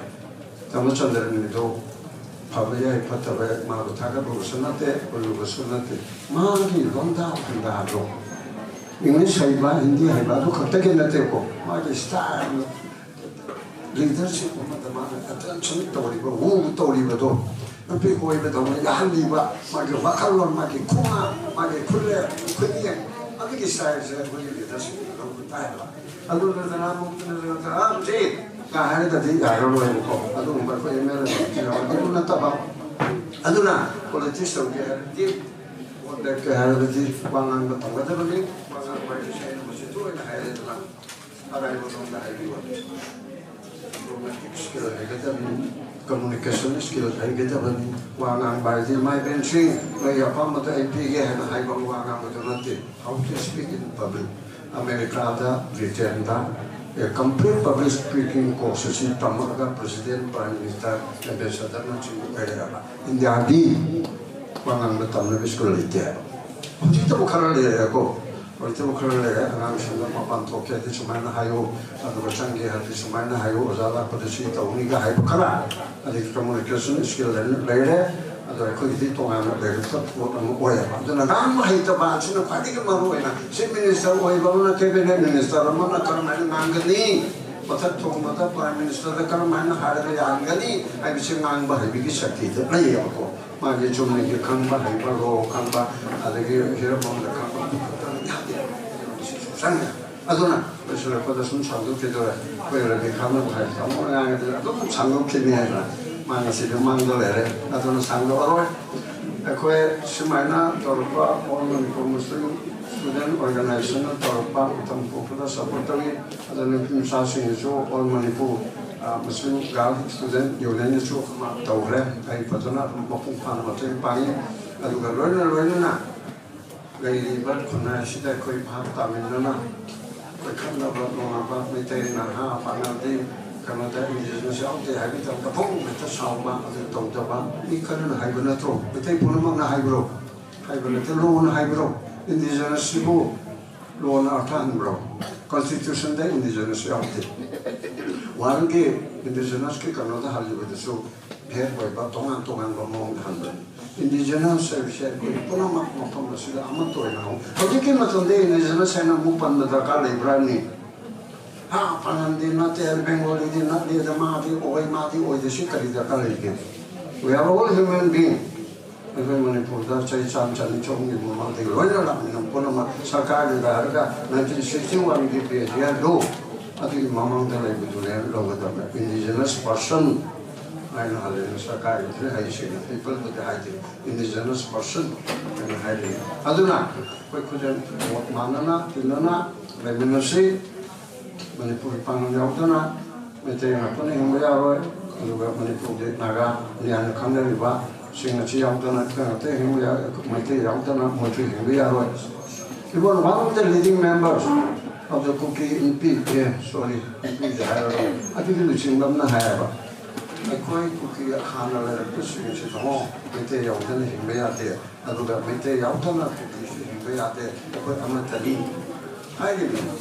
ꯇꯥꯃꯣ ꯆꯟꯗ꯭ꯔꯅꯤꯗꯣ ꯐꯕ ꯌꯥꯏ ꯐꯠꯇꯕ ꯌꯥꯏ ꯃꯥꯕꯨ ꯊꯥꯒꯠꯂꯨꯕꯁꯨ ꯅꯠꯇꯦ, ꯎꯠꯂꯨꯕꯁꯨ ꯅꯠꯇꯦ꯫ ꯃꯥꯒꯤ ꯂꯣꯟꯗꯥ ꯐꯟꯗꯥꯗꯣ, ꯏꯪꯂꯤꯁ ꯍꯩꯕ, ꯍꯤꯟꯗꯤ ꯍꯩꯕ ꯑꯗꯨ ꯈꯛꯇꯒꯤ ꯅꯠꯇꯦꯀꯣ, ꯃꯥꯒꯤ ꯏꯁꯇꯥꯏꯜ, ꯂꯤꯗꯔꯁꯤꯞ ꯑꯃꯗ ꯃꯥꯅ ꯑꯦꯇꯦꯟꯁꯟ ꯇꯧꯔꯤꯕ, ꯋꯨ ꯇꯧꯔꯤꯕꯗꯣ, ꯅꯨꯄꯤ ꯀꯣꯏꯕꯗꯧꯅ ꯌꯥꯍꯜꯂꯤꯕ, ꯃꯥꯒꯤ ꯋꯥꯈꯜꯂꯣꯟ, ꯃꯥꯒꯤ ꯈꯨꯉꯥꯡ, ꯃꯥꯒꯤ ꯈꯨꯜꯂꯦ, ꯈꯨꯠꯌꯦꯡ, ꯑꯗꯨꯒꯤ ꯏꯁꯇꯥꯏꯜꯁꯦ ꯑꯩꯈꯣꯏꯒꯤ ꯂꯤꯗꯔꯁꯤꯞꯅ ꯂꯧꯕ ꯇꯥꯏꯕ꯫ ꯑꯗꯨ ꯅꯠꯇꯅ ꯑꯃꯨꯛ ꯅꯠꯇ꯭ꯔꯒ "ꯑꯝ, ꯁꯤ" ꯀ ꯍꯥꯏꯔꯒꯗꯤ ꯌꯥꯔꯔꯣꯏꯕꯀꯣ꯫ ꯑꯗꯨꯒꯨꯝꯕ ꯑꯩꯈꯣꯏ ꯑꯦꯝ ꯑꯦꯜ ꯑꯦ ꯌꯥꯎꯔꯗꯤ ꯑꯗꯨ ꯅꯠꯇꯕ꯫ ꯑꯗꯨꯅ ꯄꯣꯂꯤꯇꯤꯛꯁ ꯇꯧꯒꯦ ꯍꯥꯏꯔꯗꯤ, ꯚꯣꯠ ꯂꯦꯞꯀꯦ ꯍꯥꯏꯔꯒꯗꯤ ꯋꯥ ꯉꯥꯡꯕ ꯇꯝꯒꯗꯕꯅꯤ꯫ ꯋꯥ ꯉꯥꯡꯕ ꯍꯥꯏꯕꯁꯤ ꯑꯩꯅ ꯃꯁꯤ ꯇꯣꯏꯅ ꯍꯥꯏꯔꯦꯗꯅ, ꯑꯔꯥꯏꯕ ꯂꯣꯟꯗ ꯍꯥꯏꯕꯤꯌꯨ꯫ ꯗꯤꯄ꯭ꯂꯣꯃꯦꯇꯤꯛ ꯁ꯭ꯀꯤꯜ ꯍꯩꯒꯗꯕꯅꯤ, ꯀꯝꯃꯨꯅꯤꯀꯦꯁꯟ ꯁ꯭ꯀꯤꯜ ꯍꯩꯒꯗꯕꯅꯤ꯫ ꯋꯥ ꯉꯥꯡꯕ ꯍꯥꯏꯗꯤ ꯃꯥꯏ ꯕꯦꯟꯁꯤꯡ, ꯅꯣꯏꯒꯤ ꯑꯄꯥꯝꯕꯗ ꯑꯩ ꯄꯤꯒꯦ ꯍꯥꯏꯅ ꯍꯥꯏꯕ ꯋꯥ ꯉꯥꯡꯕꯗꯨ ꯅꯠꯇꯦ꯫ How to speak in public꯫ ꯑꯃꯦꯔꯤꯀꯥꯗ, ꯕ꯭ꯔꯤꯇꯦꯟꯗ, ꯑꯦ, ꯀꯝꯄ꯭ꯂꯤꯠ ꯄꯕ꯭ꯂꯤꯛ ꯁ꯭ꯄꯤꯀꯤꯡ ꯀꯣꯔꯁ ꯑꯁꯤ ꯇꯝꯃꯛꯑꯒ ꯄ꯭ꯔꯦꯁꯤꯗꯦꯟꯠ, ꯄ꯭ꯔꯥꯏꯝ ꯃꯤꯅꯤꯁꯇꯔ, ꯑꯦꯝꯕꯦꯁꯦꯗꯔꯅꯆꯤꯡꯕ ꯑꯣꯏꯔꯛꯑꯕ꯫ ꯏꯟꯗꯤꯌꯥꯗꯤ ꯋꯥ ꯉꯥꯡꯕ ꯇꯝꯅꯕ ꯁ꯭ꯀꯨꯜ ꯂꯩꯇꯦ꯫ ꯍꯧꯖꯤꯛꯇꯕꯨ ꯈꯔ ꯂꯩꯔꯦꯀꯣ꯫ ꯍꯧꯖꯤꯛꯇꯕꯨ ꯈꯔ ꯂꯩꯔꯦ꯫ ꯑꯉꯥꯡꯁꯤꯡꯗ ꯃꯄꯥꯟ ꯊꯣꯛꯀꯦ ꯍꯥꯏꯗꯤ ꯁꯨꯃꯥꯏꯅ ꯍꯥꯏꯌꯨ, ꯑꯗꯨꯒ ꯆꯪꯒꯦ ꯍꯥꯏꯔꯗꯤ ꯁꯨꯃꯥꯏꯅ ꯍꯥꯏꯌꯨ, ꯑꯣꯖꯥ ꯂꯥꯛꯄꯗ ꯁꯤ ꯇꯧꯅꯤꯒ ꯍꯥꯏꯕ ꯈꯔ, ꯑꯗꯒꯤ ꯀꯝꯃꯨꯅꯤꯀꯦꯁꯟ ꯁ꯭ꯀꯤꯜ ꯍꯥꯏꯅ ꯂꯩꯔꯦ꯫ ꯑꯗꯣ ꯑꯩꯈꯣꯏꯒꯤꯗꯤ ꯇꯣꯉꯥꯟꯅ ꯂꯩꯔꯛꯇ ꯄꯣꯠ ꯑꯃ ꯑꯣꯏꯌꯦꯕ꯫ ꯑꯗꯨꯅ ꯉꯥꯡꯕ ꯍꯩꯇꯕ ꯑꯁꯤꯅ ꯈ꯭ꯋꯥꯏꯗꯒꯤ ꯃꯔꯨ ꯑꯣꯏꯅ ꯆꯤꯐ ꯃꯤꯅꯤꯁꯇꯔ ꯑꯣꯏꯕ ꯑꯃꯅ ꯀꯦꯕꯤꯅꯦꯠ ꯃꯤꯅꯤꯁꯇꯔ ꯑꯃꯅ ꯀꯔꯝꯍꯥꯏꯅ ꯉꯥꯡꯒꯅꯤ, ꯃꯊꯛ ꯊꯣꯡꯕꯗ ꯄ꯭ꯔꯥꯏꯝ ꯃꯤꯅꯤꯁꯇꯔꯗ ꯀꯔꯝꯍꯥꯏꯅ ꯍꯥꯏꯔꯒ ꯌꯥꯍꯟꯒꯅꯤ ꯍꯥꯏꯕꯁꯤ ꯉꯥꯡꯕ ꯍꯩꯕꯒꯤ ꯁꯛꯇꯤꯗ ꯂꯩꯌꯦꯕꯀꯣ꯫ ꯃꯥꯒꯤ ꯆꯨꯝꯅꯒꯤ ꯈꯪꯕ ꯍꯩꯕ, ꯂꯣ ꯈꯪꯕ, ꯑꯗꯒꯤ ꯍꯤꯔꯝ ꯑꯃꯗ ꯈꯪꯕ ꯑꯗꯨ ꯈꯛꯇꯅ ꯌꯥꯗꯦ꯫ ꯁꯤꯁꯨ ꯆꯪꯉꯦ꯫ ꯑꯗꯨꯅ ꯂꯣꯏꯁꯤꯜꯂꯛꯄꯗ ꯁꯨꯝ ꯁꯥꯡꯗꯣꯛꯈꯤꯗꯣꯔꯦ꯫ ꯑꯩꯈꯣꯏ ꯔꯕꯤ ꯈꯥꯟꯅꯕꯨ ꯍꯥꯏꯔꯗꯤ ꯑꯃꯨꯛ ꯉꯥꯡꯉꯗꯤ ꯑꯗꯨꯝ ꯁꯥꯡꯗꯣꯛꯈꯤꯅꯤ ꯍꯥꯏꯗꯅ ꯃꯥꯅ ꯁꯤꯗ ꯃꯥꯡꯗ ꯂꯩꯔꯦ꯫ ꯑꯗꯨꯅ ꯁꯥꯡꯗꯣꯛꯑꯔꯣꯏ꯫ ꯑꯩꯈꯣꯏ ꯁꯨꯃꯥꯏꯅ ꯇꯧꯔꯛꯄ All Manipur Muslim Student Organization ꯅ ꯇꯧꯔꯛꯄ ꯃꯇꯝ ꯄꯨꯝꯕꯗ ꯁꯄꯣꯔꯠ ꯇꯧꯏ꯫ ꯑꯗꯨ ꯅꯨꯄꯤ ꯃꯆꯥꯁꯤꯡꯅꯁꯨ All Manipur, ꯑ, Muslim Girl Student Union ꯅꯁꯨ ꯑꯃ ꯇꯧꯈ꯭ꯔꯦ꯫ ꯑꯩ ꯐꯖꯅ ꯑꯗꯨꯝ ꯃꯄꯨꯡ ꯐꯥꯅ ꯃꯇꯦꯡ ꯄꯥꯡꯉꯤ꯫ ꯑꯗꯨꯒ ꯂꯣꯏꯅ ꯂꯣꯏꯅꯅ ꯂꯩꯔꯤꯕ ꯈꯨꯟꯅꯥꯏ ꯑꯁꯤꯗ ꯑꯩꯈꯣꯏ ꯚꯥꯞ ꯇꯥꯃꯤꯟꯅꯅ ꯈꯠꯅꯕ ꯅꯨꯡꯉꯥꯏꯕ, ꯃꯩꯇꯩꯅ ꯍꯥ ꯄꯥꯡꯒꯜꯗꯤ ꯀꯩꯅꯣꯗ ꯏꯟꯗꯤꯖꯤꯅꯁ ꯌꯥꯎꯗꯦ ꯍꯥꯏꯕ ꯃꯇꯝꯗ ꯐꯣꯡ ꯍꯦꯛꯇ ꯁꯥꯎꯕ, ꯑꯗꯨ ꯇꯧꯗꯕ ꯃꯤ ꯈꯔꯅ ꯍꯥꯏꯕ ꯅꯠꯇ꯭ꯔꯣ? ꯃꯩꯇꯩ ꯄꯨꯝꯅꯃꯛꯅ ꯍꯥꯏꯕ꯭ꯔꯣ? ꯍꯥꯏꯕ ꯅꯠꯇꯦ꯫ ꯂꯣꯅ ꯍꯥꯏꯕ꯭ꯔꯣ? ꯏꯟꯗꯤꯖꯤꯅꯁꯁꯤꯕꯨ ꯂꯣꯅ ꯑꯔꯊ ꯍꯟꯕ꯭ꯔꯣ? ꯀꯣꯟꯁꯇꯤꯇ꯭ꯌꯨꯁꯟꯗ ꯏꯟꯗꯤꯖꯤꯅꯁ ꯌꯥꯎꯗꯦ꯫ ꯋꯥꯔꯜꯒꯤ ꯏꯟꯗꯤꯖꯤꯅꯁꯀꯤ ꯀꯩꯅꯣꯗ ꯍꯜꯂꯤꯕꯗꯨꯁꯨ ꯚꯦꯗ ꯑꯣꯏꯕ ꯇꯣꯉꯥꯟ ꯇꯣꯉꯥꯟꯕ ꯃꯑꯣꯡꯗ ꯍꯟꯕꯅꯤ꯫ ꯏꯟꯗꯤꯖꯤꯅꯁ ꯍꯥꯏꯕꯁꯦ ꯑꯩꯈꯣꯏ ꯄꯨꯝꯅꯃꯛ ꯃꯐꯝ ꯑꯁꯤꯗ ꯑꯃꯠꯇ ꯑꯣꯏꯅ ꯍꯧ-, ꯍꯧꯖꯤꯛꯀꯤ ꯃꯇꯝꯗ ꯏꯟꯗꯤꯖꯤꯅꯁ ꯍꯥꯏꯅ ꯑꯃꯨꯛ ꯄꯟꯕ ꯗꯔꯀꯥꯔ ꯂꯩꯕ꯭ꯔꯥꯅꯤ? ꯍꯥ, ꯄꯥꯉꯟꯗꯤ ꯅꯠꯇꯦ, ꯕꯦꯡꯒꯣꯂꯤꯗꯤ ꯅꯠꯇꯦ, ꯑꯗ ꯃꯥꯗꯤ ꯑꯣꯏ, ꯃꯥꯗꯤ ꯑꯣꯏꯗꯦ, ꯁꯤ ꯀꯔꯤ ꯗꯔꯀꯥꯔ ꯂꯩꯒꯦ? We are all human being. ꯑꯩꯈꯣꯏ ꯃꯅꯤꯄꯨꯔꯗ ꯆꯍꯤ ꯆꯥꯝ ꯆꯅꯤ ꯆꯍꯨꯝꯒꯤ ꯃꯃꯥꯡꯗꯒꯤ ꯂꯣꯏꯅ ꯂꯥꯛꯃꯤꯟꯅꯕ ꯄꯨꯝꯅꯃꯛ ꯁꯔꯀꯥꯔꯒꯤꯗ ꯍꯥꯏꯔꯒ ꯅꯥꯏꯟꯇꯤꯟ ꯁꯤꯛꯁꯇꯤ ꯋꯥꯟꯒꯤ ꯕꯦꯖꯤꯌꯥꯔꯗꯣ ꯑꯗꯨꯒꯤ ꯃꯃꯥꯡꯗ ꯂꯩꯕꯗꯨꯅꯦ ꯂꯧꯒꯗꯕ꯫ ꯏꯟꯗꯤꯖꯤꯅꯁ ꯄꯔꯁꯟ ꯍꯥꯏꯅ ꯍꯜꯂꯦꯅ ꯁꯔꯀꯥꯔꯒꯤꯗꯨꯅ ꯍꯥꯏꯔꯤꯁꯦ, ꯄꯤꯄꯜꯕꯨꯗꯤ ꯍꯥꯏꯗꯦ, ꯏꯟꯗꯤꯖꯤꯅꯁ ꯄꯔꯁꯟ ꯍꯥꯏꯅ ꯍꯥꯏꯔꯤ꯫ ꯑꯗꯨꯅ ꯑꯩꯈꯣꯏ ꯈꯨꯗꯤꯡꯃꯛ ꯃꯥꯟꯅꯅ ꯇꯤꯟꯅꯅ ꯂꯩꯃꯤꯟꯅꯁꯤ꯫ ꯃꯅꯤꯄꯨꯔꯒꯤ ꯄꯥꯡꯒꯜ ꯌꯥꯎꯗꯅ ꯃꯩꯇꯩ ꯉꯥꯛꯇꯅ ꯍꯤꯡꯕ ꯌꯥꯔꯣꯏ꯫ ꯑꯗꯨꯒ ꯃꯅꯤꯄꯨꯔꯒꯤ ꯅꯥꯒꯥ ꯃꯌꯥꯝꯅ ꯈꯪꯅꯔꯤꯕ ꯁꯤꯡ ꯑꯁꯤ ꯌꯥꯎꯗꯅ ꯑꯩꯈꯣꯏ ꯉꯥꯛꯇ ꯍꯤꯡꯕ ꯌꯥ-, ꯃꯩꯇꯩ ꯌꯥꯎꯗꯅ ꯃꯣꯏꯁꯨ ꯍꯤꯡꯕ ꯌꯥꯔꯣꯏ꯫ Even one of the leading members of the Kuki ꯅꯨꯄꯤ, ꯑꯦ, ꯁꯣꯔꯤ, ꯅꯨꯄꯤꯗꯤ ꯍꯥꯏꯔꯔꯣꯏ, ꯑꯗꯨꯒꯤ ꯂꯨꯆꯤꯡꯕ ꯑꯃꯅ ꯍꯥꯏꯌꯦꯕ, "ꯑꯩꯈꯣꯏ ꯀꯨꯀꯤ ꯍꯥꯟꯅ ꯂꯩꯔꯛꯄꯁꯤꯡꯁꯤ ꯊꯝꯃꯣ, ꯃꯩꯇꯩ ꯌꯥꯎꯗꯅ ꯍꯤꯡꯕ ꯌꯥꯗꯦ, ꯑꯗꯨꯒ ꯃꯩꯇꯩ ꯌꯥꯎꯗꯅ ꯀꯨꯀꯤꯁꯨ ꯍꯤꯡꯕ ꯌꯥꯗꯦ, ꯑꯩꯈꯣꯏ ꯑꯃꯠꯇꯅꯤ" ꯍꯥꯏꯔꯤꯕꯅꯤ꯫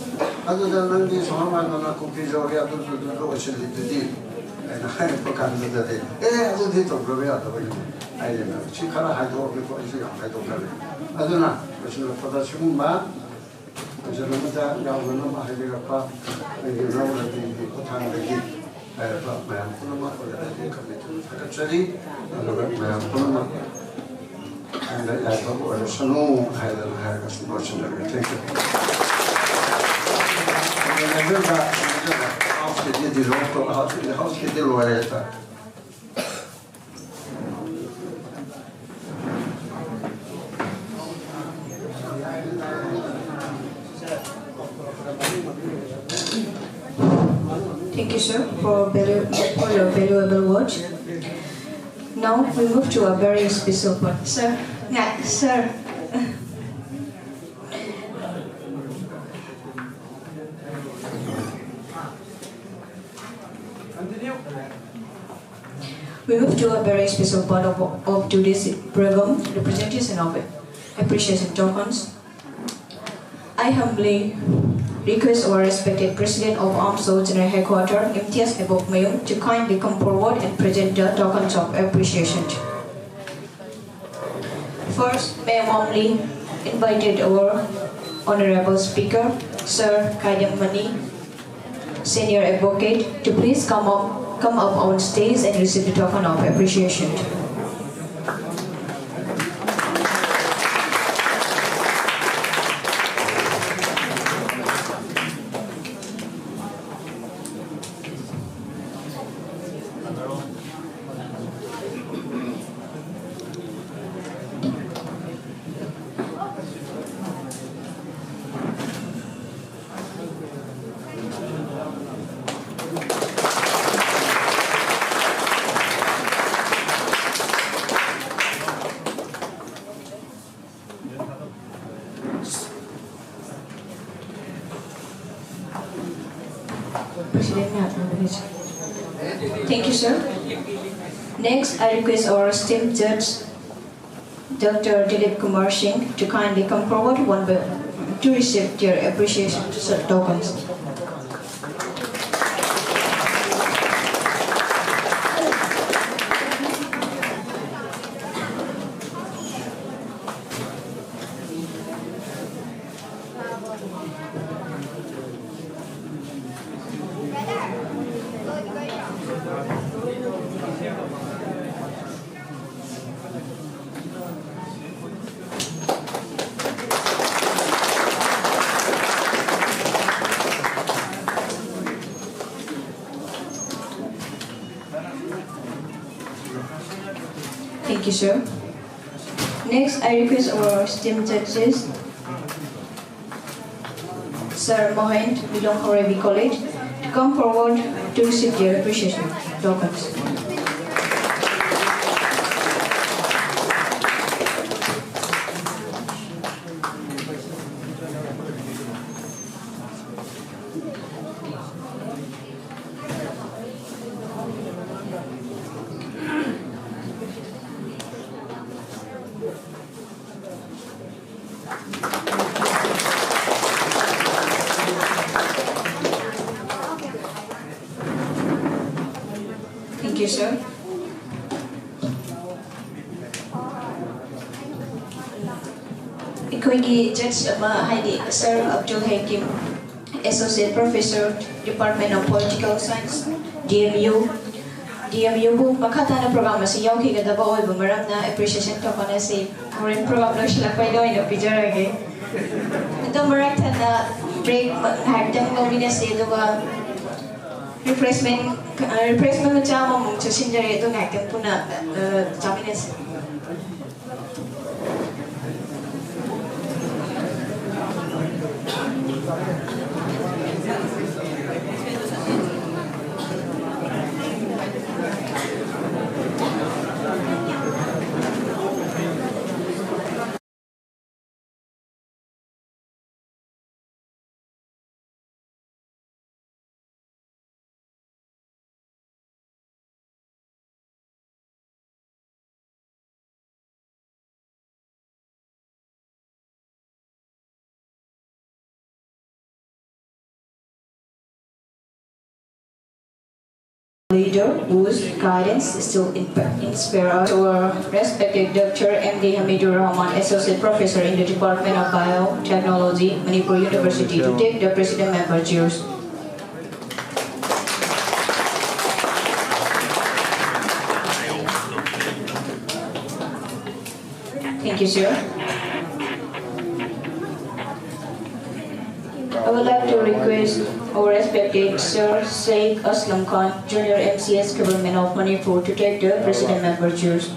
ꯑꯗꯨꯗ ꯅꯪꯗꯤ ꯁꯣꯍꯣꯔꯃꯥꯡꯗꯅ ꯀꯨꯀꯤ ꯖꯧꯔꯤ ꯑꯗꯨꯁꯨ ꯑꯗꯨꯁꯨ ꯑꯣꯏꯁꯤꯜꯂꯤꯗꯨꯗꯤ ꯑꯩꯅ ꯍꯥꯏꯔꯛꯄ ꯀꯥꯟꯗꯨꯗꯗꯤ, "ꯑꯦ, ꯑꯗꯨꯗꯤ ꯇꯧꯗꯕ ꯌꯥꯗꯕꯒꯤꯅꯤ" ꯍꯥꯏꯔꯦꯅ꯫ ꯁꯤ ꯈꯔ ꯍꯥꯏꯗꯣꯛꯑꯕꯅꯤꯀꯣ, ꯑꯩꯁꯨ ꯌꯥꯝ ꯍꯥꯏꯗꯣꯛꯈ꯭ꯔꯦ꯫ ꯑꯗꯨꯅ ꯂꯣꯏꯁꯤꯜꯂꯛꯄꯗ ꯁꯤꯒꯨꯝꯕ ꯐꯪꯁꯟ ꯑꯃꯗ ꯌꯥꯎꯅꯅꯕ ꯍꯥꯏꯕꯤꯔꯛꯄ ꯑꯩꯒꯤ ꯏꯅꯥꯎ ꯔꯕꯤꯒꯤ ꯈꯨꯠꯊꯥꯡꯗꯒꯤ ꯍꯥꯏꯔꯤꯕ ꯃꯌꯥꯝ ꯄꯨꯝꯅꯃꯛ ꯑꯣꯏꯔꯛꯂꯤ ꯀꯃꯤꯇꯤꯕꯨ ꯊꯥꯒꯠꯆꯔꯤ꯫ ꯑꯗꯨꯒ ꯃꯌꯥꯝ ꯄꯨꯝꯅꯃꯛ ꯍꯟꯗꯛ ꯌꯥꯏꯐꯕ ꯑꯣꯏꯔꯁꯅꯨ ꯍꯥꯏꯗꯅ ꯍꯥꯏꯔꯒ ꯁꯨꯝ ꯂꯣꯏꯁꯤꯟꯖꯔꯒꯦ꯫ Thank you꯫ ꯍꯥꯎꯁꯀꯤꯗꯤ ꯗꯤꯖꯣꯜꯕ ꯇꯧ-, ꯍꯥꯎꯁꯀꯤꯗꯤ, ꯍꯥꯎꯁꯀꯤꯗꯤ ꯂꯣꯏꯔꯦ ꯍꯦꯛꯇ꯫ Thank you, sir, for, value, for your valuable words. Now we move to a very special part. Sir, yeah, sir. We move to a very special part of, of today's program, the presentation of appreciation tokens. I humbly request our respected President of Armed Soldier Headquarters, Imtiaz Ebok Mayum, to kindly come forward and present the tokens of appreciation. First, may I warmly invite our honorable speaker, Sir Kaidam Mani, Senior Advocate, to please come up, come up on stage and receive the token of appreciation. President, thank you, sir. Next, I request our esteemed judge, Doctor Dilip Kumar Singh, to kindly come forward one by, to receive their appreciation tokens. Thank you, sir. Next, I request our esteemed judges, Sir Mohen, Milong Horebi College, to come forward to receive their appreciation tokens. Thank you, sir. ꯑꯩꯈꯣꯏꯒꯤ ꯖꯁ ꯑꯃ, ꯍꯥꯏꯗꯤ sir Abdul Hakim, Associate Professor, Department of Political Science, D M U, D M U ꯕꯨ ꯃꯈꯥ ꯇꯥꯅ ꯄ꯭ꯔꯣꯒ꯭ꯔꯥꯝ ꯑꯁꯤ ꯌꯥꯎꯈꯤꯒꯗꯕ ꯑꯣꯏꯕ ꯃꯔꯝꯅ ꯑꯦꯄ꯭ꯔꯤꯁꯤꯌꯦꯁꯟ ꯇꯧꯕ ꯍꯣꯠꯅꯁꯤ꯫ ꯍꯣꯔꯦꯟ ꯄ꯭ꯔꯣꯒ꯭ꯔꯥꯝ ꯂꯣꯏꯁꯤꯜꯂꯛꯄꯩꯗ ꯑꯣꯏꯅ ꯄꯤꯖꯔꯒꯦ꯫ ꯑꯗꯣ ꯃꯔꯛ ꯊꯠꯅ ꯕ꯭ꯔꯦꯛ ꯉꯥꯏꯍꯥꯛꯇꯪ ꯂꯧꯃꯤꯟꯅꯁꯤ, ꯑꯗꯨꯒ ꯔꯤꯐ꯭ꯔꯦꯁꯃꯦꯟ, ꯔꯤꯐ꯭ꯔꯦꯁꯃꯦꯟ ꯃꯆꯥ ꯑꯃꯃꯨꯛ ꯆꯠꯁꯤꯟꯖꯔꯦ, ꯑꯗꯨ ꯉꯥꯏꯍꯥꯛꯇꯪ ꯄꯨꯟꯅ, ꯑ, ꯆꯥꯃꯤꯟꯅꯁꯤ꯫ Leader whose guidance still inspires us. Our respected Doctor M D Hamidur Rahman, Associate Professor in the Department of Biotechnology, Manipur University, to take the President Member chairs. Thank you, sir. I would like to request our respected Sir Sheikh Aslam Khan, Junior M C S, Government of Manipur, to take the President Member chairs.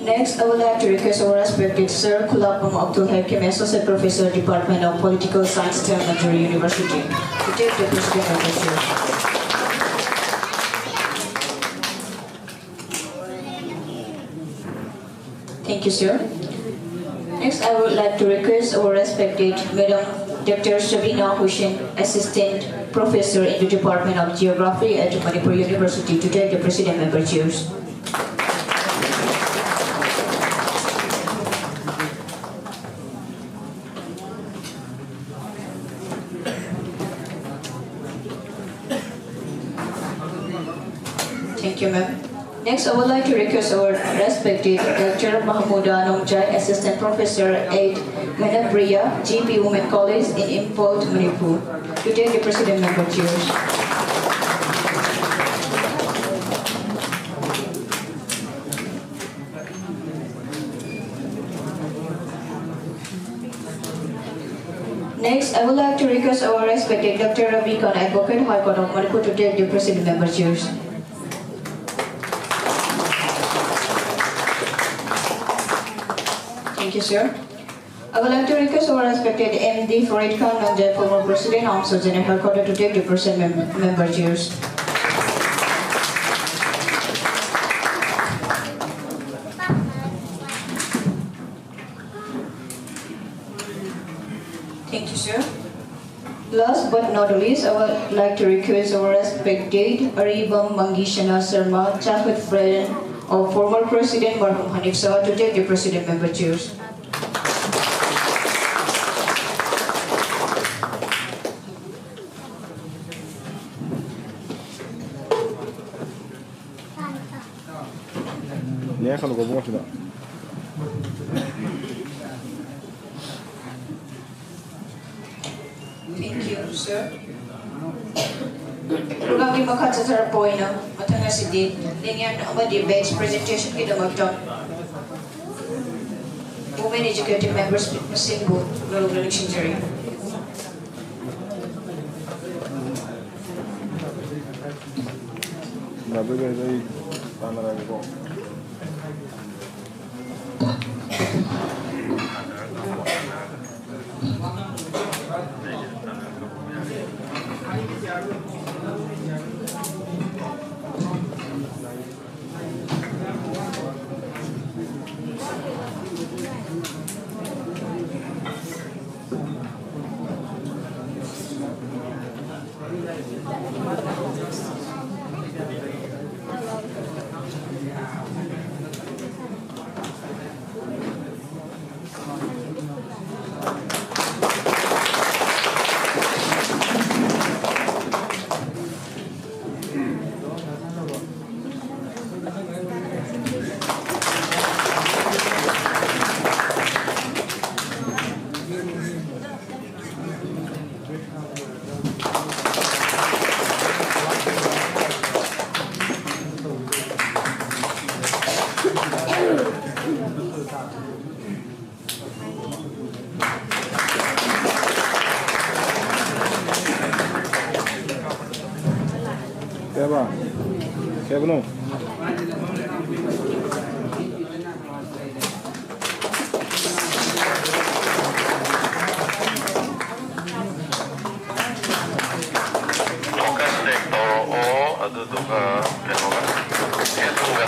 Next, I would like to request our respected Sir Khulapam Abdul Hakim, Associate Professor, Department of Political Science, Tanajuri University, to take the President of the chair. Thank you, sir. Next, I would like to request our respected Madam Doctor Shabina Hussain, Assistant Professor in the Department of Geography at Manipur University, to take the President Member chairs. Thank you, ma'am. Next, I would like to request our respected Doctor Mahmuda Nongchai, Assistant Professor at Ghanapriya G P Women College in Imphal, Manipur, to take the president member chairs. Next, I would like to request our respected Doctor Ravi Khan, Advocate, High Court of Manipur, to take the president member chairs. Thank you, sir. I would like to request our respected M D Farid Khan Nongchai, former president, Armed Surgeon and Headquarter, to take the present mem- member chairs. Thank you, sir. Last but not least, I would like to request our respected Aribam Mangishana Sharma, childhood friend of former President Marhum Hanif Saha, to take the president member chairs. Next ꯍꯜꯂꯨꯀꯣ ꯏꯕꯨꯡꯉꯣ ꯁꯤꯗ꯫ Thank you, sir. Program ꯒꯤ ꯃꯈꯥ ꯆꯠꯊꯔꯛꯄ ꯑꯣꯏꯅ ꯃꯊꯪ ꯑꯁꯤꯗꯤ ꯂꯦꯡꯌꯥꯟ ꯑꯃꯗꯤ badge presentation ꯒꯤꯗꯃꯛꯇ Women Executive Members ꯁꯤꯡꯕꯨ ꯂꯧꯔꯒ ꯅꯤꯡꯁꯤꯡꯖꯔꯤ꯫ ꯌꯥꯗꯣꯏꯗꯤ ꯑꯩ ꯇꯥꯟꯅꯔꯛꯑꯒꯦꯀꯣ꯫ ꯀꯩ ꯍꯥꯏꯕ? ꯀꯩ ꯍꯥꯏꯕꯅꯣ? Focus take ꯇꯧꯔꯛꯑꯣ, ꯑꯗꯨꯗꯨꯒ ꯀꯩꯅꯣꯒ, ꯍꯦꯠ ꯇꯨꯒ꯫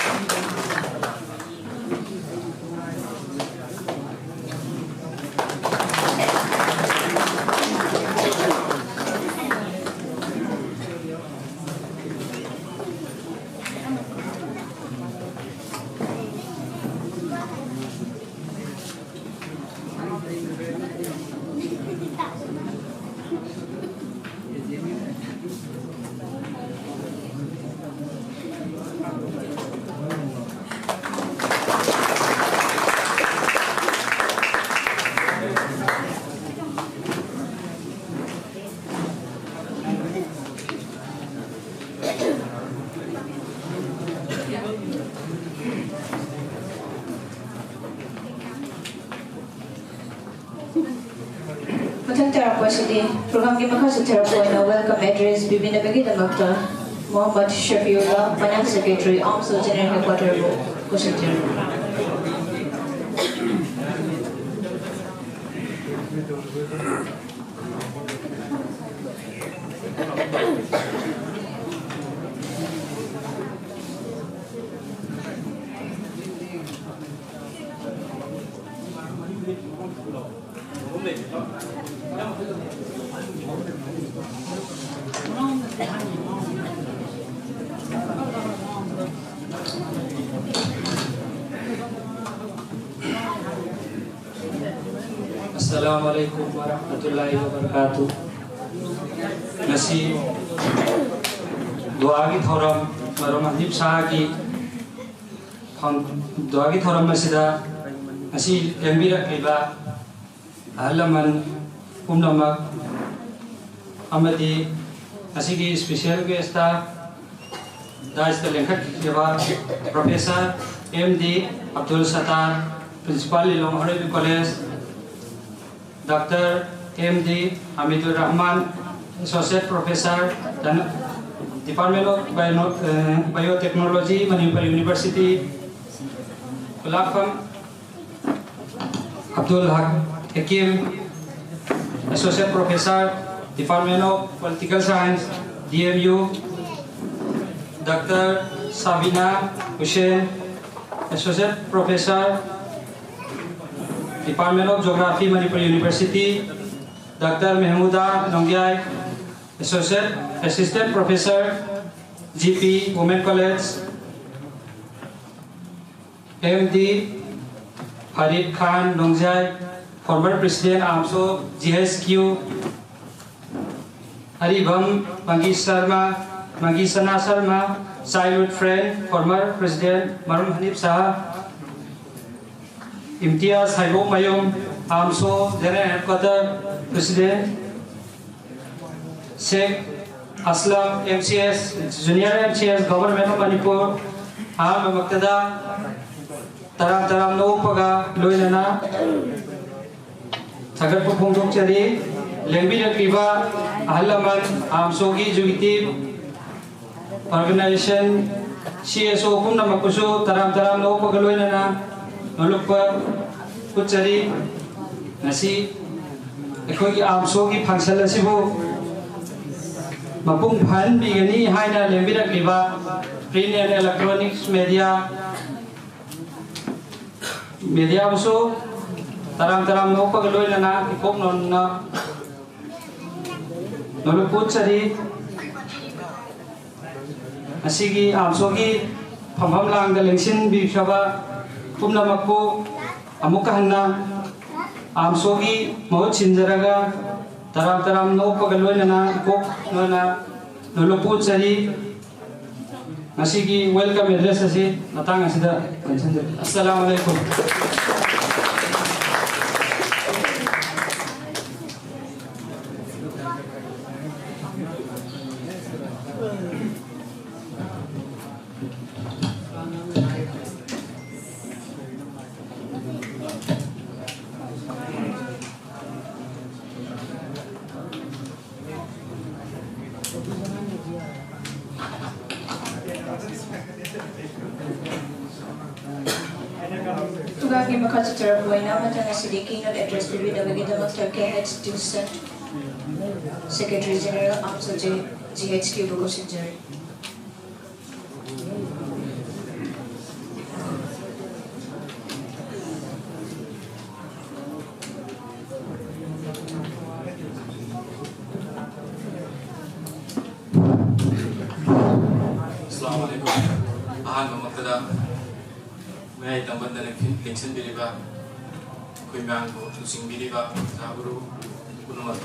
ꯃꯊꯪ ꯇꯥꯔꯛꯄ ꯑꯁꯤꯗꯤ ꯄ꯭ꯔꯣꯒ꯭ꯔꯥꯝꯒꯤ ꯃꯈꯥ ꯆꯠꯊꯔꯛꯄ ꯑꯣꯏꯅ welcome address ꯄꯤꯕꯤꯅꯕꯒꯤꯗꯃꯛꯇ Mohammad ꯁꯐꯤꯎꯜꯂꯥ, Finance Secretary, Armed Forces General Headquarter ꯕꯨ ꯀꯧꯁꯤꯟꯖꯔꯤ꯫ Assalamu alaikum warahmatullahi wabarakatuh. ꯉꯁꯤ ꯗꯨꯋꯥꯒꯤ ꯊꯧꯔꯝ, ꯃꯔꯨꯞ ꯍꯅꯤꯞ ꯁꯥꯍꯒꯤ ꯐꯝ-, ꯗꯨꯋꯥꯒꯤ ꯊꯧꯔꯝ ꯑꯁꯤꯗ ꯉꯁꯤ ꯂꯦꯡꯕꯤꯔꯛꯂꯤꯕ ꯑꯍꯜ ꯂꯃꯟ ꯄꯨꯝꯅꯃꯛ ꯑꯃꯗꯤ ꯉꯁꯤꯒꯤ special guest ꯗꯥꯏꯁꯇ ꯂꯦꯡꯈꯠꯈꯤꯕ Professor M D Abdul ꯁꯠꯇꯥꯔ, Principal, Lilong Army College, Doctor M D Hamidul Rahman, Associate Professor, Tan-, Department of Bio-, uh, Biotechnology, Manipur University, Kulafam Abdul Hak Hakim, Associate Professor, Department of Political Science, D M U, Doctor Sabina Hussain, Associate Professor, Department of Geography, Manipur University, Doctor Mehmuda Nongyai, Associate, Assistant Professor, G P, Women College, M D Farid Khan Nongjai, former President, AMSO, G H Q, Aribam Mangi Sharma, Mangi Sana Sharma, childhood friend, former President Marum Hanif Shah, Imtiaz Haibo Mayum, AMSO General Headquarter President, Sheikh Aslam, M C S, Junior M C S, Government of Manipur, ꯑꯍꯥꯟꯕꯃꯛꯇꯗ ꯇꯔꯥꯝ ꯇꯔꯥꯝꯅ ꯑꯣꯛꯄꯒ ꯂꯣꯏꯅꯅ ꯊꯥꯒꯠꯄ ꯐꯣꯡꯗꯣꯛꯆꯔꯤ꯫ ꯂꯦꯡꯕꯤꯔꯛꯂꯤꯕ ꯑꯍꯜ ꯂꯃꯟ, AMSOꯒꯤ executive, organization, C S O ꯄꯨꯝꯅꯃꯛꯄꯨꯁꯨ ꯇꯔꯥꯝ ꯇꯔꯥꯝꯅ ꯑꯣꯛꯄꯒ ꯂꯣꯏꯅꯅ ꯅꯣꯂꯨꯛꯄ ꯎꯠꯆꯔꯤ꯫ ꯉꯁꯤ ꯑꯩꯈꯣꯏꯒꯤ AMSOꯒꯤ function ꯑꯁꯤꯕꯨ ꯃꯄꯨꯡ ꯐꯥꯍꯟꯕꯤꯒꯅꯤ ꯍꯥꯏꯅ ꯂꯦꯡꯕꯤꯔꯛꯂꯤꯕ print and electronics media, mediaꯕꯨꯁꯨ ꯇꯔꯥꯝ ꯇꯔꯥꯝꯅ ꯑꯣꯛꯄꯒ ꯂꯣꯏꯅꯅ ꯏꯀꯣꯛ ꯅꯣꯟꯅ ꯅꯣꯂꯨꯛꯄ ꯎꯠꯆꯔꯤ꯫ ꯉꯁꯤꯒꯤ AMSOꯒꯤ ꯐꯝꯐꯝ ꯂꯥꯡꯗ ꯂꯦꯡꯁꯤꯟꯕꯤꯈ꯭ꯔꯕ ꯄꯨꯝꯅꯃꯛꯄꯨ ꯑꯃꯨꯛꯀ ꯍꯟꯅ AMSOꯒꯤ ꯃꯍꯨꯠ ꯁꯤꯟꯖꯔꯒ ꯇꯔꯥꯝ ꯇꯔꯥꯝ ꯅꯣꯛꯄꯒ ꯂꯣꯏꯅꯅ ꯏꯀꯣꯛ ꯅꯣꯟꯅ ꯅꯣꯂꯨꯛꯄ ꯎꯠꯆꯔꯤ꯫ ꯉꯁꯤꯒꯤ welcome address ꯑꯁꯤ ꯃꯇꯥꯡ ꯑꯁꯤꯗ ꯂꯣꯏꯁꯤꯟꯖꯔꯤ꯫ ꯑꯁꯂꯥꯃꯨ ꯑꯂꯥꯏꯀꯨꯝ꯫ ꯄ꯭ꯔꯣꯒ꯭ꯔꯥꯝꯒꯤ ꯃꯈꯥ ꯆꯠꯊꯔꯛꯄ ꯑꯣꯏꯅ ꯃꯊꯪ ꯑꯁꯤꯗꯤ keynote address ꯄꯤꯕꯤꯅꯕꯒꯤꯗꯃꯛꯇ K H Dixon, Secretary General, AMSO G H Q ꯕꯨ ꯀꯧꯁꯤꯟꯖꯔꯤ꯫ ꯑꯁꯂꯥꯃꯨ ꯑꯂꯥꯏꯀꯨꯝ꯫ ꯑꯍꯥꯟꯕꯃꯛꯇꯗ ꯃꯌꯥꯏ ꯇꯝꯕꯟꯗ ꯂꯦꯡꯁꯤꯟ-, ꯂꯦꯡꯁꯤꯟꯕꯤꯔꯤꯕ ꯑꯩꯈꯣꯏ ꯃꯌꯥꯝꯕꯨ ꯂꯨꯆꯤꯡꯕꯤꯔꯤꯕ ꯑꯣꯖꯥ ꯒꯨꯔꯨ ꯄꯨꯝꯅꯃꯛ,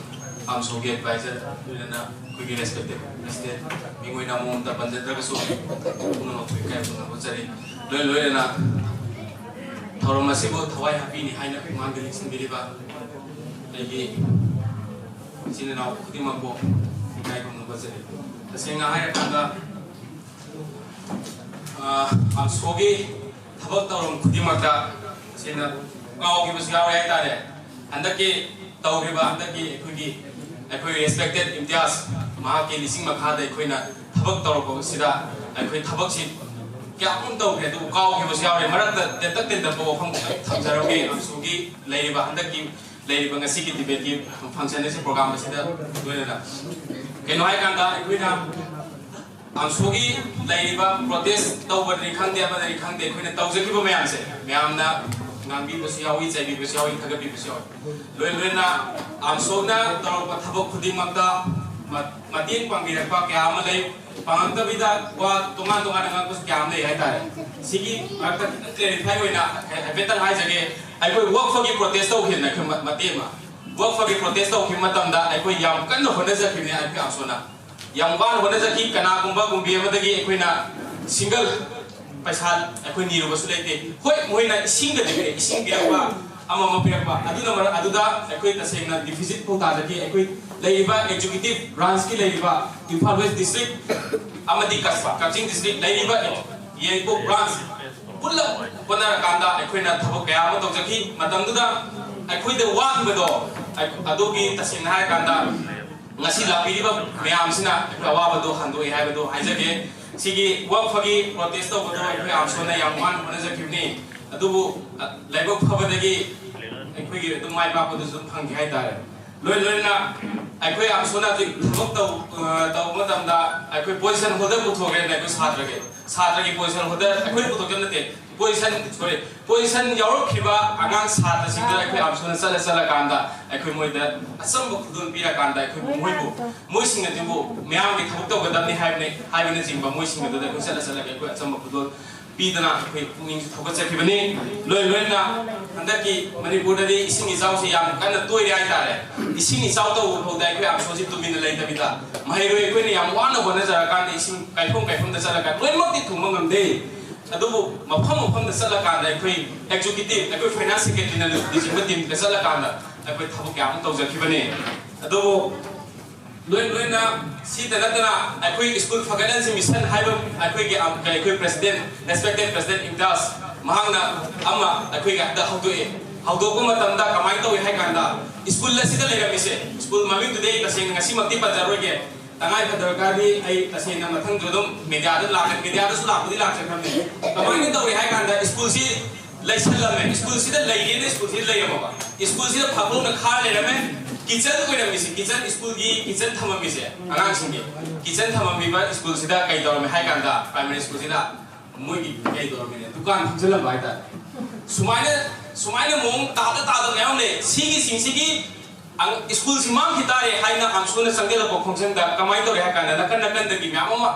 AMSO ꯒꯤ advisor, ꯂꯣꯏꯅꯅ ꯑꯩꯈꯣꯏꯒꯤ respected president, ꯃꯤꯡ ꯑꯣꯏꯅ ꯑꯃꯃꯝꯇ ꯄꯟꯖꯗ꯭ꯔꯒꯁꯨ ꯄꯨꯝꯅꯃꯛꯄꯨ ꯏꯀꯥꯏ ꯈꯨꯝꯅꯕ ꯎꯠꯆꯔꯤ꯫ ꯂꯣꯏ ꯂꯣꯏꯅꯅ ꯊꯧꯔꯝ ꯑꯁꯤꯕꯨ ꯊꯋꯥꯏ ꯍꯥꯞꯄꯤꯅꯤ ꯍꯥꯏꯅ ꯃꯃꯥꯡꯗ ꯂꯦꯡꯁꯤꯟꯕꯤꯔꯤꯕ ꯑꯩꯒꯤ ꯏꯆꯤꯟ ꯏꯅꯥꯎ ꯈꯨꯗꯤꯡꯃꯛꯄꯨ ꯏꯀꯥꯏ ꯈꯨꯝꯅꯕ ꯎꯠꯆꯔꯤ꯫ ꯇꯁꯦꯡꯅ ꯍꯥꯏꯔꯀꯥꯟꯗ, ꯑ, AMSO ꯒꯤ ꯊꯕꯛ ꯊꯧꯔꯝ ꯈꯨꯗꯤꯡꯃꯛꯇ ꯇꯁꯦꯡꯅ ꯀꯥꯎꯈꯤꯕꯁꯨ ꯌꯥꯎꯔꯦ ꯍꯥꯏꯇꯥꯔꯦ꯫ ꯍꯟꯗꯛꯀꯤ ꯇꯧꯔꯤꯕ, ꯍꯟꯗꯛꯀꯤ ꯑꯩꯈꯣꯏꯒꯤ, ꯑꯩꯈꯣꯏ respected ꯏꯝꯇꯤꯌꯥꯖ, ꯃꯍꯥꯛꯀꯤ ꯂꯤꯁꯤꯡ ꯃꯈꯥꯗ ꯑꯩꯈꯣꯏꯅ ꯊꯕꯛ ꯇꯧꯔꯛꯄꯁꯤꯗ ꯑꯩꯈꯣꯏ ꯊꯕꯛꯁꯤ ꯀꯌꯥꯃꯨꯛ ꯇꯧꯈ꯭ꯔꯦ, ꯑꯗꯨꯕꯨ ꯀꯥꯎꯈꯤꯕꯁꯨ ꯌꯥꯎꯔꯦ꯫ ꯃꯔꯛꯇ ꯇꯦꯟꯇꯛ ꯇꯦꯟꯇꯛꯄ ꯋꯥꯐꯝ ꯈꯛꯇꯪ ꯊꯝꯖꯔꯝꯒꯦ꯫ AMSO ꯒꯤ ꯂꯩꯔꯤꯕ, ꯍꯟꯗꯛꯀꯤ ꯂꯩꯔꯤꯕ ꯉꯁꯤꯒꯤ debate ꯀꯤ function ꯑꯁꯤ, program ꯑꯁꯤꯗ ꯂꯣꯏꯅꯅ ꯀꯩꯅꯣ ꯍꯥꯏꯀꯥꯟꯗ, ꯑꯩꯈꯣꯏꯅ AMSO ꯒꯤ ꯂꯩꯔꯤꯕ protest ꯇꯧꯕꯗꯅꯤ ꯈꯪꯗꯦ, ꯑꯃꯗꯅꯤ ꯈꯪꯗꯦ, ꯑꯩꯈꯣꯏꯅ ꯇꯧꯖꯈꯤꯕ ꯃꯌꯥꯝꯁꯦ, ꯃꯌꯥꯝꯅ ꯉꯥꯡꯕꯤꯕꯁꯨ ꯌꯥꯎꯏ, ꯆꯩꯕꯤꯕꯁꯨ ꯌꯥꯎꯏ, ꯊꯥꯒꯠꯄꯤꯕꯁꯨ ꯌꯥꯎꯏ꯫ ꯂꯣꯏ ꯂꯣꯏꯅ AMSO ꯅ ꯇꯧꯔꯛꯄ ꯊꯕꯛ ꯈꯨꯗꯤꯡꯃꯛꯇ ꯃ-, ꯃꯇꯦꯡ ꯄꯥꯡꯕꯤꯔꯛꯄ ꯀꯌꯥ ꯑꯃ ꯂꯩ꯫ ꯄꯥꯡꯉꯛꯇꯕꯤꯗ ꯋꯥ ꯇꯣꯉꯥꯟ ꯇꯣꯉꯥꯟꯅ ꯉꯥꯡꯕꯁꯨ ꯀꯌꯥ ꯑꯃ ꯂꯩ ꯍꯥꯏꯇꯥꯔꯦ꯫ ꯁꯤꯒꯤ ꯃꯔꯛꯇ ꯈꯤꯇꯪ clarify ꯑꯣꯏꯅ ꯍꯥꯏ-, ꯍꯥꯏꯐꯦꯠꯇꯪ ꯍꯥꯏꯖꯒꯦ꯫ ꯑꯩꯈꯣꯏ ꯋꯛꯐꯒꯤ protest ꯇꯧꯈꯤꯕꯅ ꯑꯩꯈꯣꯏ ꯃ-, ꯃꯇꯦꯛ ꯑꯃ꯫ ꯋꯛꯐꯒꯤ protest ꯇꯧꯈꯤꯕ ꯃꯇꯝꯗ ꯑꯩꯈꯣꯏ ꯌꯥꯝ ꯀꯟꯅ ꯍꯣꯠꯅꯖꯈꯤꯕꯅꯤ ꯑꯥꯏ ꯄꯤ ꯑꯥꯔ ꯁꯣꯅ꯫ ꯌꯥꯝ ꯋꯥꯅ ꯍꯣꯠꯅꯖꯈꯤ꯫ ꯀꯅꯥꯒꯨꯝꯕ ꯀꯨꯝꯕꯤ ꯑꯃꯗꯒꯤ ꯑꯩꯈꯣꯏꯅ single ꯄꯩꯁꯥ ꯑꯩꯈꯣꯏ ꯅꯤꯔꯨꯕꯁꯨ ꯂꯩꯇꯦ꯫ ꯍꯣꯏ, ꯃꯣꯏꯅ ꯏꯁꯤꯡꯒꯗꯤ ꯄꯤꯔꯛꯑꯦ, ꯏꯁꯤꯡ ꯄꯤꯔꯛꯄ, ꯑꯃ ꯑꯃ ꯄꯤꯔꯛꯄ, ꯑꯗꯨꯅ ꯃꯔꯝ, ꯑꯗꯨꯗ ꯑꯩꯈꯣꯏ ꯇꯁꯦꯡꯅ deficit ꯐꯥꯎ ꯇꯥꯖꯈꯤ꯫ ꯑꯩꯈꯣꯏ ꯂꯩꯔꯤꯕ executive branch ꯀꯤ ꯂꯩꯔꯤꯕ ꯏꯝꯐꯥꯜ West District ꯑꯃꯗꯤ ꯀꯛꯆ-, ꯀꯛꯆꯤꯡ district ꯂꯩꯔꯤꯕ ꯌꯥꯏꯔꯤꯄꯣꯛ branch ꯄꯨꯜꯂꯞ ꯍꯣꯠꯅꯔꯀꯥꯟꯗ ꯑꯩꯈꯣꯏꯅ ꯊꯕꯛ ꯀꯌꯥ ꯑꯃ ꯇꯧꯖꯈꯤ꯫ ꯃꯇꯝꯗꯨꯗ ꯑꯩꯈꯣꯏꯗ ꯋꯥꯈꯤꯕꯗꯣ, ꯑꯩ-, ꯑꯗꯨꯒꯤ ꯇꯁꯦꯡꯅ ꯍꯥꯏꯔꯀꯥꯟꯗ ꯉꯁꯤ ꯂꯥꯛꯄꯤꯔꯤꯕ ꯃꯌꯥꯝꯁꯤꯅ ꯑꯩꯈꯣꯏ ꯑꯋꯥꯕꯗꯣ ꯍꯟꯗꯣꯛꯑꯦ ꯍꯥꯏꯕꯗꯣ ꯍꯥꯏꯖꯒꯦ꯫ ꯁꯤꯒꯤ ꯋꯛꯐꯒꯤ protest ꯇꯧꯕꯗꯣ ꯑꯩꯈꯣꯏ ꯑꯥꯝꯁꯣꯅ ꯌꯥꯝ ꯋꯥꯅ ꯍꯣꯠꯅꯖꯈꯤꯕꯅꯤ꯫ ꯑꯗꯨꯕꯨ ꯂꯥꯏꯕꯛ ꯐꯕꯗꯒꯤ ꯑꯩꯈꯣꯏꯒꯤ ꯑꯗꯨꯝ ꯃꯥꯏ ꯄꯥꯛꯄꯗꯨꯁꯨ ꯑꯗꯨꯝ ꯐꯪꯈꯤ ꯍꯥꯏꯇꯥꯔꯦ꯫ ꯂꯣꯏ ꯂꯣꯏꯅ ꯑꯩꯈꯣꯏ ꯑꯝꯁꯨꯅ ꯍꯧꯖꯤꯛ ꯊꯕꯛ ꯇꯧ ꯇꯧꯕ ꯃꯇꯝꯗ ꯑꯩꯈꯣꯏ position holder ꯄꯨꯊꯣꯛꯈ꯭ꯔꯦꯅ ꯑꯩꯈꯣꯏ ꯁꯥꯇ꯭ꯔꯒꯤ ꯁꯥꯇ꯭ꯔꯒꯤ position holder ꯑꯩꯈꯣꯏꯅ ꯄꯨꯊꯣꯛꯆꯕ ꯅꯠꯇꯦ꯫ Position, sorry, position ꯌꯥꯎꯔꯛꯈꯤꯕ ꯑꯉꯥꯡ ꯁꯥꯇ꯭ꯔꯁꯤꯡꯗꯨꯗ ꯑꯩꯈꯣꯏ ꯑꯝꯁꯨꯅ ꯆꯠꯂ ꯆꯠꯂꯀꯥꯟꯗ ꯑꯩꯈꯣꯏ ꯃꯣꯏꯗ ꯑꯆꯝꯕ ꯈꯨꯗꯣꯜ ꯄꯤꯔꯀꯥꯟꯗ ꯑꯩꯈꯣꯏꯕꯨ ꯃꯣꯏꯕꯨ ꯃꯣꯏꯁꯤꯡ ꯑꯗꯨꯕꯨ ꯃꯤꯌꯥꯝꯒꯤ ꯊꯕꯛ ꯇꯧꯒꯗꯕꯅꯤ ꯍꯥꯏꯕꯅꯤ ꯍꯥꯏꯕꯅꯆꯤꯡꯕ ꯃꯣꯏꯁꯤꯡ ꯑꯗꯨꯗ ꯑꯩꯈꯣꯏ ꯆꯠꯂ ꯆꯠꯂꯒ ꯑꯩꯈꯣꯏ ꯑꯆꯝꯕ ꯈꯨꯗꯣꯜ ꯄꯤꯗꯅ ꯑꯩꯈꯣꯏ ꯄꯨꯛꯅꯤꯡꯁꯨ ꯊꯧꯒꯠꯆꯈꯤꯕꯅꯤ꯫ ꯂꯣꯏ ꯂꯣꯏꯅ ꯍꯟꯗꯛꯀꯤ ꯃꯅꯤꯄꯨꯔꯗꯗꯤ ꯏꯁꯤꯡ ꯏꯆꯥꯎꯁꯤ ꯌꯥꯝ ꯀꯟꯅ ꯇꯣꯏꯔꯦ ꯍꯥꯏꯇꯥꯔꯦ꯫ ꯏꯁꯤꯡ ꯏꯆꯥꯎ ꯇꯧꯕ ꯐꯥꯎꯗ ꯑꯩꯈꯣꯏ ꯑꯝꯁꯨꯁꯤ ꯇꯨꯃꯤꯟꯅ ꯂꯩꯇꯕꯤꯗ ꯃꯍꯩꯔꯣꯏ ꯑꯩꯈꯣꯏꯅ ꯌꯥꯝ ꯋꯥꯅ ꯍꯣꯠꯅꯖꯔꯀꯥꯟꯗ ꯏꯁꯤꯡ ꯀꯥꯏꯐꯝ ꯀꯥꯏꯐꯝꯗ ꯆꯠꯂꯒ ꯂꯣꯏꯅꯃꯛꯇꯤ ꯊꯨꯡꯕ ꯉꯝꯗꯦ꯫ ꯑꯗꯨꯕꯨ ꯃꯐꯝ ꯃꯐꯝꯗ ꯆꯠꯂꯀꯥꯟꯗ ꯑꯩꯈꯣꯏ executive, ꯑꯩꯈꯣꯏ finance secretaryꯅ ꯂꯨꯆꯤꯡꯕ teamꯒ ꯆꯠꯂꯀꯥꯟꯗ ꯑꯩꯈꯣꯏ ꯊꯕꯛ ꯀꯌꯥ ꯑꯃ ꯇꯧꯖꯈꯤꯕꯅꯤ꯫ ꯑꯗꯨꯕꯨ ꯂꯣꯏ ꯂꯣꯏꯅ ꯁꯤꯗ ꯅꯠꯇꯅ ꯑꯩꯈꯣꯏ school ꯐꯒꯠꯍꯟꯁꯤ mission ꯍꯥꯏꯕ ꯑꯩꯈꯣꯏꯒꯤ ꯑꯝ-, ꯑꯩꯈꯣꯏ president, respected president ꯏꯝꯇꯤꯌꯥꯖ, ꯃꯍꯥꯛꯅ ꯑꯃ ꯑꯩꯈꯣꯏꯒꯤ ꯍꯟꯗꯛ ꯍꯧꯗꯣꯛꯑꯦ꯫ ꯍꯧꯗꯣꯛꯄ ꯃꯇꯝꯗ ꯀꯃꯥꯏꯅ ꯇꯧꯏ ꯍꯥꯏ ꯀꯥꯟꯗ, school ꯑꯁꯤꯗ ꯂꯩꯔꯝꯃꯤꯁꯦ, school ꯃꯃꯤꯡꯗꯨꯗꯤ ꯑꯩ ꯇꯁꯦꯡꯅ ꯉꯁꯤꯃꯛꯇꯤ ꯄꯟꯖꯔꯣꯏꯒꯦ, ꯇꯉꯥꯏ ꯐꯗ꯭ꯔꯀꯥꯟꯗꯤ ꯑꯩ ꯇꯁꯦꯡꯅ ꯃꯊꯪꯁꯨ ꯑꯗꯨꯝ mediaꯗ ꯂꯥꯛꯀꯅꯤ꯫ Mediaꯗꯁꯨ ꯂꯥꯛꯄꯗꯤ ꯂꯥꯛꯆꯈ꯭ꯔꯕꯅꯤ꯫ ꯀꯃꯥꯏꯅ ꯇꯧꯏ ꯍꯥꯏ ꯀꯥꯟꯗ, schoolꯁꯤ ꯂꯩꯁꯜꯂꯝꯃꯦ꯫ Schoolꯁꯤꯗ ꯂꯩꯒꯦꯅ schoolꯁꯤꯗ ꯂꯩꯔꯝꯃꯕ, schoolꯁꯤꯗ ꯐꯥꯛꯂꯣꯡꯅ ꯈꯥ ꯂꯩꯔꯝꯃꯦ꯫ Kitchen ꯑꯣꯏꯔꯝꯃꯤꯁꯦ, kitchen, schoolꯒꯤ kitchen ꯊꯝꯃꯝꯃꯤꯁꯦ, ꯑꯉꯥꯡꯁꯤꯡꯒꯤ kitchen ꯊꯝꯃꯝꯃꯤꯕ schoolꯁꯤꯗ ꯀꯩ ꯇꯧꯔꯝꯃꯦ ꯍꯥꯏ ꯀꯥꯟꯗ, primary schoolꯁꯤꯗ ꯃꯣꯏꯒꯤ ꯀꯩ ꯇꯧꯔꯝꯃꯤꯅꯦ, ꯗꯨꯀꯥꯟ ꯐꯝꯖꯜꯂꯝꯕ ꯍꯥꯏꯇꯥꯔꯦ꯫ ꯁꯨꯃꯥꯏꯅ, ꯁꯨꯃꯥꯏꯅ ꯃꯑꯣꯡ ꯇꯥꯗ ꯇꯥꯗ ꯃꯌꯥꯝ ꯂꯩ꯫ ꯁꯤꯒꯤꯁꯤꯡꯁꯤꯒꯤ ꯑꯪ-, schoolꯁꯤ ꯃꯥꯡꯈꯤ ꯇꯥꯔꯦ ꯍꯥꯏꯅ ꯑꯝꯁꯨꯅ ꯆꯪꯁꯤꯜꯂꯛꯄ ꯈꯣꯡꯆꯪꯗ ꯀꯃꯥꯏꯅ ꯇꯧꯔꯦ ꯍꯥꯏ ꯀꯥꯟꯗ, ꯅꯥꯀꯟ ꯅꯥꯀꯟꯗꯒꯤ ꯃꯌꯥꯝ ꯑꯃ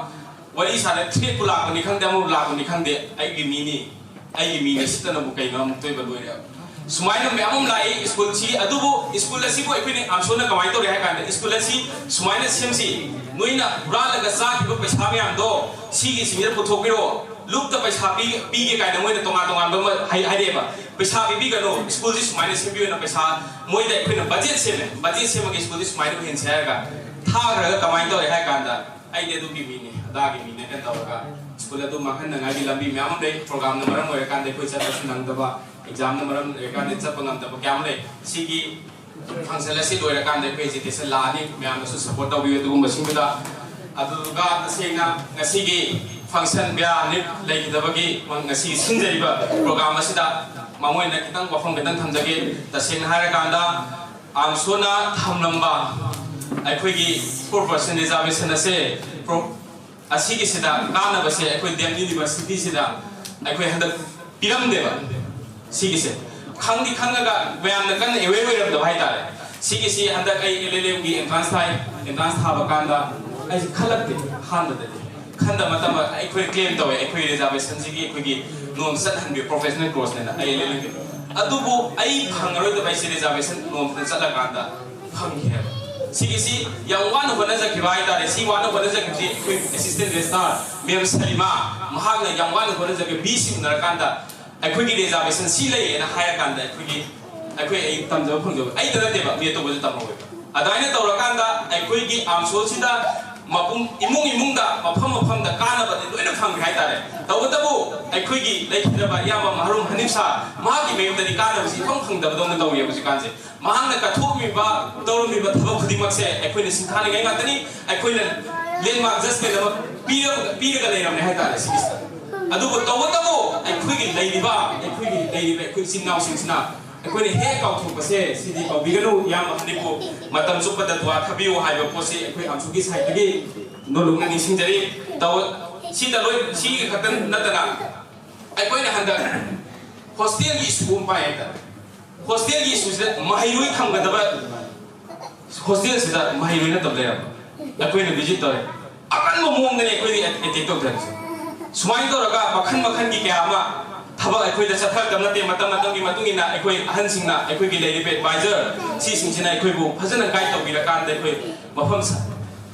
ꯋꯥꯔꯤ ꯁꯥꯟꯅ, threatꯄꯨ ꯂꯥꯛꯄꯅꯤ ꯈꯪꯗꯦ, ꯑꯃꯕꯨ ꯂꯥꯛꯄꯅꯤ ꯈꯪꯗꯦ, "ꯑꯩꯒꯤ ꯃꯤꯅꯤ, ꯑꯩꯒꯤ ꯃꯤꯅꯤ, ꯁꯤꯠꯇꯅꯕꯨ ꯀꯩꯅꯣ ꯑꯃꯨꯛꯇꯣꯏꯕ ꯂꯣꯏꯔꯦ"꯫ ꯁꯨꯃꯥꯏꯅ ꯃꯌꯥꯝ ꯑꯃ ꯂꯥꯛꯏ꯫ Schoolꯁꯤ, ꯑꯗꯨꯕꯨ school ꯑꯁꯤꯕꯨ ꯑꯩꯈꯣꯏꯅ ꯑꯝꯁꯨꯅ ꯀꯃꯥꯏꯅ ꯇꯧꯔꯦ ꯍꯥꯏ ꯀꯥꯟꯗ, "School ꯑꯁꯤ ꯁꯨꯃꯥꯏꯅ ꯁꯦꯝꯁꯤ, ꯅꯣꯏꯅ ꯍꯨꯔꯥꯜꯂꯒ ꯆꯥꯈꯤꯕ ꯄꯩꯁꯥ ꯃꯌꯥꯝꯗꯣ ꯁꯤꯒꯤꯁꯤꯡꯁꯤꯗ ꯄꯨꯊꯣꯛꯄꯤꯔꯛꯑꯣ, ꯂꯨꯞꯇ ꯄꯩꯁꯥ ꯄꯤ-, ꯄꯤꯒꯦ" ꯀꯥꯏꯅ ꯃꯣꯏꯅ ꯇꯣꯉꯥꯟ ꯇꯣꯉꯥꯟꯕ ꯑꯃ ꯍꯥꯏ-, ꯍꯥꯏꯔꯛꯑꯦꯕ꯫ "ꯄꯩꯁꯥ ꯄꯤꯕꯤꯒꯅꯨ, schoolꯁꯤ ꯁꯨꯃꯥꯏꯅ ꯁꯦꯝꯕꯤꯌꯨꯅ ꯄꯩꯁꯥ", ꯃꯣꯏꯗ ꯑꯩꯈꯣꯏꯅ budget ꯁꯦꯝꯃꯦ, budget ꯁꯦꯝꯃꯒ schoolꯁꯤ ꯁꯨꯃꯥꯏꯅ ꯑꯣꯏꯍꯟꯁꯦ ꯍꯥꯏꯔꯒ ꯊꯥꯈ꯭ꯔꯒ ꯀꯃꯥꯏꯅ ꯇꯧꯔꯦ ꯍꯥꯏ ꯀꯥꯟꯗ, "ꯑꯩꯗꯤ ꯑꯗꯨꯒꯤ ꯃꯤꯅꯤ, ꯑꯗꯥꯒꯤ ꯃꯤꯅꯦꯅ" ꯇꯧꯔꯒ school ꯑꯗꯨ ꯃꯥꯡꯍꯟꯅꯉꯥꯏꯒꯤ ꯂꯝꯕꯤ ꯃꯌꯥꯝ ꯑꯃ ꯂꯩ꯫ Programꯅ ꯃꯔꯝ ꯑꯣꯏꯔꯀꯥꯟꯗ ꯑꯩꯈꯣꯏ ꯆꯠꯄꯁꯨ ꯅꯪꯗꯕ, examꯅ ꯃꯔꯝ ꯑꯣꯏꯔꯀꯥꯟꯗ ꯆꯠꯄ ꯉꯝꯗꯕ ꯀꯌꯥ ꯑꯃ ꯂꯩ꯫ ꯁꯤꯒꯤ function ꯑꯁꯤ ꯂꯣꯏꯔꯀꯥꯟꯗ ꯑꯩꯈꯣꯏ agitation ꯂꯥꯛꯑꯅꯤ, ꯃꯌꯥꯝꯅꯁꯨ support ꯇꯧꯕꯤꯌꯨ ꯑꯗꯨꯒꯨꯝꯕꯁꯤꯡꯗꯨꯗ꯫ ꯑꯗꯨꯒ ꯇꯁꯦꯡꯅ ꯉꯁꯤꯒꯤ ꯐꯪꯁꯟ ꯕꯤꯌꯥꯅꯤꯠ ꯂꯩꯈꯤꯗꯕꯒꯤ ꯉꯁꯤ ꯁꯤꯟꯖꯔꯤꯕ ꯄ꯭ꯔꯣꯒ꯭ꯔꯥꯝ ꯑꯁꯤꯗ ꯃꯉꯣꯏꯅ ꯈꯤꯇꯪ ꯋꯥꯐꯝ ꯈꯤꯇꯪ ꯊꯝꯖꯒꯦ꯫ ꯇꯁꯦꯡꯅ ꯍꯥꯏꯔꯀꯥꯟꯗ, ꯑꯝꯁꯣꯅ ꯊꯝꯂꯝꯕ ꯑꯩꯈꯣꯏꯒꯤ four percent reservation ꯑꯁꯦ ꯄ꯭ꯔꯣ-, ꯑꯁꯤꯒꯤꯁꯤꯗ ꯀꯥꯟꯅꯕꯁꯦ ꯑꯩꯈꯣꯏ ꯗꯤ ꯑꯦꯝ ꯌꯨꯅꯤꯚꯔꯁꯤꯇꯤꯁꯤꯗ ꯑꯩꯈꯣꯏ ꯍꯟꯗꯛ ꯄꯤꯔꯝꯗꯦꯕ꯫ ꯁꯤꯒꯤꯁꯦ ꯈꯪꯗꯤ ꯈꯪꯉꯒ ꯃꯌꯥꯝꯅ ꯀꯟꯅ ꯑꯦꯋꯦꯌꯔ ꯑꯣꯏꯔꯝꯗꯕ ꯍꯥꯏꯇꯥꯔꯦ꯫ ꯁꯤꯒꯤꯁꯤ ꯍꯟꯗꯛ ꯑꯩ ꯑꯦꯜ ꯑꯦꯜ ꯑꯦꯝꯒꯤ ꯑꯦꯟꯇ꯭ꯔꯥꯟꯁ ꯊꯥꯏ꯫ ꯑꯦꯟꯇ꯭ꯔꯥꯟꯁ ꯊꯥꯕ ꯀꯥꯟꯗ ꯑꯩꯁꯦ ꯈꯜꯂꯛꯇꯦ ꯑꯍꯥꯟꯕꯗꯗꯤ꯫ ꯈꯟꯗꯕ ꯃꯇꯝꯗ ꯑꯩꯈꯣꯏ ꯀ꯭ꯂꯦꯝ ꯇꯧꯋꯦ, ꯑꯩꯈꯣꯏ ꯔꯤꯖꯥꯔꯕꯦꯁꯟꯁꯤꯒꯤ ꯑꯩꯈꯣꯏꯒꯤ ꯅꯣꯝ ꯆꯠꯍꯟꯕꯤ ꯄ꯭ꯔꯣꯐꯦꯁꯅꯦꯜ ꯀꯣꯔꯁꯅꯦꯅ ꯑꯩ ꯑꯦꯜ ꯑꯦꯜ ꯑꯦꯝꯒꯤ꯫ ꯑꯗꯨꯕꯨ ꯑꯩ ꯐꯪꯉꯔꯣꯏꯗꯕ ꯑꯩꯁꯦ ꯔꯤꯖꯥꯔꯕꯦꯁꯟ ꯅꯣꯝꯁꯤꯗ ꯆꯠꯂꯀꯥꯟꯗ ꯐꯪꯈꯤ ꯍꯥꯏꯕ꯫ ꯁꯤꯒꯤꯁꯤ ꯌꯥꯝ ꯋꯥꯅ ꯍꯣꯠꯅꯖꯈꯤꯕ ꯍꯥꯏꯇꯥꯔꯦ꯫ ꯁꯤ ꯋꯥꯅ ꯍꯣꯠꯅꯖꯈꯤꯕꯁꯤ ꯑꯩꯈꯣꯏ ꯑꯦꯁꯤꯁꯇꯦꯟ ꯔꯦꯖꯤꯁꯇ꯭ꯔꯥꯔ ꯃꯦꯝ ꯁꯂꯤꯃꯥ, ꯃꯍꯥꯛꯅ ꯌꯥꯝ ꯋꯥꯅ ꯍꯣꯠꯅꯖꯈꯤꯕ ꯕꯤ ꯁꯤ ꯎꯅꯔꯀꯥꯟꯗ ꯑꯩꯈꯣꯏꯒꯤ ꯔꯤꯖꯥꯔꯕꯦꯁꯟ ꯁꯤ ꯂꯩꯌꯦꯅ ꯍꯥꯏꯔꯀꯥꯟꯗ ꯑꯩꯈꯣꯏꯒꯤ, ꯑꯩꯈꯣꯏ, ꯑꯩ ꯇꯝꯖꯕ ꯐꯪꯖꯕ ꯑꯩꯇ ꯅꯠꯇꯦꯕ, ꯃꯤ ꯑꯇꯣꯞꯄꯁꯨ ꯇꯝꯍꯧꯋꯦꯕ꯫ ꯑꯗꯨꯃꯥꯏꯅ ꯇꯧꯔꯀꯥꯟꯗ ꯑꯩꯈꯣꯏꯒꯤ ꯑꯝꯁꯣꯁꯤꯗ ꯃꯄꯨꯝ ꯏꯃꯨꯡ ꯏꯃꯨꯡꯗ ꯃꯐꯝ ꯃꯐꯝꯗ ꯀꯥꯟꯅꯕꯗꯤ ꯂꯣꯏꯅ ꯐꯪꯈ꯭ꯔꯦ ꯍꯥꯏꯇꯥꯔꯦ꯫ ꯇꯧꯕꯇꯕꯨ ꯑꯩꯈꯣꯏꯒꯤ ꯂꯩꯈꯤꯗ꯭ꯔꯕ ꯏꯌꯥꯝꯕ ꯃꯍꯔꯨꯝ ꯍꯅꯤꯐ ꯁꯥ, ꯃꯍꯥꯛꯀꯤ ꯃꯌꯨꯝꯗꯗꯤ ꯀꯥꯟꯅꯕꯁꯤ ꯏꯐꯪ ꯐꯪꯗꯕꯗꯧꯅ ꯇꯧꯋꯤ ꯍꯧꯖꯤꯛꯀꯥꯟꯁꯦ꯫ ꯃꯍꯥꯛꯅ ꯀꯠꯊꯣꯛꯂꯤꯕ, ꯇꯧꯔꯝꯂꯤꯕ ꯊꯕꯛ ꯈꯨꯗꯤꯡꯃꯛꯁꯦ ꯑꯩꯈꯣꯏꯅ ꯁꯤꯡꯊꯥꯅꯤꯡꯉꯥꯏ ꯉꯥꯛꯇꯅꯤ꯫ ꯑꯩꯈꯣꯏꯅ ꯂꯦꯟꯃꯥꯔꯛ ꯖꯁ ꯀꯩꯅꯣ ꯄꯤꯔꯒ, ꯄꯤꯔꯒ ꯂꯩꯔꯝꯃꯦ ꯍꯥꯏꯇꯥꯔꯦ ꯁꯤꯒꯤꯁꯤꯗ꯫ ꯑꯗꯨꯕꯨ ꯇꯧꯕꯇꯕꯨ ꯑꯩꯈꯣꯏꯒꯤ ꯂꯩꯔꯤꯕ, ꯑꯩꯈꯣꯏꯒꯤ ꯂꯩꯔꯤꯕ ꯑꯩꯈꯣꯏ ꯏꯆꯤꯟ ꯏꯅꯥꯎꯁꯤꯡꯁꯤꯅ ꯑꯩꯈꯣꯏꯅ ꯍꯦꯛ ꯀꯥꯎꯊꯣꯛꯄꯁꯦ, ꯁꯤꯗꯤ ꯀꯥꯎꯕꯤꯒꯅꯨ, ꯏꯌꯥꯝꯕ ꯍꯅꯤꯐꯄꯨ ꯃꯇꯝ ꯆꯨꯞꯄꯗ ꯗꯨꯋꯥ ꯊꯥꯕꯤꯌꯨ ꯍꯥꯏꯕ ꯄꯣꯠꯁꯤ ꯑꯩꯈꯣꯏ ꯑꯝꯁꯨꯒꯤ ꯁꯥꯏꯠꯇꯒꯤ ꯅꯣꯂꯨꯛꯅ ꯅꯤꯡꯁꯤꯡꯖꯔꯤ꯫ ꯇꯧ-, ꯁꯤꯗ ꯂꯣꯏ, ꯁꯤꯒꯤ ꯈꯛꯇ ꯅꯠꯇꯅ ꯑꯩꯈꯣꯏꯅ ꯍꯟꯗꯛ ꯍꯣꯁꯇꯦꯜꯒꯤ ꯏꯁꯨ ꯑꯃ ꯄꯥꯏ ꯍꯥꯏꯇꯥꯔꯦ꯫ ꯍꯣꯁꯇꯦꯜꯒꯤ ꯏꯁꯨꯁꯤꯗ ꯃꯍꯩꯔꯣꯏ ꯊꯝꯒꯗꯕ ꯍꯣꯁꯇꯦꯜꯁꯤꯗ ꯃꯍꯩꯔꯣꯏ ꯅꯠꯇꯕ ꯂꯩꯔꯝꯕ꯫ ꯑꯩꯈꯣꯏꯅ ꯚꯤꯖꯤꯠ ꯇꯧꯔꯦ꯫ ꯑꯀꯟꯕ ꯃꯑꯣꯡꯗꯅꯤ ꯑꯩꯈꯣꯏꯗꯤ ꯑꯦꯇꯦꯛ ꯇꯧꯊꯔꯤꯁꯦ꯫ ꯁꯨꯃꯥꯏꯅ ꯇꯧꯔꯒ ꯃꯈꯜ ꯃꯈꯜꯒꯤ ꯀꯌꯥ ꯑꯃ ꯊꯕꯛ ꯑꯩꯈꯣꯏꯗ ꯆꯠꯊꯔꯛꯇꯕ ꯅꯠꯇꯦ꯫ ꯃꯇꯝ ꯃꯇꯝꯒꯤ ꯃꯇꯨꯡ ꯏꯟꯅ ꯑꯩꯈꯣꯏ ꯑꯍꯟꯁꯤꯡꯅ, ꯑꯩꯈꯣꯏꯒꯤ ꯂꯩꯔꯤꯕ ꯑꯦꯗꯚꯥꯏꯖꯔ ꯁꯤꯁꯤꯡꯁꯤꯅ ꯑꯩꯈꯣꯏꯕꯨ ꯐꯖꯅ ꯒꯥꯏꯗ ꯇꯧꯕꯤꯔꯀꯥꯟꯗ ꯑꯩꯈꯣꯏ ꯃꯐꯝ ꯁ-,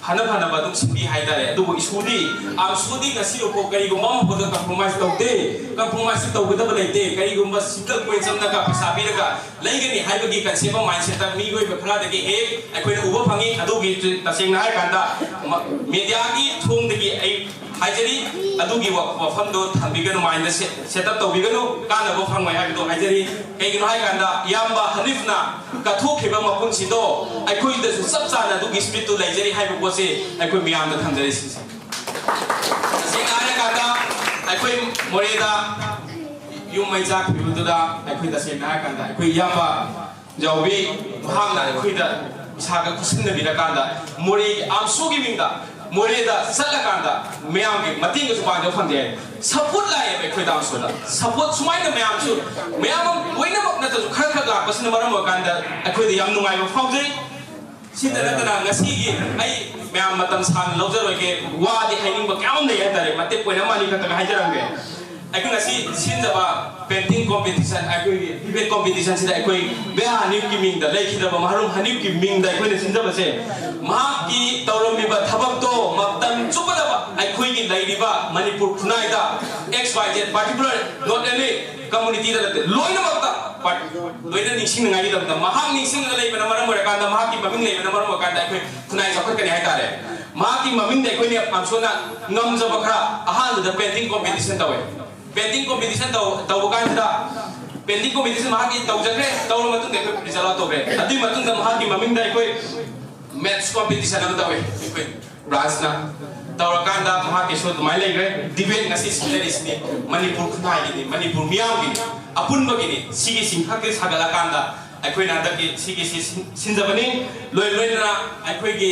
ꯐꯅ ꯐꯅꯕ ꯑꯗꯨꯝ ꯁꯤꯟꯕꯤ ꯍꯥꯏꯇꯥꯔꯦ꯫ ꯑꯗꯨꯕꯨ ꯏꯁꯨꯗꯤ, ꯑꯝꯁꯨꯗꯤ ꯉꯁꯤꯐꯥꯎ ꯀꯔꯤꯒꯨꯝꯕ ꯑꯃꯐꯥꯎꯗ ꯀꯝꯄ꯭ꯔꯣꯃꯥꯏꯁ ꯇꯧꯗꯦ꯫ ꯀꯝꯄ꯭ꯔꯣꯃꯥꯏꯁ ꯇꯧꯒꯗꯕ ꯂꯩꯇꯦ꯫ ꯀꯔꯤꯒꯨꯝꯕ ꯁꯤꯝꯄꯜ ꯀꯣꯏꯟꯁ ꯑꯃꯅꯒ ꯄꯩꯁꯥ ꯄꯤꯔꯒ ꯂꯩꯒꯅꯤ ꯍꯥꯏꯕꯒꯤ ꯀꯟꯁꯦꯞ ꯑꯃ, ꯃꯥꯏꯟꯁꯦꯠꯇ ꯃꯤꯑꯣꯏꯕ ꯈꯔꯗꯒꯤ ꯍꯦꯛ ꯑꯩꯈꯣꯏꯅ ꯎꯕ ꯐꯪꯉꯤ꯫ ꯑꯗꯨꯒꯤ ꯇꯁꯦꯡꯅ ꯍꯥꯏꯔꯀꯥꯟꯗ ꯃ-, ꯃꯦꯗꯤꯌꯥꯒꯤ ꯊꯣꯡꯗꯒꯤ ꯑꯩ ꯍꯥꯏꯖꯔꯤ, ꯑꯗꯨꯒꯤ ꯋꯥ-, ꯋꯥꯐꯝꯗꯣ ꯊꯝꯕꯤꯒꯅꯨ, ꯃꯥꯏꯟꯗ ꯁꯦ-, ꯁꯦꯠ ꯑꯞ ꯇꯧꯕꯤꯒꯅꯨ, ꯀꯥꯟꯅꯕ ꯐꯪꯉꯣꯏ ꯍꯥꯏꯕꯗꯣ ꯍꯥꯏꯖꯔꯤ꯫ ꯀꯩꯒꯤꯅꯣ ꯍꯥꯏꯀꯥꯟꯗ ꯏꯌꯥꯝꯕ ꯍꯅꯤꯐꯅ ꯀꯠꯊꯣꯛꯈꯤꯕ ꯃꯐꯝꯁꯤꯗꯣ ꯑꯩꯈꯣꯏꯗꯁꯨ ꯆꯞ ꯆꯥꯅ ꯑꯗꯨꯒꯤ ꯏꯁꯄꯤꯠꯇꯨ ꯂꯩꯖꯔꯤ ꯍꯥꯏꯕ ꯄꯣꯠꯁꯦ ꯑꯩꯈꯣꯏ ꯃꯤꯌꯥꯝꯗ ꯊꯝꯖꯔꯤ꯫ ꯁꯤꯁꯦ ꯇꯁꯦꯡꯅ ꯍꯥꯏꯔ ꯑꯩꯈꯣꯏ ꯃꯣꯔꯦꯗ ꯌꯨꯝ ꯃꯩ ꯆꯥꯛꯈꯤꯕꯗꯨꯗ ꯑꯩꯈꯣꯏ ꯇꯁꯦꯡꯅ ꯍꯥꯏꯔꯀꯥꯟꯗ ꯑꯩꯈꯣꯏ ꯏꯌꯥꯝꯕ ꯖꯥꯎꯕꯤ ꯃꯍꯥꯛꯅ ꯑꯩꯈꯣꯏꯗ ꯄꯩꯁꯥꯒ ꯈꯨꯠꯁꯤꯟꯅꯕꯤꯔꯀꯥꯟꯗ ꯃꯣꯔꯦꯒꯤ ꯑꯝꯁꯨꯒꯤ ꯃꯤꯡꯗ ꯃꯣꯔꯦꯗ ꯆꯠꯂꯀꯥꯟꯗ ꯃꯌꯥꯝꯒꯤ ꯃꯇꯦꯡꯒꯁꯨ ꯄꯥꯡꯖꯕ ꯐꯪꯖꯩ꯫ ꯁꯄꯣꯔꯠ ꯂꯥꯛꯑꯦꯕ ꯑꯩꯈꯣꯏ ꯗꯥꯝꯁꯨꯗ꯫ ꯁꯄꯣꯔꯠ ꯁꯨꯃꯥꯏꯅ ꯃꯌꯥꯝꯁꯨ, ꯃꯌꯥꯝ ꯑꯃ ꯂꯣꯏꯅꯃꯛ ꯅꯠꯇ꯭ꯔꯁꯨ ꯈꯔ ꯈꯔ ꯂꯥꯛꯄꯁꯤꯅ ꯃꯔꯝ ꯑꯣꯏꯔꯀꯥꯟꯗ ꯑꯩꯈꯣꯏꯗ ꯌꯥꯝ ꯅꯨꯡꯉꯥꯏꯕ ꯐꯥꯎꯖꯩ꯫ ꯁꯤꯗ ꯅꯠꯇꯅ ꯉꯁꯤꯒꯤ ꯑꯩ ꯃꯌꯥꯝ ꯃꯇꯝ ꯁꯥꯡꯅ ꯂꯧꯖꯔꯣꯏꯒꯦ, ꯋꯥꯗꯤ ꯍꯥꯏꯅꯤꯡꯕ ꯀꯌꯥ ꯑꯃ ꯂꯩ ꯍꯥꯏꯇꯥꯔꯦ꯫ ꯃꯇꯦꯛ ꯄꯣꯏꯟ ꯑꯃ ꯑꯅꯤ ꯈꯛꯇꯪ ꯍꯥꯏꯖꯔꯝꯒꯦ꯫ ꯑꯩꯈꯣꯏ ꯉꯁꯤ ꯁꯤꯟꯖꯕ ꯄꯦꯟꯇꯤꯡ ꯀꯣꯝꯄꯤꯇꯤꯁꯟ, ꯑꯩꯈꯣꯏꯒꯤ ꯗꯤꯕꯦꯠ ꯀꯣꯝꯄꯤꯇꯤꯁꯟꯁꯤꯗ ꯑꯩꯈꯣꯏ ꯕꯦꯍꯥ ꯍꯅꯤꯐꯀꯤ ꯃꯤꯡꯗ, ꯂꯩꯈꯤꯗ꯭ꯔꯕ ꯃꯍꯥꯔꯨꯝ ꯍꯅꯤꯐꯀꯤ ꯃꯤꯡꯗ ꯑꯩꯈꯣꯏꯅ ꯁꯤꯟꯖꯕꯁꯦ, ꯃꯍꯥꯛꯀꯤ ꯇꯧꯔꯝꯃꯤꯕ ꯊꯕꯛꯇꯣ ꯃꯇꯝ ꯆꯨꯞꯄꯗꯕ ꯑꯩꯈꯣꯏꯒꯤ ꯂꯩꯔꯤꯕ ꯃꯅꯤꯄꯨꯔ ꯈꯨꯟꯅꯥꯏꯗ, X Y Z particular, not any community ꯗ ꯅꯠꯇꯦ, ꯂꯣꯏꯅꯃꯛꯇ part-, ꯂꯣꯏꯅ ꯅꯤꯡꯁꯤꯡꯅꯉꯥꯏꯒꯤꯗꯃꯛꯇ, ꯃꯍꯥꯛ ꯅꯤꯡꯁꯤꯡꯂꯒ ꯂꯩꯕꯅ ꯃꯔꯝ ꯑꯣꯏꯔꯀꯥꯟꯗ, ꯃꯍꯥꯛꯀꯤ ꯃꯃꯤꯡ ꯂꯩꯕꯅ ꯃꯔꯝ ꯑꯣꯏꯔꯀꯥꯟꯗ ꯑꯩꯈꯣꯏ ꯈꯨꯟꯅꯥꯏ ꯆꯥꯎꯈꯠꯀꯅꯤ ꯍꯥꯏꯇꯥꯔꯦ꯫ ꯃꯍꯥꯛꯀꯤ ꯃꯃꯤꯡꯗ ꯑꯩꯈꯣꯏꯅ ꯑꯝꯁꯣꯟꯅ ꯉꯝꯖꯕ ꯈꯔ, ꯑꯍꯥꯟꯕꯗ ꯄꯦꯟꯇꯤꯡ ꯀꯣꯝꯄꯤꯇꯤꯁꯟ ꯇꯧꯋꯦ꯫ ꯄꯦꯟꯇꯤꯡ ꯀꯣꯝꯄꯤꯇꯤꯁꯟ ꯇꯧ-, ꯇꯧꯕ ꯀꯥꯟꯁꯤꯗ, ꯄꯦꯟꯇꯤꯡ ꯀꯣꯝꯄꯤꯇꯤꯁꯟ ꯃꯍꯥꯛꯀꯤ ꯇꯧꯖꯈ꯭ꯔꯦ, ꯇꯧꯔꯕ ꯃꯇꯨꯡꯗ ꯑꯩꯈꯣꯏ ꯔꯤꯖꯜ ꯑꯥꯎꯠ ꯇꯧꯈ꯭ꯔꯦ꯫ ꯑꯗꯨꯒꯤ ꯃꯇꯨꯡꯗ ꯃꯍꯥꯛꯀꯤ ꯃꯃꯤꯡꯗ ꯑꯩꯈꯣꯏ ꯃꯦꯠꯁ ꯀꯣꯝꯄꯤꯇꯤꯁꯟ ꯑꯃ ꯇꯧꯋꯦ ꯑꯩꯈꯣꯏ ꯕ꯭ꯔꯥꯟꯁꯅ꯫ ꯇꯧꯔꯀꯥꯟꯗ ꯃꯍꯥꯛꯀꯤꯁꯨ ꯑꯗꯨꯃꯥꯏꯅ ꯂꯩꯈ꯭ꯔꯦ꯫ ꯗꯤꯕꯦꯠ ꯉꯁꯤ ꯁꯤꯟꯅꯔꯤꯁꯤꯅꯤ ꯃꯅꯤꯄꯨꯔ ꯈꯨꯟꯅꯥꯏꯒꯤꯅꯤ, ꯃꯅꯤꯄꯨꯔ ꯃꯤꯌꯥꯝꯒꯤꯅꯤ, ꯑꯄꯨꯟꯕꯒꯤꯅꯤ꯫ ꯁꯤꯒꯤ ꯁꯤꯡꯈꯛꯁꯦ ꯁꯥꯒꯠꯂꯀꯥꯟꯗ ꯑꯩꯈꯣꯏꯅ ꯍꯟꯗꯛꯀꯤ ꯁꯤꯒꯤꯁꯤ ꯁꯤꯟ-, ꯁꯤꯟꯖꯕꯅꯤ꯫ ꯂꯣꯏ ꯂꯣꯏꯅꯅ ꯑꯩꯈꯣꯏꯒꯤ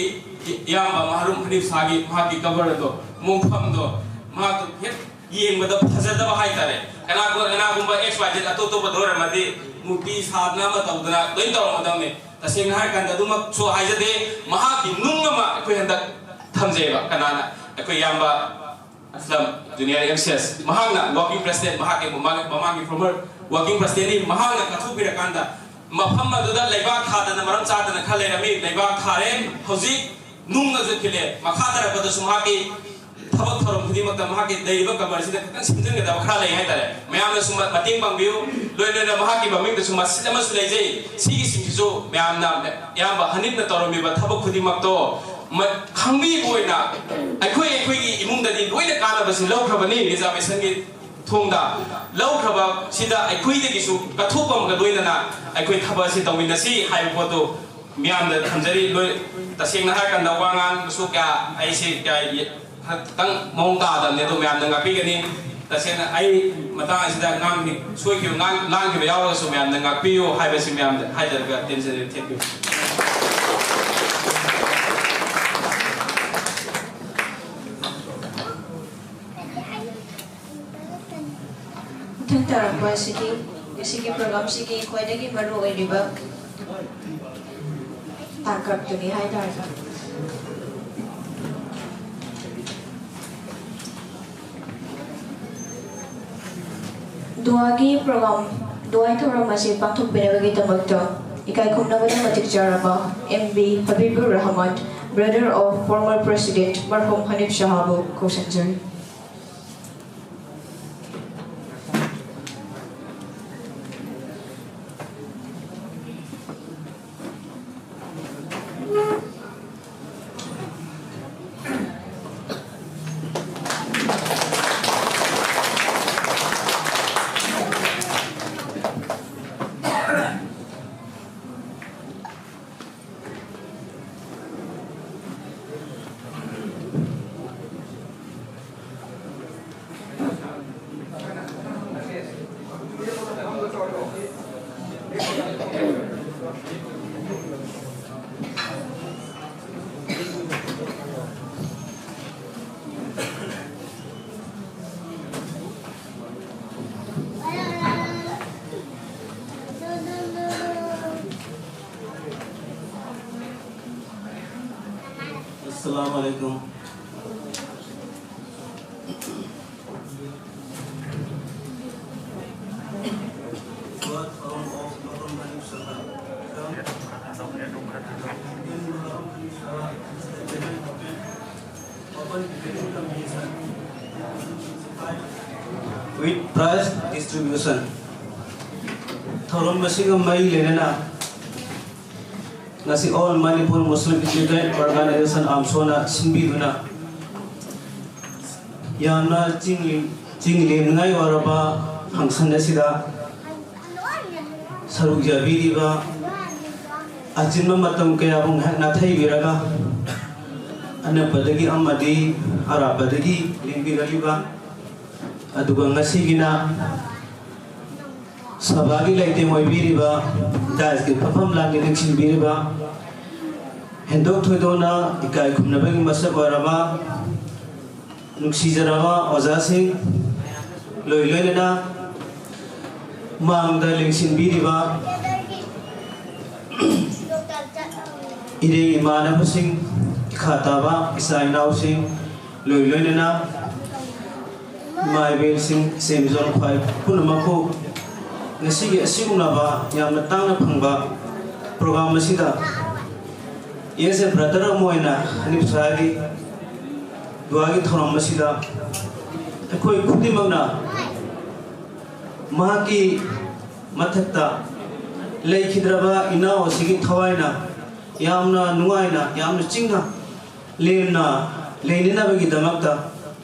ꯏꯌꯥꯝꯕ ꯃꯍꯥꯔꯨꯝ ꯍꯅꯤꯐ ꯁꯥꯍꯒꯤ ꯃꯍꯥꯛꯀꯤ ꯀꯕꯔ ꯑꯗꯣ, ꯃꯣꯡꯐꯝꯗꯣ, ꯃꯍꯥꯛꯇꯣ ꯍꯦꯛ ꯌꯦꯡꯕꯗ ꯐꯖꯗꯕ ꯍꯥꯏꯇꯥꯔꯦ꯫ ꯀꯅꯥꯒꯨꯝ-, ꯀꯅꯥꯒꯨꯝꯕ X Y Z ꯑꯇꯣꯞ ꯑꯇꯣꯞꯄꯗ ꯑꯣꯏꯔꯝꯃꯗꯤ ꯃꯨꯔꯇꯤ ꯁꯥꯗꯅ ꯑꯃ ꯇꯧꯗꯅ ꯂꯣꯏ ꯇꯧꯔꯝꯒꯗꯕꯅꯤ꯫ ꯇꯁꯦꯡꯅ ꯍꯥꯏꯔꯀꯥꯟꯗ ꯑꯗꯨꯃꯛꯁꯨ ꯍꯥꯏꯖꯗꯦ꯫ ꯃꯍꯥꯛꯀꯤ ꯅꯨꯡ ꯑꯃ ꯑꯩꯈꯣꯏ ꯍꯟꯗꯛ ꯊꯝꯖꯩꯕ꯫ ꯀꯅꯥꯅ? ꯑꯩꯈꯣꯏ ꯏꯌꯥꯝꯕ ꯑꯁꯂꯝ, ꯖꯨꯅꯤꯌꯔ M C S, ꯃꯍꯥꯛꯅ working president, ꯃꯍꯥꯛꯀꯤ ꯃꯃꯥꯡ-, ꯃꯃꯥꯡꯒꯤ former working presidentꯅꯤ꯫ ꯃꯍꯥꯛꯅ ꯀꯠꯊꯣꯛꯄꯤꯔꯀꯥꯟꯗ ꯃꯐꯝ ꯑꯗꯨꯗ ꯂꯩꯕꯥꯛ ꯊꯥꯗꯅ ꯃꯔꯝ ꯆꯥꯗꯅ ꯈꯔ ꯂꯩꯔꯝꯃꯤ꯫ ꯂꯩꯕꯥꯛ ꯊꯥꯔꯦ꯫ ꯍꯧꯖꯤꯛ ꯅꯨꯡꯅ ꯆꯠꯈꯤꯜꯂꯦ꯫ ꯃꯈꯥ ꯇꯥꯔꯛꯄꯗꯁꯨ ꯃꯍꯥꯛꯀꯤ ꯊꯕꯛ ꯊꯧꯔꯝ ꯈꯨꯗꯤꯡꯃꯛꯇ ꯃꯍꯥꯛꯀꯤ ꯂꯩꯔꯤꯕ ꯀꯕꯔꯁꯤꯗ ꯈꯤꯇꯪ ꯁꯦꯝꯖꯤꯟꯒꯗꯕ ꯈꯔ ꯂꯩ ꯍꯥꯏꯇꯥꯔꯦ꯫ ꯃꯌꯥꯝꯅꯁꯨ ꯃ-, ꯃꯇꯦꯡ ꯄꯥꯡꯕꯤꯌꯨ꯫ ꯂꯣꯏ ꯂꯣꯏꯅ ꯃꯍꯥꯛꯀꯤ ꯃꯃꯤꯡꯗꯁꯨ ꯃꯁꯖꯤꯗ ꯑꯃꯁꯨ ꯂꯩꯖꯩ꯫ ꯁꯤꯒꯤꯁꯤꯡꯁꯤꯁꯨ ꯃꯌꯥꯝꯅ, ꯏꯌꯥꯝꯕ ꯍꯅꯤꯐꯅ ꯇꯧꯔꯝꯃꯤꯕ ꯊꯕꯛ ꯈꯨꯗꯤꯡꯃꯛꯇꯣ ꯃ-, ꯈꯪꯕꯤꯕ ꯑꯣꯏꯅ ꯑꯩꯈꯣꯏ, ꯑꯩꯈꯣꯏꯒꯤ ꯏꯃꯨꯡꯗꯗꯤ ꯂꯣꯏꯅ ꯀꯥꯟꯅꯕꯁꯤ ꯂꯧꯈ꯭ꯔꯕꯅꯤ꯫ Reservationꯒꯤ ꯊꯣꯡꯗ ꯂꯧꯈ꯭ꯔꯕ ꯁꯤꯗ ꯑꯩꯈꯣꯏꯗꯒꯤꯁꯨ ꯀꯠꯊꯣꯛꯄ ꯑꯃꯒ ꯂꯣꯏꯅꯅ ꯑꯩꯈꯣꯏ ꯊꯕꯛ ꯑꯁꯤ ꯇꯧꯃꯤꯟꯅꯁꯤ ꯍꯥꯏꯕ ꯄꯣꯠꯇꯨ ꯃꯤꯌꯥꯝꯗ ꯊꯝꯖꯔꯤ꯫ ꯂꯣꯏ-, ꯇꯁꯦꯡꯅ ꯍꯥꯏꯔꯀꯥꯟꯗ ꯋꯥ ꯉꯥꯡꯕꯁꯨ ꯀꯌꯥ ꯑꯩꯁꯦ ꯀꯌꯥ ꯌꯦ-, ꯈꯤꯇꯪ ꯃꯑꯣꯡ ꯇꯥꯗꯕꯅꯦ, ꯑꯗꯣ ꯃꯌꯥꯝꯅ ꯉꯥꯛꯄꯤꯒꯅꯤ꯫ ꯇꯁꯦꯡꯅ ꯑꯩ ꯃꯇꯥꯡ ꯑꯁꯤꯗ ꯉꯥꯡꯈꯤ ꯁꯣꯏꯈꯤꯕ ꯉꯥꯡ ꯂꯥꯡꯈꯤꯕ ꯌꯥꯎꯔꯒꯁꯨ ꯃꯌꯥꯝꯅ ꯉꯥꯛꯄꯤꯌꯨ ꯍꯥꯏꯕꯁꯤ ꯃꯌꯥꯝꯗ ꯍꯥꯏꯖꯔꯒ ꯇꯦꯟꯖꯔꯦ꯫ Thank you꯫ ꯃꯊꯪ ꯇꯥꯔꯛꯄ ꯑꯁꯤꯗꯤ ꯉꯁꯤꯒꯤ ꯄ꯭ꯔꯣꯒ꯭ꯔꯥꯝꯁꯤꯒꯤ ꯈ꯭ꯋꯥꯏꯗꯒꯤ ꯃꯔꯨ ꯑꯣꯏꯔꯤꯕ ꯇꯥꯡꯀꯛꯇꯨꯅꯤ ꯍꯥꯏꯇꯥꯔꯦ꯫ ꯗꯨꯋꯥꯒꯤ ꯄ꯭ꯔꯣꯒ꯭ꯔꯥꯝ, ꯗꯨꯋꯥꯒꯤ ꯊꯧꯔꯝ ꯑꯁꯤ ꯄꯥꯡꯊꯣꯛꯄꯤꯅꯕꯒꯤꯗꯃꯛꯇ ꯏꯀꯥꯏ ꯈꯨꯝꯅꯕꯗ ꯃꯇꯤꯛ ꯆꯥꯔꯕ M B Habibur Rahman, brother of former president ꯃꯔꯍꯨꯝ ꯍꯅꯤꯐ ꯁꯍꯥꯕꯨ ꯀꯧꯁꯤꯟꯖꯔꯤ꯫ Assalamu alaikum. With prize distribution. ꯊꯧꯔꯝ ꯑꯁꯤꯒ ꯃꯔꯤ ꯂꯩꯅꯅ ꯉꯁꯤ All Manipur Muslim Student Organization, ꯑꯥꯝꯁꯣꯅ ꯁꯤꯟꯕꯤꯗꯨꯅ ꯌꯥꯝꯅ ꯆꯤꯡ, ꯆꯤꯡ ꯂꯦꯝꯅꯤꯡꯉꯥꯏ ꯑꯣꯏꯔꯕ function ꯑꯁꯤꯗ ꯁꯔꯨꯛ ꯌꯥꯕꯤꯔꯤꯕ, ꯑꯆꯤꯟꯕ ꯃꯇꯝ ꯀꯌꯥꯕꯨ ꯉꯥꯏꯍꯥꯛ ꯅꯥꯊꯩꯕꯤꯔꯒ ꯑꯅꯛꯄꯗꯒꯤ ꯑꯃꯗꯤ ꯑꯔꯥꯞꯄꯗꯒꯤ ꯂꯦꯡꯕꯤꯔꯛꯂꯤꯕ ꯑꯗꯨꯒ ꯉꯁꯤꯒꯤꯅ ꯁꯚꯥꯒꯤ ꯂꯩꯇꯦꯡ ꯑꯣꯏꯕꯤꯔꯤꯕ, ꯗꯥꯏꯁꯀꯤ ꯐꯝꯐꯝ ꯂꯥꯡꯒꯤ ꯅꯤꯡꯁꯤꯡꯕꯤꯔꯤꯕ, ꯍꯦꯟꯗꯣꯛ ꯊꯣꯏꯗꯣꯛꯅ ꯏꯀꯥꯏ ꯈꯨꯝꯅꯕꯒꯤ ꯃꯁꯛ ꯑꯣꯏꯔꯕ, ꯅꯨꯡꯁꯤꯖꯔꯕ ꯑꯣꯖꯥꯁꯤꯡ, ꯂꯣꯏ ꯂꯣꯏꯅꯅ ꯃꯥꯡꯗ ꯂꯦꯡꯁꯤꯟꯕꯤꯔꯤꯕ ꯏꯔꯦꯡ ꯏꯃꯥꯟꯅꯕꯁꯤꯡ, ꯏꯈꯥ ꯇꯥꯕ ꯏꯆꯥ ꯏꯅꯥꯎꯁꯤꯡ, ꯂꯣꯏ ꯂꯣꯏꯅꯅ ꯏꯃꯥ ꯏꯕꯦꯜꯁꯤꯡ, ꯏꯆꯦ ꯃꯤꯖꯣꯔ ꯈ꯭ꯋꯥꯏ ꯄꯨꯝꯅꯃꯛꯄꯨ ꯉꯁꯤꯒꯤ ꯑꯁꯤꯒꯨꯝꯂꯕ ꯌꯥꯝꯅ ꯇꯥꯡꯅ ꯐꯪꯕ ꯄ꯭ꯔꯣꯒ꯭ꯔꯥꯝ ꯑꯁꯤꯗ, as a brother ꯑꯃ ꯑꯣꯏꯅ ꯍꯅꯤꯐ ꯁꯥꯍꯒꯤ ꯗꯨꯋꯥꯒꯤ ꯊꯧꯔꯝ ꯑꯁꯤꯗ ꯑꯩꯈꯣꯏ ꯈꯨꯗꯤꯡꯃꯛꯅ ꯃꯍꯥꯛꯀꯤ ꯃꯊꯛꯇ ꯂꯩꯈꯤꯗ꯭ꯔꯕ ꯏꯅꯥꯎ ꯑꯁꯤꯒꯤ ꯊꯋꯥꯏꯅ ꯌꯥꯝꯅ ꯅꯨꯡꯉꯥꯏꯅ, ꯌꯥꯝꯅ ꯆꯤꯡꯅ ꯂꯦꯝꯅ ꯂꯩꯅꯅꯕꯒꯤꯗꯃꯛꯇ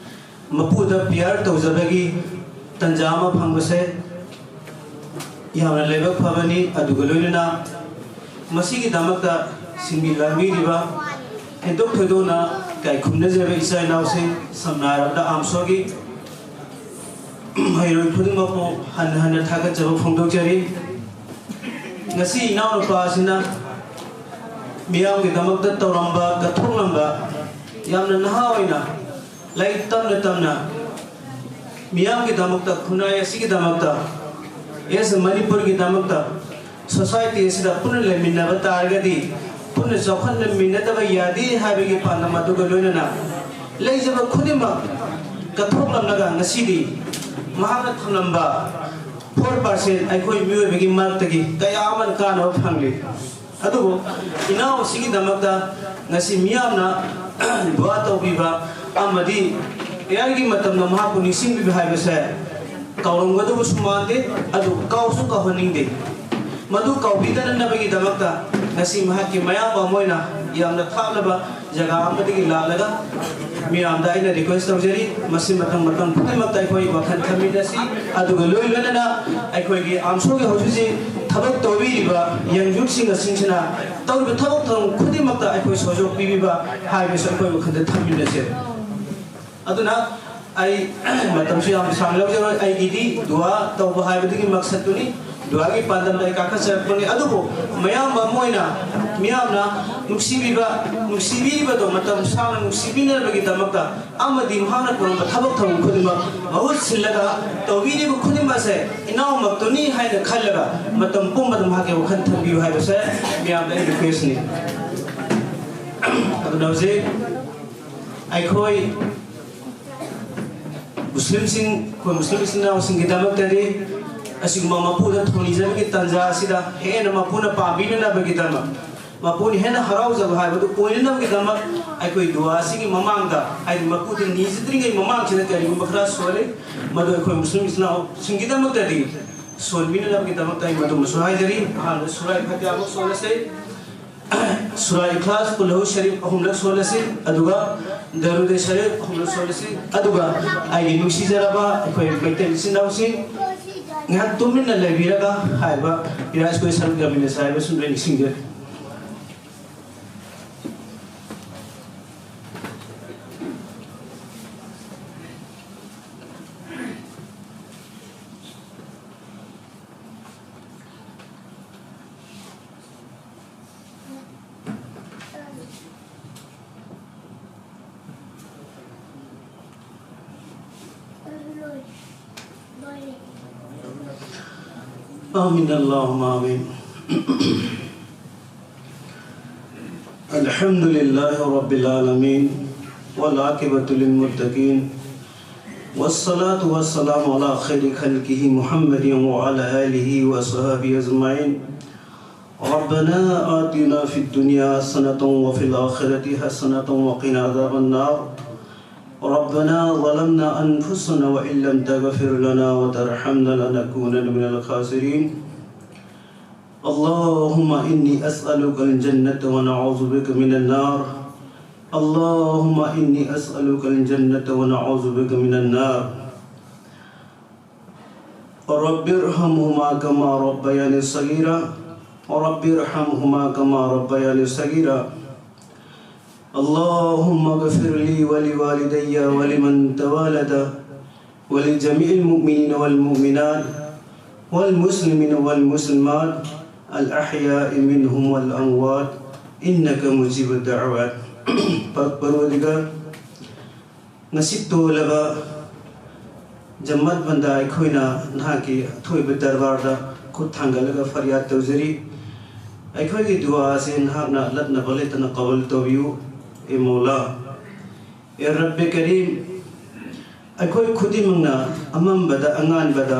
ꯃꯄꯨꯗ ꯄꯤꯌꯥꯔ ꯇꯧꯖꯕꯒꯤ ꯇꯟꯖꯥ ꯑꯃ ꯐꯪꯕꯁꯦ ꯌꯥꯝꯅ ꯂꯥꯏꯕꯛ ꯐꯕꯅꯤ꯫ ꯑꯗꯨꯒ ꯂꯣꯏꯅꯅ ꯃꯁꯤꯒꯤꯗꯃꯛꯇ ꯁꯤꯟꯕꯤ ꯂꯥꯡꯕꯤꯔꯤꯕ ꯍꯦꯟꯗꯣꯛ ꯊꯣꯏꯗꯣꯛꯅ ꯏꯀꯥꯏ ꯈꯨꯝꯅꯖꯕ ꯏꯆꯥ ꯏꯅꯥꯎꯁꯤꯡ, ꯁꯝꯅ ꯍꯥꯏꯔꯕꯗ ꯑꯥꯝꯁꯣꯒꯤ ꯃꯍꯩꯔꯣꯏ ꯈꯨꯗꯤꯡꯃꯛꯄꯨ ꯍꯟꯅ ꯍꯟꯅ ꯊꯥꯒꯠꯆꯕ ꯐꯣꯡꯗꯣꯛꯆꯔꯤ꯫ ꯉꯁꯤ ꯏꯅꯥꯎꯅꯨꯄꯥ ꯑꯁꯤꯅ ꯃꯤꯌꯥꯝꯒꯤꯗꯃꯛꯇ ꯇꯧꯔꯝꯕ, ꯀꯠꯊꯣꯛꯂꯝꯕ, ꯌꯥꯝꯅ ꯅꯍꯥ ꯑꯣꯏꯅ ꯂꯥꯏꯔꯤꯛ ꯇꯝꯅ ꯇꯝꯅ ꯃꯤꯌꯥꯝꯒꯤꯗꯃꯛꯇ, ꯈꯨꯟꯅꯥꯏ ꯑꯁꯤꯒꯤꯗꯃꯛꯇ, ꯑꯦꯁ ꯃꯅꯤꯄꯨꯔꯒꯤꯗꯃꯛꯇ, ꯁꯣꯁꯥꯏꯇꯤ ꯑꯁꯤꯗ ꯄꯨꯟꯅ ꯂꯩꯃꯤꯟꯅꯕ ꯇꯥꯔꯒꯗꯤ ꯄꯨꯟꯅ ꯆꯥꯎꯈꯠꯃꯤꯟꯅꯗꯕ ꯌꯥꯗꯦ ꯍꯥꯏꯕꯒꯤ ꯄꯥꯟꯗꯝ ꯑꯗꯨꯒ ꯂꯣꯏꯅꯅ ꯂꯩꯖꯕ ꯈꯨꯗꯤꯡꯃꯛ ꯀꯠꯊꯣꯛꯂꯝꯂꯒ ꯉꯁꯤꯗꯤ ꯃꯍꯥꯛꯅ ꯊꯝꯂꯝꯕ ꯐꯣꯔ ꯄꯥꯔꯁꯦꯟ ꯑꯩꯈꯣꯏ ꯃꯤꯑꯣꯏꯕꯒꯤ ꯃꯔꯛꯇꯒꯤ ꯀꯌꯥ ꯑꯃꯅ ꯀꯥꯟꯅꯕ ꯐꯪꯂꯤ꯫ ꯑꯗꯨꯕꯨ ꯏꯅꯥꯎ ꯑꯁꯤꯒꯤꯗꯃꯛꯇ ꯉꯁꯤ ꯃꯤꯌꯥꯝꯅ ꯗꯨꯋꯥ ꯇꯧꯕꯤꯕ ꯑꯃꯗꯤ ꯄ꯭ꯔꯦꯌꯔꯒꯤ ꯃꯇꯝꯗ ꯃꯍꯥꯛꯄꯨ ꯅꯤꯡꯁꯤꯡꯕꯤꯕ ꯍꯥꯏꯕꯁꯦ ꯀꯥꯎꯔꯝꯒꯗꯕꯁꯨ ꯃꯥꯟꯗꯦ, ꯑꯗꯨ ꯀꯥꯎꯁꯨ ꯀꯥꯎꯍꯟꯅꯤꯡꯗꯦ꯫ ꯃꯗꯨ ꯀꯥꯎꯕꯤꯗꯅꯕꯒꯤꯗꯃꯛꯇ ꯉꯁꯤ ꯃꯍꯥꯛꯀꯤ ꯃꯌꯥꯝꯕ ꯑꯃ ꯑꯣꯏꯅ ꯌꯥꯝꯅ ꯊꯥꯞꯂꯕ ꯖꯒꯥ ꯑꯃꯗꯒꯤ ꯂꯥꯛꯂꯒ ꯃꯤꯌꯥꯝꯗ ꯑꯩꯅ ꯔꯤꯀ꯭ꯋꯦꯁ ꯇꯧꯖꯔꯤ, ꯃꯁꯤ ꯃꯇꯝ ꯃꯇꯝ ꯈꯨꯗꯤꯡꯃꯛꯇ ꯑꯩꯈꯣꯏ ꯋꯥꯈꯜ ꯈꯟꯃꯤꯟꯅꯁꯤ꯫ ꯑꯗꯨꯒ ꯂꯣꯏ ꯂꯣꯏꯅꯅ ꯑꯩꯈꯣꯏꯒꯤ ꯑꯥꯝꯁꯣꯒꯤ ꯍꯧꯖꯤꯛ ꯍꯧꯖꯤꯛ ꯊꯕꯛ ꯇꯧꯕꯤꯔꯤꯕ ꯌꯪ ꯌꯨꯠꯁꯤꯡ ꯑꯁꯤꯡꯁꯤꯅ ꯇꯧꯔꯤꯕ ꯊꯕꯛ ꯊꯧꯔꯝ ꯈꯨꯗꯤꯡꯃꯛꯇ ꯑꯩꯈꯣꯏ ꯁꯍꯌꯣꯒ ꯄꯤꯕꯤꯕ ꯍꯥꯏꯕꯁꯨ ꯑꯩꯈꯣꯏ ꯋꯥꯈꯜꯗ ꯊꯝꯃꯤꯟꯅꯁꯦ꯫ ꯑꯗꯨꯅ ꯑꯩ ꯃꯇꯝꯁꯨ ꯌꯥꯝ ꯁꯥꯡꯅ ꯂꯧꯖꯔꯣꯏ꯫ ꯑꯩꯒꯤꯗꯤ ꯗꯨꯋꯥ ꯇꯧꯕ ꯍꯥꯏꯕꯗꯨꯒꯤ ꯃꯛꯁꯠꯇꯨꯅꯤ꯫ ꯗꯨꯋꯥꯒꯤ ꯄꯥꯟꯗꯝꯗ ꯑꯩ ꯀꯥꯈꯠꯆꯔꯛꯄꯅꯤ꯫ ꯑꯗꯨꯕꯨ ꯃꯌꯥꯝꯕ ꯑꯃ ꯑꯣꯏꯅ ꯃꯤꯌꯥꯝꯅ ꯅꯨꯡꯁꯤꯕꯤꯕ, ꯅꯨꯡꯁꯤꯕꯤꯔꯤꯕꯗꯣ ꯃꯇꯝ ꯁꯥꯡꯅ ꯅꯨꯡꯁꯤꯕꯤꯅꯕꯒꯤꯗꯃꯛꯇ ꯑꯃꯗꯤ ꯃꯍꯥꯛꯅ ꯇꯧꯔꯝꯕ ꯊꯕꯛ ꯊꯧꯔꯝ ꯈꯨꯗꯤꯡꯃꯛ ꯃꯍꯨꯠ ꯁꯤꯜꯂꯒ ꯇꯧꯕꯤꯔꯤꯕ ꯈꯨꯗꯤꯡꯃꯛ ꯑꯁꯦ ꯏꯅꯥꯎꯃꯛꯇꯨꯅꯤ ꯍꯥꯏꯅ ꯈꯜꯂꯒ ꯃꯇꯝ ꯄꯨꯝꯕꯗ ꯃꯍꯥꯛꯀꯤ ꯋꯥꯈꯜ ꯊꯝꯕꯤꯌꯨ ꯍꯥꯏꯕꯁꯦ ꯃꯤꯌꯥꯝꯗ ꯑꯩ ꯔꯤꯀ꯭ꯋꯦꯁꯅꯤ꯫ ꯑꯗꯨꯅ ꯍꯧꯖꯤꯛ ꯑꯩꯈꯣꯏ ꯃꯨꯁꯂꯤꯝꯁꯤꯡ, ꯑꯩꯈꯣꯏ ꯃꯨꯁꯂꯤꯝ ꯏꯆꯤꯟ ꯏꯅꯥꯎꯁꯤꯡꯒꯤꯗꯃꯛꯇꯗꯤ ꯑꯁꯤꯒꯨꯝꯕ ꯃꯄꯨꯗ ꯊꯧꯅꯤꯖꯕꯒꯤ ꯇꯥꯟꯖꯥ ꯑꯁꯤꯗ ꯍꯦꯟꯅ ꯃꯄꯨꯅ ꯄꯥꯝꯕꯤꯅꯅꯕꯒꯤꯗꯃꯛ, ꯃꯄꯨꯅ ꯍꯦꯟꯅ ꯍꯔꯥꯎꯖꯕ ꯍꯥꯏꯕꯗꯨ ꯑꯣꯏꯅꯅꯕꯒꯤꯗꯃꯛ ꯑꯩꯈꯣꯏ ꯗꯨꯋꯥ ꯑꯁꯤꯒꯤ ꯃꯃꯥꯡꯗ, ꯍꯥꯏꯗꯤ ꯃꯄꯨꯗ ꯅꯤꯖꯗ꯭ꯔꯤꯉꯩ ꯃꯃꯥꯡꯁꯤꯗ ꯀꯔꯤꯒꯨꯝꯕ ꯈꯔ ꯁꯣꯜꯂꯤ, ꯃꯗꯨ ꯑꯩꯈꯣꯏ ꯃꯨꯁꯂꯤꯝ ꯏꯆꯤꯟ ꯏꯅꯥꯎꯁꯤꯡꯒꯤꯗꯃꯛꯇꯗꯤ ꯁꯣꯟꯕꯤꯅꯅꯕꯒꯤꯗꯃꯛꯇ ꯑꯩ ꯃꯗꯨꯃꯁꯨ ꯍꯥꯏꯖꯔꯤ꯫ ꯑꯍꯥꯟꯕꯗ ꯁꯨꯔꯥ ꯐꯥꯇꯤꯍꯥ ꯑꯃꯨꯛ ꯁꯣꯜꯂꯁꯤ꯫ ꯁꯨꯔꯥ ꯏꯈ꯭ꯂꯥꯁ, ꯀꯨꯜ ꯑꯍꯨ ꯁꯔꯤꯐ ꯑꯍꯨꯝꯂꯛ ꯁꯣꯜꯂꯁꯤ, ꯑꯗꯨꯒ ꯗꯔꯨꯗ ꯁꯔꯤꯐ ꯑꯍꯨꯝꯂꯛ ꯁꯣꯜꯂꯁꯤ, ꯑꯗꯨꯒ ꯑꯩꯒꯤ ꯅꯨꯡꯁꯤꯖꯔꯕ ꯑꯩꯈꯣꯏ ꯃꯩꯇꯩ ꯏꯆꯤꯟ ꯏꯅꯥꯎꯁꯤꯡ ꯉꯥꯏꯍꯥꯛ ꯇꯨꯃꯤꯟꯅ ꯂꯩꯕꯤꯔꯒ ꯍꯥꯏꯔꯤꯕ ꯏꯔꯥꯏꯁ ꯀꯣꯏ ꯁꯔꯨꯛ ꯌꯥꯃꯤꯟꯅꯁꯤ ꯍꯥꯏꯕꯁꯤꯃ ꯑꯩ ꯅꯤꯡꯁꯤꯡꯖꯔꯤ꯫ آمين، اللهم آمين. الحمد لله رب العالمين، والعاقبة للمتقين، والصلاة والسلام على خير خلقه محمد وعلى آله وصحبه أجمعين. ربنا آتنا في الدنيا حسنة وفي الآخرة حسنة وقنا عذاب النار. ربنا ظلمنا أنفسنا وإن لم تغفر لنا وترحمنا لنكونن من الخاسرين. اللهم إني أسألك الجنة ونعوذ بك من النار. اللهم إني أسألك الجنة ونعوذ بك من النار. رب ارحمهما كما ربياني صغيرا. رب ارحمهما كما ربياني صغيرا. اللهم اغفر لي ولوالدي ولمن تولد ولجميع المؤمنين والمؤمنات والمسلمين والمسلمات الأحياء منهم والأموات إنك مجيب الدعوات. ꯄꯔꯣꯗꯤꯒꯔ, ꯉꯁꯤ ꯇꯣꯜꯂꯕ ꯖꯃꯥꯠ ꯕꯟꯗꯥ ꯑꯩꯈꯣꯏꯅ ꯅꯍꯥꯛꯀꯤ ꯑꯊꯣꯏꯕ ꯗꯔꯕꯥꯔꯗ ꯈꯨꯠ ꯊꯥꯡꯒꯠꯂꯒ ꯐꯔꯤꯌꯥꯗ ꯇꯧꯖꯔꯤ꯫ ꯑꯩꯈꯣꯏꯒꯤ ꯗꯨꯋꯥ ꯑꯁꯤ ꯅꯍꯥꯛꯅ ꯂꯠꯅꯕ ꯂꯩꯇꯅ ꯀꯕꯨꯜ ꯇꯧꯕꯤꯌꯨ꯫ ꯑꯦ ꯃꯧꯂꯥ, ꯑꯦ ꯔꯕꯦ ꯀꯔꯤꯝ, ꯑꯩꯈꯣꯏ ꯈꯨꯗꯤꯡꯃꯛꯅ ꯑꯃꯝꯕꯗ ꯑꯉꯥꯟꯕꯗ,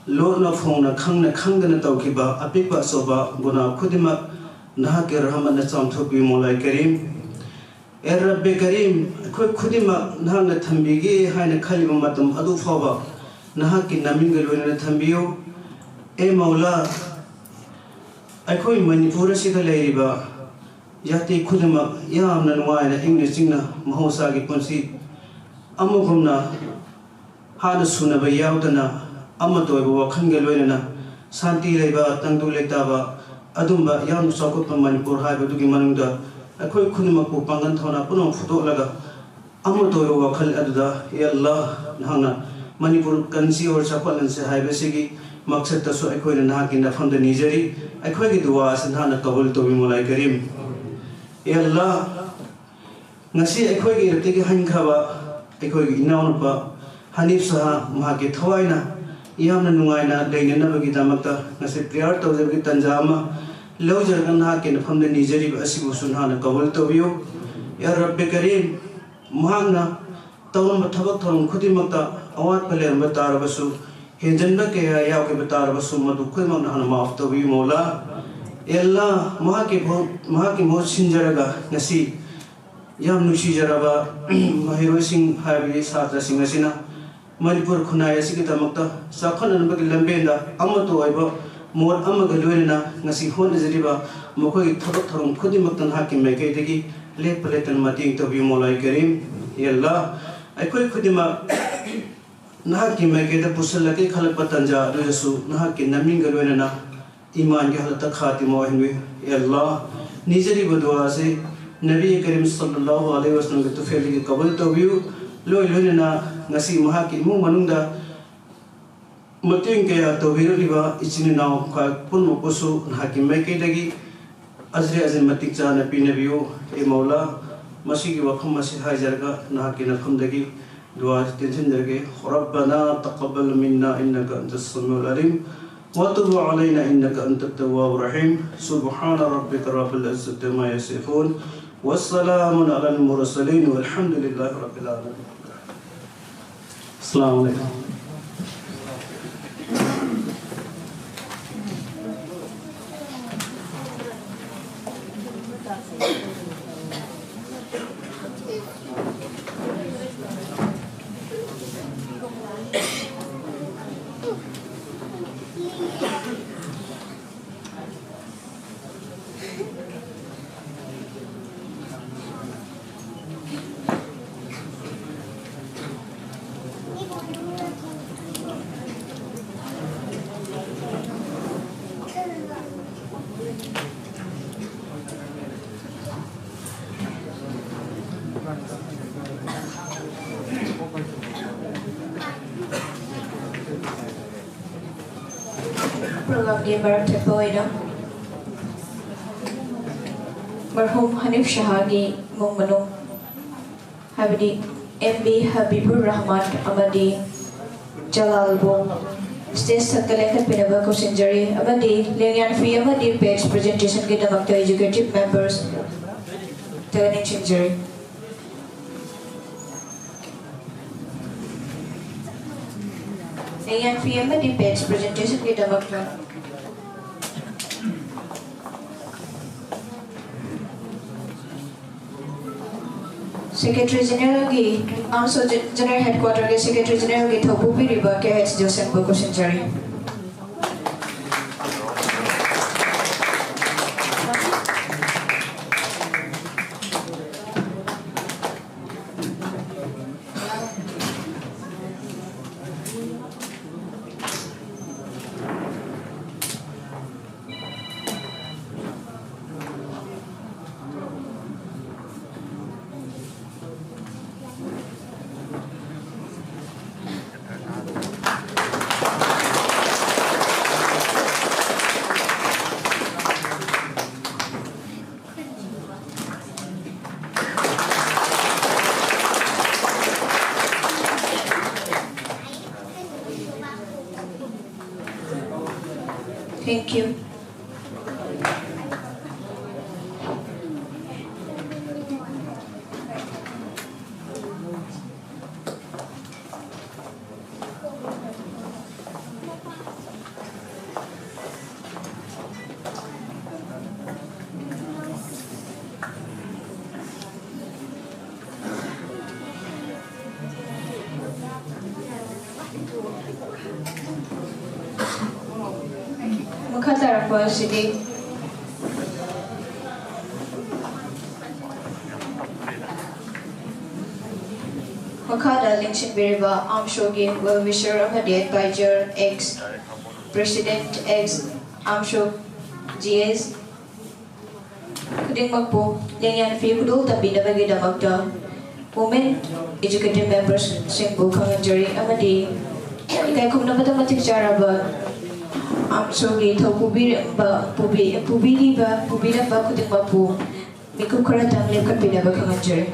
ꯂꯣꯠꯅ ꯐꯣꯡꯅ ꯈꯪꯅ ꯈꯪꯗꯅ ꯇꯧꯈꯤꯕ ꯑꯄꯤꯛꯄ ꯑꯆꯧꯕ ꯒꯨꯅꯥ ꯈꯨꯗꯤꯡꯃꯛ ꯅꯍꯥꯛꯀꯤ ꯔꯍꯃꯠꯅ ꯆꯥꯝꯊꯣꯛꯄꯤꯌꯨ ꯃꯧꯂꯥꯏ ꯀꯔꯤꯝ꯫ ꯑꯦ ꯔꯕꯦ ꯀꯔꯤꯝ, ꯑꯩꯈꯣꯏ ꯈꯨꯗꯤꯡꯃꯛ ꯅꯍꯥꯛꯅ ꯊꯝꯕꯤꯒꯦ ꯍꯥꯏꯅ ꯈꯜꯂꯤꯕ ꯃꯇꯝ ꯑꯗꯨ ꯐꯥꯎꯕ ꯅꯍꯥꯛꯀꯤ ꯅꯃꯤꯡꯒ ꯂꯣꯏꯅꯅ ꯊꯝꯕꯤꯌꯨ꯫ ꯑꯦ ꯃꯧꯂꯥ, ꯑꯩꯈꯣꯏ ꯃꯅꯤꯄꯨꯔ ꯑꯁꯤꯗ ꯂꯩꯔꯤꯕ ꯖꯥꯇꯤ ꯈꯨꯗꯤꯡꯃꯛ ꯌꯥꯝꯅ ꯅꯨꯡꯉꯥꯏꯅ ꯏꯪꯅ ꯆꯤꯛꯅ ꯃꯍꯧꯁꯥꯒꯤ ꯄꯨꯟꯁꯤ ꯑꯃꯒꯨꯝꯅ ꯍꯥꯟꯅ ꯁꯨꯅꯕ ꯌꯥꯎꯗꯅ ꯑꯃꯠꯇ ꯑꯣꯏꯕ ꯋꯥꯈꯜꯒ ꯂꯣꯏꯅꯅ ꯁꯥꯟꯇꯤ ꯂꯩꯕ, ꯇꯪꯗꯨ ꯂꯩꯇꯥꯕ, ꯑꯗꯨꯝꯕ ꯌꯥꯝꯅ ꯆꯥꯎꯈꯠꯄ ꯃꯅꯤꯄꯨꯔ ꯍꯥꯏꯕꯗꯨꯒꯤ ꯃꯅꯨꯡꯗ ꯑꯩꯈꯣꯏ ꯈꯨꯗꯤꯡꯃꯛꯄꯨ ꯄꯥꯡꯒꯜ ꯊꯧꯅꯥ ꯄꯨꯝꯅꯃꯛ ꯐꯨꯗꯣꯛꯂꯒ ꯑꯃꯠꯇ ꯑꯣꯏꯕ ꯋꯥꯈꯜ ꯑꯗꯨꯗ, "ꯑꯦ ꯑꯜꯂꯥꯍ, ꯅꯍꯥꯛꯅ ꯃꯅꯤꯄꯨꯔ ꯀꯟꯁꯤ ꯑꯣꯔ ꯆꯥꯎꯈꯠꯍꯟꯁꯤ" ꯍꯥꯏꯕꯁꯤꯒꯤ ꯃꯛꯁꯠꯇꯁꯨ ꯑꯩꯈꯣꯏꯅ ꯅꯍꯥꯛꯀꯤ ꯅꯐꯝꯗ ꯅꯤꯖꯔꯤ꯫ ꯑꯩꯈꯣꯏꯒꯤ ꯗꯨꯋꯥ ꯑꯁꯤ ꯅꯍꯥꯛꯅ ꯀꯕꯨꯜ ꯇꯧꯕꯤꯌꯨ ꯃꯧꯂꯥꯏ ꯀꯔꯤꯝ꯫ "ꯑꯦ ꯑꯜꯂꯥꯍ, ꯉꯁꯤ ꯑꯩꯈꯣꯏꯒꯤ ꯏꯔꯛꯇꯒꯤ ꯍꯟꯈ꯭ꯔꯕ ꯑꯩꯈꯣꯏꯒꯤ ꯏꯅꯥꯎꯅꯨꯄꯥ ꯍꯅꯤꯐ ꯁꯍꯥ, ꯃꯍꯥꯛꯀꯤ ꯊꯋꯥꯏꯅ ꯌꯥꯝꯅ ꯅꯨꯡꯉꯥꯏꯅ ꯂꯩꯅꯅꯕꯒꯤꯗꯃꯛꯇ ꯉꯁꯤ ꯄ꯭ꯔꯦꯌꯔ ꯇꯧꯖꯕꯒꯤ ꯇꯥꯟꯖꯥ ꯑꯃ ꯂꯧꯖꯔꯒ ꯅꯍꯥꯛꯀꯤ ꯅꯐꯝꯗ ꯅꯤꯖꯔꯤꯕ ꯑꯁꯤꯕꯨꯁꯨ ꯅꯍꯥꯛꯅ ꯀꯕꯨꯜ ꯇꯧꯕꯤꯌꯨ꯫ ꯌꯥ ꯔꯕꯦ ꯀꯔꯤꯝ, ꯃꯍꯥꯛꯅ ꯇꯧꯔꯝꯕ ꯊꯕꯛ ꯊꯧꯔꯝ ꯈꯨꯗꯤꯡꯃꯛꯇ ꯑꯋꯥꯠꯄ ꯂꯩꯔꯝꯕ ꯇꯥꯔꯕꯁꯨ, ꯍꯦꯟꯖꯟꯕ ꯀꯌꯥ ꯌꯥꯎꯈꯤꯕ ꯇꯥꯔꯕꯁꯨ, ꯃꯗꯨ ꯈꯨꯗꯤꯡꯃꯛ ꯅꯍꯥꯛꯅ ꯃꯥꯐ ꯇꯧꯕꯤꯌꯨ ꯃꯧꯂꯥ꯫ ꯑꯦ ꯑꯜꯂꯥꯍ, ꯃꯍꯥꯛꯀꯤ ꯃꯍꯨꯠ, ꯃꯍꯥꯛꯀꯤ ꯃꯍꯨꯠ ꯁꯤꯟꯖꯔꯒ ꯉꯁꯤ ꯌꯥꯝ ꯅꯨꯡꯁꯤꯖꯔꯕ ꯃꯍꯩꯔꯣꯏꯁꯤꯡ ꯍꯥꯏꯕꯗꯤ ꯁꯥꯇ꯭ꯔꯁꯤꯡ ꯑꯁꯤꯅ ꯃꯅꯤꯄꯨꯔ ꯈꯨꯟꯅꯥꯏ ꯑꯁꯤꯒꯤꯗꯃꯛꯇ ꯆꯥꯎꯈꯠꯅꯅꯕꯒꯤ ꯂꯝꯕꯦꯟꯗ ꯑꯃꯠꯇ ꯑꯣꯏꯕ ꯃꯣꯠ ꯑꯃꯒ ꯂꯣꯏꯅꯅ ꯉꯁꯤ ꯍꯣꯠꯅꯖꯔꯤꯕ ꯃꯈꯣꯏꯒꯤ ꯊꯕꯛ ꯊꯧꯔꯝ ꯈꯨꯗꯤꯡꯃꯛꯇ ꯅꯍꯥꯛꯀꯤ ꯃꯥꯏꯀꯩꯗꯒꯤ ꯂꯦꯞꯄ ꯂꯩꯇꯅ ꯃꯇꯦꯡ ꯇꯧꯕꯤꯌꯨ ꯃꯧꯂꯥꯏ ꯀꯔꯤꯝ꯫ ꯌꯥ ꯑꯜꯂꯥꯍ, ꯑꯩꯈꯣꯏ ꯈꯨꯗꯤꯡꯃꯛ ꯅꯍꯥꯛꯀꯤ ꯃꯥꯏꯀꯩꯗ ꯄꯨꯁꯤꯜꯂꯛꯀꯦ ꯈꯜꯂꯛꯄ ꯇꯥꯟꯖꯥ ꯑꯗꯨꯗꯁꯨ ꯅꯍꯥꯛꯀꯤ ꯅꯃꯤꯡꯒ ꯂꯣꯏꯅꯅ ꯏꯃꯥꯟꯒꯤ ꯍꯥꯂꯠꯇ ꯈꯥꯇꯤꯃꯥ ꯑꯣꯏꯍꯟꯕꯤꯌꯨ꯫ ꯑꯦ ꯑꯜꯂꯥꯍ, ꯅꯤꯖꯔꯤꯕ ꯗꯨꯋꯥ ꯑꯁꯤ ꯅꯕꯤ ꯀꯔꯤꯝ ꯁꯜꯂꯜꯂꯥꯍꯨ ꯑꯂꯩꯍꯤ ꯋꯥꯁꯜꯂꯝꯒꯤ ꯇꯨꯐꯦꯜꯗꯒꯤ ꯀꯕꯨꯜ ꯇꯧꯕꯤꯌꯨ꯫ ꯂꯣꯏ ꯂꯣꯏꯅꯅ ꯉꯁꯤ ꯃꯍꯥꯛꯀꯤ ꯏꯃꯨꯡ ꯃꯅꯨꯡꯗ ꯃꯇꯦꯡ ꯀꯌꯥ ꯇꯧꯕꯤꯔꯛꯂꯤꯕ ꯏꯆꯤꯟ ꯏꯅꯥꯎ ꯈ꯭ꯋꯥꯏ ꯄꯨꯝꯅꯃꯛꯄꯨꯁꯨ ꯅꯍꯥꯛꯀꯤ ꯃꯥꯏꯀꯩꯗꯒꯤ ꯑꯖꯔ ꯑꯖꯤꯟ ꯃꯇꯤꯛ ꯆꯥꯅ ꯄꯤꯅꯕꯤꯌꯨ꯫ ꯑꯦ ꯃꯧꯂꯥ, ꯃꯁꯤꯒꯤ ꯋꯥꯐꯝ ꯑꯁꯤ ꯍꯥꯏꯖꯔꯒ ꯅꯍꯥꯛꯀꯤ ꯅꯐꯝꯗꯒꯤ ꯗꯨꯋꯥ ꯇꯦꯟꯁꯤꯟꯖꯔꯒꯦ꯫ ربنا تقبل منا إنك أنت السميع العليم وتب علينا إنك أنت التواب الرحيم. سبحان ربك رب العزة عما يصفون وسلام على المرسلين والحمد لله رب العالمين. السلام عليكم. Programꯒꯤ ꯃꯔꯛ ꯊꯠꯄ ꯑꯣꯏꯅ ꯃꯔꯍꯨꯝ ꯍꯅꯤꯐ ꯁꯍꯥꯒꯤ ꯏꯃꯨꯡ ꯃꯅꯨꯡ, ꯍꯥꯏꯕꯗꯤ ꯑꯦꯝ ꯕꯤ ꯍꯕꯤꯕꯨꯔ ꯔꯍꯃꯥꯟ ꯑꯃꯗꯤ ꯖꯂꯥꯜꯕꯨ stage ꯊꯛꯇ ꯂꯦꯡꯈꯠꯄꯤꯅꯕ ꯀꯧꯁꯤꯟꯖꯔꯤ꯫ ꯑꯃꯗꯤ ꯂꯦꯡꯌꯥꯟ ꯐꯤ ꯑꯃꯗꯤ badge presentationꯒꯤꯗꯃꯛꯇ executive members ꯇ ꯅꯤꯡꯁꯤꯡꯖꯔꯤ꯫ ꯂꯦꯡꯌꯥꯟ ꯐꯤ ꯑꯃꯗꯤ badge presentationꯒꯤꯗꯃꯛꯇ Secretary Generalꯒꯤ, ꯑꯃꯁꯨꯡ General Headquarterꯒꯤ Secretary Generalꯒꯤ ꯊꯧꯄꯨ ꯄꯤꯔꯤꯕ ꯀꯦ ꯑꯩꯆ ꯖꯣꯁꯦꯟꯕꯨ ꯀꯧꯁꯤꯟꯖꯔꯤ꯫ Thank you. ꯃꯈꯥ ꯇꯥꯔꯛꯄ ꯑꯁꯤꯗꯤ ꯃꯈꯥꯗ ꯂꯦꯡꯁꯤꯟꯕꯤꯔꯤꯕ AMSHOꯒꯤ well wisher ꯑꯃꯗꯤ advisor, ex president, ex AMSHO G S ꯈꯨꯗꯤꯡꯃꯛꯄꯨ ꯂꯦꯡꯌꯥꯟ ꯐꯤ ꯈꯨꯗꯣꯜ ꯇꯝꯕꯤꯅꯕꯒꯤꯗꯃꯛꯇ women executive membersꯁꯤꯡꯕꯨ ꯈꯪꯍꯟꯖꯔꯤ ꯑꯃꯗꯤ ꯏꯀꯥꯏ ꯈꯨꯝꯅꯕꯗ ꯃꯇꯤꯛ ꯆꯥꯔꯕ AMSHOꯒꯤ ꯊꯧ ꯄꯨꯕꯤꯔꯝꯕ, ꯄꯨꯕꯤ-, ꯄꯨꯕꯤꯔꯤꯕ, ꯄꯨꯕꯤꯔꯝꯕ ꯈꯨꯗꯤꯡꯃꯛꯄꯨ ꯃꯤꯀꯨꯞ ꯈꯔꯇꯪ ꯂꯦꯞꯈꯠꯄꯤꯅꯕ ꯈꯪꯍꯟꯖꯔꯤ꯫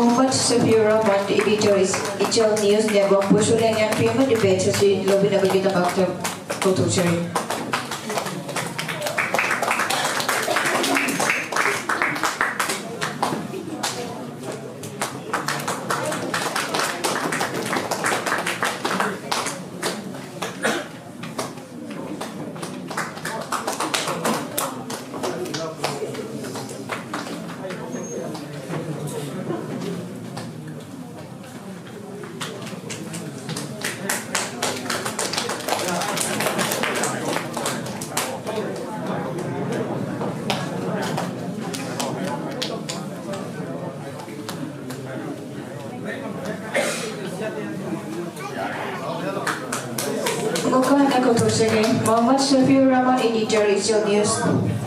Mohammad Safiur Rahman, editor, Ichel News Network, ꯄꯨꯁꯨ ꯂꯦꯡꯌꯥꯟ ꯐꯤ ꯑꯃꯗꯤ badge ꯑꯁꯤ ꯂꯧꯕꯤꯅꯕꯒꯤꯗꯃꯛꯇ ꯀꯧꯊꯣꯛꯆꯔꯤ꯫ ꯀꯧꯊꯣꯛꯆꯔꯤ꯫ ꯃꯣꯍꯝꯃꯗ ꯁꯐꯤꯎꯔ ꯔꯍꯃꯟ, editor, ꯏꯆꯦꯜ News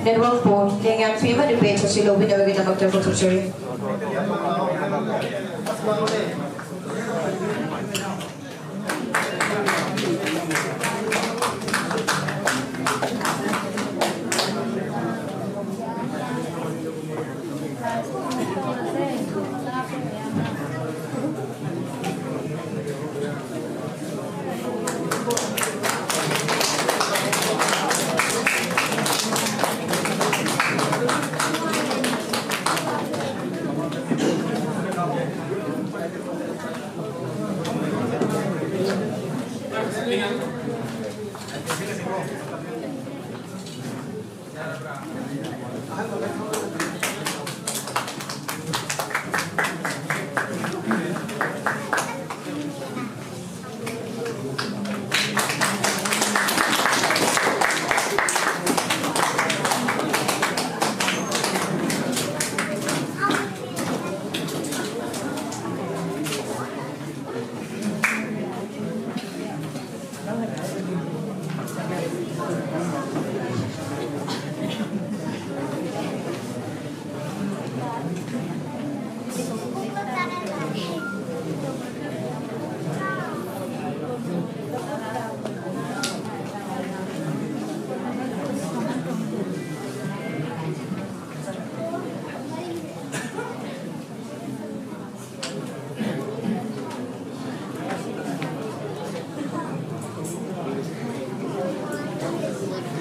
Network ꯄꯨ ꯂꯦꯡꯌꯥꯟ ꯐꯤ ꯑꯃꯗꯤ badge ꯑꯁꯤ ꯂꯧꯕꯤꯅꯕꯒꯤꯗꯃꯛꯇ ꯀꯧꯊꯣꯛꯆꯔꯤ꯫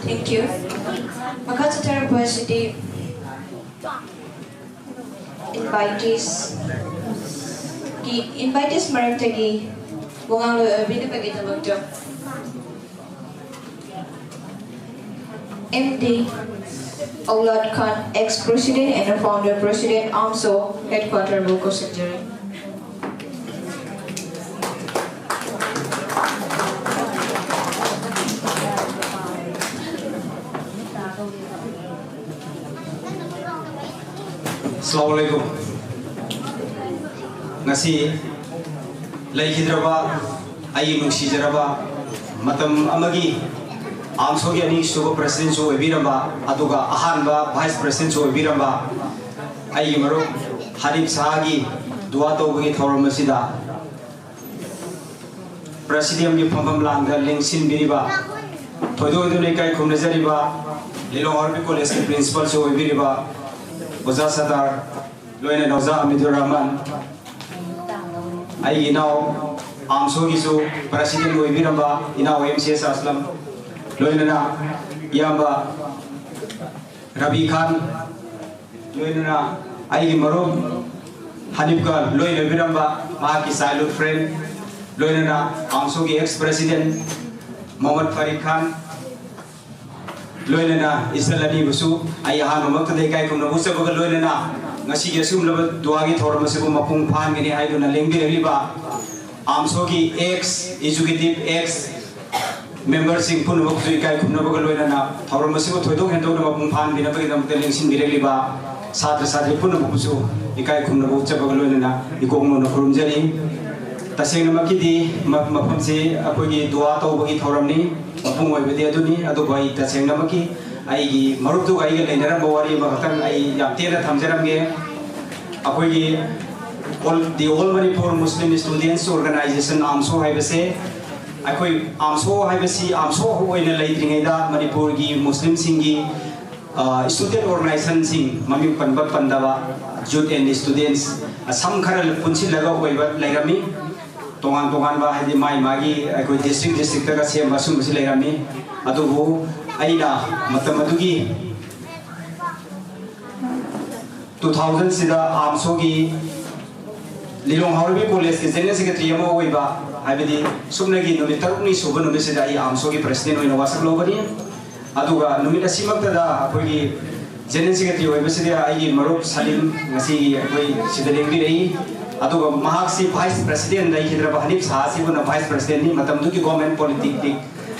Thank you. ꯃꯈꯥ ꯆꯠꯊꯔꯛꯄ ꯑꯁꯤꯗꯤ invitees ꯀꯤ, invitees ꯃꯔꯛꯇꯒꯤ ꯋꯥꯉꯥꯡꯂꯣꯏ ꯑꯣꯏꯕꯤꯅꯕꯒꯤꯗꯃꯛꯇ M D Aulad Khan, ex-president and founder president, AMSO headquarter ꯕꯨ ꯀꯧꯁꯤꯟꯖꯔꯤ꯫ ꯑꯁꯂꯥꯃꯨ ꯑꯂꯥꯏꯀꯨꯝ꯫ ꯉꯁꯤ ꯂꯩꯈꯤꯗ꯭ꯔꯕ ꯑꯩꯒꯤ ꯅꯨꯡꯁꯤꯖꯔꯕ ꯃꯇꯝ ꯑꯃꯒꯤ ꯑꯥꯝꯁꯣꯒꯤ ꯑꯅꯤꯁꯨꯕ ꯄ꯭ꯔꯁꯤꯗꯦꯟꯁꯨ ꯑꯣꯏꯕꯤꯔꯝꯕ, ꯑꯗꯨꯒ ꯑꯍꯥꯟꯕ ꯚꯥꯏꯁ ꯄ꯭ꯔꯁꯤꯗꯦꯟꯁꯨ ꯑꯣꯏꯕꯤꯔꯝꯕ ꯑꯩꯒꯤ ꯃꯔꯨꯞ ꯍꯅꯤꯞ ꯁꯍꯥꯒꯤ ꯗꯨꯋꯥ ꯇꯧꯕꯒꯤ ꯊꯧꯔꯝ ꯑꯁꯤꯗ ꯄ꯭ꯔꯁꯤꯗꯦꯟꯒꯤ ꯐꯝꯐꯝ ꯂꯥꯡꯗ ꯂꯦꯡꯁꯤꯟꯕꯤꯔꯤꯕ, ꯊꯣꯏꯗꯣꯛ ꯍꯦꯟꯗꯣꯛꯅ ꯏꯀꯥꯏ ꯈꯨꯝꯅꯖꯔꯤꯕ ꯂꯤꯂꯣꯡ ꯑꯥꯔ ꯕꯤ ꯀꯣꯂꯦꯖꯀꯤ ꯄ꯭ꯔꯤꯟꯁꯤꯄꯥꯜꯁꯨ ꯑꯣꯏꯕꯤꯔꯤꯕ ꯑꯣꯖꯥ ꯁꯇꯥꯔ, ꯂꯣꯏꯅꯅ ꯑꯣꯖꯥ ꯑꯃꯤꯗꯨꯔ ꯔꯍꯃꯟ, ꯑꯩꯒꯤ ꯏꯅꯥꯎ ꯑꯥꯝꯁꯣꯒꯤꯁꯨ ꯄ꯭ꯔꯁꯤꯗꯦꯟ ꯑꯣꯏꯕꯤꯔꯝꯕ ꯏꯅꯥꯎ ꯑꯦꯝ ꯁꯤ ꯑꯦꯁ ꯑꯁꯂꯝ, ꯂꯣꯏꯅꯅ ꯏꯌꯥꯝꯕ ꯔꯕꯤ ꯈꯥꯟ, ꯂꯣꯏꯅꯅ ꯑꯩꯒꯤ ꯃꯔꯨꯞ ꯍꯅꯤꯞꯀ ꯂꯣꯏꯅꯕꯤꯔꯝꯕ ꯃꯍꯥꯛꯀꯤ ꯆꯥꯏꯜꯍꯨꯗ ꯐ꯭ꯔꯦꯟ, ꯂꯣꯏꯅꯅ ꯑꯥꯝꯁꯣꯒꯤ ꯑꯦꯛꯁ ꯄ꯭ꯔꯁꯤꯗꯦꯟ ꯃꯣꯍꯝꯃꯗ ꯐꯔꯤꯗ ꯈꯥꯟ, ꯂꯣꯏꯅꯅ ꯏꯆꯜ ꯑꯅꯤꯕꯨꯁꯨ ꯑꯩ ꯑꯍꯥꯟꯕꯃꯛꯇꯗ ꯏꯀꯥꯏ ꯈꯨꯝꯅꯕ ꯎꯠꯆꯕꯒ ꯂꯣꯏꯅꯅ ꯉꯁꯤꯒꯤ ꯑꯁꯤꯒꯨꯝꯂꯕ ꯗꯨꯋꯥꯒꯤ ꯊꯧꯔꯝ ꯑꯁꯤꯕꯨ ꯃꯄꯨꯡ ꯐꯥꯍꯟꯒꯅꯤ ꯍꯥꯏꯗꯨꯅ ꯂꯦꯡꯕꯤꯔꯛꯂꯤꯕ ꯑꯥꯝꯁꯣꯒꯤ ꯑꯦꯛꯁ ꯑꯦꯛꯖꯤꯀ꯭ꯌꯨꯇꯤꯚ, ꯑꯦꯛꯁ ꯃꯦꯝꯕꯔꯁꯤꯡ ꯄꯨꯝꯅꯃꯛꯄꯨꯁꯨ ꯏꯀꯥꯏ ꯈꯨꯝꯅꯕꯒ ꯂꯣꯏꯅꯅ ꯊꯧꯔꯝ ꯑꯁꯤꯕꯨ ꯊꯣꯏꯗꯣꯛ ꯍꯦꯟꯗꯣꯛꯅ ꯃꯄꯨꯡ ꯐꯥꯍꯟꯕꯤꯅꯕꯒꯤꯗꯃꯛꯇ ꯂꯦꯡꯁꯤꯟꯕꯤꯔꯛꯂꯤꯕ ꯁꯥꯇ꯭ꯔ ꯁꯥꯇ꯭ꯔꯤ ꯄꯨꯝꯅꯃꯛꯄꯨꯁꯨ ꯏꯀꯥꯏ ꯈꯨꯝꯅꯕ ꯎꯠꯆꯕꯒ ꯂꯣꯏꯅꯅ ꯏꯀꯣꯛ ꯅꯣꯟꯅ ꯈꯨꯔꯨꯝꯖꯔꯤ꯫ ꯇꯁꯦꯡꯅꯃꯛꯀꯤꯗꯤ ꯃ-, ꯃꯐꯝꯁꯤ ꯑꯩꯈꯣꯏꯒꯤ ꯗꯨꯋꯥ ꯇꯧꯕꯒꯤ ꯊꯧꯔꯝꯅꯤ, ꯃꯄꯨꯡ ꯑꯣꯏꯕꯗꯤ ꯑꯗꯨꯅꯤ꯫ ꯑꯗꯨꯕꯨ ꯑꯩ ꯇꯁꯦꯡꯅꯃꯛꯀꯤ ꯑꯩꯒꯤ ꯃꯔꯨꯞꯇꯨꯒ ꯑꯩꯒ ꯂꯩꯅꯔꯝꯕ ꯋꯥꯔꯤ ꯑꯃꯈꯛꯇꯪ ꯑꯩ ꯌꯥꯝ ꯇꯦꯟꯅ ꯊꯝꯖꯔꯝꯒꯦ꯫ ꯑꯩꯈꯣꯏꯒꯤ All, the All Manipur Muslim Students Organization, ꯑꯥꯝꯁꯣ ꯍꯥꯏꯕꯁꯦ, ꯑꯩꯈꯣꯏ ꯑꯥꯝꯁꯣ ꯍꯥꯏꯕꯁꯤ ꯑꯥꯝꯁꯣ ꯑꯣꯏꯅ ꯂꯩꯇ꯭ꯔꯤꯉꯩꯗ ꯃꯅꯤꯄꯨꯔꯒꯤ ꯃꯨꯁꯂꯤꯝꯁꯤꯡꯒꯤ, ꯑ, ꯁ꯭ꯇꯨꯗꯦꯟ ꯑꯣꯔꯒꯅꯥꯏꯖꯦꯁꯟꯁꯤꯡ, ꯃꯃꯤꯡ ꯄꯟꯕ ꯄꯟꯗꯕ, ꯌꯨꯠ ꯑꯦꯟ ꯁ꯭ꯇꯨꯗꯦꯟꯁ, ꯁꯝ ꯈꯔ ꯄꯨꯟꯁꯤꯜꯂꯒ ꯑꯣꯏꯕ ꯂꯩꯔꯝꯃꯤ꯫ ꯇꯣꯉꯥꯟ ꯇꯣꯉꯥꯟꯕ, ꯍꯥꯏꯗꯤ ꯃꯥꯒꯤ ꯃꯥꯒꯤ ꯑꯩꯈꯣꯏ ꯗꯤꯁꯇ꯭ꯔꯤꯛ ꯗꯤꯁꯇ꯭ꯔꯤꯛꯇꯒ ꯁꯦꯝꯕ ꯑꯁꯨꯝꯕꯁꯤ ꯂꯩꯔꯝꯃꯤ꯫ ꯑꯗꯨꯕꯨ ꯑꯩꯅ ꯃꯇꯝ ꯑꯗꯨꯒꯤ ꯇꯨ ꯊꯥꯎꯖꯟꯁꯤꯗ ꯑꯥꯝꯁꯣꯒꯤ ꯂꯤꯂꯣꯡ ꯍꯥꯎꯔꯩꯕꯤ ꯀꯣꯂꯦꯖꯀꯤ ꯖꯦꯅꯔꯦꯜ ꯁꯦꯀ꯭ꯔꯦꯇꯔꯤ ꯑꯃ ꯑꯣꯏꯕ, ꯍꯥꯏꯕꯗꯤ ꯁꯨꯞꯅꯒꯤ ꯅꯨꯃꯤꯠ ꯇꯔꯨꯛꯅꯤ ꯁꯨꯕ ꯅꯨꯃꯤꯠꯁꯤꯗ ꯑꯩ ꯑꯥꯝꯁꯣꯒꯤ ꯄ꯭ꯔꯁꯤꯗꯦꯟ ꯑꯣꯏꯅ ꯋꯥꯁꯛ ꯂꯧꯒꯅꯤ꯫ ꯑꯗꯨꯒ ꯅꯨꯃꯤꯠ ꯑꯁꯤꯃꯛꯇꯗ ꯑꯩꯈꯣꯏꯒꯤ ꯖꯦꯅꯔꯦꯜ ꯁꯦꯀ꯭ꯔꯦꯇꯔꯤ ꯑꯣꯏꯕꯁꯤꯗ ꯑꯩꯒꯤ ꯃꯔꯨꯞ ꯁꯂꯤꯝ ꯉꯁꯤꯒꯤ ꯑꯩꯈꯣꯏ ꯁꯤꯗ ꯂꯦꯡꯕꯤꯔꯛꯏ꯫ ꯑꯗꯨꯒ ꯃꯍꯥꯛꯁꯤ ꯚꯥꯏꯁ ꯄ꯭ꯔꯁꯤꯗꯦꯟ ꯂꯩꯈꯤꯗ꯭ꯔꯕ ꯍꯅꯤꯞ ꯁꯍꯥ ꯑꯁꯤꯕꯨꯅ ꯚꯥꯏꯁ ꯄ꯭ꯔꯁꯤꯗꯦꯟꯅꯤ꯫ ꯃꯇꯝꯗꯨꯒꯤ ꯒꯣꯔꯃꯦꯟ ꯄꯣꯂꯤꯇꯤꯛꯁ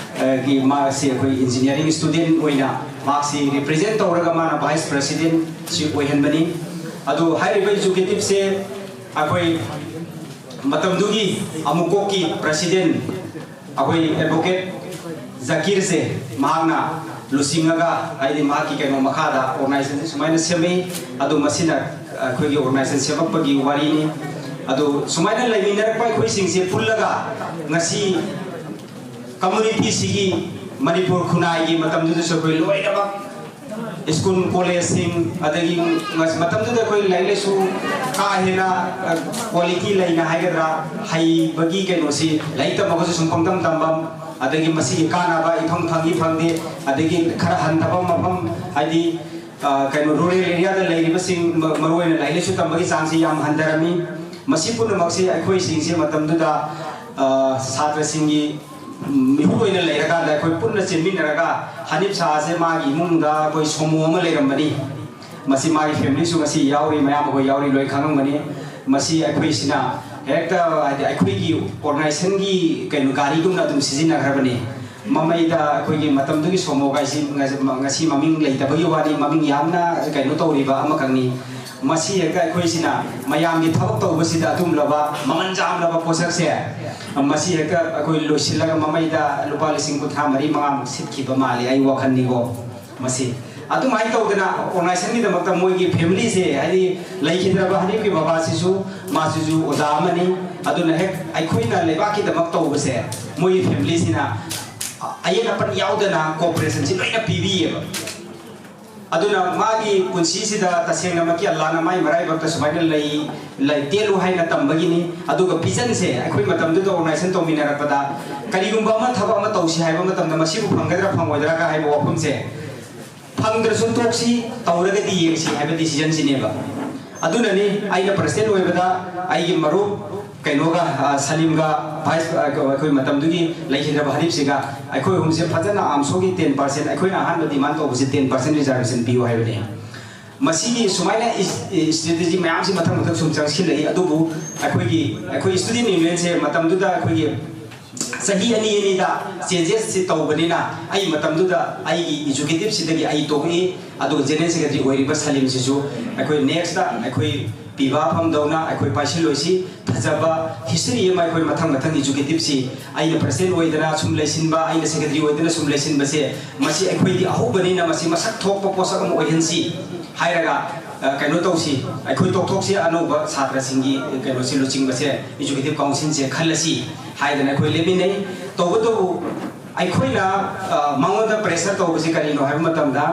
ꯒꯤ ꯃꯥꯁꯤ ꯑꯩꯈꯣꯏ ꯏꯟꯖꯤꯅꯤꯌꯥꯔꯤꯡ ꯁ꯭ꯇꯨꯗꯦꯟ ꯑꯣꯏꯅ ꯃꯍꯥꯛꯁꯤ ꯔꯤꯄ꯭ꯔꯖꯦꯟ ꯇꯧꯔꯒ ꯃꯥꯅ ꯚꯥꯏꯁ ꯄ꯭ꯔꯁꯤꯗꯦꯟꯁꯤ ꯑꯣꯏꯍꯟꯕꯅꯤ꯫ ꯑꯗꯨ ꯍꯥꯏꯔꯤꯕ ꯑꯦꯛꯖꯤꯀ꯭ꯌꯨꯇꯤꯞꯁꯦ ꯑꯩꯈꯣꯏ ꯃꯇꯝꯗꯨꯒꯤ ꯑꯃꯨꯀꯣꯛꯀꯤ ꯄ꯭ꯔꯁꯤꯗꯦꯟ ꯑꯩꯈꯣꯏ ꯑꯦꯗꯚꯣꯀꯦꯠ ꯖꯀꯤꯔꯁꯦ ꯃꯍꯥꯛꯅ ꯂꯨꯆꯤꯡꯉꯒ, ꯍꯥꯏꯗꯤ ꯃꯍꯥꯛꯀꯤ ꯀꯩꯅꯣ ꯃꯈꯥꯗ ꯑꯣꯔꯒꯅꯥꯏꯖꯦꯁꯟꯁꯦ ꯁꯨꯃꯥꯏꯅ ꯁꯦꯝꯃꯛꯏ꯫ ꯑꯗꯨ ꯃꯁꯤꯅ ꯑꯩꯈꯣꯏꯒꯤ ꯑꯣꯔꯒꯅꯥꯏꯖꯦꯁꯟ ꯁꯦꯝꯃꯛꯄꯒꯤ ꯋꯥꯔꯤꯅꯤ꯫ ꯑꯗꯨ ꯁꯨꯃꯥꯏꯅ ꯂꯩꯃꯤꯟꯅꯔꯛꯄ ꯑꯩꯈꯣꯏꯁꯤꯡꯁꯦ ꯄꯨꯜꯂꯒ ꯉꯁꯤ ꯀꯝꯃꯨꯅꯤꯇꯤꯁꯤꯒꯤ, ꯃꯅꯤꯄꯨꯔ ꯈꯨꯟꯅꯥꯏꯒꯤ ꯃꯇꯝꯗꯨꯗꯁꯨ ꯑꯩꯈꯣꯏ ꯂꯣꯏꯅꯃꯛ ꯁ꯭ꯀꯨꯜ, ꯀꯣꯂꯦꯖꯁꯤꯡ, ꯑꯗꯒꯤ ꯃꯇꯝꯗꯨꯗ ꯑꯩꯈꯣꯏ ꯂꯥꯏꯔꯤꯛ ꯂꯥꯏꯁꯨ ꯀꯥ ꯍꯦꯟꯅ, ꯑ, ꯀ꯭ꯋꯥꯂꯤꯇꯤ ꯂꯩꯅ ꯍꯥꯏꯒꯗ꯭ꯔꯥ, ꯍꯩꯕꯒꯤ ꯀꯩꯅꯣꯁꯤ ꯂꯥꯏꯔꯤꯛ ꯇꯝꯃꯒꯁꯨ ꯁꯨꯝ ꯄꯪꯇꯝ ꯇꯝꯕ, ꯑꯗꯒꯤ ꯃꯁꯤꯒꯤ ꯀꯥꯟꯅꯕ ꯏꯐꯪ ꯐꯪꯏ ꯐꯪꯗꯦ, ꯑꯗꯒꯤ ꯈꯔ ꯍꯟꯊꯕ ꯃꯐꯝ, ꯍꯥꯏꯗꯤ, ꯑ, ꯀꯩꯅꯣ, ꯔꯨꯔꯦꯜ ꯑꯦꯔꯤꯌꯥꯗ ꯂꯩꯔꯤꯕꯁꯤꯡ, ꯃ-, ꯃꯔꯨꯑꯣꯏꯅ ꯂꯥꯏꯔꯤꯛ ꯂꯥꯏꯁꯨ ꯇꯝꯕꯒꯤ ꯆꯥꯡꯁꯤ ꯌꯥꯝ ꯍꯟꯊꯔꯝꯃꯤ꯫ ꯃꯁꯤ ꯄꯨꯝꯅꯃꯛꯁꯤ ꯑꯩꯈꯣꯏꯁꯤꯡꯁꯦ ꯃꯇꯝꯗꯨꯗ, ꯑ, ꯁꯥꯇ꯭ꯔꯁꯤꯡꯒꯤ ꯃꯤꯍꯨꯠ ꯑꯣꯏꯅ ꯂꯩꯔꯀꯥꯟꯗ ꯑꯩꯈꯣꯏ ꯄꯨꯟꯅ ꯆꯦꯟꯃꯤꯟꯅꯔꯒ ꯍꯅꯤꯞ ꯁꯥꯍꯁꯦ ꯃꯥꯒꯤ ꯏꯃꯨꯡꯗ ꯑꯩꯈꯣꯏ ꯁꯣꯃꯣ ꯑꯃ ꯂꯩꯔꯝꯕꯅꯤ꯫ ꯃꯁꯤ ꯃꯥꯒꯤ ꯐꯦꯃꯤꯂꯤꯁꯨ ꯉꯁꯤ ꯌꯥꯎꯔꯤ, ꯃꯌꯥꯝ ꯑꯩꯈꯣꯏ ꯌꯥꯎꯔꯤ, ꯂꯣꯏ ꯈꯪꯉꯝꯒꯅꯤ꯫ ꯃꯁꯤ ꯑꯩꯈꯣꯏꯁꯤꯅ ꯍꯦꯛꯇ, ꯍꯥꯏꯗꯤ, ꯑꯩꯈꯣꯏꯒꯤ ꯑꯣꯔꯒꯅꯥꯏꯖꯦꯁꯟꯒꯤ ꯀꯩꯅꯣ ꯒꯥꯔꯤꯒꯨꯝꯅ ꯑꯗꯨꯝ ꯁꯤꯖꯤꯟꯅꯈ꯭ꯔꯕꯅꯤ꯫ ꯃꯃꯩꯗ ꯑꯩꯈꯣꯏꯒꯤ ꯃꯇꯝꯗꯨꯒꯤ ꯁꯣꯃꯣ ꯀꯥꯏꯁꯤ ꯉꯁꯤ ꯃꯃꯤꯡ ꯂꯩꯇꯕꯒꯤ ꯋꯥꯅꯤ, ꯃꯃꯤꯡ ꯌꯥꯝꯅ ꯀꯩꯅꯣ ꯇꯧꯔꯤꯕ ꯑꯃꯈꯛꯅꯤ꯫ ꯃꯁꯤ ꯍꯦꯛꯇ ꯑꯩꯈꯣꯏꯁꯤꯅ ꯃꯌꯥꯝꯒꯤ ꯊꯕꯛ ꯇꯧꯕꯁꯤꯗ ꯑꯗꯨꯒꯨꯝꯂꯕ ꯃꯃꯜ ꯆꯥꯝꯂꯕ ꯄꯣꯠꯁꯛꯁꯦ, ꯃꯁꯤ ꯍꯦꯛꯇ ꯑꯩꯈꯣꯏ ꯂꯣꯏꯁꯤꯜꯂꯒ ꯃꯃꯩꯗ ꯂꯨꯄꯥ ꯂꯤꯁꯤꯡ ꯀꯨꯟꯊ꯭ꯔꯥ ꯃꯔꯤ ꯃꯉꯥꯃꯨꯛ ꯁꯤꯠꯈꯤꯕ ꯃꯥꯜꯂꯤ, ꯑꯩ ꯋꯥꯈꯜꯅꯤꯀꯣ꯫ ꯃꯁꯤ ꯑꯗꯨꯃꯥꯏꯅ ꯇꯧꯗꯅ ꯑꯣꯔꯒꯅꯥꯏꯖꯦꯁꯟꯒꯤꯗꯃꯛꯇ ꯃꯣꯏꯒꯤ ꯐꯦꯃꯤꯂꯤꯁꯦ, ꯍꯥꯏꯗꯤ ꯂꯩꯈꯤꯗ꯭ꯔꯕ ꯍꯅꯤꯞꯀꯤ ꯕꯕꯥꯁꯤꯁꯨ, ꯃꯥꯁꯤꯁꯨ ꯑꯣꯖꯥ ꯑꯃꯅꯤ꯫ ꯑꯗꯨꯅ ꯍꯦꯛ ꯑꯩꯈꯣꯏꯅ ꯂꯩꯕꯥꯛꯀꯤꯗꯃꯛ ꯇꯧꯕꯁꯦ, ꯃꯣꯏꯒꯤ ꯐꯦꯃꯤꯂꯤꯁꯤꯅ ꯑꯌꯦꯠ ꯑꯄꯟ ꯌꯥꯎꯗꯅ ꯀꯣꯑꯣꯄꯔꯦꯁꯟꯁꯤ ꯂꯣꯏꯅ ꯄꯤꯕꯤꯌꯦꯕ꯫ ꯑꯗꯨꯅ ꯃꯥꯒꯤ ꯄꯨꯟꯁꯤꯁꯤꯗ ꯇꯁꯦꯡꯅꯃꯛꯀꯤ ꯑꯜꯂꯥꯅ ꯃꯥꯒꯤ ꯃꯔꯥꯏꯕꯛꯇ ꯁꯨꯃꯥꯏꯅ ꯂꯩ, ꯂꯩ, ꯇꯦꯜꯂꯨ ꯍꯥꯏꯅ ꯇꯝꯕꯒꯤꯅꯤ꯫ ꯑꯗꯨꯒ ꯚꯤꯖꯟꯁꯦ ꯑꯩꯈꯣꯏ ꯃꯇꯝꯗꯨꯗ ꯑꯣꯔꯒꯅꯥꯏꯖꯦꯁꯟ ꯇꯧꯃꯤꯟꯅꯔꯛꯄꯗ ꯀꯔꯤꯒꯨꯝꯕ ꯑꯃ, ꯊꯕꯛ ꯑꯃ ꯇꯧꯁꯤ ꯍꯥꯏꯕ ꯃꯇꯝꯗ ꯃꯁꯤꯕꯨ ꯐꯪꯒꯗ꯭ꯔꯥ ꯐꯪꯉꯣꯏꯗ꯭ꯔꯥꯒ ꯍꯥꯏꯕ ꯋꯥꯐꯝꯁꯦ ꯐꯪꯗ꯭ꯔꯁꯨ ꯇꯣꯛꯁꯤ, ꯇꯧꯔꯒꯗꯤ ꯌꯦꯡꯁꯤ ꯍꯥꯏꯕ ꯗꯤꯁꯤꯖꯟꯁꯤꯅꯦꯕ꯫ ꯑꯗꯨꯅꯅꯤ ꯑꯩꯅ ꯄ꯭ꯔꯁꯤꯗꯦꯟ ꯑꯣꯏꯕꯗ ꯑꯩꯒꯤ ꯃꯔꯨꯞ ꯀꯩꯅꯣꯒ, ꯑ, ꯁꯂꯤꯝꯒ, ꯚꯥꯏꯁ, ꯑ, ꯑꯩꯈꯣꯏ ꯃꯇꯝꯗꯨꯒꯤ ꯂꯩꯈꯤꯗ꯭ꯔꯕ ꯍꯅꯤꯞꯁꯤꯒ ꯑꯩꯈꯣꯏ ꯑꯍꯨꯝꯁꯦ ꯐꯖꯅ ꯑꯥꯝꯁꯣꯒꯤ ꯇꯦꯟ ꯄꯥꯔꯁꯦꯟ, ꯑꯩꯈꯣꯏꯅ ꯑꯍꯥꯟꯕ ꯗꯤꯃꯥꯟ ꯇꯧꯕꯁꯦ ꯇꯦꯟ ꯄꯥꯔꯁꯦꯟ ꯔꯤꯖꯥꯔꯕꯦꯁꯟ ꯄꯤꯌꯨ ꯍꯥꯏꯕꯅꯤ꯫ ꯃꯁꯤꯒꯤ ꯁꯨꯃꯥꯏꯅ ꯏꯁ-, ꯏꯁꯇ꯭ꯔꯦꯇꯦꯖꯤ ꯃꯌꯥꯝꯁꯤ ꯃꯊꯪ ꯃꯊꯪ ꯁꯨꯝ ꯆꯪꯁꯤꯜꯂꯛꯏ꯫ ꯑꯗꯨꯕꯨ ꯑꯩꯈꯣꯏꯒꯤ, ꯑꯩꯈꯣꯏ ꯁ꯭ꯇꯨꯗꯦꯟ ꯌꯨꯅꯤꯌꯟꯁꯦ ꯃꯇꯝꯗꯨꯗ ꯑꯩꯈꯣꯏꯒꯤ ꯆꯍꯤ ꯑꯅꯤ ꯑꯅꯤꯗ ꯆꯦꯟꯖꯦꯁꯁꯤ ꯇꯧꯕꯅꯤꯅ, ꯑꯩ ꯃꯇꯝꯗꯨꯗ ꯑꯩꯒꯤ ꯑꯦꯛꯖꯤꯀ꯭ꯌꯨꯇꯤꯞꯁꯤꯗꯒꯤ ꯑꯩ ꯇꯣꯛꯏ꯫ ꯑꯗꯨꯒ ꯖꯦꯅꯔꯦꯜ ꯁꯦꯀ꯭ꯔꯦꯇꯔꯤ ꯑꯣꯏꯔꯤꯕ ꯁꯂꯤꯝꯁꯤꯁꯨ ꯑꯩꯈꯣꯏ ꯅꯦꯛꯁꯇ ꯑꯩꯈꯣꯏ ꯄꯤꯕ ꯐꯝꯗꯧꯅ ꯑꯩꯈꯣꯏ ꯄꯥꯏꯁꯤꯜꯂꯣꯏꯁꯤ꯫ ꯐꯖꯕ ꯍꯤꯁꯇ꯭ꯔꯤ ꯑꯃ ꯑꯩꯈꯣꯏ ꯃꯊꯪ ꯃꯊꯪ ꯑꯦꯛꯖꯤꯀ꯭ꯌꯨꯇꯤꯞꯁꯤ, ꯑꯩꯅ ꯄ꯭ꯔꯁꯤꯗꯦꯟ ꯑꯣꯏꯗꯅ ꯁꯨꯝ ꯂꯩꯁꯤꯟꯕ, ꯑꯩꯅ ꯁꯦꯀ꯭ꯔꯦꯇꯔꯤ ꯑꯣꯏꯗꯅ ꯁꯨꯝ ꯂꯩꯁꯤꯟꯕꯁꯦ, ꯃꯁꯤ ꯑꯩꯈꯣꯏꯗꯤ ꯑꯍꯧꯕꯅꯤꯅ ꯃꯁꯤ ꯃꯁꯛ ꯊꯣꯛꯄ ꯄꯣꯠꯁꯛ ꯑꯃ ꯑꯣꯏꯍꯟꯁꯤ ꯍꯥꯏꯔꯒ, ꯑ, ꯀꯩꯅꯣ ꯇꯧꯁꯤ, ꯑꯩꯈꯣꯏ ꯇꯣꯛꯊꯣꯛꯁꯤ, ꯑꯅꯧꯕ ꯁꯥꯇ꯭ꯔꯁꯤꯡꯒꯤ ꯀꯩꯅꯣꯁꯤ ꯂꯨꯆꯤꯡꯕꯁꯦ ꯑꯦꯛꯖꯤꯀ꯭ꯌꯨꯇꯤꯞ ꯀꯥꯎꯟꯁꯤꯜꯁꯦ ꯈꯜꯂꯁꯤ ꯍꯥꯏꯗꯅ ꯑꯩꯈꯣꯏ ꯂꯦꯞꯃꯤꯟꯅꯩ꯫ ꯇꯧꯕꯇꯕꯨ ꯑꯩꯈꯣꯏꯅ, ꯑ, ꯃꯉꯣꯟꯗ ꯄ꯭ꯔꯦꯁꯔ ꯇꯧꯕꯁꯤ ꯀꯔꯤꯅꯣ ꯍꯥꯏꯕ ꯃꯇꯝꯗ,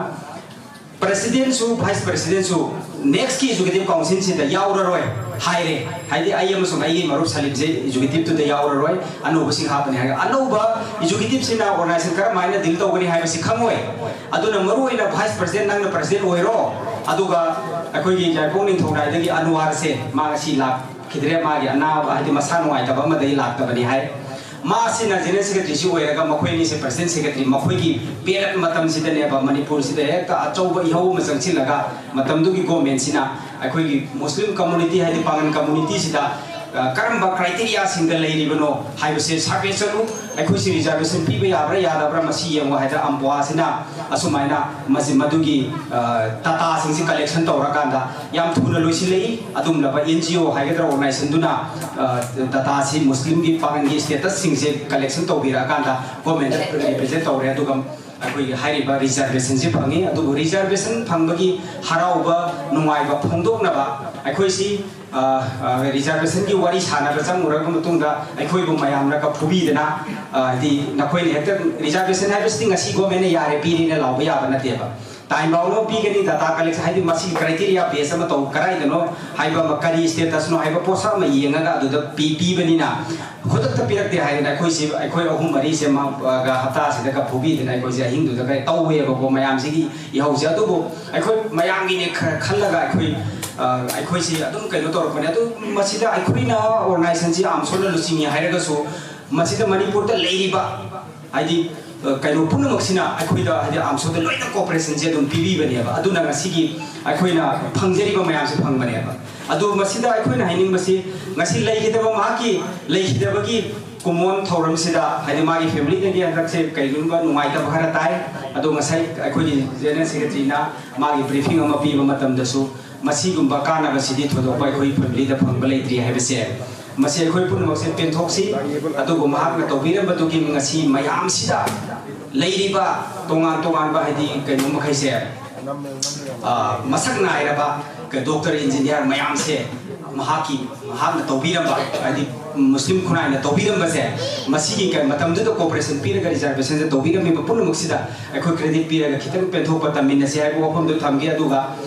ꯄ꯭ꯔꯁꯤꯗꯦꯟꯁꯨ ꯚꯥꯏꯁ ꯄ꯭ꯔꯁꯤꯗꯦꯟꯁꯨ ꯅꯦꯛꯁꯀꯤ ꯑꯦꯛꯖꯤꯀ꯭ꯌꯨꯇꯤꯞ ꯀꯥꯎꯟꯁꯤꯜꯁꯤꯗ ꯌꯥꯎꯔꯔꯣꯏ ꯍꯥꯏꯔꯦ꯫ ꯍꯥꯏꯗꯤ ꯑꯩ ꯑꯃꯁꯨꯡ ꯑꯩꯒꯤ ꯃꯔꯨꯞ ꯁꯂꯤꯝꯁꯦ ꯑꯦꯛꯖꯤꯀ꯭ꯌꯨꯇꯤꯞꯇꯨꯗ ꯌꯥꯎꯔꯔꯣꯏ, ꯑꯅꯧꯕꯁꯤꯡ ꯍꯥꯞꯄꯅꯤ ꯍꯥꯏꯔꯒ, ꯑꯅꯧꯕ ꯑꯦꯛꯖꯤꯀ꯭ꯌꯨꯇꯤꯞꯁꯤꯅ ꯑꯣꯔꯒꯅꯥꯏꯖꯦꯁꯟ ꯀꯔꯝꯍꯥꯏꯅ ꯗꯤꯜ ꯇꯧꯒꯅꯤ ꯍꯥꯏꯕꯁꯤ ꯈꯪꯉꯣꯏ꯫ ꯑꯗꯨꯅ ꯃꯔꯨꯑꯣꯏꯅ ꯚꯥꯏꯁ ꯄ꯭ꯔꯁꯤꯗꯦꯟ, ꯅꯪꯅ ꯄ꯭ꯔꯁꯤꯗꯦꯟ ꯑꯣꯏꯔꯣ, ꯑꯗꯨꯒ ꯑꯩꯈꯣꯏꯒꯤ ꯌꯥꯏꯔꯤꯄꯣꯛ ꯅꯤꯡꯊꯧꯔꯥꯏꯗꯒꯤ ꯑꯅꯨꯋꯥꯔꯁꯦ, ꯃꯥ ꯉꯁꯤ ꯂꯥꯛꯈꯤꯗ꯭ꯔꯦ, ꯃꯥꯒꯤ ꯑꯅꯥꯕ ꯍꯥꯏꯗꯤ ꯃꯁꯥ ꯅꯨꯡꯉꯥꯏꯇꯕ ꯑꯃꯗꯒꯤ ꯂꯥꯛꯇꯕꯅꯤ ꯍꯥꯏ꯫ ꯃꯥꯁꯤꯅ ꯖꯦꯅꯔꯦꯜ ꯁꯦꯀ꯭ꯔꯦꯇꯔꯤꯁꯤ ꯑꯣꯏꯔꯒ ꯃꯈꯣꯏ ꯑꯅꯤꯁꯦ ꯄ꯭ꯔꯁꯤꯗꯦꯟ ꯁꯦꯀ꯭ꯔꯦꯇꯔꯤ, ꯃꯈꯣꯏꯒꯤ ꯄꯦꯔꯠ ꯃꯇꯝꯁꯤꯗꯅꯦꯕ ꯃꯅꯤꯄꯨꯔꯁꯤꯗ ꯍꯦꯛꯇ ꯑꯆꯧꯕ ꯏꯍꯧ ꯑꯃ ꯆꯪꯁꯤꯜꯂꯒ, ꯃꯇꯝꯗꯨꯒꯤ ꯒꯣꯔꯃꯦꯟꯁꯤꯅ ꯑꯩꯈꯣꯏꯒꯤ ꯃꯨꯁꯂꯤꯝ ꯀꯝꯃꯨꯅꯤꯇꯤ, ꯍꯥꯏꯗꯤ ꯄꯥꯉꯟ ꯀꯝꯃꯨꯅꯤꯇꯤꯁꯤꯗ, ꯑ, ꯀꯔꯝꯕ ꯀ꯭ꯔꯥꯏꯇꯦꯔꯤꯌꯥꯁꯤꯡꯗ ꯂꯩꯔꯤꯕꯅꯣ ꯍꯥꯏꯕꯁꯦ ꯁꯔꯚꯦ ꯆꯠꯂꯨ, ꯑꯩꯈꯣꯏꯁꯤ ꯔꯤꯖꯥꯔꯕꯦꯁꯟ ꯄꯤꯕ ꯌꯥꯕ꯭ꯔꯥ ꯌꯥꯗꯕ꯭ꯔꯥ ꯃꯁꯤ ꯌꯦꯡꯉꯨ ꯍꯥꯏꯗꯅ ꯑꯝꯕꯣꯍꯥꯁꯤꯅ ꯑꯁꯨꯃꯥꯏꯅ ꯃꯁꯤ, ꯃꯗꯨꯒꯤ, ꯑ, ꯗꯇꯥꯁꯤꯡꯁꯤ ꯀꯂꯦꯛꯁꯟ ꯇꯧꯔꯀꯥꯟꯗ ꯌꯥꯝ ꯊꯨꯅ ꯂꯣꯏꯁꯤꯜꯂꯛꯏ꯫ ꯑꯗꯨꯒꯨꯝꯂꯕ ꯑꯦꯟ ꯖꯤ ꯑꯣ ꯍꯥꯏꯒꯗ꯭ꯔꯥ ꯑꯣꯔꯒꯅꯥꯏꯖꯦꯁꯟꯗꯨꯅ, ꯑ, ꯗꯇꯥꯁꯤ ꯃꯨꯁꯂꯤꯝꯒꯤ ꯄꯥꯉꯜꯒꯤ ꯁ꯭ꯇꯦꯇꯁꯁꯤꯡꯁꯦ ꯀꯂꯦꯛꯁꯟ ꯇꯧꯕꯤꯔꯛꯑꯀꯥꯟꯗ ꯒꯣꯔꯃꯦꯟꯗ ꯔꯤꯄ꯭ꯔꯖꯦꯟ ꯇꯧꯔꯦ꯫ ꯑꯗꯨꯒ ꯑꯩꯈꯣꯏꯒꯤ ꯍꯥꯏꯔꯤꯕ ꯔꯤꯖꯥꯔꯕꯦꯁꯟꯁꯤ ꯐꯪꯉꯤ꯫ ꯑꯗꯨꯕꯨ ꯔꯤꯖꯥꯔꯕꯦꯁꯟ ꯐꯪꯕꯒꯤ ꯍꯔꯥꯎꯕ ꯅꯨꯡꯉꯥꯏꯕ ꯐꯣꯡꯗꯣꯛꯅꯕ ꯑꯩꯈꯣꯏꯁꯤ, ꯑ, ꯑ, ꯔꯤꯖꯥꯔꯕꯦꯁꯟꯒꯤ ꯋꯥꯔꯤ ꯁꯥꯟꯅꯕ ꯆꯪꯉꯨꯔꯕ ꯃꯇꯨꯡꯗ ꯑꯩꯈꯣꯏꯕꯨ ꯃꯌꯥꯝꯅꯒ ꯐꯨꯕꯤꯗꯅ, ꯑ, ꯍꯥꯏꯗꯤ ꯅꯈꯣꯏꯅ ꯍꯦꯛꯇ ꯔꯤꯖꯥꯔꯕꯦꯁꯟ ꯍꯥꯏꯕꯁꯤꯗꯤ ꯉꯁꯤ ꯒꯣꯔꯃꯦꯟꯅ ꯌꯥꯔꯦ ꯄꯤꯔꯦꯅ ꯂꯥꯎꯕ ꯌꯥꯕ ꯅꯠꯇꯦꯕ꯫ ꯇꯥꯏꯝ ꯕꯥꯎꯟ ꯑꯃ ꯄꯤꯒꯅꯤ, ꯗꯇꯥ ꯀꯂꯦꯛꯁꯟ, ꯍꯥꯏꯗꯤ ꯃꯁꯤꯒꯤ ꯀ꯭ꯔꯥꯏꯇꯦꯔꯤꯌꯥ ꯕꯦꯁ ꯑꯃ ꯇꯧ, ꯀꯗꯥꯏꯗꯅꯣ ꯍꯥꯏꯕ ꯑꯃ, ꯀꯔꯤ ꯁ꯭ꯇꯦꯇꯁꯅꯣ ꯍꯥꯏꯕ ꯄꯣꯠꯁꯛ ꯑꯃ ꯌꯦꯡꯉꯒ ꯑꯗꯨꯗ ꯄꯤ-, ꯄꯤꯕꯅꯤꯅ, ꯈꯨꯗꯛꯇ ꯄꯤꯔꯛꯇꯦ ꯍꯥꯏꯗꯅ ꯑꯩꯈꯣꯏꯁꯤ, ꯑꯩꯈꯣꯏ ꯑꯍꯨꯝ ꯃꯔꯤꯁꯦ ꯃꯥ-, ꯒ ꯍꯞꯇꯥꯁꯤꯗꯒ ꯐꯨꯕꯤꯗꯅ ꯑꯩꯈꯣꯏꯁꯦ ꯑꯍꯤꯡꯗꯨꯗꯒ ꯇꯧꯋꯦꯕꯀꯣ ꯃꯌꯥꯝꯁꯤꯒꯤ ꯏꯍꯧꯁꯦ꯫ ꯑꯗꯨꯕꯨ ꯑꯩꯈꯣꯏ ꯃꯌꯥꯝꯒꯤꯅꯦ ꯈ-, ꯈꯜꯂꯒ ꯑꯩꯈꯣꯏ, ꯑ, ꯑꯩꯈꯣꯏꯁꯤ ꯑꯗꯨꯝ ꯀꯩꯅꯣ ꯇꯧꯔꯛꯄꯅꯦ꯫ ꯑꯗꯨ ꯃꯁꯤꯗ ꯑꯩꯈꯣꯏꯅ ꯑꯣꯔꯒꯅꯥꯏꯖꯦꯁꯟꯁꯤ ꯑꯥꯝꯁꯣꯟꯅ ꯂꯨꯆꯤꯡꯉꯤ ꯍꯥꯏꯔꯒꯁꯨ, ꯃꯁꯤꯗ ꯃꯅꯤꯄꯨꯔꯗ ꯂꯩꯔꯤꯕ ꯍꯥꯏꯗꯤ, ꯑ, ꯀꯩꯅꯣ ꯄꯨꯝꯅꯃꯛꯁꯤꯅ ꯑꯩꯈꯣꯏꯗ, ꯍꯥꯏꯗꯤ, ꯑꯥꯝꯁꯣꯗ ꯂꯣꯏꯅ ꯀꯣꯑꯣꯄꯔꯦꯁꯟꯁꯦ ꯑꯗꯨꯝ ꯄꯤꯕꯤꯕꯅꯦꯕ꯫ ꯑꯗꯨꯅ ꯉꯁꯤꯒꯤ ꯑꯩꯈꯣꯏꯅ ꯐꯪꯖꯔꯤꯕ ꯃꯌꯥꯝꯁꯦ ꯐꯪꯕꯅꯦꯕ꯫ ꯑꯗꯨ ꯃꯁꯤꯗ ꯑꯩꯈꯣꯏꯅ ꯍꯥꯏꯅꯤꯡꯕꯁꯤ, ꯉꯁꯤ ꯂꯩꯈꯤꯗꯕ, ꯃꯍꯥꯛꯀꯤ ꯂꯩꯈꯤꯗꯕꯒꯤ ꯀꯨꯃꯣꯟ ꯊꯧꯔꯝꯁꯤꯗ, ꯍꯥꯏꯗꯤ, ꯃꯥꯒꯤ ꯐꯦꯃꯤꯂꯤꯗꯒꯤ ꯍꯟꯗꯛꯁꯦ ꯀꯩꯒꯨꯝꯕ ꯅꯨꯡꯉꯥꯏꯇꯕ ꯈꯔ ꯇꯥꯏ꯫ ꯑꯗꯣ ꯉꯁꯥꯏ ꯑꯩꯈꯣꯏꯒꯤ ꯖꯦꯅꯔꯦꯜ ꯁꯦꯀ꯭ꯔꯦꯇꯔꯤꯅ ꯃꯥꯒꯤ ꯕ꯭ꯔꯤꯐꯤꯡ ꯑꯃ ꯄꯤꯕ ꯃꯇꯝꯗꯁꯨ, ꯃꯁꯤꯒꯨꯝꯕ ꯀꯥꯟꯅꯕꯁꯤꯗꯤ ꯊꯣꯏꯗꯣꯛꯄ ꯑꯩꯈꯣꯏ ꯐꯦꯃꯤꯂꯤꯗ ꯐꯪꯕ ꯂꯩꯇ꯭ꯔꯤ ꯍꯥꯏꯕꯁꯦ, ꯃꯁꯤ ꯑꯩꯈꯣꯏ ꯄꯨꯝꯅꯃꯛꯁꯦ ꯄꯦꯟꯊꯣꯛꯁꯤ꯫ ꯑꯗꯨꯕꯨ ꯃꯍꯥꯛꯅ ꯇꯧꯕꯤꯔꯝꯕꯗꯨꯒꯤ ꯉꯁꯤ ꯃꯌꯥꯝꯁꯤꯗ ꯂꯩꯔꯤꯕ ꯇꯣꯉꯥꯟ ꯇꯣꯉꯥꯟꯕ, ꯍꯥꯏꯗꯤ, ꯀꯩꯅꯣ ꯃꯈꯩꯁꯦ, ꯑ, ꯃꯁꯛ ꯅꯥꯏꯔꯕ ꯗꯣꯛꯇꯔ, ꯏꯟꯖꯤꯅꯤꯌꯥꯔ ꯃꯌꯥꯝꯁꯦ ꯃꯍꯥꯛꯀꯤ, ꯃꯍꯥꯛꯅ ꯇꯧꯕꯤꯔꯝꯕ, ꯍꯥꯏꯗꯤ ꯃꯨꯁꯂꯤꯝ ꯈꯨꯟꯅꯥꯏꯅ ꯇꯧꯕꯤꯔꯝꯕꯁꯦ, ꯃꯁꯤꯒꯤ ꯀ-, ꯃꯇꯝꯗꯨꯗ ꯀꯣꯑꯣꯄꯔꯦꯁꯟ ꯄꯤꯔꯒ ꯔꯤꯖꯥꯔꯕꯦꯁꯟꯁꯦ ꯇꯧꯕꯤꯔꯝꯃꯤꯕ ꯄꯨꯝꯅꯃꯛꯁꯤꯗ ꯑꯩꯈꯣꯏ ꯀ꯭ꯔꯦꯗꯤꯠ ꯄꯤꯔꯒ ꯈꯤꯇꯪ ꯄꯦꯟꯊꯣꯛꯄ ꯇꯝꯃꯤꯟꯅꯁꯤ ꯍꯥꯏꯕ ꯋꯥꯐꯝꯗꯨ ꯊꯝꯒꯦ꯫ ꯑꯗꯨꯒ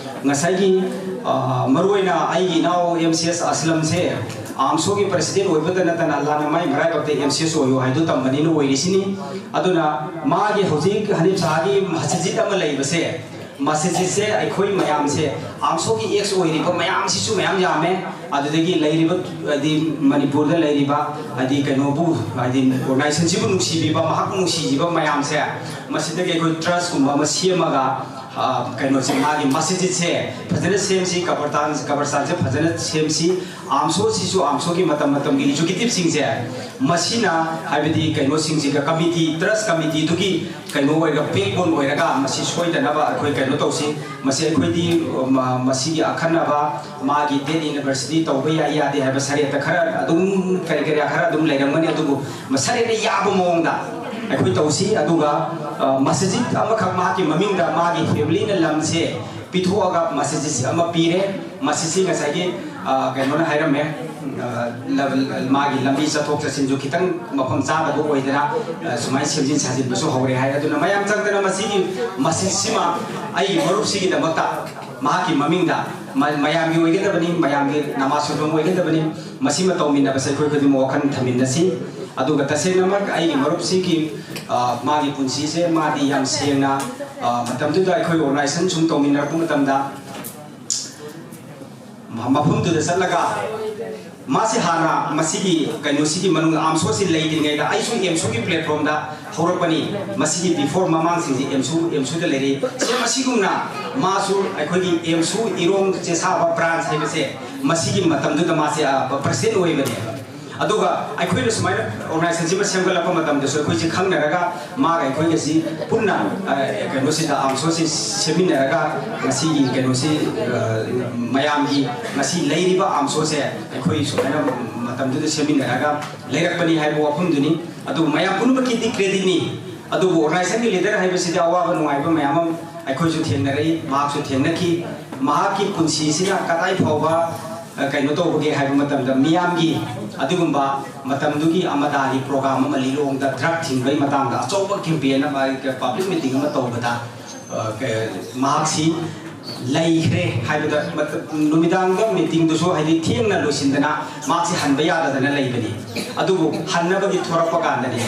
ꯉꯁꯥꯏꯒꯤ, ꯑ, ꯃꯔꯨꯑꯣꯏꯅ ꯑꯩꯒꯤ ꯏꯅꯥꯎ ꯑꯦꯝ ꯁꯤ ꯑꯦꯁ ꯑꯁꯂꯝꯁꯦ ꯑꯥꯝꯁꯣꯒꯤ ꯄ꯭ꯔꯁꯤꯗꯦꯟ ꯑꯣꯏꯕꯗ ꯅꯠꯇꯅ ꯂꯥꯟꯅ ꯃꯥꯏ ꯃꯔꯥꯏꯕꯛꯇ ꯑꯦꯝ ꯁꯤ ꯑꯦꯁ ꯑꯣꯏꯌꯨ ꯍꯥꯏꯗꯨ ꯇꯝꯕꯅꯤꯅ ꯑꯣꯏꯔꯤꯁꯤꯅꯤ꯫ ꯑꯗꯨꯅ ꯃꯥꯒꯤ ꯍꯧꯖꯤꯛ ꯍꯅꯤꯞ ꯁꯍꯥꯒꯤ ꯃꯁꯖꯤꯗ ꯑꯃ ꯂꯩꯕꯁꯦ, ꯃꯁꯖꯤꯗꯁꯦ ꯑꯩꯈꯣꯏ ꯃꯌꯥꯝꯁꯦ, ꯑꯥꯝꯁꯣꯒꯤ ꯑꯦꯛꯁ ꯑꯣꯏꯔꯤꯕ ꯃꯌꯥꯝꯁꯤꯁꯨ ꯃꯌꯥꯝ ꯌꯥꯝꯃꯦ꯫ ꯑꯗꯨꯗꯒꯤ ꯂꯩꯔꯤꯕ, ꯍꯥꯏꯗꯤ ꯃꯅꯤꯄꯨꯔꯗ ꯂꯩꯔꯤꯕ, ꯍꯥꯏꯗꯤ ꯀꯩꯅꯣꯕꯨ, ꯍꯥꯏꯗꯤ ꯑꯣꯔꯒꯅꯥꯏꯖꯦꯁꯟꯁꯤꯕꯨ ꯅꯨꯡꯁꯤꯕꯤꯕ, ꯃꯍꯥꯛꯄꯨ ꯅꯨꯡꯁꯤꯕꯤꯕ ꯃꯌꯥꯝꯁꯦ, ꯃꯁꯤꯗꯒꯤ ꯑꯩꯈꯣꯏ ꯇ꯭ꯔꯁꯀꯨꯝꯕ ꯑꯃ ꯁꯦꯝꯃꯒ, ꯑ, ꯀꯩꯅꯣꯁꯦ, ꯃꯥꯒꯤ ꯃꯁꯖꯤꯗꯁꯦ ꯐꯖꯅ ꯁꯦꯝꯁꯤ, ꯀꯕꯔꯇꯥꯟ, ꯀꯕꯔꯁꯇꯥꯟꯁꯦ ꯐꯖꯅ ꯁꯦꯝꯁꯤ꯫ ꯑꯥꯝꯁꯣꯁꯤꯁꯨ, ꯑꯥꯝꯁꯣꯒꯤ ꯃꯇꯝ ꯃꯇꯝꯒꯤ ꯑꯦꯖꯨꯀꯦꯇꯤꯞꯁꯤꯡꯁꯦ, ꯃꯁꯤꯅ, ꯍꯥꯏꯕꯗꯤ ꯀꯩꯅꯣꯁꯤꯡꯁꯤꯒ, ꯀꯃꯤꯇꯤ, ꯇ꯭ꯔꯁ ꯀꯃꯤꯇꯤꯗꯨꯒꯤ ꯀꯩꯅꯣ ꯑꯣꯏꯔꯒ, ꯕꯦꯛꯕꯣꯟ ꯑꯣꯏꯔꯒ ꯃꯁꯤ ꯁꯣꯏꯗꯅꯕ ꯑꯩꯈꯣꯏ ꯀꯩꯅꯣ ꯇꯧꯁꯤ꯫ ꯃꯁꯤ ꯑꯩꯈꯣꯏꯗꯤ, ꯃ-, ꯃꯁꯤꯒꯤ ꯑꯈꯟꯅꯕ, ꯃꯥꯒꯤ ꯗꯦꯠ ꯑꯦꯅꯤꯚꯔꯁꯔꯤ ꯇꯧꯕ ꯌꯥꯏ ꯌꯥꯗꯦ ꯍꯥꯏꯕ ꯁꯔꯦꯠꯇ ꯈꯔ ꯑꯗꯨꯝ, ꯀꯔꯤ ꯀꯔꯤ ꯈꯔ ꯑꯗꯨꯝ ꯂꯩꯔꯝꯒꯅꯤ, ꯑꯗꯨꯕꯨ ꯁꯔꯦꯠꯅ ꯌꯥꯕ ꯃꯑꯣꯡꯗ ꯑꯩꯈꯣꯏ ꯇꯧꯁꯤ꯫ ꯑꯗꯨꯒ, ꯑ, ꯃꯁꯖꯤꯗ ꯑꯃꯈꯛ ꯃꯍꯥꯛꯀꯤ ꯃꯃꯤꯡꯗ ꯃꯥꯒꯤ ꯐꯦꯃꯤꯂꯤꯅ ꯂꯝꯁꯦ ꯄꯤꯊꯣꯛꯑꯒ ꯃꯁꯖꯤꯗꯁꯤ ꯑꯃ ꯄꯤꯔꯦ꯫ ꯃꯁꯤꯁꯤ ꯉꯁꯥꯏꯒꯤ, ꯑ, ꯀꯩꯅꯣꯅ ꯍꯥꯏꯔꯝꯃꯦ, ꯑ, ꯂ-, ꯃꯥꯒꯤ ꯂꯝꯕꯤ ꯆꯠꯊꯣꯛ ꯆꯠꯁꯤꯟꯁꯨ ꯈꯤꯇꯪ ꯃꯐꯝ ꯆꯥꯗꯕ ꯑꯣꯏꯗꯅ, ꯑ, ꯁꯨꯃꯥꯏꯅ ꯁꯦꯝꯖꯤꯟ ꯁꯥꯖꯤꯟꯕꯁꯨ ꯍꯧꯔꯦ ꯍꯥꯏ꯫ ꯑꯗꯨꯅ ꯃꯌꯥꯝ ꯆꯪꯗꯅ ꯃꯁꯤꯒꯤ, ꯃꯁꯤꯁꯤꯃ ꯑꯩꯒꯤ ꯃꯔꯨꯞꯁꯤꯒꯤꯗꯃꯛꯇ ꯃꯍꯥꯛꯀꯤ ꯃꯃꯤꯡꯗ ꯃ-, ꯃꯌꯥꯝꯒꯤ ꯑꯣꯏꯒꯗꯕꯅꯤ, ꯃꯌꯥꯝꯒꯤ ꯅꯃꯥꯖ ꯁꯣꯟꯐꯝ ꯑꯣꯏꯒꯗꯕꯅꯤ꯫ ꯃꯁꯤꯃ ꯇꯧꯃꯤꯟꯅꯕꯁꯦ ꯑꯩꯈꯣꯏ ꯈꯨꯗꯤꯡꯃꯛ ꯋꯥꯈꯜ ꯊꯝꯃꯤꯟꯅꯁꯤ꯫ ꯑꯗꯨꯒ ꯇꯁꯦꯡꯅꯃꯛ ꯑꯩꯒꯤ ꯃꯔꯨꯞꯁꯤꯒꯤ, ꯑ, ꯃꯥꯒꯤ ꯄꯨꯟꯁꯤꯁꯦ ꯃꯥꯗꯤ ꯌꯥꯝ ꯁꯦꯡꯅ, ꯑ, ꯃꯇꯝꯗꯨꯗ ꯑꯩꯈꯣꯏ ꯑꯣꯔꯒꯅꯥꯏꯖꯦꯁꯟ ꯁꯨꯝ ꯇꯧꯃꯤꯟꯅꯔꯛꯄ ꯃꯇꯝꯗ ꯃ-, ꯃꯐꯝꯗꯨꯗ ꯆꯠꯂꯒ ꯃꯥꯁꯤ ꯍꯥꯟꯅ ꯃꯁꯤꯒꯤ ꯀꯩꯅꯣꯁꯤꯒꯤ ꯃꯅꯨꯡꯗ ꯑꯥꯝꯁꯣꯁꯤ ꯂꯩꯇ꯭ꯔꯤꯉꯩꯗ ꯑꯩꯁꯨ ꯑꯦꯝꯁꯨꯒꯤ ꯄ꯭ꯂꯦꯠꯐꯣꯝꯗ ꯍꯧꯔꯛꯄꯅꯤ꯫ ꯃꯁꯤꯒꯤ ꯕꯤꯐꯣꯔ ꯃꯃꯥꯡꯁꯤꯡꯁꯤ ꯑꯦꯝꯁꯨ, ꯑꯦꯝꯁꯨꯗ ꯂꯩꯔꯤ꯫ ꯁꯦꯝ ꯑꯁꯤꯒꯨꯝꯅ ꯃꯥꯁꯨ ꯑꯩꯈꯣꯏꯒꯤ ꯑꯦꯝꯁꯨ ꯏꯔꯣꯡ ꯆꯦꯁꯥꯕ ꯕ꯭ꯔꯥꯟꯁ ꯍꯥꯏꯕꯁꯦ ꯃꯁꯤꯒꯤ ꯃꯇꯝꯗꯨꯗ ꯃꯥꯁꯦ, ꯑ, ꯄ꯭ꯔꯁꯤꯗꯦꯟ ꯑꯣꯏꯕꯅꯦ꯫ ꯑꯗꯨꯒ ꯑꯩꯈꯣꯏꯅ ꯁꯨꯃꯥꯏꯅ ꯑꯣꯔꯒꯅꯥꯏꯖꯦꯁꯟꯁꯤꯃ ꯁꯦꯝꯒꯠꯂꯛꯄ ꯃꯇꯝꯗꯁꯨ ꯑꯩꯈꯣꯏꯁꯤ ꯈꯪꯅꯔꯒ ꯃꯥꯒ ꯑꯩꯈꯣꯏꯒꯁꯤ ꯄꯨꯟꯅ, ꯑ, ꯀꯩꯅꯣꯁꯤꯗ, ꯑꯥꯝꯁꯣꯁꯤ ꯁꯦꯝꯃꯤꯟꯅꯔꯒ ꯉꯁꯤꯒꯤ ꯀꯩꯅꯣꯁꯤ, ꯑ, ꯃꯌꯥꯝꯒꯤ ꯉꯁꯤ ꯂꯩꯔꯤꯕ ꯑꯥꯝꯁꯣꯁꯦ ꯑꯩꯈꯣꯏ ꯁꯨꯃꯥꯏꯅ ꯃꯇꯝꯗꯨꯗ ꯁꯦꯝꯃꯤꯟꯅꯔꯒ ꯂꯩꯔꯛꯄꯅꯤ ꯍꯥꯏꯕ ꯋꯥꯐꯝꯗꯨꯅꯤ꯫ ꯑꯗꯨꯕꯨ ꯃꯌꯥꯝ ꯄꯨꯝꯅꯃꯛꯀꯤꯗꯤ creditꯅꯤ꯫ ꯑꯗꯨꯕꯨ ꯑꯣꯔꯒꯅꯥꯏꯖꯦꯁꯟꯒꯤ ꯂꯤꯗꯔ ꯍꯥꯏꯕꯁꯤꯗꯤ ꯑꯋꯥꯕ ꯅꯨꯡꯉꯥꯏꯕ ꯃꯌꯥꯝ ꯑꯃ ꯑꯩꯈꯣꯏꯁꯨ ꯊꯦꯡꯅꯔꯛꯏ, ꯃꯍꯥꯛꯁꯨ ꯊꯦꯡꯅꯈꯤ꯫ ꯃꯍꯥꯛꯀꯤ ꯄꯨꯟꯁꯤꯁꯤꯅ ꯀꯗꯥꯏ ꯐꯥꯎꯕ, ꯑ, ꯀꯩꯅꯣ ꯇꯧꯕꯒꯦ ꯍꯥꯏꯕ ꯃꯇꯝꯗ, ꯃꯤꯌꯥꯝꯒꯤ ꯑꯗꯨꯒꯨꯝꯕ ꯃꯇꯝꯗꯨꯒꯤ ꯑꯃꯗꯥꯒꯤ ꯄ꯭ꯔꯣꯒ꯭ꯔꯥꯝ ꯑꯃ, ꯂꯤꯂꯣꯡꯗ ꯗ꯭ꯔꯒ ꯊꯤꯡꯕꯒꯤ ꯃꯇꯥꯡꯗ ꯑꯆꯧꯕ ꯀꯦꯝꯄꯦꯟ ꯑꯃ, ꯄꯕ꯭ꯂꯤꯛ ꯃꯤꯇꯤꯡ ꯑꯃ ꯇꯧꯕꯗ, ꯑ, ꯀ-, ꯃꯍꯥꯛꯁꯤ ꯂꯩꯈ꯭ꯔꯦ ꯍꯥꯏꯕꯗ, ꯃꯇꯝ, ꯅꯨꯃꯤꯗꯥꯡꯗ ꯃꯤꯇꯤꯡꯗꯨꯁꯨ ꯍꯥꯏꯗꯤ ꯊꯦꯡꯅ ꯂꯣꯏꯁꯤꯟꯗꯅ ꯃꯍꯥꯛꯁꯤ ꯍꯟꯕ ꯌꯥꯗꯗꯅ ꯂꯩꯕꯅꯤ꯫ ꯑꯗꯨꯕꯨ ꯍꯟꯅꯕꯒꯤ ꯊꯣꯔꯛꯄ ꯀꯥꯟꯗꯗꯤ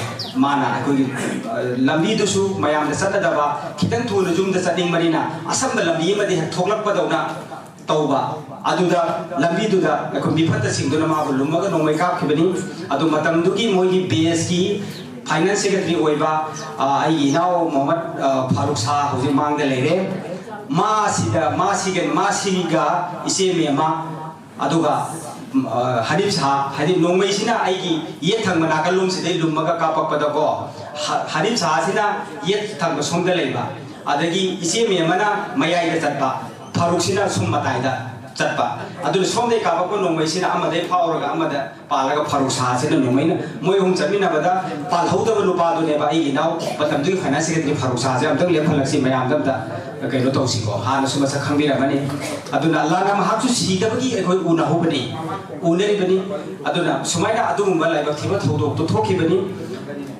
ꯃꯥꯅ ꯑꯩꯈꯣꯏꯒꯤ, ꯑ, ꯂꯝꯕꯤꯗꯨꯁꯨ ꯃꯌꯥꯝꯅ ꯆꯠꯅꯗꯕ, ꯈꯤꯇꯪ ꯊꯨꯅ ꯌꯨꯝꯗ ꯆꯠꯅꯤꯡꯕꯅꯤꯅ ꯑꯁꯝꯕ ꯂꯝꯕꯤ ꯑꯃꯗꯤ ꯍꯦꯛ ꯊꯣꯛꯂꯛꯄꯗꯧꯅ ꯇꯧꯕ꯫ ꯑꯗꯨꯗ ꯂꯝꯕꯤꯗꯨꯗ ꯑꯩꯈꯣꯏ ꯃꯤꯐꯠꯇꯁꯤꯡꯗꯨꯅ ꯃꯥꯕꯨ ꯂꯨꯝꯃꯒ ꯅꯣꯡꯃꯩ ꯀꯥꯞꯈꯤꯕꯅꯤ꯫ ꯑꯗꯨ ꯃꯇꯝꯗꯨꯒꯤ ꯃꯣꯏꯒꯤ ꯕꯦꯁꯀꯤ ꯐꯥꯏꯅꯥꯟꯁ ꯁꯦꯀ꯭ꯔꯦꯇꯔꯤ ꯑꯣꯏꯕ, ꯑ, ꯑꯩꯒꯤ ꯏꯅꯥꯎ ꯃꯣꯍꯃꯠ, ꯑ, ꯐꯥꯔꯨꯛ ꯁꯥꯍ ꯍꯧꯖꯤꯛ ꯃꯥꯡꯗ ꯂꯩꯔꯦ꯫ ꯃꯥꯁꯤꯗ, ꯃꯥꯁꯤꯒ, ꯃꯥꯁꯤꯒ ꯏꯆꯦ ꯃꯦꯝꯃ, ꯑꯗꯨꯒ, ꯎꯝ, ꯑ, ꯍꯅꯤꯞ ꯁꯥꯍ, ꯍꯥꯏꯗꯤ ꯅꯣꯡꯃꯩꯁꯤꯅ ꯑꯩꯒꯤ ꯌꯦꯠ ꯊꯪꯕ ꯅꯥꯀꯜꯂꯣꯝꯁꯤꯗꯩ ꯂꯨꯝꯃꯒ ꯀꯥꯞꯄꯛꯄꯗꯀꯣ, ꯍ-, ꯍꯅꯤꯞ ꯁꯥꯍꯁꯤꯅ ꯌꯦꯠ ꯊꯪꯕ ꯁꯣꯝꯗ ꯂꯩꯕ, ꯑꯗꯒꯤ ꯏꯆꯦ ꯃꯦꯝꯃꯅ ꯃꯌꯥꯏꯗ ꯆꯠꯄ, ꯐꯥꯔꯨꯛꯁꯤꯅ ꯁꯨꯝ ꯃꯇꯥꯏꯗ ꯆꯠꯄ꯫ ꯑꯗꯨꯅ ꯁꯣꯝꯗꯩ ꯀꯥꯞꯄꯛꯄ ꯅꯣꯡꯃꯩꯁꯤꯅ ꯑꯃꯗꯩ ꯐꯥꯎꯔꯒ ꯑꯃꯗ ꯄꯥꯜꯂꯒ ꯐꯥꯔꯨꯛ ꯁꯥꯍꯁꯤꯅ ꯅꯣꯡꯃꯩꯅ, ꯃꯣꯏ ꯑꯍꯨꯝ ꯆꯠꯃꯤꯟꯅꯕꯗ ꯄꯥꯜꯍꯧꯗꯕ ꯅꯨꯄꯥꯗꯨꯅꯦꯕ ꯑꯩꯒꯤ ꯏꯅꯥꯎ, ꯃꯇꯝꯗꯨꯒꯤ ꯐꯥꯏꯅꯥꯟꯁ ꯁꯦꯀ꯭ꯔꯦꯇꯔꯤ ꯐꯥꯔꯨꯛ ꯁꯥꯍꯁꯦ꯫ ꯑꯝꯇꯪ ꯂꯦꯞꯍꯜꯂꯛꯁꯤ, ꯃꯌꯥꯝꯗ ꯑꯝꯇ ꯀꯩꯅꯣ ꯇꯧꯁꯤꯀꯣ꯫ ꯍꯥꯟꯅꯁꯨ ꯃꯁꯛ ꯈꯪꯕꯤꯔꯝꯃꯅꯤ꯫ ꯑꯗꯨꯅ ꯂꯥꯟꯅ ꯃꯍꯥꯛꯁꯨ ꯁꯤꯗꯕꯒꯤ ꯑꯩꯈꯣꯏ ꯎꯅꯍꯧꯕꯅꯤ, ꯎꯅꯔꯤꯕꯅꯤ꯫ ꯑꯗꯨꯅ ꯁꯨꯃꯥꯏꯅ ꯑꯗꯨꯒꯨꯝꯕ ꯂꯥꯏꯕꯛ ꯊꯤꯕ ꯊꯧꯗꯣꯛꯇꯨ ꯊꯣꯛꯈꯤꯕꯅꯤ꯫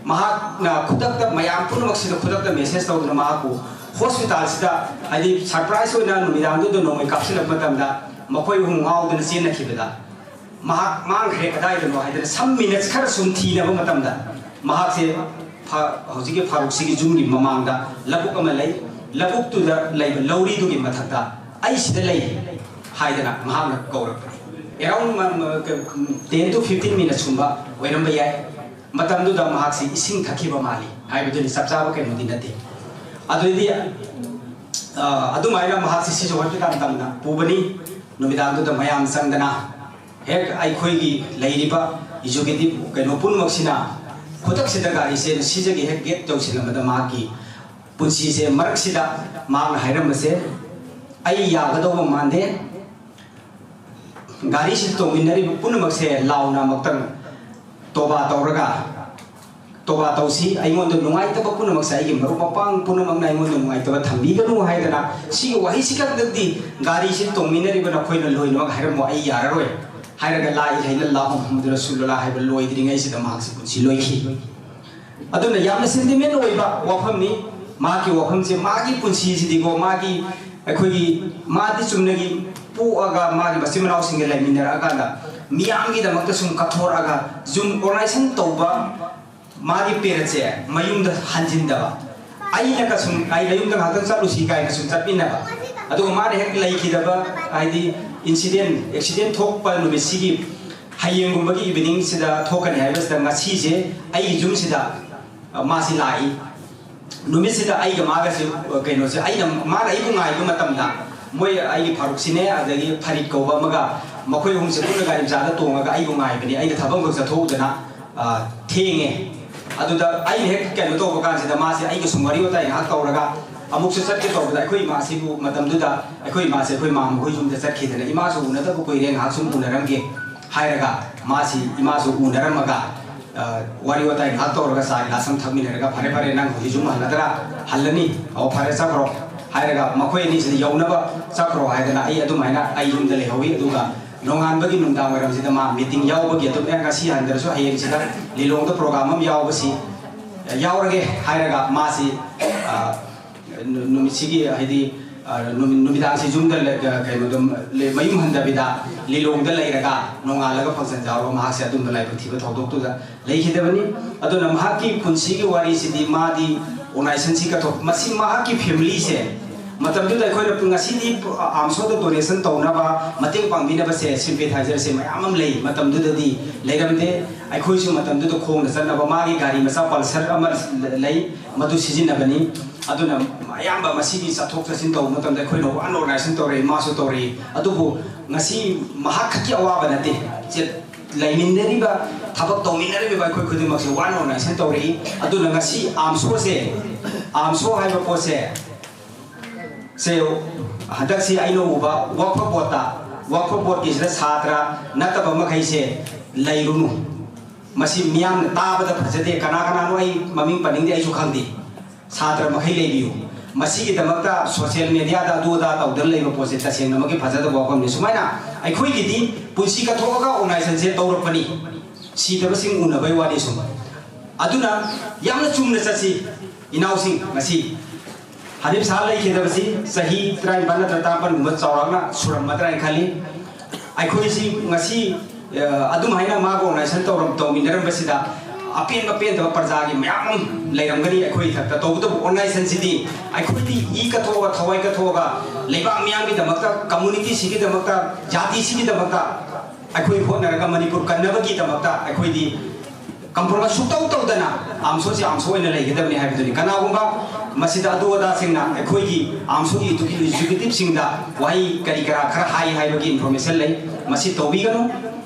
ꯃꯍꯥꯛꯅ ꯈꯨꯗꯛꯇ, ꯃꯌꯥꯝ ꯄꯨꯝꯅꯃꯛꯁꯤꯗ ꯈꯨꯗꯛꯇ ꯃꯦꯁꯦꯖ ꯇꯧꯗꯨꯅ ꯃꯍꯥꯛꯄꯨ ꯍꯣꯁꯄꯤꯇꯥꯜꯁꯤꯗ, ꯍꯥꯏꯗꯤ ꯁꯔꯄ꯭ꯔꯥꯏꯖ ꯑꯣꯏꯅ ꯅꯨꯃꯤꯗꯥꯡꯗꯨꯗ ꯅꯣꯡꯃꯩ ꯀꯥꯞꯁꯤꯜꯂꯛꯄ ꯃꯇꯝꯗ ꯃꯈꯣꯏ ꯑꯍꯨꯝ ꯉꯥꯎꯗꯨꯅ ꯆꯦꯟꯅꯈꯤꯕꯗ, ꯃꯍꯥꯛ ꯃꯥꯡꯈ꯭ꯔꯦ ꯀꯗꯥꯏꯗꯅꯣ ꯍꯥꯏꯗꯅ ꯁꯝ ꯃꯤꯅꯠꯁ ꯈꯔ ꯁꯨꯝ ꯊꯤꯅꯕ ꯃꯇꯝꯗ, ꯃꯍꯥꯛꯁꯦ ꯐꯥ-, ꯍꯧꯖꯤꯛꯀꯤ ꯐꯥꯔꯨꯛꯁꯤꯒꯤ ꯌꯨꯝꯒꯤ ꯃꯃꯥꯡꯗ ꯂꯧꯕꯨꯛ ꯑꯃ ꯂꯩ, ꯂꯧꯕꯨꯛꯇꯨꯗ ꯂꯩꯕ ꯂꯧꯔꯤꯗꯨꯒꯤ ꯃꯊꯛꯇ "ꯑꯩ ꯁꯤꯗ ꯂꯩ" ꯍꯥꯏꯗꯅ ꯃꯍꯥꯛꯅ ꯀꯧꯔꯛꯄꯅꯤ꯫ Around ten to fifteen minutes ꯀꯨꯝꯕ ꯑꯣꯏꯔꯝꯕ ꯌꯥꯏ꯫ ꯃꯇꯝꯗꯨꯗ ꯃꯍꯥꯛꯁꯤ ꯏꯁꯤꯡ ꯊꯛꯈꯤꯕ ꯃꯥꯜꯂꯤ ꯍꯥꯏꯕꯗꯨꯅꯤ, ꯆꯞ ꯆꯥꯕ ꯀꯩꯅꯣꯗꯤ ꯅꯠꯇꯦ꯫ ꯑꯗꯨꯗꯤ, ꯑ, ꯑꯗꯨꯃꯥꯏꯅ ꯃꯍꯥꯛꯁꯤ ꯁꯤꯖ ꯍꯣꯁꯄꯤꯇꯥꯜ ꯇꯝꯅ ꯄꯨꯕꯅꯤ꯫ ꯅꯨꯃꯤꯗꯥꯡꯗꯨꯗ ꯃꯌꯥꯝ ꯆꯪꯗꯅ ꯍꯦꯛ ꯑꯩꯈꯣꯏꯒꯤ ꯂꯩꯔꯤꯕ ꯑꯦꯛꯖꯤꯀ꯭ꯌꯨꯇꯤꯚ ꯀꯩꯅꯣ ꯄꯨꯝꯅꯃꯛꯁꯤꯅ ꯈꯨꯗꯛꯁꯤꯗ ꯒꯥꯔꯤꯁꯦ ꯁꯤꯖꯒꯦ ꯍꯦꯛ ꯒꯦꯠ ꯌꯧꯁꯤꯜꯂꯝꯕꯗ ꯃꯍꯥꯛꯀꯤ ꯄꯨꯟꯁꯤꯁꯦ ꯃꯔꯛꯁꯤꯗ ꯃꯍꯥꯛꯅ ꯍꯥꯏꯔꯝꯕꯁꯦ, "ꯑꯩ ꯌꯥꯒꯗꯧꯕ ꯃꯥꯟꯗꯦ, ꯒꯥꯔꯤꯁꯤꯗ ꯇꯣꯡꯃꯤꯟꯅꯔꯤꯕ ꯄꯨꯝꯅꯃꯛꯁꯦ ꯂꯥꯎꯅ ꯑꯃꯨꯛꯇꯪ ꯇꯣꯕꯥ ꯇꯧꯔꯒ, ꯇꯣꯕꯥ ꯇꯧꯁꯤ, ꯑꯩꯉꯣꯟꯗ ꯅꯨꯡꯉꯥꯏꯇꯕ ꯄꯨꯝꯅꯃꯛꯁꯦ ꯑꯩꯒꯤ ꯃꯔꯨꯞ ꯃꯄꯥꯡ ꯄꯨꯝꯅꯃꯛꯅ ꯑꯩꯉꯣꯟꯗ ꯅꯨꯡꯉꯥꯏꯇꯕ ꯊꯝꯕꯤꯒꯅꯨ" ꯍꯥꯏꯗꯅ ꯁꯤꯒꯤ ꯋꯥꯍꯩꯁꯤ ꯈꯛꯇꯗꯤ ꯒꯥꯔꯤꯁꯤꯗ ꯇꯣꯡꯃꯤꯟꯅꯔꯤꯕ ꯅꯈꯣꯏꯅ ꯂꯣꯏꯅꯃꯛ ꯍꯥꯏꯔꯝꯃꯣ, "ꯑꯩ ꯌꯥꯔꯔꯣꯏ" ꯍꯥꯏꯔꯒ "ꯂꯥ ꯏꯂꯥꯍ ꯏꯜꯂꯜꯂꯥꯍꯨ ꯃꯨꯍꯝꯃꯗꯨ ꯔꯁꯨꯂꯨꯜꯂꯥꯍ" ꯍꯥꯏꯕ ꯂꯣꯏꯗ꯭ꯔꯤꯉꯩꯁꯤꯗ ꯃꯍꯥꯛꯁꯤ ꯄꯨꯟꯁꯤ ꯂꯣꯏꯈꯤ꯫ ꯑꯗꯨꯅ ꯌꯥꯝꯅ ꯁꯦꯟꯇꯤꯃꯦꯟ ꯑꯣꯏꯕ ꯋꯥꯐꯝꯅꯤ꯫ ꯃꯍꯥꯛꯀꯤ ꯋꯥꯐꯝꯁꯦ, ꯃꯥꯒꯤ ꯄꯨꯟꯁꯤꯁꯤꯗꯤꯀꯣ, ꯃꯥꯒꯤ, ꯑꯩꯈꯣꯏꯒꯤ, ꯃꯥꯗꯤ ꯆꯨꯝꯅꯒꯤ ꯄꯣꯛꯑꯒ ꯃꯥꯒꯤ ꯃꯆꯤꯟ ꯃꯅꯥꯎꯁꯤꯡꯒ ꯂꯩꯃꯤꯟꯅꯔꯛꯑꯀꯥꯟꯗ ꯃꯤꯌꯥꯝꯒꯤꯗꯃꯛꯇ ꯁꯨꯝ ꯀꯠꯊꯣꯔꯛꯑꯒ ꯌꯨꯝ ꯑꯣꯔꯒꯅꯥꯏꯖꯦꯁꯟ ꯇꯧꯕ, ꯃꯥꯒꯤ ꯄꯦꯔꯦꯠꯁꯦ ꯃꯌꯨꯝꯗ ꯍꯟꯖꯤꯟꯗꯕ, ꯑꯩꯅꯒ ꯁꯨꯝ, "ꯑꯩ ꯅꯌꯨꯝꯗ ꯉꯥꯏꯍꯥꯛꯇꯪ ꯆꯠꯂꯨꯁꯤ" ꯀꯥꯏꯅ ꯁꯨꯝ ꯆꯠꯃꯤꯟꯅꯕ, ꯑꯗꯨꯒ ꯃꯥꯅ ꯍꯦꯛ ꯂꯩꯈꯤꯗꯕ, ꯍꯥꯏꯗꯤ ꯏꯟꯁꯤꯗꯦꯟ, ꯑꯦꯛꯁꯤꯗꯦꯟ ꯊꯣꯛꯄ ꯅꯨꯃꯤꯠꯁꯤꯒꯤ ꯍꯌꯦꯡꯒꯨꯝꯕꯒꯤ ꯏꯚꯤꯅꯤꯡꯁꯤꯗ ꯊꯣꯛꯀꯅꯤ ꯍꯥꯏꯕꯁꯤꯗ ꯉꯁꯤꯁꯦ ꯑꯩꯒꯤ ꯌꯨꯝꯁꯤꯗ, ꯑ, ꯃꯥꯁꯤ ꯂꯥꯛꯏ꯫ ꯅꯨꯃꯤꯠꯁꯤꯗ ꯑꯩꯒ ꯃꯥꯒꯁꯤ, ꯑ, ꯀꯩꯅꯣꯁꯦ, ꯑꯩꯅ, ꯃꯥꯅ ꯑꯩꯕꯨ ꯉꯥꯏꯕ ꯃꯇꯝꯗ ꯃꯣꯏ ꯑꯩꯒꯤ ꯐꯥꯔꯨꯛꯁꯤꯅꯦ, ꯑꯗꯒꯤ ꯐꯔꯤꯠ ꯀꯧꯕ ꯑꯃꯒ, ꯃꯈꯣꯏ ꯑꯍꯨꯝꯁꯦ ꯄꯨꯟꯅ ꯒꯥꯔꯤ ꯃꯆꯥꯗ ꯇꯣꯡꯉꯒ ꯑꯩꯕꯨ ꯉꯥꯏꯕꯅꯤ꯫ ꯑꯩꯅ ꯊꯕꯛ ꯑꯃꯈꯛ ꯆꯠꯊꯣꯛꯎꯗꯅ, ꯑ, ꯊꯦꯡꯉꯦ꯫ ꯑꯗꯨꯗ ꯑꯩꯅ ꯍꯦꯛ ꯀꯩꯅꯣ ꯇꯧꯕ ꯀꯥꯟꯁꯤꯗ ꯃꯥꯁꯦ ꯑꯩꯒ ꯁꯨꯝ ꯋꯥꯔꯤ ꯋꯥꯇꯥꯏ ꯉꯥꯏꯍꯥꯛ ꯇꯧꯔꯒ ꯑꯃꯨꯛꯁꯨ ꯆꯠꯀꯦ ꯇꯧꯕꯗ ꯑꯩꯈꯣꯏ ꯏꯃꯥꯁꯤꯕꯨ, ꯃꯇꯝꯗꯨꯗ ꯑꯩꯈꯣꯏ ꯏꯃꯥꯁꯦ ꯑꯩꯈꯣꯏ ꯃꯥꯝꯃ ꯍꯣꯏ ꯌꯨꯝꯗ ꯆꯠꯈꯤꯗꯅ, "ꯏꯃꯥꯁꯨ ꯎꯅꯗꯕ ꯀꯨꯏꯔꯦ, ꯉꯥꯏꯍꯥꯛ ꯁꯨꯝ ꯎꯅꯔꯝꯒꯦ" ꯍꯥꯏꯔꯒ ꯃꯥꯁꯤ ꯏꯃꯥꯁꯨ ꯎꯅꯔꯝꯃꯒ, ꯑ, ꯋꯥꯔꯤ ꯋꯥꯇꯥꯏ ꯉꯥꯏꯍꯥꯛ ꯇꯧꯔꯒ ꯆꯥ ꯒꯤꯂꯥꯁ ꯑꯃ ꯊꯛꯃꯤꯟꯅꯔꯒ, "ꯐꯔꯦ, ꯐꯔꯦ, ꯅꯪ ꯍꯧꯖꯤꯛ ꯌꯨꯝ ꯍꯜꯂꯗ꯭ꯔꯥ?" "ꯍꯜꯂꯅꯤ"꯫ "ꯑꯣ, ꯐꯔꯦ, ꯆꯠꯈ꯭ꯔꯣ" ꯍꯥꯏꯔꯒ ꯃꯈꯣꯏ ꯑꯅꯤꯁꯤꯗ ꯌꯧꯅꯕ ꯆꯠꯈ꯭ꯔꯣ ꯍꯥꯏꯗꯅ ꯑꯩ ꯑꯗꯨꯃꯥꯏꯅ ꯑꯩ ꯌꯨꯝꯗ ꯂꯩꯍꯧꯋꯤ꯫ ꯑꯗꯨꯒ ꯅꯣꯡꯉꯥꯟꯕꯒꯤ ꯅꯨꯡꯗꯥꯡ ꯋꯥꯏꯔꯝꯁꯤꯗ ꯃꯥ ꯃꯤꯇꯤꯡ ꯌꯥꯎꯕꯒꯤ ꯑꯗꯨꯝ, "ꯑꯦ, ꯉꯁꯤ ꯍꯟꯗ꯭ꯔꯁꯨ ꯍꯌꯦꯡꯁꯤꯗ ꯂꯤꯂꯣꯡꯗ ꯄ꯭ꯔꯣꯒ꯭ꯔꯥꯝ ꯑꯃ ꯌꯥꯎꯕꯁꯤ ꯌꯥꯎꯔꯒꯦ" ꯍꯥꯏꯔꯒ ꯃꯥꯁꯤ, ꯑ, ꯅꯨ-, ꯅꯨꯃꯤꯠꯁꯤꯒꯤ, ꯍꯥꯏꯗꯤ, ꯑ, ꯅꯨꯃꯤ-, ꯅꯨꯃꯤꯗꯥꯡꯁꯤ ꯌꯨꯝꯗ ꯂꯩ-, ꯑ, ꯀꯩꯅꯣꯗ ꯂꯩ-, ꯃꯌꯨꯝ ꯍꯟꯗꯕꯤꯗ ꯂꯤꯂꯣꯡꯗ ꯂꯩꯔꯒ ꯅꯣꯡꯉꯥꯜꯂꯒ ꯐꯪꯁꯟ ꯌꯥꯎꯔꯒ ꯃꯍꯥꯛꯁꯦ ꯑꯗꯨꯝꯕ ꯂꯥꯏꯕꯛ ꯊꯤꯕ ꯊꯧꯗꯣꯛꯇꯨꯗ ꯂꯩꯈꯤꯗꯕꯅꯤ꯫ ꯑꯗꯨꯅ ꯃꯍꯥꯛꯀꯤ ꯄꯨꯟꯁꯤꯒꯤ ꯋꯥꯔꯤꯁꯤꯗꯤ ꯃꯥꯗꯤ ꯑꯣꯔꯒꯅꯥꯏꯖꯦꯁꯟꯁꯤ ꯀꯠꯊꯣꯛ-, ꯃꯁꯤ ꯃꯍꯥꯛꯀꯤ ꯐꯦꯃꯤꯂꯤꯁꯦ ꯃꯇꯝꯗꯨꯗ ꯑꯩꯈꯣꯏꯅ ꯉꯁꯤꯗꯤ ꯑꯥꯝꯁꯣꯗ ꯗꯣꯅꯦꯁꯟ ꯇꯧꯅꯕ, ꯃꯇꯦꯡ ꯄꯥꯡꯕꯤꯅꯕꯁꯦ, ꯁꯤꯝꯄꯦꯊꯥꯏꯖꯔꯁꯦ ꯃꯌꯥꯝ ꯑꯃ ꯂꯩ, ꯃꯇꯝꯗꯨꯗꯗꯤ ꯂꯩꯔꯝꯗꯦ꯫ ꯑꯩꯈꯣꯏꯁꯨ ꯃꯇꯝꯗꯨꯗ ꯈꯣꯡꯅ ꯆꯠꯅꯕ ꯃꯥꯒꯤ ꯒꯥꯔꯤ ꯃꯆꯥ ꯄꯜꯁꯔ ꯑꯃ ꯂꯩ, ꯃꯗꯨ ꯁꯤꯖꯤꯟꯅꯕꯅꯤ꯫ ꯑꯗꯨꯅ ꯑꯌꯥꯝꯕ ꯃꯁꯤꯒꯤ ꯆꯠꯊꯣꯛ ꯆꯠꯁꯤꯟ ꯇꯧꯕ ꯃꯇꯝꯗ ꯑꯩꯈꯣꯏꯅ ꯋꯥꯅ ꯑꯣꯔꯒꯅꯥꯏꯖꯦꯁꯟ ꯇꯧꯔꯛꯏ, ꯃꯥꯁꯨ ꯇꯧꯔꯛꯏ꯫ ꯑꯗꯨꯕꯨ ꯉꯁꯤ ꯃꯍꯥꯛ ꯈꯛꯀꯤ ꯑꯋꯥꯕ ꯅꯠꯇꯦ, ꯆꯦ-, ꯂꯩꯃꯤꯟꯅꯔꯤꯕ, ꯊꯕꯛ ꯇꯧꯃꯤꯟꯅꯔꯤꯕ ꯑꯩꯈꯣꯏ ꯈꯨꯗꯤꯡꯃꯛꯁꯦ ꯋꯥꯅ ꯑꯣꯔꯒꯅꯥꯏꯖꯦꯁꯟ ꯇꯧꯔꯛꯏ꯫ ꯑꯗꯨꯅ ꯉꯁꯤ ꯑꯥꯝꯁꯣꯁꯦ, ꯑꯥꯝꯁꯣ ꯍꯥꯏꯕ ꯄꯣꯠꯁꯦ, ꯁꯦ ꯍꯟꯗꯛꯁꯤ ꯑꯩꯅ ꯎꯕ ꯋꯥꯛꯐ ꯕꯣꯠꯇ, ꯋꯥꯛꯐ ꯕꯣꯠꯀꯤꯁꯤꯗ ꯁꯥꯇ꯭ꯔ ꯅꯠꯇꯕ ꯃꯈꯩꯁꯦ ꯂꯩꯔꯨꯅꯨ꯫ ꯃꯁꯤ ꯃꯤꯌꯥꯝꯅ ꯇꯥꯕꯗ ꯐꯖꯗꯦ꯫ ꯀꯅꯥ ꯀꯅꯥꯅꯣ ꯑꯩ ꯃꯃꯤꯡ ꯄꯟꯅꯤꯡꯗꯦ, ꯑꯩꯁꯨ ꯈꯪꯗꯦ꯫ ꯁꯥꯇ꯭ꯔ ꯃꯈꯩ ꯂꯩꯕꯤꯌꯨ꯫ ꯃꯁꯤꯒꯤꯗꯃꯛꯇ ꯁꯣꯁꯤꯌꯦꯜ ꯃꯦꯗꯤꯌꯥꯗ ꯑꯗꯨ ꯑꯗꯥ ꯇꯧꯗꯅ ꯂꯩꯕ ꯄꯣꯠꯁꯦ ꯇꯁꯦꯡꯅꯃꯛꯀꯤ ꯐꯖꯗꯕ ꯋꯥꯐꯝꯅꯤ꯫ ꯁꯨꯃꯥꯏꯅ ꯑꯩꯈꯣꯏꯒꯤꯗꯤ ꯄꯨꯟꯁꯤ ꯀꯠꯊꯣꯛꯑꯒ ꯑꯣꯔꯒꯅꯥꯏꯖꯦꯁꯟꯁꯦ ꯇꯧꯔꯛꯄꯅꯤ꯫ ꯁꯤꯗꯕꯁꯤꯡ ꯎꯅꯕꯩ ꯋꯥꯔꯤ ꯁꯨꯝ꯫ ꯑꯗꯨꯅ ꯌꯥꯝꯅ ꯆꯨꯝꯅ ꯆꯠꯁꯤ ꯏꯅꯥꯎꯁꯤꯡ꯫ ꯉꯁꯤ ꯍꯅꯤꯞ ꯁꯥꯍ ꯂꯩꯈꯤꯗꯕꯁꯤ ꯆꯍꯤ ꯇꯔꯥꯅꯤꯄꯥꯜ ꯅꯠꯇ꯭ꯔ ꯇꯔꯥꯃꯥꯄꯜꯒꯨꯝꯕ ꯆꯥꯎꯔꯥꯛꯅ ꯁꯨꯔꯝꯃꯗ꯭ꯔꯥ ꯍꯥꯏꯅ ꯈꯜꯂꯤ꯫ ꯑꯩꯈꯣꯏꯁꯤ ꯉꯁꯤ, ꯑ, ꯑꯗꯨꯝꯍꯥꯏꯅ ꯃꯥꯒ ꯑꯣꯔꯒꯅꯥꯏꯖꯦꯁꯟ ꯇꯧꯔꯝ-, ꯇꯧꯃꯤꯟꯅꯔꯝꯕꯁꯤꯗ ꯑꯄꯦꯟꯕ ꯄꯦꯟꯗꯕ ꯄ꯭ꯔꯖꯥꯒꯤ ꯃꯌꯥꯝ ꯑꯃ ꯂꯩꯔꯝꯒꯅꯤ ꯑꯩꯈꯣꯏ ꯏꯊꯛꯇ꯫ ꯇꯧꯕꯇꯕꯨ ꯑꯣꯔꯒꯅꯥꯏꯖꯦꯁꯟꯁꯤꯗꯤ ꯑꯩꯈꯣꯏꯗꯤ ꯏ ꯀꯠꯊꯣꯛꯑꯒ, ꯊꯋꯥꯏ ꯀꯠꯊꯣꯛꯑꯒ, ꯂꯩꯕꯥꯛ ꯃꯤꯌꯥꯝꯒꯤꯗꯃꯛꯇ, ꯀꯝꯃꯨꯅꯤꯇꯤꯁꯤꯒꯤꯗꯃꯛꯇ, ꯖꯥꯇꯤꯁꯤꯒꯤꯗꯃꯛꯇ ꯑꯩꯈꯣꯏ ꯍꯣꯠꯅꯔꯒ ꯃꯅꯤꯄꯨꯔ ꯀꯟꯅꯕꯒꯤꯗꯃꯛꯇ ꯑꯩꯈꯣꯏꯗꯤ ꯀꯝꯄ꯭ꯔꯣꯃꯥꯏꯁ ꯁꯨꯛꯇꯧ ꯇꯧꯗꯅ ꯑꯥꯝꯁꯣꯁꯤ ꯑꯥꯝꯁꯣ ꯑꯣꯏꯅ ꯂꯩꯒꯗꯕꯅꯤ ꯍꯥꯏꯕꯗꯨꯅꯤ꯫ ꯀꯅꯥꯒꯨꯝꯕ ꯃꯁꯤꯗ ꯑꯗꯨ ꯑꯗꯥꯁꯤꯡꯅ ꯑꯩꯈꯣꯏꯒꯤ ꯑꯥꯝꯁꯣꯒꯤ ꯑꯦꯛꯖꯤꯀ꯭ꯌꯨꯇꯤꯚꯁꯤꯡꯗ ꯋꯥꯍꯩ ꯀꯔꯤ ꯀꯔꯥ ꯈꯔ ꯍꯥꯏ ꯍꯥꯏꯕꯒꯤ ꯏꯟꯐꯣꯔꯃꯦꯁꯟ ꯂꯩ, ꯃꯁꯤ ꯇꯧꯕꯤꯒꯅꯨ꯫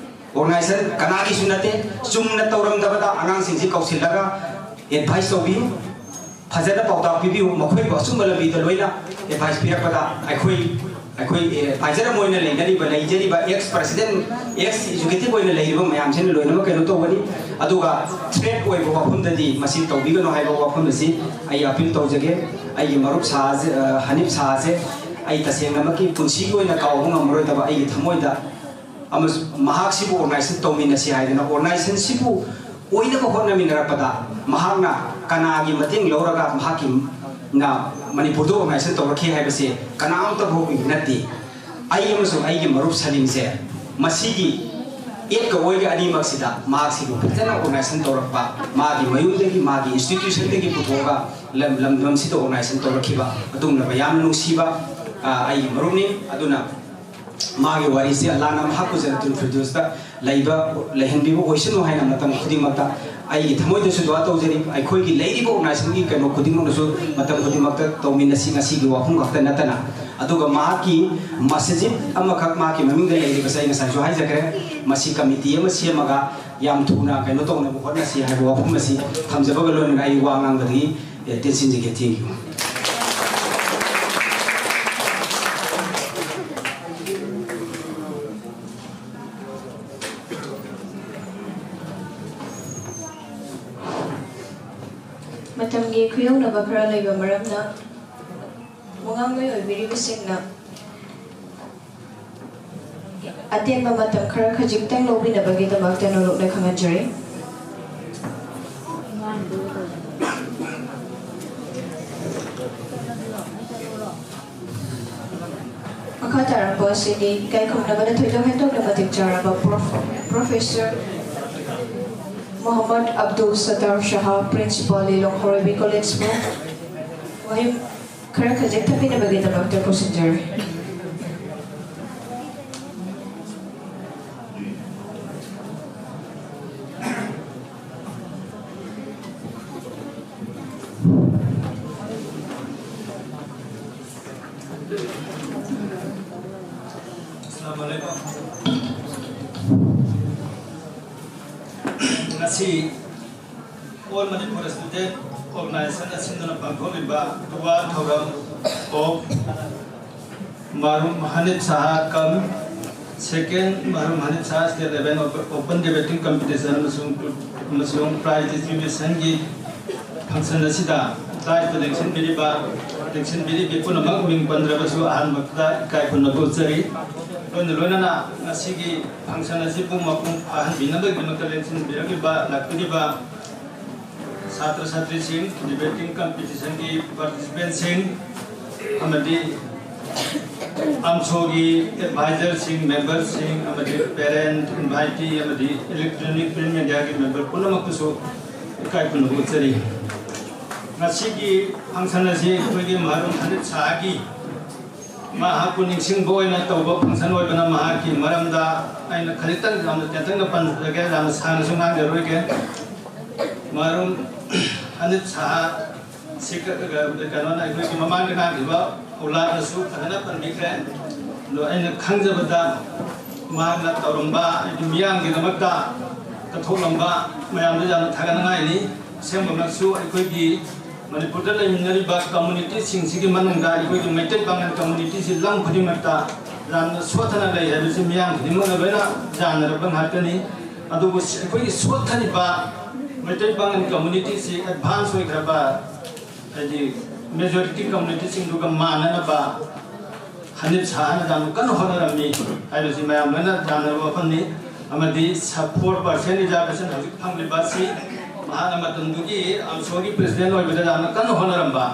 ꯑꯣꯔꯒꯅꯥꯏꯖꯦꯁꯟ ꯀꯅꯥꯒꯤꯁꯨ ꯅꯠꯇꯦ꯫ ꯆꯨꯝꯅ ꯇꯧꯔꯝꯗꯕꯗ ꯑꯉꯥꯡꯁꯤꯡꯁꯤ ꯀꯧꯁꯤꯜꯂꯒ ꯑꯦꯗꯚꯥꯏꯁ ꯇꯧꯕꯤꯌꯨ, ꯐꯖꯅ ꯄꯥꯎꯇꯥꯛ ꯄꯤꯕꯤꯌꯨ꯫ ꯃꯈꯣꯏꯕꯨ ꯑꯆꯨꯝꯕ ꯂꯝꯕꯤꯗ ꯂꯣꯏꯅ ꯑꯦꯗꯚꯥꯏꯁ ꯄꯤꯔꯛꯄꯗ ꯑꯩꯈꯣꯏ, ꯑꯩꯈꯣꯏ ꯑꯦꯗꯚꯥꯏꯖꯔ ꯑꯃ ꯑꯣꯏꯅ ꯂꯩꯅꯔꯤꯕ, ꯂꯩꯖꯔꯤꯕ, ꯑꯦꯛꯁ ꯄ꯭ꯔꯁꯤꯗꯦꯟ, ꯑꯦꯛꯁ ꯑꯦꯛꯖꯤꯀ꯭ꯌꯨꯇꯤꯚ ꯑꯣꯏꯅ ꯂꯩꯔꯤꯕ ꯃꯌꯥꯝꯁꯤꯅ ꯂꯣꯏꯅꯃꯛ ꯀꯩꯅꯣ ꯇꯧꯒꯅꯤ꯫ ꯑꯗꯨꯒ ꯊ꯭ꯔꯦꯠ ꯑꯣꯏꯕ ꯋꯥꯐꯝꯗꯗꯤ ꯃꯁꯤ ꯇꯧꯕꯤꯒꯅꯨ ꯍꯥꯏꯕ ꯋꯥꯐꯝ ꯑꯁꯤ ꯑꯩ ꯑꯄꯤꯜ ꯇꯧꯖꯒꯦ꯫ ꯑꯩꯒꯤ ꯃꯔꯨꯞ ꯁꯥꯍꯁꯦ, ꯑ, ꯍꯅꯤꯞ ꯁꯥꯍꯁꯦ ꯑꯩ ꯇꯁꯦꯡꯅꯃꯛꯀꯤ ꯄꯨꯟꯁꯤꯒꯤ ꯑꯣꯏꯅ ꯀꯥꯎꯕ ꯉꯝꯃꯔꯣꯏꯗꯕ ꯑꯩꯒꯤ ꯊꯃꯣꯏꯗ ꯑꯃꯁꯨꯡ ꯃꯍꯥꯛꯁꯤꯕꯨ ꯑꯣꯔꯒꯅꯥꯏꯖꯦꯁꯟ ꯇꯧꯃꯤꯟꯅꯁꯤ ꯍꯥꯏꯗꯅ, ꯑꯣꯔꯒꯅꯥꯏꯖꯦꯁꯟꯁꯤꯕꯨ ꯑꯣꯏꯅꯕ ꯍꯣꯠꯅꯃꯤꯟꯅꯔꯛꯄꯗ, ꯃꯍꯥꯛꯅ ꯀꯅꯥꯒꯤ ꯃꯇꯦꯡ ꯂꯧꯔꯒ ꯃꯍꯥꯛꯀꯤ, ꯅ ꯃꯅꯤꯄꯨꯔꯗ ꯑꯣꯔꯒꯅꯥꯏꯖꯦꯁꯟ ꯇꯧꯔꯛꯈꯤ ꯍꯥꯏꯕꯁꯦ ꯀꯅꯥꯝꯇ ꯐꯥꯎꯕꯒꯤ ꯅꯠꯇꯦ꯫ ꯑꯩ ꯑꯃꯁꯨꯡ ꯑꯩꯒꯤ ꯃꯔꯨꯞ ꯁꯂꯤꯝꯁꯦ ꯃꯁꯤꯒꯤ ꯑꯦꯠꯀ ꯑꯣꯏꯒ ꯑꯅꯤꯃꯛꯁꯤꯗ ꯃꯍꯥꯛꯁꯤꯕꯨ ꯐꯖꯅ ꯑꯣꯔꯒꯅꯥꯏꯖꯦꯁꯟ ꯇꯧꯔꯛꯄ, ꯃꯥꯒꯤ ꯃꯌꯨꯝꯗꯒꯤ, ꯃꯥꯒꯤ ꯏꯟꯁꯇꯤꯇ꯭ꯌꯨꯁꯟꯗꯒꯤ ꯄꯨꯊꯣꯛꯑꯒ ꯂꯝ, ꯂꯝꯗꯝꯁꯤꯗ ꯑꯣꯔꯒꯅꯥꯏꯖꯦꯁꯟ ꯇꯧꯔꯛꯈꯤꯕ ꯑꯗꯨꯒꯨꯝꯂꯕ ꯌꯥꯝꯅ ꯅꯨꯡꯁꯤꯕ, ꯑ, ꯑꯩꯒꯤ ꯃꯔꯨꯞꯅꯤ꯫ ꯑꯗꯨꯅ ꯃꯥꯒꯤ ꯋꯥꯔꯤꯁꯦ ꯑꯜꯂꯥꯅ ꯃꯍꯥꯛꯄꯨ ꯖꯟꯅꯇꯨꯜ ꯐꯤꯔꯗꯧꯁꯇ ꯂꯩꯕ, ꯂꯩꯍꯟꯕꯤꯕ ꯑꯣꯏꯁꯅꯨ ꯍꯥꯏꯅ ꯃꯇꯝ ꯈꯨꯗꯤꯡꯃꯛꯇ ꯑꯩꯒꯤ ꯊꯃꯣꯏꯗꯁꯨ ꯗꯨꯋꯥ ꯇꯧꯖꯔꯤ꯫ ꯑꯩꯈꯣꯏꯒꯤ ꯂꯩꯔꯤꯕ ꯑꯣꯔꯒꯅꯥꯏꯖꯦꯁꯟꯒꯤ ꯀꯩꯅꯣ ꯈꯨꯗꯤꯡꯃꯛꯅꯁꯨ ꯃꯇꯝ ꯈꯨꯗꯤꯡꯃꯛꯇ ꯇꯧꯃꯤꯟꯅꯁꯤ, ꯉꯁꯤꯒꯤ ꯋꯥꯐꯝ ꯈꯛꯇ ꯅꯠꯇꯅ꯫ ꯑꯗꯨꯒ ꯃꯍꯥꯛꯀꯤ ꯃꯁꯖꯤꯗ ꯑꯃꯈꯛ ꯃꯍꯥꯛꯀꯤ ꯃꯃꯤꯡꯗ ꯂꯩꯔꯤꯕꯁꯦ ꯑꯩ ꯉꯁꯥꯏꯁꯨ ꯍꯥꯏꯖꯈ꯭ꯔꯦ, ꯃꯁꯤ ꯀꯃꯤꯇꯤ ꯑꯃ ꯁꯦꯝꯃꯒ ꯌꯥꯝ ꯊꯨꯅ ꯀꯩꯅꯣ ꯇꯧꯅꯕ ꯍꯣꯠꯅꯁꯤ ꯍꯥꯏꯕ ꯋꯥꯐꯝ ꯑꯁꯤ ꯊꯝꯖꯕꯒ ꯂꯣꯏꯅꯅ ꯑꯩ ꯋꯥ ꯉꯥꯡꯕꯗꯒꯤ, ꯑꯦ, ꯇꯦꯟꯁꯤꯟꯖꯒꯦ꯫ Thank you꯫ ꯃꯇꯝꯒꯤ ꯈꯨꯌꯧꯅꯕ ꯈꯔ ꯂꯩꯕ ꯃꯔꯝꯅ, ꯋꯥꯉꯥꯡꯂꯣꯏ ꯑꯣꯏꯕꯤꯔꯤꯕꯁꯤꯡꯅ ꯑꯇꯦꯟꯕ ꯃꯇꯝ ꯈꯔ ꯈꯖꯤꯛꯇꯪ ꯂꯧꯕꯤꯅꯕꯒꯤꯗꯃꯛꯇ ꯅꯣꯂꯨꯛꯅ ꯈꯪꯍꯟꯖꯔꯤ꯫ ꯃꯈꯥ ꯇꯥꯔꯛꯄ ꯑꯁꯤꯗꯤ ꯏꯀꯥꯏ ꯈꯨꯝꯅꯕꯗ ꯊꯣꯏꯗꯣꯛ ꯍꯦꯟꯗꯣꯛꯅ ꯃꯇꯤꯛ ꯆꯥꯔꯕ ꯄ꯭ꯔꯣꯐ-, ꯄ꯭ꯔꯣꯐꯦꯁꯔ ꯃꯣꯍꯝꯃꯗ ꯑꯕꯗꯨꯜ ꯁꯠꯇꯥꯔ ꯁꯍꯥ, ꯄ꯭ꯔꯤꯟꯁꯤꯄꯥꯜ, ꯂꯤꯂꯣꯡ ꯍꯥꯔꯥꯏꯕꯤ ꯀꯣꯂꯦꯖꯄꯨ ꯋꯥꯍꯩ ꯈꯔ ꯈꯖꯤꯛ ꯊꯝꯕꯤꯅꯕꯒꯤꯗꯃꯛꯇ ꯀꯧꯁꯤꯟꯖꯔꯤ꯫ ꯑꯁꯂꯥꯃꯨ ꯑꯂꯥꯏꯀꯨꯝ꯫ ꯉꯁꯤ All Manipur Student Organization ꯑꯁꯤꯅ ꯄꯥꯡꯊꯣꯛꯂꯤꯕ ꯗꯨꯋꯥ ꯊꯧꯔꯝ of ꯃꯔꯍꯨꯝ ꯍꯅꯤꯐ Shah cum second ꯃꯔꯍꯨꯝ ꯍꯅꯤꯐ Shah State Level Open Debating Competition ꯑꯃꯁꯨꯡ, ꯑꯃꯁꯨꯡ prize distribution ꯒꯤ function ꯑꯁꯤꯗ ꯂꯥꯏꯕ ꯂꯦꯡꯁꯤꯟꯕꯤꯔꯤꯕ, ꯂꯦꯡꯁꯤꯟꯕꯤꯔꯤꯕꯤ ꯄꯨꯝꯅꯃꯛ ꯃꯤꯡ ꯄꯟꯗ꯭ꯔꯕꯁꯨ ꯑꯍꯥꯟꯕꯗ ꯏꯀꯥꯏ ꯈꯨꯝꯅꯕ ꯎꯠꯆꯔꯤ꯫ ꯂꯣꯏꯅ ꯂꯣꯏꯅꯅ ꯉꯁꯤꯒꯤ function ꯑꯁꯤꯕꯨ ꯃꯄꯨꯡ ꯐꯥꯍꯟꯕꯤꯅꯕꯒꯤꯗꯃꯛꯇ ꯂꯦꯡꯁꯤꯟꯕꯤꯔꯛꯂꯤꯕ, ꯂꯥꯛꯄꯤꯔꯤꯕ ꯁꯥꯇ꯭ꯔ ꯁꯥꯇ꯭ꯔꯤꯁꯤꯡ, debating competition ꯒꯤ participant ꯁꯤꯡ ꯑꯃꯗꯤ ꯑꯝꯁꯣꯒꯤ advisor ꯁꯤꯡ, member ꯁꯤꯡ ꯑꯃꯗꯤ parent, invitee ꯑꯃꯗꯤ electronic print media ꯒꯤ member ꯄꯨꯝꯅꯃꯛꯄꯨꯁꯨ ꯏꯀꯥꯏ ꯈꯨꯝꯅꯕ ꯎꯠꯆꯔꯤ꯫ ꯉꯁꯤꯒꯤ function ꯑꯁꯤ ꯑꯩꯈꯣꯏꯒꯤ ꯃꯔꯍꯨꯝ ꯍꯅꯤꯐ ꯁꯥꯍꯒꯤ ꯃꯍꯥꯛꯄꯨ ꯅꯤꯡꯁꯤꯡꯕ ꯑꯣꯏꯅ ꯇꯧꯕ function ꯑꯣꯏꯕꯅ ꯃꯍꯥꯛꯀꯤ ꯃꯔꯝꯗ ꯑꯩꯅ ꯈꯖꯤꯛꯇꯪ ꯌꯥꯝꯅ ꯇꯦꯟꯇꯛꯅ ꯄꯟꯖꯒꯦ, ꯌꯥꯝꯅ ꯁꯥꯡꯅꯁꯨ ꯉꯥꯡꯖꯔꯣꯏꯒꯦ꯫ ꯃꯔꯍꯨꯝ ꯍꯅꯤꯐ ꯁꯥꯍ ꯁꯤ ꯀ-, ꯀ-, ꯀꯩꯅꯣꯅ ꯑꯩꯈꯣꯏꯒꯤ ꯃꯃꯥꯡꯗ ꯉꯥꯡꯈꯤꯕ ꯄꯥꯎꯂꯥꯗꯁꯨ ꯐꯖꯅ ꯄꯟꯕꯤꯈ꯭ꯔꯦ꯫ ꯑꯗꯣ ꯑꯩꯅ ꯈꯪꯖꯕꯗ ꯃꯍꯥꯛꯅ ꯇꯧꯔꯝꯕ ꯑꯩꯒꯤ ꯃꯤꯌꯥꯝꯒꯤꯗꯃꯛꯇ ꯀꯠꯊꯣꯛꯂꯝꯕ ꯃꯌꯥꯝꯗ ꯌꯥꯝꯅ ꯊꯥꯒꯠꯅꯤꯡꯉꯥꯏꯅꯤ꯫ ꯑꯁꯦꯡꯕꯃꯛꯁꯨ ꯑꯩꯈꯣꯏꯒꯤ ꯃꯅꯤꯄꯨꯔꯗ ꯂꯩꯃꯤꯟꯅꯔꯤꯕ ꯀꯝꯃꯨꯅꯤꯇꯤꯁꯤꯡꯁꯤꯒꯤ ꯃꯅꯨꯡꯗ ꯑꯩꯈꯣꯏꯒꯤ ꯃꯩꯇꯩ ꯄꯥꯉꯜ ꯀꯝꯃꯨꯅꯤꯇꯤꯁꯤ ꯂꯝ ꯈꯨꯗꯤꯡꯃꯛꯇ ꯌꯥꯝꯅ ꯁꯣꯠꯊꯅ ꯂꯩ ꯍꯥꯏꯕꯁꯤ ꯃꯤꯌꯥꯝ ꯈꯨꯗꯤꯡꯃꯛꯅ ꯂꯣꯏꯅ ꯌꯥꯅꯔꯕ ꯉꯥꯛꯇꯅꯤ꯫ ꯑꯗꯨꯕꯨ ꯑꯩꯈꯣꯏꯒꯤ ꯁꯣꯠꯊꯔꯤꯕ ꯃꯩꯇꯩ ꯄꯥꯉꯜ ꯀꯝꯃꯨꯅꯤꯇꯤꯁꯤ ꯑꯦꯗꯚꯥꯟꯁ ꯑꯣꯏꯈ꯭ꯔꯕ, ꯍꯥꯏꯗꯤ ꯃꯦꯖꯣꯔꯤꯇꯤ ꯀꯝꯃꯨꯅꯤꯇꯤꯁꯤꯡꯗꯨꯒ ꯃꯥꯟꯅꯅꯕ ꯍꯅꯤꯐ ꯁꯥꯍꯅ ꯌꯥꯝꯅ ꯀꯟꯅ ꯍꯣꯠꯅꯔꯝꯃꯤ ꯍꯥꯏꯕꯁꯤ ꯃꯌꯥꯝ ꯂꯣꯏꯅ ꯌꯥꯅꯔꯕ ꯋꯥꯐꯝꯅꯤ꯫ ꯑꯃꯗꯤ ꯁꯕ ꯐꯣꯔ ꯄꯥꯔꯁꯦꯟ ꯔꯤꯖꯥꯔꯕꯦꯁꯟ ꯍꯧꯖꯤꯛ ꯐꯪꯂꯤꯕ ꯑꯁꯤ ꯃꯍꯥꯛꯅ ꯃꯇꯝꯗꯨꯒꯤ ꯑꯝꯁꯣꯒꯤ ꯄ꯭ꯔꯦꯁꯤꯗꯦꯟ ꯑꯣꯏꯕꯗ ꯌꯥꯝꯅ ꯀꯟꯅ ꯍꯣꯠꯅꯔꯝꯕ,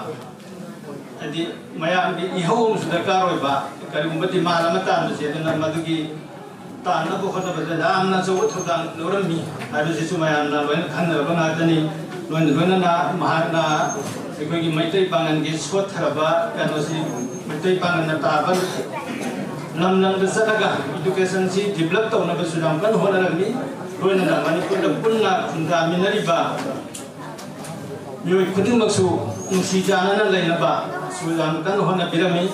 ꯍꯥꯏꯗꯤ ꯃꯌꯥꯝꯒꯤ ꯏꯍꯧ ꯑꯃꯁꯨ ꯗꯔꯀꯥꯔ ꯑꯣꯏꯕ, ꯀꯔꯤꯒꯨꯝꯕ ꯗꯤꯃꯥꯟ ꯑꯃ ꯇꯥꯟꯕꯁꯦ꯫ ꯑꯗꯨꯅ ꯃꯗꯨꯒꯤ ꯇꯥꯟꯅꯕ ꯍꯣꯠꯅꯕꯗ ꯌꯥꯝꯅ ꯑꯆꯧꯕ ꯊꯧꯗꯥꯡ ꯂꯧꯔꯝꯃꯤ ꯍꯥꯏꯕꯁꯤꯁꯨ ꯃꯌꯥꯝꯅ ꯂꯣꯏꯅ ꯈꯪꯅꯔꯕ ꯉꯥꯛꯇꯅꯤ꯫ ꯂꯣꯏꯅ ꯂꯣꯏꯅꯅ ꯃꯍꯥꯛꯅ ꯑꯩꯈꯣꯏꯒꯤ ꯃꯩꯇꯩ ꯄꯥꯉꯜꯒꯤ ꯁꯣꯠꯊꯔꯕ ꯀꯩꯅꯣꯁꯤ, ꯃꯩꯇꯩ ꯄꯥꯉꯜꯅ ꯇꯥꯕ ꯂꯝ ꯂꯝꯗ ꯆꯠꯂꯒ ꯏꯗꯨꯀꯦꯁꯟꯁꯤ ꯗꯤꯕꯂꯞ ꯇꯧꯅꯕꯁꯨ ꯌꯥꯝ ꯀꯟꯅ ꯍꯣꯠꯅꯔꯝꯃꯤ꯫ ꯂꯣꯏꯅꯅ ꯃꯅꯤꯄꯨꯔꯗ ꯄꯨꯟꯅ ꯈꯨꯟꯗꯥꯃꯤꯟꯅꯔꯤꯕ ꯃꯤꯑꯣꯏ ꯈꯨꯗꯤꯡꯃꯛꯁꯨ ꯅꯨꯡꯁꯤ ꯆꯥꯟꯅꯅ ꯂꯩꯅꯕꯁꯨ ꯌꯥꯝ ꯀꯟꯅ ꯍꯣꯠꯅꯕꯤꯔꯝꯃꯤ꯫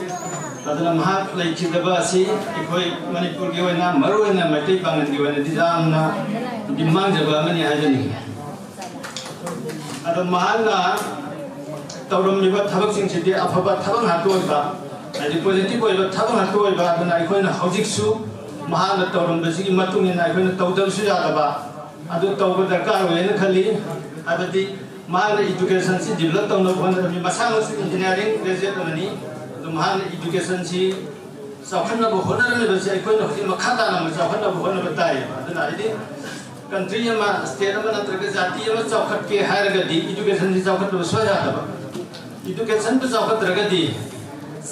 ꯑꯗꯨꯅ ꯃꯍꯥꯛ ꯂꯩꯈꯤꯗꯕ ꯑꯁꯤ ꯑꯩꯈꯣꯏ ꯃꯅꯤꯄꯨꯔꯒꯤ ꯑꯣꯏꯅ, ꯃꯔꯨꯑꯣꯏꯅ ꯃꯩꯇꯩ ꯄꯥꯉꯜꯒꯤ ꯑꯣꯏꯅꯗꯤ ꯌꯥꯝꯅ ꯃꯥꯡꯖꯕ ꯑꯃꯅꯤ ꯍꯥꯏꯖꯅꯤꯡꯉꯤ꯫ ꯑꯗꯣ ꯃꯍꯥꯛꯅ ꯇꯧꯔꯝꯃꯤꯕ ꯊꯕꯛꯁꯤꯡꯁꯤꯗꯤ ꯑꯐꯕ ꯊꯕꯛ ꯉꯥꯛꯇ ꯑꯣꯏꯕ, ꯍꯥꯏꯗꯤ ꯄꯣꯖꯤꯇꯤꯚ ꯑꯣꯏꯕ ꯊꯕꯛ ꯉꯥꯛꯇ ꯑꯣꯏꯕ꯫ ꯑꯗꯨꯅ ꯑꯩꯈꯣꯏꯅ ꯍꯧꯖꯤꯛꯁꯨ ꯃꯍꯥꯛꯅ ꯇꯧꯔꯝꯕꯁꯤꯒꯤ ꯃꯇꯨꯡ ꯏꯟꯅ ꯑꯩꯈꯣꯏꯅ ꯇꯧꯗꯕꯁꯨ ꯌꯥꯗꯕ, ꯑꯗꯨ ꯇꯧꯕ ꯗꯔꯀꯥꯔ ꯑꯣꯏ ꯍꯥꯏꯅ ꯈꯜꯂꯤ꯫ ꯍꯥꯏꯕꯗꯤ ꯃꯍꯥꯛꯅ ꯏꯗꯨꯀꯦꯁꯟꯁꯤ ꯗꯤꯕꯂꯞ ꯇꯧꯅꯕ ꯍꯣꯠꯅꯔꯝꯃꯤ꯫ ꯃꯁꯥꯃꯛꯁꯨ ꯏꯟꯖꯤꯅꯤꯌꯥꯔꯤꯡ ꯒ꯭ꯔꯦꯖꯨꯑꯦꯠ ꯑꯃꯅꯤ꯫ ꯑꯗꯨ ꯃꯍꯥꯛꯅ ꯏꯗꯨꯀꯦꯁꯟꯁꯤ ꯆꯥꯎꯈꯠꯅꯕ ꯍꯣꯠꯅꯔꯝꯃꯤꯕꯁꯤ ꯑꯩꯈꯣꯏꯅ ꯍꯧꯖꯤꯛ ꯃꯈꯥ ꯇꯥꯅ ꯑꯃꯨꯛ ꯆꯥꯎꯈꯠꯅꯕ ꯍꯣꯠꯅꯕ ꯇꯥꯏꯌꯦꯕ꯫ ꯑꯗꯨꯅ ꯍꯥꯏꯗꯤ ꯀꯟꯇ꯭ꯔꯤ ꯑꯃ, ꯁ꯭ꯇꯦꯠ ꯑꯃ ꯅꯠꯇ꯭ꯔꯒ ꯖꯥꯇꯤ ꯑꯃ ꯆꯥꯎꯈꯠꯀꯦ ꯍꯥꯏꯔꯒꯗꯤ ꯏꯗꯨꯀꯦꯁꯟꯁꯤ ꯆꯥꯎꯈꯠꯇꯕ ꯁꯨꯡꯌꯥ ꯌꯥꯗꯕ꯫ ꯏꯗꯨꯀꯦꯁꯟꯕꯨ ꯆꯥꯎꯈꯠꯇ꯭ꯔꯒꯗꯤ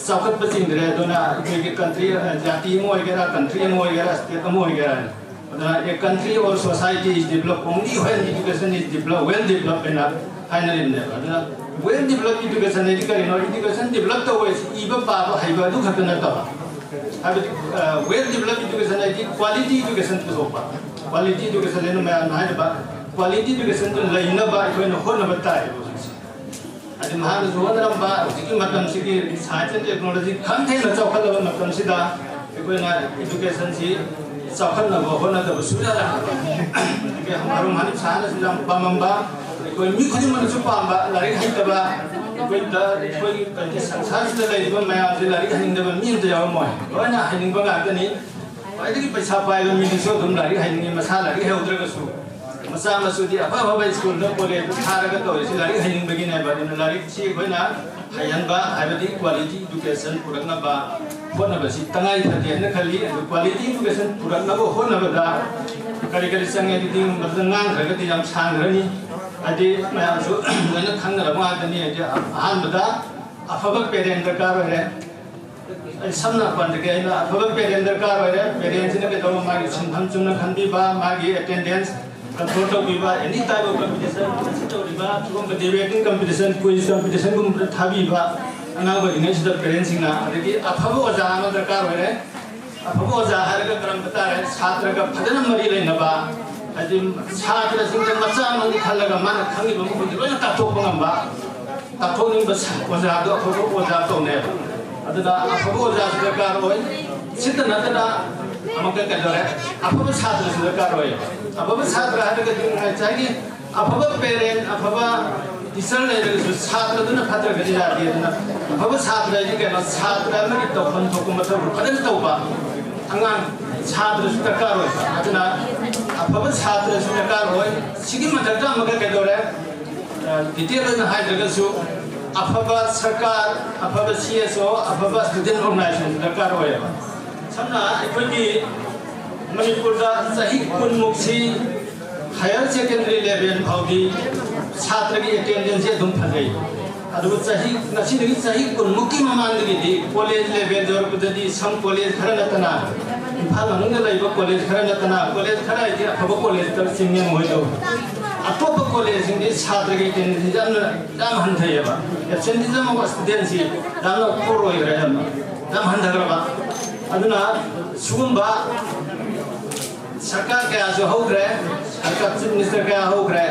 ꯆꯥꯎꯈꯠꯄ ꯆꯤꯡꯗ꯭ꯔꯦ꯫ ꯑꯗꯨꯅ ꯑꯩꯈꯣꯏꯒꯤ ꯀꯟꯇ꯭ꯔꯤ, ꯖꯥꯇꯤ ꯑꯃ ꯑꯣꯏꯒꯦꯔꯥ, ꯀꯟꯇ꯭ꯔꯤ ꯑꯃ ꯑꯣꯏꯒꯦꯔꯥ, ꯁ꯭ꯇꯦꯠ ꯑꯃ ꯑꯣꯏꯒꯦꯔꯥ, ꯑꯗꯨꯅ a country or society is developed only when education is developed, well developed ꯍꯥꯏꯅ ꯍꯥꯏꯅꯔꯤꯕꯅꯦꯕ꯫ ꯑꯗꯨꯅ well developed education ꯍꯥꯏꯗꯤ ꯀꯔꯤꯅꯣ? ꯏꯗꯨꯀꯦꯁꯟ ꯗꯤꯕꯂꯞ ꯇꯧꯕ ꯍꯥꯏꯁꯤ ꯏꯕ ꯄꯥꯕ ꯍꯩꯕ ꯑꯗꯨ ꯈꯛꯇ ꯅꯠꯇꯕ, ꯍꯥꯏꯕꯗꯤ well developed education ꯍꯥꯏꯗꯤ ꯀ꯭ꯋꯥꯂꯤꯇꯤ ꯏꯗꯨꯀꯦꯁꯟ ꯄꯨꯊꯣꯛꯄ꯫ ꯀ꯭ꯋꯥꯂꯤꯇꯤ ꯏꯗꯨꯀꯦꯁꯟ ꯍꯥꯏꯅ ꯃꯌꯥꯝꯅ ꯍꯥꯏꯔꯤꯕ ꯀ꯭ꯋꯥꯂꯤꯇꯤ ꯏꯗꯨꯀꯦꯁꯟꯗꯨ ꯂꯩꯅꯕ ꯑꯩꯈꯣꯏꯅ ꯍꯣꯠꯅꯕ ꯇꯥꯏꯌꯦꯕ ꯍꯧꯖꯤꯛꯁꯦ꯫ ꯍꯥꯏꯗꯤ ꯃꯍꯥꯛꯅꯁꯨ ꯍꯣꯠꯅꯔꯝꯕ, ꯍꯧꯖꯤꯛꯀꯤ ꯃꯇꯝꯁꯤꯒꯤ science and technology ꯈꯪ ꯊꯦꯡꯅ ꯆꯥꯎꯈꯠꯂꯕ ꯃꯇꯝꯁꯤꯗ ꯑꯩꯈꯣꯏꯅ educationꯁꯤ ꯆꯥꯎꯈꯠꯅꯕ ꯍꯣꯠꯅꯗꯕ ꯁꯨꯡꯌꯥ ꯌꯥꯗꯕ꯫ ꯑꯗꯒꯤ ꯍꯔꯨꯝ ꯍꯅꯤꯞ ꯁꯍꯥꯅꯁꯨ ꯌꯥꯝ ꯄꯥꯝꯃꯝꯕ, ꯑꯩꯈꯣꯏ ꯃꯤ ꯈꯨꯗꯤꯡꯃꯛꯅꯁꯨ ꯄꯥꯝꯕ, ꯂꯥꯏꯔꯤꯛ ꯍꯩꯇꯕ, ꯑꯩꯈꯣꯏꯗ, ꯑꯩꯈꯣꯏꯒꯤ ꯀꯩꯅꯣ ꯁꯪꯁꯥꯔꯁꯤꯗ ꯂꯩꯔꯤꯕ ꯃꯌꯥꯝꯁꯦ ꯂꯥꯏꯔꯤꯛ ꯍꯩꯅꯤꯡꯗꯕ ꯃꯤ ꯑꯝꯇ ꯌꯥꯎꯔꯝꯃꯣꯏ, ꯂꯣꯏꯅ ꯍꯩꯅꯤꯡꯕ ꯉꯥꯛꯇꯅꯤ꯫ ꯈ꯭ꯋꯥꯏꯗꯒꯤ ꯄꯩꯁꯥ ꯄꯥꯏꯕ ꯃꯤꯗꯨꯁꯨ ꯑꯗꯨꯝ ꯂꯥꯏꯔꯤꯛ ꯍꯩꯅꯤꯡꯉꯤ, ꯃꯁꯥ ꯂꯥꯏꯔꯤꯛ ꯍꯩꯍꯧꯗ꯭ꯔꯒꯁꯨ꯫ ꯃꯆꯥ ꯃꯁꯨꯗꯤ ꯑꯐ ꯑꯐꯕ ꯁ꯭ꯀꯨꯜꯗ, ꯀꯣꯂꯦꯖꯇ ꯊꯥꯔꯒ ꯇꯧꯔꯤꯁꯤ ꯂꯥꯏꯔꯤꯛ ꯍꯩꯅꯤꯡꯕꯒꯤꯅꯦꯕ꯫ ꯑꯗꯨꯅ ꯂꯥꯏꯔꯤꯛꯁꯤ ꯑꯩꯈꯣꯏꯅ ꯍꯩꯍꯟꯕ, ꯍꯥꯏꯕꯗꯤ quality education ꯄꯨꯔꯛꯅꯕ ꯍꯣꯠꯅꯕꯁꯤ ꯇꯉꯥꯏ ꯐꯗꯦ ꯍꯥꯏꯅ ꯈꯜꯂꯤ꯫ ꯑꯗꯨ quality education ꯄꯨꯔꯛꯅꯕ ꯍꯣꯠꯅꯕꯗ ꯀꯔꯤ ꯀꯔꯤ ꯆꯪꯉꯦ, ꯑꯗꯨꯗꯤ ꯃꯗꯨꯗ ꯉꯥꯡꯈ꯭ꯔꯒꯗꯤ ꯌꯥꯝ ꯁꯥꯡꯈ꯭ꯔꯅꯤ꯫ ꯍꯥꯏꯗꯤ ꯃꯌꯥꯝꯁꯨ ꯂꯣꯏꯅ ꯈꯪꯅꯔꯕ ꯉꯥꯛꯇꯅꯤ꯫ ꯍꯥꯏꯗꯤ ꯑꯍꯥꯟꯕꯗ ꯑꯐꯕ parent ꯗꯔꯀꯥꯔ ꯑꯣꯏꯔꯦ꯫ ꯑꯩ ꯁꯝꯅ ꯄꯟꯖꯒꯦ, ꯑꯩꯅ ꯑꯐꯕ parent ꯗꯔꯀꯥꯔ ꯑꯣꯏꯔꯦ꯫ Parent ꯁꯤꯅ ꯀꯩꯗꯧꯕ? ꯃꯥꯒꯤ ꯁꯤꯟꯐꯝ ꯆꯨꯝꯅ ꯈꯟꯕꯤꯕ, ꯃꯥꯒꯤ attendance control ꯇꯧꯕꯤꯕ, any type of competition ꯇꯧꯔꯤꯕ, ꯁꯤꯒꯨꯝꯕ debating competition, quiz competition ꯒꯨꯝꯕꯗ ꯊꯥꯕꯤꯕ ꯑꯉꯥꯡ ꯑꯣꯏꯔꯤꯉꯩꯁꯤꯗ parent ꯁꯤꯡꯅ꯫ ꯑꯗꯒꯤ ꯑꯐꯕ ꯑꯣꯖꯥ ꯑꯃ ꯗꯔꯀꯥꯔ ꯑꯣꯏꯔꯦ꯫ ꯑꯐꯕ ꯑꯣꯖꯥ ꯍꯥꯏꯔꯒ ꯀꯔꯝꯕ ꯇꯥꯔꯦ? ꯁꯥꯇ꯭ꯔꯒ ꯐꯖꯅ ꯃꯔꯤ ꯂꯩꯅꯕ, ꯍꯥꯏꯗꯤ ꯁꯥꯇ꯭ꯔꯁꯤꯡꯗ ꯃꯆꯥ ꯑꯃꯒꯤ ꯈꯜꯂꯒ ꯃꯥꯅ ꯈꯪꯉꯤꯕ ꯃꯈꯩꯗꯤ ꯂꯣꯏꯅ ꯇꯥꯛꯊꯣꯛꯄ ꯉꯝꯕ, ꯇꯥꯛꯊꯣꯛꯅꯤꯡꯕ ꯁ-, ꯑꯣꯖꯥꯗꯣ ꯑꯐꯕ ꯑꯣꯖꯥ ꯀꯧꯅꯦꯕ꯫ ꯑꯗꯨꯅ ꯑꯐꯕ ꯑꯣꯖꯥꯁꯨ ꯗꯔꯀꯥꯔ ꯑꯣꯏ꯫ ꯁꯤꯇ ꯅꯠꯇꯅ ꯑꯃꯨꯛꯀ ꯀꯩꯗꯧꯔꯦ? ꯑꯐꯕ ꯁꯥꯇ꯭ꯔꯁꯨ ꯗꯔꯀꯥꯔ ꯑꯣꯏ꯫ ꯑꯐꯕ ꯁꯥꯇ꯭ꯔ ꯍꯥꯏꯔꯒꯗꯤ ꯉꯁꯥꯏꯒꯤ ꯑꯐꯕ parent, ꯑꯐꯕ teacher ꯂꯩꯔꯒꯁꯨ ꯁꯥꯇ꯭ꯔꯗꯨꯅ ꯐꯠꯇ꯭ꯔꯒꯗꯤ ꯌꯥꯗꯦ꯫ ꯑꯗꯨꯅ ꯑꯐꯕ ꯁꯥꯇ꯭ꯔ ꯍꯥꯏꯗꯤ ꯀꯩꯅꯣ? ꯁꯥꯇ꯭ꯔ ꯑꯃꯒꯤ ꯇꯧꯐꯝ ꯊꯣꯛꯄ ꯃꯊꯧꯗꯨ ꯐꯖꯅ ꯇꯧꯕ ꯑꯉꯥꯡ ꯁꯥꯇ꯭ꯔꯁꯨ ꯗꯔꯀꯥꯔ ꯑꯣꯏ꯫ ꯑꯗꯨꯅ ꯑꯐꯕ ꯁꯥꯇ꯭ꯔꯁꯨ ꯗꯔꯀꯥꯔ ꯑꯣꯏ꯫ ꯁꯤꯒꯤ ꯃꯊꯛꯇ ꯑꯃꯨꯛꯀ ꯀꯩꯗꯧꯔꯦ? ꯑ, detail ꯑꯣꯏꯅ ꯍꯥꯏꯗ꯭ꯔꯒꯁꯨ ꯑꯐꯕ ꯁꯔꯀꯥꯔ, ꯑꯐꯕ C S O, ꯑꯐꯕ student organization ꯗꯔꯀꯥꯔ ꯑꯣꯏꯌꯦꯕ꯫ ꯁꯝꯅ ꯑꯩꯈꯣꯏꯒꯤ ꯃꯅꯤꯄꯨꯔꯗ ꯆꯍꯤ ꯀꯨꯟꯃꯨꯛꯁꯤ higher secondary level ꯐꯥꯎꯗꯤ ꯁꯥꯇ꯭ꯔꯒꯤ attendance ꯁꯦ ꯑꯗꯨꯝ ꯐꯖꯩ꯫ ꯑꯗꯨꯒ ꯆꯍꯤ, ꯉꯁꯤꯗꯒꯤ ꯆꯍꯤ ꯀꯨꯟꯃꯨꯛꯀꯤ ꯃꯃꯥꯡꯗꯒꯤꯗꯤ college level ꯌꯧꯔꯛꯄꯗꯗꯤ some college ꯈꯔ ꯅꯠꯇꯅ, ꯏꯝꯐꯥꯜ ꯃꯅꯨꯡꯗ ꯂꯩꯕ college ꯈꯔ ꯅꯠꯇꯅ, college ꯈꯔ ꯍꯥꯏꯗꯤ ꯑꯐꯕ college ꯇ ꯆꯤꯡꯉꯦ ꯃꯈꯣꯏꯗꯣ꯫ ꯑꯇꯣꯞꯄ college ꯁꯤꯡꯗꯤ ꯁꯥꯇ꯭ꯔꯒꯤ attendance ꯁꯤ ꯌꯥꯝꯅ, ꯌꯥꯝ ꯍꯟꯊꯩꯌꯦꯕ꯫ Absenteeism of student ꯁꯤ ꯌꯥꯝꯅ poor ꯑꯣꯏꯈ꯭ꯔꯦ, ꯌꯥꯝꯅ, ꯌꯥꯝ ꯍꯟꯊꯈ꯭ꯔꯕ꯫ ꯑꯗꯨꯅ ꯁꯤꯒꯨꯝꯕ ꯁꯔꯀꯥꯔ ꯀꯌꯥꯁꯨ ꯍꯧꯈ꯭ꯔꯦ, ꯁꯔꯀꯥꯔ chief minister ꯀꯌꯥ ꯍꯧꯈ꯭ꯔꯦ꯫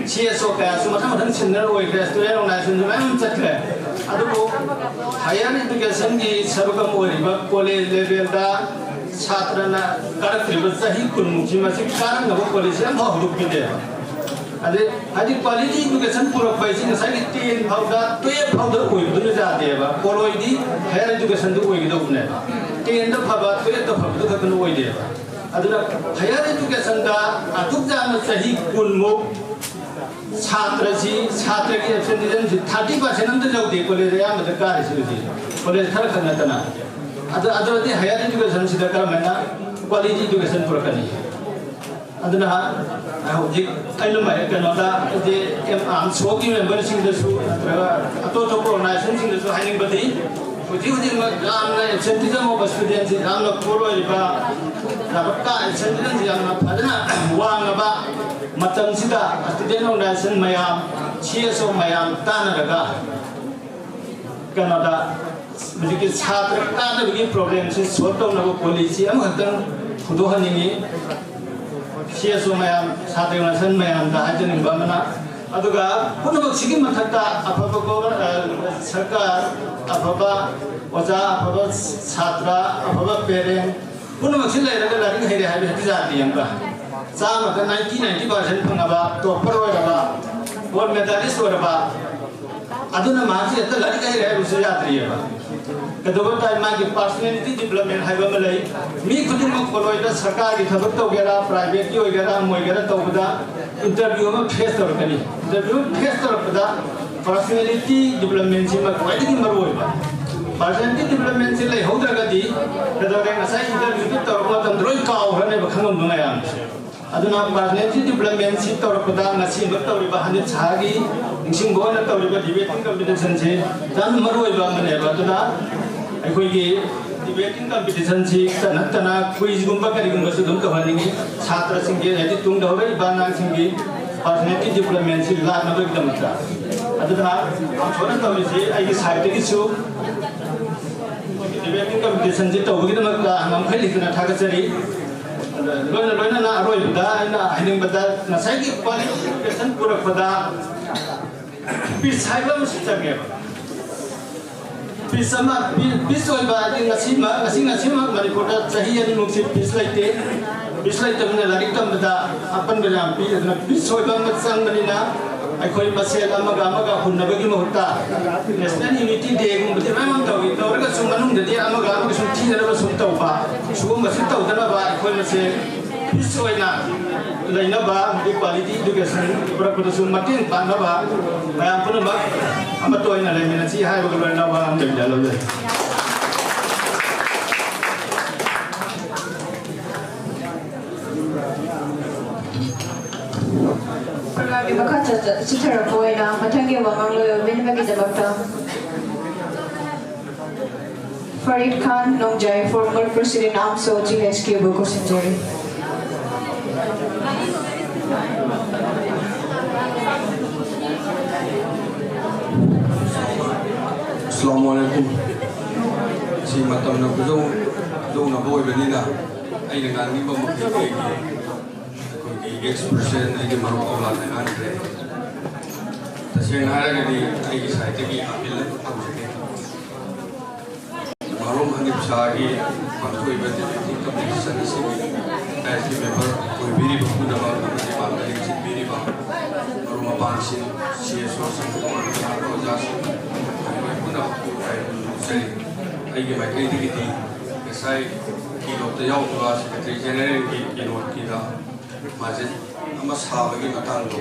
ꯁꯤ ꯑꯦꯁ ꯑꯣ ꯀꯌꯥꯁꯨ ꯃꯊꯪ ꯃꯊꯪ ꯁꯤꯟꯅꯔ ꯑꯣꯏꯈ꯭ꯔꯦ, ꯁ꯭ꯇꯨꯗꯦꯟ ꯑꯣꯔꯒꯅꯥꯏꯖꯦꯁꯟꯁꯨ ꯃꯌꯥꯝ ꯑꯃ ꯆꯠꯈ꯭ꯔꯦ꯫ ꯑꯗꯨꯕꯨ ꯍꯥꯌꯔ ꯏꯗꯨꯀꯦꯁꯟꯒꯤ ꯁꯔꯨꯛ ꯑꯃ ꯑꯣꯏꯔꯤꯕ ꯀꯣꯂꯦꯖ ꯂꯦꯚꯦꯜꯗ ꯁꯥꯇ꯭ꯔꯅ ꯀꯥꯔꯛꯇ꯭ꯔꯤꯕ ꯆꯍꯤ ꯀꯨꯟꯃꯨꯛꯁꯤ ꯃꯁꯤ ꯀꯥꯔꯛꯅꯕ ꯀꯣꯂꯦꯖꯁꯤ ꯑꯃꯐꯥꯎ ꯍꯧꯗꯣꯛꯄꯤꯗꯦꯕ꯫ ꯑꯗꯩ ꯍꯥꯏꯗꯤ ꯀ꯭ꯋꯥꯂꯤꯇꯤ ꯏꯗꯨꯀꯦꯁꯟ ꯄꯨꯔꯛꯄ ꯍꯥꯏꯁꯤ ꯉꯁꯥꯏꯒꯤ ꯇꯦꯟ ꯐꯥꯎꯗ, ꯇꯨꯌꯦꯜꯞ ꯐꯥꯎꯗ ꯑꯣꯏꯕꯗꯨꯅ ꯌꯥꯗꯦꯕ꯫ ꯄꯣꯠꯂꯣꯏꯗꯤ ꯍꯥꯌꯔ ꯏꯗꯨꯀꯦꯁꯟꯗ ꯑꯣꯏꯒꯗꯧꯕꯅꯦꯕ꯫ ꯇꯦꯟꯗ ꯐꯕ, ꯇꯨꯌꯦꯜꯞꯇ ꯐꯕꯗꯨ ꯈꯛꯇꯅ ꯑꯣꯏꯗꯦꯕ꯫ ꯑꯗꯨꯅ ꯍꯥꯌꯔ ꯏꯗꯨꯀꯦꯁꯟꯗ ꯑꯗꯨꯛ ꯌꯥꯝꯅ ꯆꯍꯤ ꯀꯨꯟꯃꯨꯛ ꯁꯥꯇ꯭ꯔꯁꯤ, ꯁꯥꯇ꯭ꯔꯒꯤ ꯑꯦꯕꯁꯦꯟꯇꯤꯖꯝꯁꯤ ꯊꯥꯔꯇꯤ ꯄꯥꯔꯁꯦꯟ ꯑꯝꯇ ꯌꯧꯗꯦ ꯀꯣꯂꯦꯖ ꯑꯌꯥꯝꯕꯗ ꯀꯥꯔꯤꯁꯤ ꯍꯧꯖꯤꯛ, ꯀꯣꯂꯦꯖ ꯈꯔ ꯈꯛ ꯅꯠꯇꯅ꯫ ꯑꯗꯨ, ꯑꯗꯨꯗꯤ ꯍꯥꯌꯔ ꯏꯗꯨꯀꯦꯁꯟꯁꯤꯗ ꯀꯔꯝꯍꯥꯏꯅ ꯀ꯭ꯋꯥꯂꯤꯇꯤ ꯏꯗꯨꯀꯦꯁꯟ ꯄꯨꯔꯛꯀꯅꯤ? ꯑꯗꯨꯅ ꯍꯧꯖꯤꯛ ꯑꯩꯅ ꯃ-, ꯀꯩꯅꯣꯗ, ꯍꯥꯏꯗꯤ, ꯑꯦꯝ-, ꯑꯥꯝꯁꯣꯒꯤ ꯃꯦꯝꯕꯔꯁꯤꯡꯗꯁꯨ ꯅꯠꯇ꯭ꯔꯒ ꯑꯇꯣꯞ ꯑꯇꯣꯞꯄ ꯑꯣꯔꯒꯅꯥꯏꯖꯦꯁꯟꯁꯤꯡꯗꯁꯨ ꯍꯥꯏꯅꯤꯡꯕꯗꯤ, ꯍꯧꯖꯤꯛ ꯍꯧꯖꯤꯛꯃꯛ ꯌꯥꯝꯅ ꯑꯦꯕꯁꯦꯟꯇꯤꯖꯝ ꯑꯣꯐ ꯁ꯭ꯇꯨꯗꯦꯟꯁꯤ ꯌꯥꯝꯅ ꯄꯣꯔ ꯑꯣꯏꯔꯤꯕ, ꯂꯥꯏꯕꯛꯇ ꯑꯦꯕꯁꯦꯟꯇꯤꯖꯝꯁꯤ ꯌꯥꯝꯅ ꯐꯖꯅ ꯋꯥꯡꯉꯕ ꯃꯇꯝꯁꯤꯗ ꯁ꯭ꯇꯨꯗꯦꯟ ꯑꯣꯔꯒꯅꯥꯏꯖꯦꯁꯟ ꯃꯌꯥꯝ, ꯁꯤ ꯑꯦꯁ ꯑꯣ ꯃꯌꯥꯝ ꯇꯥꯟꯅꯔꯒ ꯀꯩꯅꯣꯗ ꯍꯧꯖꯤꯛꯀꯤ ꯁꯥꯇ꯭ꯔ ꯀꯥꯗꯕꯒꯤ ꯄ꯭ꯔꯣꯕ꯭ꯂꯦꯝꯁꯤ ꯁꯣꯜꯕ ꯇꯧꯅꯕ ꯄꯣꯂꯤꯁꯤ ꯑꯃꯈꯛꯇꯪ ꯍꯧꯗꯣꯛꯍꯟꯅꯤꯡꯉꯤ꯫ ꯁꯤ ꯑꯦꯁ ꯑꯣ ꯃꯌꯥꯝ, ꯁꯥꯇ꯭ꯔ ꯑꯣꯔꯒꯅꯥꯏꯖꯦꯁꯟ ꯃꯌꯥꯝꯗ ꯍꯥꯏꯖꯅꯤꯡꯕ ꯑꯃꯅ, ꯑꯗꯨꯒ ꯄꯨꯝꯅꯃꯛꯁꯤꯒꯤ ꯃꯊꯛꯇ ꯑꯐꯕ ꯒꯣꯕꯔ-, ꯑ, ꯁꯔꯀꯥꯔ, ꯑꯐꯕ ꯑꯣꯖꯥ, ꯑꯐꯕ ꯁꯥꯇ꯭ꯔ, ꯑꯐꯕ ꯄꯦꯔꯦꯟ, ꯄꯨꯝꯅꯃꯛꯁꯤ ꯂꯩꯔꯒ ꯂꯥꯏꯔꯤꯛ ꯍꯩꯔꯦ ꯍꯥꯏꯕ ꯍꯦꯛꯇ ꯌꯥꯗꯦ꯫ ꯌꯦꯡꯕ, ꯆꯥꯝꯃꯗ ꯅꯥꯏꯟꯇꯤ, ꯅꯥꯏꯟꯇꯤ ꯄꯥꯔꯁꯦꯟ ꯐꯪꯉꯕ, ꯇꯣꯞꯄꯔ ꯑꯣꯏꯔꯕ, ꯒꯣꯜ ꯃꯦꯗꯥꯂꯤꯁ ꯑꯣꯏꯔꯕ, ꯑꯗꯨꯅ ꯃꯍꯥꯛꯁꯤ ꯍꯦꯛꯇ ꯂꯥꯏꯔꯤꯛ ꯍꯩꯔꯦ ꯍꯥꯏꯕꯁꯨ ꯌꯥꯗ꯭ꯔꯤꯑꯕ꯫ ꯀꯩꯗꯧꯕ ꯇꯥꯏ? ꯃꯥꯒꯤ ꯄꯥꯔꯁꯣꯅꯦꯂꯤꯇꯤ ꯗꯤꯕꯂꯞꯃꯦꯟ ꯍꯥꯏꯕ ꯑꯃ ꯂꯩ꯫ ꯃꯤ ꯈꯨꯗꯤꯡꯃꯛ ꯄꯣꯠꯂꯣꯏꯗ, ꯁꯔꯀꯥꯔꯒꯤ ꯊꯕꯛ ꯇꯧꯒꯦꯔꯥ, ꯄ꯭ꯔꯥꯏꯚꯦꯠꯀꯤ ꯑꯣꯏꯒꯦꯔꯥ, ꯑꯃ ꯑꯣꯏꯒꯦꯔꯥ ꯇꯧꯕꯗ ꯏꯟꯇꯔꯚ꯭ꯌꯨ ꯑꯃ ꯐꯦꯁ ꯇꯧꯔꯛꯀꯅꯤ꯫ ꯏꯟꯇꯔꯚ꯭ꯌꯨ ꯐꯦꯁ ꯇꯧꯔꯛꯄꯗ ꯄꯥꯔꯁꯣꯅꯦꯂꯤꯇꯤ ꯗꯤꯕꯂꯞꯃꯦꯟꯁꯤꯃ ꯈ꯭ꯋꯥꯏꯗꯒꯤ ꯃꯔꯨ ꯑꯣꯏꯕ꯫ ꯄꯥꯔꯁꯣꯅꯦꯂꯤꯇꯤ ꯗꯤꯕꯂꯞꯃꯦꯟꯁꯤ ꯂꯩꯍꯧꯗ꯭ꯔꯒꯗꯤ ꯀꯩꯗꯧꯔꯦ? ꯉꯁꯥꯏ ꯏꯟꯇꯔꯚ꯭ꯌꯨꯗꯨ ꯇꯧꯔꯛꯄ ꯃꯇꯝꯗ ꯂꯣꯏ ꯀꯥꯎꯈ꯭ꯔꯅꯦꯕ, ꯈꯪꯉꯝꯕ ꯃꯌꯥꯝꯁꯦ꯫ ꯑꯗꯨꯅ ꯄꯥꯔꯁꯣꯅꯦꯂꯤꯇꯤ ꯗꯤꯕꯂꯞꯃꯦꯟꯁꯤ ꯇꯧꯔꯛꯄꯗ ꯉꯁꯤꯃꯛ ꯇꯧꯔꯤꯕ ꯍꯟꯗꯛ ꯁꯍꯥꯒꯤ ꯅꯤꯡꯁꯤꯡꯕ ꯑꯣꯏꯅ ꯇꯧꯔꯤꯕ ꯗꯤꯕꯦꯇꯤꯡ ꯀꯝꯄꯤꯇꯤꯁꯟꯁꯤ ꯌꯥꯝꯅ ꯃꯔꯨ ꯑꯣꯏꯕ ꯑꯃꯅꯦꯕ꯫ ꯑꯗꯨꯅ ꯑꯩꯈꯣꯏꯒꯤ ꯗꯤꯕꯦꯇꯤꯡ ꯀꯝꯄꯤꯇꯤꯁꯟꯁꯤ ꯅꯠꯇꯅ ꯀ꯭ꯋꯤꯖꯒꯨꯝꯕ ꯀꯔꯤꯒꯨꯝꯕꯁꯨ ꯑꯗꯨꯝ ꯇꯧꯍꯟꯅꯤꯡꯉꯤ, ꯁꯥꯇ꯭ꯔꯁꯤꯡꯒꯤ, ꯍꯥꯏꯗꯤ ꯇꯨꯡꯗ ꯍꯧꯔꯛꯏꯕ ꯑꯉꯥꯡꯁꯤꯡꯒꯤ ꯄꯥꯔꯁꯣꯅꯦꯂꯤꯇꯤ ꯗꯤꯕꯂꯞꯃꯦꯟꯁꯤ ꯂꯥꯛꯅꯕꯒꯤꯗꯃꯛꯇ꯫ ꯑꯗꯨꯅ ꯑꯥꯝꯁꯣꯅ ꯇꯧꯔꯤꯁꯤ ꯑꯩꯒꯤ ꯁꯥꯏꯠꯇꯒꯤꯁꯨ ꯗꯤꯕꯦꯇꯤꯡ ꯀꯝꯄꯤꯇꯤꯁꯟꯁꯤ ꯇꯧꯕꯒꯤꯗꯃꯛꯇ ꯉꯝꯈꯩ ꯂꯩꯇꯅ ꯊꯥꯒꯠꯆꯔꯤ꯫ ꯂꯣꯏꯅ ꯂꯣꯏꯅꯅ ꯑꯔꯣꯏꯕꯗ ꯑꯩꯅ ꯍꯥꯏꯅꯤꯡꯕꯗ, ꯉꯁꯥꯏꯒꯤ quality education ꯄꯨꯔꯛꯄꯗ peace ꯍꯥꯏꯕ ꯑꯃꯁꯨ ꯆꯪꯉꯦꯕ꯫ Peace ꯑꯃ, peace ꯑꯣꯏꯕ ꯍꯥꯏꯗꯤ ꯉꯁꯤꯃꯛ, ꯉꯁꯤ ꯉꯁꯤꯃꯛ ꯃꯅꯤꯄꯨꯔꯗ ꯆꯍꯤ ꯑꯅꯤꯃꯨꯛꯁꯤ peace ꯂꯩꯇꯦ꯫ Peace ꯂꯩꯇꯕꯅꯤꯅ ꯂꯥꯏꯔꯤꯛ ꯇꯝꯕꯗ ꯑꯄꯟꯕ ꯌꯥꯝ ꯄꯤ꯫ ꯑꯗꯨꯅ peace ꯑꯣꯏꯕ ꯑꯃ ꯆꯪꯕꯅꯤꯅ ꯑꯩꯈꯣꯏ ꯃꯁꯦꯜ ꯑꯃꯒ ꯑꯃꯒ ꯍꯨꯟꯅꯕꯒꯤ ꯃꯍꯨꯠꯇ National Unity Day ꯒꯨꯝꯕꯗꯤ ꯃꯌꯥꯝ ꯑꯃ ꯇꯧꯏ꯫ ꯇꯧꯔꯒꯁꯨ ꯃꯅꯨꯡꯗꯗꯤ ꯑꯃꯒ ꯑꯃꯒ ꯁꯨꯝ ꯊꯤꯅꯅꯕ ꯁꯨꯝ ꯇꯧꯕ, ꯁꯤꯒꯨꯝꯕꯁꯤ ꯇꯧꯗꯅꯕ ꯑꯩꯈꯣꯏ ꯃꯁꯦꯜ peace ꯑꯣꯏꯅ ꯂꯩꯅꯕ, ꯍꯧꯖꯤꯛ quality education ꯄꯨꯔꯛꯄꯗꯁꯨ ꯃꯇꯦꯡ ꯄꯥꯡꯅꯕ ꯃꯌꯥꯝ ꯄꯨꯝꯅꯃꯛ ꯑꯃꯠꯇ ꯑꯣꯏꯅ ꯂꯩꯃꯤꯟꯅꯁꯤ ꯍꯥꯏꯕꯒ ꯂꯣꯏꯅꯅ ꯋꯥ ꯑꯃ ꯂꯩꯕꯗ ꯂꯧꯖꯩ꯫ ꯄ꯭ꯔꯣꯒ꯭ꯔꯥꯝꯒꯤ ꯃꯈꯥ ꯆꯠ-, ꯆꯠꯊꯔꯛꯄ ꯑꯣꯏꯅ ꯃꯊꯪꯒꯤ ꯋꯥꯉꯥꯡꯂꯣꯏ ꯑꯣꯏꯕꯤꯅꯕꯒꯤꯗꯃꯛꯇ ꯐꯔꯤꯗ ꯈꯥꯟ ꯅꯣꯡꯖꯥꯏ, former president, AMSO, G H Q ꯕꯨ ꯀꯧꯁꯤꯟꯖꯔꯤ꯫ ꯑꯁꯂꯥꯃꯨ ꯑꯂꯥꯏꯀꯨꯝ꯫ ꯁꯤ ꯃꯇꯝꯅ ꯈꯨꯗꯣꯡ-, ꯈꯨꯗꯣꯡꯅꯕ ꯑꯣꯏꯕꯅꯤꯅ ꯑꯩꯅ ꯉꯥꯡꯅꯤꯡꯕ ꯃꯈꯩꯗꯤ ꯑꯩꯒꯤ ꯑꯩꯈꯣꯏꯒꯤ ex president ꯑꯩꯒꯤ ꯃꯔꯨꯞ ꯑꯧꯂꯥꯗ ꯉꯥꯡꯈ꯭ꯔꯦ꯫ ꯇꯁꯦꯡꯅ ꯍꯥꯏꯔꯒꯗꯤ ꯑꯩꯒꯤ side ꯇꯒꯤ appeal ꯑꯃ ꯇꯧꯖꯒꯦ꯫ ꯃꯔꯨꯞ ꯍꯅꯤꯞ ꯁꯥꯍꯒꯤ ꯄꯥꯡꯊꯣꯛꯏꯕ debating competition ꯑꯁꯤꯒꯤ dais ꯀꯤ member ꯑꯣꯏꯕꯤꯔꯤꯕ ꯄꯨꯝꯅꯃꯛ ꯑꯃꯗꯤ ꯃꯥꯡꯗ ꯂꯦꯡꯁꯤꯟꯕꯤꯔꯤꯕ ꯃꯔꯨꯞ ꯃꯄꯥꯡꯁꯤꯡ, C S O ꯁꯤꯡ, ꯇꯣꯉꯥꯟ ꯇꯣꯉꯥꯟꯕ ꯑꯣꯖꯥꯁꯤꯡ, ꯑꯩꯈꯣꯏ ꯄꯨꯝꯅꯃꯛꯄꯨ ꯈꯨꯔꯨꯝꯖꯔꯤ꯫ ꯑꯩꯒꯤ ꯃꯥꯏꯀꯩꯗꯒꯤꯗꯤ ꯉꯁꯥꯏ keynote ꯇ ꯌꯥꯎꯈꯤꯕ Secretary General ꯒꯤ keynote ꯀꯤꯗ ꯃꯁꯖꯤꯗ ꯑꯃ ꯁꯥꯕꯒꯤ ꯃꯇꯥꯡꯗꯣ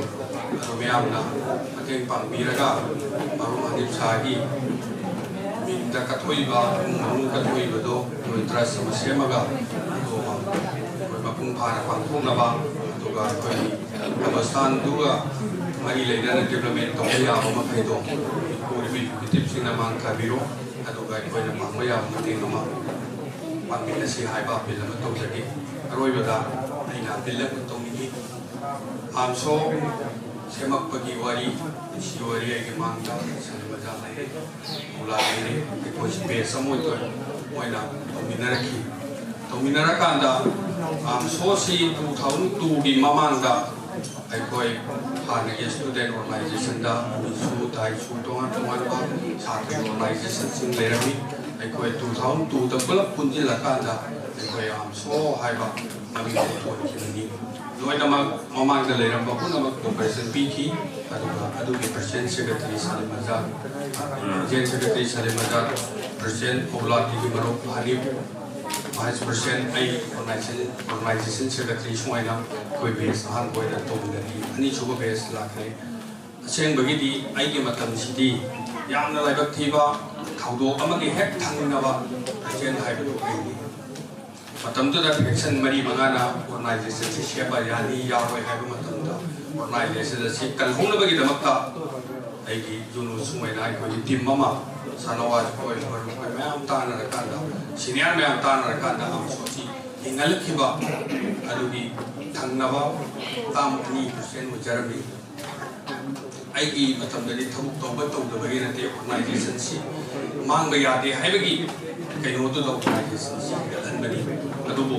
ꯑꯗꯨ ꯃꯌꯥꯝꯅ ꯃꯇꯦꯡ ꯄꯥꯡꯕꯤꯔꯒ ꯃꯔꯨꯞ ꯍꯅꯤꯞ ꯁꯥꯍꯒꯤ ꯃꯤꯡꯗ ꯀꯠꯊꯣꯛꯏꯕ, ꯏꯃꯨꯡ ꯃꯅꯨꯡ ꯀꯠꯊꯣꯛꯏꯕꯗꯣ ꯑꯩꯈꯣꯏ trust ꯑꯃ ꯁꯦꯝꯃꯒ ꯑꯗꯨꯒ ꯑꯩꯈꯣꯏ ꯃꯄꯨꯡ ꯐꯥꯅ ꯄꯥꯡꯊꯣꯛꯅꯕ, ꯑꯗꯨꯒ ꯑꯩꯈꯣꯏꯒꯤ ꯀꯕꯔꯁꯇꯥꯟꯗꯨꯒ ꯃꯔꯤ ꯂꯩꯅꯅ development ꯇꯧꯕ ꯌꯥꯕ ꯃꯈꯩꯗꯣ ꯄꯨꯔꯤꯕ executive ꯁꯤꯡꯅ ꯃꯥꯡ ꯊꯥꯕꯤꯔꯣ꯫ ꯑꯗꯨꯒ ꯑꯩꯈꯣꯏꯅ ꯄꯥꯡꯕ ꯌꯥꯕ ꯃꯇꯦꯡ ꯑꯃ ꯄꯥꯡꯃꯤꯟꯅꯁꯤ ꯍꯥꯏꯕ appeal ꯑꯃ ꯇꯧꯖꯒꯦ꯫ ꯑꯔꯣꯏꯕꯗ ꯑꯩꯅ appeal ꯑꯃ ꯇꯧꯅꯤꯡꯉꯤ꯫ AMSO ꯁꯦꯝꯃꯛꯄꯒꯤ ꯋꯥꯔꯤ, ꯁꯤ ꯋꯥꯔꯤ ꯑꯩꯒꯤ ꯃꯥꯡꯗ ꯁꯂꯤꯝ ꯑꯖꯥ ꯂꯩꯔꯦ, ꯃꯨꯂꯥ ꯂꯩꯔꯦ, ꯑꯩꯈꯣꯏ batch ꯑꯃ ꯑꯣꯏꯅ ꯃꯣꯏꯅ ꯇꯧꯃꯤꯟꯅꯔꯛꯈꯤ꯫ ꯇꯧꯃꯤꯟꯅꯔꯀꯥꯟꯗ ꯑꯥꯝꯁꯣꯁꯤ ꯇꯨ ꯊꯥꯎꯖꯟ ꯇꯨꯒꯤ ꯃꯃꯥꯡꯗ ꯑꯩꯈꯣꯏ ꯍꯥꯟꯅꯒꯤ ꯁ꯭ꯇꯨꯗꯦꯟ ꯑꯣꯔꯒꯅꯥꯏꯖꯦꯁꯟꯗ ꯃꯤꯁꯨ ꯇꯥꯏꯁꯨ ꯇꯣꯉꯥꯟ ꯇꯣꯉꯥꯟꯕ ꯁꯥꯇ꯭ꯔ ꯑꯣꯔꯒꯅꯥꯏꯖꯦꯁꯟꯁꯤꯡ ꯂꯩꯔꯝꯃꯤ꯫ ꯑꯩꯈꯣꯏ ꯇꯨ ꯊꯥꯎꯖꯟ ꯇꯨꯗ ꯄꯨꯂꯞ ꯄꯨꯟꯁꯤꯜꯂꯀꯥꯟꯗ ꯑꯩꯈꯣꯏ ꯑꯥꯝꯁꯣ ꯍꯥꯏꯕ ꯃꯃꯤꯡ ꯊꯣꯟꯈꯤꯕꯅꯤ꯫ ꯂꯣꯏꯅꯃꯛ ꯃꯃꯥꯡꯗ ꯂꯩꯔꯝꯕ ꯄꯨꯝꯅꯃꯛ ꯀꯣꯄꯔꯦꯁꯟ ꯄꯤꯈꯤ꯫ ꯑꯗꯨꯒ ꯑꯗꯨꯒꯤ president secretary Salim Azad, president secretary Salim Azad, president ꯍꯧꯂꯥꯇꯤꯒꯤ ꯃꯔꯨꯞ ꯍꯅꯤꯐ, ꯚꯥꯏꯁ ꯄ꯭ꯔꯁꯤꯗꯦꯟ, ꯑꯩ ꯑꯣꯔꯒꯅꯥꯏꯖꯦꯁꯟ, ꯑꯣꯔꯒꯅꯥꯏꯖꯦꯁꯟ ꯁꯦꯀ꯭ꯔꯦꯇꯔꯤ ꯁꯨꯃꯥꯏꯅ ꯑꯩꯈꯣꯏ ꯕꯦꯁ ꯑꯍꯥꯟꯕ ꯑꯣꯏꯅ ꯇꯧꯃꯤꯟꯅꯈꯤ꯫ ꯑꯅꯤꯁꯨꯕ ꯕꯦꯁ ꯂꯥꯛꯈ꯭ꯔꯦ꯫ ꯑꯁꯦꯡꯕꯒꯤꯗꯤ ꯑꯩꯒꯤ ꯃꯇꯝꯁꯤꯗꯤ ꯌꯥꯝꯅ ꯂꯥꯏꯕꯛ ꯊꯤꯕ ꯊꯧꯗꯣꯛ ꯑꯃꯒꯤ ꯍꯦꯛ ꯊꯪꯅꯕ ꯄ꯭ꯔꯁꯤꯗꯦꯟ ꯍꯥꯏꯕꯗꯨ ꯑꯩꯅꯤ꯫ ꯃꯇꯝꯗꯨꯗ ꯐꯦꯛꯁꯟ ꯃꯔꯤ ꯃꯉꯥꯅ ꯑꯣꯔꯒꯅꯥꯏꯖꯦꯁꯟꯁꯤ ꯁꯦꯝꯕ ꯌꯥꯅꯤ ꯌꯥꯔꯣꯏ ꯍꯥꯏꯕ ꯃꯇꯝꯗ ꯑꯣꯔꯒꯅꯥꯏꯖꯦꯁꯟ ꯑꯁꯤ ꯀꯜꯍꯧꯅꯕꯒꯤꯗꯃꯛꯇ ꯑꯩꯒꯤ ꯖꯨꯅꯨ ꯁꯨꯃꯥꯏꯅ ꯑꯩꯈꯣꯏꯒꯤ ꯇꯤꯝ ꯑꯃ ꯁꯥꯟꯅꯋꯥꯁ ꯑꯩꯈꯣꯏ ꯃꯔꯨꯞ ꯑꯩꯈꯣꯏ ꯃꯌꯥꯝ ꯇꯥꯟꯅꯔꯀꯥꯟꯗ, ꯁꯤꯅꯤꯌꯔ ꯃꯌꯥꯝ ꯇꯥꯟꯅꯔꯀꯥꯟꯗ ꯑꯃꯁꯨ ꯑꯁꯤ ꯍꯤꯡꯍꯜꯂꯛꯈꯤꯕ ꯑꯗꯨꯒꯤ ꯊꯪꯅꯕ ꯇꯥꯝ ꯑꯅꯤ ꯄ꯭ꯔꯁꯤꯗꯦꯟ ꯑꯣꯏꯖꯔꯝꯃꯤ꯫ ꯑꯩꯒꯤ ꯃꯇꯝꯗꯗꯤ ꯊꯕꯛ ꯇꯧꯕ ꯇꯧꯗꯕꯒꯤ ꯅꯠꯇꯦ, ꯑꯣꯔꯒꯅꯥꯏꯖꯦꯁꯟꯁꯤ ꯃꯥꯡꯕ ꯌꯥꯗꯦ ꯍꯥꯏꯕꯒꯤ ꯀꯩꯅꯣꯗꯨꯗ ꯑꯣꯔꯒꯅꯥꯏꯖꯦꯁꯟꯁꯤ ꯍꯦꯟꯒꯠꯍꯟꯕꯅꯤ꯫ ꯑꯗꯨꯕꯨ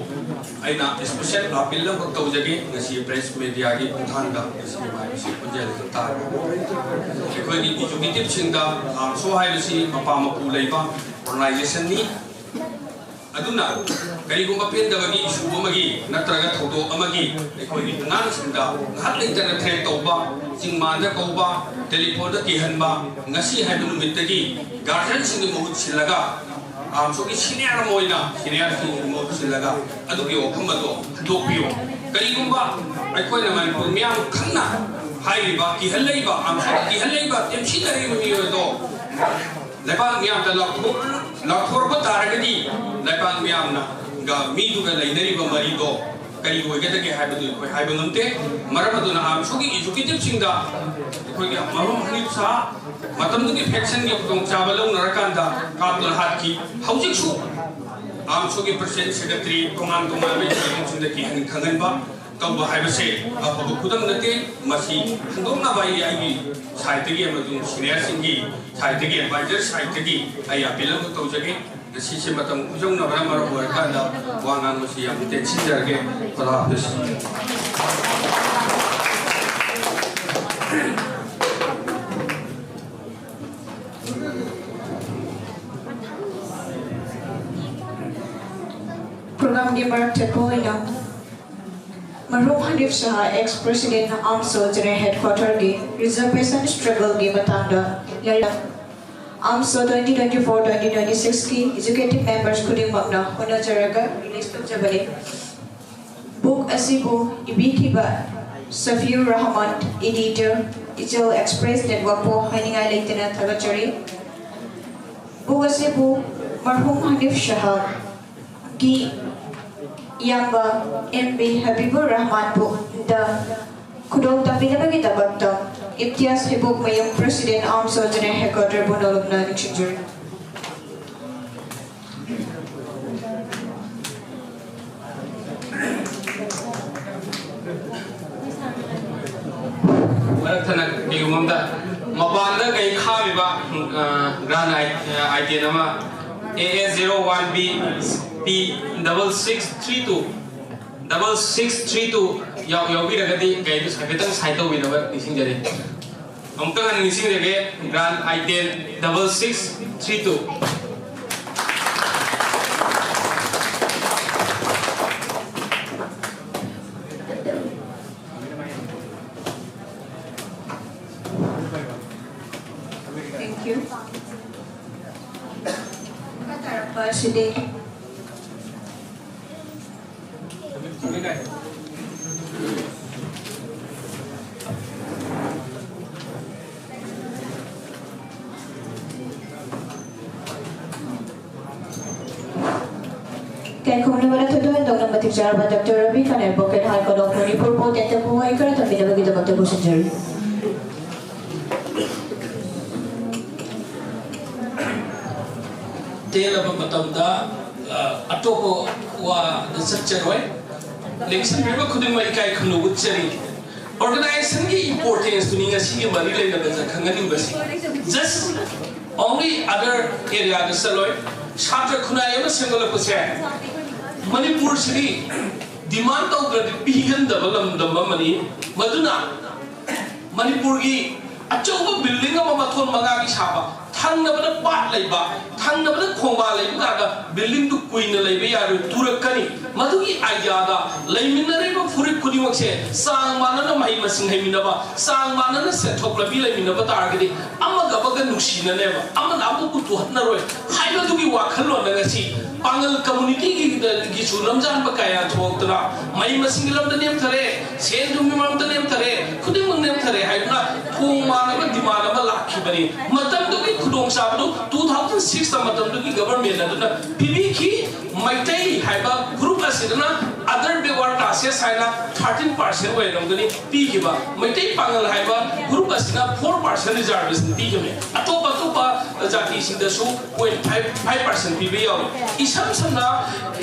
ꯑꯩꯅ ꯏꯁꯄꯤꯁꯦꯜ ꯑꯥꯄꯤꯜ ꯑꯃꯈꯛ ꯇꯧꯖꯒꯦ꯫ ꯉꯁꯤ ꯄ꯭ꯔꯦꯁ ꯃꯦꯗꯤꯌꯥꯒꯤ ꯈꯣꯡꯊꯥꯡꯗ ꯉꯁꯤ ꯍꯥꯏꯕꯁꯤ ꯈꯣꯟꯖꯦꯜ ꯑꯗꯨ ꯇꯥꯔꯒ ꯑꯩꯈꯣꯏꯒꯤ ꯑꯦꯖꯨꯀꯦꯇꯤꯞꯁꯤꯡꯗ ꯑꯥꯝꯁꯣ ꯍꯥꯏꯕꯁꯤ ꯃꯄꯥ ꯃꯄꯨ ꯂꯩꯕ ꯑꯣꯔꯒꯅꯥꯏꯖꯦꯁꯟꯅꯤ꯫ ꯑꯗꯨꯅ ꯀꯔꯤꯒꯨꯝꯕ ꯄꯦꯟꯗꯕꯒꯤ ꯏꯁꯨ ꯑꯃꯒꯤ ꯅꯠꯇ꯭ꯔꯒ ꯊꯧꯗꯣꯛ ꯑꯃꯒꯤ ꯑꯩꯈꯣꯏꯒꯤ ꯑꯉꯥꯡꯁꯤꯡꯗ ꯉꯥꯏꯍꯥꯛ ꯂꯩꯇꯅ ꯊ꯭ꯔꯦꯠ ꯇꯧꯕ, ꯆꯤꯡꯃꯥꯟꯗ ꯀꯧꯕ, ꯇꯦꯂꯤꯐꯣꯟꯗ ꯀꯤꯍꯟꯕ, ꯉꯁꯤ ꯍꯥꯏꯕ ꯅꯨꯃꯤꯠꯇꯒꯤ ꯒꯥꯔꯖꯤꯌꯟꯁꯤꯡꯒꯤ ꯃꯍꯨꯠ ꯁꯤꯜꯂꯒ, ꯑꯥꯝꯁꯣꯒꯤ ꯁꯤꯅꯤꯌꯔ ꯑꯃ ꯑꯣꯏꯅ ꯁꯤꯅꯤꯌꯔꯁꯤꯡꯒꯤ ꯃꯍꯨꯠ ꯁꯤꯜꯂꯒ ꯑꯗꯨꯒꯤ ꯋꯥꯐꯝ ꯑꯗꯣ ꯍꯟꯗꯣꯛꯄꯤꯌꯨ꯫ ꯀꯔꯤꯒꯨꯝꯕ ꯑꯩꯈꯣꯏꯅ ꯃꯅꯤꯄꯨꯔ ꯃꯤꯌꯥꯝ ꯈꯪꯅ ꯍꯥꯏꯔꯤꯕ, ꯀꯤꯍꯜꯂꯛꯏꯕ, ꯑꯥꯝꯁꯣꯗ ꯀꯤꯍꯜꯂꯛꯏꯕ, ꯇꯦꯝꯁꯤꯟꯅꯔꯤꯕ ꯃꯤꯑꯣꯏ ꯑꯗꯣ ꯂꯩꯕꯥꯛ ꯃꯤꯌꯥꯝꯗ ꯂꯥꯎꯊꯣꯛ-, ꯂꯥꯎꯊꯣꯔꯛꯄ ꯇꯥꯔꯒꯗꯤ ꯂꯩꯕꯥꯛ ꯃꯤꯌꯥꯝꯅ ꯒ ꯃꯤꯗꯨꯒ ꯂꯩꯅꯔꯤꯕ ꯃꯔꯤꯗꯣ ꯀꯔꯤ ꯑꯣꯏꯒꯗꯒꯦ ꯍꯥꯏꯕꯗꯨ ꯑꯩꯈꯣꯏ ꯍꯥꯏꯕ ꯉꯝꯗꯦ꯫ ꯃꯔꯝ ꯑꯗꯨꯅ ꯑꯥꯝꯁꯨꯒꯤ ꯑꯦꯖꯨꯀꯦꯇꯤꯞꯁꯤꯡꯗ ꯑꯩꯈꯣꯏꯒꯤ ꯃꯔꯨꯞ ꯍꯅꯤꯞ ꯁꯥꯍ ꯃꯇꯝꯗꯨꯒꯤ ꯐꯦꯛꯁꯟꯒꯤ ꯈꯨꯗꯣꯡꯆꯥꯕ ꯂꯧꯅꯔꯀꯥꯟꯗ ꯀꯥꯞꯇꯨꯅ ꯍꯥꯠꯈꯤ꯫ ꯍꯧꯖꯤꯛꯁꯨ ꯑꯥꯝꯁꯨꯒꯤ ꯄ꯭ꯔꯁꯤꯗꯦꯟ ꯁꯦꯀ꯭ꯔꯦꯇꯔꯤ ꯇꯣꯉꯥꯟ ꯇꯣꯉꯥꯟꯕ ꯏꯟꯁꯇꯤꯇ꯭ꯌꯨꯁꯟꯁꯤꯡꯗ ꯀꯤꯍꯟ ꯈꯪꯍꯟꯕ ꯇꯧꯕ ꯍꯥꯏꯕꯁꯦ ꯑꯐꯕ ꯈꯨꯗꯝ ꯅꯠꯇꯦ꯫ ꯃꯁꯤ ꯍꯟꯗꯣꯛꯅꯕ ꯑꯩ ꯑꯩꯒꯤ ꯁꯥꯏꯠꯇꯒꯤ ꯑꯃꯁꯨꯡ ꯁꯤꯅꯤꯌꯔꯁꯤꯡꯒꯤ ꯁꯥꯏꯠꯇꯒꯤ, ꯑꯦꯗꯚꯥꯏꯖꯔ ꯁꯥꯏꯠꯇꯒꯤ ꯑꯩ ꯑꯄꯤꯜ ꯑꯃꯈꯛ ꯇꯧꯖꯒꯦ꯫ ꯉꯁꯤꯁꯦ ꯃꯇꯝ ꯈꯨꯌꯧꯅꯕꯅ ꯃꯔꯝ ꯑꯣꯏꯔꯀꯥꯟꯗ ꯋꯥ ꯉꯥꯡꯕꯁꯤ ꯌꯥꯝ ꯇꯦꯟꯁꯤꯟꯖꯔꯒꯦ꯫ ꯈꯨꯗꯥ ꯍꯥꯐꯤꯁ꯫ Program ꯒꯤ ꯃꯔꯛ ꯊꯠꯄ ꯑꯣꯏꯅ ꯃꯔꯍꯨꯝ ꯍꯅꯤꯐ ꯁꯍꯥ, ex president Armed Soldier Headquarter ꯒꯤ reservation struggle ꯒꯤ ꯃꯇꯥꯡꯗ ꯂꯩꯔꯛ Armed Soldier twenty twenty-four twenty twenty-six ꯀꯤ executive members ꯈꯨꯗꯤꯡꯃꯛꯅ ꯍꯣꯠꯅꯖꯔꯒ release ꯇꯧꯖꯕꯅꯤ꯫ Book ꯑꯁꯤꯕꯨ ꯏꯕꯤꯈꯤꯕ ꯁꯐꯤꯌꯨꯔ ꯔꯍꯃꯟ, editor, ꯏꯆꯦꯜ Express Network ꯄꯨ ꯍꯥꯏꯅꯤꯡꯉꯥꯏ ꯂꯩꯇꯅ ꯊꯥꯒꯠꯆꯔꯤ꯫ Book ꯑꯁꯤꯕꯨ ꯃꯔꯍꯨꯝ ꯍꯅꯤꯐ ꯁꯍꯥ ꯒꯤ ꯏꯌꯥꯝꯕ M B ꯍꯕꯤꯕꯨꯔ ꯔꯍꯃꯟꯕꯨ ꯗ ꯈꯨꯗꯣꯜ ꯇꯝꯕꯤꯅꯕꯒꯤꯗꯃꯛꯇ ꯏꯝꯇꯤꯌꯥꯖ ꯍꯩꯕꯣꯛꯃꯌꯨꯝ, president Armed Soldier Headquarter ꯕꯨ ꯅꯣꯂꯨꯛꯅ ꯅꯤꯡꯁꯤꯡꯖꯔꯤ꯫ ꯃꯔꯛ ꯊꯠꯅ ꯀꯩꯒꯨꯝꯕ ꯑꯝꯇ ꯃꯄꯥꯟꯗ ꯀꯩ ꯈꯥꯝꯃꯤꯕ, ꯑ, grand i-, ꯑ, item ꯑꯃ A S zero one B P double six three two, double six three two ꯌꯥꯎ-, ꯌꯥꯎꯕꯤꯔꯒꯗꯤ ꯀꯩꯗꯨ ꯍꯥꯏꯐꯦꯠꯇꯪ sign ꯇꯧꯕꯤꯅꯕ ꯅꯤꯡꯁꯤꯡꯖꯔꯤ꯫ ꯑꯃꯨꯛꯇꯪ ꯍꯟꯅ ꯅꯤꯡꯁꯤꯡꯖꯒꯦ, grand item double six three two꯫ Thank you. ꯃꯈꯥ ꯇꯥꯔꯛꯄ ꯑꯁꯤꯗꯤ ꯀꯩꯈꯨꯝꯅꯕꯗ ꯊꯣꯏꯗꯣꯛ ꯍꯦꯟꯗꯣꯛꯅ ꯃꯇꯤꯛ ꯆꯥꯔꯕ Doctor Ravi Kanai, Pocket High Court of Manipur ꯄꯨ ꯇꯦꯟꯇꯛꯄ ꯋꯥꯍꯩ ꯈꯔ ꯊꯝꯕꯤꯅꯕꯒꯤꯗꯃꯛꯇ ꯈꯨꯔꯨꯝꯖꯔꯤ꯫ ꯇꯦꯜꯂꯕ ꯃꯇꯝꯗ, ꯑ, ꯑꯇꯣꯞꯄ ꯋꯥꯗ ꯆꯠꯆꯔꯣꯏ꯫ ꯂꯦꯡꯁꯤꯟꯕꯤꯕ ꯈꯨꯗꯤꯡꯃꯛ ꯏꯀꯥꯏ ꯈꯨꯝꯅꯕ ꯎꯠꯆꯔꯤ꯫ Organization ꯒꯤ importance ꯇꯨꯅꯤ ꯉꯁꯤꯒꯤ ꯃꯔꯤ ꯂꯩꯅꯕꯗ ꯈꯪꯍꯟꯅꯤꯡꯕꯁꯤ꯫ Just only other area ꯗ ꯆꯠꯂꯣꯏ꯫ ꯁꯥꯇ꯭ꯔ ꯈꯨꯟꯅꯥꯏ ꯑꯃ ꯁꯦꯝꯒꯠꯂꯛꯄꯁꯦ ꯃꯅꯤꯄꯨꯔꯁꯤꯗꯤ demand ꯇꯧꯗ꯭ꯔꯗꯤ ꯄꯤꯍꯟꯗꯕ ꯂꯝꯗꯝ ꯑꯃꯅꯤ꯫ ꯃꯗꯨꯅ ꯃꯅꯤꯄꯨꯔꯒꯤ ꯑꯆꯧꯕ building ꯑꯃ ꯃꯊꯣꯟ ꯃꯉꯥꯒꯤ ꯁꯥꯕ, ꯊꯪꯅꯕꯗ ꯄꯥꯠ ꯂꯩꯕ, ꯊꯪꯅꯕꯗ ꯈꯣꯡꯕꯥꯜ ꯂꯩꯕ ꯀꯥꯟꯗ buildingꯗꯨ ꯀꯨꯏꯅ ꯂꯩꯕ ꯌꯥꯔꯣꯏ, ꯇꯨꯔꯛꯀꯅꯤ꯫ ꯃꯗꯨꯒꯤ ideaꯗ ꯂꯩꯃꯤꯟꯅꯔꯤꯕ ꯐꯨꯔꯨꯞ ꯈꯨꯗꯤꯡꯃꯛꯁꯦ ꯆꯥꯡ ꯃꯥꯟꯅꯅ ꯃꯍꯩ ꯃꯁꯤꯡ ꯍꯩꯃꯤꯟꯅꯕ, ꯆꯥꯡ ꯃꯥꯟꯅꯅ ꯁꯦꯟꯊꯣꯛ ꯂꯝꯕꯤ ꯂꯩꯃꯤꯟꯅꯕ ꯇꯥꯔꯒꯗꯤ ꯑꯃꯒ ꯑꯃꯒ ꯅꯨꯡꯁꯤꯅꯅꯦꯕ, ꯑꯃꯅ ꯑꯃꯕꯨ ꯇꯨꯍꯠꯅꯔꯣꯏ ꯍꯥꯏꯕꯗꯨꯒꯤ ꯋꯥꯈꯜꯂꯣꯟꯗ ꯉꯁꯤ ꯄꯥꯉꯜ communityꯒꯤꯁꯨ ꯂꯝꯖꯥꯟꯕ ꯀꯌꯥ ꯊꯣꯛꯇꯅ ꯃꯍꯩ ꯃꯁꯤꯡꯒꯤ ꯂꯝꯗ ꯅꯦꯝꯊꯔꯦ, ꯁꯦꯟ ꯊꯨꯝꯒꯤ ꯃꯔꯝꯗ ꯅꯦꯝꯊꯔꯦ, ꯈꯨꯗꯤꯡꯃꯛ ꯅꯦꯝꯊꯔꯦ ꯍꯥꯏꯗꯨꯅ ꯊꯣꯡ ꯃꯥꯟꯅꯕ demand ꯑꯃ ꯂꯥꯛꯈꯤꯕꯅꯤ꯫ ꯃꯇꯝꯗꯨꯒꯤ ꯈꯨꯗꯣꯡꯆꯥꯕꯗꯨ two thousand sixꯇ ꯃꯇꯝꯗꯨꯒꯤ government ꯑꯗꯨꯅ ꯄꯤꯕꯤꯈꯤ꯫ ꯃꯩꯇꯩ ꯍꯥꯏꯕ ꯐꯨꯔꯨꯞ ꯑꯁꯤꯗꯅ other backward classes ꯍꯥꯏꯅ thirteen percent ꯑꯣꯏꯔꯝꯒꯅꯤ ꯄꯤꯈꯤꯕ꯫ ꯃꯩꯇꯩ ꯄꯥꯉꯜ ꯍꯥꯏꯕ ꯐꯨꯔꯨꯞ ꯑꯁꯤꯅ four percent reservation ꯄꯤꯈꯤꯕꯅꯤ꯫ ꯑꯇꯣꯞ ꯑꯇꯣꯞꯄ ꯖꯥꯇꯤꯁꯤꯡꯗꯁꯨ point five five percent ꯄꯤꯕ ꯌꯥꯎꯏ꯫ ꯏꯁꯝ ꯁꯝꯅ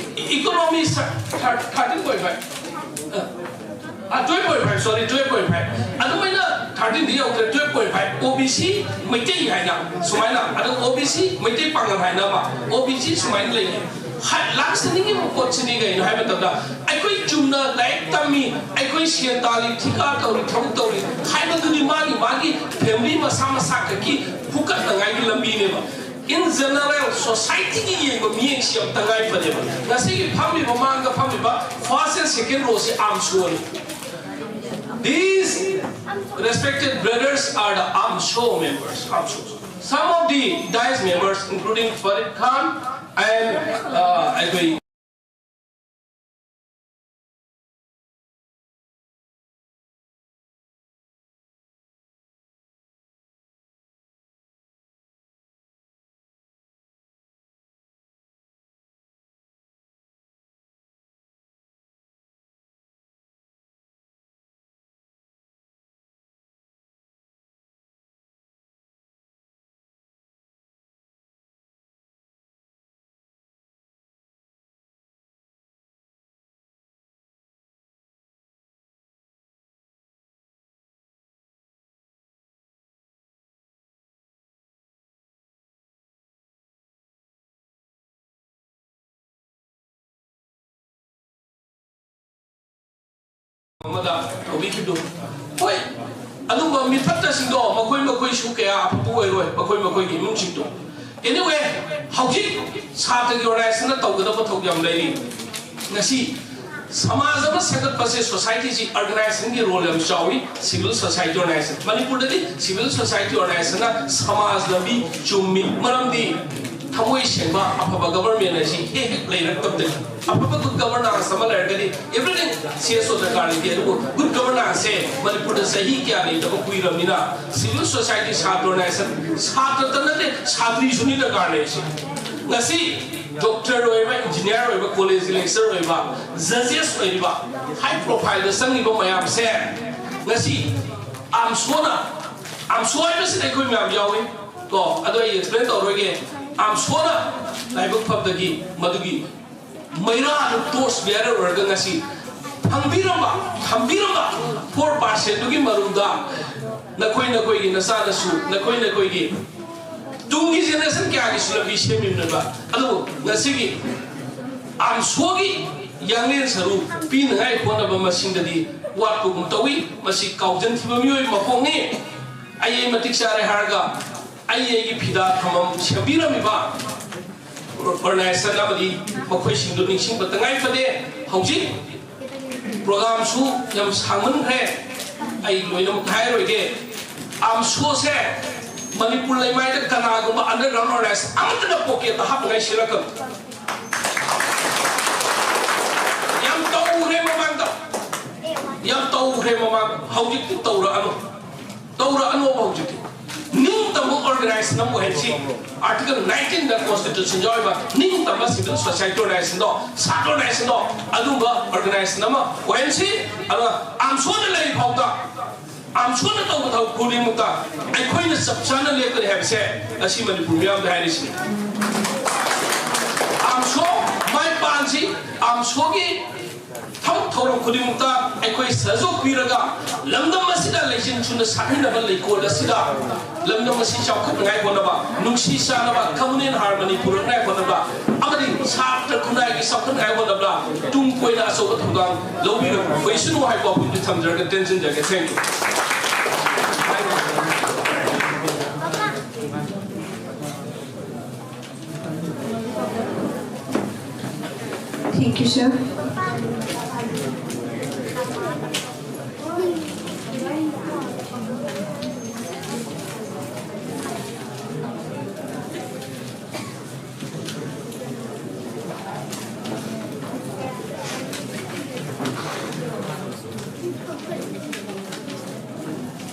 economy thirteen point five, twelve point five, sorry, twelve point five, ꯑꯗꯨꯃꯥꯏꯅ thirteenꯗꯤ ꯌꯧꯗ꯭ꯔꯦ, twelve point five, OBC Meitei ꯍꯥꯏꯅ ꯁꯨꯃꯥꯏꯅ, ꯑꯗꯨ OBC ꯃꯩꯇꯩ ꯄꯥꯉꯜ ꯍꯥꯏꯅ ꯑꯃ, OBC ꯁꯨꯃꯥꯏꯅ ꯂꯩꯌꯦ꯫ ꯍꯥꯏ, ꯂꯥꯛꯆꯅꯤꯡꯉꯤꯕ ꯄꯣꯠꯁꯤꯗꯤ ꯀꯩꯅꯣ ꯍꯥꯏꯕ ꯃꯇꯝꯗ ꯑꯩꯈꯣꯏ ꯆꯨꯝꯅ ꯂꯥꯏꯔꯤꯛ ꯇꯝꯃꯤ, ꯑꯩꯈꯣꯏ ꯁꯦꯟ ꯇꯥꯜꯂꯤ, ꯊꯤꯀꯥ ꯇꯧꯔꯤ, ꯊꯕꯛ ꯇꯧꯔꯤ ꯍꯥꯏꯕꯗꯨꯗꯤ ꯃꯥꯒꯤ ꯃꯥꯒꯤ family ꯃꯁꯥ ꯃꯁꯥ ꯈꯛꯀꯤ ꯐꯨꯀꯠꯅꯉꯥꯏꯒꯤ ꯂꯝꯕꯤꯅꯦꯕ꯫ In general, societyꯒꯤ ꯌꯦꯡꯕ ꯃꯤꯠꯌꯦꯡꯁꯤ ꯌꯥꯝ ꯇꯉꯥꯏ ꯐꯗꯦꯕ꯫ ꯉꯁꯤꯒꯤ ꯐꯝꯃꯤꯕ, ꯃꯥꯡꯗ ꯐꯝꯃꯤꯕ first and second rowꯁꯤ ꯑꯥꯝꯁꯣꯅꯤ꯫ These respected brothers are the AMSO members, AMSO. Some of the dais members, including Farid Khan and, uh, ꯑꯩꯈꯣꯏ ꯑꯃꯗ ꯇꯧꯕꯤꯈꯤꯕꯗꯨ꯫ ꯍꯣꯏ, ꯑꯗꯨꯒꯨꯝꯕ ꯃꯤꯐꯠꯇꯁꯤꯡꯗꯣ ꯃꯈꯣꯏ ꯃꯈꯣꯏꯁꯨ ꯀꯌꯥ ꯑꯐꯕ ꯑꯣꯏꯔꯣꯏ, ꯃꯈꯣꯏ ꯃꯈꯣꯏꯒꯤ ꯏꯃꯨꯡꯁꯤꯡꯗꯣ꯫ Anyway, ꯍꯧꯖꯤꯛ ꯁꯥꯇ꯭ꯔꯒꯤ organization ꯅ ꯇꯧꯒꯗꯕ ꯊꯕꯛ ꯌꯥꯝ ꯂꯩꯔꯤ꯫ ꯉꯁꯤ ꯁꯃꯥꯖ ꯑꯃ ꯁꯦꯝꯒꯠꯄꯁꯦ society ꯁꯤ organization ꯒꯤ role ꯌꯥꯝ ꯆꯥꯎꯏ꯫ Civil society organization, ꯃꯅꯤꯄꯨꯔꯗꯗꯤ civil society organization ꯅ ꯁꯃꯥꯖ ꯂꯝꯕꯤ ꯆꯨꯝꯃꯤ꯫ ꯃꯔꯝꯗꯤ ꯊꯃꯣꯏ ꯁꯦꯡꯕ ꯑꯐꯕ government ꯍꯥꯏꯁꯤ ꯍꯦꯛ ꯍꯦꯛ ꯂꯩꯔꯛꯇꯕꯗꯒꯤ꯫ ꯑꯐꯕ good governance ꯑꯃ ꯂꯩꯔꯒꯗꯤ everything, C S O ꯗꯔꯀꯥꯔ ꯂꯩꯇꯦ꯫ ꯑꯗꯨꯕꯨ good governance ꯁꯦ ꯃꯅꯤꯄꯨꯔꯗ ꯆꯍꯤ ꯀꯌꯥ ꯂꯩꯇꯕ ꯀꯨꯏꯔꯕꯅꯤꯅ civil society, ꯁꯥꯇ꯭ꯔ organization, ꯁꯥꯇ꯭ꯔꯇ ꯅꯠꯇꯦ, ꯁꯥꯇ꯭ꯔꯤꯁꯨꯅꯤ ꯗꯔꯀꯥꯔ ꯂꯩꯔꯤꯁꯦ꯫ ꯉꯁꯤ doctor ꯑꯣꯏꯕ, engineer ꯑꯣꯏꯕ, college lecturer ꯑꯣꯏꯕ, judges ꯑꯣꯏꯔꯤꯕ, high profile ꯗ ꯆꯪꯉꯤꯕ ꯃꯌꯥꯝꯁꯦ ꯉꯁꯤ AMSO ꯅ, AMSO ꯍꯥꯏꯕꯁꯤꯗ ꯑꯩꯈꯣꯏ ꯃꯌꯥꯝ ꯌꯥꯎꯏ ꯀꯣ, ꯑꯗꯣ ꯑꯩ explain ꯇꯧꯔꯣꯏꯒꯦ꯫ AMSO ꯅ ꯂꯥꯏꯕꯛ ꯐꯕꯗꯒꯤ ꯃꯗꯨꯒꯤ ꯃꯩꯔꯥꯗꯨ torch bearer ꯑꯣꯏꯔꯒ ꯉꯁꯤ ꯊꯝꯕꯤꯔꯝꯕ, ꯊꯝꯕꯤꯔꯝꯕ four percent ꯗꯨꯒꯤ ꯃꯔꯨꯝꯗ ꯅꯈꯣꯏ ꯅꯈꯣꯏꯒꯤ ꯅꯆꯥ ꯅꯁꯨ, ꯅꯈꯣꯏ ꯅꯈꯣꯏꯒꯤ ꯇꯨꯡꯒꯤ generation ꯀꯌꯥꯒꯤꯁꯨ ꯂꯝꯕꯤ ꯁꯦꯝꯃꯤꯕꯅꯦꯕ꯫ ꯑꯗꯨꯕꯨ ꯉꯁꯤꯒꯤ AMSO ꯒꯤ ꯌꯥꯡꯂꯦꯟ ꯁꯔꯨ ꯄꯤꯅꯉꯥꯏ ꯍꯣꯠꯅꯕ ꯃꯁꯤꯡꯗꯗꯤ ꯋꯥꯠꯄꯒꯨꯝ ꯇꯧꯏ꯫ ꯃꯁꯤ ꯀꯥꯎꯖꯟꯈꯤꯕ ꯃꯤꯑꯣꯏ ꯃꯄꯣꯛꯅꯤ꯫ ꯑꯩ, ꯑꯩ ꯃꯇꯤꯛ ꯆꯥꯔꯦ ꯍꯥꯏꯔꯒ ꯑꯩ ꯑꯩꯒꯤ ꯐꯤꯗꯥ ꯊꯝꯐꯝ ꯁꯦꯝꯕꯤꯔꯝꯃꯤꯕ organization ꯑꯃꯗꯤ ꯃꯈꯣꯏꯁꯤꯡꯗꯨ ꯅꯤꯡꯁꯤꯡꯕ ꯇꯉꯥꯏ ꯐꯗꯦ꯫ ꯍꯧꯖꯤꯛ program ꯁꯨ ꯌꯥꯝ ꯁꯥꯡꯃꯟꯈ꯭ꯔꯦ, ꯑꯩ ꯂꯣꯏꯅꯃꯛ ꯍꯥꯏꯔꯣꯏꯒꯦ꯫ AMSO ꯁꯦ ꯃꯅꯤꯄꯨꯔ ꯂꯩꯃꯥꯏꯗ ꯀꯅꯥꯒꯨꯝꯕ underground organization ꯑꯃꯠꯇꯅ pocket ꯇ ꯍꯥꯞꯅꯉꯥꯏ ꯁꯤꯜꯂꯛꯀꯅꯨ꯫ ꯌꯥꯝ ꯇꯧꯈ꯭ꯔꯦ ꯃꯃꯥꯡꯗ, ꯌꯥꯝ ꯇꯧꯈ꯭ꯔꯦ ꯃꯃꯥꯡꯗ, ꯍꯧꯖꯤꯛꯇꯤ ꯇꯧꯔꯛꯑꯅꯨ꯫ ꯇꯧꯔꯛꯑꯅꯣꯕ ꯍꯧꯖꯤꯛꯇꯤ꯫ ꯅꯤꯡꯇꯝꯕ organization ꯑꯃ ꯑꯣꯏꯍꯟꯁꯤ꯫ Article nineteen ꯗ constitution ꯌꯥꯎꯔꯤꯕ ꯅꯤꯡꯇꯝꯕ civil society organization ꯗꯣ, ꯁꯥꯇ꯭ꯔ organization ꯗꯣ, ꯑꯗꯨꯝꯕ organization ꯑꯃ ꯑꯣꯏꯍꯟꯁꯤ꯫ ꯑꯗꯨꯒ AMSO ꯅ ꯂꯩꯔꯤ ꯐꯥꯎꯗ, AMSO ꯅ ꯇꯧꯕ ꯊꯕꯛ ꯈꯨꯗꯤꯡꯃꯛꯇ ꯑꯩꯈꯣꯏꯅ ꯆꯞ ꯆꯥꯅ ꯂꯦꯞꯀꯅꯤ ꯍꯥꯏꯕꯁꯦ ꯉꯁꯤ ꯃꯅꯤꯄꯨꯔ ꯃꯤꯌꯥꯝꯗ ꯍꯥꯏꯔꯤꯁꯤꯅꯤ꯫ AMSO ꯃꯥꯏ ꯄꯥꯛꯍꯟꯁꯤ꯫ AMSO ꯒꯤ ꯊꯕꯛ ꯊꯧꯔꯝ ꯈꯨꯗꯤꯡꯃꯛꯇ ꯑꯩꯈꯣꯏ ꯁꯍꯖꯣꯛ ꯄꯤꯔꯒ ꯂꯝꯗꯝ ꯑꯁꯤꯗ ꯂꯩ ꯁꯤꯟ ꯊꯨꯡꯅ ꯁꯥꯠꯃꯤꯟꯅꯕ ꯂꯩꯀꯣꯜ ꯑꯁꯤꯗ ꯂꯝꯗꯝ ꯑꯁꯤ ꯆꯥꯎꯈꯠꯅꯉꯥꯏ ꯍꯣꯠꯅꯕ, ꯅꯨꯡꯁꯤ ꯆꯥꯟꯅꯕ communal harmony ꯄꯨꯔꯛꯅꯉꯥꯏ ꯍꯣꯠꯅꯕ ꯑꯃꯗꯤ ꯁꯥꯇ꯭ꯔ ꯈꯨꯟꯅꯥꯏꯒꯤ ꯆꯥꯎꯈꯠꯅꯉꯥꯏ ꯍꯣꯠꯅꯕꯗ ꯇꯨꯡ ꯀꯣꯏꯅ ꯑꯆꯧꯕ ꯊꯧꯗꯥꯡ ꯂꯧꯕꯤꯔꯛꯄ ꯑꯣꯏꯁꯅꯨ ꯍꯥꯏꯕ ꯋꯥꯐꯝꯗꯨ ꯊꯝꯖꯔꯒ ꯇꯦꯟꯁꯤꯟꯖꯒꯦ꯫ Thank you. Thank you, sir.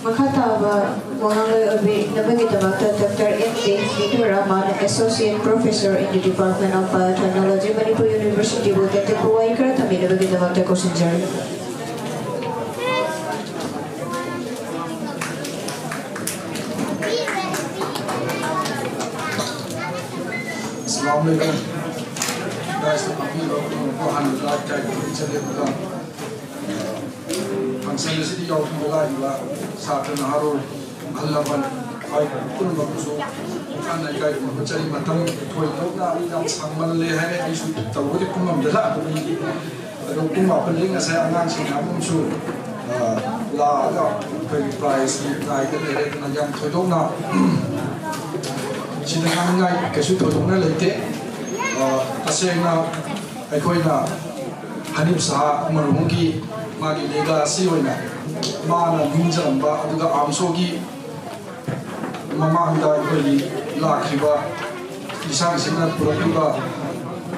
ꯃꯈꯥ ꯇꯥꯕ ꯋꯥꯉꯥꯡꯂꯣꯏ ꯑꯣꯏꯕꯤꯅꯕꯒꯤꯗꯃꯛꯇ Doctor M ꯗꯦꯕꯤꯗꯨ Raman, Associate Professor in the Department of Biotechnology, Manipur University ꯕꯨ ꯇꯦꯟꯇꯛꯄ ꯋꯥꯍꯩ ꯈꯔ ꯊꯝꯕꯤꯅꯕꯒꯤꯗꯃꯛꯇ ꯀꯧꯁꯤꯟꯖꯔꯤ꯫ ꯑꯁꯂꯥꯃꯨ ꯑꯂꯥꯏꯀꯨꯝ꯫ ꯗꯥꯏꯁꯇ ꯐꯝꯕꯤꯕ ꯄꯨꯝꯅꯃꯛꯄꯨ ꯑꯍꯥꯟꯕꯗ ꯏꯀꯥꯏ ꯈꯨꯝꯅꯖꯔꯤ, ꯑꯗꯨꯒ ꯐꯪꯁꯟ ꯑꯁꯤꯗ ꯌꯥꯎꯕꯤꯕ ꯂꯥꯛꯏꯕ ꯁꯥꯇ꯭ꯔ ꯅꯍꯥꯔꯣꯜ, ꯑꯍꯜ ꯂꯃꯟ, ꯈ꯭ꯋꯥꯏ ꯄꯨꯝꯅꯃꯛꯄꯨꯁꯨ ꯍꯥꯟꯅ ꯏꯀꯥꯏ ꯈꯨꯝꯅꯕ ꯆꯠꯂꯤ꯫ ꯃꯇꯝ ꯊꯣꯏꯗꯣꯛꯅ ꯑꯩ ꯌꯥꯝ ꯁꯥꯡꯃꯜꯂꯦ ꯍꯥꯏꯅ ꯑꯩꯁꯨ ꯇꯧꯕꯗꯤ ꯄꯨꯡ ꯑꯃꯗ ꯂꯥꯛꯄꯅꯤ꯫ ꯑꯗꯣ ꯄꯨꯡ ꯃꯥꯄꯟꯗꯒꯤ ꯉꯁꯥꯏ ꯑꯉꯥꯡꯁꯤꯡ ꯑꯃꯁꯨ, ꯑ, ꯂꯥꯛꯑꯒ ꯑꯩꯈꯣꯏꯒꯤ ꯄ꯭ꯔꯥꯏꯖꯀꯤ ꯉꯥꯏꯗ ꯂꯩꯔꯦ꯫ ꯑꯗꯨꯅ ꯌꯥꯝ ꯊꯣꯏꯗꯣꯛꯅ ꯁꯤꯗ ꯉꯥꯡꯅꯤꯡꯉꯥꯏ ꯀꯩꯁꯨ ꯊꯣꯏꯗꯣꯛꯅ ꯂꯩꯇꯦ꯫ ꯑ, ꯇꯁꯦꯡꯅ ꯑꯩꯈꯣꯏꯅ ꯍꯅꯤꯞ ꯁꯍꯥ ꯃꯔꯍꯨꯝꯒꯤ ꯃꯥꯒꯤ legacy ꯑꯣꯏꯅ ꯃꯥꯅ ꯅꯤꯡꯖꯔꯝꯕ, ꯑꯗꯨꯒ ꯑꯥꯝꯁꯣꯒꯤ ꯃꯃꯥꯡꯗ ꯑꯩꯈꯣꯏꯒꯤ ꯂꯥꯛꯈꯤꯕ ꯂꯤꯁꯥꯡꯁꯤꯠꯅ ꯄꯨꯔꯛꯂꯤꯕ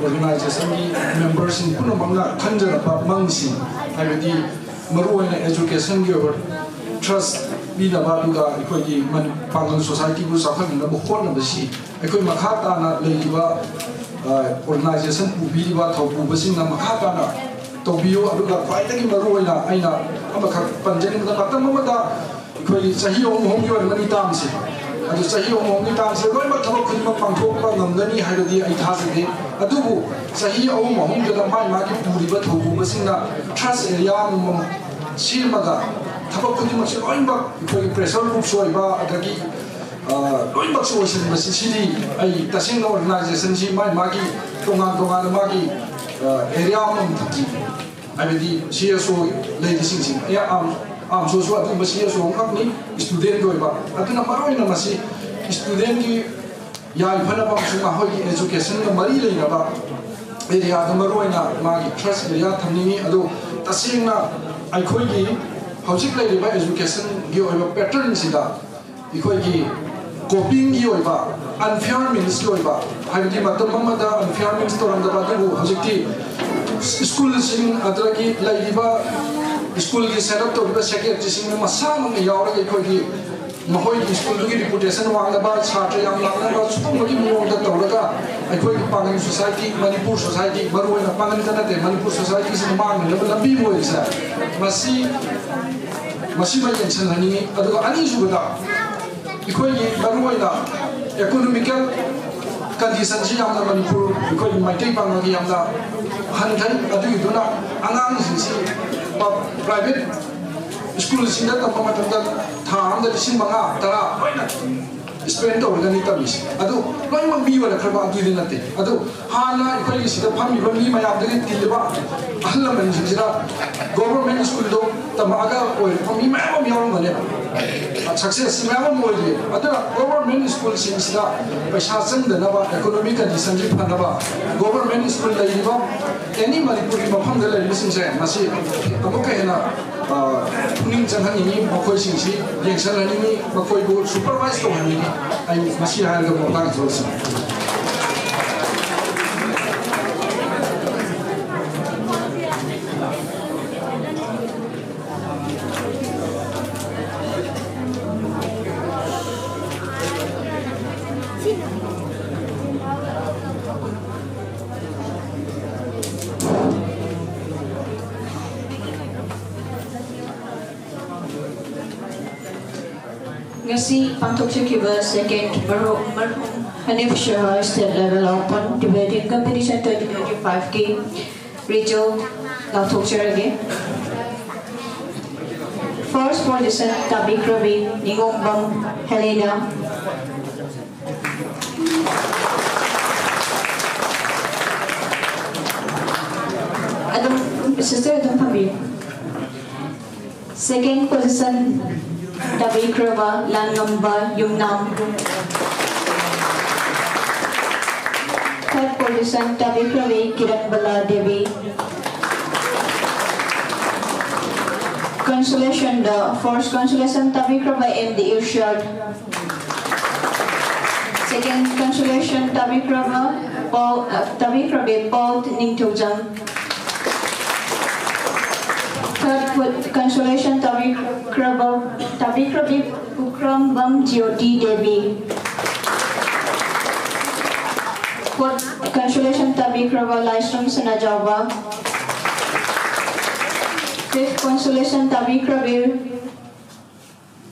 organization ꯒꯤ member ꯁꯤꯡ ꯄꯨꯝꯅꯃꯛꯅ ꯈꯟꯖꯔꯛꯄ ꯃꯪꯁꯤꯡ, ꯍꯥꯏꯕꯗꯤ ꯃꯔꯨꯑꯣꯏꯅ education ꯒꯤ ꯑꯣꯏꯕ trust ꯄꯤꯅꯕ, ꯑꯗꯨꯒ ꯑꯩꯈꯣꯏꯒꯤ ꯃꯅꯤ-, ꯄꯥꯡꯒꯜ society ꯕꯨ ꯆꯥꯎꯈꯠꯅꯅꯕ ꯍꯣꯠꯅꯕꯁꯤ ꯑꯩꯈꯣꯏ ꯃꯈꯥ ꯇꯥꯅ ꯂꯩꯔꯤꯕ, ꯑ, organization ꯄꯨꯕꯤꯔꯤꯕ ꯊꯧꯄꯨꯕꯁꯤꯡꯅ ꯃꯈꯥ ꯇꯥꯅ ꯇꯧꯕꯤꯌꯨ꯫ ꯑꯗꯨꯒ ꯈ꯭ꯋꯥꯏꯗꯒꯤ ꯃꯔꯨꯑꯣꯏꯅ ꯑꯩꯅ ꯑꯃꯈꯛ ꯄꯟꯖꯅꯤꯡꯕꯗ, ꯃꯇꯝ ꯑꯃꯗ ꯑꯩꯈꯣꯏꯒꯤ ꯆꯍꯤ ꯑꯍꯨꯝ ꯑꯍꯨꯝꯒꯤ ꯑꯣꯏꯔꯝꯒꯅꯤ term ꯁꯦ, ꯑꯗꯨ ꯆꯍꯤ ꯑꯍꯨꯝ ꯑꯍꯨꯝꯒꯤ term ꯁꯦ ꯂꯣꯏꯅꯃꯛ ꯊꯕꯛ ꯈꯨꯗꯤꯡꯃꯛ ꯄꯥꯡꯊꯣꯛꯄ ꯉꯝꯒꯅꯤ ꯍꯥꯏꯕꯗꯤ ꯑꯩ ꯊꯥꯖꯗꯦ꯫ ꯑꯗꯨꯕꯨ ꯆꯍꯤ ꯑꯍꯨꯝ ꯑꯍꯨꯝꯗꯨꯗ ꯃꯥꯒꯤ ꯃꯥꯒꯤ ꯄꯨꯔꯤꯕ ꯊꯧꯄꯨꯕꯁꯤꯡꯅ trust area ꯑꯃꯃꯝ ꯁꯦꯝꯃꯒ ꯊꯕꯛ ꯈꯨꯗꯤꯡꯃꯛꯁꯦ ꯂꯣꯏꯅꯃꯛ ꯑꯩꯈꯣꯏꯒꯤ pressure proofꯁꯨ ꯑꯣꯏꯕ, ꯑꯗꯒꯤ ꯑ, ꯂꯣꯏꯅꯃꯛꯁꯨ ꯑꯣꯏꯁꯤꯟꯕꯁꯤ, ꯁꯤꯗꯤ ꯑꯩ ꯇꯁꯦꯡꯅ organizationꯁꯤ ꯃꯥꯒꯤ ꯃꯥꯒꯤ ꯇꯣꯉꯥꯟ ꯇꯣꯉꯥꯟꯅ ꯃꯥꯒꯤ ꯑ, area ꯑꯃꯃꯝꯗꯤ, ꯍꯥꯏꯕꯗꯤ C S O ꯂꯩꯔꯤꯁꯤꯡꯁꯤ ꯑꯌꯥꯝ ꯑꯥꯝꯁꯨꯁꯨ ꯑꯗꯨꯒꯨꯝꯕ C S O ꯑꯃꯈꯛꯅꯤ, studentꯀꯤ ꯑꯣꯏꯕ꯫ ꯑꯗꯨꯅ ꯃꯔꯨꯑꯣꯏꯅ ꯃꯁꯤ studentꯀꯤ ꯌꯥꯏꯐꯅꯕ ꯑꯃꯁꯨꯡ ꯃꯈꯣꯏꯒꯤ educationꯒ ꯃꯔꯤ ꯂꯩꯅꯕ areaꯗ ꯃꯔꯨꯑꯣꯏꯅ ꯃꯥꯒꯤ trust area ꯊꯝꯅꯤꯡꯉꯤ꯫ ꯑꯗꯨ ꯇꯁꯦꯡꯅ ꯑꯩꯈꯣꯏꯒꯤ ꯍꯧꯖꯤꯛ ꯂꯩꯔꯤꯕ educationꯒꯤ ꯑꯣꯏꯕ patternꯁꯤꯗ ꯑꯩꯈꯣꯏꯒꯤ copingꯒꯤ ꯑꯣꯏꯕ, unfair meansꯀꯤ ꯑꯣꯏꯕ, ꯍꯥꯏꯕꯗꯤ ꯃꯇꯝ ꯑꯃꯗ unfair means ꯇꯧꯔꯝꯗꯕ ꯑꯗꯨꯕꯨ ꯍꯧꯖꯤꯛꯇꯤ schoolꯁꯤꯡ ꯑꯗꯨꯗꯒꯤ ꯂꯩꯔꯤꯕ schoolꯒꯤ set up ꯇꯧꯔꯤꯕ secretaryꯁꯤꯡꯅ ꯃꯁꯥꯃꯛꯅ ꯌꯥꯎꯔꯒ ꯑꯩꯈꯣꯏꯒꯤ ꯃꯈꯣꯏꯒꯤ schoolꯗꯨꯒꯤ reputation ꯋꯥꯡꯅꯕ, ꯁꯥꯇ꯭ꯔ ꯌꯥꯝ ꯂꯥꯛꯅꯕ, ꯁꯤꯒꯨꯝꯕꯒꯤ ꯃꯑꯣꯡꯗ ꯇꯧꯔꯒ ꯑꯩꯈꯣꯏꯒꯤ ꯄꯥꯡꯒꯜ society, ꯃꯅꯤꯄꯨꯔ society, ꯃꯔꯨꯑꯣꯏꯅ ꯄꯥꯡꯒꯜꯗ ꯅꯠꯇꯦ, ꯃꯅꯤꯄꯨꯔ societyꯁꯤꯅ ꯃꯥꯡꯅꯅꯕ ꯂꯝꯕꯤ ꯑꯃ ꯑꯣꯏꯔꯤꯁꯦ꯫ ꯃꯁꯤ, ꯃꯁꯤꯃ ꯌꯦꯡꯁꯤꯟꯍꯟꯅꯤꯡꯉꯤ꯫ ꯑꯗꯨꯒ ꯑꯅꯤꯁꯨꯕꯗ, ꯑꯩꯈꯣꯏꯒꯤ ꯃꯔꯨꯑꯣꯏꯅ economical conditionꯁꯤ ꯌꯥꯝꯅ ꯃꯅꯤꯄꯨꯔ, ꯑꯩꯈꯣꯏꯒꯤ ꯃꯩꯇꯩ ꯄꯥꯡꯒꯜꯒꯤ ꯌꯥꯝꯅ ꯍꯟꯊꯩ꯫ ꯑꯗꯨꯒꯤꯗꯨꯅ ꯑꯉꯥꯡꯁꯤꯡꯁꯤ ꯄ-, private schoolꯁꯤꯡꯗ ꯇꯝꯕ ꯃꯇꯝꯗ ꯊꯥ ꯑꯃꯗ ꯂꯤꯁꯤꯡ ꯃꯉꯥ, ꯇꯔꯥ ꯂꯣꯏꯅ spend ꯇꯧꯔꯒꯅꯤ ꯇꯝꯃꯤꯁꯦ꯫ ꯑꯗꯨ ꯂꯣꯏꯅꯃꯛ ꯃꯤ ꯑꯣꯏꯔꯛꯈ꯭ꯔꯕ ꯑꯗꯨꯗꯤ ꯅꯠꯇꯦ꯫ ꯑꯗꯨ ꯍꯥꯟꯅ ꯑꯩꯈꯣꯏꯒꯤ ꯁꯤꯗ ꯐꯝꯃꯤꯕ ꯃꯤ ꯃꯌꯥꯝꯗꯒꯤ ꯇꯤꯜꯂꯤꯕ ꯑꯍꯜ ꯂꯃꯟꯁꯤꯡꯁꯤꯅ government schoolꯗꯣ ꯇꯝꯃꯛꯑꯒ ꯑꯣꯏꯔꯛꯄ ꯃꯤ ꯃꯌꯥꯝ ꯑꯃ ꯌꯥꯎꯔꯝꯒꯅꯦꯕ꯫ Success ꯃꯌꯥꯝ ꯑꯃ ꯑꯣꯏꯔꯤ꯫ ꯑꯗꯨꯅ government schoolꯁꯤꯡꯁꯤꯗ ꯄꯩꯁꯥ ꯆꯪꯗꯅꯕ, economic conditionꯁꯤ ꯐꯅꯕ, government school ꯂꯩꯔꯤꯕ any ꯃꯅꯤꯄꯨꯔꯒꯤ ꯃꯐꯝꯗ ꯂꯩꯔꯤꯕꯁꯤꯡꯁꯦ ꯃꯁꯤ ꯑꯃꯨꯛꯀ ꯍꯦꯟꯅ, ꯑ, ꯄꯨꯛꯅꯤꯡ ꯆꯪꯍꯟꯅꯤꯡꯉꯤ, ꯃꯈꯣꯏꯁꯤꯡꯁꯤ ꯌꯦꯡꯁꯤꯟꯍꯟꯅꯤꯡꯉꯤ, ꯃꯈꯣꯏꯕꯨ supervise ꯇꯧꯍꯟꯅꯤꯡꯉꯤ꯫ ꯑꯩ ꯃꯁꯤ ꯍꯥꯏꯔꯒ ꯃꯇꯥꯡ ꯊꯣꯛꯂꯁꯤ꯫ ꯉꯁꯤ ꯄꯥꯡꯊꯣꯛꯆꯈꯤꯕ second ꯃꯔꯨ-, ꯃꯔꯨ-, ꯍꯅꯤꯐ ꯁꯍꯥ State Level Open Debating Competition twenty twenty-fiveꯀꯤ result ꯂꯥꯎꯊꯣꯛꯆꯔꯒꯦ꯫ First position ꯇꯥꯕꯤꯈ꯭ꯔꯕꯤ ꯅꯤꯉꯣꯝꯕꯝ ꯍꯦꯂꯦꯅꯥ꯫ ꯑꯗꯨꯝ, sister ꯑꯗꯨꯝ ꯐꯝꯕꯤꯌꯨ꯫ Second position ꯇꯥꯕꯤꯈ꯭ꯔꯕ ꯂꯥꯟꯉꯝꯕ ꯌꯨꯝꯅꯥꯝ꯫ Third position ꯇꯥꯕꯤꯈ꯭ꯔꯕꯤ Kiranbala Devi. Consolation the first consolation ꯇꯥꯕꯤꯈ꯭ꯔꯕ M D Irshad. Second consolation ꯇꯥꯕꯤꯈ꯭ꯔꯕ ꯄꯥꯎ, ꯑ, ꯇꯥꯕꯤꯈ꯭ꯔꯕꯤ ꯄꯥꯎ ꯅꯤꯡꯊꯧꯖꯝ꯫ Third consolation ꯇꯥꯕꯤꯈ꯭ꯔꯕ, ꯇꯥꯕꯤꯈ꯭ꯔꯕꯤ ꯄꯨꯈ꯭ꯔꯝꯕꯝ ꯖ꯭ꯌꯣꯇꯤ ꯗꯦꯕꯤ꯫ Fourth consolation ꯇꯥꯕꯤꯈ꯭ꯔꯕ ꯂꯥꯏꯁ꯭ꯔꯝ ꯁꯅꯥꯖꯥꯎꯕ꯫ Fifth consolation ꯇꯥꯕꯤꯈ꯭ꯔꯕꯤ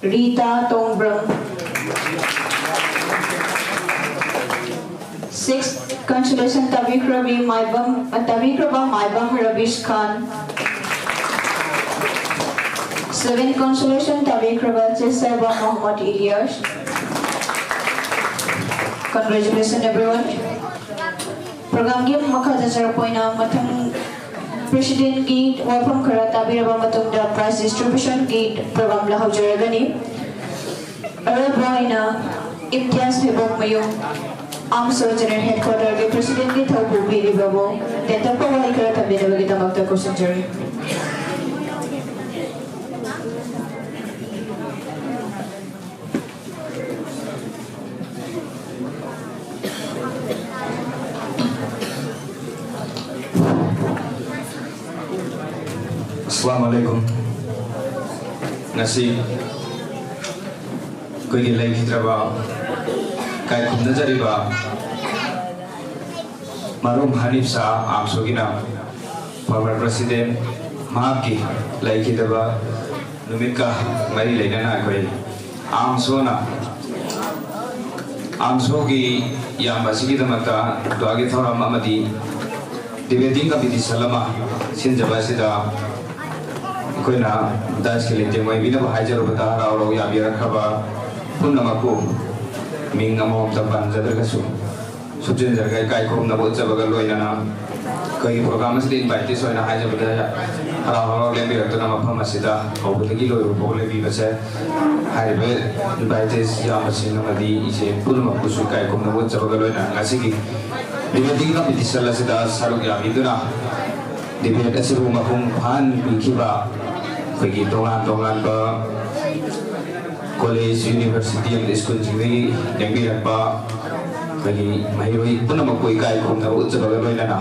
ꯔꯤꯇꯥ ꯇꯣꯡꯕ꯭ꯔꯝ꯫ Sixth consolation ꯇꯥꯕꯤꯈ꯭ꯔꯕꯤ ꯃꯥꯏꯕꯝ, ꯇꯥꯕꯤꯈ꯭ꯔꯕ ꯃꯥꯏꯕꯝ ꯔꯕꯤꯁ ꯈꯥꯟ꯫ Seventh consolation ꯇꯥꯕꯤꯈ꯭ꯔꯕ ꯆꯦꯁꯥꯕ Mohammad Ilyas. Congratulations everyone. Program ꯒꯤ ꯃꯈꯥ ꯆꯠꯆꯔꯛꯄ ꯑꯣꯏꯅ ꯃꯊꯪ president ꯀꯤ ꯋꯥꯐꯝ ꯈꯔ ꯇꯥꯕꯤꯔꯕ ꯃꯇꯨꯡꯗ prize distribution ꯒꯤ program ꯂꯥꯛꯍꯧꯖꯔꯒꯅꯤ꯫ ꯑꯔꯣꯏꯕ ꯑꯣꯏꯅ ꯏꯝꯇꯤꯌꯥꯖ ꯍꯩꯕꯣꯛꯃꯌꯨꯝ, ꯑꯥꯔꯝꯁꯣ ꯖꯦꯅꯔꯦꯜ ꯍꯦꯗꯀ꯭ꯋꯥꯇꯔꯒꯤ president ꯀꯤ ꯊꯧ ꯄꯨꯕꯤꯔꯤꯕꯕꯨ ꯇꯦꯟꯇꯛꯄ ꯋꯥꯍꯩ ꯈꯔ ꯊꯝꯕꯤꯅꯕꯒꯤꯗꯃꯛꯇ ꯀꯧꯁꯤꯟꯖꯔꯤ꯫ ꯑꯁꯂꯥꯃꯨ ꯑꯂꯩꯀꯨꯝ꯫ ꯉꯁꯤ ꯑꯩꯈꯣꯏꯒꯤ ꯂꯩꯈꯤꯗ꯭ꯔꯕ, ꯀꯥꯏꯈꯨꯝꯅꯖꯔꯤꯕ ꯃꯔꯨꯞ ꯍꯅꯤꯐ ꯁꯥꯍ ꯑꯥꯝꯁꯣꯒꯤꯅ former president, ꯃꯍꯥꯛꯀꯤ ꯂꯩꯈꯤꯗꯕ ꯅꯨꯃꯤꯠꯀ ꯃꯔꯤ ꯂꯩꯅꯅ ꯑꯩꯈꯣꯏ ꯑꯥꯝꯁꯣꯅ, ꯑꯥꯝꯁꯣꯒꯤ ꯏꯌꯥꯝꯕ ꯑꯁꯤꯒꯤꯗꯃꯛꯇ ꯗꯨꯋꯥꯒꯤ ꯊꯧꯔꯝ ꯑꯃꯗꯤ debating competition ꯑꯃ ꯁꯤꯟꯖꯕ ꯑꯁꯤꯗ ꯑꯩꯈꯣꯏꯅ ꯗꯥꯏꯁꯀꯤ ꯂꯩꯇꯦꯡ ꯑꯣꯏꯕꯤꯅꯕ ꯍꯥꯏꯖꯔꯨꯕꯗ ꯍꯔꯥꯎ ꯍꯔꯥꯎ ꯌꯥꯕꯤꯔꯛꯈ꯭ꯔꯕ ꯄꯨꯝꯅꯃꯛꯄꯨ ꯃꯤꯡ ꯑꯃꯃꯝꯇ ꯄꯟꯖꯗ꯭ꯔꯒꯁꯨ ꯁꯨꯞꯆꯤꯟꯖꯔꯒ ꯏꯀꯥꯏ ꯈꯨꯝꯅꯕ ꯎꯠꯆꯕꯒ ꯂꯣꯏꯅꯅ ꯑꯩꯈꯣꯏꯒꯤ ꯄ꯭ꯔꯣꯒ꯭ꯔꯥꯝ ꯑꯁꯤꯗ ꯏꯟꯚꯥꯏꯇꯤꯁ ꯑꯣꯏꯅ ꯍꯥꯏꯖꯕꯗ ꯍꯔꯥꯎ ꯍꯔꯥꯎ ꯂꯦꯡꯕꯤꯔꯛꯇꯨꯅ ꯃꯐꯝ ꯑꯁꯤꯗ ꯍꯧꯕꯗꯒꯤ ꯂꯣꯏꯕ ꯐꯥꯎ ꯂꯦꯡꯕꯤꯕꯁꯦ ꯍꯥꯏꯔꯤꯕ ꯏꯟꯚꯥꯏꯇꯤꯁ ꯏꯌꯥꯝꯕꯁꯤꯡ ꯑꯃꯗꯤ ꯏꯆꯦ ꯄꯨꯝꯅꯃꯛꯄꯨꯁꯨ ꯏꯀꯥꯏ ꯈꯨꯝꯅꯕ ꯎꯠꯆꯕꯒ ꯂꯣꯏꯅꯅ ꯉꯁꯤꯒꯤ ꯗꯤꯕꯦꯇꯤꯡ ꯀꯝꯄꯤꯇꯤꯁꯟ ꯑꯁꯤꯗ ꯁꯔꯨꯛ ꯌꯥꯕꯤꯗꯨꯅ ꯗꯤꯕꯦꯠ ꯑꯁꯤꯕꯨ ꯃꯄꯨꯡ ꯐꯥꯍꯟꯕꯤꯈꯤꯕ ꯑꯩꯈꯣꯏꯒꯤ ꯇꯣꯉꯥꯟ ꯇꯣꯉꯥꯟꯕ ꯀꯣꯂꯦꯖ, ꯌꯨꯅꯤꯚꯔꯁꯤꯇꯤ ꯑꯃꯗꯤ ꯁ꯭ꯀꯨꯜꯁꯤꯡꯗꯒꯤ ꯂꯦꯡꯕꯤꯔꯛꯄ ꯑꯩꯈꯣꯏꯒꯤ ꯃꯍꯩꯔꯣꯏ ꯄꯨꯝꯅꯃꯛꯄꯨ ꯏꯀꯥꯏ ꯈꯨꯝꯅꯕ ꯎꯠꯆꯕꯒ ꯂꯣꯏꯅꯅ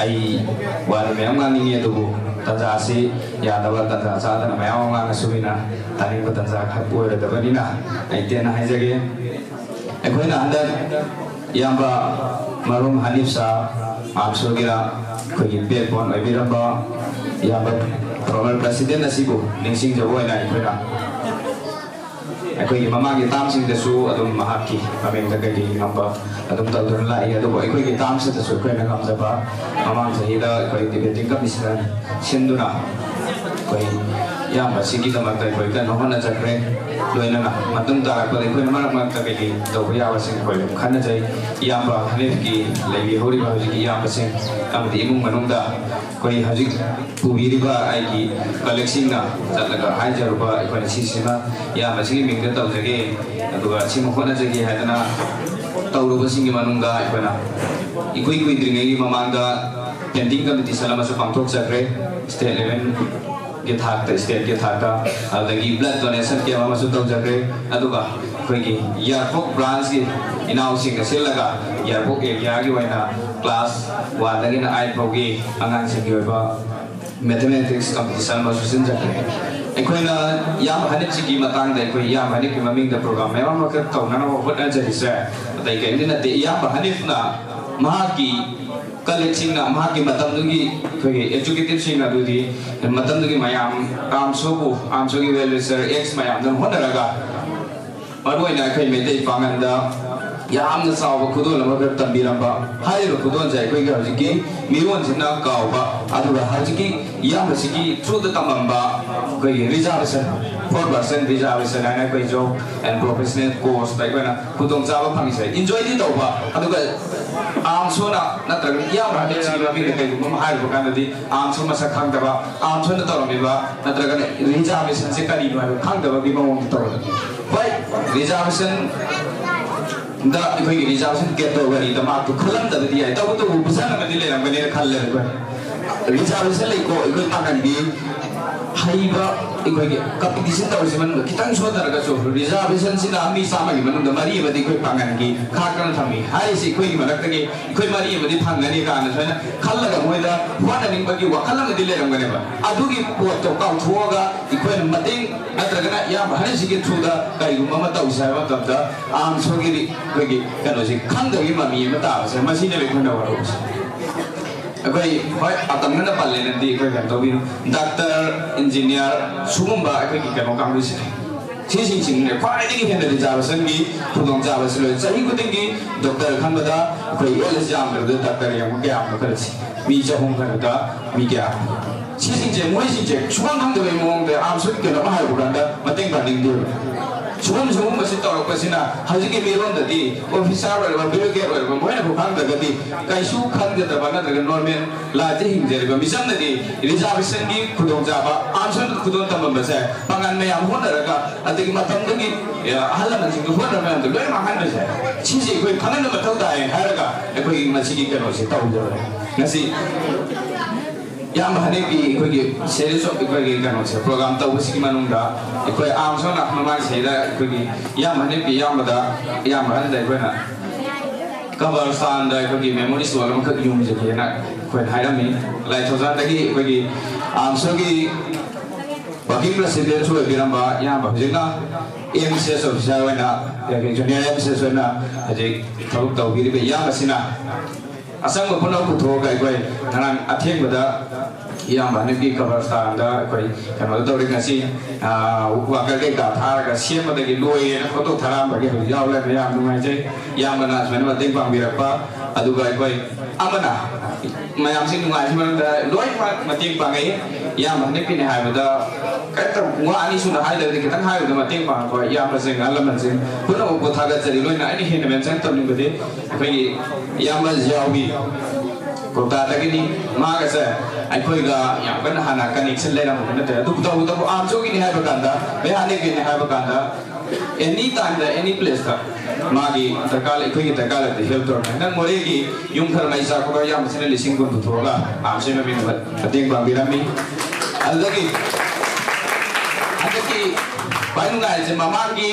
ꯑꯩ ꯋꯥꯗꯤ ꯃꯌꯥꯝ ꯉꯥꯡꯅꯤꯡꯉꯤ, ꯑꯗꯨꯕꯨ ꯇꯥꯟꯖꯥ ꯑꯁꯤ ꯌꯥꯗꯕ, ꯇꯥꯟꯖꯥ ꯆꯥꯗꯅ ꯃꯌꯥꯝ ꯑꯃ ꯉꯥꯡꯉꯁꯨ ꯃꯤꯅ ꯇꯥꯅꯤꯡꯕ ꯇꯥꯟꯖꯥ ꯈꯛꯄꯨ ꯑꯣꯏꯔꯣꯏꯗꯕꯅꯤꯅ ꯑꯩ ꯇꯦꯟꯅ ꯍꯥꯏꯖꯒꯦ꯫ ꯑꯩꯈꯣꯏꯅ ꯍꯟꯗꯛ ꯏꯌꯥꯝꯕ ꯃꯔꯨꯝ ꯍꯅꯤꯐ ꯁꯥꯍ ꯃꯥꯝꯁꯨꯒꯤꯔ ꯑꯩꯈꯣꯏꯒꯤ ꯕꯦꯛꯕꯣꯟ ꯑꯣꯏꯕꯤꯔꯝꯕ ꯏꯌꯥꯝꯕ ꯐꯣꯔꯃꯔ ꯄ꯭ꯔꯁꯤꯗꯦꯟ ꯑꯁꯤꯕꯨ ꯅꯤꯡꯁꯤꯡꯖꯕ ꯑꯣꯏꯅ ꯑꯩꯈꯣꯏꯅ ꯑꯩꯈꯣꯏꯒꯤ ꯃꯃꯥꯡꯒꯤ ꯇꯥꯝꯁꯤꯡꯗꯁꯨ ꯑꯗꯨꯝ ꯃꯍꯥꯛꯀꯤ ꯃꯃꯤꯡꯗ ꯀꯩꯀꯩ ꯉꯝꯕ ꯑꯗꯨꯝ ꯇꯧꯗꯨꯅ ꯂꯥꯛꯏ, ꯑꯗꯨꯕꯨ ꯑꯩꯈꯣꯏꯒꯤ ꯇꯥꯝꯁꯤꯗꯁꯨ ꯑꯩꯈꯣꯏꯅ ꯉꯝꯖꯕ ꯃꯃꯥꯡ ꯆꯍꯤꯗ ꯑꯩꯈꯣꯏ ꯗꯤꯕꯦꯇꯤꯡ ꯀꯝꯄꯤꯇꯤꯁꯟ ꯁꯤꯟꯗꯨꯅ ꯑꯩꯈꯣꯏ ꯏꯌꯥꯝꯕ ꯑꯁꯤꯒꯤꯗꯃꯛꯇ ꯑꯩꯈꯣꯏ ꯀꯟꯅ ꯍꯣꯠꯅꯖꯈ꯭ꯔꯦ꯫ ꯂꯣꯏꯅꯅ ꯃꯇꯨꯡ ꯇꯥꯔꯛꯄꯗ ꯑꯩꯈꯣꯏꯅ ꯃꯔꯛ ꯃꯔꯛꯇ ꯀꯩꯀꯩ ꯇꯧꯕ ꯌꯥꯕꯁꯤꯡ ꯑꯩꯈꯣꯏ ꯑꯗꯨꯝ ꯈꯟꯅꯖꯩ꯫ ꯏꯌꯥꯝꯕ ꯍꯅꯤꯐꯀꯤ ꯂꯩꯕꯤꯍꯧꯔꯤꯕ ꯍꯧꯖꯤꯛꯀꯤ ꯏꯌꯥꯝꯕꯁꯤꯡ ꯑꯃꯗꯤ ꯏꯃꯨꯡ ꯃꯅꯨꯡꯗ ꯑꯩꯈꯣꯏ ꯍꯧꯖꯤꯛ ꯄꯨꯕꯤꯔꯤꯕ ꯑꯩꯒꯤ ꯀꯂꯤꯛꯁꯤꯡꯅ ꯆꯠꯂꯒ ꯍꯥꯏꯖꯔꯨꯕ ꯑꯩꯈꯣꯏꯅ ꯁꯤꯁꯤꯃ ꯏꯌꯥꯝꯕꯁꯤꯒꯤ ꯃꯤꯡꯗ ꯇꯧꯖꯒꯦ, ꯑꯗꯨꯒ ꯁꯤꯃ ꯍꯣꯠꯅꯖꯒꯦ ꯍꯥꯏꯗꯅ ꯇꯧꯔꯨꯕꯁꯤꯡꯒꯤ ꯃꯅꯨꯡꯗ ꯑꯩꯈꯣꯏꯅ ꯏꯀꯨꯏ ꯀꯨꯏꯗ꯭ꯔꯤꯉꯩꯒꯤ ꯃꯃꯥꯡꯗ ꯄꯦꯟꯇꯤꯡ ꯀꯝꯄꯤꯇꯤꯁꯟ ꯑꯃꯁꯨ ꯄꯥꯡꯊꯣꯛꯆꯈ꯭ꯔꯦ꯫ ꯁ꯭ꯇꯦꯠ ꯂꯦꯚꯦꯜꯒꯤ ꯊꯥꯛꯇ, ꯁ꯭ꯇꯦꯠꯀꯤ ꯊꯥꯛꯇ꯫ ꯑꯗꯨꯗꯒꯤ ꯕ꯭ꯂꯗ ꯗꯣꯅꯦꯁꯟ ꯀꯦꯝ ꯑꯃꯁꯨ ꯇꯧꯖꯈ꯭ꯔꯦ꯫ ꯑꯗꯨꯒ ꯑꯩꯈꯣꯏꯒꯤ ꯌꯥꯏꯔꯤꯄꯣꯛ ꯕ꯭ꯔꯥꯟꯁꯀꯤ ꯏꯅꯥꯎꯁꯤꯡꯒ ꯁꯤꯜꯂꯒ ꯌꯥꯏꯔꯤꯄꯣꯛ ꯑꯦꯔꯤꯌꯥꯒꯤ ꯑꯣꯏꯅ ꯀ꯭ꯂꯥꯁ ꯋꯥꯟꯗꯒꯤꯅ ꯑꯥꯏꯠ ꯐꯥꯎꯒꯤ ꯑꯉꯥꯡꯁꯤꯡꯒꯤ ꯑꯣꯏꯕ ꯃꯦꯊꯃꯦꯇꯤꯛꯁ ꯀꯝꯄꯤꯇꯤꯁꯟ ꯑꯃꯁꯨ ꯁꯤꯟꯖꯈ꯭ꯔꯦ꯫ ꯑꯩꯈꯣꯏꯅ ꯏꯌꯥꯝꯕ ꯍꯅꯤꯐꯁꯤꯒꯤ ꯃꯇꯥꯡꯗ ꯑꯩꯈꯣꯏ ꯏꯌꯥꯝꯕ ꯍꯅꯤꯐꯀꯤ ꯃꯃꯤꯡꯗ ꯄ꯭ꯔꯣꯒ꯭ꯔꯥꯝ ꯃꯌꯥꯝ ꯑꯃꯈꯛ ꯇꯧꯅꯅꯕ ꯍꯣꯠꯅꯖꯔꯤꯁꯦ ꯑꯇꯩ ꯀꯔꯤꯝꯇ ꯅꯠꯇꯦ꯫ ꯏꯌꯥꯝꯕ ꯍꯅꯤꯐꯅ ꯃꯍꯥꯛꯀꯤ ꯀꯂꯤꯛꯁꯤꯡꯅ, ꯃꯍꯥꯛꯀꯤ ꯃꯇꯝꯗꯨꯒꯤ ꯑꯩꯈꯣꯏꯒꯤ ꯑꯦꯖꯨꯀꯦꯇꯤꯞꯁꯤꯡ ꯑꯗꯨꯗꯤ ꯃꯇꯝꯗꯨꯒꯤ ꯃꯌꯥꯝ, ꯑꯥꯝꯁꯨꯕꯨ, ꯑꯥꯝꯁꯨꯒꯤ ꯋꯦꯜ ꯋꯤꯁꯔ, ꯑꯦꯛꯁ ꯃꯌꯥꯝꯗꯨꯅ ꯍꯣꯠꯅꯔꯒ ꯃꯔꯨꯑꯣꯏꯅ ꯑꯩꯈꯣꯏ ꯃꯩꯇꯩ ꯄꯥꯉꯜꯗ ꯌꯥꯝꯅ ꯆꯥꯎꯕ ꯈꯨꯗꯣꯜ ꯑꯃꯈꯛ ꯇꯝꯕꯤꯔꯝꯕ꯫ ꯍꯥꯏꯔꯤꯕ ꯈꯨꯗꯣꯜꯁꯦ ꯑꯩꯈꯣꯏꯒꯤ ꯍꯧꯖꯤꯛꯀꯤ ꯃꯤꯔꯣꯟꯁꯤꯅ ꯀꯥꯎꯕ, ꯑꯗꯨꯒ ꯍꯧꯖꯤꯛꯀꯤ ꯏꯌꯥꯝꯕꯁꯤꯒꯤ through ꯗ ꯇꯝꯃꯝꯕ ꯑꯩꯈꯣꯏꯒꯤ reservation, four percent reservation ꯍꯥꯏꯅ ꯑꯩꯈꯣꯏ job and professional course ꯇ ꯑꯩꯈꯣꯏꯅ ꯈꯨꯗꯣꯡꯆꯥꯕ ꯐꯪꯉꯤꯁꯦ꯫ Enjoy ꯗꯤ ꯇꯧꯕ, ꯑꯗꯨꯒ arms ꯍꯣꯅ ꯅꯠꯇ꯭ꯔꯒ ꯏꯌꯥꯝꯕ ꯍꯥꯏꯅ ꯁꯤꯕ ꯃꯤꯅ ꯀꯩꯒꯨꯝꯕ ꯑꯃ ꯍꯥꯏꯔꯨꯕ ꯀꯥꯟꯗꯗꯤ arms ꯍꯣ ꯃꯁꯛ ꯈꯪꯗꯕ, arms ꯍꯣꯅ ꯇꯧꯔꯝꯃꯤꯕ ꯅꯠꯇ꯭ꯔꯒꯅ reservation ꯁꯦ ꯀꯔꯤꯅꯣ ꯍꯥꯏꯕ ꯈꯪꯗꯕꯒꯤ ꯃꯑꯣꯡꯗ ꯇꯧꯔꯦ꯫ ꯍꯣꯏ, reservation ꯗ ꯑꯩꯈꯣꯏꯒꯤ reservation category ꯗ ꯃꯥꯔꯛꯇꯨ ꯈꯜꯂꯝꯗꯕꯗꯤ ꯌꯥꯏ, ꯇꯧꯕꯇꯕꯨ ꯄꯨꯁꯟꯅꯕꯗꯤ ꯂꯩꯔꯝꯒꯅꯤꯅ ꯈꯜꯂꯦ ꯑꯩꯈꯣꯏ꯫ Reservation ꯂꯩꯀꯣ ꯑꯩꯈꯣꯏ ꯄꯥꯡꯒꯟꯒꯤ ꯍꯩꯕ, ꯑꯩꯈꯣꯏꯒꯤ competition ꯇꯧꯔꯤꯁꯤ ꯃꯅꯨꯡꯗ ꯈꯤꯇꯪ ꯁꯣꯟꯊꯔꯒꯁꯨ reservation ꯁꯤꯅ ꯃꯤ ꯆꯥꯝꯃꯒꯤ ꯃꯅꯨꯡꯗ ꯃꯔꯤ ꯑꯃꯗꯤ ꯑꯩꯈꯣꯏ ꯄꯥꯡꯒꯟꯒꯤ ꯈꯥꯛꯇꯅ ꯊꯝꯃꯤ ꯍꯥꯏꯔꯤꯁꯤ ꯑꯩꯈꯣꯏꯒꯤ ꯃꯔꯛꯇꯒꯤ ꯑꯩꯈꯣꯏ ꯃꯔꯤ ꯑꯃꯗꯤ ꯐꯪꯒꯅꯤ ꯀꯥꯏꯅ ꯁꯨꯃꯥꯏꯅ ꯈꯜꯂꯒ ꯃꯣꯏꯗ ꯍꯣꯠꯅꯅꯤꯡꯕꯒꯤ ꯋꯥꯈꯜ ꯑꯃꯗꯤ ꯂꯩꯔꯝꯒꯅꯦꯕ꯫ ꯑꯗꯨꯒꯤ ꯄꯣꯠꯇꯣ ꯀꯥꯎꯊꯣꯛꯑꯒ ꯑꯩꯈꯣꯏꯅ ꯃꯇꯦꯡ ꯅꯠꯇ꯭ꯔꯒꯅ ꯏꯌꯥꯝꯕ ꯑꯍꯟꯁꯤꯒꯤ through ꯗ ꯀꯔꯤꯒꯨꯝꯕ ꯑꯃ ꯇꯧꯁꯦ ꯍꯥꯏꯕ ꯃꯇꯝꯗ arms ꯍꯣꯒꯤꯗꯤ ꯑꯩꯈꯣꯏꯒꯤ ꯀꯩꯅꯣꯁꯤ ꯈꯪꯗꯕꯒꯤ ꯃꯃꯤ ꯑꯃ ꯇꯥꯕꯁꯦ, ꯃꯁꯤꯅꯦꯕ ꯑꯩꯈꯣꯏꯅ ꯋꯥꯔꯧꯕꯁꯦ꯫ ꯑꯩꯈꯣꯏ ꯍꯣꯏ ꯑꯇꯝꯅꯅ ꯄꯜꯂꯦꯅꯗꯤ ꯑꯩꯈꯣꯏ ꯀꯩꯅꯣ ꯇꯧꯕꯤꯅꯨ, doctor, engineer ꯁꯤꯒꯨꯝꯕ ꯑꯩꯈꯣꯏꯒꯤ ꯀꯩꯅꯣ ꯀꯥꯡꯕꯨꯁꯤꯅꯦ꯫ ꯁꯤꯁꯤꯡꯁꯤꯅꯅꯦ ꯈ꯭ꯋꯥꯏꯗꯒꯤ ꯍꯦꯟꯅ reservation ꯒꯤ ꯈꯨꯗꯣꯡꯆꯥꯕꯁꯤ ꯂꯣꯏ꯫ ꯆꯍꯤ ꯈꯨꯗꯤꯡꯒꯤ doctor ꯈꯟꯕꯗ ꯑꯩꯈꯣꯏ ꯌꯥꯝꯗ꯭ꯔꯕꯗ doctor ꯌꯦꯡꯉꯨ ꯀꯌꯥꯝꯅꯣ ꯈꯜꯂꯁꯤ, ꯃꯤ ꯆꯍꯨꯝ ꯈꯟꯕꯗ ꯃꯤ ꯀꯌꯥ? ꯁꯤꯁꯤꯡꯁꯦ, ꯃꯣꯏꯁꯤꯡꯁꯦ ꯁꯨꯈꯪ ꯈꯪꯗꯕꯒꯤ ꯃꯑꯣꯡꯗ arms ꯍꯣꯒꯤ ꯀꯩꯅꯣꯝ ꯍꯥꯏꯔꯨꯕ ꯀꯥꯟꯗ ꯃꯇꯦꯡ ꯄꯥꯡꯅꯤꯡꯗꯦꯕ꯫ ꯁꯤꯒꯨꯝ ꯁꯤꯒꯨꯝꯕꯁꯤ ꯇꯧꯔꯛꯄꯁꯤꯅ ꯍꯧꯖꯤꯛꯀꯤ ꯃꯤꯔꯣꯟꯗꯗꯤ officer ꯑꯣꯏꯔꯕ, bureaucrat ꯑꯣꯏꯔꯕ ꯃꯣꯏꯅꯕꯨ ꯈꯪꯗ꯭ꯔꯒꯗꯤ ꯀꯩꯁꯨ ꯈꯟꯒꯗꯕ ꯅꯠꯇ꯭ꯔꯒ normal life ꯇ ꯍꯤꯡꯖꯔꯤꯕ ꯃꯤꯆꯝꯅꯗꯤ reservation ꯒꯤ ꯈꯨꯗꯣꯡꯆꯥꯕ, arms ꯍꯣꯒꯤ ꯈꯨꯗꯣꯜ ꯇꯝꯃꯝꯕꯁꯦ ꯄꯥꯡꯒꯜ ꯃꯌꯥꯝ ꯍꯣꯠꯅꯔꯒ ꯑꯗꯒꯤ ꯃꯇꯝꯗꯨꯒꯤ ꯑꯍꯜ ꯂꯃꯟꯁꯤꯡꯗ ꯍꯣꯠꯅꯕ ꯃꯌꯥꯝꯗꯣ ꯂꯣꯏ ꯃꯥꯡꯍꯟꯕꯁꯦ, ꯁꯤꯁꯦ ꯑꯩꯈꯣꯏ ꯈꯪꯍꯟꯕ ꯃꯊꯧ ꯇꯥꯏ ꯍꯥꯏꯔꯒ ꯑꯩꯈꯣꯏꯒꯤ ꯉꯁꯤꯒꯤ ꯀꯩꯅꯣꯁꯦ ꯇꯧꯖꯕꯅꯦ꯫ ꯉꯁꯤ ꯏꯌꯥꯝꯕ ꯍꯅꯦꯄꯤ ꯑꯩꯈꯣꯏꯒꯤ series of ꯑꯩꯈꯣꯏꯒꯤ ꯀꯩꯅꯣꯁꯦ program ꯇꯧꯕꯁꯤꯒꯤ ꯃꯅꯨꯡꯗ ꯑꯩꯈꯣꯏ arms ꯍꯣꯅ ꯃꯃꯥꯡꯁꯤꯗ ꯑꯩꯈꯣꯏꯒꯤ ꯏꯌꯥꯝꯕ ꯍꯅꯦꯄꯤ ꯏꯌꯥꯝꯕꯗ, ꯏꯌꯥꯝꯕ ꯑꯍꯟꯗ ꯑꯩꯈꯣꯏꯅ ꯀꯕꯔꯁꯇꯥꯟꯗ ꯑꯩꯈꯣꯏꯒꯤ memorial stone ꯑꯃꯈꯛ ꯌꯨꯡꯖꯒꯦꯅ ꯑꯩꯈꯣꯏꯅ ꯍꯥꯏꯔꯝꯃꯤ꯫ ꯂꯥꯏꯊꯧꯖꯥꯟꯗꯒꯤ ꯑꯩꯈꯣꯏꯒꯤ arms ꯍꯣꯒꯤ working president ꯁꯨ ꯑꯣꯏꯕꯤꯔꯝꯕ ꯏꯌꯥꯝꯕ, ꯍꯧꯖꯤꯛꯅ M C S officer ꯑꯣꯏꯅ, junior M C S ꯑꯣꯏꯅ ꯍꯧꯖꯤꯛ ꯊꯕꯛ ꯇꯧꯕꯤꯔꯤꯕ ꯏꯌꯥꯝꯕꯁꯤꯅ ꯑꯁꯪꯕ ꯄꯨꯝꯅꯃꯛ ꯄꯨꯊꯣꯛꯑꯒ ꯑꯩꯈꯣꯏ ꯉꯔꯥꯡ ꯑꯊꯦꯡꯕꯗ ꯏꯌꯥꯝꯕ ꯍꯟꯗꯛꯀꯤ ꯀꯕꯔꯁꯇꯥꯟꯗ ꯑꯩꯈꯣꯏ ꯀꯩꯅꯣꯗ ꯇꯧꯔꯤ꯫ ꯉꯁꯤ ꯋꯥꯀꯔ ꯀꯩꯀꯥ ꯊꯥꯔꯒ ꯁꯦꯝꯕꯗꯒꯤ ꯂꯣꯏꯔꯦꯅ ꯐꯣꯇꯣ ꯊꯥꯔꯛꯑꯝꯕꯒꯤ ꯍꯧꯖꯤꯛ ꯌꯥꯎ ꯂꯩꯔꯝꯃꯦ꯫ ꯌꯥꯝ ꯅꯨꯡꯉꯥꯏꯖꯩ ꯏꯌꯥꯝꯕꯅ ꯁꯨꯃꯥꯏꯅ ꯃꯇꯦꯡ ꯄꯥꯡꯕꯤꯔꯛꯄ꯫ ꯑꯗꯨꯒ ꯑꯩꯈꯣꯏ ꯑꯃꯅ ꯃꯌꯥꯝꯁꯤ ꯅꯨꯡꯉꯥꯏꯔꯤꯁꯤ ꯃꯔꯝꯗ ꯂꯣꯏꯅꯃꯛ ꯃꯇꯦꯡ ꯄꯥꯡꯉꯛꯏ꯫ ꯏꯌꯥꯝꯕ ꯍꯟꯗꯛꯀꯤꯅꯤ ꯍꯥꯏꯕꯗ ꯀꯔꯤꯝꯇ ꯋꯥ ꯑꯅꯤ ꯁꯨꯅ ꯍꯥꯏꯗꯕꯗꯤ ꯈꯤꯇꯪ ꯍꯥꯏꯕꯗ ꯃꯇꯦꯡ ꯄꯥꯡꯉꯛꯄ ꯏꯌꯥꯝꯕꯁꯤꯡ ꯑꯍꯜ ꯂꯃꯟꯁꯤꯡ ꯄꯨꯝꯅꯃꯛꯄꯨ ꯊꯥꯒꯠꯆꯔꯤ꯫ ꯂꯣꯏꯅ ꯑꯩꯅ ꯍꯦꯟꯅ ꯃꯦꯟꯁꯟ ꯇꯧꯅꯤꯡꯕꯗꯤ ꯑꯩꯈꯣꯏꯒꯤ ꯏꯌꯥꯝꯕ ꯖꯤꯌꯥꯎꯕꯤ ꯀꯣꯜꯀꯇꯥꯗꯒꯤꯅꯤ꯫ ꯃꯥꯒꯁꯦ ꯑꯩꯈꯣꯏꯒ ꯌꯥꯝ ꯀꯟꯅ ꯍꯥꯟꯅ ꯀꯅꯦꯛꯁꯟ ꯂꯩꯔꯝꯕ ꯅꯠꯇ꯭ꯔꯦ, ꯑꯗꯨꯕꯨ ꯇꯧꯕꯇꯕꯨ ꯑꯥꯝꯆꯣꯒꯤꯅꯤ ꯍꯥꯏꯕ ꯀꯥꯟꯗ, ꯃꯌꯥꯅꯦꯒꯤꯅꯤ ꯍꯥꯏꯕ ꯀꯥꯟꯗ, ꯑꯦꯅꯤ ꯇꯥꯏꯝꯗ ꯑꯦꯅꯤ ꯄ꯭ꯂꯦꯁꯇ ꯃꯥꯒꯤ ꯗꯔꯀꯥꯔ ꯂꯩ, ꯑꯩꯈꯣꯏꯒꯤ ꯗꯔꯀꯥꯔ ꯂꯩꯕꯗ ꯍꯦꯜꯞ ꯇꯧꯔꯝꯃꯦ꯫ ꯍꯟꯗꯛ ꯃꯣꯔꯦꯒꯤ ꯌꯨꯝ ꯈꯔ ꯃꯩ ꯆꯥꯛꯄꯗ ꯏꯌꯥꯝꯕꯁꯤꯅ ꯂꯤꯁꯤꯡ ꯀꯨꯟ ꯄꯨꯊꯣꯛꯑꯒ ꯑꯥꯝꯆꯣꯒꯤ ꯃꯃꯤꯡꯗ ꯃꯇꯦꯡ ꯄꯥꯡꯕꯤꯔꯝꯃꯤ꯫ ꯑꯗꯨꯗꯒꯤ ꯍꯟꯗꯛꯀꯤ ꯈ꯭ꯋꯥꯏ ꯅꯨꯡꯉꯥꯏꯔꯤꯁꯦ ꯃꯃꯥꯡꯒꯤ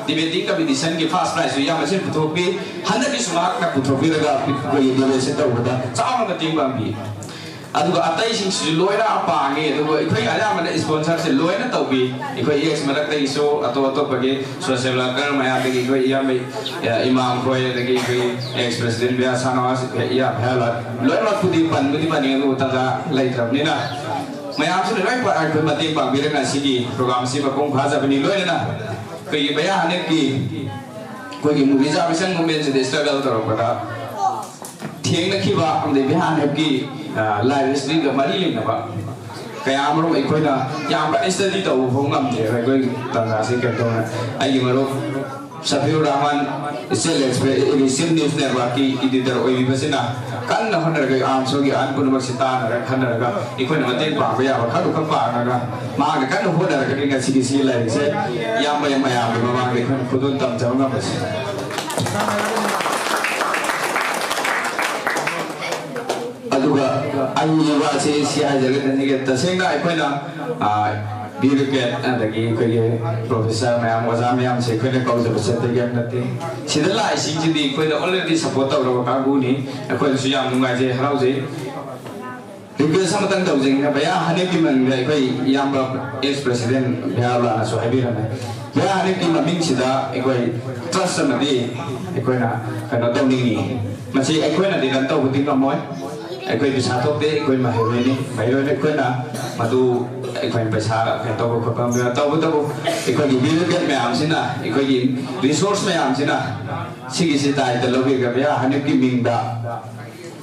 ꯗꯤꯕꯦꯇꯤꯡ ꯀꯝꯄꯤꯇꯤꯁꯟꯒꯤ ꯐꯥꯔꯁ ꯄ꯭ꯔꯥꯏꯖꯁꯨ ꯏꯌꯥꯝꯕꯁꯤꯅ ꯄꯨꯊꯣꯛꯄꯤ꯫ ꯍꯟꯗꯛꯀꯤꯁꯨ ꯃꯍꯥꯛꯅ ꯄꯨꯊꯣꯛꯄꯤꯔꯒ ꯑꯩꯈꯣꯏꯒꯤ ꯗꯣꯅꯦꯁꯟ ꯇꯧꯕꯗ ꯆꯥꯎꯅ ꯃꯇꯦꯡ ꯄꯥꯡꯕꯤ꯫ ꯑꯗꯨꯒ ꯑꯇꯩꯁꯤꯡꯁꯤꯁꯨ ꯂꯣꯏꯅ ꯄꯥꯡꯉꯤ꯫ ꯑꯗꯨꯒ ꯑꯩꯈꯣꯏ ꯑꯌꯥꯝꯕꯅ ꯏꯁꯄꯣꯟꯁꯔꯁꯦ ꯂꯣꯏꯅ ꯇꯧꯕꯤ꯫ ꯑꯩꯈꯣꯏ ꯑꯦꯛꯁ ꯃꯔꯛꯇꯒꯤꯁꯨ ꯑꯇꯣꯞ ꯑꯇꯣꯞꯄꯒꯤ ꯁꯣꯁꯤꯌꯦꯜ ꯋꯥꯔꯀꯔ ꯃꯌꯥꯝꯗꯒꯤ ꯑꯩꯈꯣꯏ ꯏꯌꯥꯝꯕ, ꯑ, ꯏꯃꯥꯝ ꯈꯣꯏ, ꯑꯗꯒꯤ ꯑꯩꯈꯣꯏ ꯑꯦꯛꯁ ꯄ꯭ꯔꯁꯤꯗꯦꯟ ꯕꯤꯌꯥ ꯁꯥꯅꯋꯥꯁ, ꯏꯌꯥꯝꯕ ꯍꯦꯂꯥ ꯂꯣꯏꯅꯃꯛꯄꯨꯗꯤ ꯄꯟꯕꯨꯗꯤ ꯄꯟꯅꯤꯡꯉꯦ, ꯑꯗꯨꯕꯨ ꯇꯥꯟꯖꯥ ꯂꯩꯇ꯭ꯔꯕꯅꯤꯅ ꯃꯌꯥꯝꯁꯤꯅ ꯂꯣꯏ ꯄ-, ꯑꯩꯈꯣꯏ ꯃꯇꯦꯡ ꯄꯥꯡꯕꯤꯔꯒ ꯉꯁꯤꯒꯤ ꯄ꯭ꯔꯣꯒ꯭ꯔꯥꯝꯁꯤ ꯃꯄꯨꯡ ꯐꯥꯖꯕꯅꯤ꯫ ꯂꯣꯏꯅꯅ ꯑꯩꯈꯣꯏꯒꯤ ꯃꯌꯥ ꯍꯟꯗꯛꯀꯤ ꯑꯩꯈꯣꯏꯒꯤ movie ꯖꯥꯕꯤꯁꯟ movement ꯁꯤꯗ struggle ꯇꯧꯔꯛꯄꯗ ꯊꯦꯡꯅꯈꯤꯕ ꯑꯃꯗꯤ ꯕꯤꯍꯥꯟ ꯍꯦꯞꯀꯤ, ꯑ, life history ꯒ ꯃꯔꯤ ꯂꯩꯅꯕ ꯀꯌꯥ ꯑꯃꯔꯣꯝ ꯑꯩꯈꯣꯏꯅ ꯌꯥꯝ ꯀꯟꯅ study ꯇꯧꯕ ꯐꯥꯎ ꯉꯝꯗ꯭ꯔꯦꯕ꯫ ꯑꯩꯈꯣꯏ ꯇꯥꯟꯖꯥꯁꯤ ꯀꯩꯅꯣ ꯇꯧꯅ ꯑꯩꯒꯤ ꯃꯔꯨꯞ ꯁꯐꯤꯎꯔ ꯔꯍꯃꯥꯟ, State Express, ꯑꯩꯈꯣꯏꯒꯤ Shin News Network ꯀꯤ editor ꯑꯣꯏꯕꯤꯕꯁꯤꯅ ꯀꯟꯅ ꯍꯣꯠꯅꯔꯒ ꯑꯥꯝꯆꯣꯒꯤ ꯑꯍꯟ ꯄꯨꯝꯅꯃꯛꯁꯤ ꯇꯥꯟꯅꯔꯒ ꯈꯟꯅꯔꯒ ꯑꯩꯈꯣꯏꯅ ꯃꯇꯦꯡ ꯄꯥꯡꯕ ꯌꯥꯕ ꯈꯔ ꯈꯔ ꯄꯥꯡꯉꯒ ꯃꯍꯥꯛꯅ ꯀꯟꯅ ꯍꯣꯠꯅꯔꯒꯗꯤ ꯉꯁꯤꯒꯤ ꯁꯤ ꯂꯥꯏꯔꯤꯛꯁꯦ ꯏꯌꯥꯝꯕ ꯃꯌꯥꯝꯒꯤ ꯃꯃꯥꯡꯗ ꯑꯩꯈꯣꯏꯅ ꯈꯨꯗꯣꯜ ꯇꯝꯖꯕ ꯉꯝꯕꯁꯦ꯫ ꯑꯗꯨꯒ ꯑꯩꯒꯤ ꯋꯥꯁꯤ ꯁꯤ ꯍꯥꯏꯖꯔꯒꯗꯤ ꯇꯁꯦꯡꯅ ꯑꯩꯈꯣꯏꯅ, ꯑ, bureaucrat ꯑꯗꯒꯤ ꯑꯩꯈꯣꯏꯒꯤ professor ꯃꯌꯥꯝ, ꯑꯣꯖꯥ ꯃꯌꯥꯝꯁꯦ ꯑꯩꯈꯣꯏꯅ ꯀꯧꯖꯕ ꯆꯠꯄꯒꯤ ꯌꯥꯝ ꯅꯠꯇꯦ꯫ ꯁꯤꯗ ꯂꯥꯛꯏꯁꯤꯡꯁꯤꯗꯤ ꯑꯩꯈꯣꯏꯗ already support ꯇꯧꯔꯕ ꯀꯥꯡꯕꯨꯅꯤ꯫ ꯑꯩꯈꯣꯏꯅꯁꯨ ꯌꯥꯝ ꯅꯨꯡꯉꯥꯏꯖꯩ, ꯍꯔꯥꯎꯖꯩ꯫ Request ꯑꯃꯇꯪ ꯇꯧꯖꯩ, ꯃꯌꯥ ꯍꯟꯗꯛꯀꯤ ꯃꯅꯨꯡꯗ ꯑꯩꯈꯣꯏ ꯏꯌꯥꯝꯕ ex president ꯚꯌꯥ ꯂꯥꯛꯅꯁꯨ ꯍꯥꯏꯕꯤꯔꯝꯃꯦ꯫ ꯃꯌꯥ ꯍꯟꯗꯛꯀꯤ ꯃꯃꯤꯡꯁꯤꯗ ꯑꯩꯈꯣꯏ trust ꯑꯃꯗꯤ ꯑꯩꯈꯣꯏꯅ ꯀꯩꯅꯣ ꯇꯧꯅꯤꯡꯉꯤ꯫ ꯃꯁꯤ ꯑꯩꯈꯣꯏꯅꯗꯤ ꯔꯟ ꯇꯧꯕꯗꯤ ꯉꯝꯃꯣꯏ꯫ ꯑꯩꯈꯣꯏ ꯄꯩꯁꯥ ꯊꯣꯛꯇꯦ, ꯑꯩꯈꯣꯏ ꯃꯍꯩꯔꯣꯏꯅꯤ꯫ ꯃꯍꯩꯔꯣꯏꯅ ꯑꯩꯈꯣꯏꯅ ꯃꯗꯨ ꯑꯩꯈꯣꯏꯅ ꯄꯩꯁꯥ ꯀꯩꯅꯣ ꯇꯧꯕ ꯈꯣꯠꯄ ꯑꯃ ꯇꯧꯕꯇꯕꯨ, ꯑꯩꯈꯣꯏꯒꯤ ꯕꯤꯜ ꯃꯌꯥꯝꯁꯤꯅ, ꯑꯩꯈꯣꯏꯒꯤ ꯔꯤꯁꯣꯔꯁ ꯃꯌꯥꯝꯁꯤꯅ ꯁꯤꯒꯤꯁꯤ ꯗꯥꯏꯇ ꯂꯧꯕꯤꯔꯒ ꯃꯌꯥ ꯍꯅꯤꯞꯀꯤ ꯃꯤꯡꯗ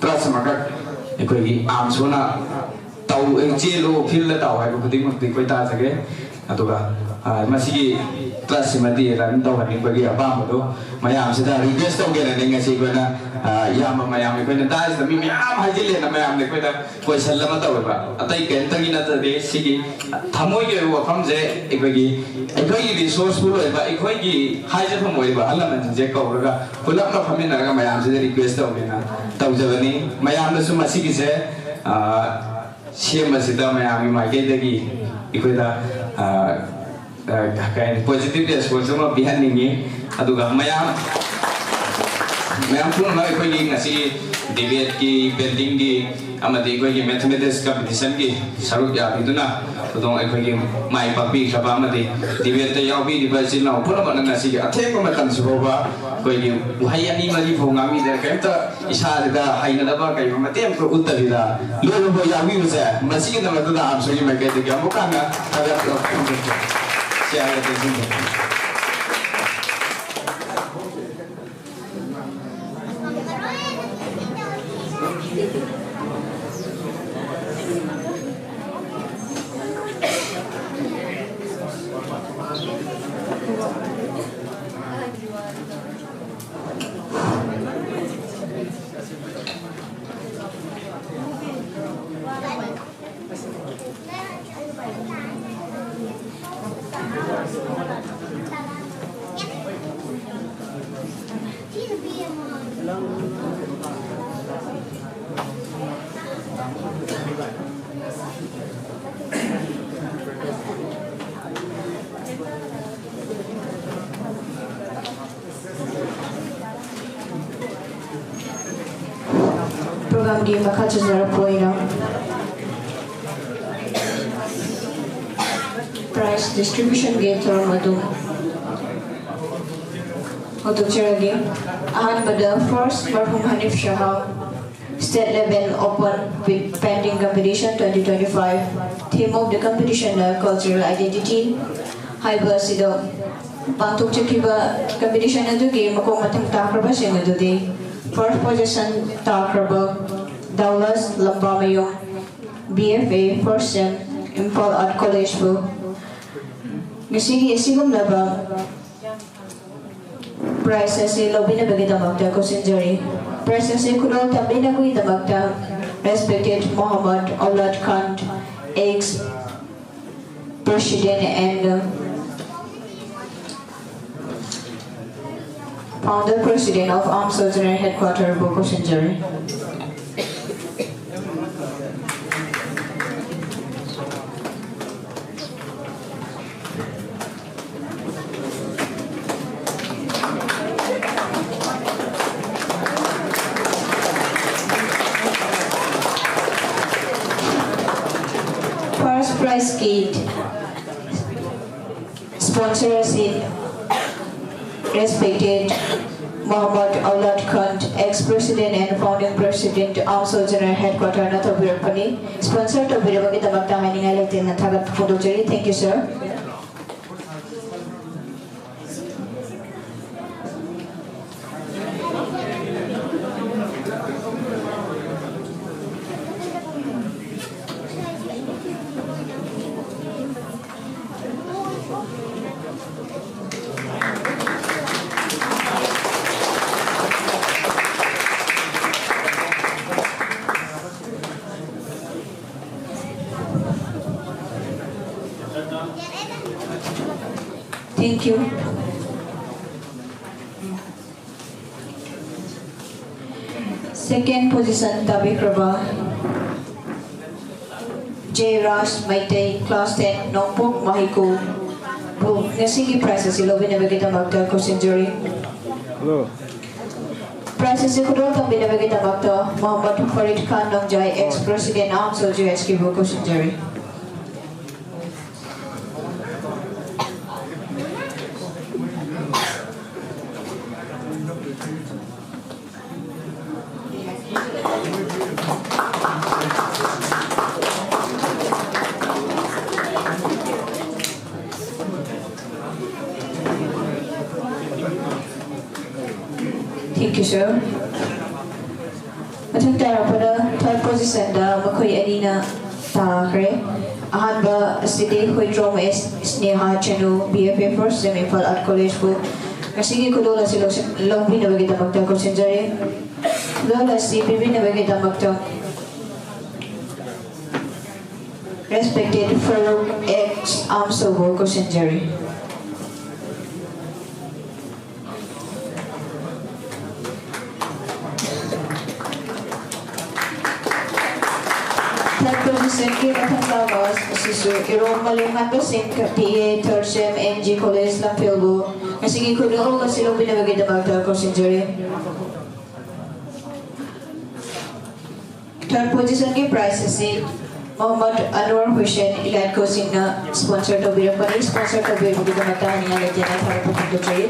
ꯇ꯭ꯔꯁ ꯑꯃꯈꯛ ꯑꯩꯈꯣꯏꯒꯤ ꯑꯥꯝꯁꯨꯅ ꯇꯧ, ꯆꯦꯜꯂꯨ, ꯐꯤꯜꯗ ꯇꯧ ꯍꯥꯏꯕ ꯈꯨꯗꯤꯡꯃꯛꯇꯤ ꯑꯩꯈꯣꯏ ꯇꯥꯖꯒꯦ꯫ ꯑꯗꯨꯒ, ꯑ, ꯃꯁꯤꯒꯤ ꯇ꯭ꯔꯁꯁꯤꯃꯗꯤ ꯔꯟ ꯇꯧꯍꯟꯅꯤꯡꯕꯒꯤ ꯑꯄꯥꯝꯕꯗꯨ ꯃꯌꯥꯝꯁꯤꯗ ꯔꯤꯀ꯭ꯋꯦꯁ ꯇꯧꯒꯦꯅꯅꯦ ꯉꯁꯤ ꯑꯩꯈꯣꯏꯅ, ꯑ, ꯏꯌꯥꯝꯕ ꯃꯌꯥꯝ, ꯑꯩꯈꯣꯏꯅ ꯗꯥꯏꯁꯇ ꯃꯤ ꯃꯌꯥꯝ ꯍꯥꯏꯖꯤꯜꯂꯦꯅ ꯃꯌꯥꯝꯅ ꯑꯩꯈꯣꯏꯗ ꯀꯣꯏꯁꯟ ꯑꯃ ꯇꯧꯋꯦꯕ꯫ ꯑꯇꯩ ꯀꯔꯤꯝꯇꯒꯤ ꯅꯠꯇꯗꯤ ꯁꯤꯒꯤ ꯊꯃꯣꯏꯒꯤ ꯑꯣꯏꯕ ꯋꯥꯐꯝꯁꯦ ꯑꯩꯈꯣꯏꯒꯤ, ꯑꯩꯈꯣꯏꯒꯤ ꯔꯤꯁꯣꯔꯁꯐꯨꯜ ꯑꯣꯏꯕ, ꯑꯩꯈꯣꯏꯒꯤ ꯍꯥꯏꯖꯐꯝ ꯑꯣꯏꯕ ꯑꯍꯜ ꯂꯃꯟꯁꯤꯡꯁꯦ ꯀꯧꯔꯒ ꯄꯨꯂꯞꯅ ꯐꯝꯃꯤꯟꯅꯔꯒ ꯃꯌꯥꯝꯁꯤꯗ ꯔꯤꯀ꯭ꯋꯦꯁ ꯇꯧꯒꯦꯅ ꯇꯧꯖꯕꯅꯤ꯫ ꯃꯌꯥꯝꯅꯁꯨ ꯃꯁꯤꯒꯤꯁꯦ, ꯑ, ꯁꯦꯝꯕꯁꯤꯗ ꯃꯌꯥꯝꯒꯤ ꯃꯥꯏꯀꯩꯗꯒꯤ ꯑꯩꯈꯣꯏꯗ, ꯑ, ꯑ, ꯀꯩ ꯍꯥꯏꯅꯤ, ꯄꯣꯖꯤꯇꯤꯚ ꯔꯦꯁꯄꯣꯟꯁ ꯑꯃ ꯄꯤꯍꯟꯅꯤꯡꯉꯤ꯫ ꯑꯗꯨꯒ ꯃꯌꯥꯝ, ꯃꯌꯥꯝ ꯄꯨꯝꯅꯃꯛ ꯑꯩꯈꯣꯏꯒꯤ ꯉꯁꯤ ꯗꯤꯕꯦꯠꯀꯤ, ꯄꯦꯟꯇꯤꯡꯒꯤ ꯑꯃꯗꯤ ꯑꯩꯈꯣꯏꯒꯤ ꯃꯦꯊꯃꯦꯇꯤꯛꯁ ꯀꯝꯄꯤꯇꯤꯁꯟꯒꯤ ꯁꯔꯨꯛ ꯌꯥꯕꯤꯗꯨꯅ ꯈꯨꯗꯣꯡ ꯑꯩꯈꯣꯏꯒꯤ ꯃꯥꯏ ꯄꯥꯛꯄꯤꯈ꯭ꯔꯕ ꯑꯃꯗꯤ ꯗꯤꯕꯦꯠꯇ ꯌꯥꯎꯕꯤꯔꯤꯕ ꯏꯆꯤꯜ ꯏꯅꯥꯎ ꯄꯨꯝꯅꯃꯛꯅ ꯉꯁꯤꯒꯤ ꯑꯊꯦꯡꯕ ꯃꯇꯝꯁꯤ ꯐꯥꯎꯕ ꯑꯩꯈꯣꯏꯒꯤ ꯋꯥꯍꯩ ꯑꯅꯤ ꯃꯔꯤ ꯐꯥꯎ ꯉꯥꯡꯕꯤꯗꯅ ꯀꯔꯤꯝꯇ ꯏꯁꯥꯁꯤꯗ ꯍꯩꯅꯗꯕ ꯀꯩꯒꯨꯝꯕ ꯃꯇꯦꯛ ꯑꯃꯈꯛ ꯎꯠꯇꯕꯤꯗ ꯂꯣꯏꯅꯃꯛ ꯌꯥꯎꯕꯤꯕꯁꯦ, ꯃꯁꯤꯒꯤꯗꯃꯛꯇ ꯑꯥꯝꯁꯨꯒꯤ ꯃꯥꯏꯀꯩꯗꯒꯤ ꯑꯃꯨꯛ ꯍꯟꯅ ꯊꯥꯒꯠꯄ ꯐꯣꯡꯗꯣꯛꯆꯔꯤ꯫ ꯁꯤ ꯍꯥꯏꯔꯒ ꯇꯦꯟꯁꯤꯟꯖꯔꯤ꯫ ꯄ꯭ꯔꯣꯒ꯭ꯔꯥꯝꯒꯤ ꯃꯈꯥ ꯆꯠꯊꯔꯛꯄ ꯑꯣꯏꯅ ꯄ꯭ꯔꯥꯏꯖ ꯗꯤꯁꯇ꯭ꯔꯤꯕ꯭ꯌꯨꯁꯟꯒꯤ ꯊꯧꯔꯝ ꯑꯗꯨ ꯍꯧꯗꯣꯛꯆꯔꯒꯦ꯫ ꯑꯍꯥꯟꯕꯗ first ꯃꯔꯍꯨꯝ ꯍꯅꯤꯐ Shah, state level open with painting competition twenty twenty-five, theme of the competition cultural identity ꯍꯥꯏꯕ ꯑꯁꯤꯗ ꯄꯥꯡꯊꯣꯛꯆꯈꯤꯕ competition ꯑꯗꯨꯒꯤ ꯃꯀꯣꯛ ꯃꯊꯪ ꯇꯥꯈ꯭ꯔꯕꯁꯤꯡ ꯑꯗꯨꯗꯤ: first position ꯇꯥꯈ꯭ꯔꯕ ꯗꯥꯎꯂꯁ ꯂꯝꯕꯥꯃꯌꯨꯝ, B F A first sem, Imphal Art College ꯕꯨ ꯉꯁꯤꯒꯤ ꯑꯁꯤꯒꯨꯝꯂꯕ prize ꯑꯁꯤ ꯂꯧꯕꯤꯅꯕꯒꯤꯗꯃꯛꯇ ꯀꯧꯁꯤꯟꯖꯔꯤ꯫ Prize ꯑꯁꯤ ꯈꯨꯗꯣꯜ ꯇꯝꯕꯤꯅꯕꯒꯤꯗꯃꯛꯇ respected Mohammad Aulad Khan, ex president and founder president of Armed Soldier Headquarter ꯕꯨ ꯀꯧꯁꯤꯟꯖꯔꯤ꯫ First prize ꯀꯤ sponsor ꯑꯁꯤ respected Mohammad Aulad Khan, ex president and founding president, Armed Soldier Headquarter ꯅ ꯇꯧꯕꯤꯔꯛꯄꯅꯤ꯫ Sponsor ꯇꯧꯕꯤꯔꯕꯒꯤꯗꯃꯛꯇ ꯍꯥꯏꯅꯤꯡꯉꯥꯏ ꯂꯩꯇꯅ ꯊꯥꯒꯠꯄ ꯐꯣꯡꯗꯣꯛꯆꯔꯤ꯫ Thank you, sir. Thank you. Second position ꯇꯥꯕꯤꯈ꯭ꯔꯕ J Raj Meitei, class ten, ꯅꯣꯡꯄꯣꯛ ꯃꯍꯩꯀꯣꯜ ꯕꯨ ꯉꯁꯤꯒꯤ prize ꯑꯁꯤ ꯂꯧꯕꯤꯅꯕꯒꯤꯗꯃꯛꯇ ꯀꯧꯁꯤꯟꯖꯔꯤ꯫ Hello. Prize ꯑꯁꯤ ꯈꯨꯗꯣꯜ ꯇꯝꯕꯤꯅꯕꯒꯤꯗꯃꯛꯇ ꯃꯣꯍꯝꯃꯗ ꯐꯔꯤꯗ ꯈꯥꯟ ꯅꯣꯡꯖꯥꯏ, ex president, Armed Soldier H Q ꯕꯨ ꯀꯧꯁꯤꯟꯖꯔꯤ꯫ ꯃꯊꯪ ꯇꯥꯔꯛꯄꯗ third positionꯗ ꯃꯈꯣꯏ ꯑꯅꯤꯅ ꯇꯥꯈ꯭ꯔꯦ꯫ ꯑꯍꯥꯟꯕ ꯑꯁꯤꯗꯤ ꯍꯨꯏꯗ꯭ꯔꯣꯝ ꯑꯦꯁ ꯁ꯭ꯅꯦꯍꯥ ꯆꯅꯨ, B F A first sem, Imphal Art Collegepꯨ ꯉꯁꯤꯒꯤ ꯈꯨꯗꯣꯜ ꯑꯁꯤ ꯂꯧꯁꯤꯟ-, ꯂꯧꯕꯤꯅꯕꯒꯤꯗꯃꯛꯇ ꯀꯧꯁꯤꯟꯖꯔꯤ꯫ ꯈꯨꯗꯣꯜ ꯑꯁꯤ ꯄꯤꯕꯤꯅꯕꯒꯤꯗꯃꯛꯇ respected Farooq X Amsobu ꯀꯧꯁꯤꯟꯖꯔꯤ꯫ Third positionꯒꯤ ꯃꯊꯪ ꯇꯥꯕ ꯑꯁꯤꯁꯨ ꯏꯔꯣꯝ ꯃꯂꯦꯝꯉꯥꯟꯕ ꯁꯤꯡ, B A third sem, N G College ꯂꯝꯐꯦꯜꯕꯨ ꯉꯁꯤꯒꯤ ꯈꯨꯗꯣꯜ ꯑꯁꯤ ꯂꯧꯕꯤꯅꯕꯒꯤꯗꯃꯛꯇ ꯀꯧꯁꯤꯟꯖꯔꯤ꯫ Third positionꯒꯤ prize ꯑꯁꯤ ꯃꯣꯍꯝꯃꯗ ꯑꯟꯋꯔ ꯍꯨꯁꯦꯟ ꯏꯂꯥꯏꯠꯀꯣꯁꯤꯡꯅ sponsor ꯇꯧꯕꯤꯔꯛꯄꯅꯤ꯫ Sponsor ꯇꯧꯕꯤꯔꯛꯄꯒꯤꯗꯃꯛꯇ ꯍꯥꯏꯅꯤꯡꯉꯥꯏ ꯂꯩꯇꯦ, ꯊꯥꯒꯠꯄ ꯐꯣꯡꯗꯣꯛꯆꯔꯤ꯫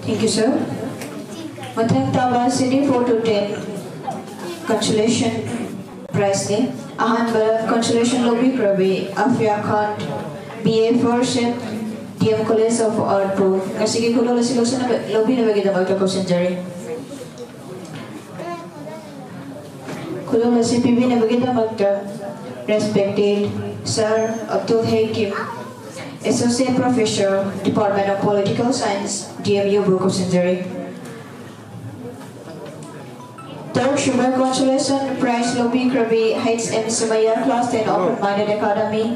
Thank you, sir. ꯃꯊꯪ ꯇꯥꯕ ꯑꯁꯤꯗꯤ four to ten consolation prizeꯅꯤ꯫ ꯑꯍꯥꯟꯕ consolation ꯂꯧꯕꯤꯈ꯭ꯔꯕꯤ ꯑꯐꯤꯌꯥ Khan, B A first sem, D M College of Artꯄꯨ ꯉꯁꯤꯒꯤ ꯈꯨꯗꯣꯜ ꯑꯁꯤ ꯂꯧꯁꯤꯟꯅꯕ-, ꯂꯧꯕꯤꯅꯕꯒꯤꯗꯃꯛꯇ ꯀꯧꯁꯤꯟꯖꯔꯤ꯫ ꯈꯨꯗꯣꯜ ꯑꯁꯤ ꯄꯤꯕꯤꯅꯕꯒꯤꯗꯃꯛꯇ respected Sir Abdul Hakim, Associate Professor, Department of Political Science, D M Uꯕꯨ ꯀꯧꯁꯤꯟꯖꯔꯤ꯫ ꯇꯔꯨꯛꯁꯨꯕ consolation prize ꯂꯧꯕꯤꯈ꯭ꯔꯕꯤ H M Sumaya, Class ten, Open Minded Academy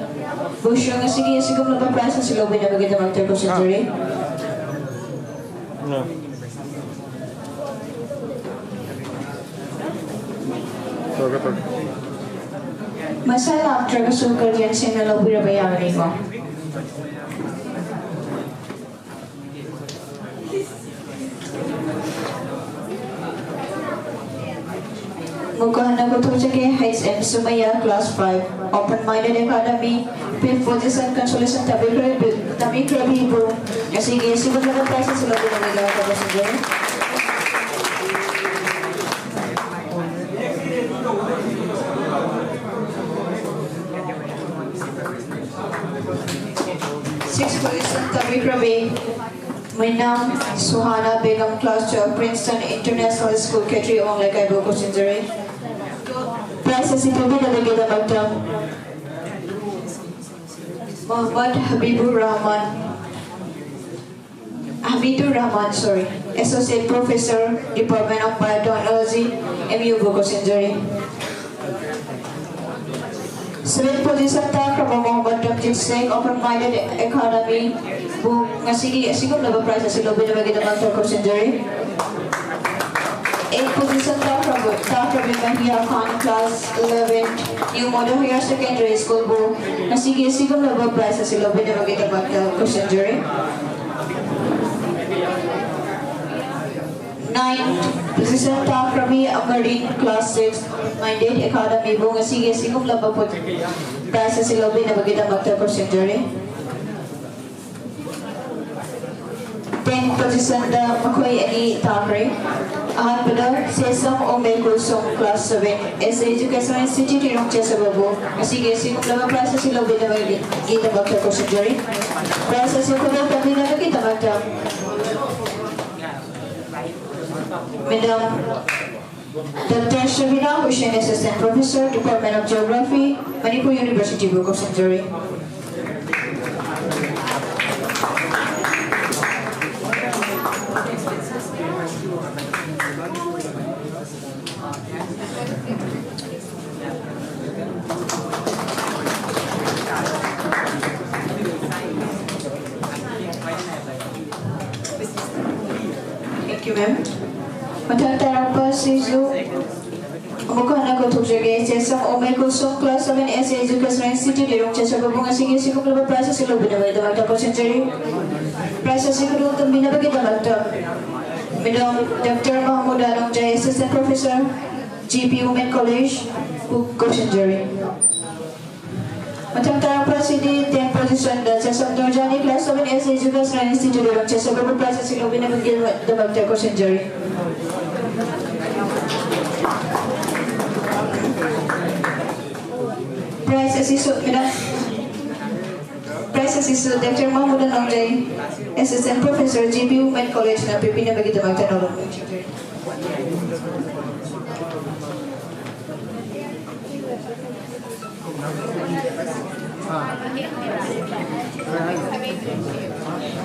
ꯕꯨꯁꯨ ꯉꯁꯤꯒꯤ ꯑꯁꯤꯒꯨꯝꯂꯕ prize ꯑꯁꯤ ꯂꯧꯕꯤꯅꯕꯒꯤꯗꯃꯛꯇ ꯀꯧꯁꯤꯟꯖꯔꯤ꯫ ꯃꯁꯥ ꯂꯥꯛꯇ꯭ꯔꯒꯁꯨ guardianꯁꯤꯡꯅ ꯂꯧꯕꯤꯔꯕ ꯌꯥꯒꯅꯤꯀꯣ꯫ ꯑꯃꯨꯛꯀ ꯍꯟꯅ ꯊꯣꯛꯆꯒꯦ꯫ H M Sumaya, class five, Open Minded Academy, fifth position consolation ꯇꯥꯕꯤꯈ꯭ꯔꯕꯤꯕꯨ ꯉꯁꯤꯒꯤ ꯑꯁꯤꯒꯨꯝꯂꯕ prize ꯑꯁꯤ ꯂꯧꯕꯤꯅꯕꯒꯤꯗꯃꯛꯇ ꯀꯧꯁꯤꯟꯖꯔꯤ꯫ Sixth position ꯇꯥꯕꯤꯈ꯭ꯔꯕꯤ ꯃꯤꯅꯝ ꯁꯨꯍꯥꯅꯥ Begum, class twelve, Princeton International School, ꯈꯦꯇ꯭ꯔꯤ ꯑꯋꯥꯡ ꯂꯩꯀꯥꯏꯕꯨ ꯀꯧꯁꯤꯟꯖꯔꯤ꯫ Prize ꯑꯁꯤ ꯂꯧꯕꯤꯅꯕꯒꯤꯗꯃꯛꯇ Mohammad ꯍꯕꯤꯕꯨꯔ Rahman, ꯍꯃꯤꯗꯨꯔ Rahman, sorry, Associate Professor, Department of Biotechnology, M U ꯕꯨ ꯀꯧꯁꯤꯟꯖꯔꯤ꯫ Seventh position ꯇꯥꯈ꯭ꯔꯕ ꯃꯣꯍꯝꯃꯗ ꯔꯝꯖꯤꯠ ꯁꯦꯈ, Open Minded Academy ꯕꯨ ꯉꯁꯤꯒꯤ ꯑꯁꯤꯒꯨꯝꯂꯕ prize ꯑꯁꯤ ꯂꯧꯕꯤꯅꯕꯒꯤꯗꯃꯛꯇ ꯀꯧꯁꯤꯟꯖꯔꯤ꯫ Eighth position ꯇꯥꯈ꯭ꯔꯕ, ꯇꯥꯈ꯭ꯔꯕꯤ ꯃꯍꯤꯌꯥ ꯈꯥꯟ, class eleven, New Model Higher Secondary School ꯕꯨ ꯉꯁꯤꯒꯤ ꯑꯁꯤꯒꯨꯝꯂꯕ prize ꯑꯁꯤ ꯂꯧꯕꯤꯅꯕꯒꯤꯗꯃꯛꯇ ꯀꯧꯁꯤꯟꯖꯔꯤ꯫ Ninth position ꯇꯥꯈ꯭ꯔꯕꯤ ꯑꯃꯔꯤꯟ, class six, Minded Academy ꯕꯨ ꯉꯁꯤꯒꯤ ꯑꯁꯤꯒꯨꯝꯂꯕ prize ꯑꯁꯤ ꯂꯧꯕꯤꯅꯕꯒꯤꯗꯃꯛꯇ ꯀꯧꯁꯤꯟꯖꯔꯤ꯫ Tenth position ꯗ ꯃꯈꯣꯏ ꯑꯅꯤ ꯇꯥꯈ꯭ꯔꯦ꯫ ꯑꯍꯥꯟꯕꯗ sesame ꯑꯣꯃꯦ ꯀꯨꯜꯁꯣꯝ, class seven, S A Education Institute, ꯏꯔꯣꯡ ꯆꯦꯁꯕꯕꯨ ꯉꯁꯤꯒꯤ ꯑꯁꯤꯒꯨꯝꯂꯕ prize ꯑꯁꯤ ꯂꯧꯕꯤꯅꯕꯒꯤꯗꯃꯛꯇ ꯀꯧꯁꯤꯟꯖꯔꯤ꯫ Prize ꯑꯁꯤ ꯈꯨꯗꯣꯜ ꯇꯝꯕꯤꯅꯕꯒꯤꯗꯃꯛꯇ Madam Doctor Shabina Hussain, Assistant Professor, Department of Geography, Manipur University ꯕꯨ ꯀꯧꯁꯤꯟꯖꯔꯤ꯫ Thank you, ma'am. ꯃꯊꯪ ꯇꯥꯔꯛꯄ ꯑꯁꯤꯁꯨ ꯑꯃꯨꯛ ꯍꯟꯅ ꯀꯧꯊꯣꯛꯆꯒꯦ꯫ ꯆꯦꯁꯝ ꯑꯣꯃꯦ Kulsum, class seven, S A Education Institute, ꯏꯔꯣꯡ ꯆꯦꯁꯕꯕꯨ ꯉꯁꯤꯒꯤ ꯑꯁꯤꯒꯨꯝꯂꯕ prize ꯑꯁꯤ ꯂꯧꯕꯤꯅꯕꯒꯤꯗꯃꯛꯇ ꯀꯧꯁꯤꯟꯖꯔꯤ꯫ Prize ꯑꯁꯤ ꯈꯨꯗꯣꯜ ꯇꯝꯕꯤꯅꯕꯒꯤꯗꯃꯛꯇ Madam Doctor Mahmood Alongjai, Assistant Professor, G P Women College ꯀꯧꯁꯤꯟꯖꯔꯤ꯫ ꯃꯊꯪ ꯇꯥꯔꯛꯄ ꯑꯁꯤꯗꯤ ten position ꯗ ꯆꯦꯁꯝ ꯗꯣꯔꯖꯥꯅꯤ, class seven S Educational Institute ꯗ ꯆꯦꯁꯝ prize ꯑꯁꯤ ꯂꯧꯕꯤꯅꯕꯒꯤꯗꯃꯛꯇ ꯀꯧꯁꯤꯟꯖꯔꯤ꯫ Prize ꯑꯁꯤꯁꯨ, madam, prize ꯑꯁꯤꯁꯨ Doctor ꯃꯍꯃꯨꯗ ꯅꯣꯡꯖꯩ, Assistant Professor, G P Women College ꯅ ꯄꯤꯕꯤꯅꯕꯒꯤꯗꯃꯛꯇ ꯅꯣꯡꯖꯩ꯫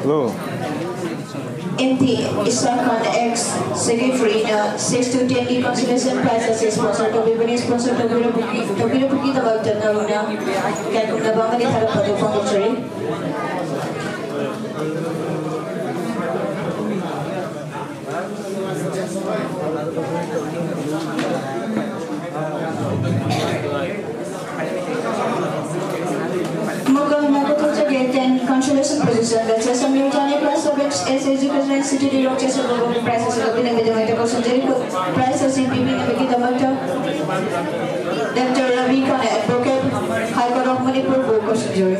Hello. M P Ishaq Khan, ex secretary ꯅ six to ten ꯒꯤ consolation prize ꯑꯁꯤ sponsor ꯇꯧꯕꯤꯕꯅꯤ꯫ Sponsor ꯇꯧꯕꯤꯔꯕꯒꯤ, ꯇꯧꯕꯤꯔꯕꯒꯤꯗꯃꯛꯇ ꯅꯧꯅ ꯀꯥꯏꯀꯨꯝꯅꯕ ꯑꯃꯗꯤ ꯊꯥꯒꯠꯄꯗꯨ ꯐꯣꯡꯗꯣꯛꯆꯔꯤ꯫ ꯃꯀꯣꯛ ꯃꯀꯣꯛ ꯊꯣꯛꯆꯒꯦ, ten consolation position ꯗ ꯆꯦꯁꯝ ꯂꯤꯔꯖꯥꯅꯤ, class seven S Education Institute ꯗ ꯆꯦꯁꯝ prize ꯑꯁꯤ ꯂꯧꯕꯤꯅꯕꯒꯤꯗꯃꯛꯇ ꯀꯧꯁꯤꯟꯖꯔꯤ꯫ Prize ꯑꯁꯤ ꯄꯤꯕꯤꯅꯕꯒꯤꯗꯃꯛꯇ Doctor Ravi Khan, Advocate, High Court of Manipur ꯕꯨ ꯀꯧꯁꯤꯟꯖꯔꯤ꯫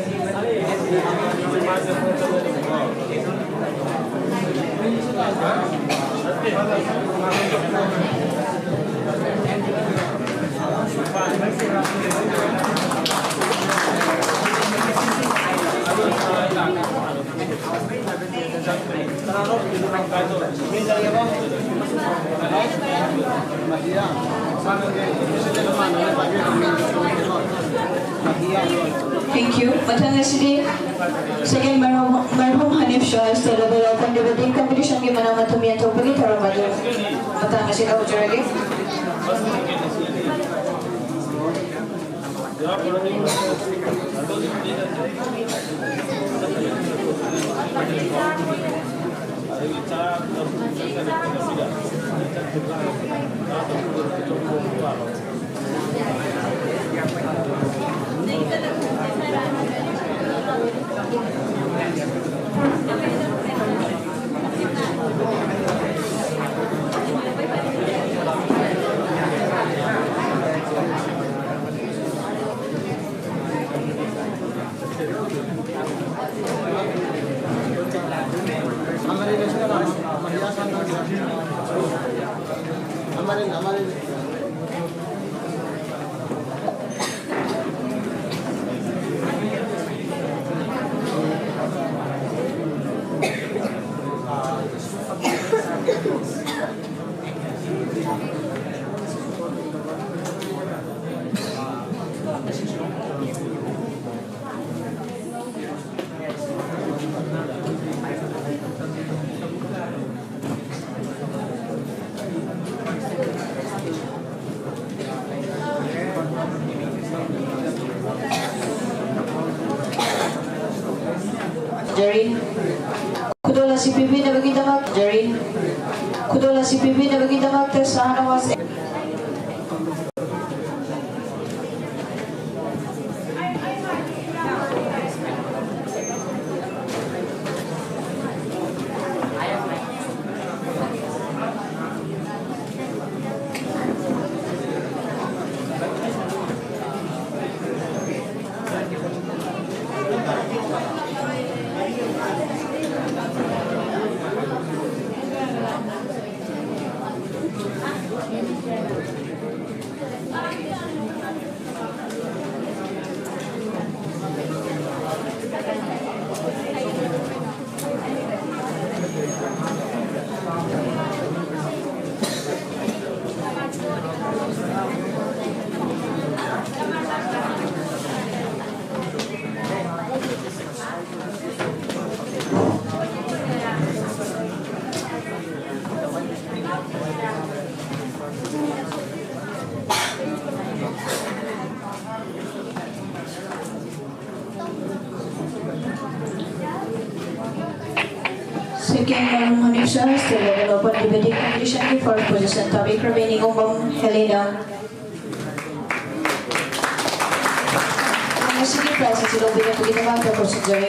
Thank you. ꯃꯊꯪ ꯑꯁꯤꯗꯤ second ꯃꯔꯨꯞ, ꯃꯔꯍꯨꯝ ꯍꯅꯤꯐ Shah State Level of Bodybuilding Competition ꯒꯤ ꯃꯅꯥ ꯃꯊꯨꯝ ꯌꯦꯟꯊꯣꯛꯄꯒꯤ ꯊꯧꯔꯝ ꯑꯗꯨ ꯃꯇꯥꯡ ꯑꯁꯤꯗ ꯍꯧꯖꯔꯒꯦ꯫ Jerry, ꯈꯨꯗꯣꯜ ꯑꯁꯤ ꯄꯤꯕꯤꯅꯕꯒꯤꯗꯃꯛ, Jerry, ꯈꯨꯗꯣꯜ ꯑꯁꯤ ꯄꯤꯕꯤꯅꯕꯒꯤꯗꯃꯛꯇ ꯁꯍꯥꯅꯋꯥꯖ Second round, Manisha, still level open debating competition, first position, Tabik, remaining Umbam, Helena. ꯉꯁꯤꯒꯤ prize ꯑꯁꯤ ꯂꯧꯕꯤꯅꯕꯒꯤꯗꯃꯛꯇ ꯀꯧꯁꯤꯟꯖꯔꯤ꯫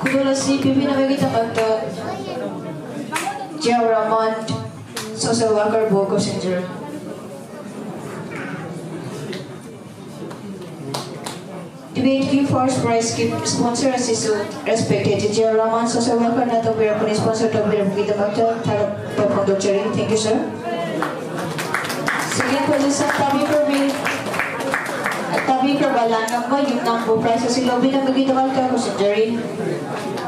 ꯈꯨꯗꯣꯜ ꯑꯁꯤ ꯄꯤꯕꯤꯅꯕꯒꯤꯗꯃꯛꯇ ꯖꯤꯌꯥꯎꯔ ꯔꯍꯃꯟ, social worker ꯕꯨ ꯀꯧꯁꯤꯟꯖꯔꯤ꯫ Thank you, first prize gift sponsor ꯑꯁꯤꯁꯨ respected ꯆꯤꯆꯦ ꯔꯍꯃꯥꯟ social worker ꯅ ꯇꯧꯕꯤꯔꯛꯄꯅꯤ, sponsor ꯇꯧꯕꯤꯔꯛꯄꯒꯤꯗꯃꯛꯇ ꯊꯥꯒꯠꯄ ꯐꯣꯡꯗꯣꯛꯆꯔꯤ꯫ Thank you, sir. Second position ꯇꯥꯕꯤꯈ꯭ꯔꯕꯤ, ꯇꯥꯕꯤꯈ꯭ꯔꯕ ꯂꯥꯟꯉꯝꯕ ꯌꯨꯝꯅꯥꯝꯕꯨ prize ꯑꯁꯤ ꯂꯧꯕꯤꯅꯕꯒꯤꯗꯃꯛꯇ ꯀꯧꯁꯤꯟꯖꯔꯤ꯫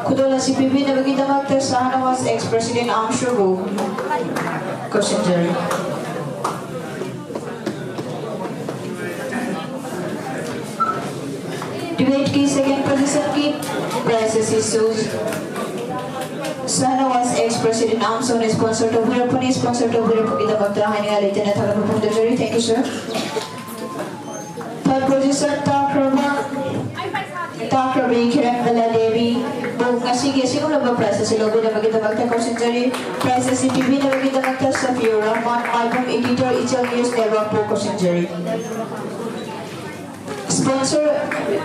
ꯈꯨꯗꯣꯜ ꯑꯁꯤ ꯄꯤꯕꯤꯅꯕꯒꯤꯗꯃꯛꯇ ꯁꯍꯥꯅꯋꯥꯖ ex president ꯑꯝꯁꯨꯕꯨ ꯀꯧꯁꯤꯟꯖꯔꯤ꯫ Debate ꯀꯤ second position ꯀꯤ prize ꯑꯁꯤꯁꯨ ꯁꯍꯥꯅꯋꯥꯖ ex president ꯑꯝꯁꯨꯅ sponsor ꯇꯧꯕꯤꯔꯛꯄꯅꯤ꯫ Sponsor ꯇꯧꯕꯤꯔꯛꯄꯒꯤꯗꯃꯛꯇ ꯍꯥꯏꯅꯤꯡꯉꯥꯏ ꯂꯩꯇꯅ ꯊꯥꯒꯠꯄ ꯐꯣꯡꯗꯣꯛꯆꯔꯤ꯫ Thank you, sir. Third position ꯇꯥꯈ꯭ꯔꯕ, ꯇꯥꯈ꯭ꯔꯕꯤ ꯈꯤꯔꯟꯕꯂꯥ ꯗꯦꯕꯤꯕꯨ ꯉꯁꯤꯒꯤ ꯑꯁꯤꯒꯨꯝꯂꯕ prize ꯑꯁꯤ ꯂꯧꯕꯤꯅꯕꯒꯤꯗꯃꯛꯇ ꯀꯧꯁꯤꯟꯖꯔꯤ꯫ Prize ꯑꯁꯤ ꯄꯤꯕꯤꯅꯕꯒꯤꯗꯃꯛꯇ ꯁꯐꯤꯌꯨꯔ ꯔꯍꯃꯥꯟ, ꯃꯥꯏꯕꯝ editor, Ichel News Network ꯄꯨ ꯀꯧꯁꯤꯟꯖꯔꯤ꯫ Sponsor,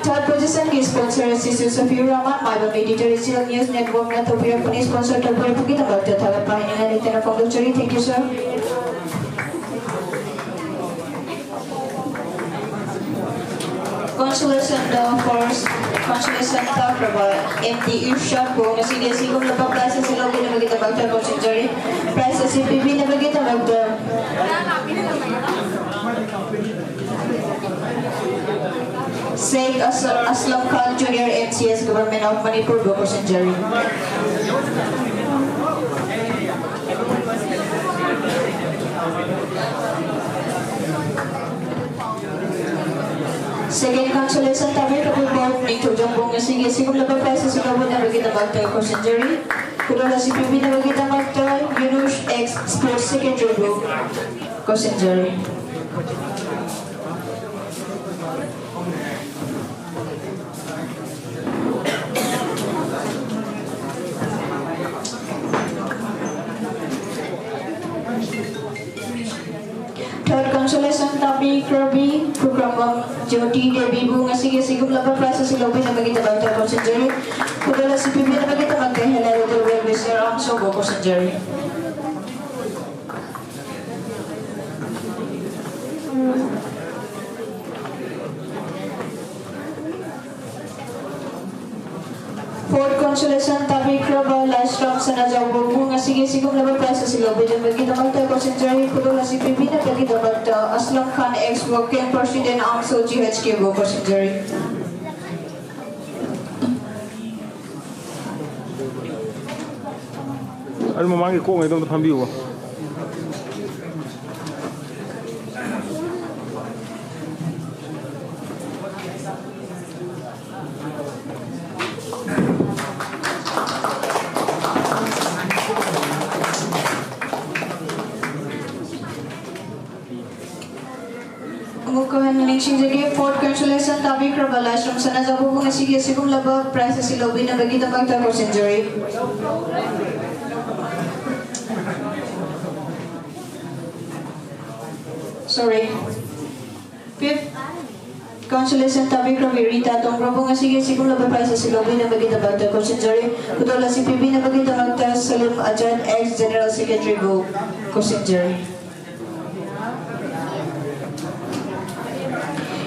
third position ꯒꯤ sponsor ꯑꯁꯤꯁꯨ ꯁꯐꯤꯌꯨꯔ ꯔꯍꯃꯥꯟ, ꯃꯥꯏꯕꯝ editor, Ichel News Network ꯅ ꯇꯧꯕꯤꯔꯛꯄꯅꯤ꯫ Sponsor ꯇꯧꯕꯤꯔꯛꯄꯒꯤꯗꯃꯛꯇ ꯊꯥꯒꯠꯄ ꯍꯥꯏꯅꯤꯡꯉꯥꯏ ꯂꯩꯇꯅ ꯐꯣꯡꯗꯣꯛꯆꯔꯤ꯫ Thank you, sir. Consolation the first consolation ꯇꯥꯈ꯭ꯔꯕ ꯑꯦꯝ ꯗꯤ ꯏꯔꯁꯥꯗꯄꯨ ꯉꯁꯤꯒꯤ ꯑꯁꯤꯒꯨꯝꯂꯕ prize ꯑꯁꯤ ꯂꯧꯕꯤꯅꯕꯒꯤꯗꯃꯛꯇ ꯀꯧꯁꯤꯟꯖꯔꯤ꯫ Prize ꯑꯁꯤ ꯄꯤꯕꯤꯅꯕꯒꯤꯗꯃꯛꯇ ꯁꯦꯈ ꯑꯁ-, ꯑꯁꯂꯝ ꯈꯥꯟ, Junior M C S, Government of Manipur ꯕꯨ ꯀꯧꯁꯤꯟꯖꯔꯤ꯫ Second consolation ꯇꯥꯕꯤꯈ꯭ꯔꯕ ꯅꯤꯡꯊꯧꯖꯝꯕꯨ ꯉꯁꯤꯒꯤ ꯑꯁꯤꯒꯨꯝꯂꯕ prize ꯑꯁꯤ ꯂꯧꯕꯤꯅꯕꯒꯤꯗꯃꯛꯇ ꯀꯧꯁꯤꯟꯖꯔꯤ꯫ ꯈꯨꯗꯣꯜ ꯑꯁꯤ ꯄꯤꯕꯤꯅꯕꯒꯤꯗꯃꯛꯇ ꯌꯨꯅꯨꯁ ex sports secretary ꯕꯨ ꯀꯧꯁꯤꯟꯖꯔꯤ꯫ Third consolation ꯇꯥꯕꯤꯈ꯭ꯔꯕꯤ ꯈꯨꯀ꯭ꯔꯥꯝꯕꯝ ꯖꯣꯇꯤ ꯗꯦꯕꯤꯕꯨ ꯉꯁꯤꯒꯤ ꯑꯁꯤꯒꯨꯝꯂꯕ prize ꯑꯁꯤ ꯂꯧꯕꯤꯅꯕꯒꯤꯗꯃꯛꯇ ꯀꯧꯁꯤꯟꯖꯔꯤ꯫ ꯈꯨꯗꯣꯜ ꯑꯁꯤ ꯄꯤꯕꯤꯅꯕꯒꯤꯗꯃꯛꯇ ꯍꯦꯟꯅ ꯂꯨꯕ ꯋꯦꯜ ꯋꯤꯁꯔ ꯑꯝꯁꯣꯕꯨ ꯀꯧꯁꯤꯟꯖꯔꯤ꯫ Congratulations ꯇꯥꯕꯤꯈ꯭ꯔꯕ ꯂꯥꯏꯁ꯭ꯔꯝ ꯁꯅꯥꯖꯥꯎꯕꯕꯨ ꯉꯁꯤꯒꯤ ꯁꯤꯒꯨꯝꯂꯕ prize ꯑꯁꯤ ꯂꯧꯕꯤꯅꯕꯒꯤꯗꯃꯛꯇ ꯀꯣꯠꯁꯤꯟꯖꯔꯤ꯫ ꯈꯨꯗꯣꯜ ꯑꯁꯤ ꯄꯤꯕꯤꯅꯕꯒꯤꯗꯃꯛꯇ Aslam Khan, ex working president, ꯑꯥꯝꯁꯣ ꯖꯤ ꯑꯩꯆ ꯀꯦꯕꯨ ꯀꯣꯠꯁꯤꯟꯖꯔꯤ꯫ ꯑꯗꯨ ꯃꯃꯥꯡꯒꯤ ꯀꯣꯛꯉꯩꯗꯣ ꯑꯝꯇ ꯐꯝꯕꯤꯌꯨꯕ꯫ ꯑꯃꯨꯛꯀ ꯍꯟꯅ ꯅꯤꯡꯁꯤꯡꯖꯒꯦ, fourth consolation ꯇꯥꯕꯤꯈ꯭ꯔꯕ ꯂꯥꯏꯁ꯭ꯔꯝ ꯁꯅꯥꯖꯥꯎꯕꯕꯨ ꯉꯁꯤꯒꯤ ꯑꯁꯤꯒꯨꯝꯂꯕ prize ꯑꯁꯤ ꯂꯧꯕꯤꯅꯕꯒꯤꯗꯃꯛꯇ ꯀꯣꯠꯁꯤꯟꯖꯔꯤ꯫ Sorry. Fifth consolation ꯇꯥꯕꯤꯈ꯭ꯔꯕꯤ ꯔꯤꯇꯥ ꯇꯣꯡꯕ꯭ꯔꯕꯨ ꯉꯁꯤꯒꯤ ꯑꯁꯤꯒꯨꯝꯂꯕ prize ꯑꯁꯤ ꯂꯧꯕꯤꯅꯕꯒꯤꯗꯃꯛꯇ ꯀꯣꯠꯁꯤꯟꯖꯔꯤ꯫ ꯈꯨꯗꯣꯜ ꯑꯁꯤ ꯄꯤꯕꯤꯅꯕꯒꯤꯗꯃꯛꯇ ꯁꯂꯤꯝ ꯑꯖꯥꯗ, ex general secretary ꯕꯨ ꯀꯣꯠꯁꯤꯟꯖꯔꯤ꯫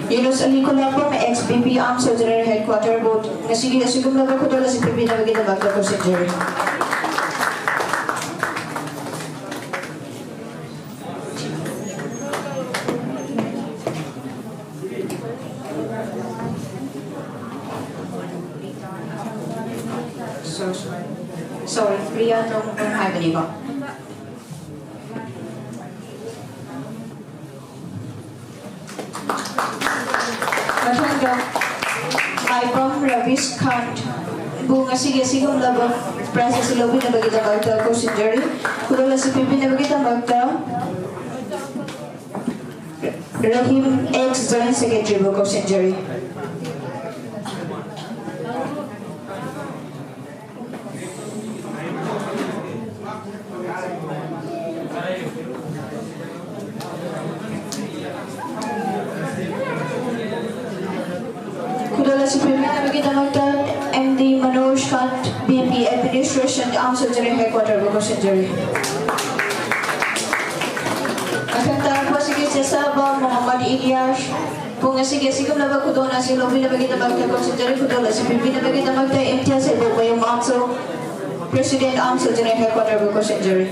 ꯌꯨꯅꯨꯁ ꯑꯂꯤ ꯈꯨꯂꯥꯛꯄꯝ, ex B P, ꯑꯥꯝꯁꯣ ꯖꯦꯅꯔꯦꯜ ꯍꯦꯗꯀ꯭ꯋꯥꯇꯔꯕꯨ ꯉꯁꯤꯒꯤ ꯑꯁꯤꯒꯨꯝꯂꯕ ꯈꯨꯗꯣꯜ ꯑꯁꯤ ꯄꯤꯕꯤꯅꯕꯒꯤꯗꯃꯛꯇ ꯀꯣꯠꯁꯤꯟꯖꯔꯤ꯫ Sorry, sorry. Sorry, ꯄ꯭ꯔꯤꯌꯥ ꯇꯣꯡꯕ꯭ꯔꯝ ꯍꯥꯏꯕꯅꯤꯀꯣ꯫ ꯃꯊꯪꯗ ꯃꯥꯏꯕꯝ ꯔꯕꯤꯁ ꯈꯥꯟꯕꯨ ꯉꯁꯤꯒꯤ ꯑꯁꯤꯒꯨꯝꯂꯕ prize ꯑꯁꯤ ꯂꯧꯕꯤꯅꯕꯒꯤꯗꯃꯛꯇ ꯀꯧꯁꯤꯟꯖꯔꯤ꯫ ꯈꯨꯗꯣꯜ ꯑꯁꯤ ꯄꯤꯕꯤꯅꯕꯒꯤꯗꯃꯛꯇ ꯔꯍꯤꯝ, ex joint secretary ꯕꯨ ꯀꯧꯁꯤꯟꯖꯔꯤ꯫ ꯈꯨꯗꯣꯜ ꯑꯁꯤ ꯄꯤꯕꯤꯅꯕꯒꯤꯗꯃꯛꯇ M D Manoj Kant, B M E Administration, ꯑꯥꯝꯁꯣ ꯖꯦꯅꯔꯦꯜ ꯍꯦꯗꯀ꯭ꯋꯥꯇꯔꯕꯨ ꯀꯧꯁꯤꯟꯖꯔꯤ꯫ ꯃꯊꯪ ꯇꯥꯔꯛꯄ ꯑꯁꯤꯒꯤ ꯆꯦꯁꯥꯕ ꯃꯣꯍꯝꯃꯗ ꯏꯂꯤꯌꯥꯁ, ꯄꯨꯡ ꯑꯁꯤꯒꯤ ꯑꯁꯤꯒꯨꯝꯂꯕ ꯈꯨꯗꯣꯜ ꯑꯁꯤ ꯂꯧꯕꯤꯅꯕꯒꯤꯗꯃꯛꯇ ꯀꯣꯛꯆꯤꯟꯖꯔꯤ꯫ ꯈꯨꯗꯣꯜ ꯑꯁꯤ ꯄꯤꯕꯤꯅꯕꯒꯤꯗꯃꯛꯇ ꯏꯝꯇꯤꯌꯥꯖ ꯍꯩꯕꯣꯛꯃꯌꯨꯝ ꯑꯥꯔꯝꯁ ꯁꯣ, ꯄ꯭ꯔꯦꯁꯤꯗꯦꯟꯠ ꯑꯥꯔꯝꯁ ꯁꯣ ꯖꯦꯅꯔꯦꯜ ꯍꯦꯗꯀ꯭ꯋꯥꯇꯔꯕꯨ ꯀꯣꯛꯆꯤꯟꯖꯔꯤ꯫